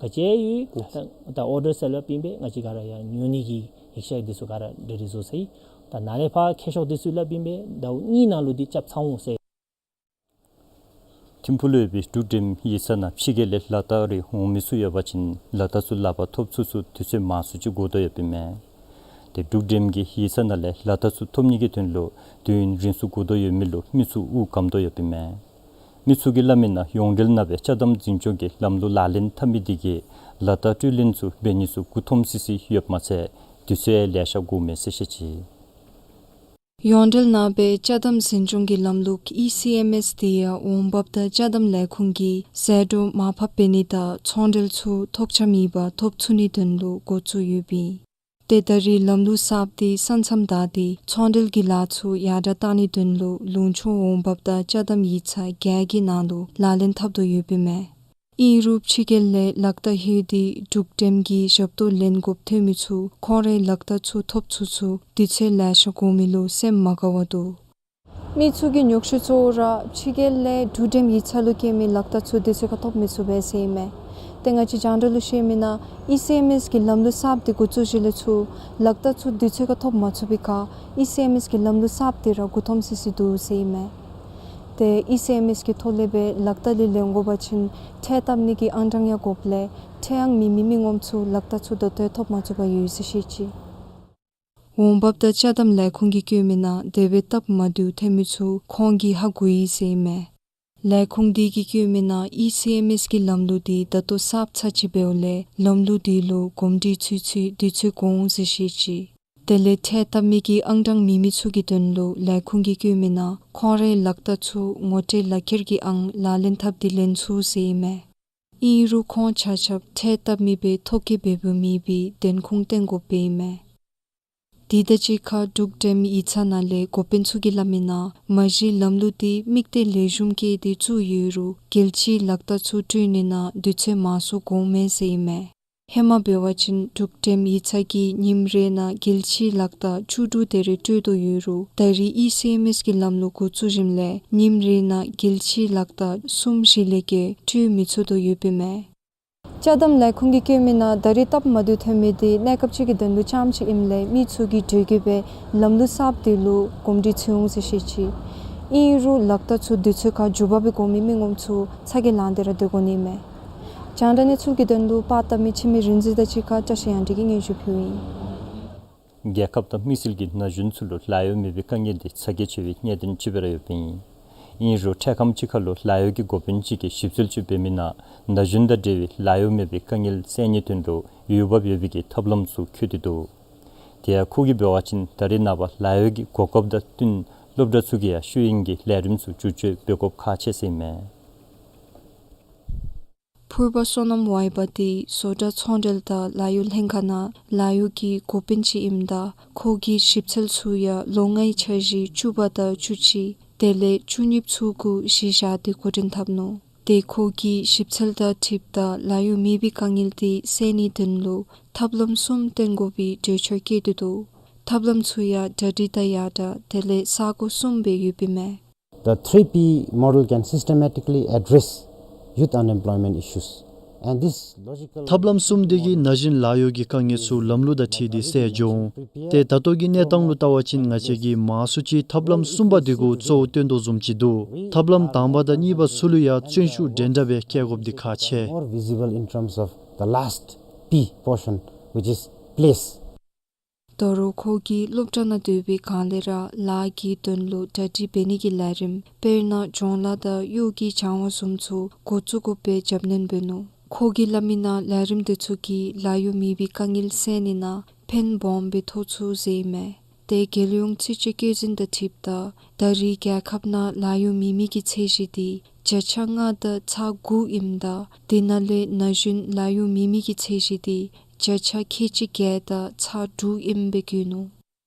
ག་ཅི་ཡོད། ལགས། ད་ད་ཨོར་ཌར་སླབ་ཨིན་པས། ང་བཅས་ག་ར་ཡང་ཉོ་ནི་གི་ཡིག་ཆ་འདི་ཚུ་ག་ར་རེ་རེ་བཟོ་ཚར་ཡི། ད་ནཱ་ལས་ཕར་མཁས་མཆོག་འདི་ཚུ་སླབ་ཨིན་པས། ཟླཝ་གཉིས་ནང་ལུ་འདི་རྐྱབ་ཚར་འོང་ཟེར། ཐིམ་ཕུག་ལུ་ཡོད་པའི་འབྲུག་འགྲེམས་ཡིག་ཚང་ནང་ཕྱི་རྒྱལ་ལས་ལ་དྭགས་རི་འོང་མི་ཚུ་ཡོད་པ་ཅིན་ལ་དྭགས་ཚུ་ལག་པར་ཐོབ་ཚུན་ཚོད་དུས་ཚོད་མང་སུ་ཅིག་འགོར་དོ་ཡོདཔ་ཨིན་མས། ཏེ་འབྲུག་འགྲེམ་གྱི་ཡིག་ཚང་ནང་ལས་ལག་རྟགས་ཚུ་ཐོབ་ནི་གི་དོན་ལུ་དུས་ཡུན་རིང་སུ་འགོར་དོ་ཡོད་མི་ལུ་མི་ཚུ་དབུགས་སྐམ་དོ་ཡོདཔ་ཨིན་མས། མི་ཚུ་གིས་སླབ་མི་ནང་ཡོངས་འབྲེལ་ནང་སྦེ་ཅ་དམ་འཛིན་སྐྱོང་གི་ལམ་ལུགས་ལག་ལེན་འཐབ་མི་འདི་གིས་ལག་རྟགས་སྤྲོད་ལེན་ཚུ་འབད་ནི་ཚུ་མགུ་འཐོམ་སི་སི་ཡོདཔ་མ་ཚད་དུས་ཚོད་ལེ་ཤ་འགོརཝ་མས་ཟེར་བཤད་ཅི། ཡོངས་འབྲེལ་ནང་སྦེ་ཅ་དམ་འཛིན་སྐྱོང་གི་ལམ་ལུགས་ཨི་སི་ཨེམ་ཨེསི་འདི་ཡང་འོང་འབབ་དང་ཅ་དམ་ལས་ཁུངས་ཀྱིས་ཟད་འགྲོ་མར་ཕབ་འབད་ནི་དང་ཚོང་འབྲེལ་ཚུ་ཐོགས་ཆགས་མེད་པར་ཐོབ་ཚུགས་ནིའི་དོན་ལུ་འགོ་བཙུགས་ཡོདཔ་ཨིན། ཏེ་ད་རེས་ལམ་ལུགས་གསརཔ་འདི་ས་མཚམས་བདའ་སྟེ་ཚོང་འབྲེལ་གྱི་ལཱ་ཚུ་ཡར་དྲག་གཏང་ནིའི་དོན་ལུ་ལུང་ཕྱོགས་འོང་འབབ་དང་ཅ་དམ་ཡིག་ཚང་བརྒྱད་ཀྱི་ནང་ལུ་ལག་ལེན་འཐབ་དོ་ཡོདཔ་ཨིན་མས། ཨིན་རུང་ཕྱི་རྒྱལ་ལས་ལག་རྟགས་ལྷོད་དེ་འབྲུག་འགྲེམ་གྱི་ཞབས་ཏོག་ལེན་དགོཔ་ཐོན་མི་ཚུ་ཁོང་རའི་ལག་རྟགས་ཚུ་ཐོབ་ཚུན་ཚོད་དུས་ཚོད་ལེ་ཤ་འགོར་མི་ལུ་སེམས་མ་དགའ་བར་འདུག། མི་ཚུ་གི་ཉོགས་བཤད་གཙོ་བོ་ར་ཕྱི་རྒྱལ་ལས་འབྲུག་འགྲེམ་ཡིག་ཚང་ལུ་བསྐྱལ་མི་ལག་རྟགས་ཚུ་དུས་ཚོད་ཁར་ཐོབ་མི་ཚུགས་པས་ཟེར་ཨིན་མས། ཏེ་ང་བཅས་རྒྱང་བསྒྲགས་ལུ་ཤེས་མི་ནང་ཨི་སི་ཨེམ་ཨེསི་གི་ལམ་ལུགས་གསརཔ་འདི་འགོ་བཙུགས་ཞིནམ་ལས་ཚུར་ལག་རྟགས་ཚུ་དུས་ཚོད་ཁར་ཐོབ་མ་ཚུགས་པའི་ཁར་ཨི་སི་ཨེམ་ཨེསི་གི་ལམ་ལུགས་གསརཔ་འདི་ར་མགུ་འཐོམ་སི་སི་འདུག་ཟེར་ཨིན་མས། ཏེ་ཨི་སི་ཨེམ་ཨེསི་གི་ཐོག་ལས་སྦེ་ལག་རྟགས་ལེན་དགོ་པ་ཅིན་ཁྲལ་བཏབ་ནི་གི་ཨང་གྲངས་ཡང་དགོཔ་ལས་ཁྲལ་ཡང་མེད་མི་མི་ངོམ་ཚུ་ལག་རྟགས་ཚུ་ད་ལྟོ་ཡང་ཐོབ་མ་ཚུགས་པར་ཡོད་ཟེར་བཤད་ཅི། འོང་འབབ་དང་ཅ་དམ་ལས་ཁུངས་ཀྱིས་བཀོད་མི་ནང་དེ་སྦེ་སྟབས་མ་བདེཝ་ཐོན་མི་ཚུ་ཁོང་གིས་ཧ་གོ་ཡི་ཟེར་ཨིན་མས། ལས་ཁུངས་འདི་གིས་བཀོད་མི་ནང་ཨི་སི་ཨེམ་ཨེསི་གི་ལམ་ལུགས་འདི་ད་ལྟོ་གསརཔ་ཚར་གཅིག་འབདཝ་ལས་ལམ་ལུགས་འདི་ལུ་གོམས་འདྲིས་ཚུད་ཚུན་དུས་ཚོད་འགོར་འོང་ཟེར་བཤད་ཅི། དེ་ལས་ཁྲལ་བཏབ་མི་གི་ཨང་གྲངས་མེད་མི་ཚུ་གི་དོན་ལུ་ལས་ཁུངས་ཀྱིས་བཀོད་མི་ནང་ཁོང་རའི་ལག་རྟགས་ཚུ་ངོ་སྤྲོད་ལག་ཁྱེར་གྱི་ཨང་ལག་ལེན་འཐབ་སྟེ་ལེན་ཚུགས་ཟེར་ཨིན་མས། ཨིན་རུང་ཁོང་ཆ་ཁྱབ་ཁྲལ་བཏབ་མི་སྦེ་ཐོ་བཀོད་འབད་འབདཝ་མེད་པའི་བདེན་ཁུངས་བསྟན་དགོཔ་ཨིན་མས། དེ་དང་གཅིག་ཁར་འབྲུག་འགྲེམ་ཡིག་ཚང་ནང་ལས་འགོ་དཔོན་ཚུ་གིས་སླབ་མི་ནང་མ་གཞི་ལམ་ལུགས་འདི་དམིགས་གཏད་ལེགས་ཤོམ་བསྐྱེད་དེ་བཙུགས་ཡོད་རུང་རྒྱལ་སྤྱིའི་ལག་རྟགས་ཚུ་སྤྲོད་ནི་ནང་དུས་ཚོད་མང་སུ་འགོརཝ་མས་ཟེར་ཨིན་མས། ཧེ་མ་འབད་བ་ཅིན་འབྲུག་འགྲེམ་ཡིག་ཚང་གིས་ཉིནམ་རེ་ནང་རྒྱལ་སྤྱིའི་ལག་རྟགས་བཅུ་དྲུག་དེ་རེ་སྤྲོད་དོ་ཡོད་རུང་ད་རེས་ཨི་སི་ཨེམ་ཨེསི་གི་ལམ་ལུགས་འགོ་བཙུགས་ཞིནམ་ལས་ཉིནམ་རེ་ནང་རྒྱལ་སྤྱིའི་ལག་རྟགས་གསུམ་བཞི་ལས་བརྒལ་སྤྲོད་མི་ཚུགས་དོ་ཡོདཔ་ཨིན་མས། ཅ་དམ་ལས་ཁུངས་ཀྱིས་བཀོད་མི་ནང་ད་རེས་སྟབས་མ་བདེཝ་ཐོན་མི་འདི་གནས་སྐབས་ཅིག་གི་དོན་ལུ་ཙམ་ཅིག་ཨིནམ་ལས་མི་ཚུ་གིས་འགྲོས་ཀྱིས་སྦེ་ལམ་ལུགས་གསརཔ་འདི་ལུ་གོམས་འདྲིས་ཚུད་འོང་ཟེར་བཤད་ཅི། ཨིན་རུང་ལག་རྟགས་ཚུ་དུས་ཚོད་ཁར་འགྱོ་བ་སྦེ་དགོ་མི་མི་ངོམ་ཚུ་ཚ་གྱང་ལང་སྟེ་ར་སྡོད་དགོ་ནི་མས། རྒྱང་བསྒྲགས་གནས་ཚུལ་གྱི་དོན་ལུ་པར་བཏབ་མི་འཆི་མེད་རིག་འཛིན་དང་གཅིག་ཁར་བཀྲ་ཤིས་དབྱངས་སྒྲོན་གྱིས་སྙན་ཞུ་ཕུལཝ་ཨིན། རྒྱལ་ཁབ་དང་དམིགས་བསལ་གྱི་ན་གཞོན་ཚུ་ལུ་ལཱ་གཡོག་མེད་པའི་དཀའ་ངལ་འདི་ཚ་གྱང་ཆེ་བའི་གནད་དོན་ཅིག་སྦེ་ར་ཡོདཔ་ཨིན། ཨིན་རུང་འཕྲལ་ཁམས་ཅིག་ཁར་ལུ་ལཱ་གཡོག་གི་འགོ་དཔོན་ཅིག་གིས་ཞིབ་འཚོལ་ཅིག་འབད་མི་ནང་ན་གཞོན་དང་འབྲེལ་བའི་ལཱ་གཡོག་མེད་པའི་དཀའ་ངལ་སེལ་ནིའི་དོན་ལུ་འོས་འབབ་ཡོད་པའི་གི་ཐབས་ལམ་ཚུ་བཀོད་དེ་འདུག། དེ་ཡང་ཁོ་གིས་འབད་བ་ཅིན་ད་རེས་ནངས་པ་ལཱ་གཡོག་གི་གོ་སྐབས་དང་བསྟུན་སློབ་གྲྭ་ཚུ་གིས་ཡང་ཤེས་ཡོན་གྱི་ལས་རིམ་ཚུ་བསྒྱུར་བཅོས་འབད་དགོཔ་ཁག་ཆེ་ཟེར་ཨིན་མས། ཕུར་པ་བསོད་ནམས་ཝའི་པ་འདི་བཟོ་གྲྭ་ཚོང་འབྲེལ་དང་ལཱ་གཡོག་ལྷན་ཁག་ནང་ལཱ་གཡོག་གི་འགོ་དཔོན་ཅིག་ཨིནམ་ད་ཁོ་གིས་ཞིབ་འཚོལ་ཚུ་ཡང་ལོ་ལྔའི་འཆར་གཞི་བཅུ་པ་དང་བཅུ་གཅིག་དེ་ལས་བཅུ་གཉིས་ཚུ་གུ་གཞི་བཞག་སྟེ་འགོ་འདྲེན་འཐབ་ནུག། ཏེ་ཁོ་གིས་ཞིབ་འཚོལ་དང་འཁྲིལཝ་ད་ལཱ་གཡོག་མེད་པའི་དཀའ་ངལ་འདི་སེལ་ནིའི་དོན་ལུ་ཐབས་ལམ་གསུམ་བཏོན་དགོ་པའི་གྲོས་ཆོད་བཀོད་དེ་འདུག། ཐབས་ལམ་ཚུ་ཡང་གྲ་སྒྲིག་དང་ཡར་དྲག་དེ་ལས་ས་གོ་གསུམ་སྦེ་ཡོདཔ་ཨིན་མས། The three P model can systematically address youth unemployment issues. And this logical ཐབས་ལམ་གསུམ་འདི་གིས་ན་གཞོན་ལཱ་གཡོག་གི་དཀའ་ངལ་ཚུ་ལམ་ལུགས་དང་འཁྲིལ་ཏེ་སེལ་འགྱོ་འོང་། ཏེ་ད་ལྟོ་གི་གནས་སྟངས་ལུ་བལྟ་བ་ཅིན་ང་བཅས་ཀྱིས་མང་སུ་ཅིག་ཐབས་ལམ་གསུམ་པ་འདི་གུ་གཙོ་བོ་བཏོན་དོ་བཟུམ་ཅིག་འདུག། ཐབས་ལམ་དང་པ་དང་གཉིས་པ་ཚུ་ལུ་ཡང་བརྩོན་ཤུགས་འདྲན་འདྲ་སྦེ་བསྐྱེད་དགོཔ་འདི་ཁག་ཆེ། More visible in terms of the last P portion, which is place. ད་རུང་ཁོ་གིས་སློབ་གྲྭ་ནང་སྡོད་པའི་སྒང་ལས་ར་ལཱ་གི་དོན་ལུ་གྲ་སྒྲིག་འབད་ནི་གི་ལས་རིམ་དཔེར་ན་སྦྱོང་ལཱ་དང་གཡོག་གི་སྦྱང་བ་བཟུམ་ཚུ་འགོ་བཙུགས་དགོཔ་སྦེ་རྒྱབ་སྣོན་འབད་ནུག། ཁོ་གིས་སླབ་མི་ནང་ལས་རིམ་འདི་ཚུ་གིས་ལཱ་གཡོག་མེད་པའི་དཀའ་ངལ་སེལ་ནི་ནང་ཕན་སྦོམ་སྦེ་ཐོགས་ཚུགས་ཟེར་ཨིན་མས། ཏེ་རྒྱལ་ཡོངས་ཚིགས་བཅད་བཀོད་འཛིན་དང་འཁྲིལཝ་ད་ད་རེས་རྒྱལ་ཁབ་ནང་ལཱ་གཡོག་མེད་མི་གི་ཚད་གཞི་འདི་བརྒྱ་ཆ་ལྔ་དང་ཚག་དགུ་ཨིནམ་ད་དེ་ནང་ལས་ན་གཞོན་ལཱ་གཡོག་མེད་མི་གི་ཚད་གཞི་འདི་བརྒྱ་ཆ་ཁལ་གཅིག་བརྒྱད་དང་ཚག་དྲུག་ཨིནམ་སྦེ་བཀོད་ནུག།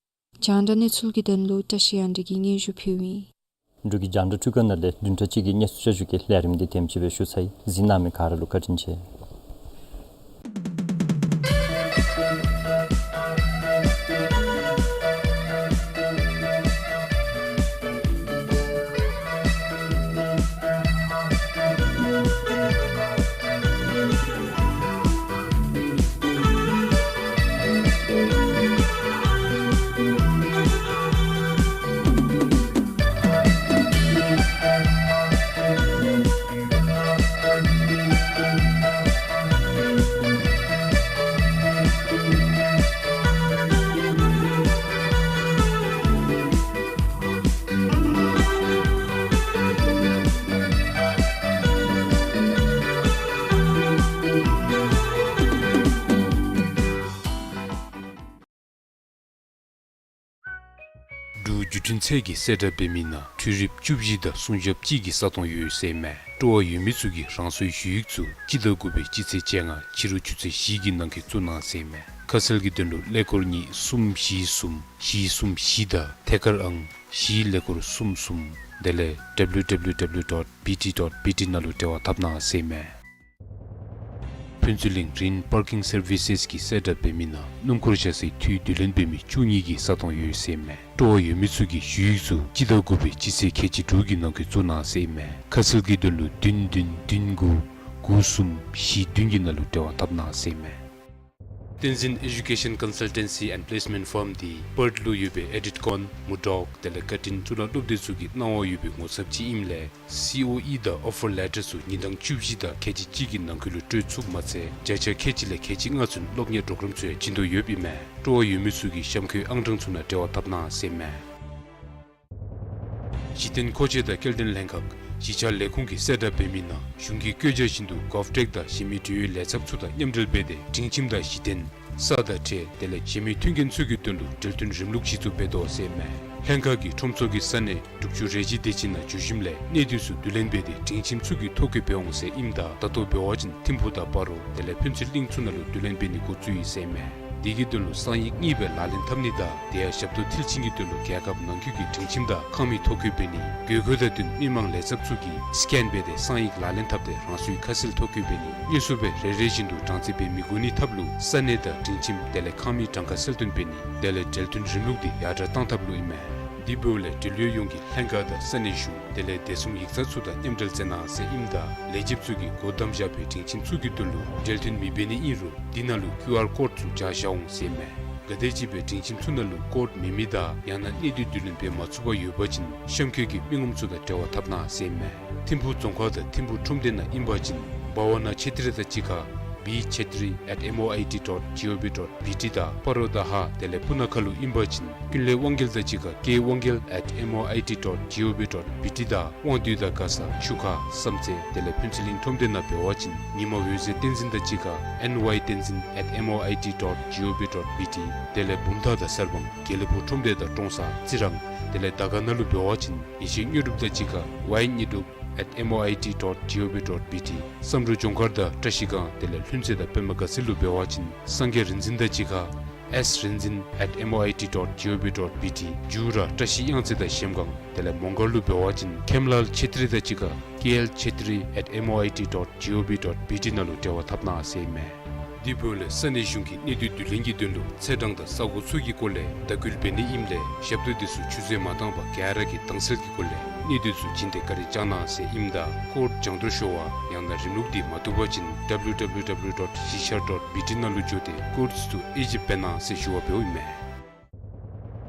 རྒྱང་བསྒྲགས་གནས་ཚུལ་གྱི་དོན་ལུ་བཀྲ་ཤིས་དབྱངས་སྒྲོན་གྱིས་སྙན་ཞུ་ཕུལཝ་ཨིན། འབྲུག་གི་རྒྱང་བསྒྲགས་ཁྲུས་ཁང་ནང་ལས་བདུན་ཕྲག་གཅིག་གི་གནས་ཚུལ་བསྐྱར་ཞུ་གི་ལས་རིམ་འདི་དེམ་ཅིག་སྦེ་ཞུ་ཚར་ཡི། གཟིགས་གནང་མི་ག་ར་ལུ་བཀའ་དྲིན་ཆེ། བརྒྱུད་འཕྲིན་ཚད་ཀྱི་གསལ་བསྒྲགས་འབད་མི་ནང་འཕྲུལ་རིགཔ་བཅུ་བཞི་དང་སྲུང་ཞབས་གཅིག་གི་ས་སྟོང་ཡོད་ཟེར་མས། སྤྲོ་བ་ཡོད་མི་ཚུ་གིས་རང་སོའི་ཞུ་ཡིག་ཚུ་སྤྱི་ཟླ་དགུ་པའི་སྤྱི་ཚེས་བཅོ་ལྔ་ཕྱི་རུ་ཆུ་ཚོད་བཞི་གི་ནང་འཁོད་བཙུགས་གནང་ཟེར་མས། ཁ་གསལ་གྱི་དོན་ལུ་ཀླད་ཀོར་གཉིས་གསུམ་བཞི་གསུམ་བཞི་གསུམ་བཞི་དང་ཐད་ཀར་ཨང་བཞི་ཀླད་ཀོར་གསུམ་གསུམ་དེ་ལས་W W W dot B T dot B T ནང་ལུ་འབྲེལ་བ་འཐབ་གནང་ཟེར་མས། ཕུན་ཚོགས་གླིང་རིན་པར་ཀིང་སར་བི་སེས་ཀྱི་གསལ་བསྒྲགས་འབད་མི་ནང་སྣུམ་འཁོར་བཞག་སའི་འཐུས་བསྡུ་ལེན་འབད་མི་བཅུ་གཉིས་ཀྱི་ས་སྟོང་ཡོད་ཟེར་མས། སྤྲོ་བ་ཡོད་མི་ཚུ་གིས་ཞུ་ཡིག་ཚུ་སྤྱི་ཟླ་དགུ་པའི་སྤྱི་ཚེས་ཁལ་གཅིག་དྲུག་གི་ནང་འཁོད་བཙུགས་གནང་ཟེར་མས། ཁ་གསལ་གྱི་དོན་ལུ་བདུན་བདུན་བདུན་དགུ་དགུ་གསུམ་བཞི་བདུན་གྱི་ནང་ལུ་འབྲེལ་བ་འཐབ་གནང་ཟེར་མས། བསྟན་འཛིན་Education Consultancy and Placement Firm འདི་པརཐ་ལུ་ཡོད་པའི་ཨེ་ཌིཊ་ཀོན་མུར་ཌོག་དེ་ལས་ཀར་ཊིན་གཙུག་ལག་སློབ་སྡེ་ཚུ་གི་གནང་བ་ཡོད་པའི་ངོ་ཚབ་ཅིག་ཨིནམ་ལས་སི་ཨོ་ཨི་དང་ཨོ་ཕར་ལེ་ཊར་ཚུ་ཉིན་གྲངས་བཅུ་བཞི་དང་ཁལ་གཅིག་གཅིག་གི་ནང་འཁོད་ལུ་སྤྲོད་ཚུགསཔ་མ་ཚད་བརྒྱ་ཆ་ཁལ་གཅིག་ལས་ཁལ་གཅིག་ལྔ་ཚུན་སློབ་གཉེར་པོརོ་གརམ་ཚུ་ཡང་བྱིན་དོ་ཡོདཔ་ཨིན་མས། སྤྲོ་བ་ཡོད་མི་ཚུ་གིས་གཤམ་འཁོད་ཨང་གྲངས་ཚུ་ནང་འབྲེལ་བ་འཐབ་གནང་ཟེར་མས། གཞི་རྟེན་མཁོ་ཆས་དང་སྐྱེལ་འདྲེན་ལྷན་ཁག་གཞིས་ཆགས་ལས་ཁུངས་ཀྱི་གསལ་བསྒྲགས་འབད་མི་ནང་གཞུང་གི་བཀོད་རྒྱ་བཞིན་དུ་གོབ་ཊེཀ་དང་གཞན་མི་འབྲེལ་ཡོད་ལས་ཚབ་ཚུ་དང་མཉམ་འབྲེལ་འབད་དེ་སྒྲིང་ཁྱིམ་དང་གཞི་རྟེན་ས་དང་ཁྲལ་དེ་ལས་གཞན་མི་མཐུན་རྐྱེན་ཚུ་གི་དོན་ལུ་འབྲེལ་མཐུད་རིམ་ལུགས་གཞི་བཙུགས་འབད་དོ་ཟེར་མས། ལྷན་ཁག་གིས་ཁྲོམ་ཚོགས་ཀྱི་ས་གནས་དྲུག་ཅུ་རེ་གཅིག་དེ་ཅིག་ནང་འགྱོ་ཞིནམ་ལས་གནས་སྡུད་ཚུ་བསྡུ་ལེན་འབད་དེ་སྒྲིང་ཁྱིམ་ཚུ་གི་ཐོ་བཀོད་འབད་འོང་ཟེར་ཨིནམ་ད་ད་ལྟོ་འབད་བ་ཅིན་ཐིམ་ཕུག་དང་སྤ་རོ་དེ་ལས་ཕུན་ཚོགས་གླིང་ཚུ་ནང་ལུ་བསྡུ་ལེན་འབད་ནི་འགོ་བཙུགས་ཡི་ཟེར་མས། དེ་གི་དོན་ལུ་གསང་ཡིག་གཉིས་སྦེ་ལག་ལེན་འཐབ་ནི་དང་དེ་ཡང་ཞབས་ཏོག་མཐིལ་ཕྱིན་གྱི་དོན་ལུ་རྒྱལ་ཁབ་ནང་འཁོད་ཀྱི་སྒྲིང་ཁྱིམ་དང་ཁང་མིག་ཐོ་བཀོད་འབད་ནི། དགོས་མཁོ་དང་བསྟུན་མི་མང་ལས་ཚབ་ཚུ་གིས་སི་ཀེན་འབད་དེ་གསང་ཡིག་ལག་ལེན་འཐབ་སྟེ་རང་སོའི་ཁ་གསལ་ཐོ་བཀོད་འབད་ནི། དངོས་སུ་སྦེ་རེ་རེ་བཞིན་དུ་གྲངས་རྩིས་འབད་མི་དགོ་ནི་ཐབས་ལུ་ས་གནས་དང་སྒྲིང་ཁྱིམ་དེ་ལས་ཁང་མིག་གྲངས་ཀ་གསལ་སྟོན་འབད་ནི་དེ་ལས་འབྲེལ་མཐུད་རིམ་ལུགས་འདི་ཡར་དྲག་བཏང་ཐབས་ལུ་ཨིན་མས། དེ་འབདཝ་ལས་འབྲེལ་ཡོད་ཡོངས་ཀྱིས་ལྷན་ཁག་དང་ས་གནས་གཞུང་དེ་ལས་བདེ་སྲུང་ཡིག་ཚང་ཚུ་དང་མཉམ་འབྲེལ་མཛད་གནང་ཟེར་ཨིནམ་ད་ལས་བྱེདཔ་ཚུ་གིས་སྒོ་བསྡམས་བཞག་པའི་སྒྲིང་ཁྱིམ་ཚུ་གི་དོན་ལུ་འབྲེལ་མཐུད་མི་འབད་ནི་ཨིན་རུང་དེ་ནང་ལུ་ཀིའུ་ཨར་ཀོཌ་ཚུ་སྦྱར་བཞག་འོང་ཟེར་མས། ག་དེམ་ཅིག་སྦེ་སྒྲིང་ཁྱིམ་ཚུ་ནང་ལུ་ཀོཌ་མེད་མི་དང་ཡང་ན་གནས་སྡུད་བསྡུ་ལེན་འབད་མ་ཚུགས་པར་ཡོད་པ་ཅིན་གཤམ་འཁོད་ཀྱི་མི་ངོམ་ཚུ་དང་འབྲེལ་བ་འཐབ་གནང་ཟེར་མས། ཐིམ་ཕུག་རྫོང་ཁག་དང་ཐིམ་ཕུག་ཁྲོམ་སྡེ་ནང་ཨིན་པ་ཅིན་བྷ་ཝ་ན་ཆེ་ཏྲི་དང་གཅིག་ཁར་B Chetri at M O I T dot G O V dot B T དང་སྤ་རོ་དང་ཧཱ་དེ་ལས་སྤུ་ན་ཁ་ལུ་ཨིན་པ་ཅིན་ཀུན་ལེགས་དབང་རྒྱལ་དང་གཅིག་ཁར་K Wangyal at M O I T dot G O V dot B T དང་དབང་འདུས་དང་མགར་ས་ཆུ་ཁ་བསམ་རྩེ་དེ་ལས་ཕུན་ཚོགས་གླིང་ཁྲོམ་སྡེ་ནང་འབད་བ་ཅིན་ཉི་མ་འོད་ཟེར་བསྟན་འཛིན་དང་གཅིག་ཁར་N Y Tenzin at M O I T dot G O V dot B T དེ་ལས་བུམ་ཐང་དང་གསར་སྤང་དགེ་ལེགས་ཕུག་ཁྲོམ་སྡེ་དང་ཀྲོང་གསར་རྩི་རང་དེ་ལས་དར་དཀར་ན་ལུ་འབད་བ་ཅིན་ཡེ་ཤེས་དངོས་གྲུབ་དང་གཅིག་ཁར་Y Nyidrup at M O I T dot G O V dot B T བསམ་གྲུབ་ལྗོངས་མཁར་དང་བཀྲ་ཤིས་སྒང་དེ་ལས་ལྷུན་རྩེ་དང་པདྨ་དགའ་ཚལ་ལུ་འབད་བ་ཅིན་སངས་རྒྱས་རིག་འཛིན་དང་གཅིག་ཁར S Rinzin at M O I T dot G O V dot B T འཇུ་ར་བཀྲ་ཤིས་གཡང་རྩེ་དང་གཞལམ་སྒང་དེ་ལས་མོང་སྒར་ལུ་འབད་བ་ཅིན་ཁེམ་ལཱལ་ཆེ་ཏྲི་དང་གཅིག་ཁར་K L Chetri at M O I T dot G O V dot B T ནང་ལུ་འབྲེལ་བ་འཐབ་གནང་ཟེར་མས། དེ་འབདཝ་ལས་ས་གནས་གཞུང་གིས་གནས་སྡུད་བསྡུ་ལེན་གྱི་དོན་ལུ་ཚེས་གྲངས་དང་ས་གོ་ཚུ་གི་སྐོར་ལས་དྭགས་སྐུལ་འབད་ནི་ཨིནམ་ལས་ཞབས་ཏོག་དེ་ཚུ་ཆུད་ཟོས་མ་བཏང་པར་ག་ར་གིས་དྭངས་གསལ་གྱི་སྒོ་ལས་གནས་སྡུད་ཚུ་བྱིན་ཏེ་བཀའ་དྲིན་བསྐྱང་གནང་ཟེར་ཨིནམ་ད་ཀོཌ་སྦྱང་དོ་ཤོར་བ་ཡང་ན་རིམ་ལུགས་འདི་མ་བཏུབ་པ་ཅིན་W W W dot གཞིས་ཆགས་dot B T ནང་ལུ་འགྱོ་སྟེ་ཀོཌ་ཚུ་དབྱེ་ཞིབ་འབད་གནང་ཟེར་ཞུ་བ་འབདཝ་ཨིན་མས།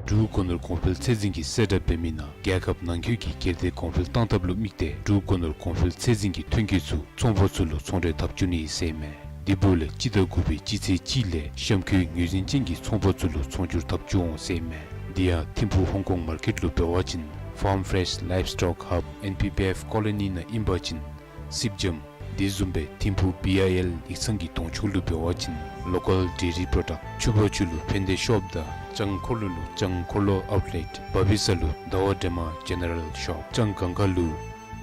འབྲུག་སྒོ་ནོར་གོང་འཕེལ་ཚད་འཛིན་གྱི་གསལ་བསྒྲགས་འབད་མི་ནང་རྒྱལ་ཁབ་ནང་འཁོད་ཀྱི་སྒེར་སྡེ་གོང་འཕེལ་གཏང་ཐབས་ལུ་དམིགས་ཏེ་འབྲུག་སྒོ་ནོར་གོང་འཕེལ་ཚད་འཛིན་གྱི་ཐོན་སྐྱེད་ཚུ་ཚོང་པ་ཚུ་ལུ་ཚོང་འབྲེལ་འཐབ་བཅུག་ནི་ཟེར་མས། དེ་འབདཝ་ལས་སྤྱི་ཟླ་དགུ་པའི་སྤྱི་ཚེས་གཅིག་ལས་གཤམ་འཁོད་ངོས་འཛིན་ཅན་གྱི་ཚོང་པ་ཚུ་ལུ་ཚོང་སྒྱུར་འཐབ་བཅུག་འོང་ཟེར་མས། དེ་ཡང་ཐིམ་ཕུག་ཧོང་ཀོང་མར་ཀེཊ་ལུ་འབད་བ་ཅིན་Farm Fresh Livestock Hub N P P F Colony ནང་ཨིན་པ་ཅིན་སིབ་འཇམ། དེ་བཟུམ་སྦེ་ཐིམ་ཕུག་B I L ཡིག་ཚང་གི་གདོང་ཕྱོགས་ལུ་འབད་བ་ཅིན་Local Dairy Product། ཆུ་བར་ཆུ་ལུ་ཕན་བདེ་ཤོབ་དང་ལྕང་འཁོར་ལོ་ལུ་ལྕང་འཁོར་ལོ་ཨའུཊ་ལེཊ། བ་བི་ས་ལུ་ཟླ་བ་སྒྲོལ་མ་ཇེ་ནེ་རལ་ཤོབ། ལྕང་སྒང་ཁ་ལུ་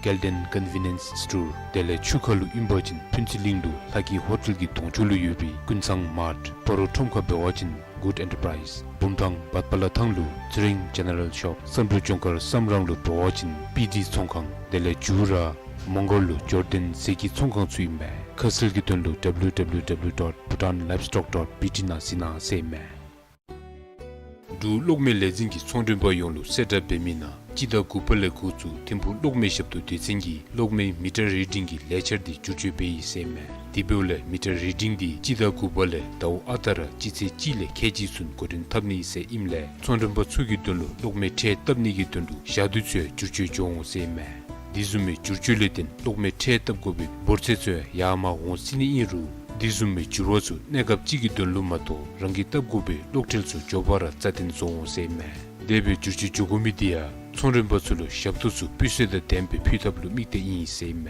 ཀེལ་ཌེན་ཀོན་ཝི་ནི་ཡེནསི་སི་ཊོར། དེ་ལས་ཆུ་ཁ་ལུ་ཨིན་པ་ཅིན་ཕུན་ཚོགས་གླིང་ལུ་ལྷ་སྐྱིད་ཧོ་ཊེལ་གྱི་གདོང་ཕྱོགས་ལུ་ཡོད་པའི་ཀུན་བཟང་མཱརཊ། སྤ་རོ་ཁྲོམ་ཁ་འབད་བ་ཅིན་གུཌ་ཨེན་ཊར་པ་རའིཛ། བུམ་ཐང་བཱཊ་པ་ལ་ཐང་ལུ་ཚེ་རིང་ཇེ་ནེ་རལ་ཤོབ། བསམ་གྲུབ་ལྗོངས་མཁར་བསམ་རང་ལུ་འབད་བ་ཅིན་པི་ཌི་ཚོང་ཁང་། དེ་ལས་འཇུ་ར་མོང་སྒར་ལུ་ཇོར་ཌེན་ཟས་ཀྱི་ཚོང་ཁང་ཚུ་ཨིན་མས། ཁ་གསལ་གྱི་དོན་ལུ་W W W dot Bhutan Livestock dot B T ནང་གཟིགས་གནང་ཟེར་མས། འབྲུག་གློག་མེ་ལས་འཛིན་གྱིས་ཚོང་མགྲོན་པ་ཡོངས་ལུ་གསལ་བསྒྲགས་འབད་མི་ནང་སྤྱི་ཟླ་དགུ་པ་ལས་འགོ་བཙུགས་ཐིམ་ཕུག་གློག་མེ་ཞབས་ཏོག་སྡེ་ཚན་གྱིས་གློག་མེ་མི་ཊར་རི་ཌིང་གི་ལས་འཆར་འདི་བསྒྱུར་བཅོས་འབད་ཡི་ཟེར་མས། དེ་འབདཝ་ལས་མི་ཊར་རི་ཌིང་འདི་སྤྱི་ཟླ་དགུ་པ་ལས་ཟླཝ་ཨ་རྟག་ར་སྤྱི་ཚེས་གཅིག་ལས་ཁལ་གཅིག་ཚུན་འགོ་འདྲེན་འཐབ་ནི་ཟེར་ཨིནམ་ལས་ཚོང་མགྲོན་པ་ཚུ་གི་དོན་ལུ་གློག་མེ་ཁྲལ་བཏབ་ནི་གི་དོན་ལུ་ཞག་དུས་ཚུ་ཡང་བསྒྱུར་བཅོས་འགྱོ་འོང་ཟེར་མས། དེ་བཟུམ་མའི་བསྒྱུར་བཅོས་ལས་བརྟེན་གློག་མེ་ཁྲལ་བཏབ་དགོ་པའི་འབོར་ཚད་ཚུ་ཡང་ཡར་མར་འོང་སྲིད་ནི་ཨིན་རུང་དེ་བཟུམ་མའི་འགྱུར་བ་ཚུ་གནས་སྐབས་ཅིག་གི་དོན་ལུ་མ་གཏོགས་རང་གིས་བཏབ་དགོ་པའི་གློག་ཁྲལ་ཚུ་མགྱོགས་པ་ར་རྩ་བརྟན་བཟོ་འོང་ཟེར་མས། དེ་སྦེ་བསྒྱུར་བཅོས་འགྱོ་དགོ་མི་དེ་ཡང་ཚོང་མགྲོན་པ་ཚུ་ལུ་ཞབས་ཏོག་ཚུ་སྤུས་ཚད་དང་ལྡནམ་སྦེ་ཕུལ་ཐབས་ལུ་དམིགས་ཏེ་ཨིན་ཟེར་མས།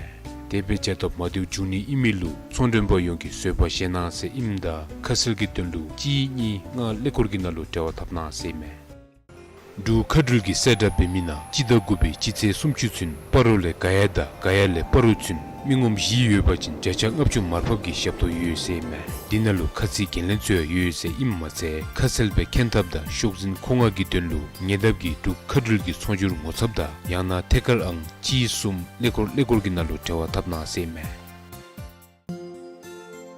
དེ་སྦེ་བྱ་སྟབས་མ་བདེཝ་འབྱུང་ནི་ཨིན་མི་ལུ་ཚོང་མགྲོན་པ་ཡོངས་ཀྱིས་བཟོད་པ་བཞེས་གནང་ཟེར་ཨིནམ་ད་ཁ་གསལ་གྱི་དོན་ལུ་གཅིག་གཉིས་ལྔ་ཀླད་ཀོར་གྱི་ནང་ལུ་འབྲེལ་བ་འཐབ་གནང་ཟེར་མས། འབྲུག་མཁའ་འགྲུལ་གྱིས་གསལ་བསྒྲགས་འབད་མི་ནང་སྤྱི་ཟླ་དགུ་པའི་སྤྱི་ཚེས་སུམ་ཅུ་ཚུན་སྤ་རོ་ལས་ག་ཡ་དང་ག་ཡ་ལས་སྤ་རོ་ཚུན་མི་ངོམ་བཞི་ཡོད་པ་ཅིན་བརྒྱ་ཆ་ལྔ་བཅུ་མར་ཕབ་ཀྱི་ཞབས་ཏོག་ཡོད་ཟེར་མས། འདི་ནང་ལུ་ཁ་ཚིག་འགན་ལེན་ཚུ་ཡང་ཡོད་ཟེར་ཨིནམ་མ་ཚད་ཁ་གསལ་སྦེ་མཁྱེན་ཐབས་དང་ཤོག་འཛིན་མཁོ་མངགས་ཀྱི་དོན་ལུ་ཉེ་འདབས་ཀྱི་འབྲུག་མཁའ་འགྲུལ་གྱི་ཚོང་སྒྱུར་ངོ་ཚབ་དང་ཡང་ན་ཐད་ཀར་ཨང་གཅིག་གསུམ་ཀླད་ཀོར་ཀླད་ཀོར་གྱི་ནང་ལུ་འབྲེལ་བ་འཐབ་གནང་ཟེར་མས།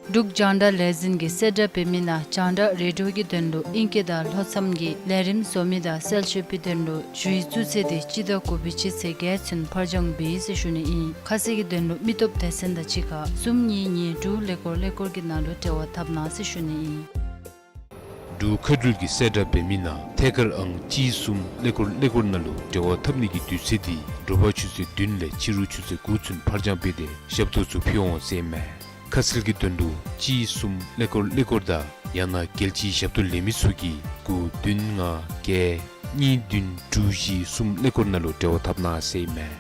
འབྲུག་རྒྱང་བསྒྲགས་ལས་འཛིན་གྱིས་གསལ་བསྒྲགས་འབད་མི་ནང་རྒྱང་བསྒྲགས་རེ་ཌི་ཡོ་གི་དོན་ལུ་ཨིང་སྐད་དང་ལྷོ་མཚམས་ཀྱི་ལས་རིམ་བཟོ་མི་དང་གསལ་བཤད་པའི་དོན་ལུ་ཞུ་ཡིག་བཙུགས་ཚེས་འདི་སྤྱི་ཟླ་དགུ་པའི་སྤྱི་ཚེས་བརྒྱད་ཚུན་ཕར་འགྱངས་འབད་ཡི་ཟེར་ཞུ་ནི་ཨིན། ཁ་གསལ་གྱི་དོན་ལུ་མི་སྟོབས་སྡེ་ཚན་དང་གཅིག་ཁར་གསུམ་གཉིས་གཉིས་དྲུག་ཀླད་ཀོར་ཀླད་ཀོར་གྱི་ནང་ལུ་འབྲེལ་བ་འཐབ་གནང་ཟེར་ཞུ་ནི་ཨིན། འབྲུག་མཁའ་འགྲུལ་གྱིས་གསལ་བསྒྲགས་འབད་མི་ནང་ཐད་ཀར་ཨང་གཅིག་གསུམ་ཀླད་ཀོར་ཀླད་ཀོར་ནང་ལུ་འབྲེལ་བ་འཐབ་ནི་གི་དུས་ཚོད་འདི་དྲོ་པ་ཆུ་ཚོད་བདུན་ལས་ཕྱི་རུ་ཆུ་ཚོད་དགུ་ཚུན་ཕར་འགྱངས་འབད་དེ་ཞབས་ཏོག་ཚུ་ཕུལ་འོང་ཟེར་མས། ཁ་གསལ་གྱི་དོན་ལུ་གཅིག་གསུམ་ཀླད་ཀོར་ཀླད་ཀོར་དང་ཡང་ན་རྒྱལ་སྤྱིའི་ཞབས་ཏོག་ལེན་མི་ཚུ་གིས་དགུ་བདུན་ལྔ་བརྒྱད་གཉིས་བདུན་དྲུག་བཞི་གསུམ་ཀླད་ཀོར་ནང་ལུ་འབྲེལ་བ་འཐབ་གནང་ཟེར་མས།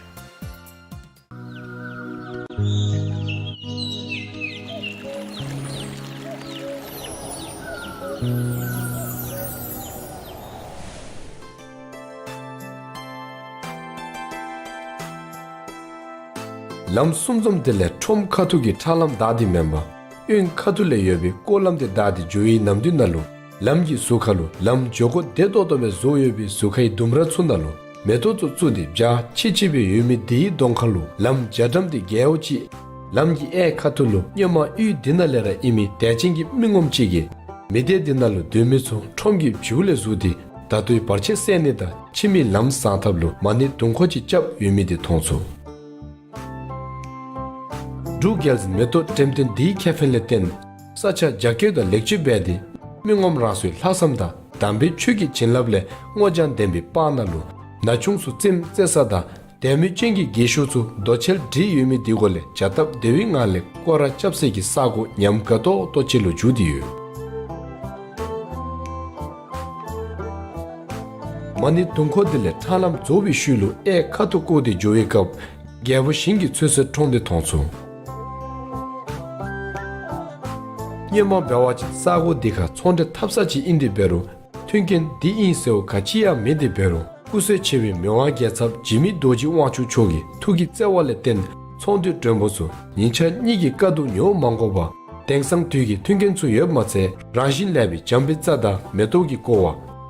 ལམ་གསུམ་འཛོམས་དེ་ལས་ཁྲོམ་ཁ་ཐུག་གི་ཁྲ་ལམ་བདའ་སྟེ་མེན་པར་གཡོན་ཁ་ཐུག་ལས་ཡོད་པའི་སྐོར་ལམ་དེ་བདའ་སྟེ་འགྱོ་བའི་ནམ་དུས་ནང་ལུ་ལམ་གྱི་ཟུར་ཁ་ལུ་ལམ་འགྱོ་སྒོ་བདེ་ཏོག་ཏོ་སྦེ་བཟོ་ཡོད་པའི་ཟུར་ཁའི་ལྡུམ་ར་ཚུ་ནང་ལུ་མེ་ཏོག་ཚུ་བཙུགས་ཏེ་འཇའ་ཆི་ཆི་སྦེ་ཡོད་མི་དེའི་གདོང་ཁ་ལུ་ལམ་རྒྱ་གྲམ་དེ་རྒྱལ་པོ་ཅིག་ལམ་གྱི་གཡས་ཁ་ཐུག་ལུ་སྔོན་མ་ཡུལ་འདི་ནང་ལས་ར་ཨིན་མི་དད་ཅན་གྱི་མི་ངོམ་ཅིག་གིས་མི་སྡེ་འདི་ནང་ལུ་སྡོད་མི་ཚུ་ཁྲོམ་གྱི་བྱིའུ་ལས་ཟུར་ཏེ་ད་ལྟོའི་བར་ཆད་སེལ་ནི་དང་ཕྱི་མའི་ལམ་བཟང་ཐབས་ལུ་མ་ཎི་དུང་འཁོར་ཅིག་རྐྱབ་ཡོད་མི་དེ་མཐོང་ཚུགས། འབྲུག་རྒྱལ་འཛིན་མེ་ཏོག་འགྲེམས་སྟོན་འདིའི་ཁེ་ཕན་ལས་བརྟེན་ས་ཆ་རྒྱ་སྐྱེད་དང་ལེགས་བཅོས་འབད་དེ་མི་ངོམ་རང་སོའི་ལྷག་བསམ་དང་དམ་པའི་ཆོས་ཀྱི་བྱིན་རླབས་ལས་སྔོ་ལྗང་ལྡན་པའི་སྤང་ནང་ལུ་ན་ཆུང་ཚུ་རྩེདམོ་རྩེ་ས་དང་དད་མོས་ཅན་གྱི་རྒས་ཤོས་ཚུ་རྡོ་གཅལ་སྒྲིག་ཡོད་མི་དེ་གུ་ལས་བྱ་སྟབས་བདེ་བའི་ངང་ལས་སྐོར་ར་རྐྱབ་སའི་གི་ས་གོ་ཉམས་དགའ་ཏོག་ཏོ་ཅིག་ལུ་འགྱུར་ཏེ་ཡོད། མ་ཎི་དུང་འཁོར་དེ་ལས་ཁྲ་ལམ་རྫོགས་པའི་ཤུལ་ལུ་གཡས་ཁ་ཐུག་བསྐོར་ཏེ་འགྱོ་བའི་སྐབས་རྒྱལ་པོ་ཞིང་གི་ཚོད་བསྲེ་ཁྲོམ་དེ་མཐོང་ཚུགས། སྔོན་མ་འབད་བ་ཅིན་ས་གོ་དེ་ཁར་ཚོང་འབྲེལ་འཐབ་ས་ཅིག་ཨིན་ཏེ་འབད་རུང་མཐུན་རྐྱེན་འདི་ཨིན་ཟེརཝ་ག་ཅི་ཡང་མེད་དེ་འབད་རུང་སྐུ་བསོད་ཆེ་བའི་མི་དབང་རྒྱལ་ཚབ་འཇིགས་མེད་རྡོ་རྗེ་དབང་ཕྱུག་མཆོག་གི་ཐུགས་ཀྱི་བརྩེ་བ་ལས་བརྟེན་ཚོང་འདུས་མགྲོན་པོ་ཚུ་ཉིན་ཞག་གཉིས་ཀྱི་དཀའ་སྡུག་མྱོང་མ་དགོ་པར་དེང་སང་དུས་ཀྱི་མཐུན་རྐྱེན་ཚུ་ཡོདཔ་མ་ཚད་རང་བཞིན་ལེགས་པའི་བྱམས་པའི་རྩ་དང་མེ་ཏོག་གིས་བསྐོར་བ་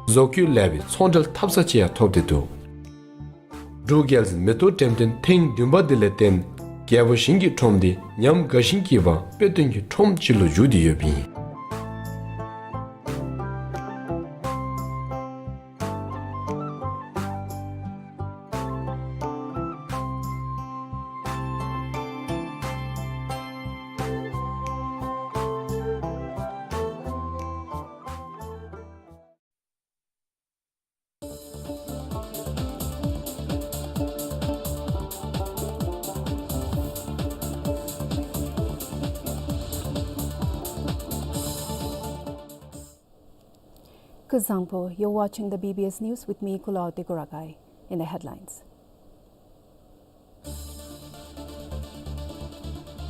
བཟོ་བཀོད་ལེགས་པའི་ཚོང་འབྲེལ་འཐབ་ས་ཅིག་ཡང་ཐོབ་སྟེ་འདུག། འབྲུག་རྒྱལ་འཛིན་མེ་ཏོག་འགྲེམས་སྟོན་ཐེངས་བདུན་པ་དེ་ལས་བརྟེན་རྒྱལ་པོ་ཞིང་གི་ཁྲོམ་དེ་ཉམས་དགའ་ཞིང་སྐྱིད་པ་དཔེ་སྟོན་གྱི་ཁྲོམ་ཅིག་ལུ་འགྱུར་ཏེ་ཡོདཔ་ཨིན། Kuzuzangpo, you're watching the B B S News with me, Kulaw Degoragai. In the headlines.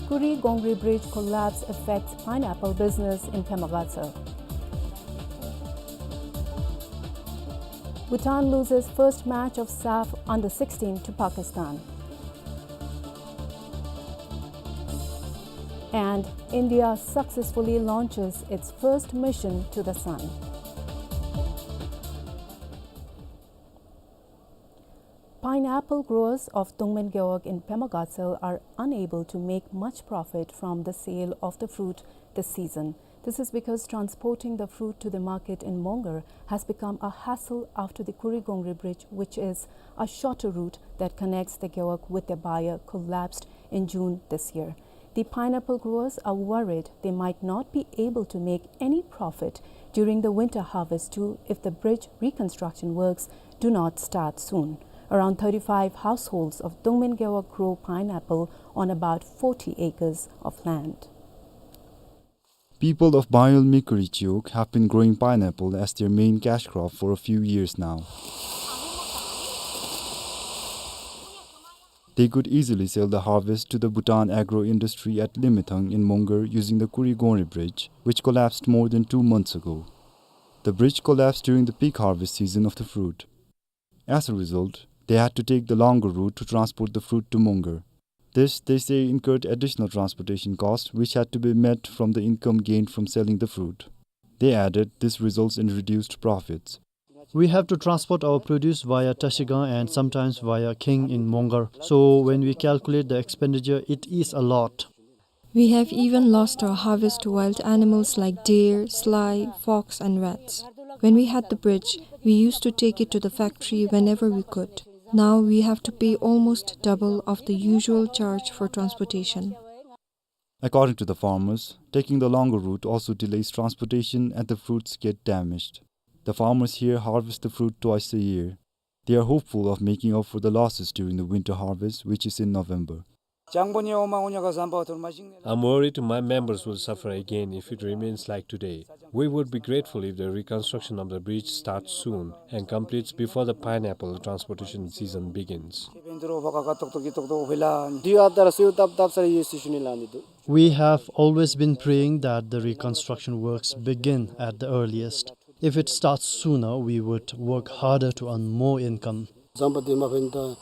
Kurigongri Bridge collapse affects pineapple business in Pemagatsal. Bhutan loses first match of SAFF under sixteen to Pakistan. And India successfully launches its first mission to the sun. Pineapple growers of Dongmen Gewog in Pema Gatshel are unable to make much profit from the sale of the fruit this season. This is because transporting the fruit to the market in Mongar has become a hassle after the Kurigongri Bridge, which is a shorter route that connects the Gewog with their buyer, collapsed in June this year. The pineapple growers are worried they might not be able to make any profit during the winter harvest too if the bridge reconstruction works do not start soon. Around thirty-five households of Dongmen Gewog grow pineapple on about forty acres of land. People of Bayul Mikuri Chiwog have been growing pineapple as their main cash crop for a few years now. They could easily sell the harvest to the Bhutan Agro Industry at Limethang in Mongar using the Kurigongri Bridge, which collapsed more than two months ago. The bridge collapsed during the peak harvest season of the fruit. As a result, they had to take the longer route to transport the fruit to Mongar. This, they say, incurred additional transportation costs, which had to be met from the income gained from selling the fruit. They added, this results in reduced profits. We have to transport our produce via Trashigang and sometimes via Kheng in Mongar. So when we calculate the expenditure, it is a lot. We have even lost our harvest to wild animals like deer, sly, fox, and rats. When we had the bridge, we used to take it to the factory whenever we could. Now we have to pay almost double of the usual charge for transportation. According to the farmers, taking the longer route also delays transportation and the fruits get damaged. The farmers here harvest the fruit twice a year. They are hopeful of making up for the losses during the winter harvest, which is in November. I'm worried my members will suffer again if it remains like today. We would be grateful if the reconstruction of the bridge starts soon and completes before the pineapple transportation season begins. We have always been praying that the reconstruction works begin at the earliest. If it starts sooner, we would work harder to earn more income. The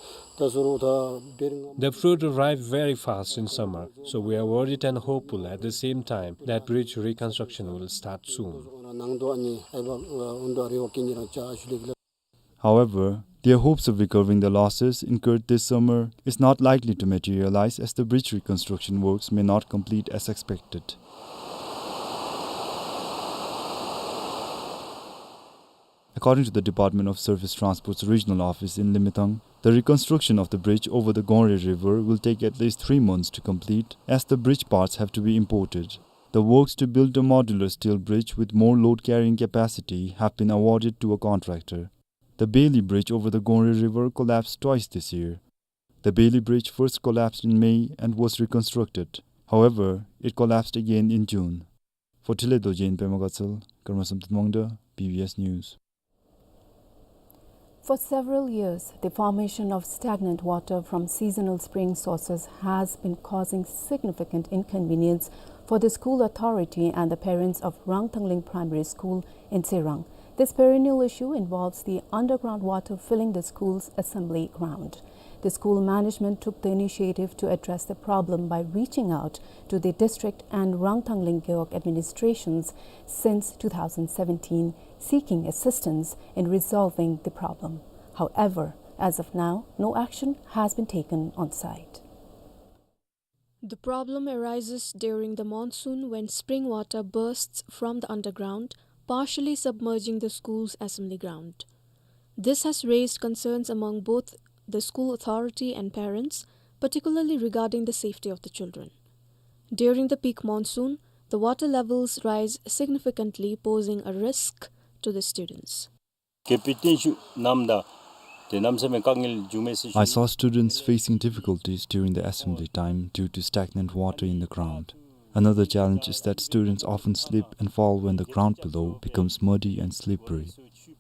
fruit arrived very fast in summer, so we are worried and hopeful at the same time that bridge reconstruction will start soon. However, their hopes of recovering the losses incurred this summer is not likely to materialize, as the bridge reconstruction works may not complete as expected. According to the Department of Surface Transport's regional office in Limethang, the reconstruction of the bridge over the Gongre River will take at least three months to complete, as the bridge parts have to be imported. The works to build a modular steel bridge with more load-carrying capacity have been awarded to a contractor. The Bailey Bridge over the Gongre River collapsed twice this year. The Bailey Bridge first collapsed in May and was reconstructed. However, it collapsed again in June. For Tile Dorji in Pema Gatshel, Karma Samten Wangda, B B S News. For several years, the formation of stagnant water from seasonal spring sources has been causing significant inconvenience for the school authority and the parents of Rangthangling Primary School in Tserang. This perennial issue involves the underground water filling the school's assembly ground. The school management took the initiative to address the problem by reaching out to the district and Rangthangling Gewog administrations since two thousand seventeen, seeking assistance in resolving the problem. However, as of now, no action has been taken on site. The problem arises during the monsoon when spring water bursts from the underground, partially submerging the school's assembly ground. This has raised concerns among both the school authority and parents, particularly regarding the safety of the children. During the peak monsoon, the water levels rise significantly, posing a risk to the students. I saw students facing difficulties during the assembly time due to stagnant water in the ground. Another challenge is that students often slip and fall when the ground below becomes muddy and slippery.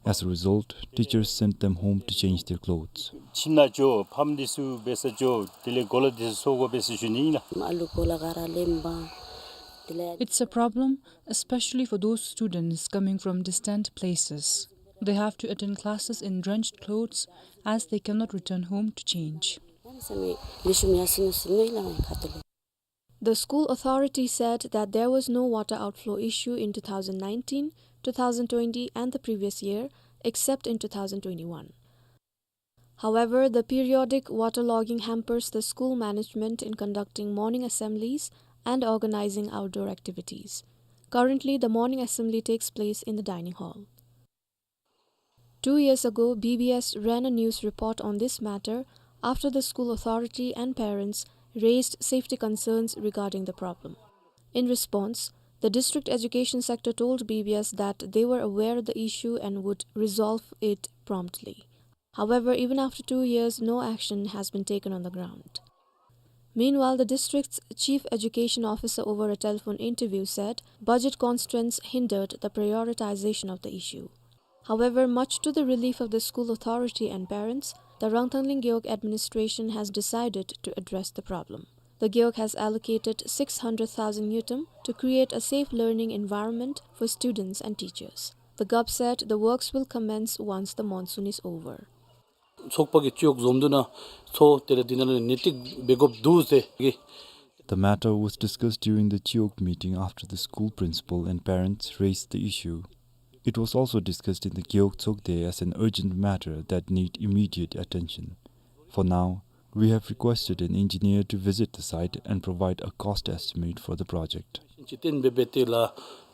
As a result, teachers sent them home to change their clothes. It's a problem, especially for those students coming from distant places. They have to attend classes in drenched clothes as they cannot return home to change. The school authority said that there was no water outflow issue in two thousand nineteen, two thousand twenty, and the previous year, except in two thousand twenty-one. However, the periodic waterlogging hampers the school management in conducting morning assemblies and organizing outdoor activities. Currently, the morning assembly takes place in the dining hall. Two years ago, B B S ran a news report on this matter after the school authority and parents raised safety concerns regarding the problem. In response, the district education sector told B B S that they were aware of the issue and would resolve it promptly. However, even after two years, no action has been taken on the ground. Meanwhile, the district's chief education officer, over a telephone interview, said budget constraints hindered the prioritization of the issue. However, much to the relief of the school authority and parents, the Rangthangling Gewog administration has decided to address the problem. The Gewog has allocated six hundred thousand ngultrum to create a safe learning environment for students and teachers. The Gov said the works will commence once the monsoon is over. ཚོགས་པ་གིས་སྤྱི་འོག་འཛོམས་འདུ་ནང་ཚོགས་ཏེ་ར་འདི་ནང་ལུ་ནན་ཏིག་འབད་དགོཔ་འདུག་ཟེར་གི། The matter was discussed during the CHIOK meeting after the school principal and parents raised the issue. It was also discussed in the Gewog Tsokde as an urgent matter that need immediate attention. For now, we have requested an engineer to visit the site and provide a cost estimate for the project. ཅིག་བརྟེན་འབད་འབད་དེ་ལགས་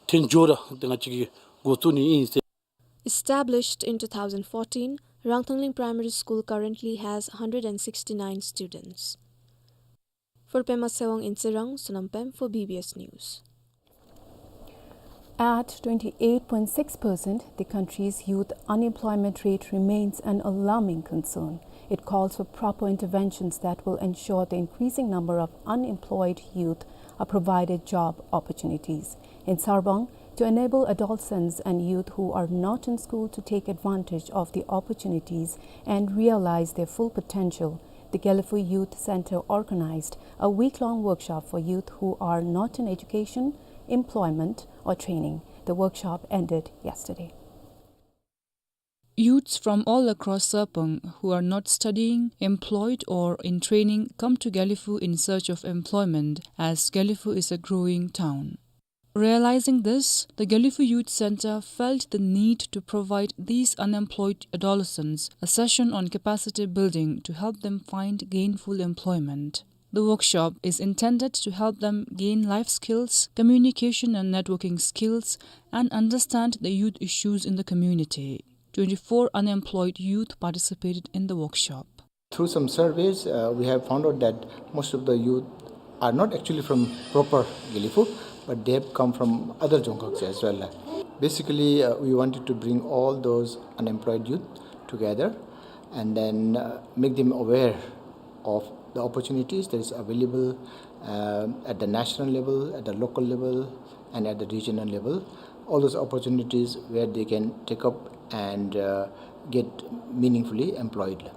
ཐོན་འགྱོ་ར་ཏེ་ང་བཅས་ཀྱིས་འགོ་བཙུགས་ནི་ཨིན་ཟེར། Established in two thousand fourteen, Rangthangling Primary School currently has hundred and sixty-nine students. For Pema Sewang in Tsirang, Sonam Pem for B B S News. At twenty-eight point six percent, the country's youth unemployment rate remains an alarming concern. It calls for proper interventions that will ensure the increasing number of unemployed youth are provided job opportunities. In Sarbang, to enable adolescents and youth who are not in school to take advantage of the opportunities and realize their full potential, the Gelephu Youth Center organized a week-long workshop for youth who are not in education, employment, or training. The workshop ended yesterday. Youths from all across Sarpang who are not studying, employed, or in training come to Gelephu in search of employment, as Gelephu is a growing town. Realizing this, the Gelephu Youth Center felt the need to provide these unemployed adolescents a session on capacity building to help them find gainful employment. The workshop is intended to help them gain life skills, communication and networking skills, and understand the youth issues in the community. Twenty-four unemployed youth participated in the workshop. Through some surveys, uh, we have found out that most of the youth are not actually from proper Gelephu, but they have come from other dzongkhags as well. Basically, uh, we wanted to bring all those unemployed youth together and then, uh, make them aware of the opportunities that is available, uh, at the national level, at the local level, and at the regional level. All those opportunities where they can take up and, uh, get meaningfully employed.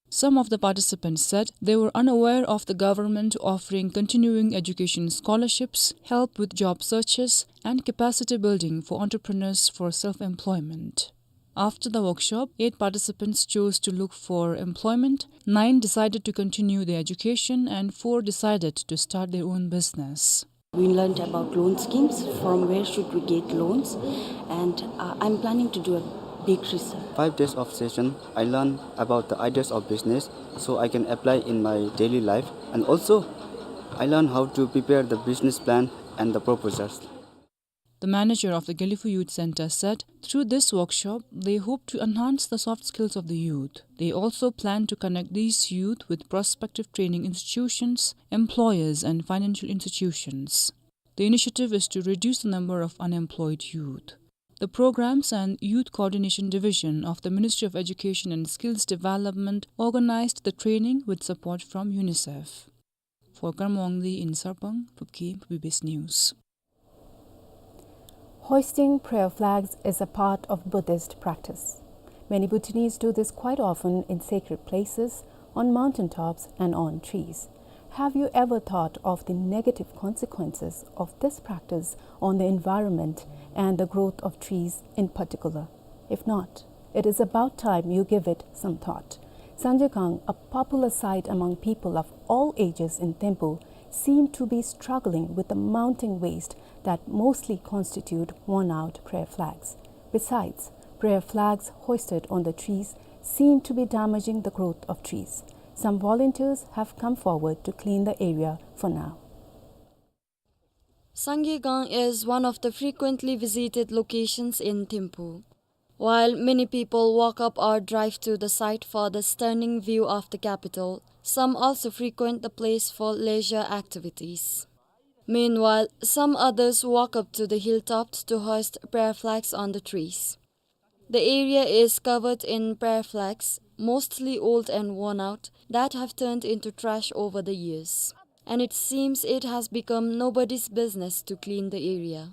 Some of the participants said they were unaware of the government offering continuing education scholarships, help with job searches, and capacity building for entrepreneurs for self-employment. After the workshop, eight participants chose to look for employment, nine decided to continue their education, and four decided to start their own business. We learned about loan schemes, from where should we get loans, and, uh, I'm planning to do a big research. Five days of session, I learned about the ideas of business, so I can apply in my daily life. And also, I learned how to prepare the business plan and the proposals. The manager of the Gelephu Youth Center said through this workshop, they hope to enhance the soft skills of the youth. They also plan to connect these youth with prospective training institutions, employers, and financial institutions. The initiative is to reduce the number of unemployed youth. The Programs and Youth Coordination Division of the Ministry of Education and Skills Development organized the training with support from UNICEF. For Karmwangdi in Sarpang, Phubki, B B S News. Hoisting prayer flags is a part of Buddhist practice. Many Bhutanese do this quite often in sacred places, on mountain tops, and on trees. Have you ever thought of the negative consequences of this practice on the environment and the growth of trees in particular? If not, it is about time you give it some thought. Sangye Gang, a popular site among people of all ages in Thimphu, seem to be struggling with the mounting waste that mostly constitute worn-out prayer flags. Besides, prayer flags hoisted on the trees seem to be damaging the growth of trees. Some volunteers have come forward to clean the area for now. Sangye Gang is one of the frequently visited locations in Thimphu. While many people walk up or drive to the site for the stunning view of the capital, some also frequent the place for leisure activities. Meanwhile, some others walk up to the hilltops to hoist prayer flags on the trees. The area is covered in prayer flags, mostly old and worn out, that have turned into trash over the years. And it seems it has become nobody's business to clean the area.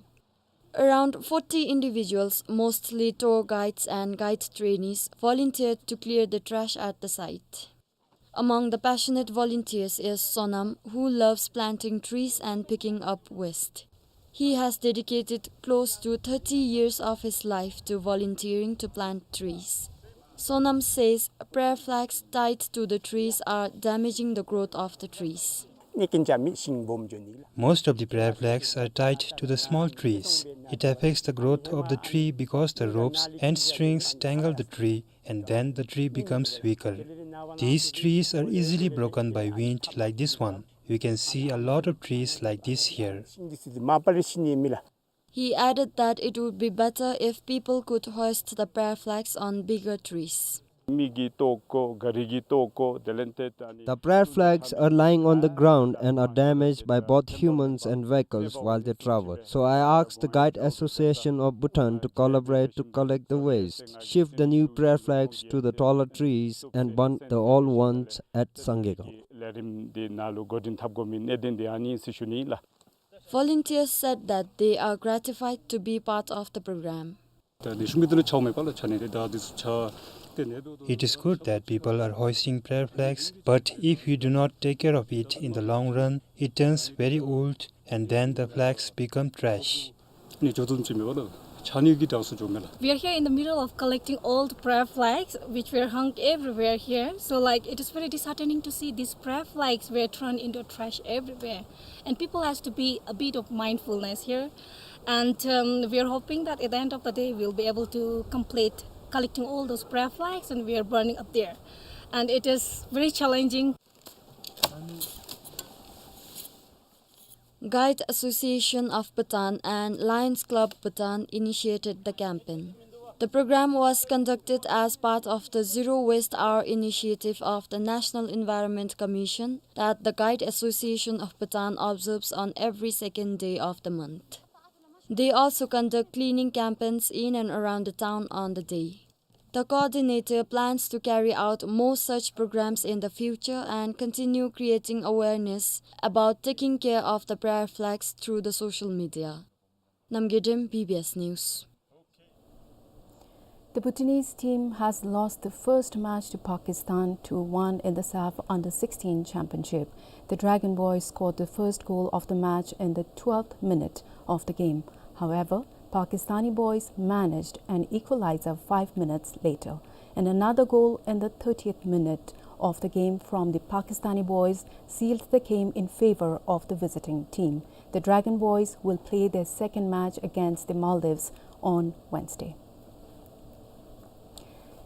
Around forty individuals, mostly tour guides and guide trainees, volunteered to clear the trash at the site. Among the passionate volunteers is Sonam, who loves planting trees and picking up waste. He has dedicated close to thirty years of his life to volunteering to plant trees. Sonam says prayer flags tied to the trees are damaging the growth of the trees. Most of the prayer flags are tied to the small trees. It affects the growth of the tree because the ropes and strings tangle the tree and then the tree becomes weaker. These trees are easily broken by wind like this one. We can see a lot of trees like this here. He added that it would be better if people could hoist the prayer flags on bigger trees. The prayer flags are lying on the ground and are damaged by both humans and vehicles while they travel. So I asked the Guide Association of Bhutan to collaborate to collect the waste, shift the new prayer flags to the taller trees and burn the old ones at Sangekong. Volunteers said that they are gratified to be part of the program. It is good that people are hoisting prayer flags, but if you do not take care of it in the long run, it turns very old and then the flags become trash. We are here in the middle of collecting old prayer flags, which were hung everywhere here. So, like, it is very disheartening to see these prayer flags were thrown into trash everywhere. And people has to be a bit of mindfulness here. And, um, we are hoping that at the end of the day, we'll be able to complete collecting all those prayer flags and we are burning up there. And it is very challenging. Guide Association of Bhutan and Lions Club Bhutan initiated the campaign. The program was conducted as part of the Zero Waste Hour initiative of the National Environment Commission that the Guide Association of Bhutan observes on every second day of the month. They also conduct cleaning campaigns in and around the town on the day. The coordinator plans to carry out more such programs in the future and continue creating awareness about taking care of the prayer flags through the social media. Namgay Dem, B B S News. The Bhutanese team has lost the first match to Pakistan two one in the SAFF Under sixteen Championship. The Dragon Boys scored the first goal of the match in the twelfth minute of the game. However, Pakistani boys managed an equalizer five minutes later, and another goal in the thirtieth minute of the game from the Pakistani boys sealed the game in favor of the visiting team. The Dragon Boys will play their second match against the Maldives on Wednesday.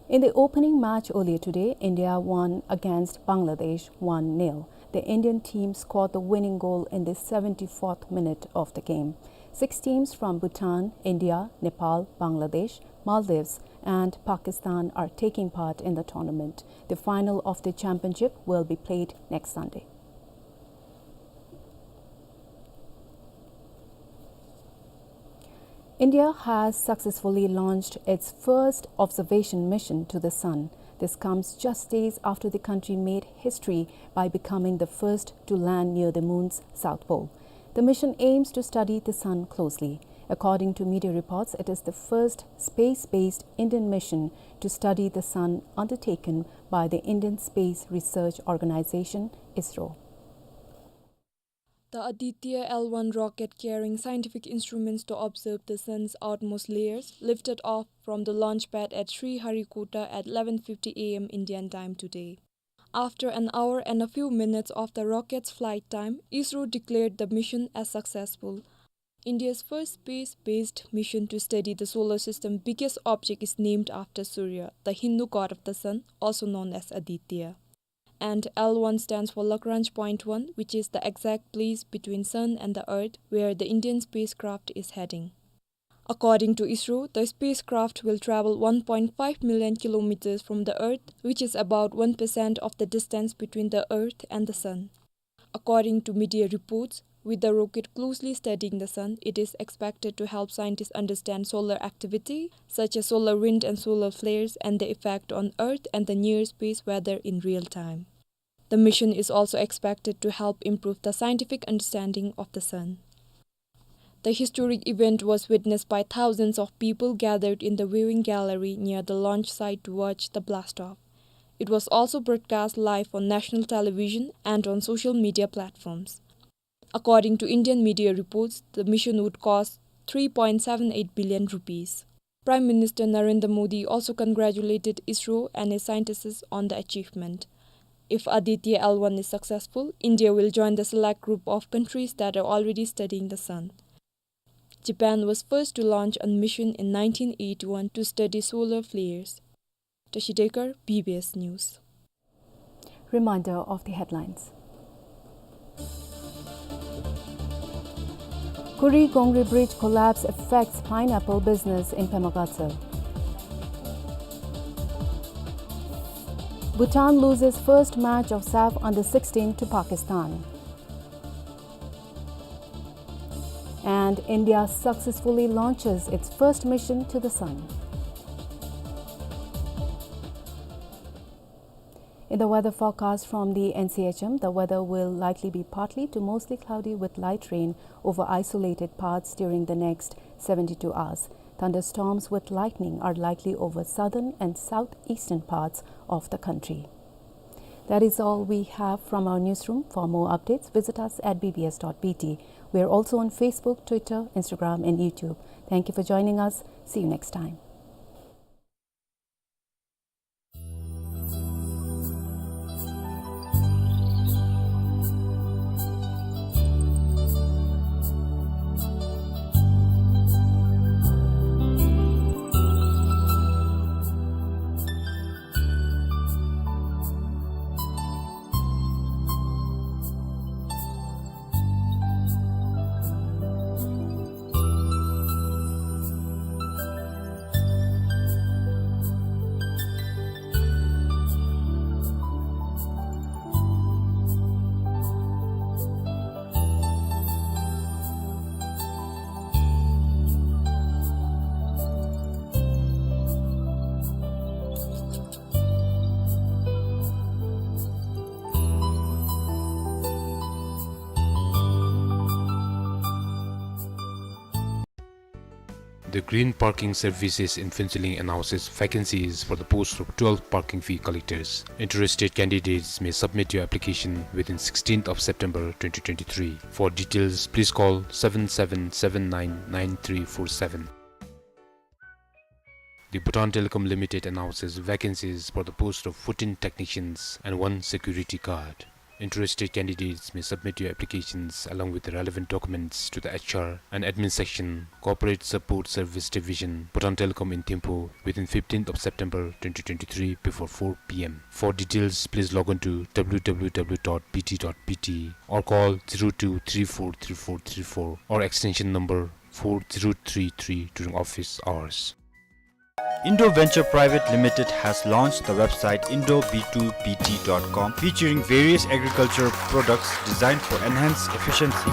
In the opening match earlier today, India won against Bangladesh one nil. The Indian team scored the winning goal in the seventy-fourth minute of the game. Six teams from Bhutan, India, Nepal, Bangladesh, Maldives, and Pakistan are taking part in the tournament. The final of the championship will be played next Sunday. India has successfully launched its first observation mission to the sun. This comes just days after the country made history by becoming the first to land near the moon's south pole. The mission aims to study the sun closely. According to media reports, it is the first space-based Indian mission to study the sun undertaken by the Indian Space Research Organization, ISRO. The Aditya L one rocket carrying scientific instruments to observe the sun's outermost layers lifted off from the launch pad at Sriharikota at eleven fifty A M Indian time today. After an hour and a few minutes of the rocket's flight time, ISRO declared the mission as successful. India's first space-based mission to study the solar system biggest object is named after Surya, the Hindu god of the sun, also known as Aditya. And L one stands for Lagrange point one, which is the exact place between Sun and the Earth where the Indian spacecraft is heading. According to ISRO, the spacecraft will travel one point five million kilometers from the Earth, which is about one percent of the distance between the Earth and the Sun. According to media reports, with the rocket closely studying the sun, it is expected to help scientists understand solar activity, such as solar wind and solar flares, and the effect on Earth and the near space weather in real time. The mission is also expected to help improve the scientific understanding of the sun. The historic event was witnessed by thousands of people gathered in the viewing gallery near the launch site to watch the blast off. It was also broadcast live on national television and on social media platforms. According to Indian media reports, the mission would cost three point seven eight billion rupees. Prime Minister Narendra Modi also congratulated ISRO and its scientists on the achievement. If Aditya L one is successful, India will join the select group of countries that are already studying the sun. Japan was first to launch a mission in nineteen eighty-one to study solar flares. Tashi Dekar, B B S News. Reminder of the headlines. Kuri Gongri Bridge collapse affects pineapple business in Pema Gatshel. Bhutan loses first match of SAFF under sixteen to Pakistan. And India successfully launches its first mission to the sun. In the weather forecast from the N C H M, the weather will likely be partly to mostly cloudy with light rain over isolated parts during the next seventy-two hours. Thunderstorms with lightning are likely over southern and southeastern parts of the country. That is all we have from our newsroom. For more updates, visit us at B B S dot B T. We are also on Facebook, Twitter, Instagram, and YouTube. Thank you for joining us. See you next time. The Green Parking Services in Phuentsholing announces vacancies for the post of twelve parking fee collectors. Interested candidates may submit your application within sixteenth of September twenty twenty-three. For details, please call seven seven seven nine nine three four seven. The Bhutan Telecom Limited announces vacancies for the post of fourteen technicians and one security guard. Interested candidates may submit your applications along with the relevant documents to the H R and Admin Section, Corporate Support Service Division, Bhutan Telecom in Thimphu within fifteenth of September twenty twenty-three before four P M. For details, please log on to W W W dot B T dot B T or call zero two three four three four three four or extension number four zero three three during office hours. Indo Venture Private Limited has launched the website indo B two B T dot com, featuring various agriculture products designed for enhanced efficiency.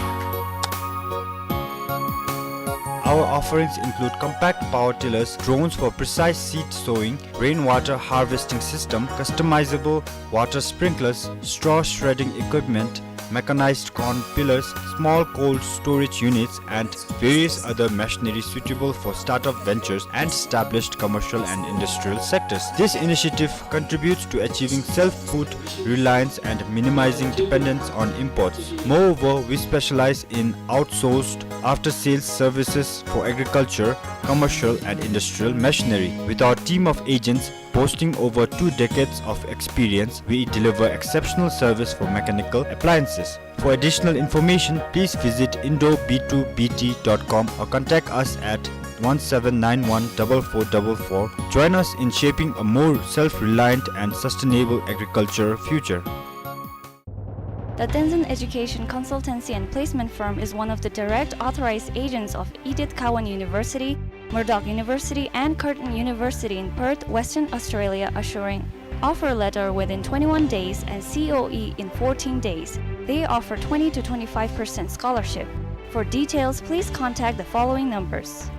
Our offerings include compact power tillers, drones for precise seed sowing, rainwater harvesting system, customizable water sprinklers, straw shredding equipment, mechanized corn pillers, small cold storage units, and various other machinery suitable for startup ventures and established commercial and industrial sectors. This initiative contributes to achieving self-food reliance and minimizing dependence on imports. Moreover, we specialize in outsourced after-sales services for agriculture, commercial, and industrial machinery. With our team of agents, boasting over two decades of experience, we deliver exceptional service for mechanical appliances. For additional information, please visit indo B two B T dot com or contact us at one seven nine one double four double four. Join us in shaping a more self-reliant and sustainable agriculture future. The Tenzin Education Consultancy and Placement Firm is one of the direct authorized agents of Edith Cowan University, Murdoch University, and Curtin University in Perth, Western Australia, assuring offer letter within twenty-one days and C O E in fourteen days. They offer twenty to twenty-five percent scholarship. For details, please contact the following numbers.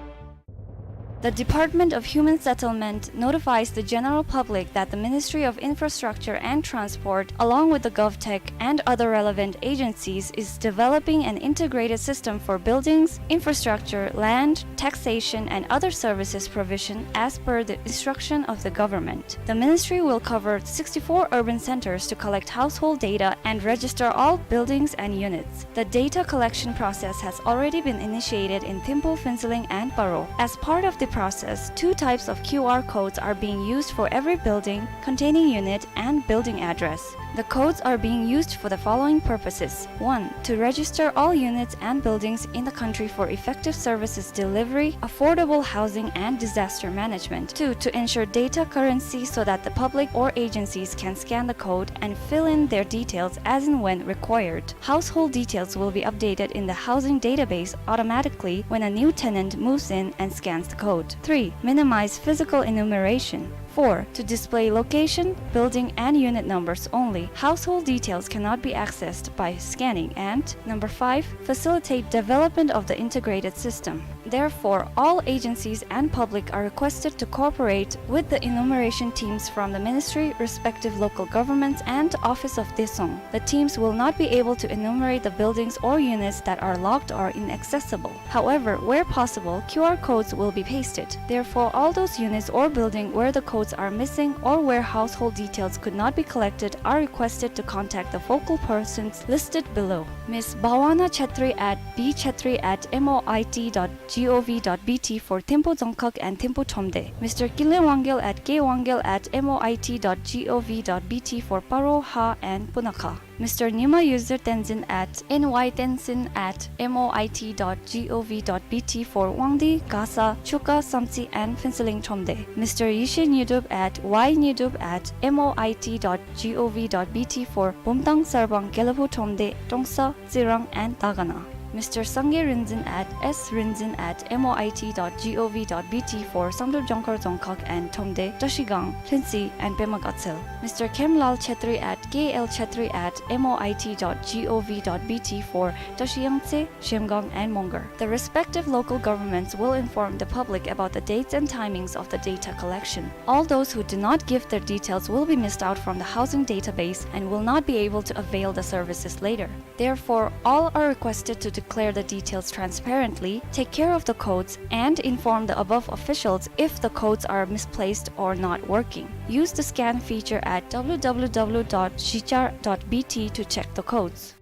The Department of Human Settlement notifies the general public that the Ministry of Infrastructure and Transport, along with the GovTech and other relevant agencies, is developing an integrated system for buildings, infrastructure, land, taxation, and other services provision as per the instruction of the government. The ministry will cover sixty-four urban centers to collect household data and register all buildings and units. The data collection process has already been initiated in Thimphu, Phuentsholing, and Paro. As part of the process, two types of Q R codes are being used for every building containing unit and building address. The codes are being used for the following purposes. One, to register all units and buildings in the country for effective services delivery, affordable housing, and disaster management. Two, to ensure data currency so that the public or agencies can scan the code and fill in their details as and when required. Household details will be updated in the housing database automatically when a new tenant moves in and scans the code. Three, minimize physical enumeration. Four, to display location, building, and unit numbers only. Household details cannot be accessed by scanning. And number five, facilitate development of the integrated system. Therefore, all agencies and public are requested to cooperate with the enumeration teams from the ministry, respective local governments, and Office of Daesung. The teams will not be able to enumerate the buildings or units that are locked or inaccessible. However, where possible, Q R codes will be pasted. Therefore, all those units or building where the codes are missing or where household details could not be collected are requested to contact the focal persons listed below. Miss Bhawana Chetri at B Chetri at M O I T dot gov dot B T for Thimphu Dzongkhag and Thimphu Thromde. Mister Kinley Wangyal at K Wangyal at M O I T dot gov dot B T for Paro, Ha, and Punakha. Mister Nyima Yuzir Tenzin at N Y Tenzin at M O I T dot gov dot B T for Wangdue, Gasa, Chukha, Samtse, and Phuentsholing Thromde. Mister Yeshe Nyidup at Y Nyidup at M O I T dot gov dot B T for Bumthang, Sarbang, Gelephu Thromde, Trongsa, Tsirang, and Dagana. Mister Sangay Rinzin at S Rinzin at M O I T dot gov dot B T for Samdrup, Jongkhar, Dzongkhag, and Thromde, Trashigang, Lhuentse, and Pema Gatshel. Mister Khemlal Chetri at K L Chetri at M O I T dot gov dot B T for Trashiyangtse, Zhemgang, and Mongar. The respective local governments will inform the public about the dates and timings of the data collection. All those who do not give their details will be missed out from the housing database and will not be able to avail the services later. Therefore, all are requested to declare the details transparently, take care of the codes, and inform the above officials if the codes are misplaced or not working. Use the scan feature at W W W dot zhichar dot B T to check the codes.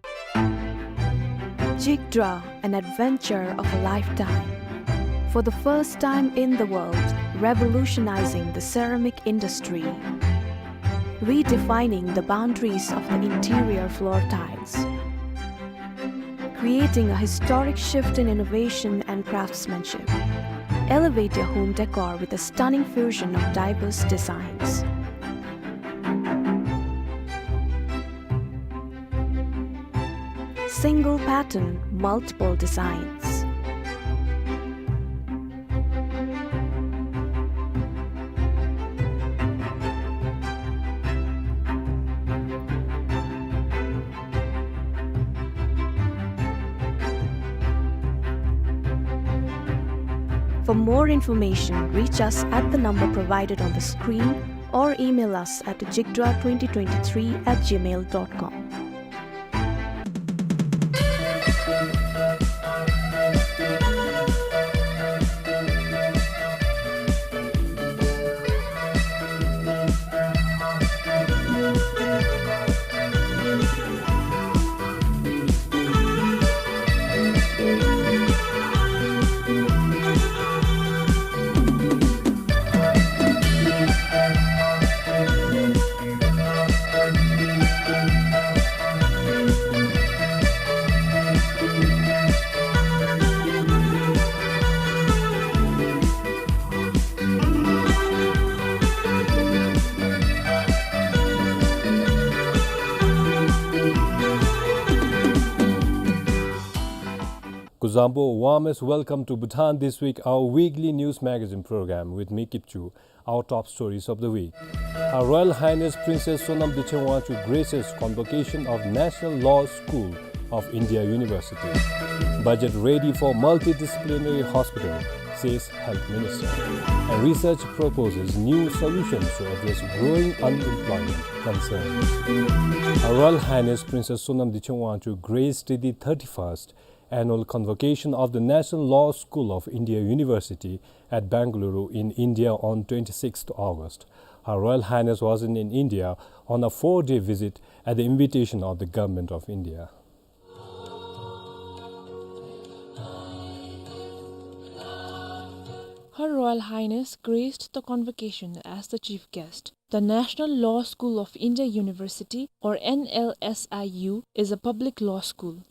Jigdra, an adventure of a lifetime. For the first time in the world, revolutionizing the ceramic industry, redefining the boundaries of the interior floor tiles, creating a historic shift in innovation and craftsmanship. Elevate your home decor with a stunning fusion of diverse designs. Single pattern, multiple designs. For more information, reach us at the number provided on the screen or email us at jigdra twenty twenty-three at gmail dot com. Kuzuzangpo, warmest welcome to Bhutan This Week, our weekly news magazine program with me, Kipchu. Our top stories of the week. Her Royal Highness Princess Sonam Dikchen Wangchuck graces convocation of National Law School of India University. Budget ready for multidisciplinary hospital, says Health Minister. And research proposes new solutions to address growing unemployment concerns. Her Royal Highness Princess Sonam Dikchen Wangchuck graced the thirty-first annual convocation of the National Law School of India University at Bengaluru in India on twenty-sixth August. Her Royal Highness was in, in India on a four-day visit at the invitation of the Government of India. Her Royal Highness graced the convocation as the chief guest. The National Law School of India University, or N L S I U, is a public law school.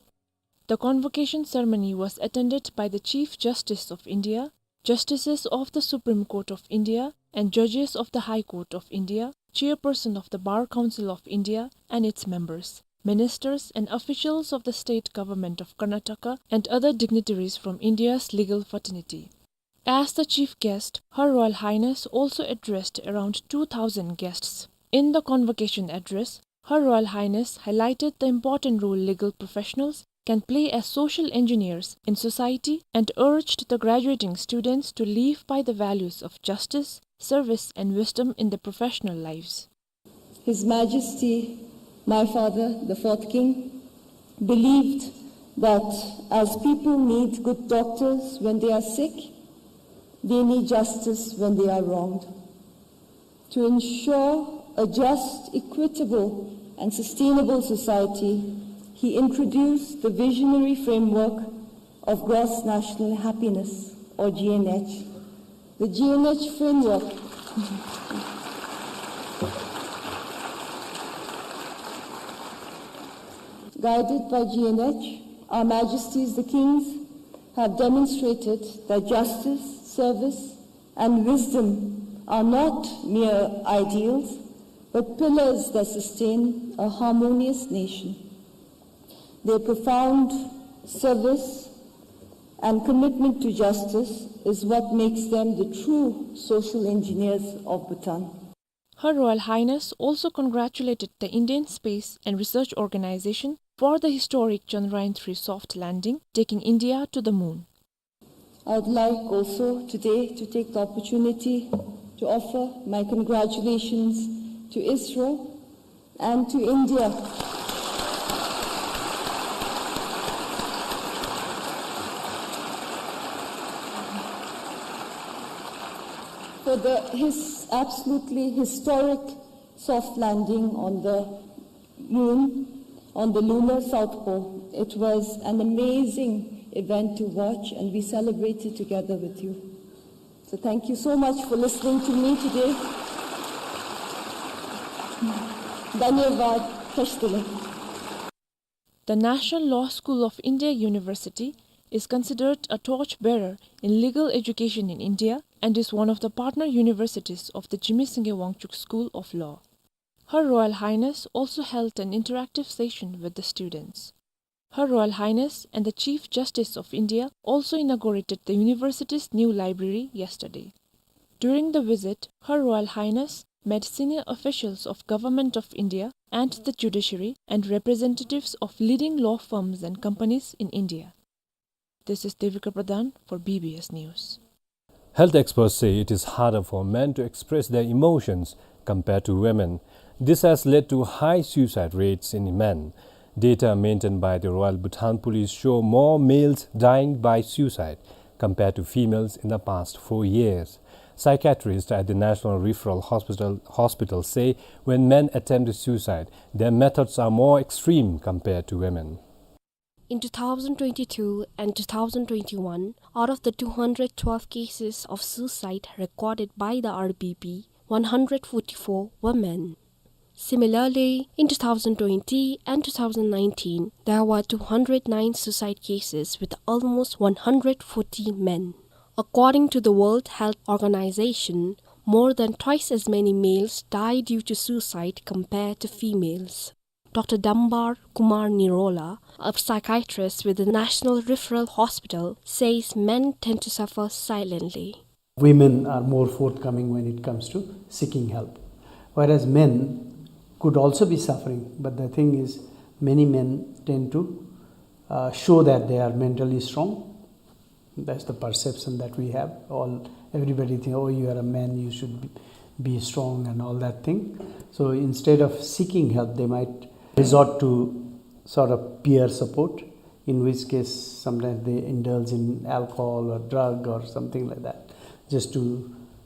The convocation ceremony was attended by the Chief Justice of India, Justices of the Supreme Court of India and judges of the High Court of India, Chairperson of the Bar Council of India and its members, ministers and officials of the state government of Karnataka, and other dignitaries from India's legal fraternity. As the chief guest, Her Royal Highness also addressed around two thousand guests. In the convocation address, Her Royal Highness highlighted the important role legal professionals can play as social engineers in society and urged the graduating students to live by the values of justice, service, and wisdom in their professional lives. His Majesty, my father, the fourth king, believed that as people need good doctors when they are sick, they need justice when they are wronged. To ensure a just, equitable, and sustainable society, he introduced the visionary framework of Gross National Happiness, or G N H. The G N H framework, guided by G N H, Our Majesties the Kings have demonstrated that justice, service, and wisdom are not mere ideals, but pillars that sustain a harmonious nation. Their profound service and commitment to justice is what makes them the true social engineers of Bhutan. Her Royal Highness also congratulated the Indian Space and Research Organization for the historic Chandrayaan three soft landing, taking India to the moon. I would like also today to take the opportunity to offer my congratulations to ISRO and to India for the his-, absolutely historic soft landing on the moon, on the lunar south pole. It was an amazing event to watch, and we celebrated together with you. So thank you so much for listening to me today. धन्यवाद। ख्रीष्ट में। The National Law School of India University is considered a torch bearer in legal education in India and is one of the partner universities of the Jigme Singye Wangchuck School of Law. Her Royal Highness also held an interactive session with the students. Her Royal Highness and the Chief Justice of India also inaugurated the university's new library yesterday. During the visit, Her Royal Highness met senior officials of Government of India and the judiciary and representatives of leading law firms and companies in India. This is Devika Pradhan for B B S News. Health experts say it is harder for men to express their emotions compared to women. This has led to high suicide rates in men. Data maintained by the Royal Bhutan Police show more males dying by suicide compared to females in the past four years. Psychiatrists at the National Referral Hospital, Hospital say when men attempt suicide, their methods are more extreme compared to women. In two thousand twenty-two and two thousand twenty-one, out of the two hundred twelve cases of suicide recorded by the R B P, one hundred forty-four were men. Similarly, in two thousand twenty and two thousand nineteen, there were two hundred nine suicide cases with almost one hundred forty men. According to the World Health Organization, more than twice as many males die due to suicide compared to females. Doctor Dambar Kumar Nirola, a psychiatrist with the National Referral Hospital, says men tend to suffer silently. Women are more forthcoming when it comes to seeking help, whereas men could also be suffering, but the thing is, many men tend to, uh, show that they are mentally strong. That's the perception that we have. All, everybody think, "Oh, you are a man, you should be, be strong," and all that thing. So instead of seeking help, they might resort to sort of peer support, in which case sometimes they indulge in alcohol or drug or something like that, just to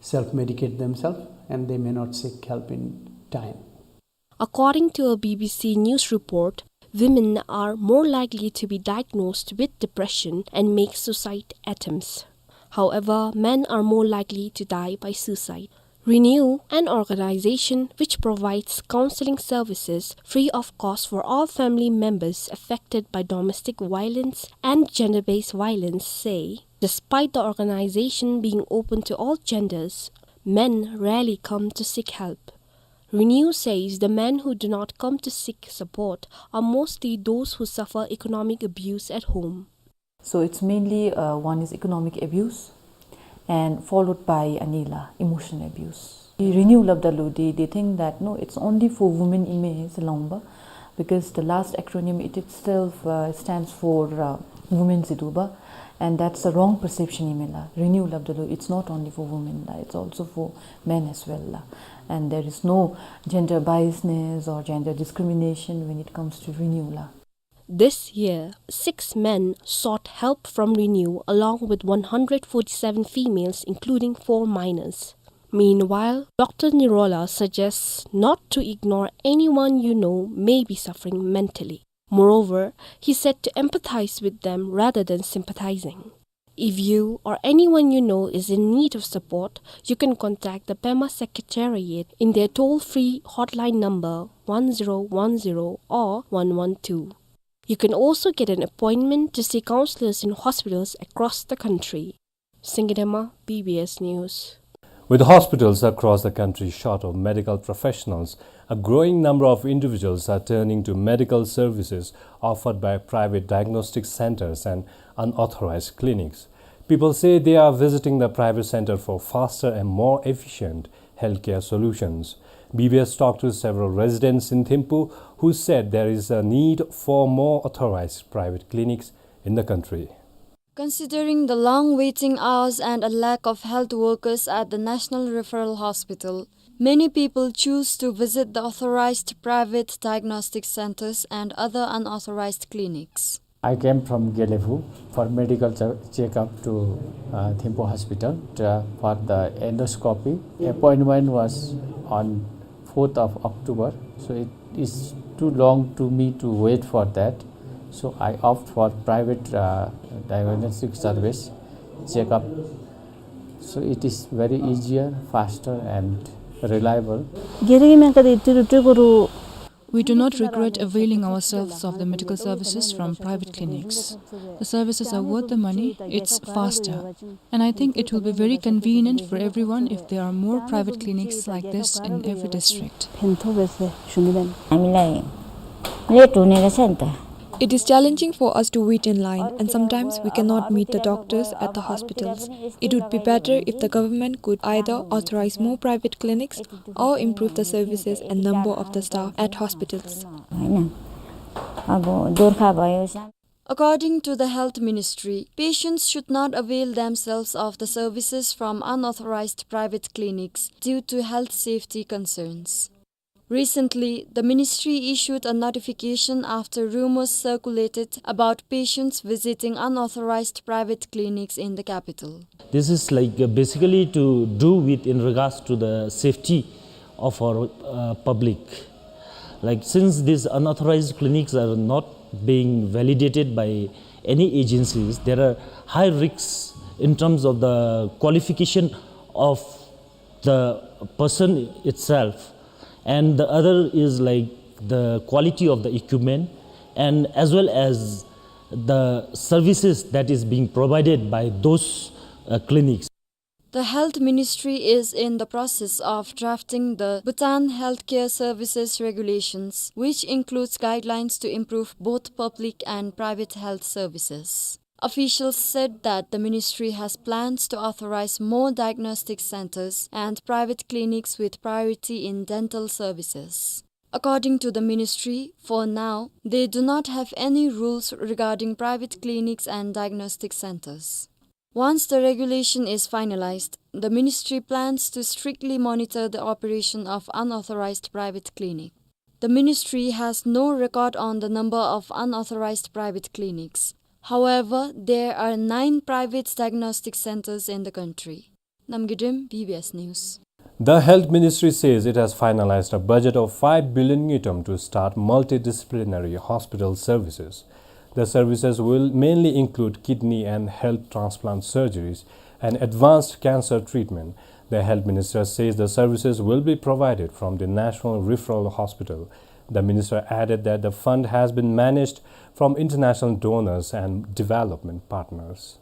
self-medicate themselves, and they may not seek help in time. According to a B B C News report, women are more likely to be diagnosed with depression and make suicide attempts. However, men are more likely to die by suicide. Renew, an organization which provides counseling services free of cost for all family members affected by domestic violence and gender-based violence, say, despite the organization being open to all genders, men rarely come to seek help. Renew says the men who do not come to seek support are mostly those who suffer economic abuse at home. So it's mainly, uh, one is economic abuse and followed by ānila emotional abuse. Renew སླབ་ད་ལུ་they, they think that, no, it's only for women ཨིན་མས་ཟེར་སླབ་འོང་པ, because the last acronym it itself, uh, stands for, uh, women ཟེར་འདུག་པ, and that's a wrong perception ཨིན་མས་ལགས། Renew སླབ་ད་ལུ it's not only for women ལགས, it's also for men as well ལགས། And there is no gender biasness or gender discrimination when it comes to Renew ལགས། This year, six men sought help from Renew along with one hundred forty-seven females, including four minors. Meanwhile, Doctor Nirola suggests not to ignore anyone you know may be suffering mentally. Moreover, he said to empathize with them rather than sympathizing. If you or anyone you know is in need of support, you can contact the Pema Secretariat in their toll-free hotline number one zero one zero or one one two. You can also get an appointment to see counselors in hospitals across the country. Singye Dema, B B S News. With hospitals across the country short of medical professionals, a growing number of individuals are turning to medical services offered by private diagnostic centers and unauthorized clinics. People say they are visiting the private center for faster and more efficient healthcare solutions. B B S talked to several residents in Thimphu who said there is a need for more authorized private clinics in the country. Considering the long waiting hours and a lack of health workers at the National Referral Hospital, many people choose to visit the authorized private diagnostic centers and other unauthorized clinics. I came from Gelephu for medical che-, checkup to, uh, Thimphu Hospital, uh, for the endoscopy. Appointment was on fourth of October, so it is too long to me to wait for that. So I opt for private, uh, diagnostic service checkup. So it is very easier, faster and reliable. We do not regret availing ourselves of the medical services from private clinics. The services are worth the money, it's faster. And I think it will be very convenient for everyone if there are more private clinics like this in every district. हामीलाई लेट हुने रहेछ नि त। It is challenging for us to wait in line, and sometimes we cannot meet the doctors at the hospitals. It would be better if the government could either authorize more private clinics or improve the services and number of the staff at hospitals. होइन, अब दोर्खा भयो। According to the Health Ministry, patients should not avail themselves of the services from unauthorized private clinics due to health safety concerns. Recently, the ministry issued a notification after rumors circulated about patients visiting unauthorized private clinics in the capital. This is like, uh, basically to do with in regards to the safety of our, uh, public. Like, since these unauthorized clinics are not being validated by any agencies, there are high risks in terms of the qualification of the person itself, and the other is, like, the quality of the equipment, and as well as the services that is being provided by those, uh, clinics. The Health Ministry is in the process of drafting the Bhutan Healthcare Services Regulations, which includes guidelines to improve both public and private health services. Officials said that the ministry has plans to authorize more diagnostic centers and private clinics with priority in dental services. According to the ministry, for now, they do not have any rules regarding private clinics and diagnostic centers. Once the regulation is finalized, the ministry plans to strictly monitor the operation of unauthorized private clinic. The ministry has no record on the number of unauthorized private clinics. However, there are nine private diagnostic centers in the country. Namgay Drim, B B S News. The Health Ministry says it has finalized a budget of five billion ngultrum to start multidisciplinary hospital services. The services will mainly include kidney and heart transplant surgeries and advanced cancer treatment. The health minister says the services will be provided from the National Referral Hospital. The minister added that the fund has been managed from international donors and development partners.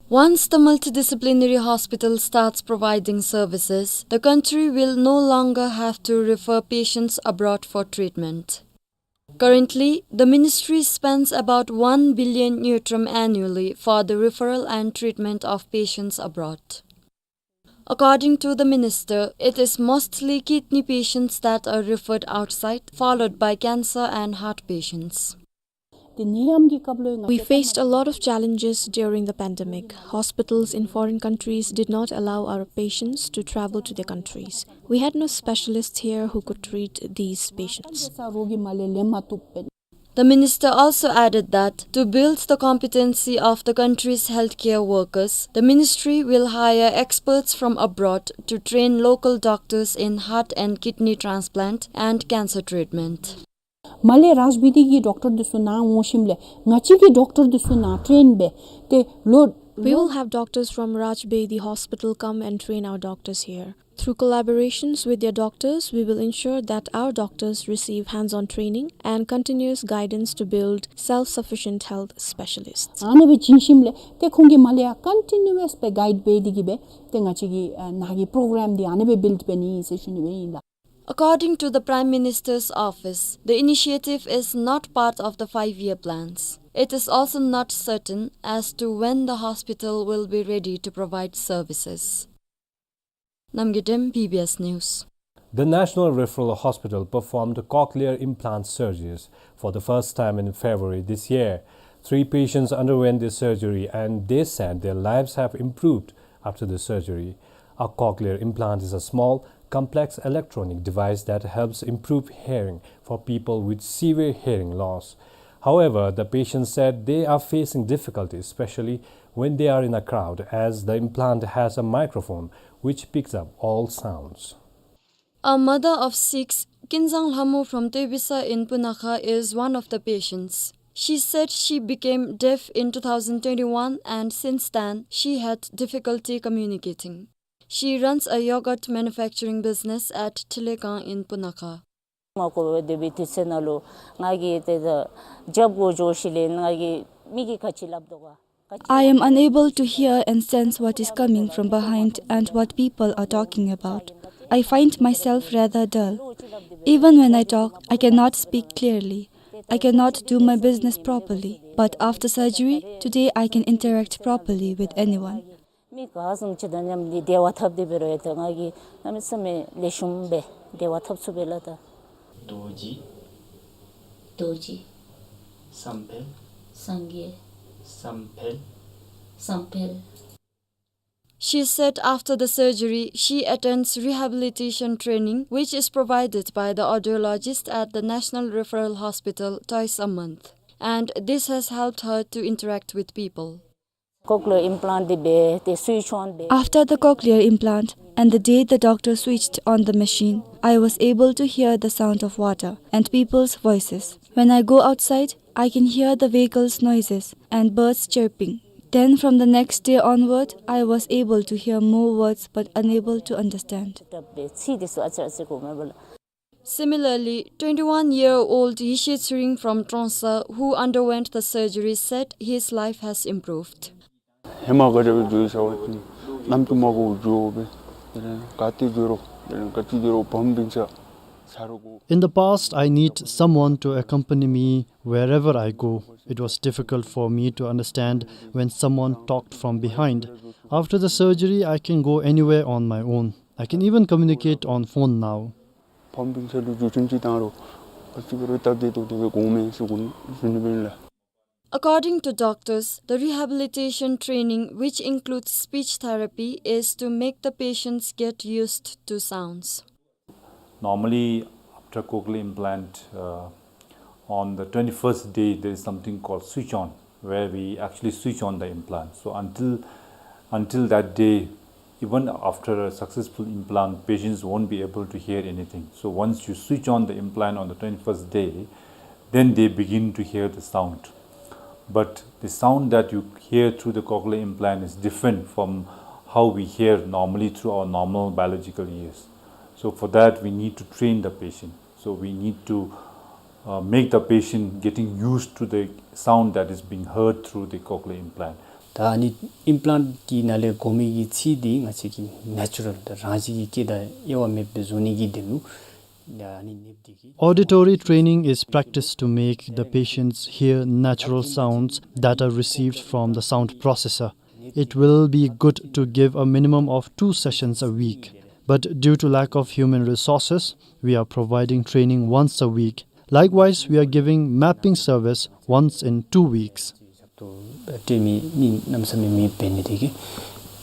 Once the multidisciplinary hospital starts providing services, the country will no longer have to refer patients abroad for treatment. Currently, the ministry spends about one billion ngultrum annually for the referral and treatment of patients abroad. According to the minister, it is mostly kidney patients that are referred outside, followed by cancer and heart patients. We faced a lot of challenges during the pandemic. Hospitals in foreign countries did not allow our patients to travel to their countries. We had no specialists here who could treat these patients. The minister also added that to build the competency of the country's healthcare workers, the ministry will hire experts from abroad to train local doctors in heart and kidney transplant and cancer treatment. མར་ལས་རཱཇ་བེ་དྷི་གི་ཌོག་ཊར་འདི་ཚུ་ནཱ་འོང་ཞིནམ་ལས་ང་བཅས་ཀྱི་ཌོག་ཊར་འདི་ཚུ་ནཱ་ཊེན་འབད་དེ་ལོ། We will have doctors from Raj Bedi Hospital come and train our doctors here. Through collaborations with their doctors, we will ensure that our doctors receive hands-on training and continuous guidance to build self-sufficient health specialists. ཨ་ནི་སྦེ་བྱིན་ཞིནམ་ལས་ཏེ་ཁོང་གིས་མར་ལས་ཡང་ཀོན་ཊི་ནིའུ་ཨས་སྦེ་གའིཌ་འབད་དེ་གིས་སྦེ་ཏེ་ང་བཅས་ཀྱི་ཨ་ནཱ་གི་པོརོ་གརམ་འདི་ཨ་ནི་སྦེ་བིལཌ་འབད་ནི་ཟེར་ཞུ་ནི་སྦེ་ཨིན་ལགས། According to the Prime Minister's office, the initiative is not part of the five-year plans. It is also not certain as to when the hospital will be ready to provide services. Namgay Dem, B B S News. The National Referral Hospital performed cochlear implant surgeries for the first time in February this year. Three patients underwent this surgery and they said their lives have improved after the surgery. A cochlear implant is a small, complex electronic device that helps improve hearing for people with severe hearing loss. However, the patients said they are facing difficulties, especially when they are in a crowd, as the implant has a microphone which picks up all sounds. A mother of six, Kinzang Lhamo from Tebisa in Punakha, is one of the patients. She said she became deaf in two thousand twenty-one and since then she had difficulty communicating. She runs a yogurt manufacturing business at Thilekang in Punakha. མ་གོ་བར་སྡོད་པའི་དུས་ཚོད་ནང་ལུ་ང་གིས་ཏེ་ད་རྒྱབ་གུ་འགྱོ་ཞིནམ་ལས་ང་གིས་མི་གིས་ག་ཅི་སླབ་དོ་ག། I am unable to hear and sense what is coming from behind and what people are talking about. I find myself rather dull. Even when I talk, I cannot speak clearly. I cannot do my business properly. But after surgery, today I can interact properly with anyone. མི་ག་བཟུམ་ཅིག་དང་མཉམ་སྦེ་བདེ་བ་ཐོབ་སྟེ་འབད་རུང་ཡང་ད་ང་གིས་གནམ་མེད་ས་མེད་ལེགས་ཤོམ་སྦེ་བདེ་བ་ཐོབ་ཚུགས་པས་ལགས་ད། རྡོ་རྗེ། རྡོ་རྗེ། བསམ་འཕེལ། སངས་རྒྱས། བསམ་འཕེལ། བསམ་འཕེལ། She said after the surgery, she attends rehabilitation training, which is provided by the audiologist at the National Referral Hospital twice a month. And this has helped her to interact with people. Cochlear implant འདི་འབད་དེ་སུའིཆ་ཨོན་འབད། After the cochlear implant and the day the doctor switched on the machine, I was able to hear the sound of water and people's voices. When I go outside, I can hear the vehicles' noises and birds chirping. Then from the next day onward, I was able to hear more words but unable to understand. Similarly, twenty-one-year-old Yishe Tshering from Trongsa, who underwent the surgery, said his life has improved. ཧེ་མ་ག་དེ་སྦེ་འགྱོ་ས་བ་ཅིན་གནམ་དུ་མ་གོ་འགྱོ་སྦེ། དེ་ལས་ག་ཏེ་འགྱོ་རུང་དེ་ལས་ག་ཅི་འགྱོ་རུང་བམ་བིང་ས་ས་རུ་གོ། In the past, I need someone to accompany me wherever I go. It was difficult for me to understand when someone talked from behind. After the surgery, I can go anywhere on my own. I can even communicate on phone now. བམ་བིང་ས་ལུ་འགྱོ་ཅུན་ཅིག་བཏང་རུང་ག་ཅི་འབད་རུང་སྟབས་བདེ་ཏོག་ཏོ་སྦེ་གོཝ་མས་ཟེར་གོ་ནི་ཟེར་ནི་སྦེ་ཨིན་ལགས། According to doctors, the rehabilitation training, which includes speech therapy, is to make the patients get used to sounds. Normally, after cochlear implant, uh, on the twenty-first day, there is something called switch on, where we actually switch on the implant. So until, until that day, even after a successful implant, patients won't be able to hear anything. So once you switch on the implant on the twenty-first day, then they begin to hear the sound. But the sound that you hear through the cochlear implant is different from how we hear normally through our normal biological ears. So for that, we need to train the patient. So we need to uh, make the patient getting used to the sound that is being heard through the cochlear implant. ད་ཨ་ནི་ཨིམ་པ་ལཱནཊ་འདི་ནང་ལས་གོ་མི་གི་ཚིག་འདི་ང་བཅས་ཀྱི་ནེ་ཅུ་རཱལ་ད་རང་བཞིན་གྱི་སྐད་དང་དབྱེ་བ་མེདཔ་སྦེ་བཟོ་ནི་གི་དོན་ལུ་ཨ་ནི་ནདཔ་འདི་གིས། Auditory training is practiced to make the patients hear natural sounds that are received from the sound processor. It will be good to give a minimum of two sessions a week, but due to lack of human resources, we are providing training once a week. Likewise, we are giving mapping service once in two weeks. ཏེ་མི་མི་གནམ་མེད་ས་མེད་མེདཔ་འབད་ནི་དེ་གིས་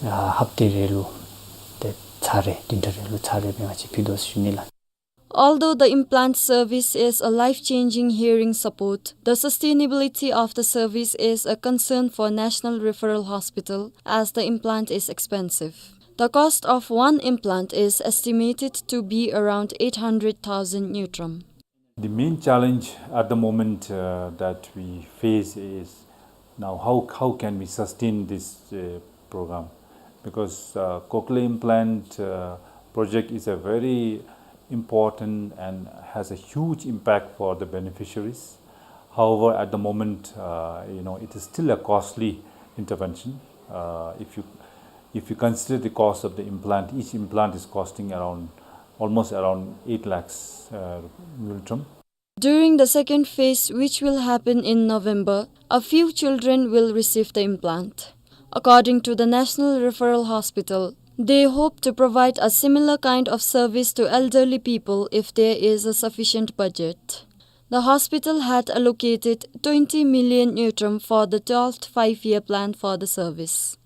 ཨ་ཧབ་ཏ་རེ་ལུ་ཏེ་ཚར་རེ་བདུན་ཕྲག་རེ་ལུ་ཚར་རེ་སྦེ་ང་བཅས་ཕུལ་དོ་ཟེར་ཞུ་ནི་ལགས། Although the implant service is a life-changing hearing support, the sustainability of the service is a concern for National Referral Hospital, as the implant is expensive. The cost of one implant is estimated to be around eight hundred thousand ngultrum. The main challenge at the moment uh, that we face is now how, how can we sustain this uh, program? Because uh, cochlear implant uh, project is a very important and has a huge impact for the beneficiaries. However, at the moment, uh, you know, it is still a costly intervention. Uh, if you if you consider the cost of the implant, each implant is costing around almost around eight lakhs uh, ngultrum. During the second phase, which will happen in November, a few children will receive the implant. According to the National Referral Hospital, they hope to provide a similar kind of service to elderly people if there is a sufficient budget. The hospital had allocated twenty million ngultrum for the twelfth five-year plan for the service.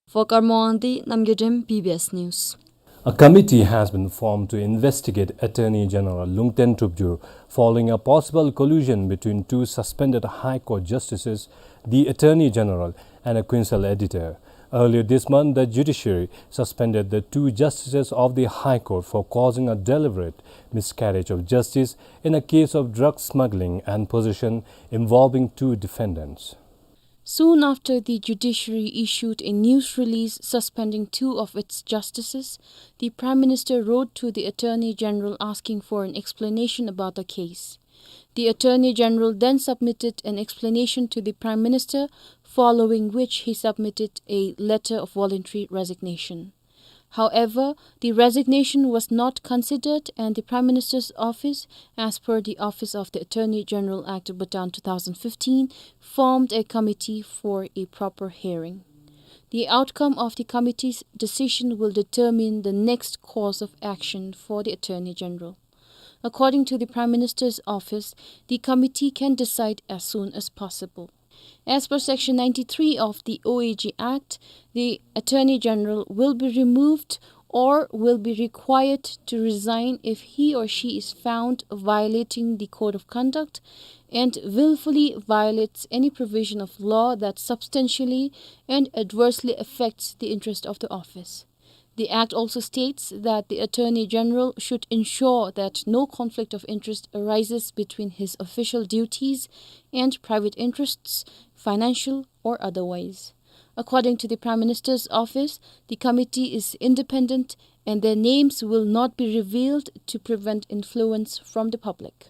For Karmo Wangdi, Namgay Dem, B B S News. A committee has been formed to investigate Attorney General Lungten Tupjur following a possible collusion between two suspended High Court justices, the Attorney General and a Queenswell editor. Earlier this month, the judiciary suspended the two justices of the High Court for causing a deliberate miscarriage of justice in a case of drug smuggling and possession involving two defendants. Soon after the judiciary issued a news release suspending two of its justices, the Prime Minister wrote to the Attorney General asking for an explanation about the case. The Attorney General then submitted an explanation to the Prime Minister, following which he submitted a letter of voluntary resignation. However, the resignation was not considered, and the Prime Minister's office, as per the Office of the Attorney General Act, Bhutan two thousand fifteen, formed a committee for a proper hearing. The outcome of the committee's decision will determine the next course of action for the Attorney General. According to the Prime Minister's office, the committee can decide as soon as possible. As per Section ninety-three of the O A G Act, the Attorney General will be removed or will be required to resign if he or she is found violating the Code of Conduct and willfully violates any provision of law that substantially and adversely affects the interest of the office. The Act also states that the Attorney General should ensure that no conflict of interest arises between his official duties and private interests, financial or otherwise. According to the Prime Minister's office, the committee is independent and their names will not be revealed to prevent influence from the public.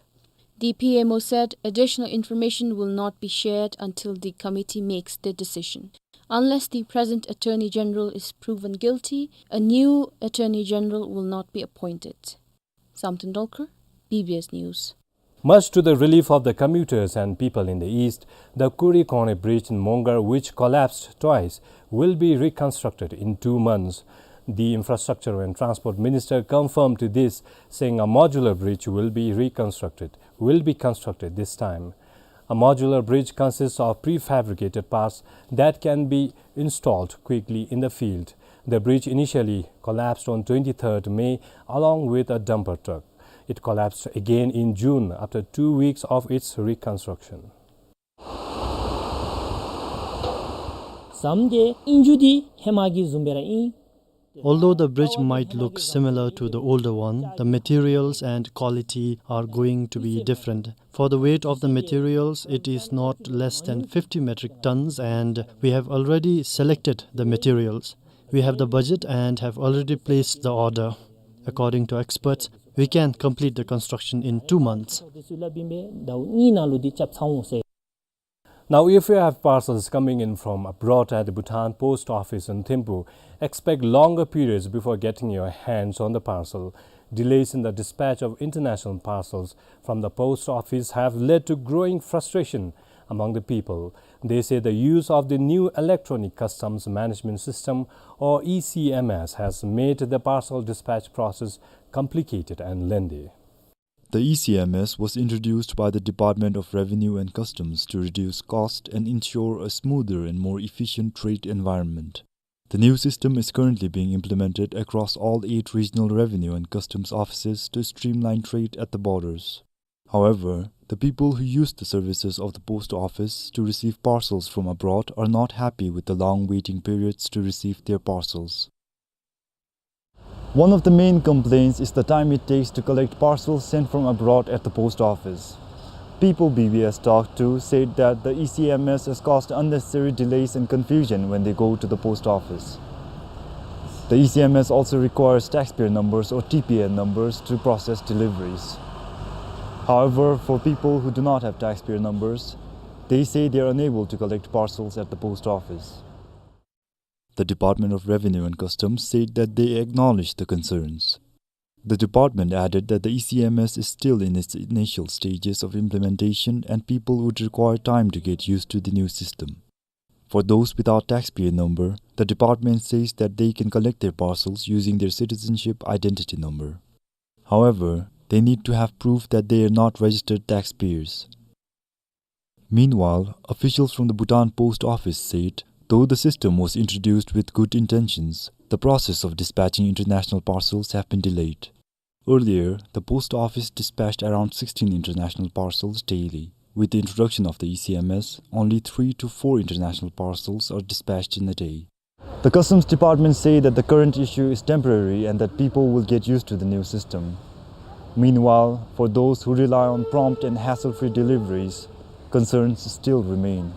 The P M O said additional information will not be shared until the committee makes their decision. Unless the present Attorney General is proven guilty, a new Attorney General will not be appointed. Samten Dolkar, B B S News. Much to the relief of the commuters and people in the east, the Kuri Kone Bridge in Mongar, which collapsed twice, will be reconstructed in two months. The Infrastructure and Transport Minister confirmed this, saying a modular bridge will be reconstructed, will be constructed this time. A modular bridge consists of prefabricated parts that can be installed quickly in the field. The bridge initially collapsed on twenty-third May along with a dumper truck. It collapsed again in June after two weeks of its reconstruction. ཟམ་དེ་ཨིན་རྒྱུ་འདི་ཧེ་མ་གི་བཟུམ་སྦེ་ར་ཨིན། Although the bridge might look similar to the older one, the materials and quality are going to be different. For the weight of the materials, it is not less than fifty metric tons, and we have already selected the materials. We have the budget and have already placed the order. According to experts, we can complete the construction in two months. Now, if you have parcels coming in from abroad at the Bhutan Post Office in Thimphu, expect longer periods before getting your hands on the parcel. Delays in the dispatch of international parcels from the post office have led to growing frustration among the people. They say the use of the new electronic customs management system, or E C M S, has made the parcel dispatch process complicated and lengthy. The E C M S was introduced by the Department of Revenue and Customs to reduce cost and ensure a smoother and more efficient trade environment. The new system is currently being implemented across all eight regional revenue and customs offices to streamline trade at the borders. However, the people who use the services of the post office to receive parcels from abroad are not happy with the long waiting periods to receive their parcels. One of the main complaints is the time it takes to collect parcels sent from abroad at the post office. People B B S talked to said that the E C M S has caused unnecessary delays and confusion when they go to the post office. The E C M S also requires taxpayer numbers or T P N numbers to process deliveries. However, for people who do not have taxpayer numbers, they say they are unable to collect parcels at the post office. The Department of Revenue and Customs said that they acknowledge the concerns. The department added that the E C M S is still in its initial stages of implementation and people would require time to get used to the new system. For those without taxpayer number, the department says that they can collect their parcels using their citizenship identity number. However, they need to have proof that they are not registered taxpayers. Meanwhile, officials from the Bhutan Post Office said, though the system was introduced with good intentions, the process of dispatching international parcels have been delayed. Earlier, the post office dispatched around sixteen international parcels daily. With the introduction of the E C M S, only three to four international parcels are dispatched in a day. The Customs Department say that the current issue is temporary and that people will get used to the new system. Meanwhile, for those who rely on prompt and hassle-free deliveries, concerns still remain.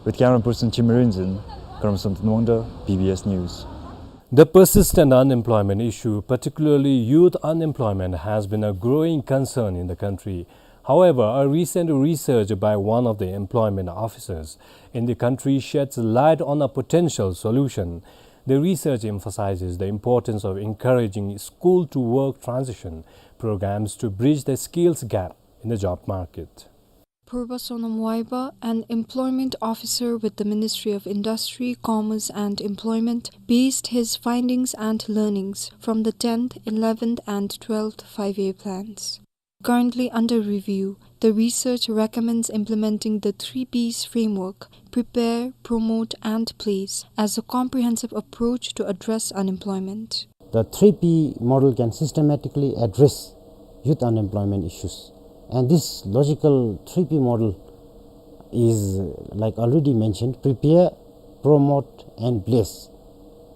With camera person Chimrinzin, Karamsam Tanwangda, B B S News. The persistent unemployment issue, particularly youth unemployment, has been a growing concern in the country. However, a recent research by one of the employment officers in the country sheds light on a potential solution. The research emphasizes the importance of encouraging school-to-work transition programs to bridge the skills gap in the job market. Purba Sonam Waiba, an employment officer with the Ministry of Industry, Commerce and Employment, based his findings and learnings from the tenth, eleventh and twelfth five-year plans. Currently under review, the research recommends implementing the three Ps framework, prepare, promote and place, as a comprehensive approach to address unemployment. The three P model can systematically address youth unemployment issues. And this logical three P model is, like already mentioned, prepare, promote and place.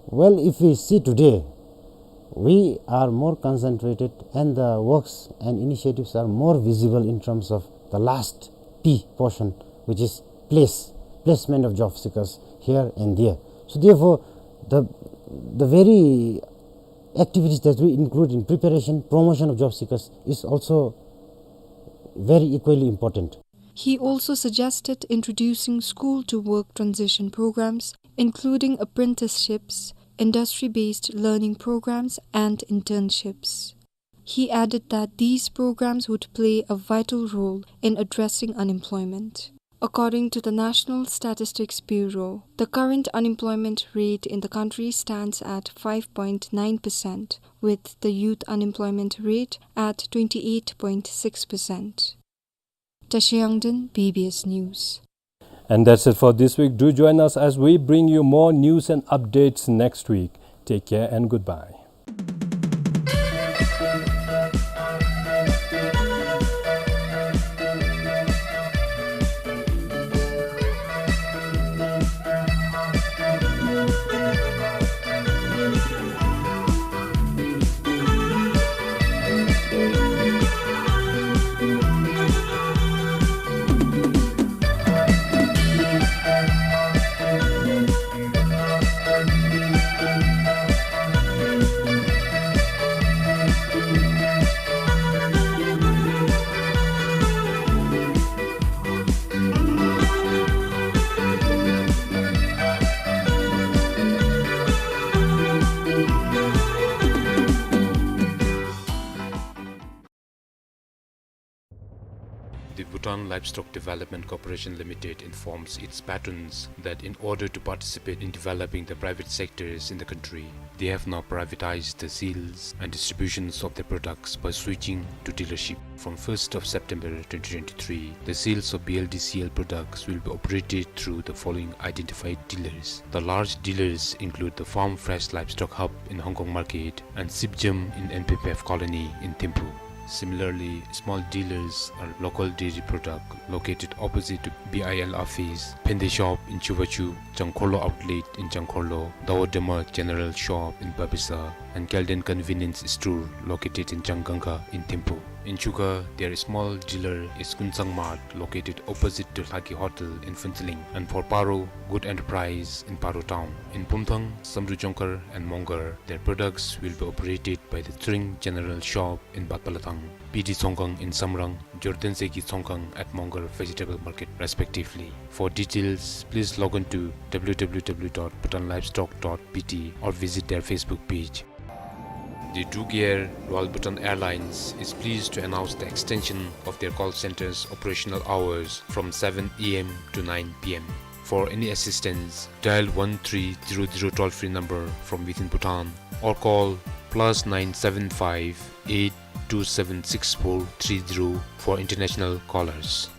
Well, if we see today, we are more concentrated and the works and initiatives are more visible in terms of the last P portion, which is place, placement of job seekers here and there. So therefore, the, the very activities that we include in preparation, promotion of job seekers is also very equally important. He also suggested introducing school-to-work transition programs, including apprenticeships, industry-based learning programs, and internships. He added that these programs would play a vital role in addressing unemployment. According to the National Statistics Bureau, the current unemployment rate in the country stands at five point nine percent, with the youth unemployment rate at twenty-eight point six percent. Tashi Yangden, B B S News. And that's it for this week. Do join us as we bring you more news and updates next week. Take care and goodbye. Bhutan Livestock Development Corporation Limited informs its patrons that in order to participate in developing the private sectors in the country, they have now privatized the sales and distributions of their products by switching to dealership. From first of September twenty twenty-three, the sales of B L D C L products will be operated through the following identified dealers. The large dealers include the Farm Fresh Livestock Hub in Hong Kong Market and Sipjam in N P P F Colony in Thimphu. Similarly, small dealers are Local Dairy Product, located opposite to B I L office, Phende Shop in Chuvachu, Changkhorlo Outlet in Changkhorlo, Dawa Dema General Shop in Babisa, and Kelden Convenience Store, located in Changangkha in Thimphu. In Chukha, their small dealer is Kunsang Mart, located opposite to Lhagee Hotel in Phuentsholing, and for Paro, Good Enterprise in Paro Town. In Pumthang, Samdrup Jongkhar and Mongar, their products will be operated by the Tshering General Shop in Batpalathang, P D Tsongkhang in Samrang, Jordenseki Tsongkhang at Mongar Vegetable Market, respectively. For details, please log on to W W W dot bhutan livestock dot B T or visit their Facebook page. The Druk Air Royal Bhutan Airlines is pleased to announce the extension of their call center's operational hours from seven A M to nine P M. For any assistance, dial one three zero zero toll-free number from within Bhutan or call plus nine seven five eight two seven six four three zero for international callers.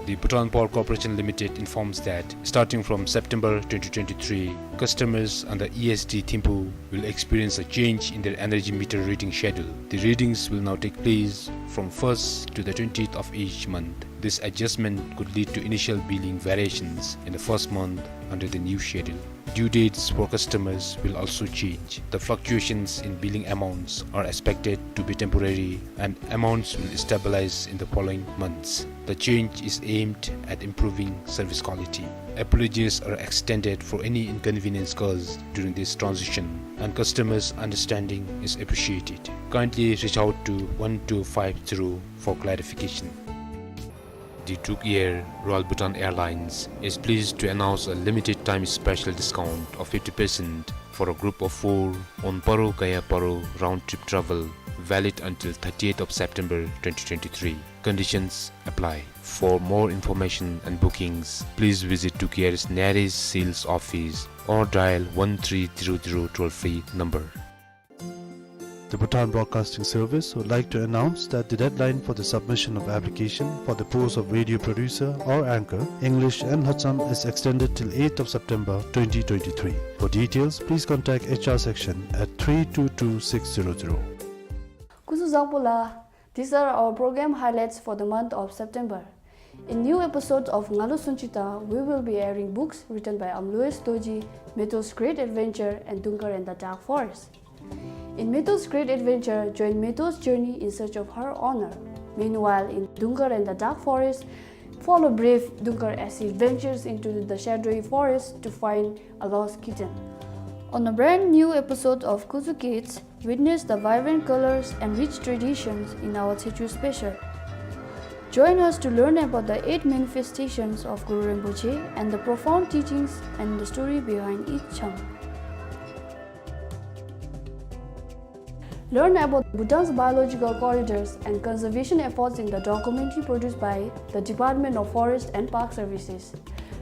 The Bhutan Power Corporation Limited informs that starting from September twenty twenty-three, customers under E S D Thimphu will experience a change in their energy meter reading schedule. The readings will now take place from first to the twentieth of each month. This adjustment could lead to initial billing variations in the first month under the new schedule. Due dates for customers will also change. The fluctuations in billing amounts are expected to be temporary and amounts will stabilize in the following months. The change is aimed at improving service quality. Apologies are extended for any inconvenience caused during this transition, and customers' understanding is appreciated. Kindly reach out to one two five zero for clarification. The Druk Air Royal Bhutan Airlines is pleased to announce a limited time special discount of fifty percent for a group of four on Paro Gaya Paro round trip travel, valid until thirtieth of September twenty twenty-three. Conditions apply. For more information and bookings, please visit Druk Air's nearest sales office or dial one three zero zero toll-free number. The Bhutan Broadcasting Service would like to announce that the deadline for the submission of application for the post of radio producer or anchor, English and Lhotsam, is extended till eighth of September twenty twenty-three. For details, please contact H R section at three two two six zero zero. སྐུ་གཟུགས་བཟང་པོ་ལགས། These are our program highlights for the month of September. In new episodes of Ngalo Sunchita, we will be airing books written by Amlois Dorji, Meto's Great Adventure and Dungkar and the Dark Forest. In Meto's Great Adventure, join Meto's journey in search of her honor. Meanwhile, in Dungkar and the Dark Forest, follow brave Dungkar as he ventures into the shadowy forest to find a lost kitten. On a brand new episode of Kuzu Kids, witness the vibrant colors and rich traditions in our Tshechu special. Join us to learn about the eight manifestations of Guru Rinpoche and the profound teachings and the story behind each Chang. Learn about Bhutan's biological corridors and conservation efforts in the documentary produced by the Department of Forest and Park Services.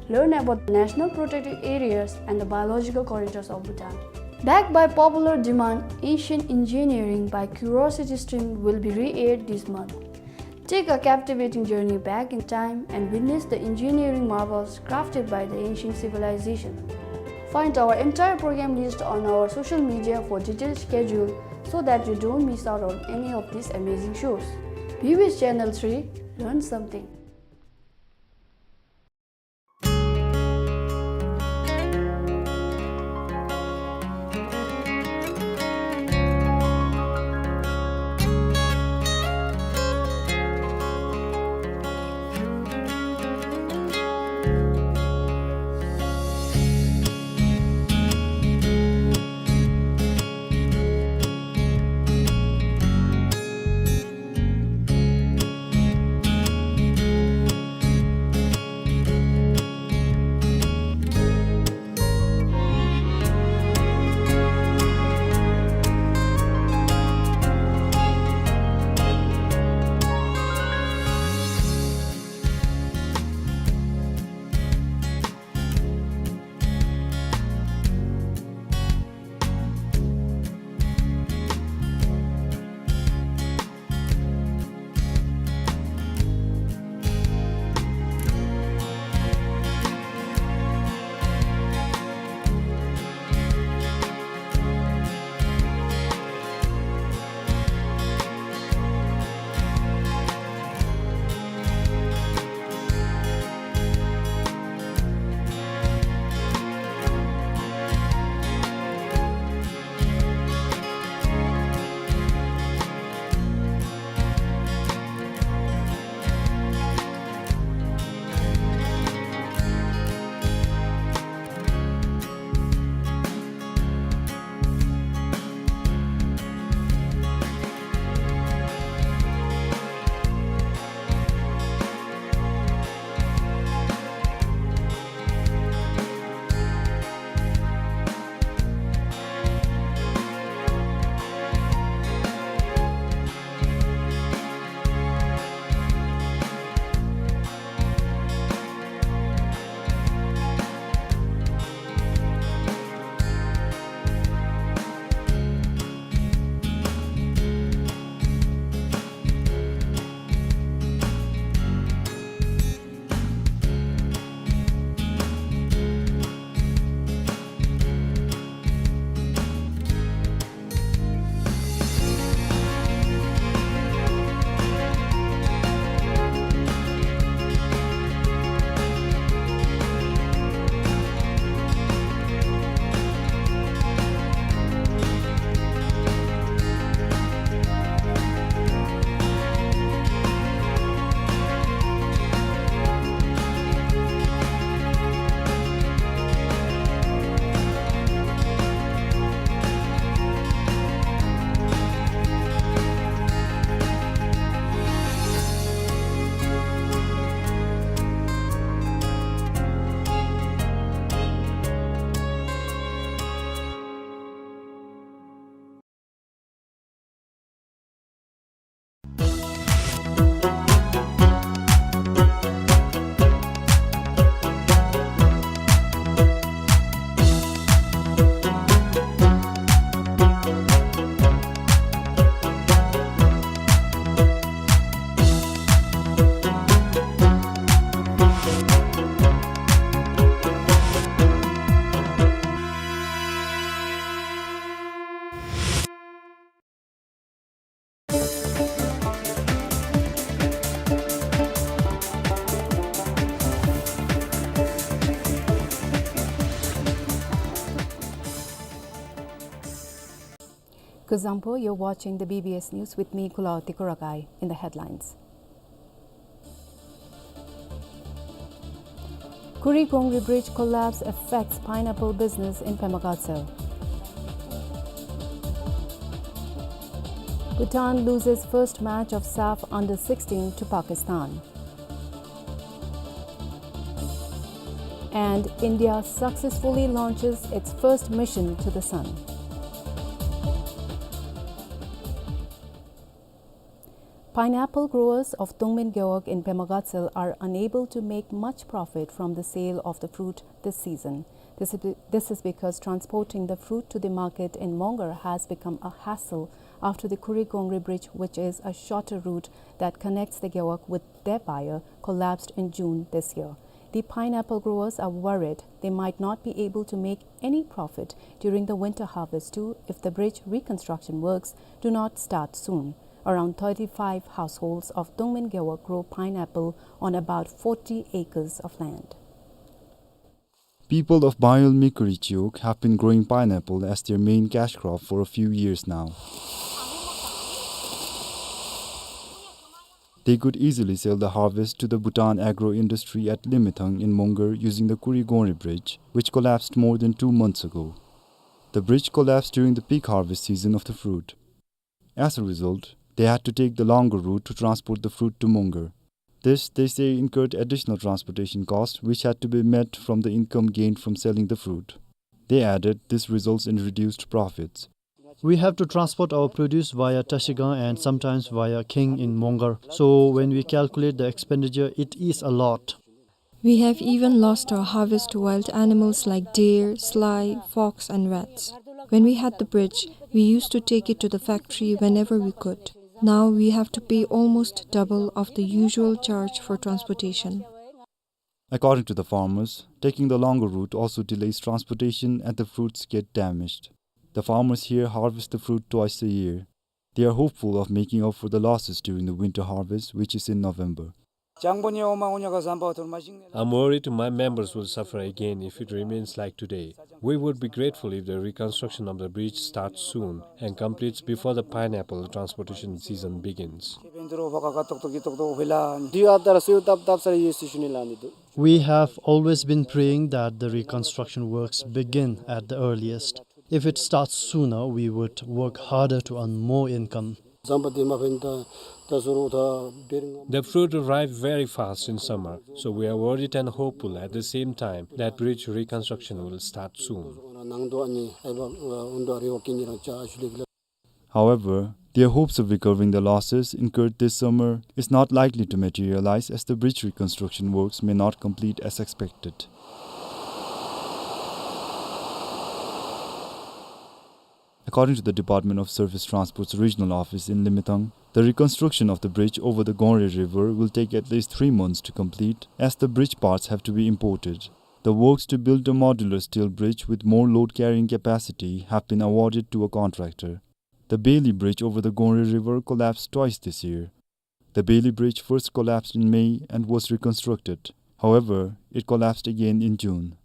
Learn about the national protected areas and the biological corridors of Bhutan. Backed by popular demand, Ancient Engineering by Curiosity Stream will be re-aired this month. Take a captivating journey back in time and witness the engineering marvels crafted by the ancient civilization. Find our entire program list on our social media for detailed schedule so that you don't miss out on any of these amazing shows. B B S Channel three, learn something. Kuzuzangpo, you're watching the B B S News with me, Kulaoti Kuragai. In the headlines: Kurigongri Bridge collapse affects pineapple business in Pemagatsel. Bhutan loses first match of SAFF under sixteen to Pakistan. And India successfully launches its first mission to the sun. Pineapple growers of Tungmin Gewog in Pemagatsel are unable to make much profit from the sale of the fruit this season. This is be-, this is because transporting the fruit to the market in Mongar has become a hassle after the Kurigongri Bridge, which is a shorter route that connects the Gewog with their buyer, collapsed in June this year. The pineapple growers are worried they might not be able to make any profit during the winter harvest too if the bridge reconstruction works do not start soon. Around thirty-five households of Tungmin Gewog grow pineapple on about forty acres of land. People of Bayul Mikuri Chiwog have been growing pineapple as their main cash crop for a few years now. They could easily sell the harvest to the Bhutan agro industry at Limethang in Mongar using the Kurigongri Bridge, which collapsed more than two months ago. The bridge collapsed during the peak harvest season of the fruit. As a result, they had to take the longer route to transport the fruit to Mongar. This, they say, incurred additional transportation costs, which had to be met from the income gained from selling the fruit. They added this results in reduced profits. We have to transport our produce via Tashigang and sometimes via Kheng in Mongar. So when we calculate the expenditure, it is a lot. We have even lost our harvest to wild animals like deer, sly, fox, and rats. When we had the bridge, we used to take it to the factory whenever we could. Now we have to pay almost double of the usual charge for transportation. According to the farmers, taking the longer route also delays transportation and the fruits get damaged. The farmers here harvest the fruit twice a year. They are hopeful of making up for the losses during the winter harvest, which is in November. I'm worried my members will suffer again if it remains like today. We would be grateful if the reconstruction of the bridge starts soon and completes before the pineapple transportation season begins. We have always been praying that the reconstruction works begin at the earliest. If it starts sooner, we would work harder to earn more income. The fruit arrived very fast in summer, so we are worried and hopeful at the same time that bridge reconstruction will start soon. However, their hopes of recovering the losses incurred this summer is not likely to materialize, as the bridge reconstruction works may not complete as expected. According to the Department of Surface Transport's regional office in Limethang, the reconstruction of the bridge over the Gongre River will take at least three months to complete, as the bridge parts have to be imported. The works to build a modular steel bridge with more load-carrying capacity have been awarded to a contractor. The Bailey Bridge over the Gongre River collapsed twice this year. The Bailey Bridge first collapsed in May and was reconstructed. However, it collapsed again in June.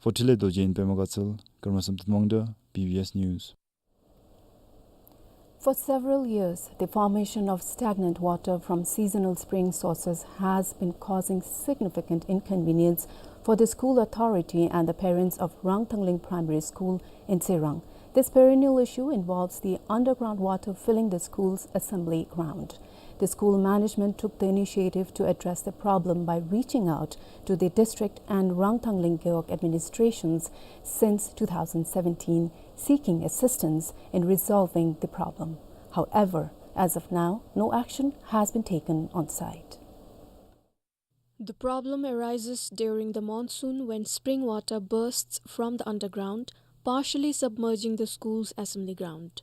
For Thiled Dorji in Pema Gatshel, Karma Samten Wangda, B B S News. For several years, the formation of stagnant water from seasonal spring sources has been causing significant inconvenience for the school authority and the parents of Rangthangling Primary School in Tsirang. This perennial issue involves the underground water filling the school's assembly ground. The school management took the initiative to address the problem by reaching out to the district and Rangthangling Gewog administrations since two thousand seventeen, seeking assistance in resolving the problem. However, as of now, no action has been taken on site. The problem arises during the monsoon when spring water bursts from the underground, partially submerging the school's assembly ground.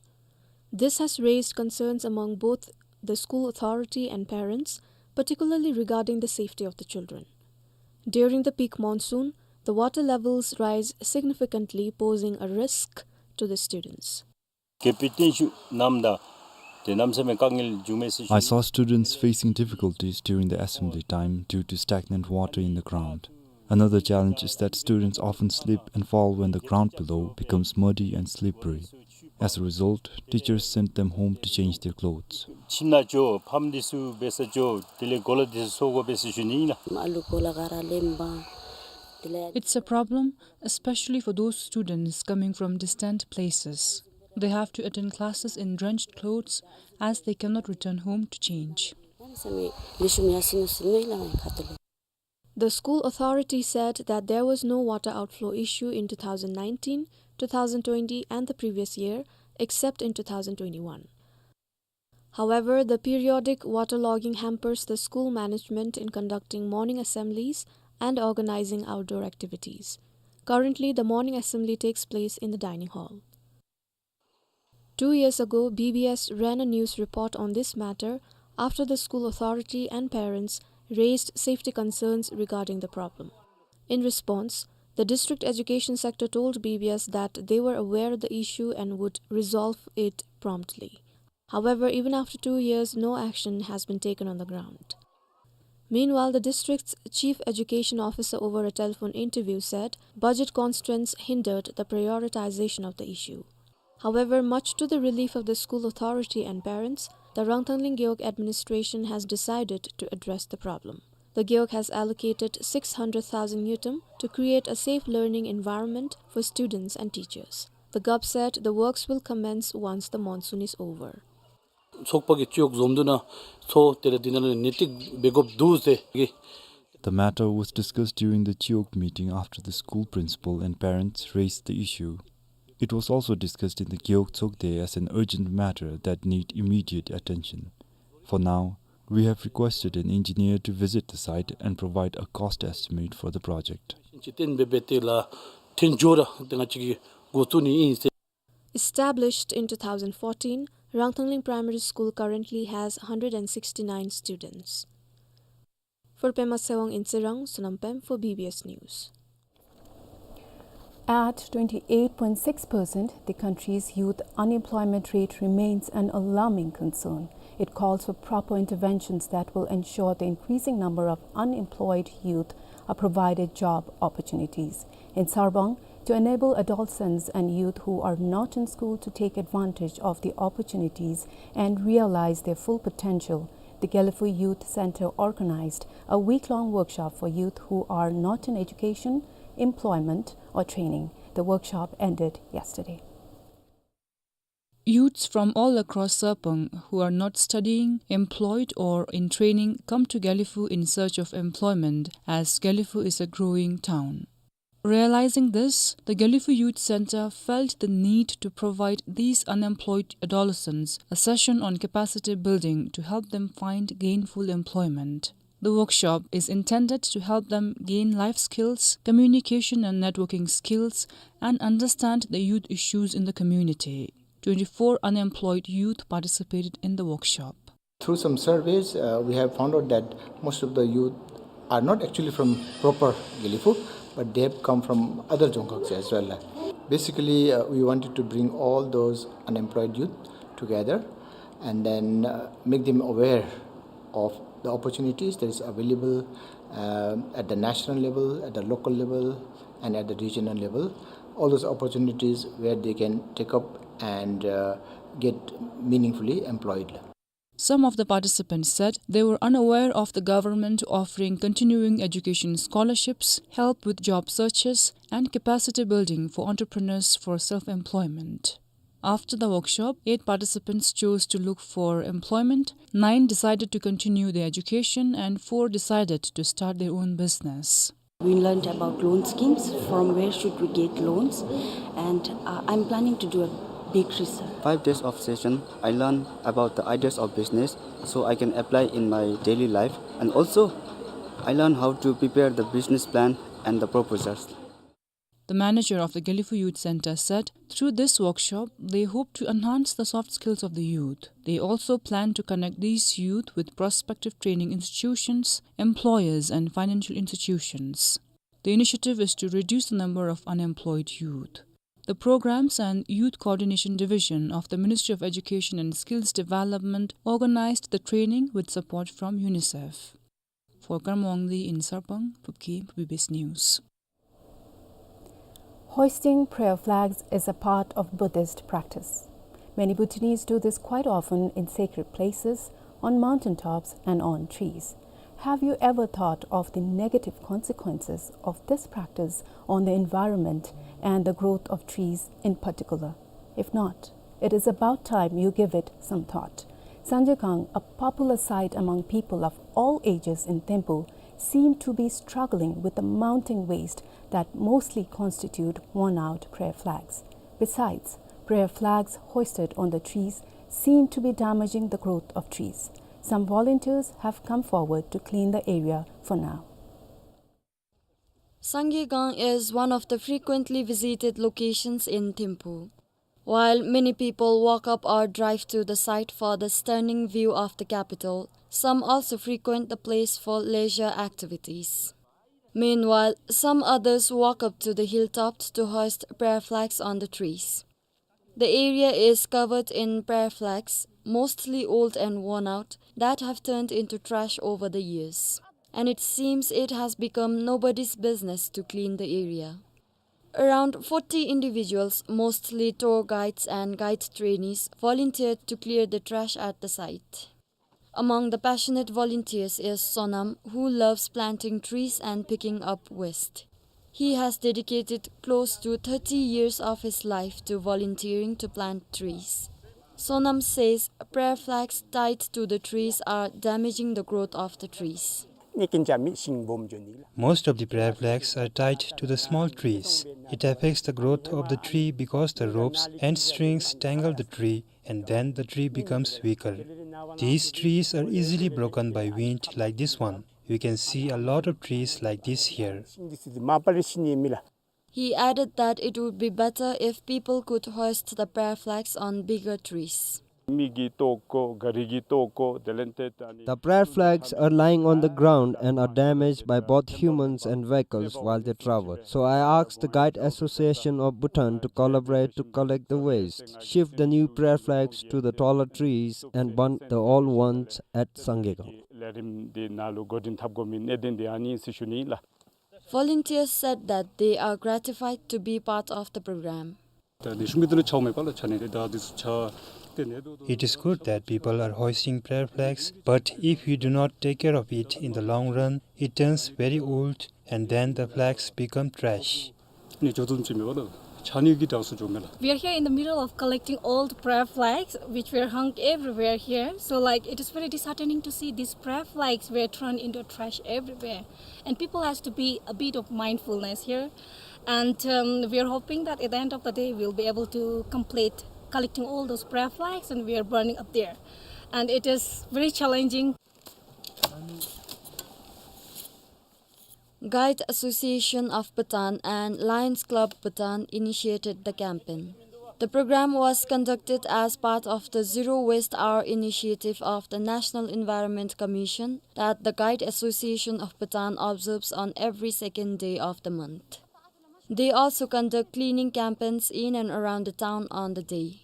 This has raised concerns among both the school authority and parents, particularly regarding the safety of the children. During the peak monsoon, the water levels rise significantly, posing a risk to the students. I saw students facing difficulties during the assembly time due to stagnant water in the ground. Another challenge is that students often slip and fall when the ground below becomes muddy and slippery. As a result, teachers sent them home to change their clothes. ཁྱིམ་ནང་འགྱོ། ཕམ་འདི་ཚུ་འབད་སར་འགྱོ། དེ་ལས་གོ་ལ་འདི་ཚུ་བཟོ་དགོ་པས་ཟེར་ཞུ་ནི་ཨིན་ལགས། ཨ་ལུ་གོ་ལ་ག་ར་ལེན་པ། དེ་ལས། It's a problem, especially for those students coming from distant places. They have to attend classes in drenched clothes as they cannot return home to change. The school authority said that there was no water outflow issue in two thousand nineteen, two thousand twenty, and the previous year, except in two thousand twenty-one. However, the periodic waterlogging hampers the school management in conducting morning assemblies and organizing outdoor activities. Currently, the morning assembly takes place in the dining hall. Two years ago, B B S ran a news report on this matter after the school authority and parents raised safety concerns regarding the problem. In response, the district education sector told B B S that they were aware of the issue and would resolve it promptly. However, even after two years, no action has been taken on the ground. Meanwhile, the district's chief education officer, over a telephone interview, said budget constraints hindered the prioritization of the issue. However, much to the relief of the school authority and parents, the Rangthangling Gewog administration has decided to address the problem. The Gewog has allocated six hundred thousand ngultrum to create a safe learning environment for students and teachers. The G O P said the works will commence once the monsoon is over. ཚོགས་པ་གིས་སྤྱི་འོག་འཛོམས་འདུ་ནང་ཚོགས་ཏེ་ར་འདི་ནང་ལུ་གནས་སྟངས་འབད་དགོཔ་འདུག་ཟེར་གི། The matter was discussed during the Chiwog meeting after the school principal and parents raised the issue. It was also discussed in the Gewog Tsokde as an urgent matter that need immediate attention. For now, we have requested an engineer to visit the site and provide a cost estimate for the project. ཅི་བཏོན་འབད་འབད་དེ་ལས་ཐོན་འགྱོ་ར་ཏེ་ང་བཅས་ཀྱིས་འགོ་བཙུགས་ནི་ཨིན་ཟེར། Established in two thousand fourteen, Rangthangling Primary School currently has hundred and sixty-nine students. For Pema Tsewang in Tsirang, Sonam Pem for B B S News. At twenty-eight point six percent, the country's youth unemployment rate remains an alarming concern. It calls for proper interventions that will ensure the increasing number of unemployed youth are provided job opportunities. In Sarbang, to enable adolescents and youth who are not in school to take advantage of the opportunities and realize their full potential, the Gelephu Youth Center organized a week-long workshop for youth who are not in education, employment, or training. The workshop ended yesterday. Youths from all across Sarpang who are not studying, employed, or in training come to Gelephu in search of employment, as Gelephu is a growing town. Realizing this, the Gelephu Youth Center felt the need to provide these unemployed adolescents a session on capacity building to help them find gainful employment. The workshop is intended to help them gain life skills, communication and networking skills, and understand the youth issues in the community. Twenty-four unemployed youth participated in the workshop. Through some surveys, uh, we have found out that most of the youth are not actually from proper Gelephu, but they have come from other dzongkhags as well. Basically, uh, we wanted to bring all those unemployed youth together and then, uh, make them aware of the opportunities that is available, uh, at the national level, at the local level, and at the regional level. All those opportunities where they can take up and, uh, get meaningfully employed. Some of the participants said they were unaware of the government offering continuing education scholarships, help with job searches, and capacity building for entrepreneurs for self-employment. After the workshop, eight participants chose to look for employment, nine decided to continue their education, and four decided to start their own business. We learned about loan schemes, from where should we get loans, and, uh, I'm planning to do a big research. Five days of session, I learned about the ideas of business, so I can apply in my daily life. And also, I learned how to prepare the business plan and the proposals. The manager of the Gelephu Youth Center said through this workshop, they hope to enhance the soft skills of the youth. They also plan to connect these youth with prospective training institutions, employers, and financial institutions. The initiative is to reduce the number of unemployed youth. The Programs and Youth Coordination Division of the Ministry of Education and Skills Development organized the training with support from UNICEF. For Karma Wangdi in Sarpang, Phubki, B B S News. Hoisting prayer flags is a part of Buddhist practice. Many Bhutanese do this quite often in sacred places, on mountain tops, and on trees. Have you ever thought of the negative consequences of this practice on the environment and the growth of trees in particular? If not, it is about time you give it some thought. Sangye Gang, a popular site among people of all ages in Thimphu, seem to be struggling with the mounting waste that mostly constitute worn-out prayer flags. Besides, prayer flags hoisted on the trees seem to be damaging the growth of trees. Some volunteers have come forward to clean the area for now. Sangye Gang is one of the frequently visited locations in Thimphu. While many people walk up or drive to the site for the stunning view of the capital, some also frequent the place for leisure activities. Meanwhile, some others walk up to the hilltops to hoist prayer flags on the trees. The area is covered in prayer flags, mostly old and worn out, that have turned into trash over the years. And it seems it has become nobody's business to clean the area. Around forty individuals, mostly tour guides and guide trainees, volunteered to clear the trash at the site. Among the passionate volunteers is Sonam, who loves planting trees and picking up waste. He has dedicated close to thirty years of his life to volunteering to plant trees. Sonam says prayer flags tied to the trees are damaging the growth of the trees. Most of the prayer flags are tied to the small trees. It affects the growth of the tree because the ropes and strings tangle the tree, and then the tree becomes weaker. These trees are easily broken by wind like this one. You can see a lot of trees like this here. He added that it would be better if people could hoist the prayer flags on bigger trees. The prayer flags are lying on the ground and are damaged by both humans and vehicles while they travel. So I asked the Guide Association of Bhutan to collaborate to collect the waste, shift the new prayer flags to the taller trees, and burn the old ones at Sangye Gang. Volunteers said that they are gratified to be part of the program. It is good that people are hoisting prayer flags, but if you do not take care of it in the long run, it turns very old and then the flags become trash. We are here in the middle of collecting all the prayer flags which were hung everywhere here. So, like, it is very disheartening to see these prayer flags were thrown into trash everywhere. And people has to be a bit of mindfulness here. And, um, we are hoping that at the end of the day, we'll be able to complete collecting all those prayer flags and we are burning up there. And it is very challenging. Guide Association of Bhutan and Lions Club Bhutan initiated the campaign. The program was conducted as part of the Zero Waste Hour initiative of the National Environment Commission that the Guide Association of Bhutan observes on every second day of the month. They also conduct cleaning campaigns in and around the town on the day.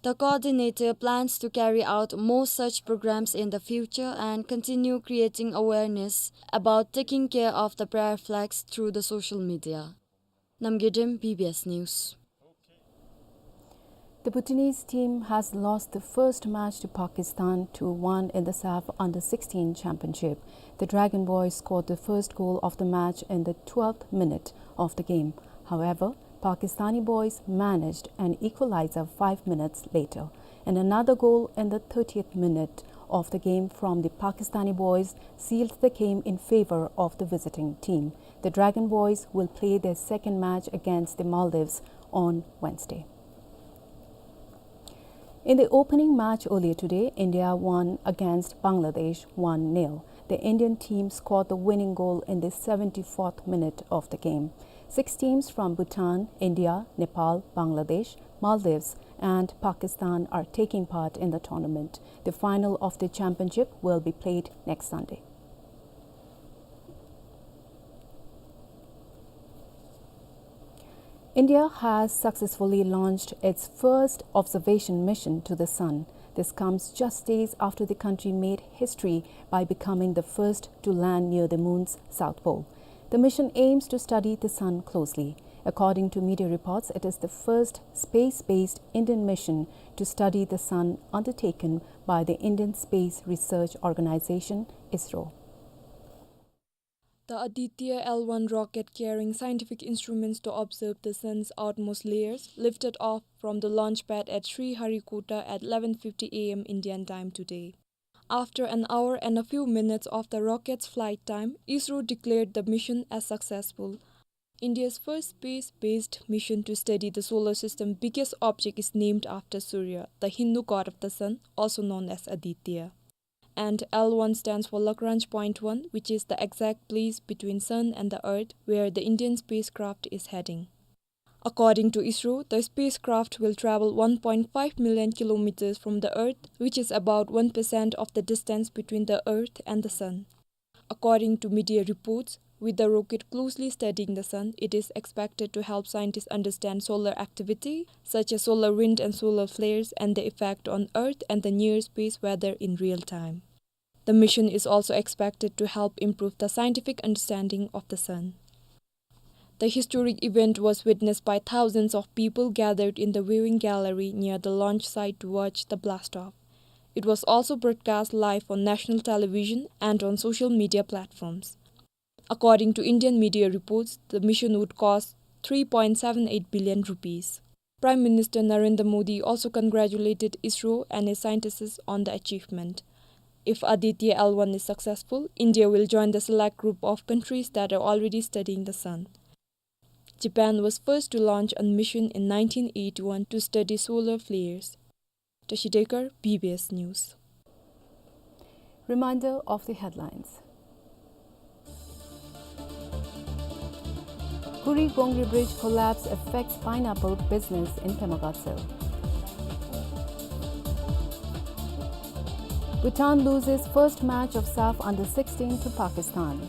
The coordinator plans to carry out more such programs in the future and continue creating awareness about taking care of the prayer flags through the social media. Namgay Dem, B B S News. The Bhutanese team has lost the first match to Pakistan two one in the SAFF Under sixteen Championship. The Dragon Boys scored the first goal of the match in the twelfth minute of the game. However, Pakistani boys managed an equalizer five minutes later, and another goal in the thirtieth minute of the game from the Pakistani boys sealed the game in favor of the visiting team. The Dragon Boys will play their second match against the Maldives on Wednesday. In the opening match earlier today, India won against Bangladesh one nil. The Indian team scored the winning goal in the seventy-fourth minute of the game. Six teams from Bhutan, India, Nepal, Bangladesh, Maldives, and Pakistan are taking part in the tournament. The final of the championship will be played next Sunday. India has successfully launched its first observation mission to the sun. This comes just days after the country made history by becoming the first to land near the moon's south pole. The mission aims to study the sun closely. According to media reports, it is the first space-based Indian mission to study the sun undertaken by the Indian Space Research Organization, ISRO. The Aditya L one rocket, carrying scientific instruments to observe the sun's outermost layers, lifted off from the launch pad at Sriharikota at eleven fifty A M Indian time today. After an hour and a few minutes of the rocket's flight time, ISRO declared the mission as successful. India's first space-based mission to study the solar system biggest object is named after Surya, the Hindu god of the sun, also known as Aditya. And L one stands for Lagrange point one, which is the exact place between sun and the earth where the Indian spacecraft is heading. According to ISRO, the spacecraft will travel one point five million kilometers from the earth, which is about one percent of the distance between the earth and the sun. According to media reports, with the rocket closely studying the sun, it is expected to help scientists understand solar activity, such as solar wind and solar flares, and the effect on earth and the near space weather in real time. The mission is also expected to help improve the scientific understanding of the sun. The historic event was witnessed by thousands of people gathered in the viewing gallery near the launch site to watch the blast-off. It was also broadcast live on national television and on social media platforms. According to Indian media reports, the mission would cost three point seven eight billion rupees. Prime Minister Narendra Modi also congratulated ISRO and its scientists on the achievement. If Aditya L one is successful, India will join the select group of countries that are already studying the sun. Japan was first to launch a mission in nineteen eighty-one to study solar flares. Tashi Dekar, B B S News. Reminder of the headlines. Kuri Gongri Bridge collapse affects pineapple business in Pemagatshel. Bhutan loses first match of SAFF under sixteen to Pakistan.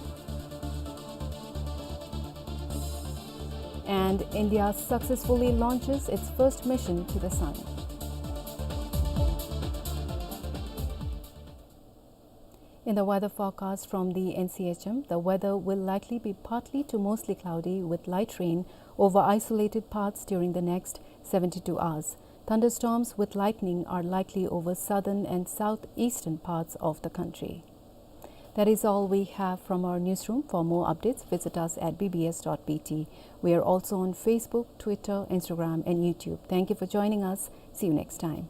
And India successfully launches its first mission to the sun. In the weather forecast from the N C H M, the weather will likely be partly to mostly cloudy with light rain over isolated parts during the next seventy-two hours. Thunderstorms with lightning are likely over southern and southeastern parts of the country. That is all we have from our newsroom. For more updates, visit us at B B S dot B T. We are also on Facebook, Twitter, Instagram, and YouTube. Thank you for joining us. See you next time.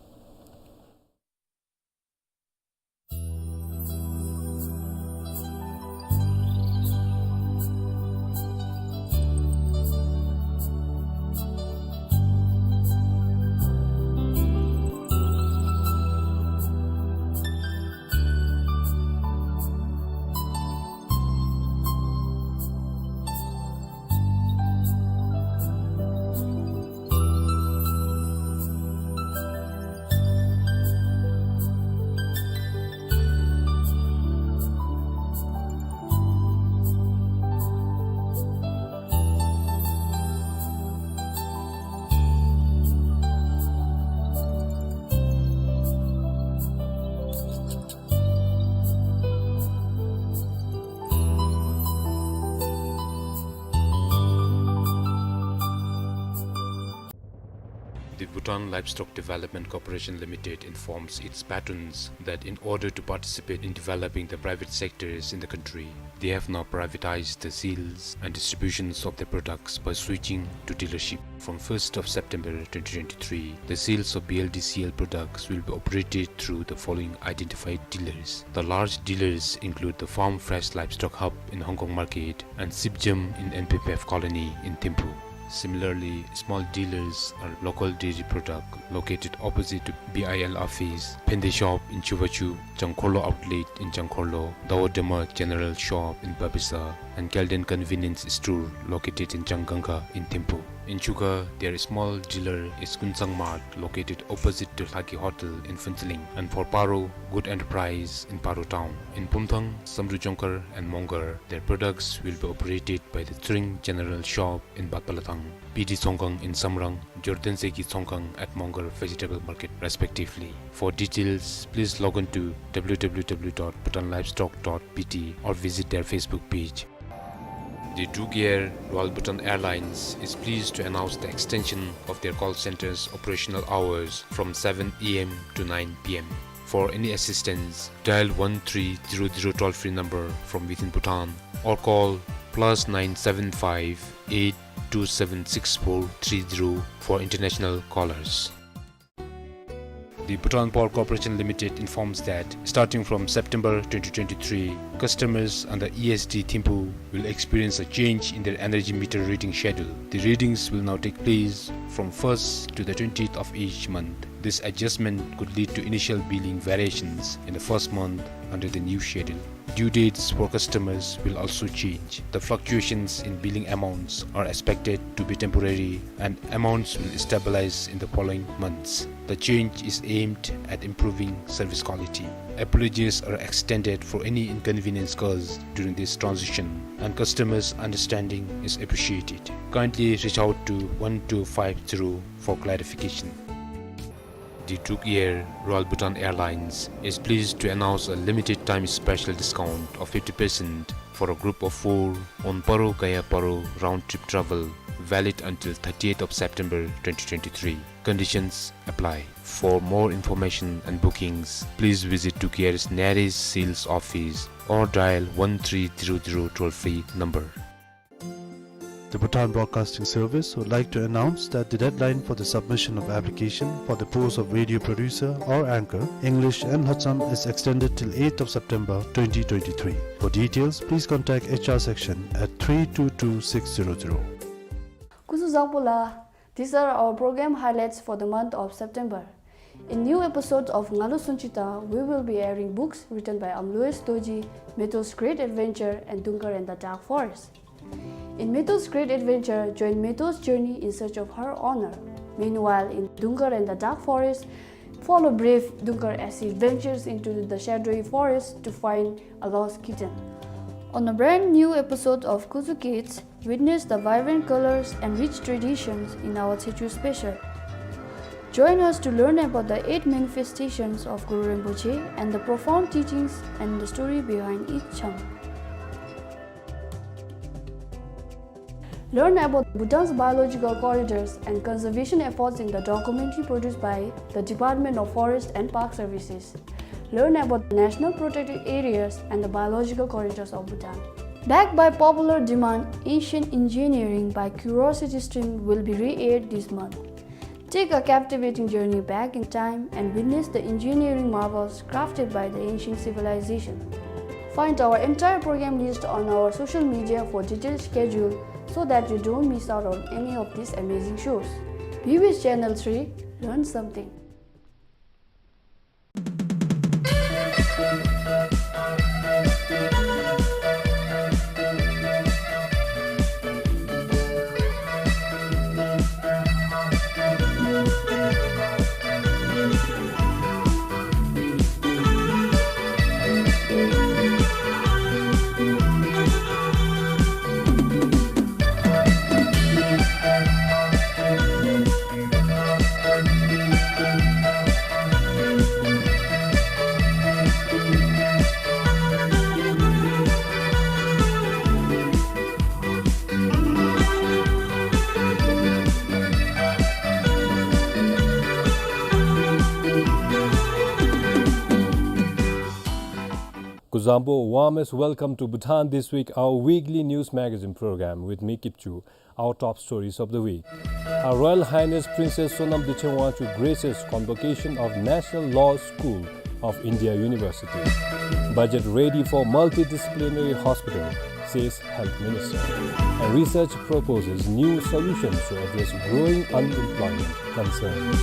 The Bhutan Livestock Development Corporation Limited informs its patrons that in order to participate in developing the private sectors in the country, they have now privatized the sales and distributions of their products by switching to dealership. From first of September twenty twenty-three, the sales of B L D C L products will be operated through the following identified dealers. The large dealers include the Farm Fresh Livestock Hub in Hong Kong Market and Sipjam in N P P F Colony in Thimphu. Similarly, small dealers are Local Dairy Product, located opposite to B I L office, Phende Shop in Chuvachu, Changkhorlo Outlet in Changkhorlo, Dawo Dema General Shop in Babisa, and Kelden Convenience Store, located in Changanga in Thimphu. In Chukha, their small dealer is Kunsang Mart, located opposite to Lhaki Hotel in Phuentsholing, and for Paro, Good Enterprise in Paro Town. In Pumthang, Samdru Jongkhar and Mongar, their products will be operated by the Tshering General Shop in Batpalathang, P D Tsongkhang in Samrang, Jordan Seki Tsongkhang at Mongar Vegetable Market, respectively. For details, please log on to W W W dot bhutan livestock dot B T or visit their Facebook page. The Druk Air Royal Bhutan Airlines is pleased to announce the extension of their call center's operational hours from seven A M to nine P M. For any assistance, dial one three zero zero toll-free number from within Bhutan or call plus nine seven five eight two seven six four three zero for international callers. The Bhutan Power Corporation Limited informs that starting from September twenty twenty-three, customers under E S D Thimphu will experience a change in their energy meter reading schedule. The readings will now take place from first to the twentieth of each month. This adjustment could lead to initial billing variations in the first month under the new schedule. Due dates for customers will also change. The fluctuations in billing amounts are expected to be temporary and amounts will stabilize in the following months. The change is aimed at improving service quality. Apologies are extended for any inconvenience caused during this transition, and customers' understanding is appreciated. Kindly reach out to one two five zero for clarification. The Druk Air Royal Bhutan Airlines is pleased to announce a limited time special discount of fifty percent for a group of four on Paro Gaya Paro round trip travel, valid until thirtieth of September twenty twenty-three. Conditions apply. For more information and bookings, please visit Druk Air's nearest sales office or dial one three zero zero toll-free number. The Bhutan Broadcasting Service would like to announce that the deadline for the submission of application for the post of radio producer or anchor, English and Lhotsam, is extended till eighth of September twenty twenty-three. For details, please contact H R section at three two two six zero zero. སྐུ་གཟུགས་བཟང་པོ་ལགས། These are our program highlights for the month of September. In new episodes of Ngalo Sunchita, we will be airing books written by Amlois Dorji, Meto's Great Adventure and Dungkar and the Dark Forest. In Meto's Great Adventure, join Meto's journey in search of her honor. Meanwhile, in Dungkar and the Dark Forest, follow brave Dungkar as he ventures into the shadowy forest to find a lost kitten. On a brand new episode of Kuzu Kids, witness the vibrant colors and rich traditions in our Tshechu Special. Join us to learn about the eight manifestations of Guru Rinpoche and the profound teachings and the story behind each chang. Learn about Bhutan's biological corridors and conservation efforts in the documentary produced by the Department of Forest and Park Services. Learn about the national protected areas and the biological corridors of Bhutan. Backed by popular demand, Ancient Engineering by Curiosity Stream will be re-aired this month. Take a captivating journey back in time and witness the engineering marvels crafted by the ancient civilization. Find our entire program list on our social media for detailed schedule so that you don't miss out on any of these amazing shows. B B S Channel three, learn something. Kuzuzangpo, warmest welcome to Bhutan This Week, our weekly news magazine program with me, Kipchu. Our top stories of the week. Her Royal Highness Princess Sonam Dikchen Wangchuck graces convocation of National Law School of India University. Budget ready for multidisciplinary hospital, says Health Minister. And research proposes new solutions to address growing unemployment concerns.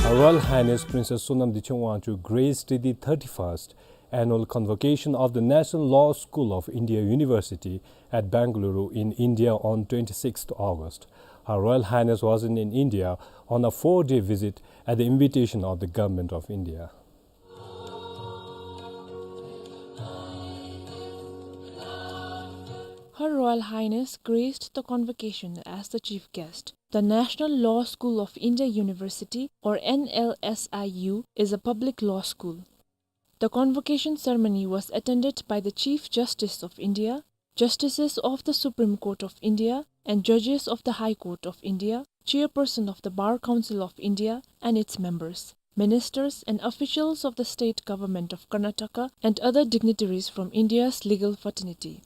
Her Royal Highness Princess Sonam Dikchen Wangchuck graced the thirty-first annual convocation of the National Law School of India University at Bengaluru in India on twenty-sixth August. Her Royal Highness was in, in India on a four-day visit at the invitation of the Government of India. Her Royal Highness graced the convocation as the chief guest. The National Law School of India University, or N L S I U, is a public law school. The convocation ceremony was attended by the Chief Justice of India, justices of the Supreme Court of India and judges of the High Court of India, chairperson of the Bar Council of India and its members, ministers and officials of the state government of Karnataka, and other dignitaries from India's legal fraternity.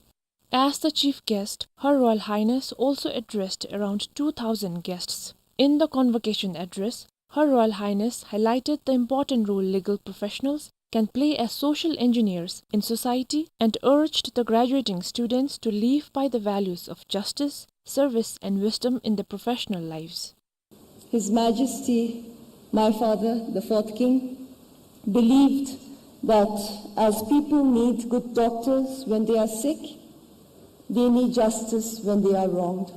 As the chief guest, Her Royal Highness also addressed around two thousand guests. In the convocation address, Her Royal Highness highlighted the important role legal professionals can play as social engineers in society and urged the graduating students to live by the values of justice, service, and wisdom in their professional lives. His Majesty, my father, the fourth king, believed that as people need good doctors when they are sick, they need justice when they are wronged.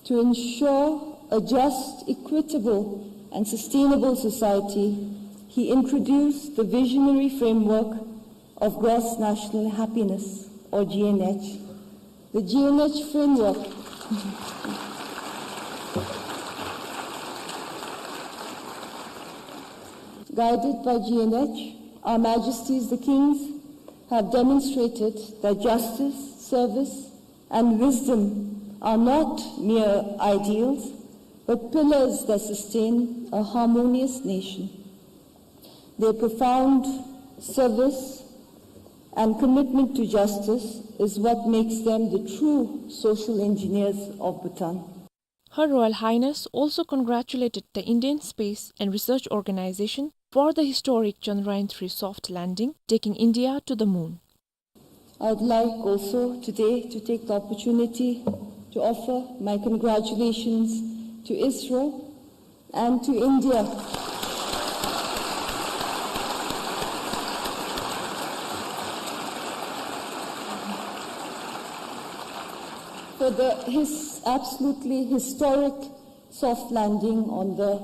To ensure a just, equitable, and sustainable society, he introduced the visionary framework of gross national happiness, or G N H. The G N H framework. Guided by G N H, Our Majesties the Kings have demonstrated that justice, service, and wisdom are not mere ideals, but pillars that sustain a harmonious nation. Their profound service and commitment to justice is what makes them the true social engineers of Bhutan. Her Royal Highness also congratulated the Indian Space and Research Organization for the historic Chandrayaan three soft landing, taking India to the moon. I would like also today to take the opportunity to offer my congratulations to ISRO and to India for the his absolutely historic soft landing on the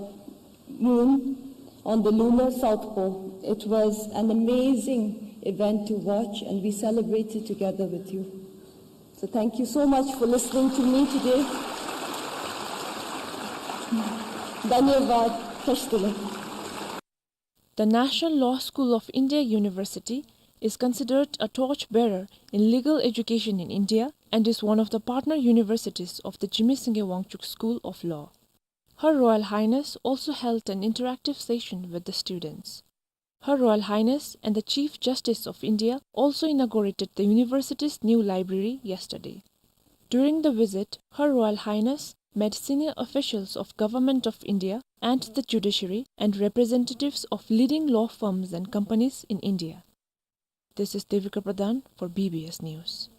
moon, on the lunar south pole. It was an amazing event to watch, and we celebrated together with you. So thank you so much for listening to me today. धन्यवाद, ख़ुश दिली. The National Law School of India University is considered a torch bearer in legal education in India and is one of the partner universities of the Jigme Singye Wangchuck School of Law. Her Royal Highness also held an interactive session with the students. Her Royal Highness and the Chief Justice of India also inaugurated the university's new library yesterday. During the visit, Her Royal Highness met senior officials of Government of India and the judiciary and representatives of leading law firms and companies in India. This is Devika Pradhan for B B S News.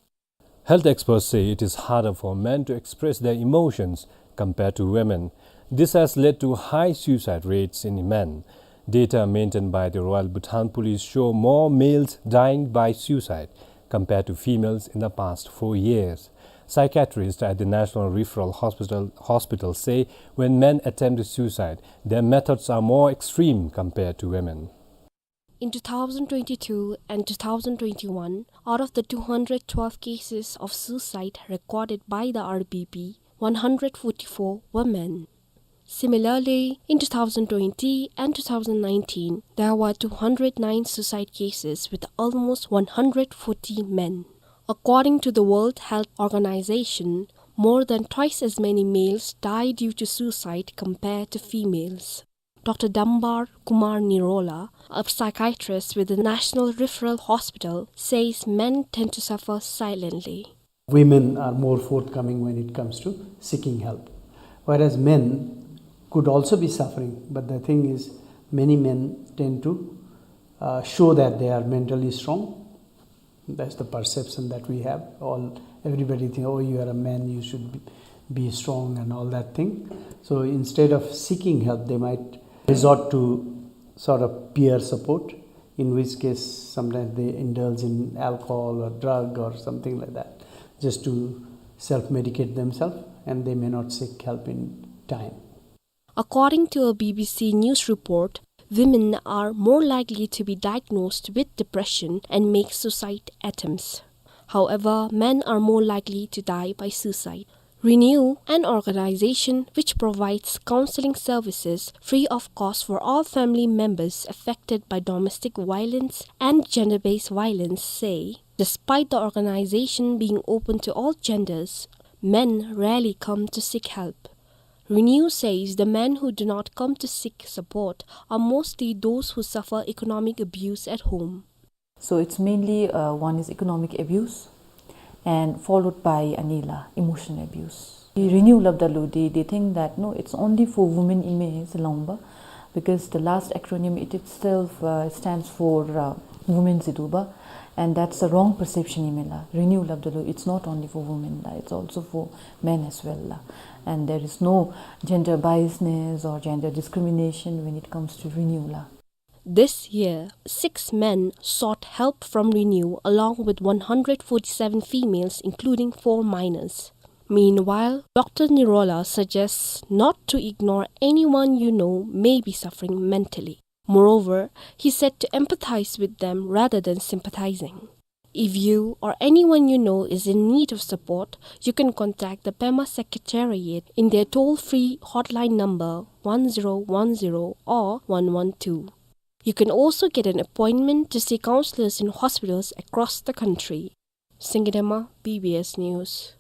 Health experts say it is harder for men to express their emotions compared to women. This has led to high suicide rates in men. Data maintained by the Royal Bhutan Police show more males dying by suicide compared to females in the past four years. Psychiatrists at the National Referral Hospital, Hospital say when men attempt suicide, their methods are more extreme compared to women. In two thousand twenty-two and two thousand twenty-one, out of the two hundred twelve cases of suicide recorded by the R B P, one hundred forty-four were men. Similarly, in two thousand twenty and two thousand nineteen, there were two hundred nine suicide cases with almost one hundred forty men. According to the World Health Organization, more than twice as many males die due to suicide compared to females. Doctor Dambar Kumar Nirola, a psychiatrist with the National Referral Hospital, says men tend to suffer silently. Women are more forthcoming when it comes to seeking help, whereas men could also be suffering, but the thing is, many men tend to, uh, show that they are mentally strong. That's the perception that we have. All, everybody think, "Oh, you are a man, you should be, be strong," and all that thing. So instead of seeking help, they might resort to sort of peer support, in which case sometimes they indulge in alcohol or drug or something like that, just to self-medicate themselves, and they may not seek help in time. According to a B B C News report, women are more likely to be diagnosed with depression and make suicide attempts. However, men are more likely to die by suicide. Renew, an organization which provides counseling services free of cost for all family members affected by domestic violence and gender-based violence, say Despite the organization being open to all genders, men rarely come to seek help. Renew says the men who do not come to seek support are mostly those who suffer economic abuse at home. So it's mainly, uh, one is economic abuse and followed by another emotional abuse. Renew lab dalu, they, they think that, no, it's only for women ime is longba, because the last acronym it itself, uh, stands for, uh, women's iduba, and that's the wrong perception imela. Renew lab dalu, it's not only for women la, it's also for men as well la. And there is no gender biasness or gender discrimination when it comes to Renew la. This year, six men sought help from Renew along with one hundred forty-seven females, including four minors. Meanwhile, Doctor Nirola suggests not to ignore anyone you know may be suffering mentally. Moreover, he said to empathize with them rather than sympathizing. If you or anyone you know is in need of support, you can contact the PEMA Secretariat in their toll-free hotline number one zero one zero or one one two. You can also get an appointment to see counselors in hospitals across the country. Singidema, B B S News.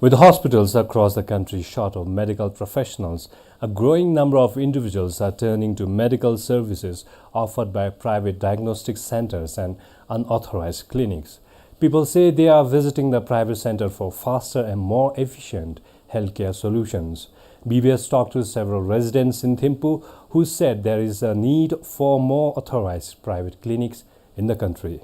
With hospitals across the country short of medical professionals, a growing number of individuals are turning to medical services offered by private diagnostic centers and unauthorized clinics. People say they are visiting the private center for faster and more efficient healthcare solutions. B B S talked to several residents in Thimphu who said there is a need for more authorized private clinics in the country.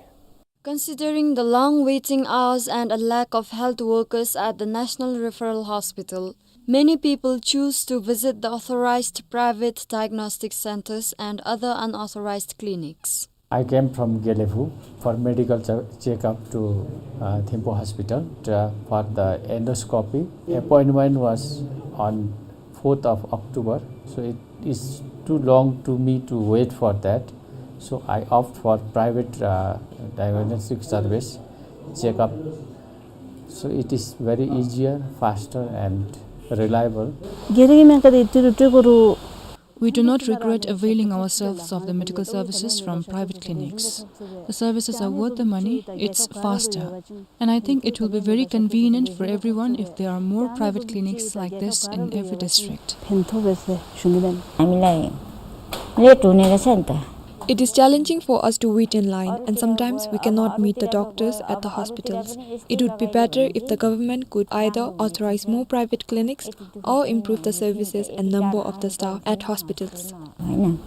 Considering the long waiting hours and a lack of health workers at the National Referral Hospital, many people choose to visit the authorized private diagnostic centers and other unauthorized clinics. I came from Gelephu for medical che-, checkup to, uh, Thimphu Hospital, uh, for the endoscopy. Appointment was on fourth of October, so it is too long to me to wait for that. So I opt for private, uh, diagnostic service checkup. So it is very easier, faster and reliable. Gere men kade tiru tukuru. We do not regret availing ourselves of the medical services from private clinics. The services are worth the money, it's faster. And I think it will be very convenient for everyone if there are more private clinics like this in every district. Phen thobe se shuni ben. हामीलाई late हुने रहेछ नि त। It is challenging for us to wait in line, and sometimes we cannot meet the doctors at the hospitals. It would be better if the government could either authorize more private clinics or improve the services and number of the staff at hospitals. होइन,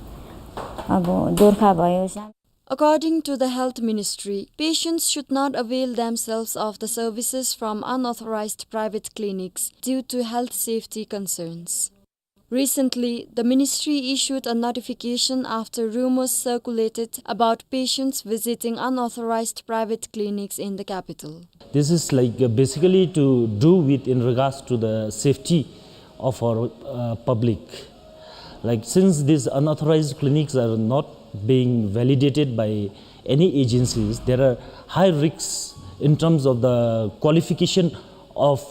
अब दोर्खा भयो। According to the Health Ministry, patients should not avail themselves of the services from unauthorized private clinics due to health safety concerns. Recently, the ministry issued a notification after rumors circulated about patients visiting unauthorized private clinics in the capital. This is like, uh, basically to do with in regards to the safety of our, uh, public. Like, since these unauthorized clinics are not being validated by any agencies, there are high risks in terms of the qualification of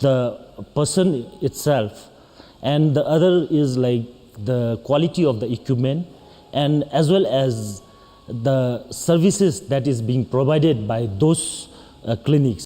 the person itself, and the other is, like, the quality of the equipment, and as well as the services that is being provided by those, uh, clinics.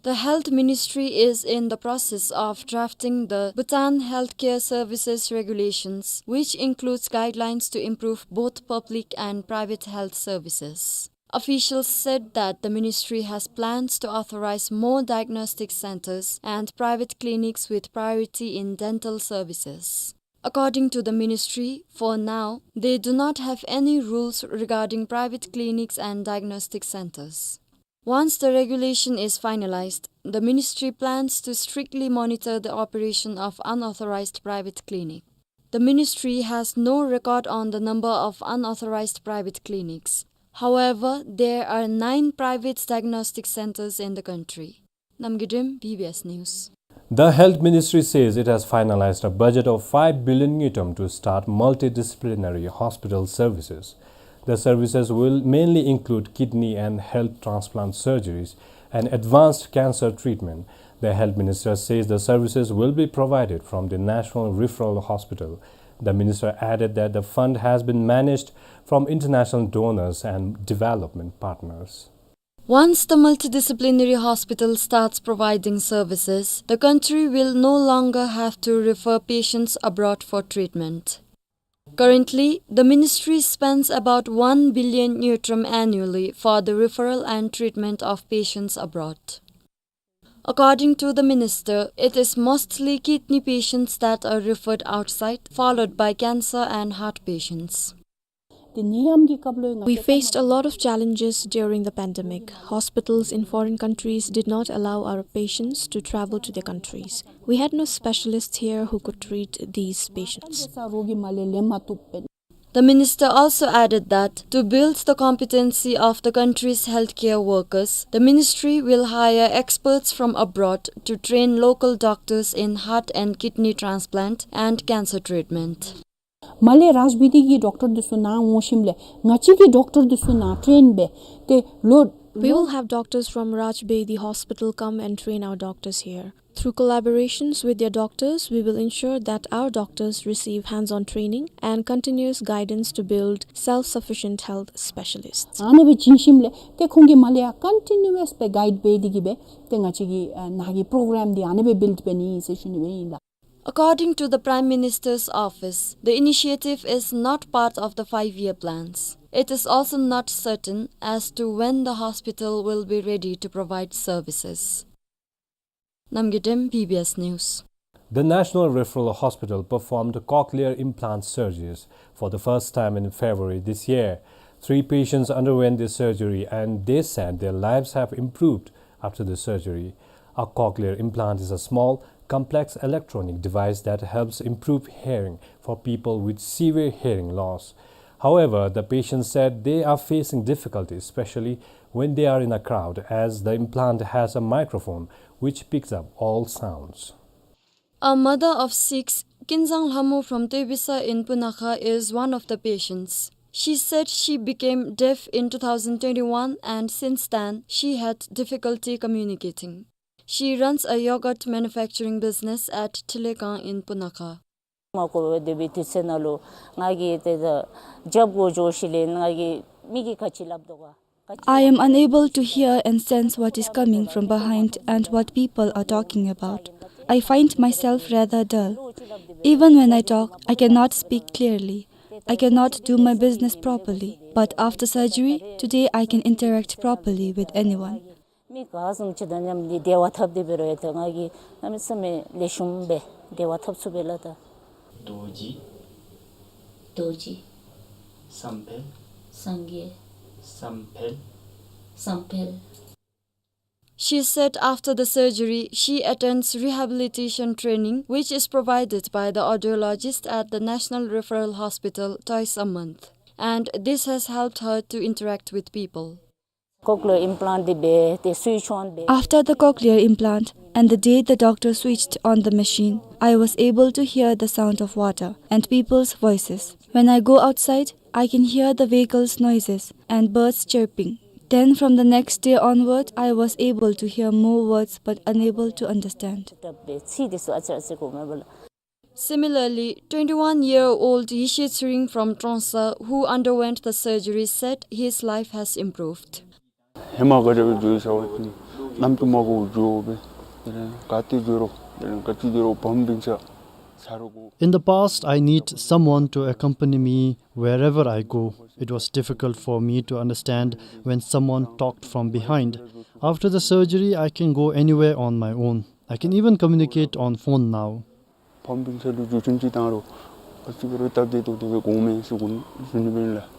The Health Ministry is in the process of drafting the Bhutan Healthcare Services Regulations, which includes guidelines to improve both public and private health services. Officials said that the ministry has plans to authorize more diagnostic centers and private clinics with priority in dental services. According to the ministry, for now, they do not have any rules regarding private clinics and diagnostic centers. Once the regulation is finalized, the ministry plans to strictly monitor the operation of unauthorized private clinic. The ministry has no record on the number of unauthorized private clinics. However, there are nine private diagnostic centers in the country. Namgay Drim, B B S News. The Health Ministry says it has finalized a budget of five billion ngultrum to start multidisciplinary hospital services. The services will mainly include kidney and heart transplant surgeries and advanced cancer treatment. The health minister says the services will be provided from the National Referral Hospital. The minister added that the fund has been managed from international donors and development partners. Once the multidisciplinary hospital starts providing services, the country will no longer have to refer patients abroad for treatment. Currently, the ministry spends about one billion ngultrum annually for the referral and treatment of patients abroad. According to the minister, it is mostly kidney patients that are referred outside, followed by cancer and heart patients. We faced a lot of challenges during the pandemic. Hospitals in foreign countries did not allow our patients to travel to their countries. We had no specialists here who could treat these patients. The minister also added that to build the competency of the country's healthcare workers, the ministry will hire experts from abroad to train local doctors in heart and kidney transplant and cancer treatment. མར་ལས་རཱཇ་བེ་དི་གི་ཌོག་ཊར་འདི་ཚུ་ནཱ་འོང་ཞིནམ་ལས་ང་བཅས་ཀྱི་ཌོག་ཊར་འདི་ཚུ་ནཱ་ཊེན་འབད་དེ་ལོ། We will have doctors from Raj Bedi Hospital come and train our doctors here. Through collaborations with their doctors, we will ensure that our doctors receive hands-on training and continuous guidance to build self-sufficient health specialists. ཨ་ནེ་སྦེ་བྱིན་ཞིནམ་ལས་ཏེ་ཁོང་གིས་མར་ལས་ཡང་ཀོན་ཊི་ནིའུ་ཨས་སྦེ་གའིཌ་འབད་དེ་གིས་སྦེ་ཏེ་ང་བཅས་ཀྱི་ཨ་ནཱ་གི་པྲོ་གྲམ་འདི་ཨ་ནེ་སྦེ་བིལཌ་འབད་ནི་ཨིན་ཟེར་ཞུ་ནི་སྦེ་ཨིན་ལགས། According to the Prime Minister's office, the initiative is not part of the five-year plans. It is also not certain as to when the hospital will be ready to provide services. Namgay Dem, B B S News. The National Referral Hospital performed cochlear implant surgeries for the first time in February this year. Three patients underwent this surgery, and they said their lives have improved after the surgery. A cochlear implant is a small, complex electronic device that helps improve hearing for people with severe hearing loss. However, the patients said they are facing difficulty, especially when they are in a crowd, as the implant has a microphone which picks up all sounds. A mother of six, Kinzang Lhamo from Tebisa in Punakha, is one of the patients. She said she became deaf in two thousand twenty-one, and since then, she had difficulty communicating. She runs a yogurt manufacturing business at Thilekang in Punakha. མ་གོ་བར་སྡོད་པའི་དུས་ཚོད་ནང་ལུ་ང་གིས་ཏེ་ད་རྒྱབ་གུ་འགྱོ་ཞིནམ་ལས་ང་གིས་མི་གིས་ག་ཅི་སླབ་དོ་ག། I am unable to hear and sense what is coming from behind and what people are talking about. I find myself rather dull. Even when I talk, I cannot speak clearly. I cannot do my business properly. But after surgery, today I can interact properly with anyone. མི་ག་བཟུམ་ཅིག་དང་མཉམ་སྦེ་འབྲེལ་བ་འཐབ་སྟེ་འབད་རུང་ཡང་ད་ང་གིས་གནམ་མེད་ས་མེད་ལེགས་ཤོམ་སྦེ་འབྲེལ་བ་འཐབ་ཚུགས་པས་ལགས། ད་རྡོ་རྗེ། རྡོ་རྗེ། བསམ་འཕེལ། སངས་རྒྱས། བསམ་འཕེལ། བསམ་འཕེལ། She said after the surgery, she attends rehabilitation training, which is provided by the audiologist at the National Referral Hospital twice a month, and this has helped her to interact with people. Cochlear implant འདི་འབད་དེ་སུའི་ཅོན་འབད། After the cochlear implant and the day the doctor switched on the machine, I was able to hear the sound of water and people's voices. When I go outside, I can hear the vehicles' noises and birds chirping. Then from the next day onward, I was able to hear more words but unable to understand. འདི་ཚུ་ཨ་ཙི་ཨ་ཙི་གོ་མས་པ་ལགས། Similarly, twenty-one-year-old Yeshe Tshering from Trongsa, who underwent the surgery, said his life has improved. ཧེ་མ་ག་དེ་སྦེ་འགྱོ་ས་བ་ཅིན་གནམ་དུ་མ་གོ་འགྱོ་སྦེ་དེ་ལས་ག་ཏེ་འགྱོ་རུང་དེ་ལས་ག་ཅི་འགྱོ་རུང་བུམོ་སྤུན་ཆ་ས་རུ་གོ། In the past, I need someone to accompany me wherever I go. It was difficult for me to understand when someone talked from behind. After the surgery, I can go anywhere on my own. I can even communicate on phone now. བུམོ་སྤུན་ཆ་ལུ་འགྱོ་བྱོན་ཅིག་བཏང་རུང་ཨ་ཙི་འབད་རུང་སྟབས་བདེ་ཏོག་ཏོ་སྦེ་གོ་མས་ཟེར་གོ་ཞུ་ནི་སྦེ་ཨིན་ལགས།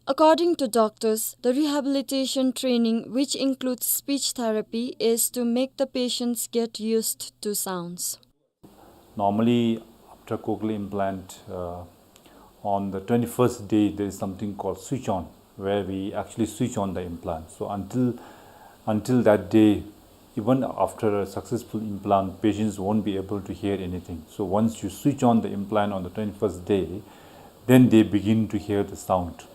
According to doctors, the rehabilitation training, which includes speech therapy, is to make the patients get used to sounds. Normally, after cochlear implant, uh, on the twenty-first day, there is something called switch on, where we actually switch on the implant. So until, until that day, even after a successful implant, patients won't be able to hear anything. So once you switch on the implant on the twenty-first day, then they begin to hear the sound.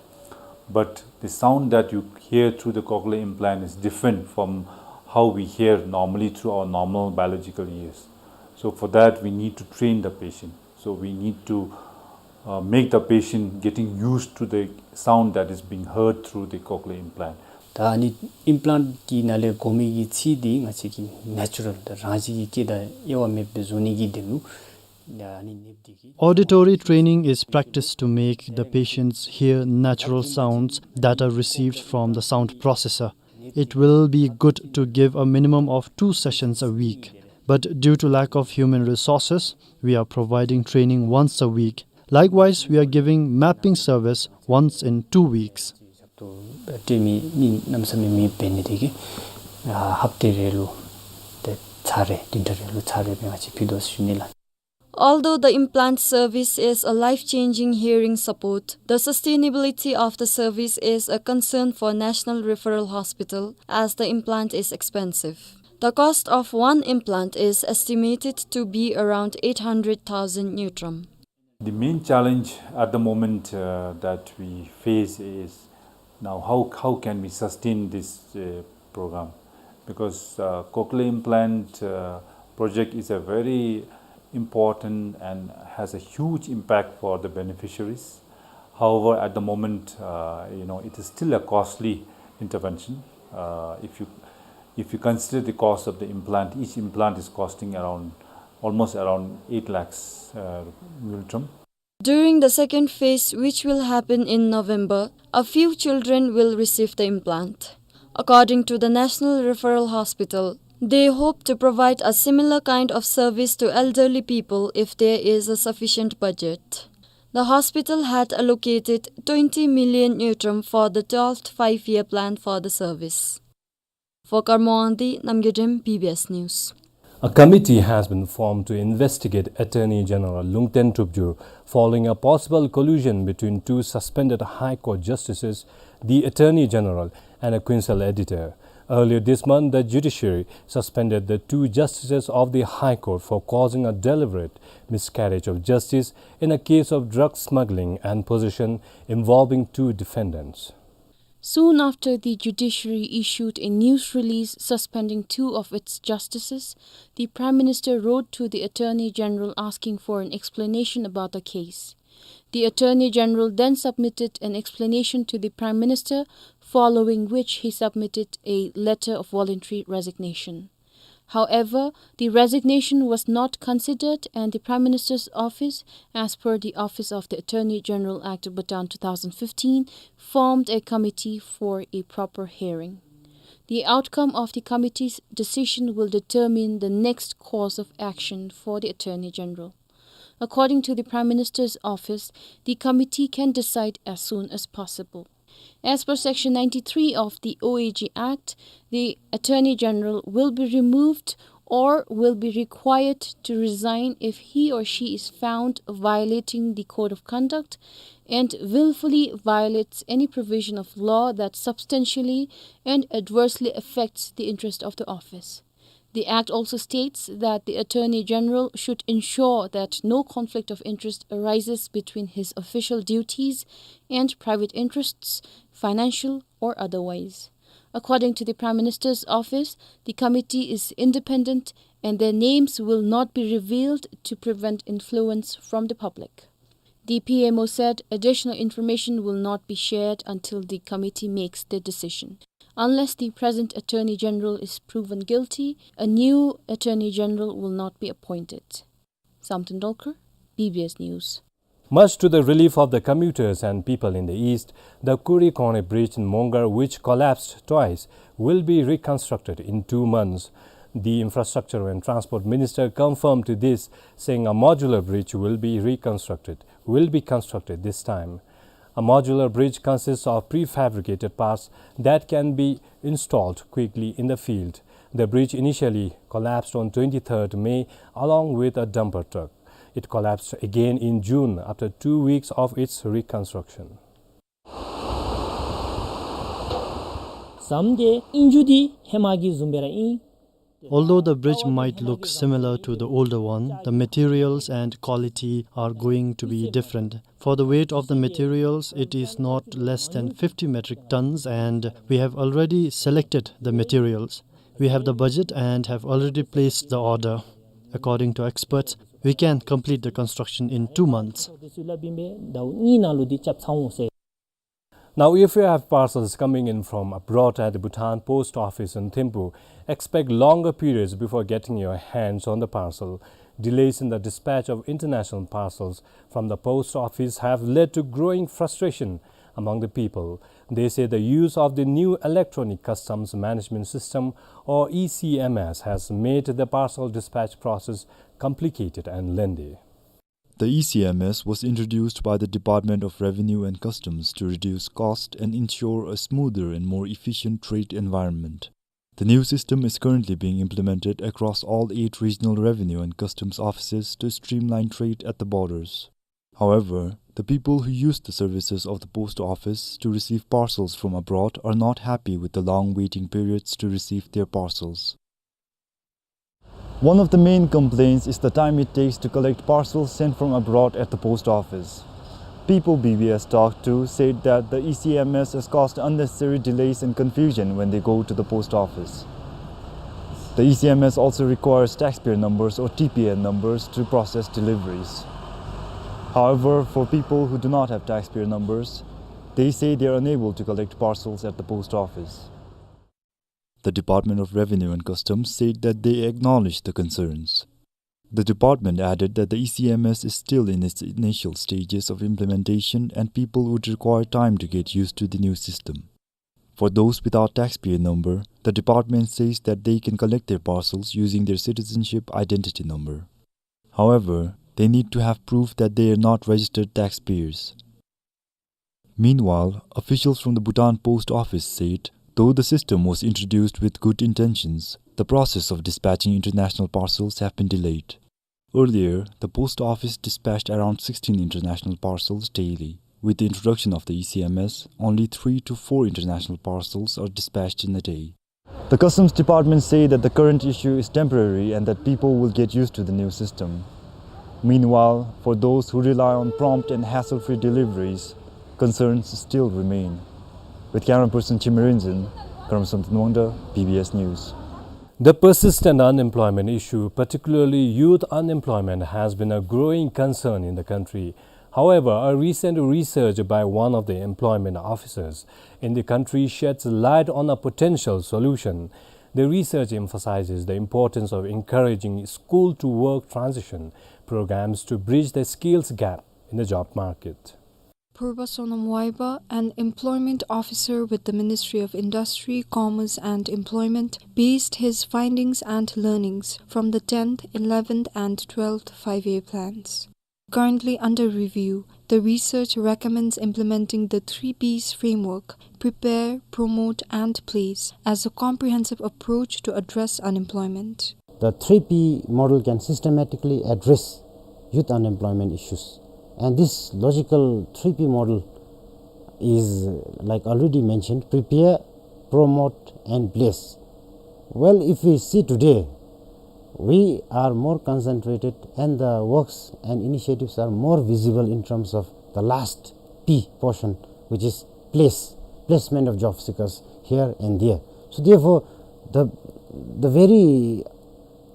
But the sound that you hear through the cochlear implant is different from how we hear normally through our normal biological ears. So for that, we need to train the patient. So we need to, uh, make the patient getting used to the sound that is being heard through the cochlear implant. ད་ཨ་ནི་ཨིམ་པི་ལཱནཊ་གི་ནང་ལས་གོ་མི་གི་ཚིག་འདི་ང་བཅས་ཀྱིས་ནེ་ཅུ་རཱལ་ད་རང་བཞིན་གྱི་སྐད་དང་དབྱེ་བ་མེདཔ་སྦེ་བཟོ་ནི་གི་དོན་ལུ་ཨ་ནི་ནདཔ་འདི་གིས། Auditory training is practice to make the patients hear natural sounds that are received from the sound processor. It will be good to give a minimum of two sessions a week, but due to lack of human resources, we are providing training once a week. Likewise, we are giving mapping service once in two weeks. ད་སྤྲོད་མི་མི་གནམ་མེད་ས་མེད་མེདཔ་འབད་ནི་དེ་གིས་ཨ་ཧབ་ཏ་རེ་ལུ་ཏེ་ཚར་རེ་བདུན་ཕྲག་རེ་ལུ་ཚར་རེ་སྦེ་ང་བཅས་ཕུལ་དོ་ཟེར་ཞུ་ནི་ལགས། Although the implant service is a life-changing hearing support, the sustainability of the service is a concern for National Referral Hospital, as the implant is expensive. The cost of one implant is estimated to be around eight hundred thousand ngultrum. The main challenge at the moment, uh, that we face is now how, how can we sustain this, uh, program? Because, uh, cochlear implant, uh, project is a very important and has a huge impact for the beneficiaries. However, at the moment, uh, you know, it is still a costly intervention. Uh, if you, if you consider the cost of the implant, each implant is costing around, almost around eight lakhs, uh, ngultrum. During the second phase, which will happen in November, a few children will receive the implant. According to the National Referral Hospital, they hope to provide a similar kind of service to elderly people if there is a sufficient budget. The hospital had allocated twenty million ngultrum for the twelfth five-year plan for the service. For Karmo Wangdi, Namgay Dem, B B S News. A committee has been formed to investigate Attorney General Lungten Tupjur following a possible collusion between two suspended High Court justices, the Attorney General and a Queensel editor. Earlier this month, the judiciary suspended the two justices of the High Court for causing a deliberate miscarriage of justice in a case of drug smuggling and possession involving two defendants. Soon after the judiciary issued a news release suspending two of its justices, the Prime Minister wrote to the Attorney General asking for an explanation about the case. The Attorney General then submitted an explanation to the Prime Minister, following which he submitted a letter of voluntary resignation. However, the resignation was not considered, and the Prime Minister's office, as per the Office of the Attorney General Act, Bhutan, two thousand fifteen, formed a committee for a proper hearing. The outcome of the committee's decision will determine the next course of action for the Attorney General. According to the Prime Minister's office, the committee can decide as soon as possible. As per Section ninety-three of the O A G Act, the Attorney General will be removed or will be required to resign if he or she is found violating the Code of Conduct and willfully violates any provision of law that substantially and adversely affects the interest of the office. The Act also states that the Attorney General should ensure that no conflict of interest arises between his official duties and private interests, financial or otherwise. According to the Prime Minister's office, the committee is independent and their names will not be revealed to prevent influence from the public. The P M O said additional information will not be shared until the committee makes their decision. Unless the present Attorney General is proven guilty, a new Attorney General will not be appointed. Samten Dolkar, B B S News. Much to the relief of the commuters and people in the east, the Kuri Kone Bridge in Mongar, which collapsed twice, will be reconstructed in two months. The Infrastructure and Transport Minister confirmed to this, saying a modular bridge will be reconstructed, will be constructed this time. A modular bridge consists of prefabricated parts that can be installed quickly in the field. The bridge initially collapsed on twenty-third May along with a dumper truck. It collapsed again in June after two weeks of its reconstruction. ཟམ་དེ་ཨིན་རྒྱུ་དེ་ཧེ་མ་གི་བཟུམ་སྦེ་ར་ཨིན། Although the bridge might look similar to the older one, the materials and quality are going to be different. For the weight of the materials, it is not less than fifty metric tons, and we have already selected the materials. We have the budget and have already placed the order. According to experts, we can complete the construction in two months. Now, if you have parcels coming in from abroad at the Bhutan Post Office in Thimphu, expect longer periods before getting your hands on the parcel. Delays in the dispatch of international parcels from the post office have led to growing frustration among the people. They say the use of the new electronic customs management system, or E C M S, has made the parcel dispatch process complicated and lengthy. The E C M S was introduced by the Department of Revenue and Customs to reduce cost and ensure a smoother and more efficient trade environment. The new system is currently being implemented across all eight regional revenue and customs offices to streamline trade at the borders. However, the people who use the services of the post office to receive parcels from abroad are not happy with the long waiting periods to receive their parcels. One of the main complaints is the time it takes to collect parcels sent from abroad at the post office. People B B S talked to said that the E C M S has caused unnecessary delays and confusion when they go to the post office. The E C M S also requires taxpayer numbers or T P N numbers to process deliveries. However, for people who do not have taxpayer numbers, they say they are unable to collect parcels at the post office. The Department of Revenue and Customs said that they acknowledge the concerns. The department added that the E C M S is still in its initial stages of implementation and people would require time to get used to the new system. For those without taxpayer number, the department says that they can collect their parcels using their citizenship identity number. However, they need to have proof that they are not registered taxpayers. Meanwhile, officials from the Bhutan Post Office said, though the system was introduced with good intentions, the process of dispatching international parcels have been delayed. Earlier, the post office dispatched around sixteen international parcels daily. With the introduction of the E C M S, only three to four international parcels are dispatched in a day. The Customs Department say that the current issue is temporary and that people will get used to the new system. Meanwhile, for those who rely on prompt and hassle-free deliveries, concerns still remain. With camera person Chimrinzin, Karamsam Tanwangda, B B S News. The persistent unemployment issue, particularly youth unemployment, has been a growing concern in the country. However, a recent research by one of the employment officers in the country sheds light on a potential solution. The research emphasizes the importance of encouraging school-to-work transition programs to bridge the skills gap in the job market. Purba Sonam Waiba, an employment officer with the Ministry of Industry, Commerce and Employment, based his findings and learnings from the tenth, eleventh and twelfth five-year plans. Currently under review, the research recommends implementing the three Ps framework, prepare, promote and place, as a comprehensive approach to address unemployment. The three P model can systematically address youth unemployment issues. And this logical three P model is, like already mentioned, prepare, promote and place. Well, if we see today, we are more concentrated and the works and initiatives are more visible in terms of the last P portion, which is place, placement of job seekers here and there. So therefore, the, the very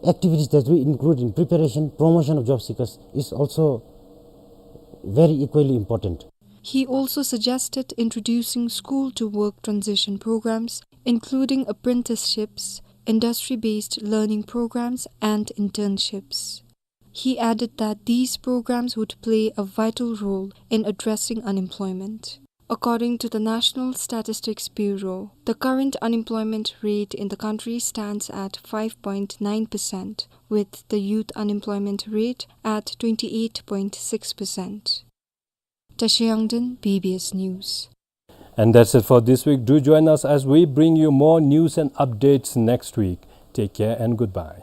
activities that we include in preparation, promotion of job seekers is also very equally important. He also suggested introducing school-to-work transition programs, including apprenticeships, industry-based learning programs, and internships. He added that these programs would play a vital role in addressing unemployment. According to the National Statistics Bureau, the current unemployment rate in the country stands at five point nine percent, with the youth unemployment rate at twenty-eight point six percent. Tashi Yangden, B B S News. And that's it for this week. Do join us as we bring you more news and updates next week. Take care and goodbye.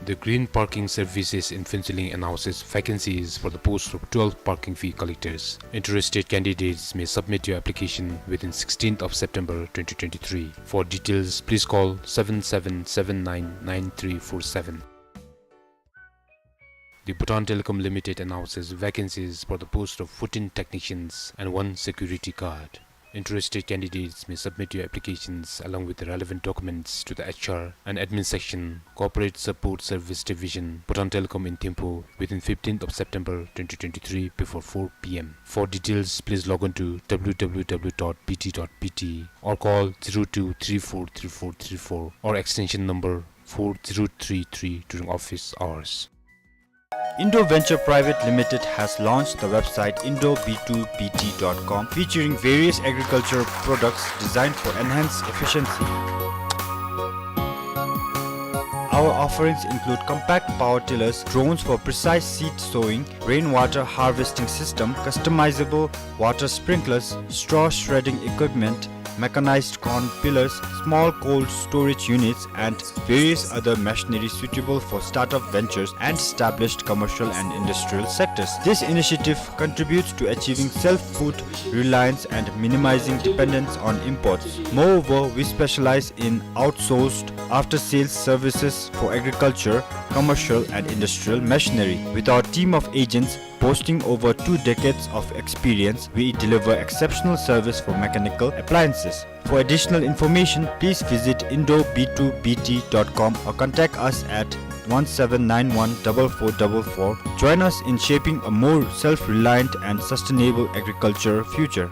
The Green Parking Services in Phuentsholing announces vacancies for the post of twelve parking fee collectors. Interested candidates may submit your application within sixteenth of September twenty twenty-three. For details, please call seven seven seven nine nine three four seven. The Bhutan Telecom Limited announces vacancies for the post of fourteen technicians and one security guard. Interested candidates may submit your applications along with the relevant documents to the H R and admin section, Corporate Support Service Division, Bhutan Telecom in Thimphu within fifteenth of September twenty twenty-three before four P M. For details, please log on to W W W dot B T dot B T or call zero two three four three four three four or extension number four zero three three during office hours. Indo Venture Private Limited has launched the website indo B two B T dot com, featuring various agriculture products designed for enhanced efficiency. Our offerings include compact power tillers, drones for precise seed sowing, rainwater harvesting system, customizable water sprinklers, straw shredding equipment, mechanized corn pillers, small cold storage units, and various other machinery suitable for startup ventures and established commercial and industrial sectors. This initiative contributes to achieving self-food reliance and minimizing dependence on imports. Moreover, we specialize in outsourced after-sales services for agriculture, commercial, and industrial machinery. With our team of agents boasting over two decades of experience, we deliver exceptional service for mechanical appliances. For additional information, please visit indo B two B T dot com or contact us at one seven nine one double four double four. Join us in shaping a more self-reliant and sustainable agriculture future.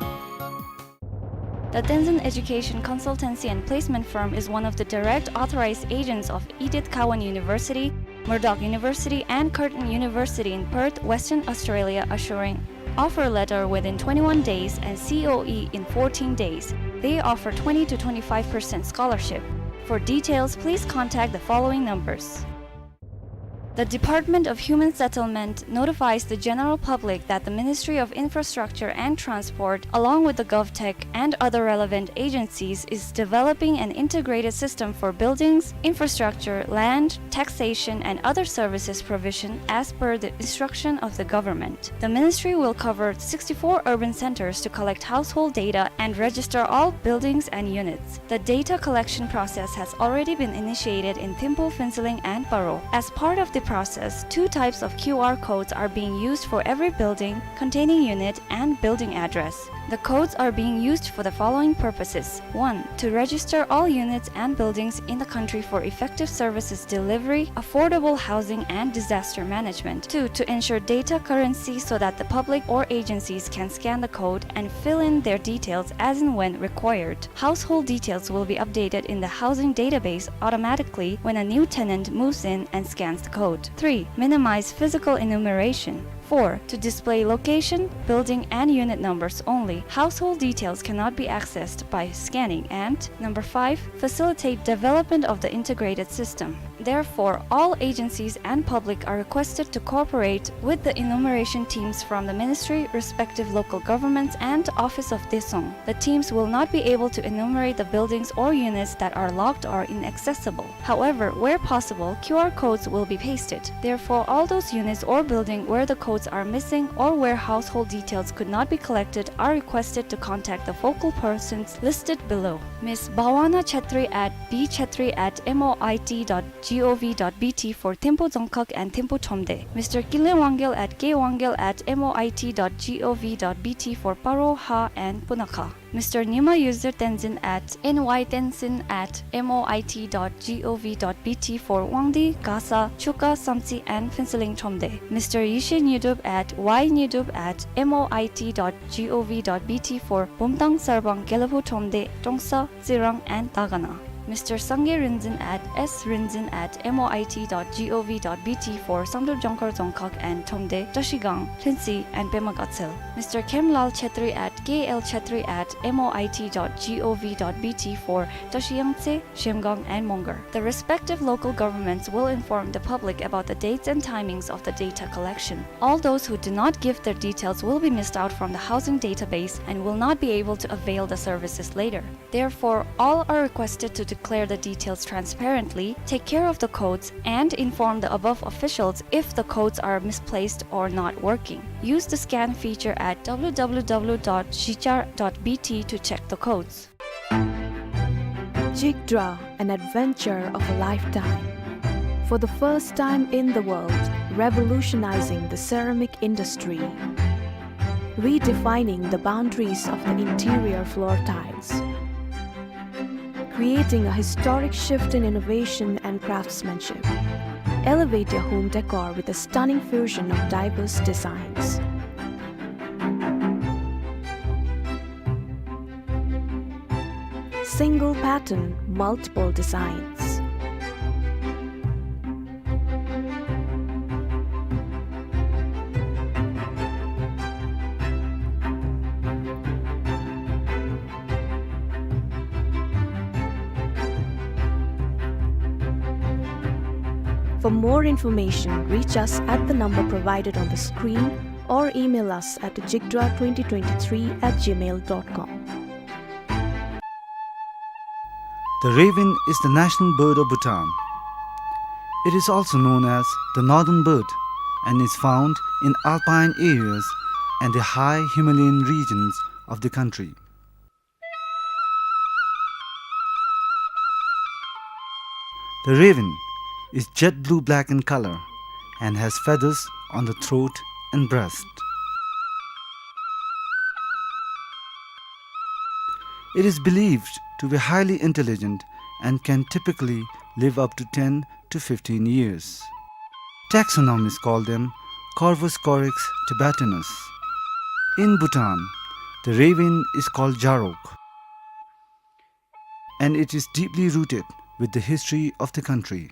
The Tenzin Education Consultancy and Placement Firm is one of the direct authorized agents of Edith Cowan University, Murdoch University, and Curtin University in Perth, Western Australia, assuring offer letter within twenty-one days and C O E in fourteen days. They offer twenty to twenty-five percent scholarship. For details, please contact the following numbers. The Department of Human Settlement notifies the general public that the Ministry of Infrastructure and Transport, along with the GovTech and other relevant agencies, is developing an integrated system for buildings, infrastructure, land, taxation, and other services provision as per the instruction of the government. The ministry will cover sixty-four urban centers to collect household data and register all buildings and units. The data collection process has already been initiated in Thimphu, Phuentsholing, and Paro. As part of the process, two types of Q R codes are being used for every building containing unit and building address. The codes are being used for the following purposes. One, to register all units and buildings in the country for effective services delivery, affordable housing, and disaster management. Two, to ensure data currency so that the public or agencies can scan the code and fill in their details as and when required. Household details will be updated in the housing database automatically when a new tenant moves in and scans the code. Three, minimize physical enumeration. Four, to display location, building, and unit numbers only. Household details cannot be accessed by scanning. And number five, facilitate development of the integrated system. Therefore, all agencies and public are requested to cooperate with the enumeration teams from the ministry, respective local governments, and Office of Daesung. The teams will not be able to enumerate the buildings or units that are locked or inaccessible. However, where possible, Q R codes will be pasted. Therefore, all those units or building where the codes are missing or where household details could not be collected are requested to contact the focal persons listed below. Miss Bhawana Chetri at B Chetri at M O I T dot G O V dot B T for Thimphu Dzongkhag and Thimphu Thromde. Mister Kinley Wangyal at K Wangyal at M O I T dot G O V dot B T for Paro, Ha, and Punakha. Mister Nyima Yuzir Tenzin at N Y Tenzin at M O I T dot G O V dot B T for Wangdue, Gasa, Chuka, Samtse, and Phuentsholing Thromde. Mister Yeshe Nyidup at Y Nyidup at M O I T dot G O V dot B T for Bumthang, Sarpang, Gelephu Thromde, Trongsa, Tsirang, and Dagana. Mister Sangay Rinzin at S Rinzin at M O I T dot G O V dot B T for Samdrup, Jangkar, Dzongkhag, and Thromde, Trashigang, Lhuentse, and Pema Gatshel. Mister Khemlal Chetri at K L Chetri at M O I T dot G O V dot B T for Trashiyangtse, Zhemgang, and Mongar. The respective local governments will inform the public about the dates and timings of the data collection. All those who do not give their details will be missed out from the housing database and will not be able to avail the services later. Therefore, all are requested to Clear the details transparently, take care of the codes, and inform the above officials if the codes are misplaced or not working. Use the scan feature at w w w dot zhichar dot b t to check the codes. Jigdra, an adventure of a lifetime. For the first time in the world, revolutionizing the ceramic industry, redefining the boundaries of the interior floor tiles, creating a historic shift in innovation and craftsmanship. Elevate your home decor with a stunning fusion of diverse designs. Single pattern, multiple designs. For more information, reach us at the number provided on the screen or email us at jigdra twenty twenty-three at gmail dot com. The raven is the national bird of Bhutan. It is also known as the northern bird and is found in alpine areas and the high Himalayan regions of the country. The raven is jet blue-black in color and has feathers on the throat and breast. It is believed to be highly intelligent and can typically live up to ten to fifteen years. Taxonomists call them Corvus corax tibetanus. In Bhutan, the raven is called jarok, and it is deeply rooted with the history of the country.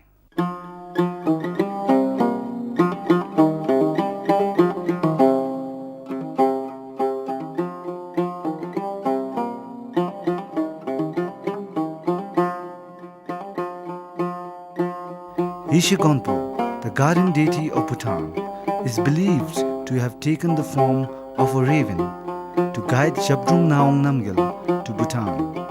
Yeshe Gonpo, the guardian deity of Bhutan, is believed to have taken the form of a raven to guide Zhabdrung Ngawang Namgyal to Bhutan.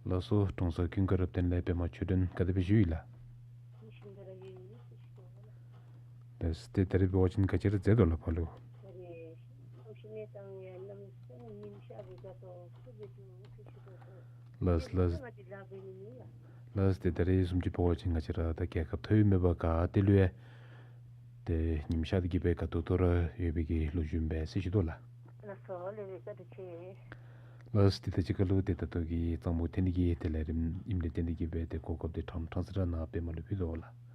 ལགས་སོ། ཀྲོང་གསར་ཀུན་དགའ་རབ་བརྟན་ལས་པདྨ་ཆོས་སྒྲོན་ག་དེ་སྦེ་བཞུགས་ཡི་ལགས། ལགས་སོ། ཏེ་ད་རིས་འབད་བ་ཅིན་ག་ཅི་ར་མཛད་དོ་ལགས་ཕར་ལུ། ལགས་སོ་ལགས་སོ། ཏེ་ད་རིས་བཟུམ་ཅིག་འབད་བ་ཅིན་ང་བཅས་ར་ད་རྒྱལ་ཁབ་ཐོབ་ཡོད་མེད་པར་ག་ཏེ་ལུ་ཡང་ཏེ་ཉིམ་ཤར་དེ་གི་སྦེ་དགའ་ཏོག་ཏོ་ར་ཡོད་པའི་གི་ལོ་རྒྱུས་ཨིན་པས་ཟེར་ཞུ་དོ་ལགས། ལགས་སོ་ལགས་སོ། བཀའ་དྲིན་ཆེ། ལགས་སོ། ཏེ་ད་ཅི་ཁ་ལུ་ཏེ་ད་ལྟོ་གི་གཙང་པོ་འཐེན་ནི་གི་ཏེ་ལས་རིམ་ཨིནམ་ལས་བརྟེན་ཏེ་གི་སྦེ་ཏེ་གོ་སྐབས་འདི་ཕྲང་ཕྲང་ས་ར་ནཱ་པདྨ་ལུ་ཕུལ་དོ་ལགས།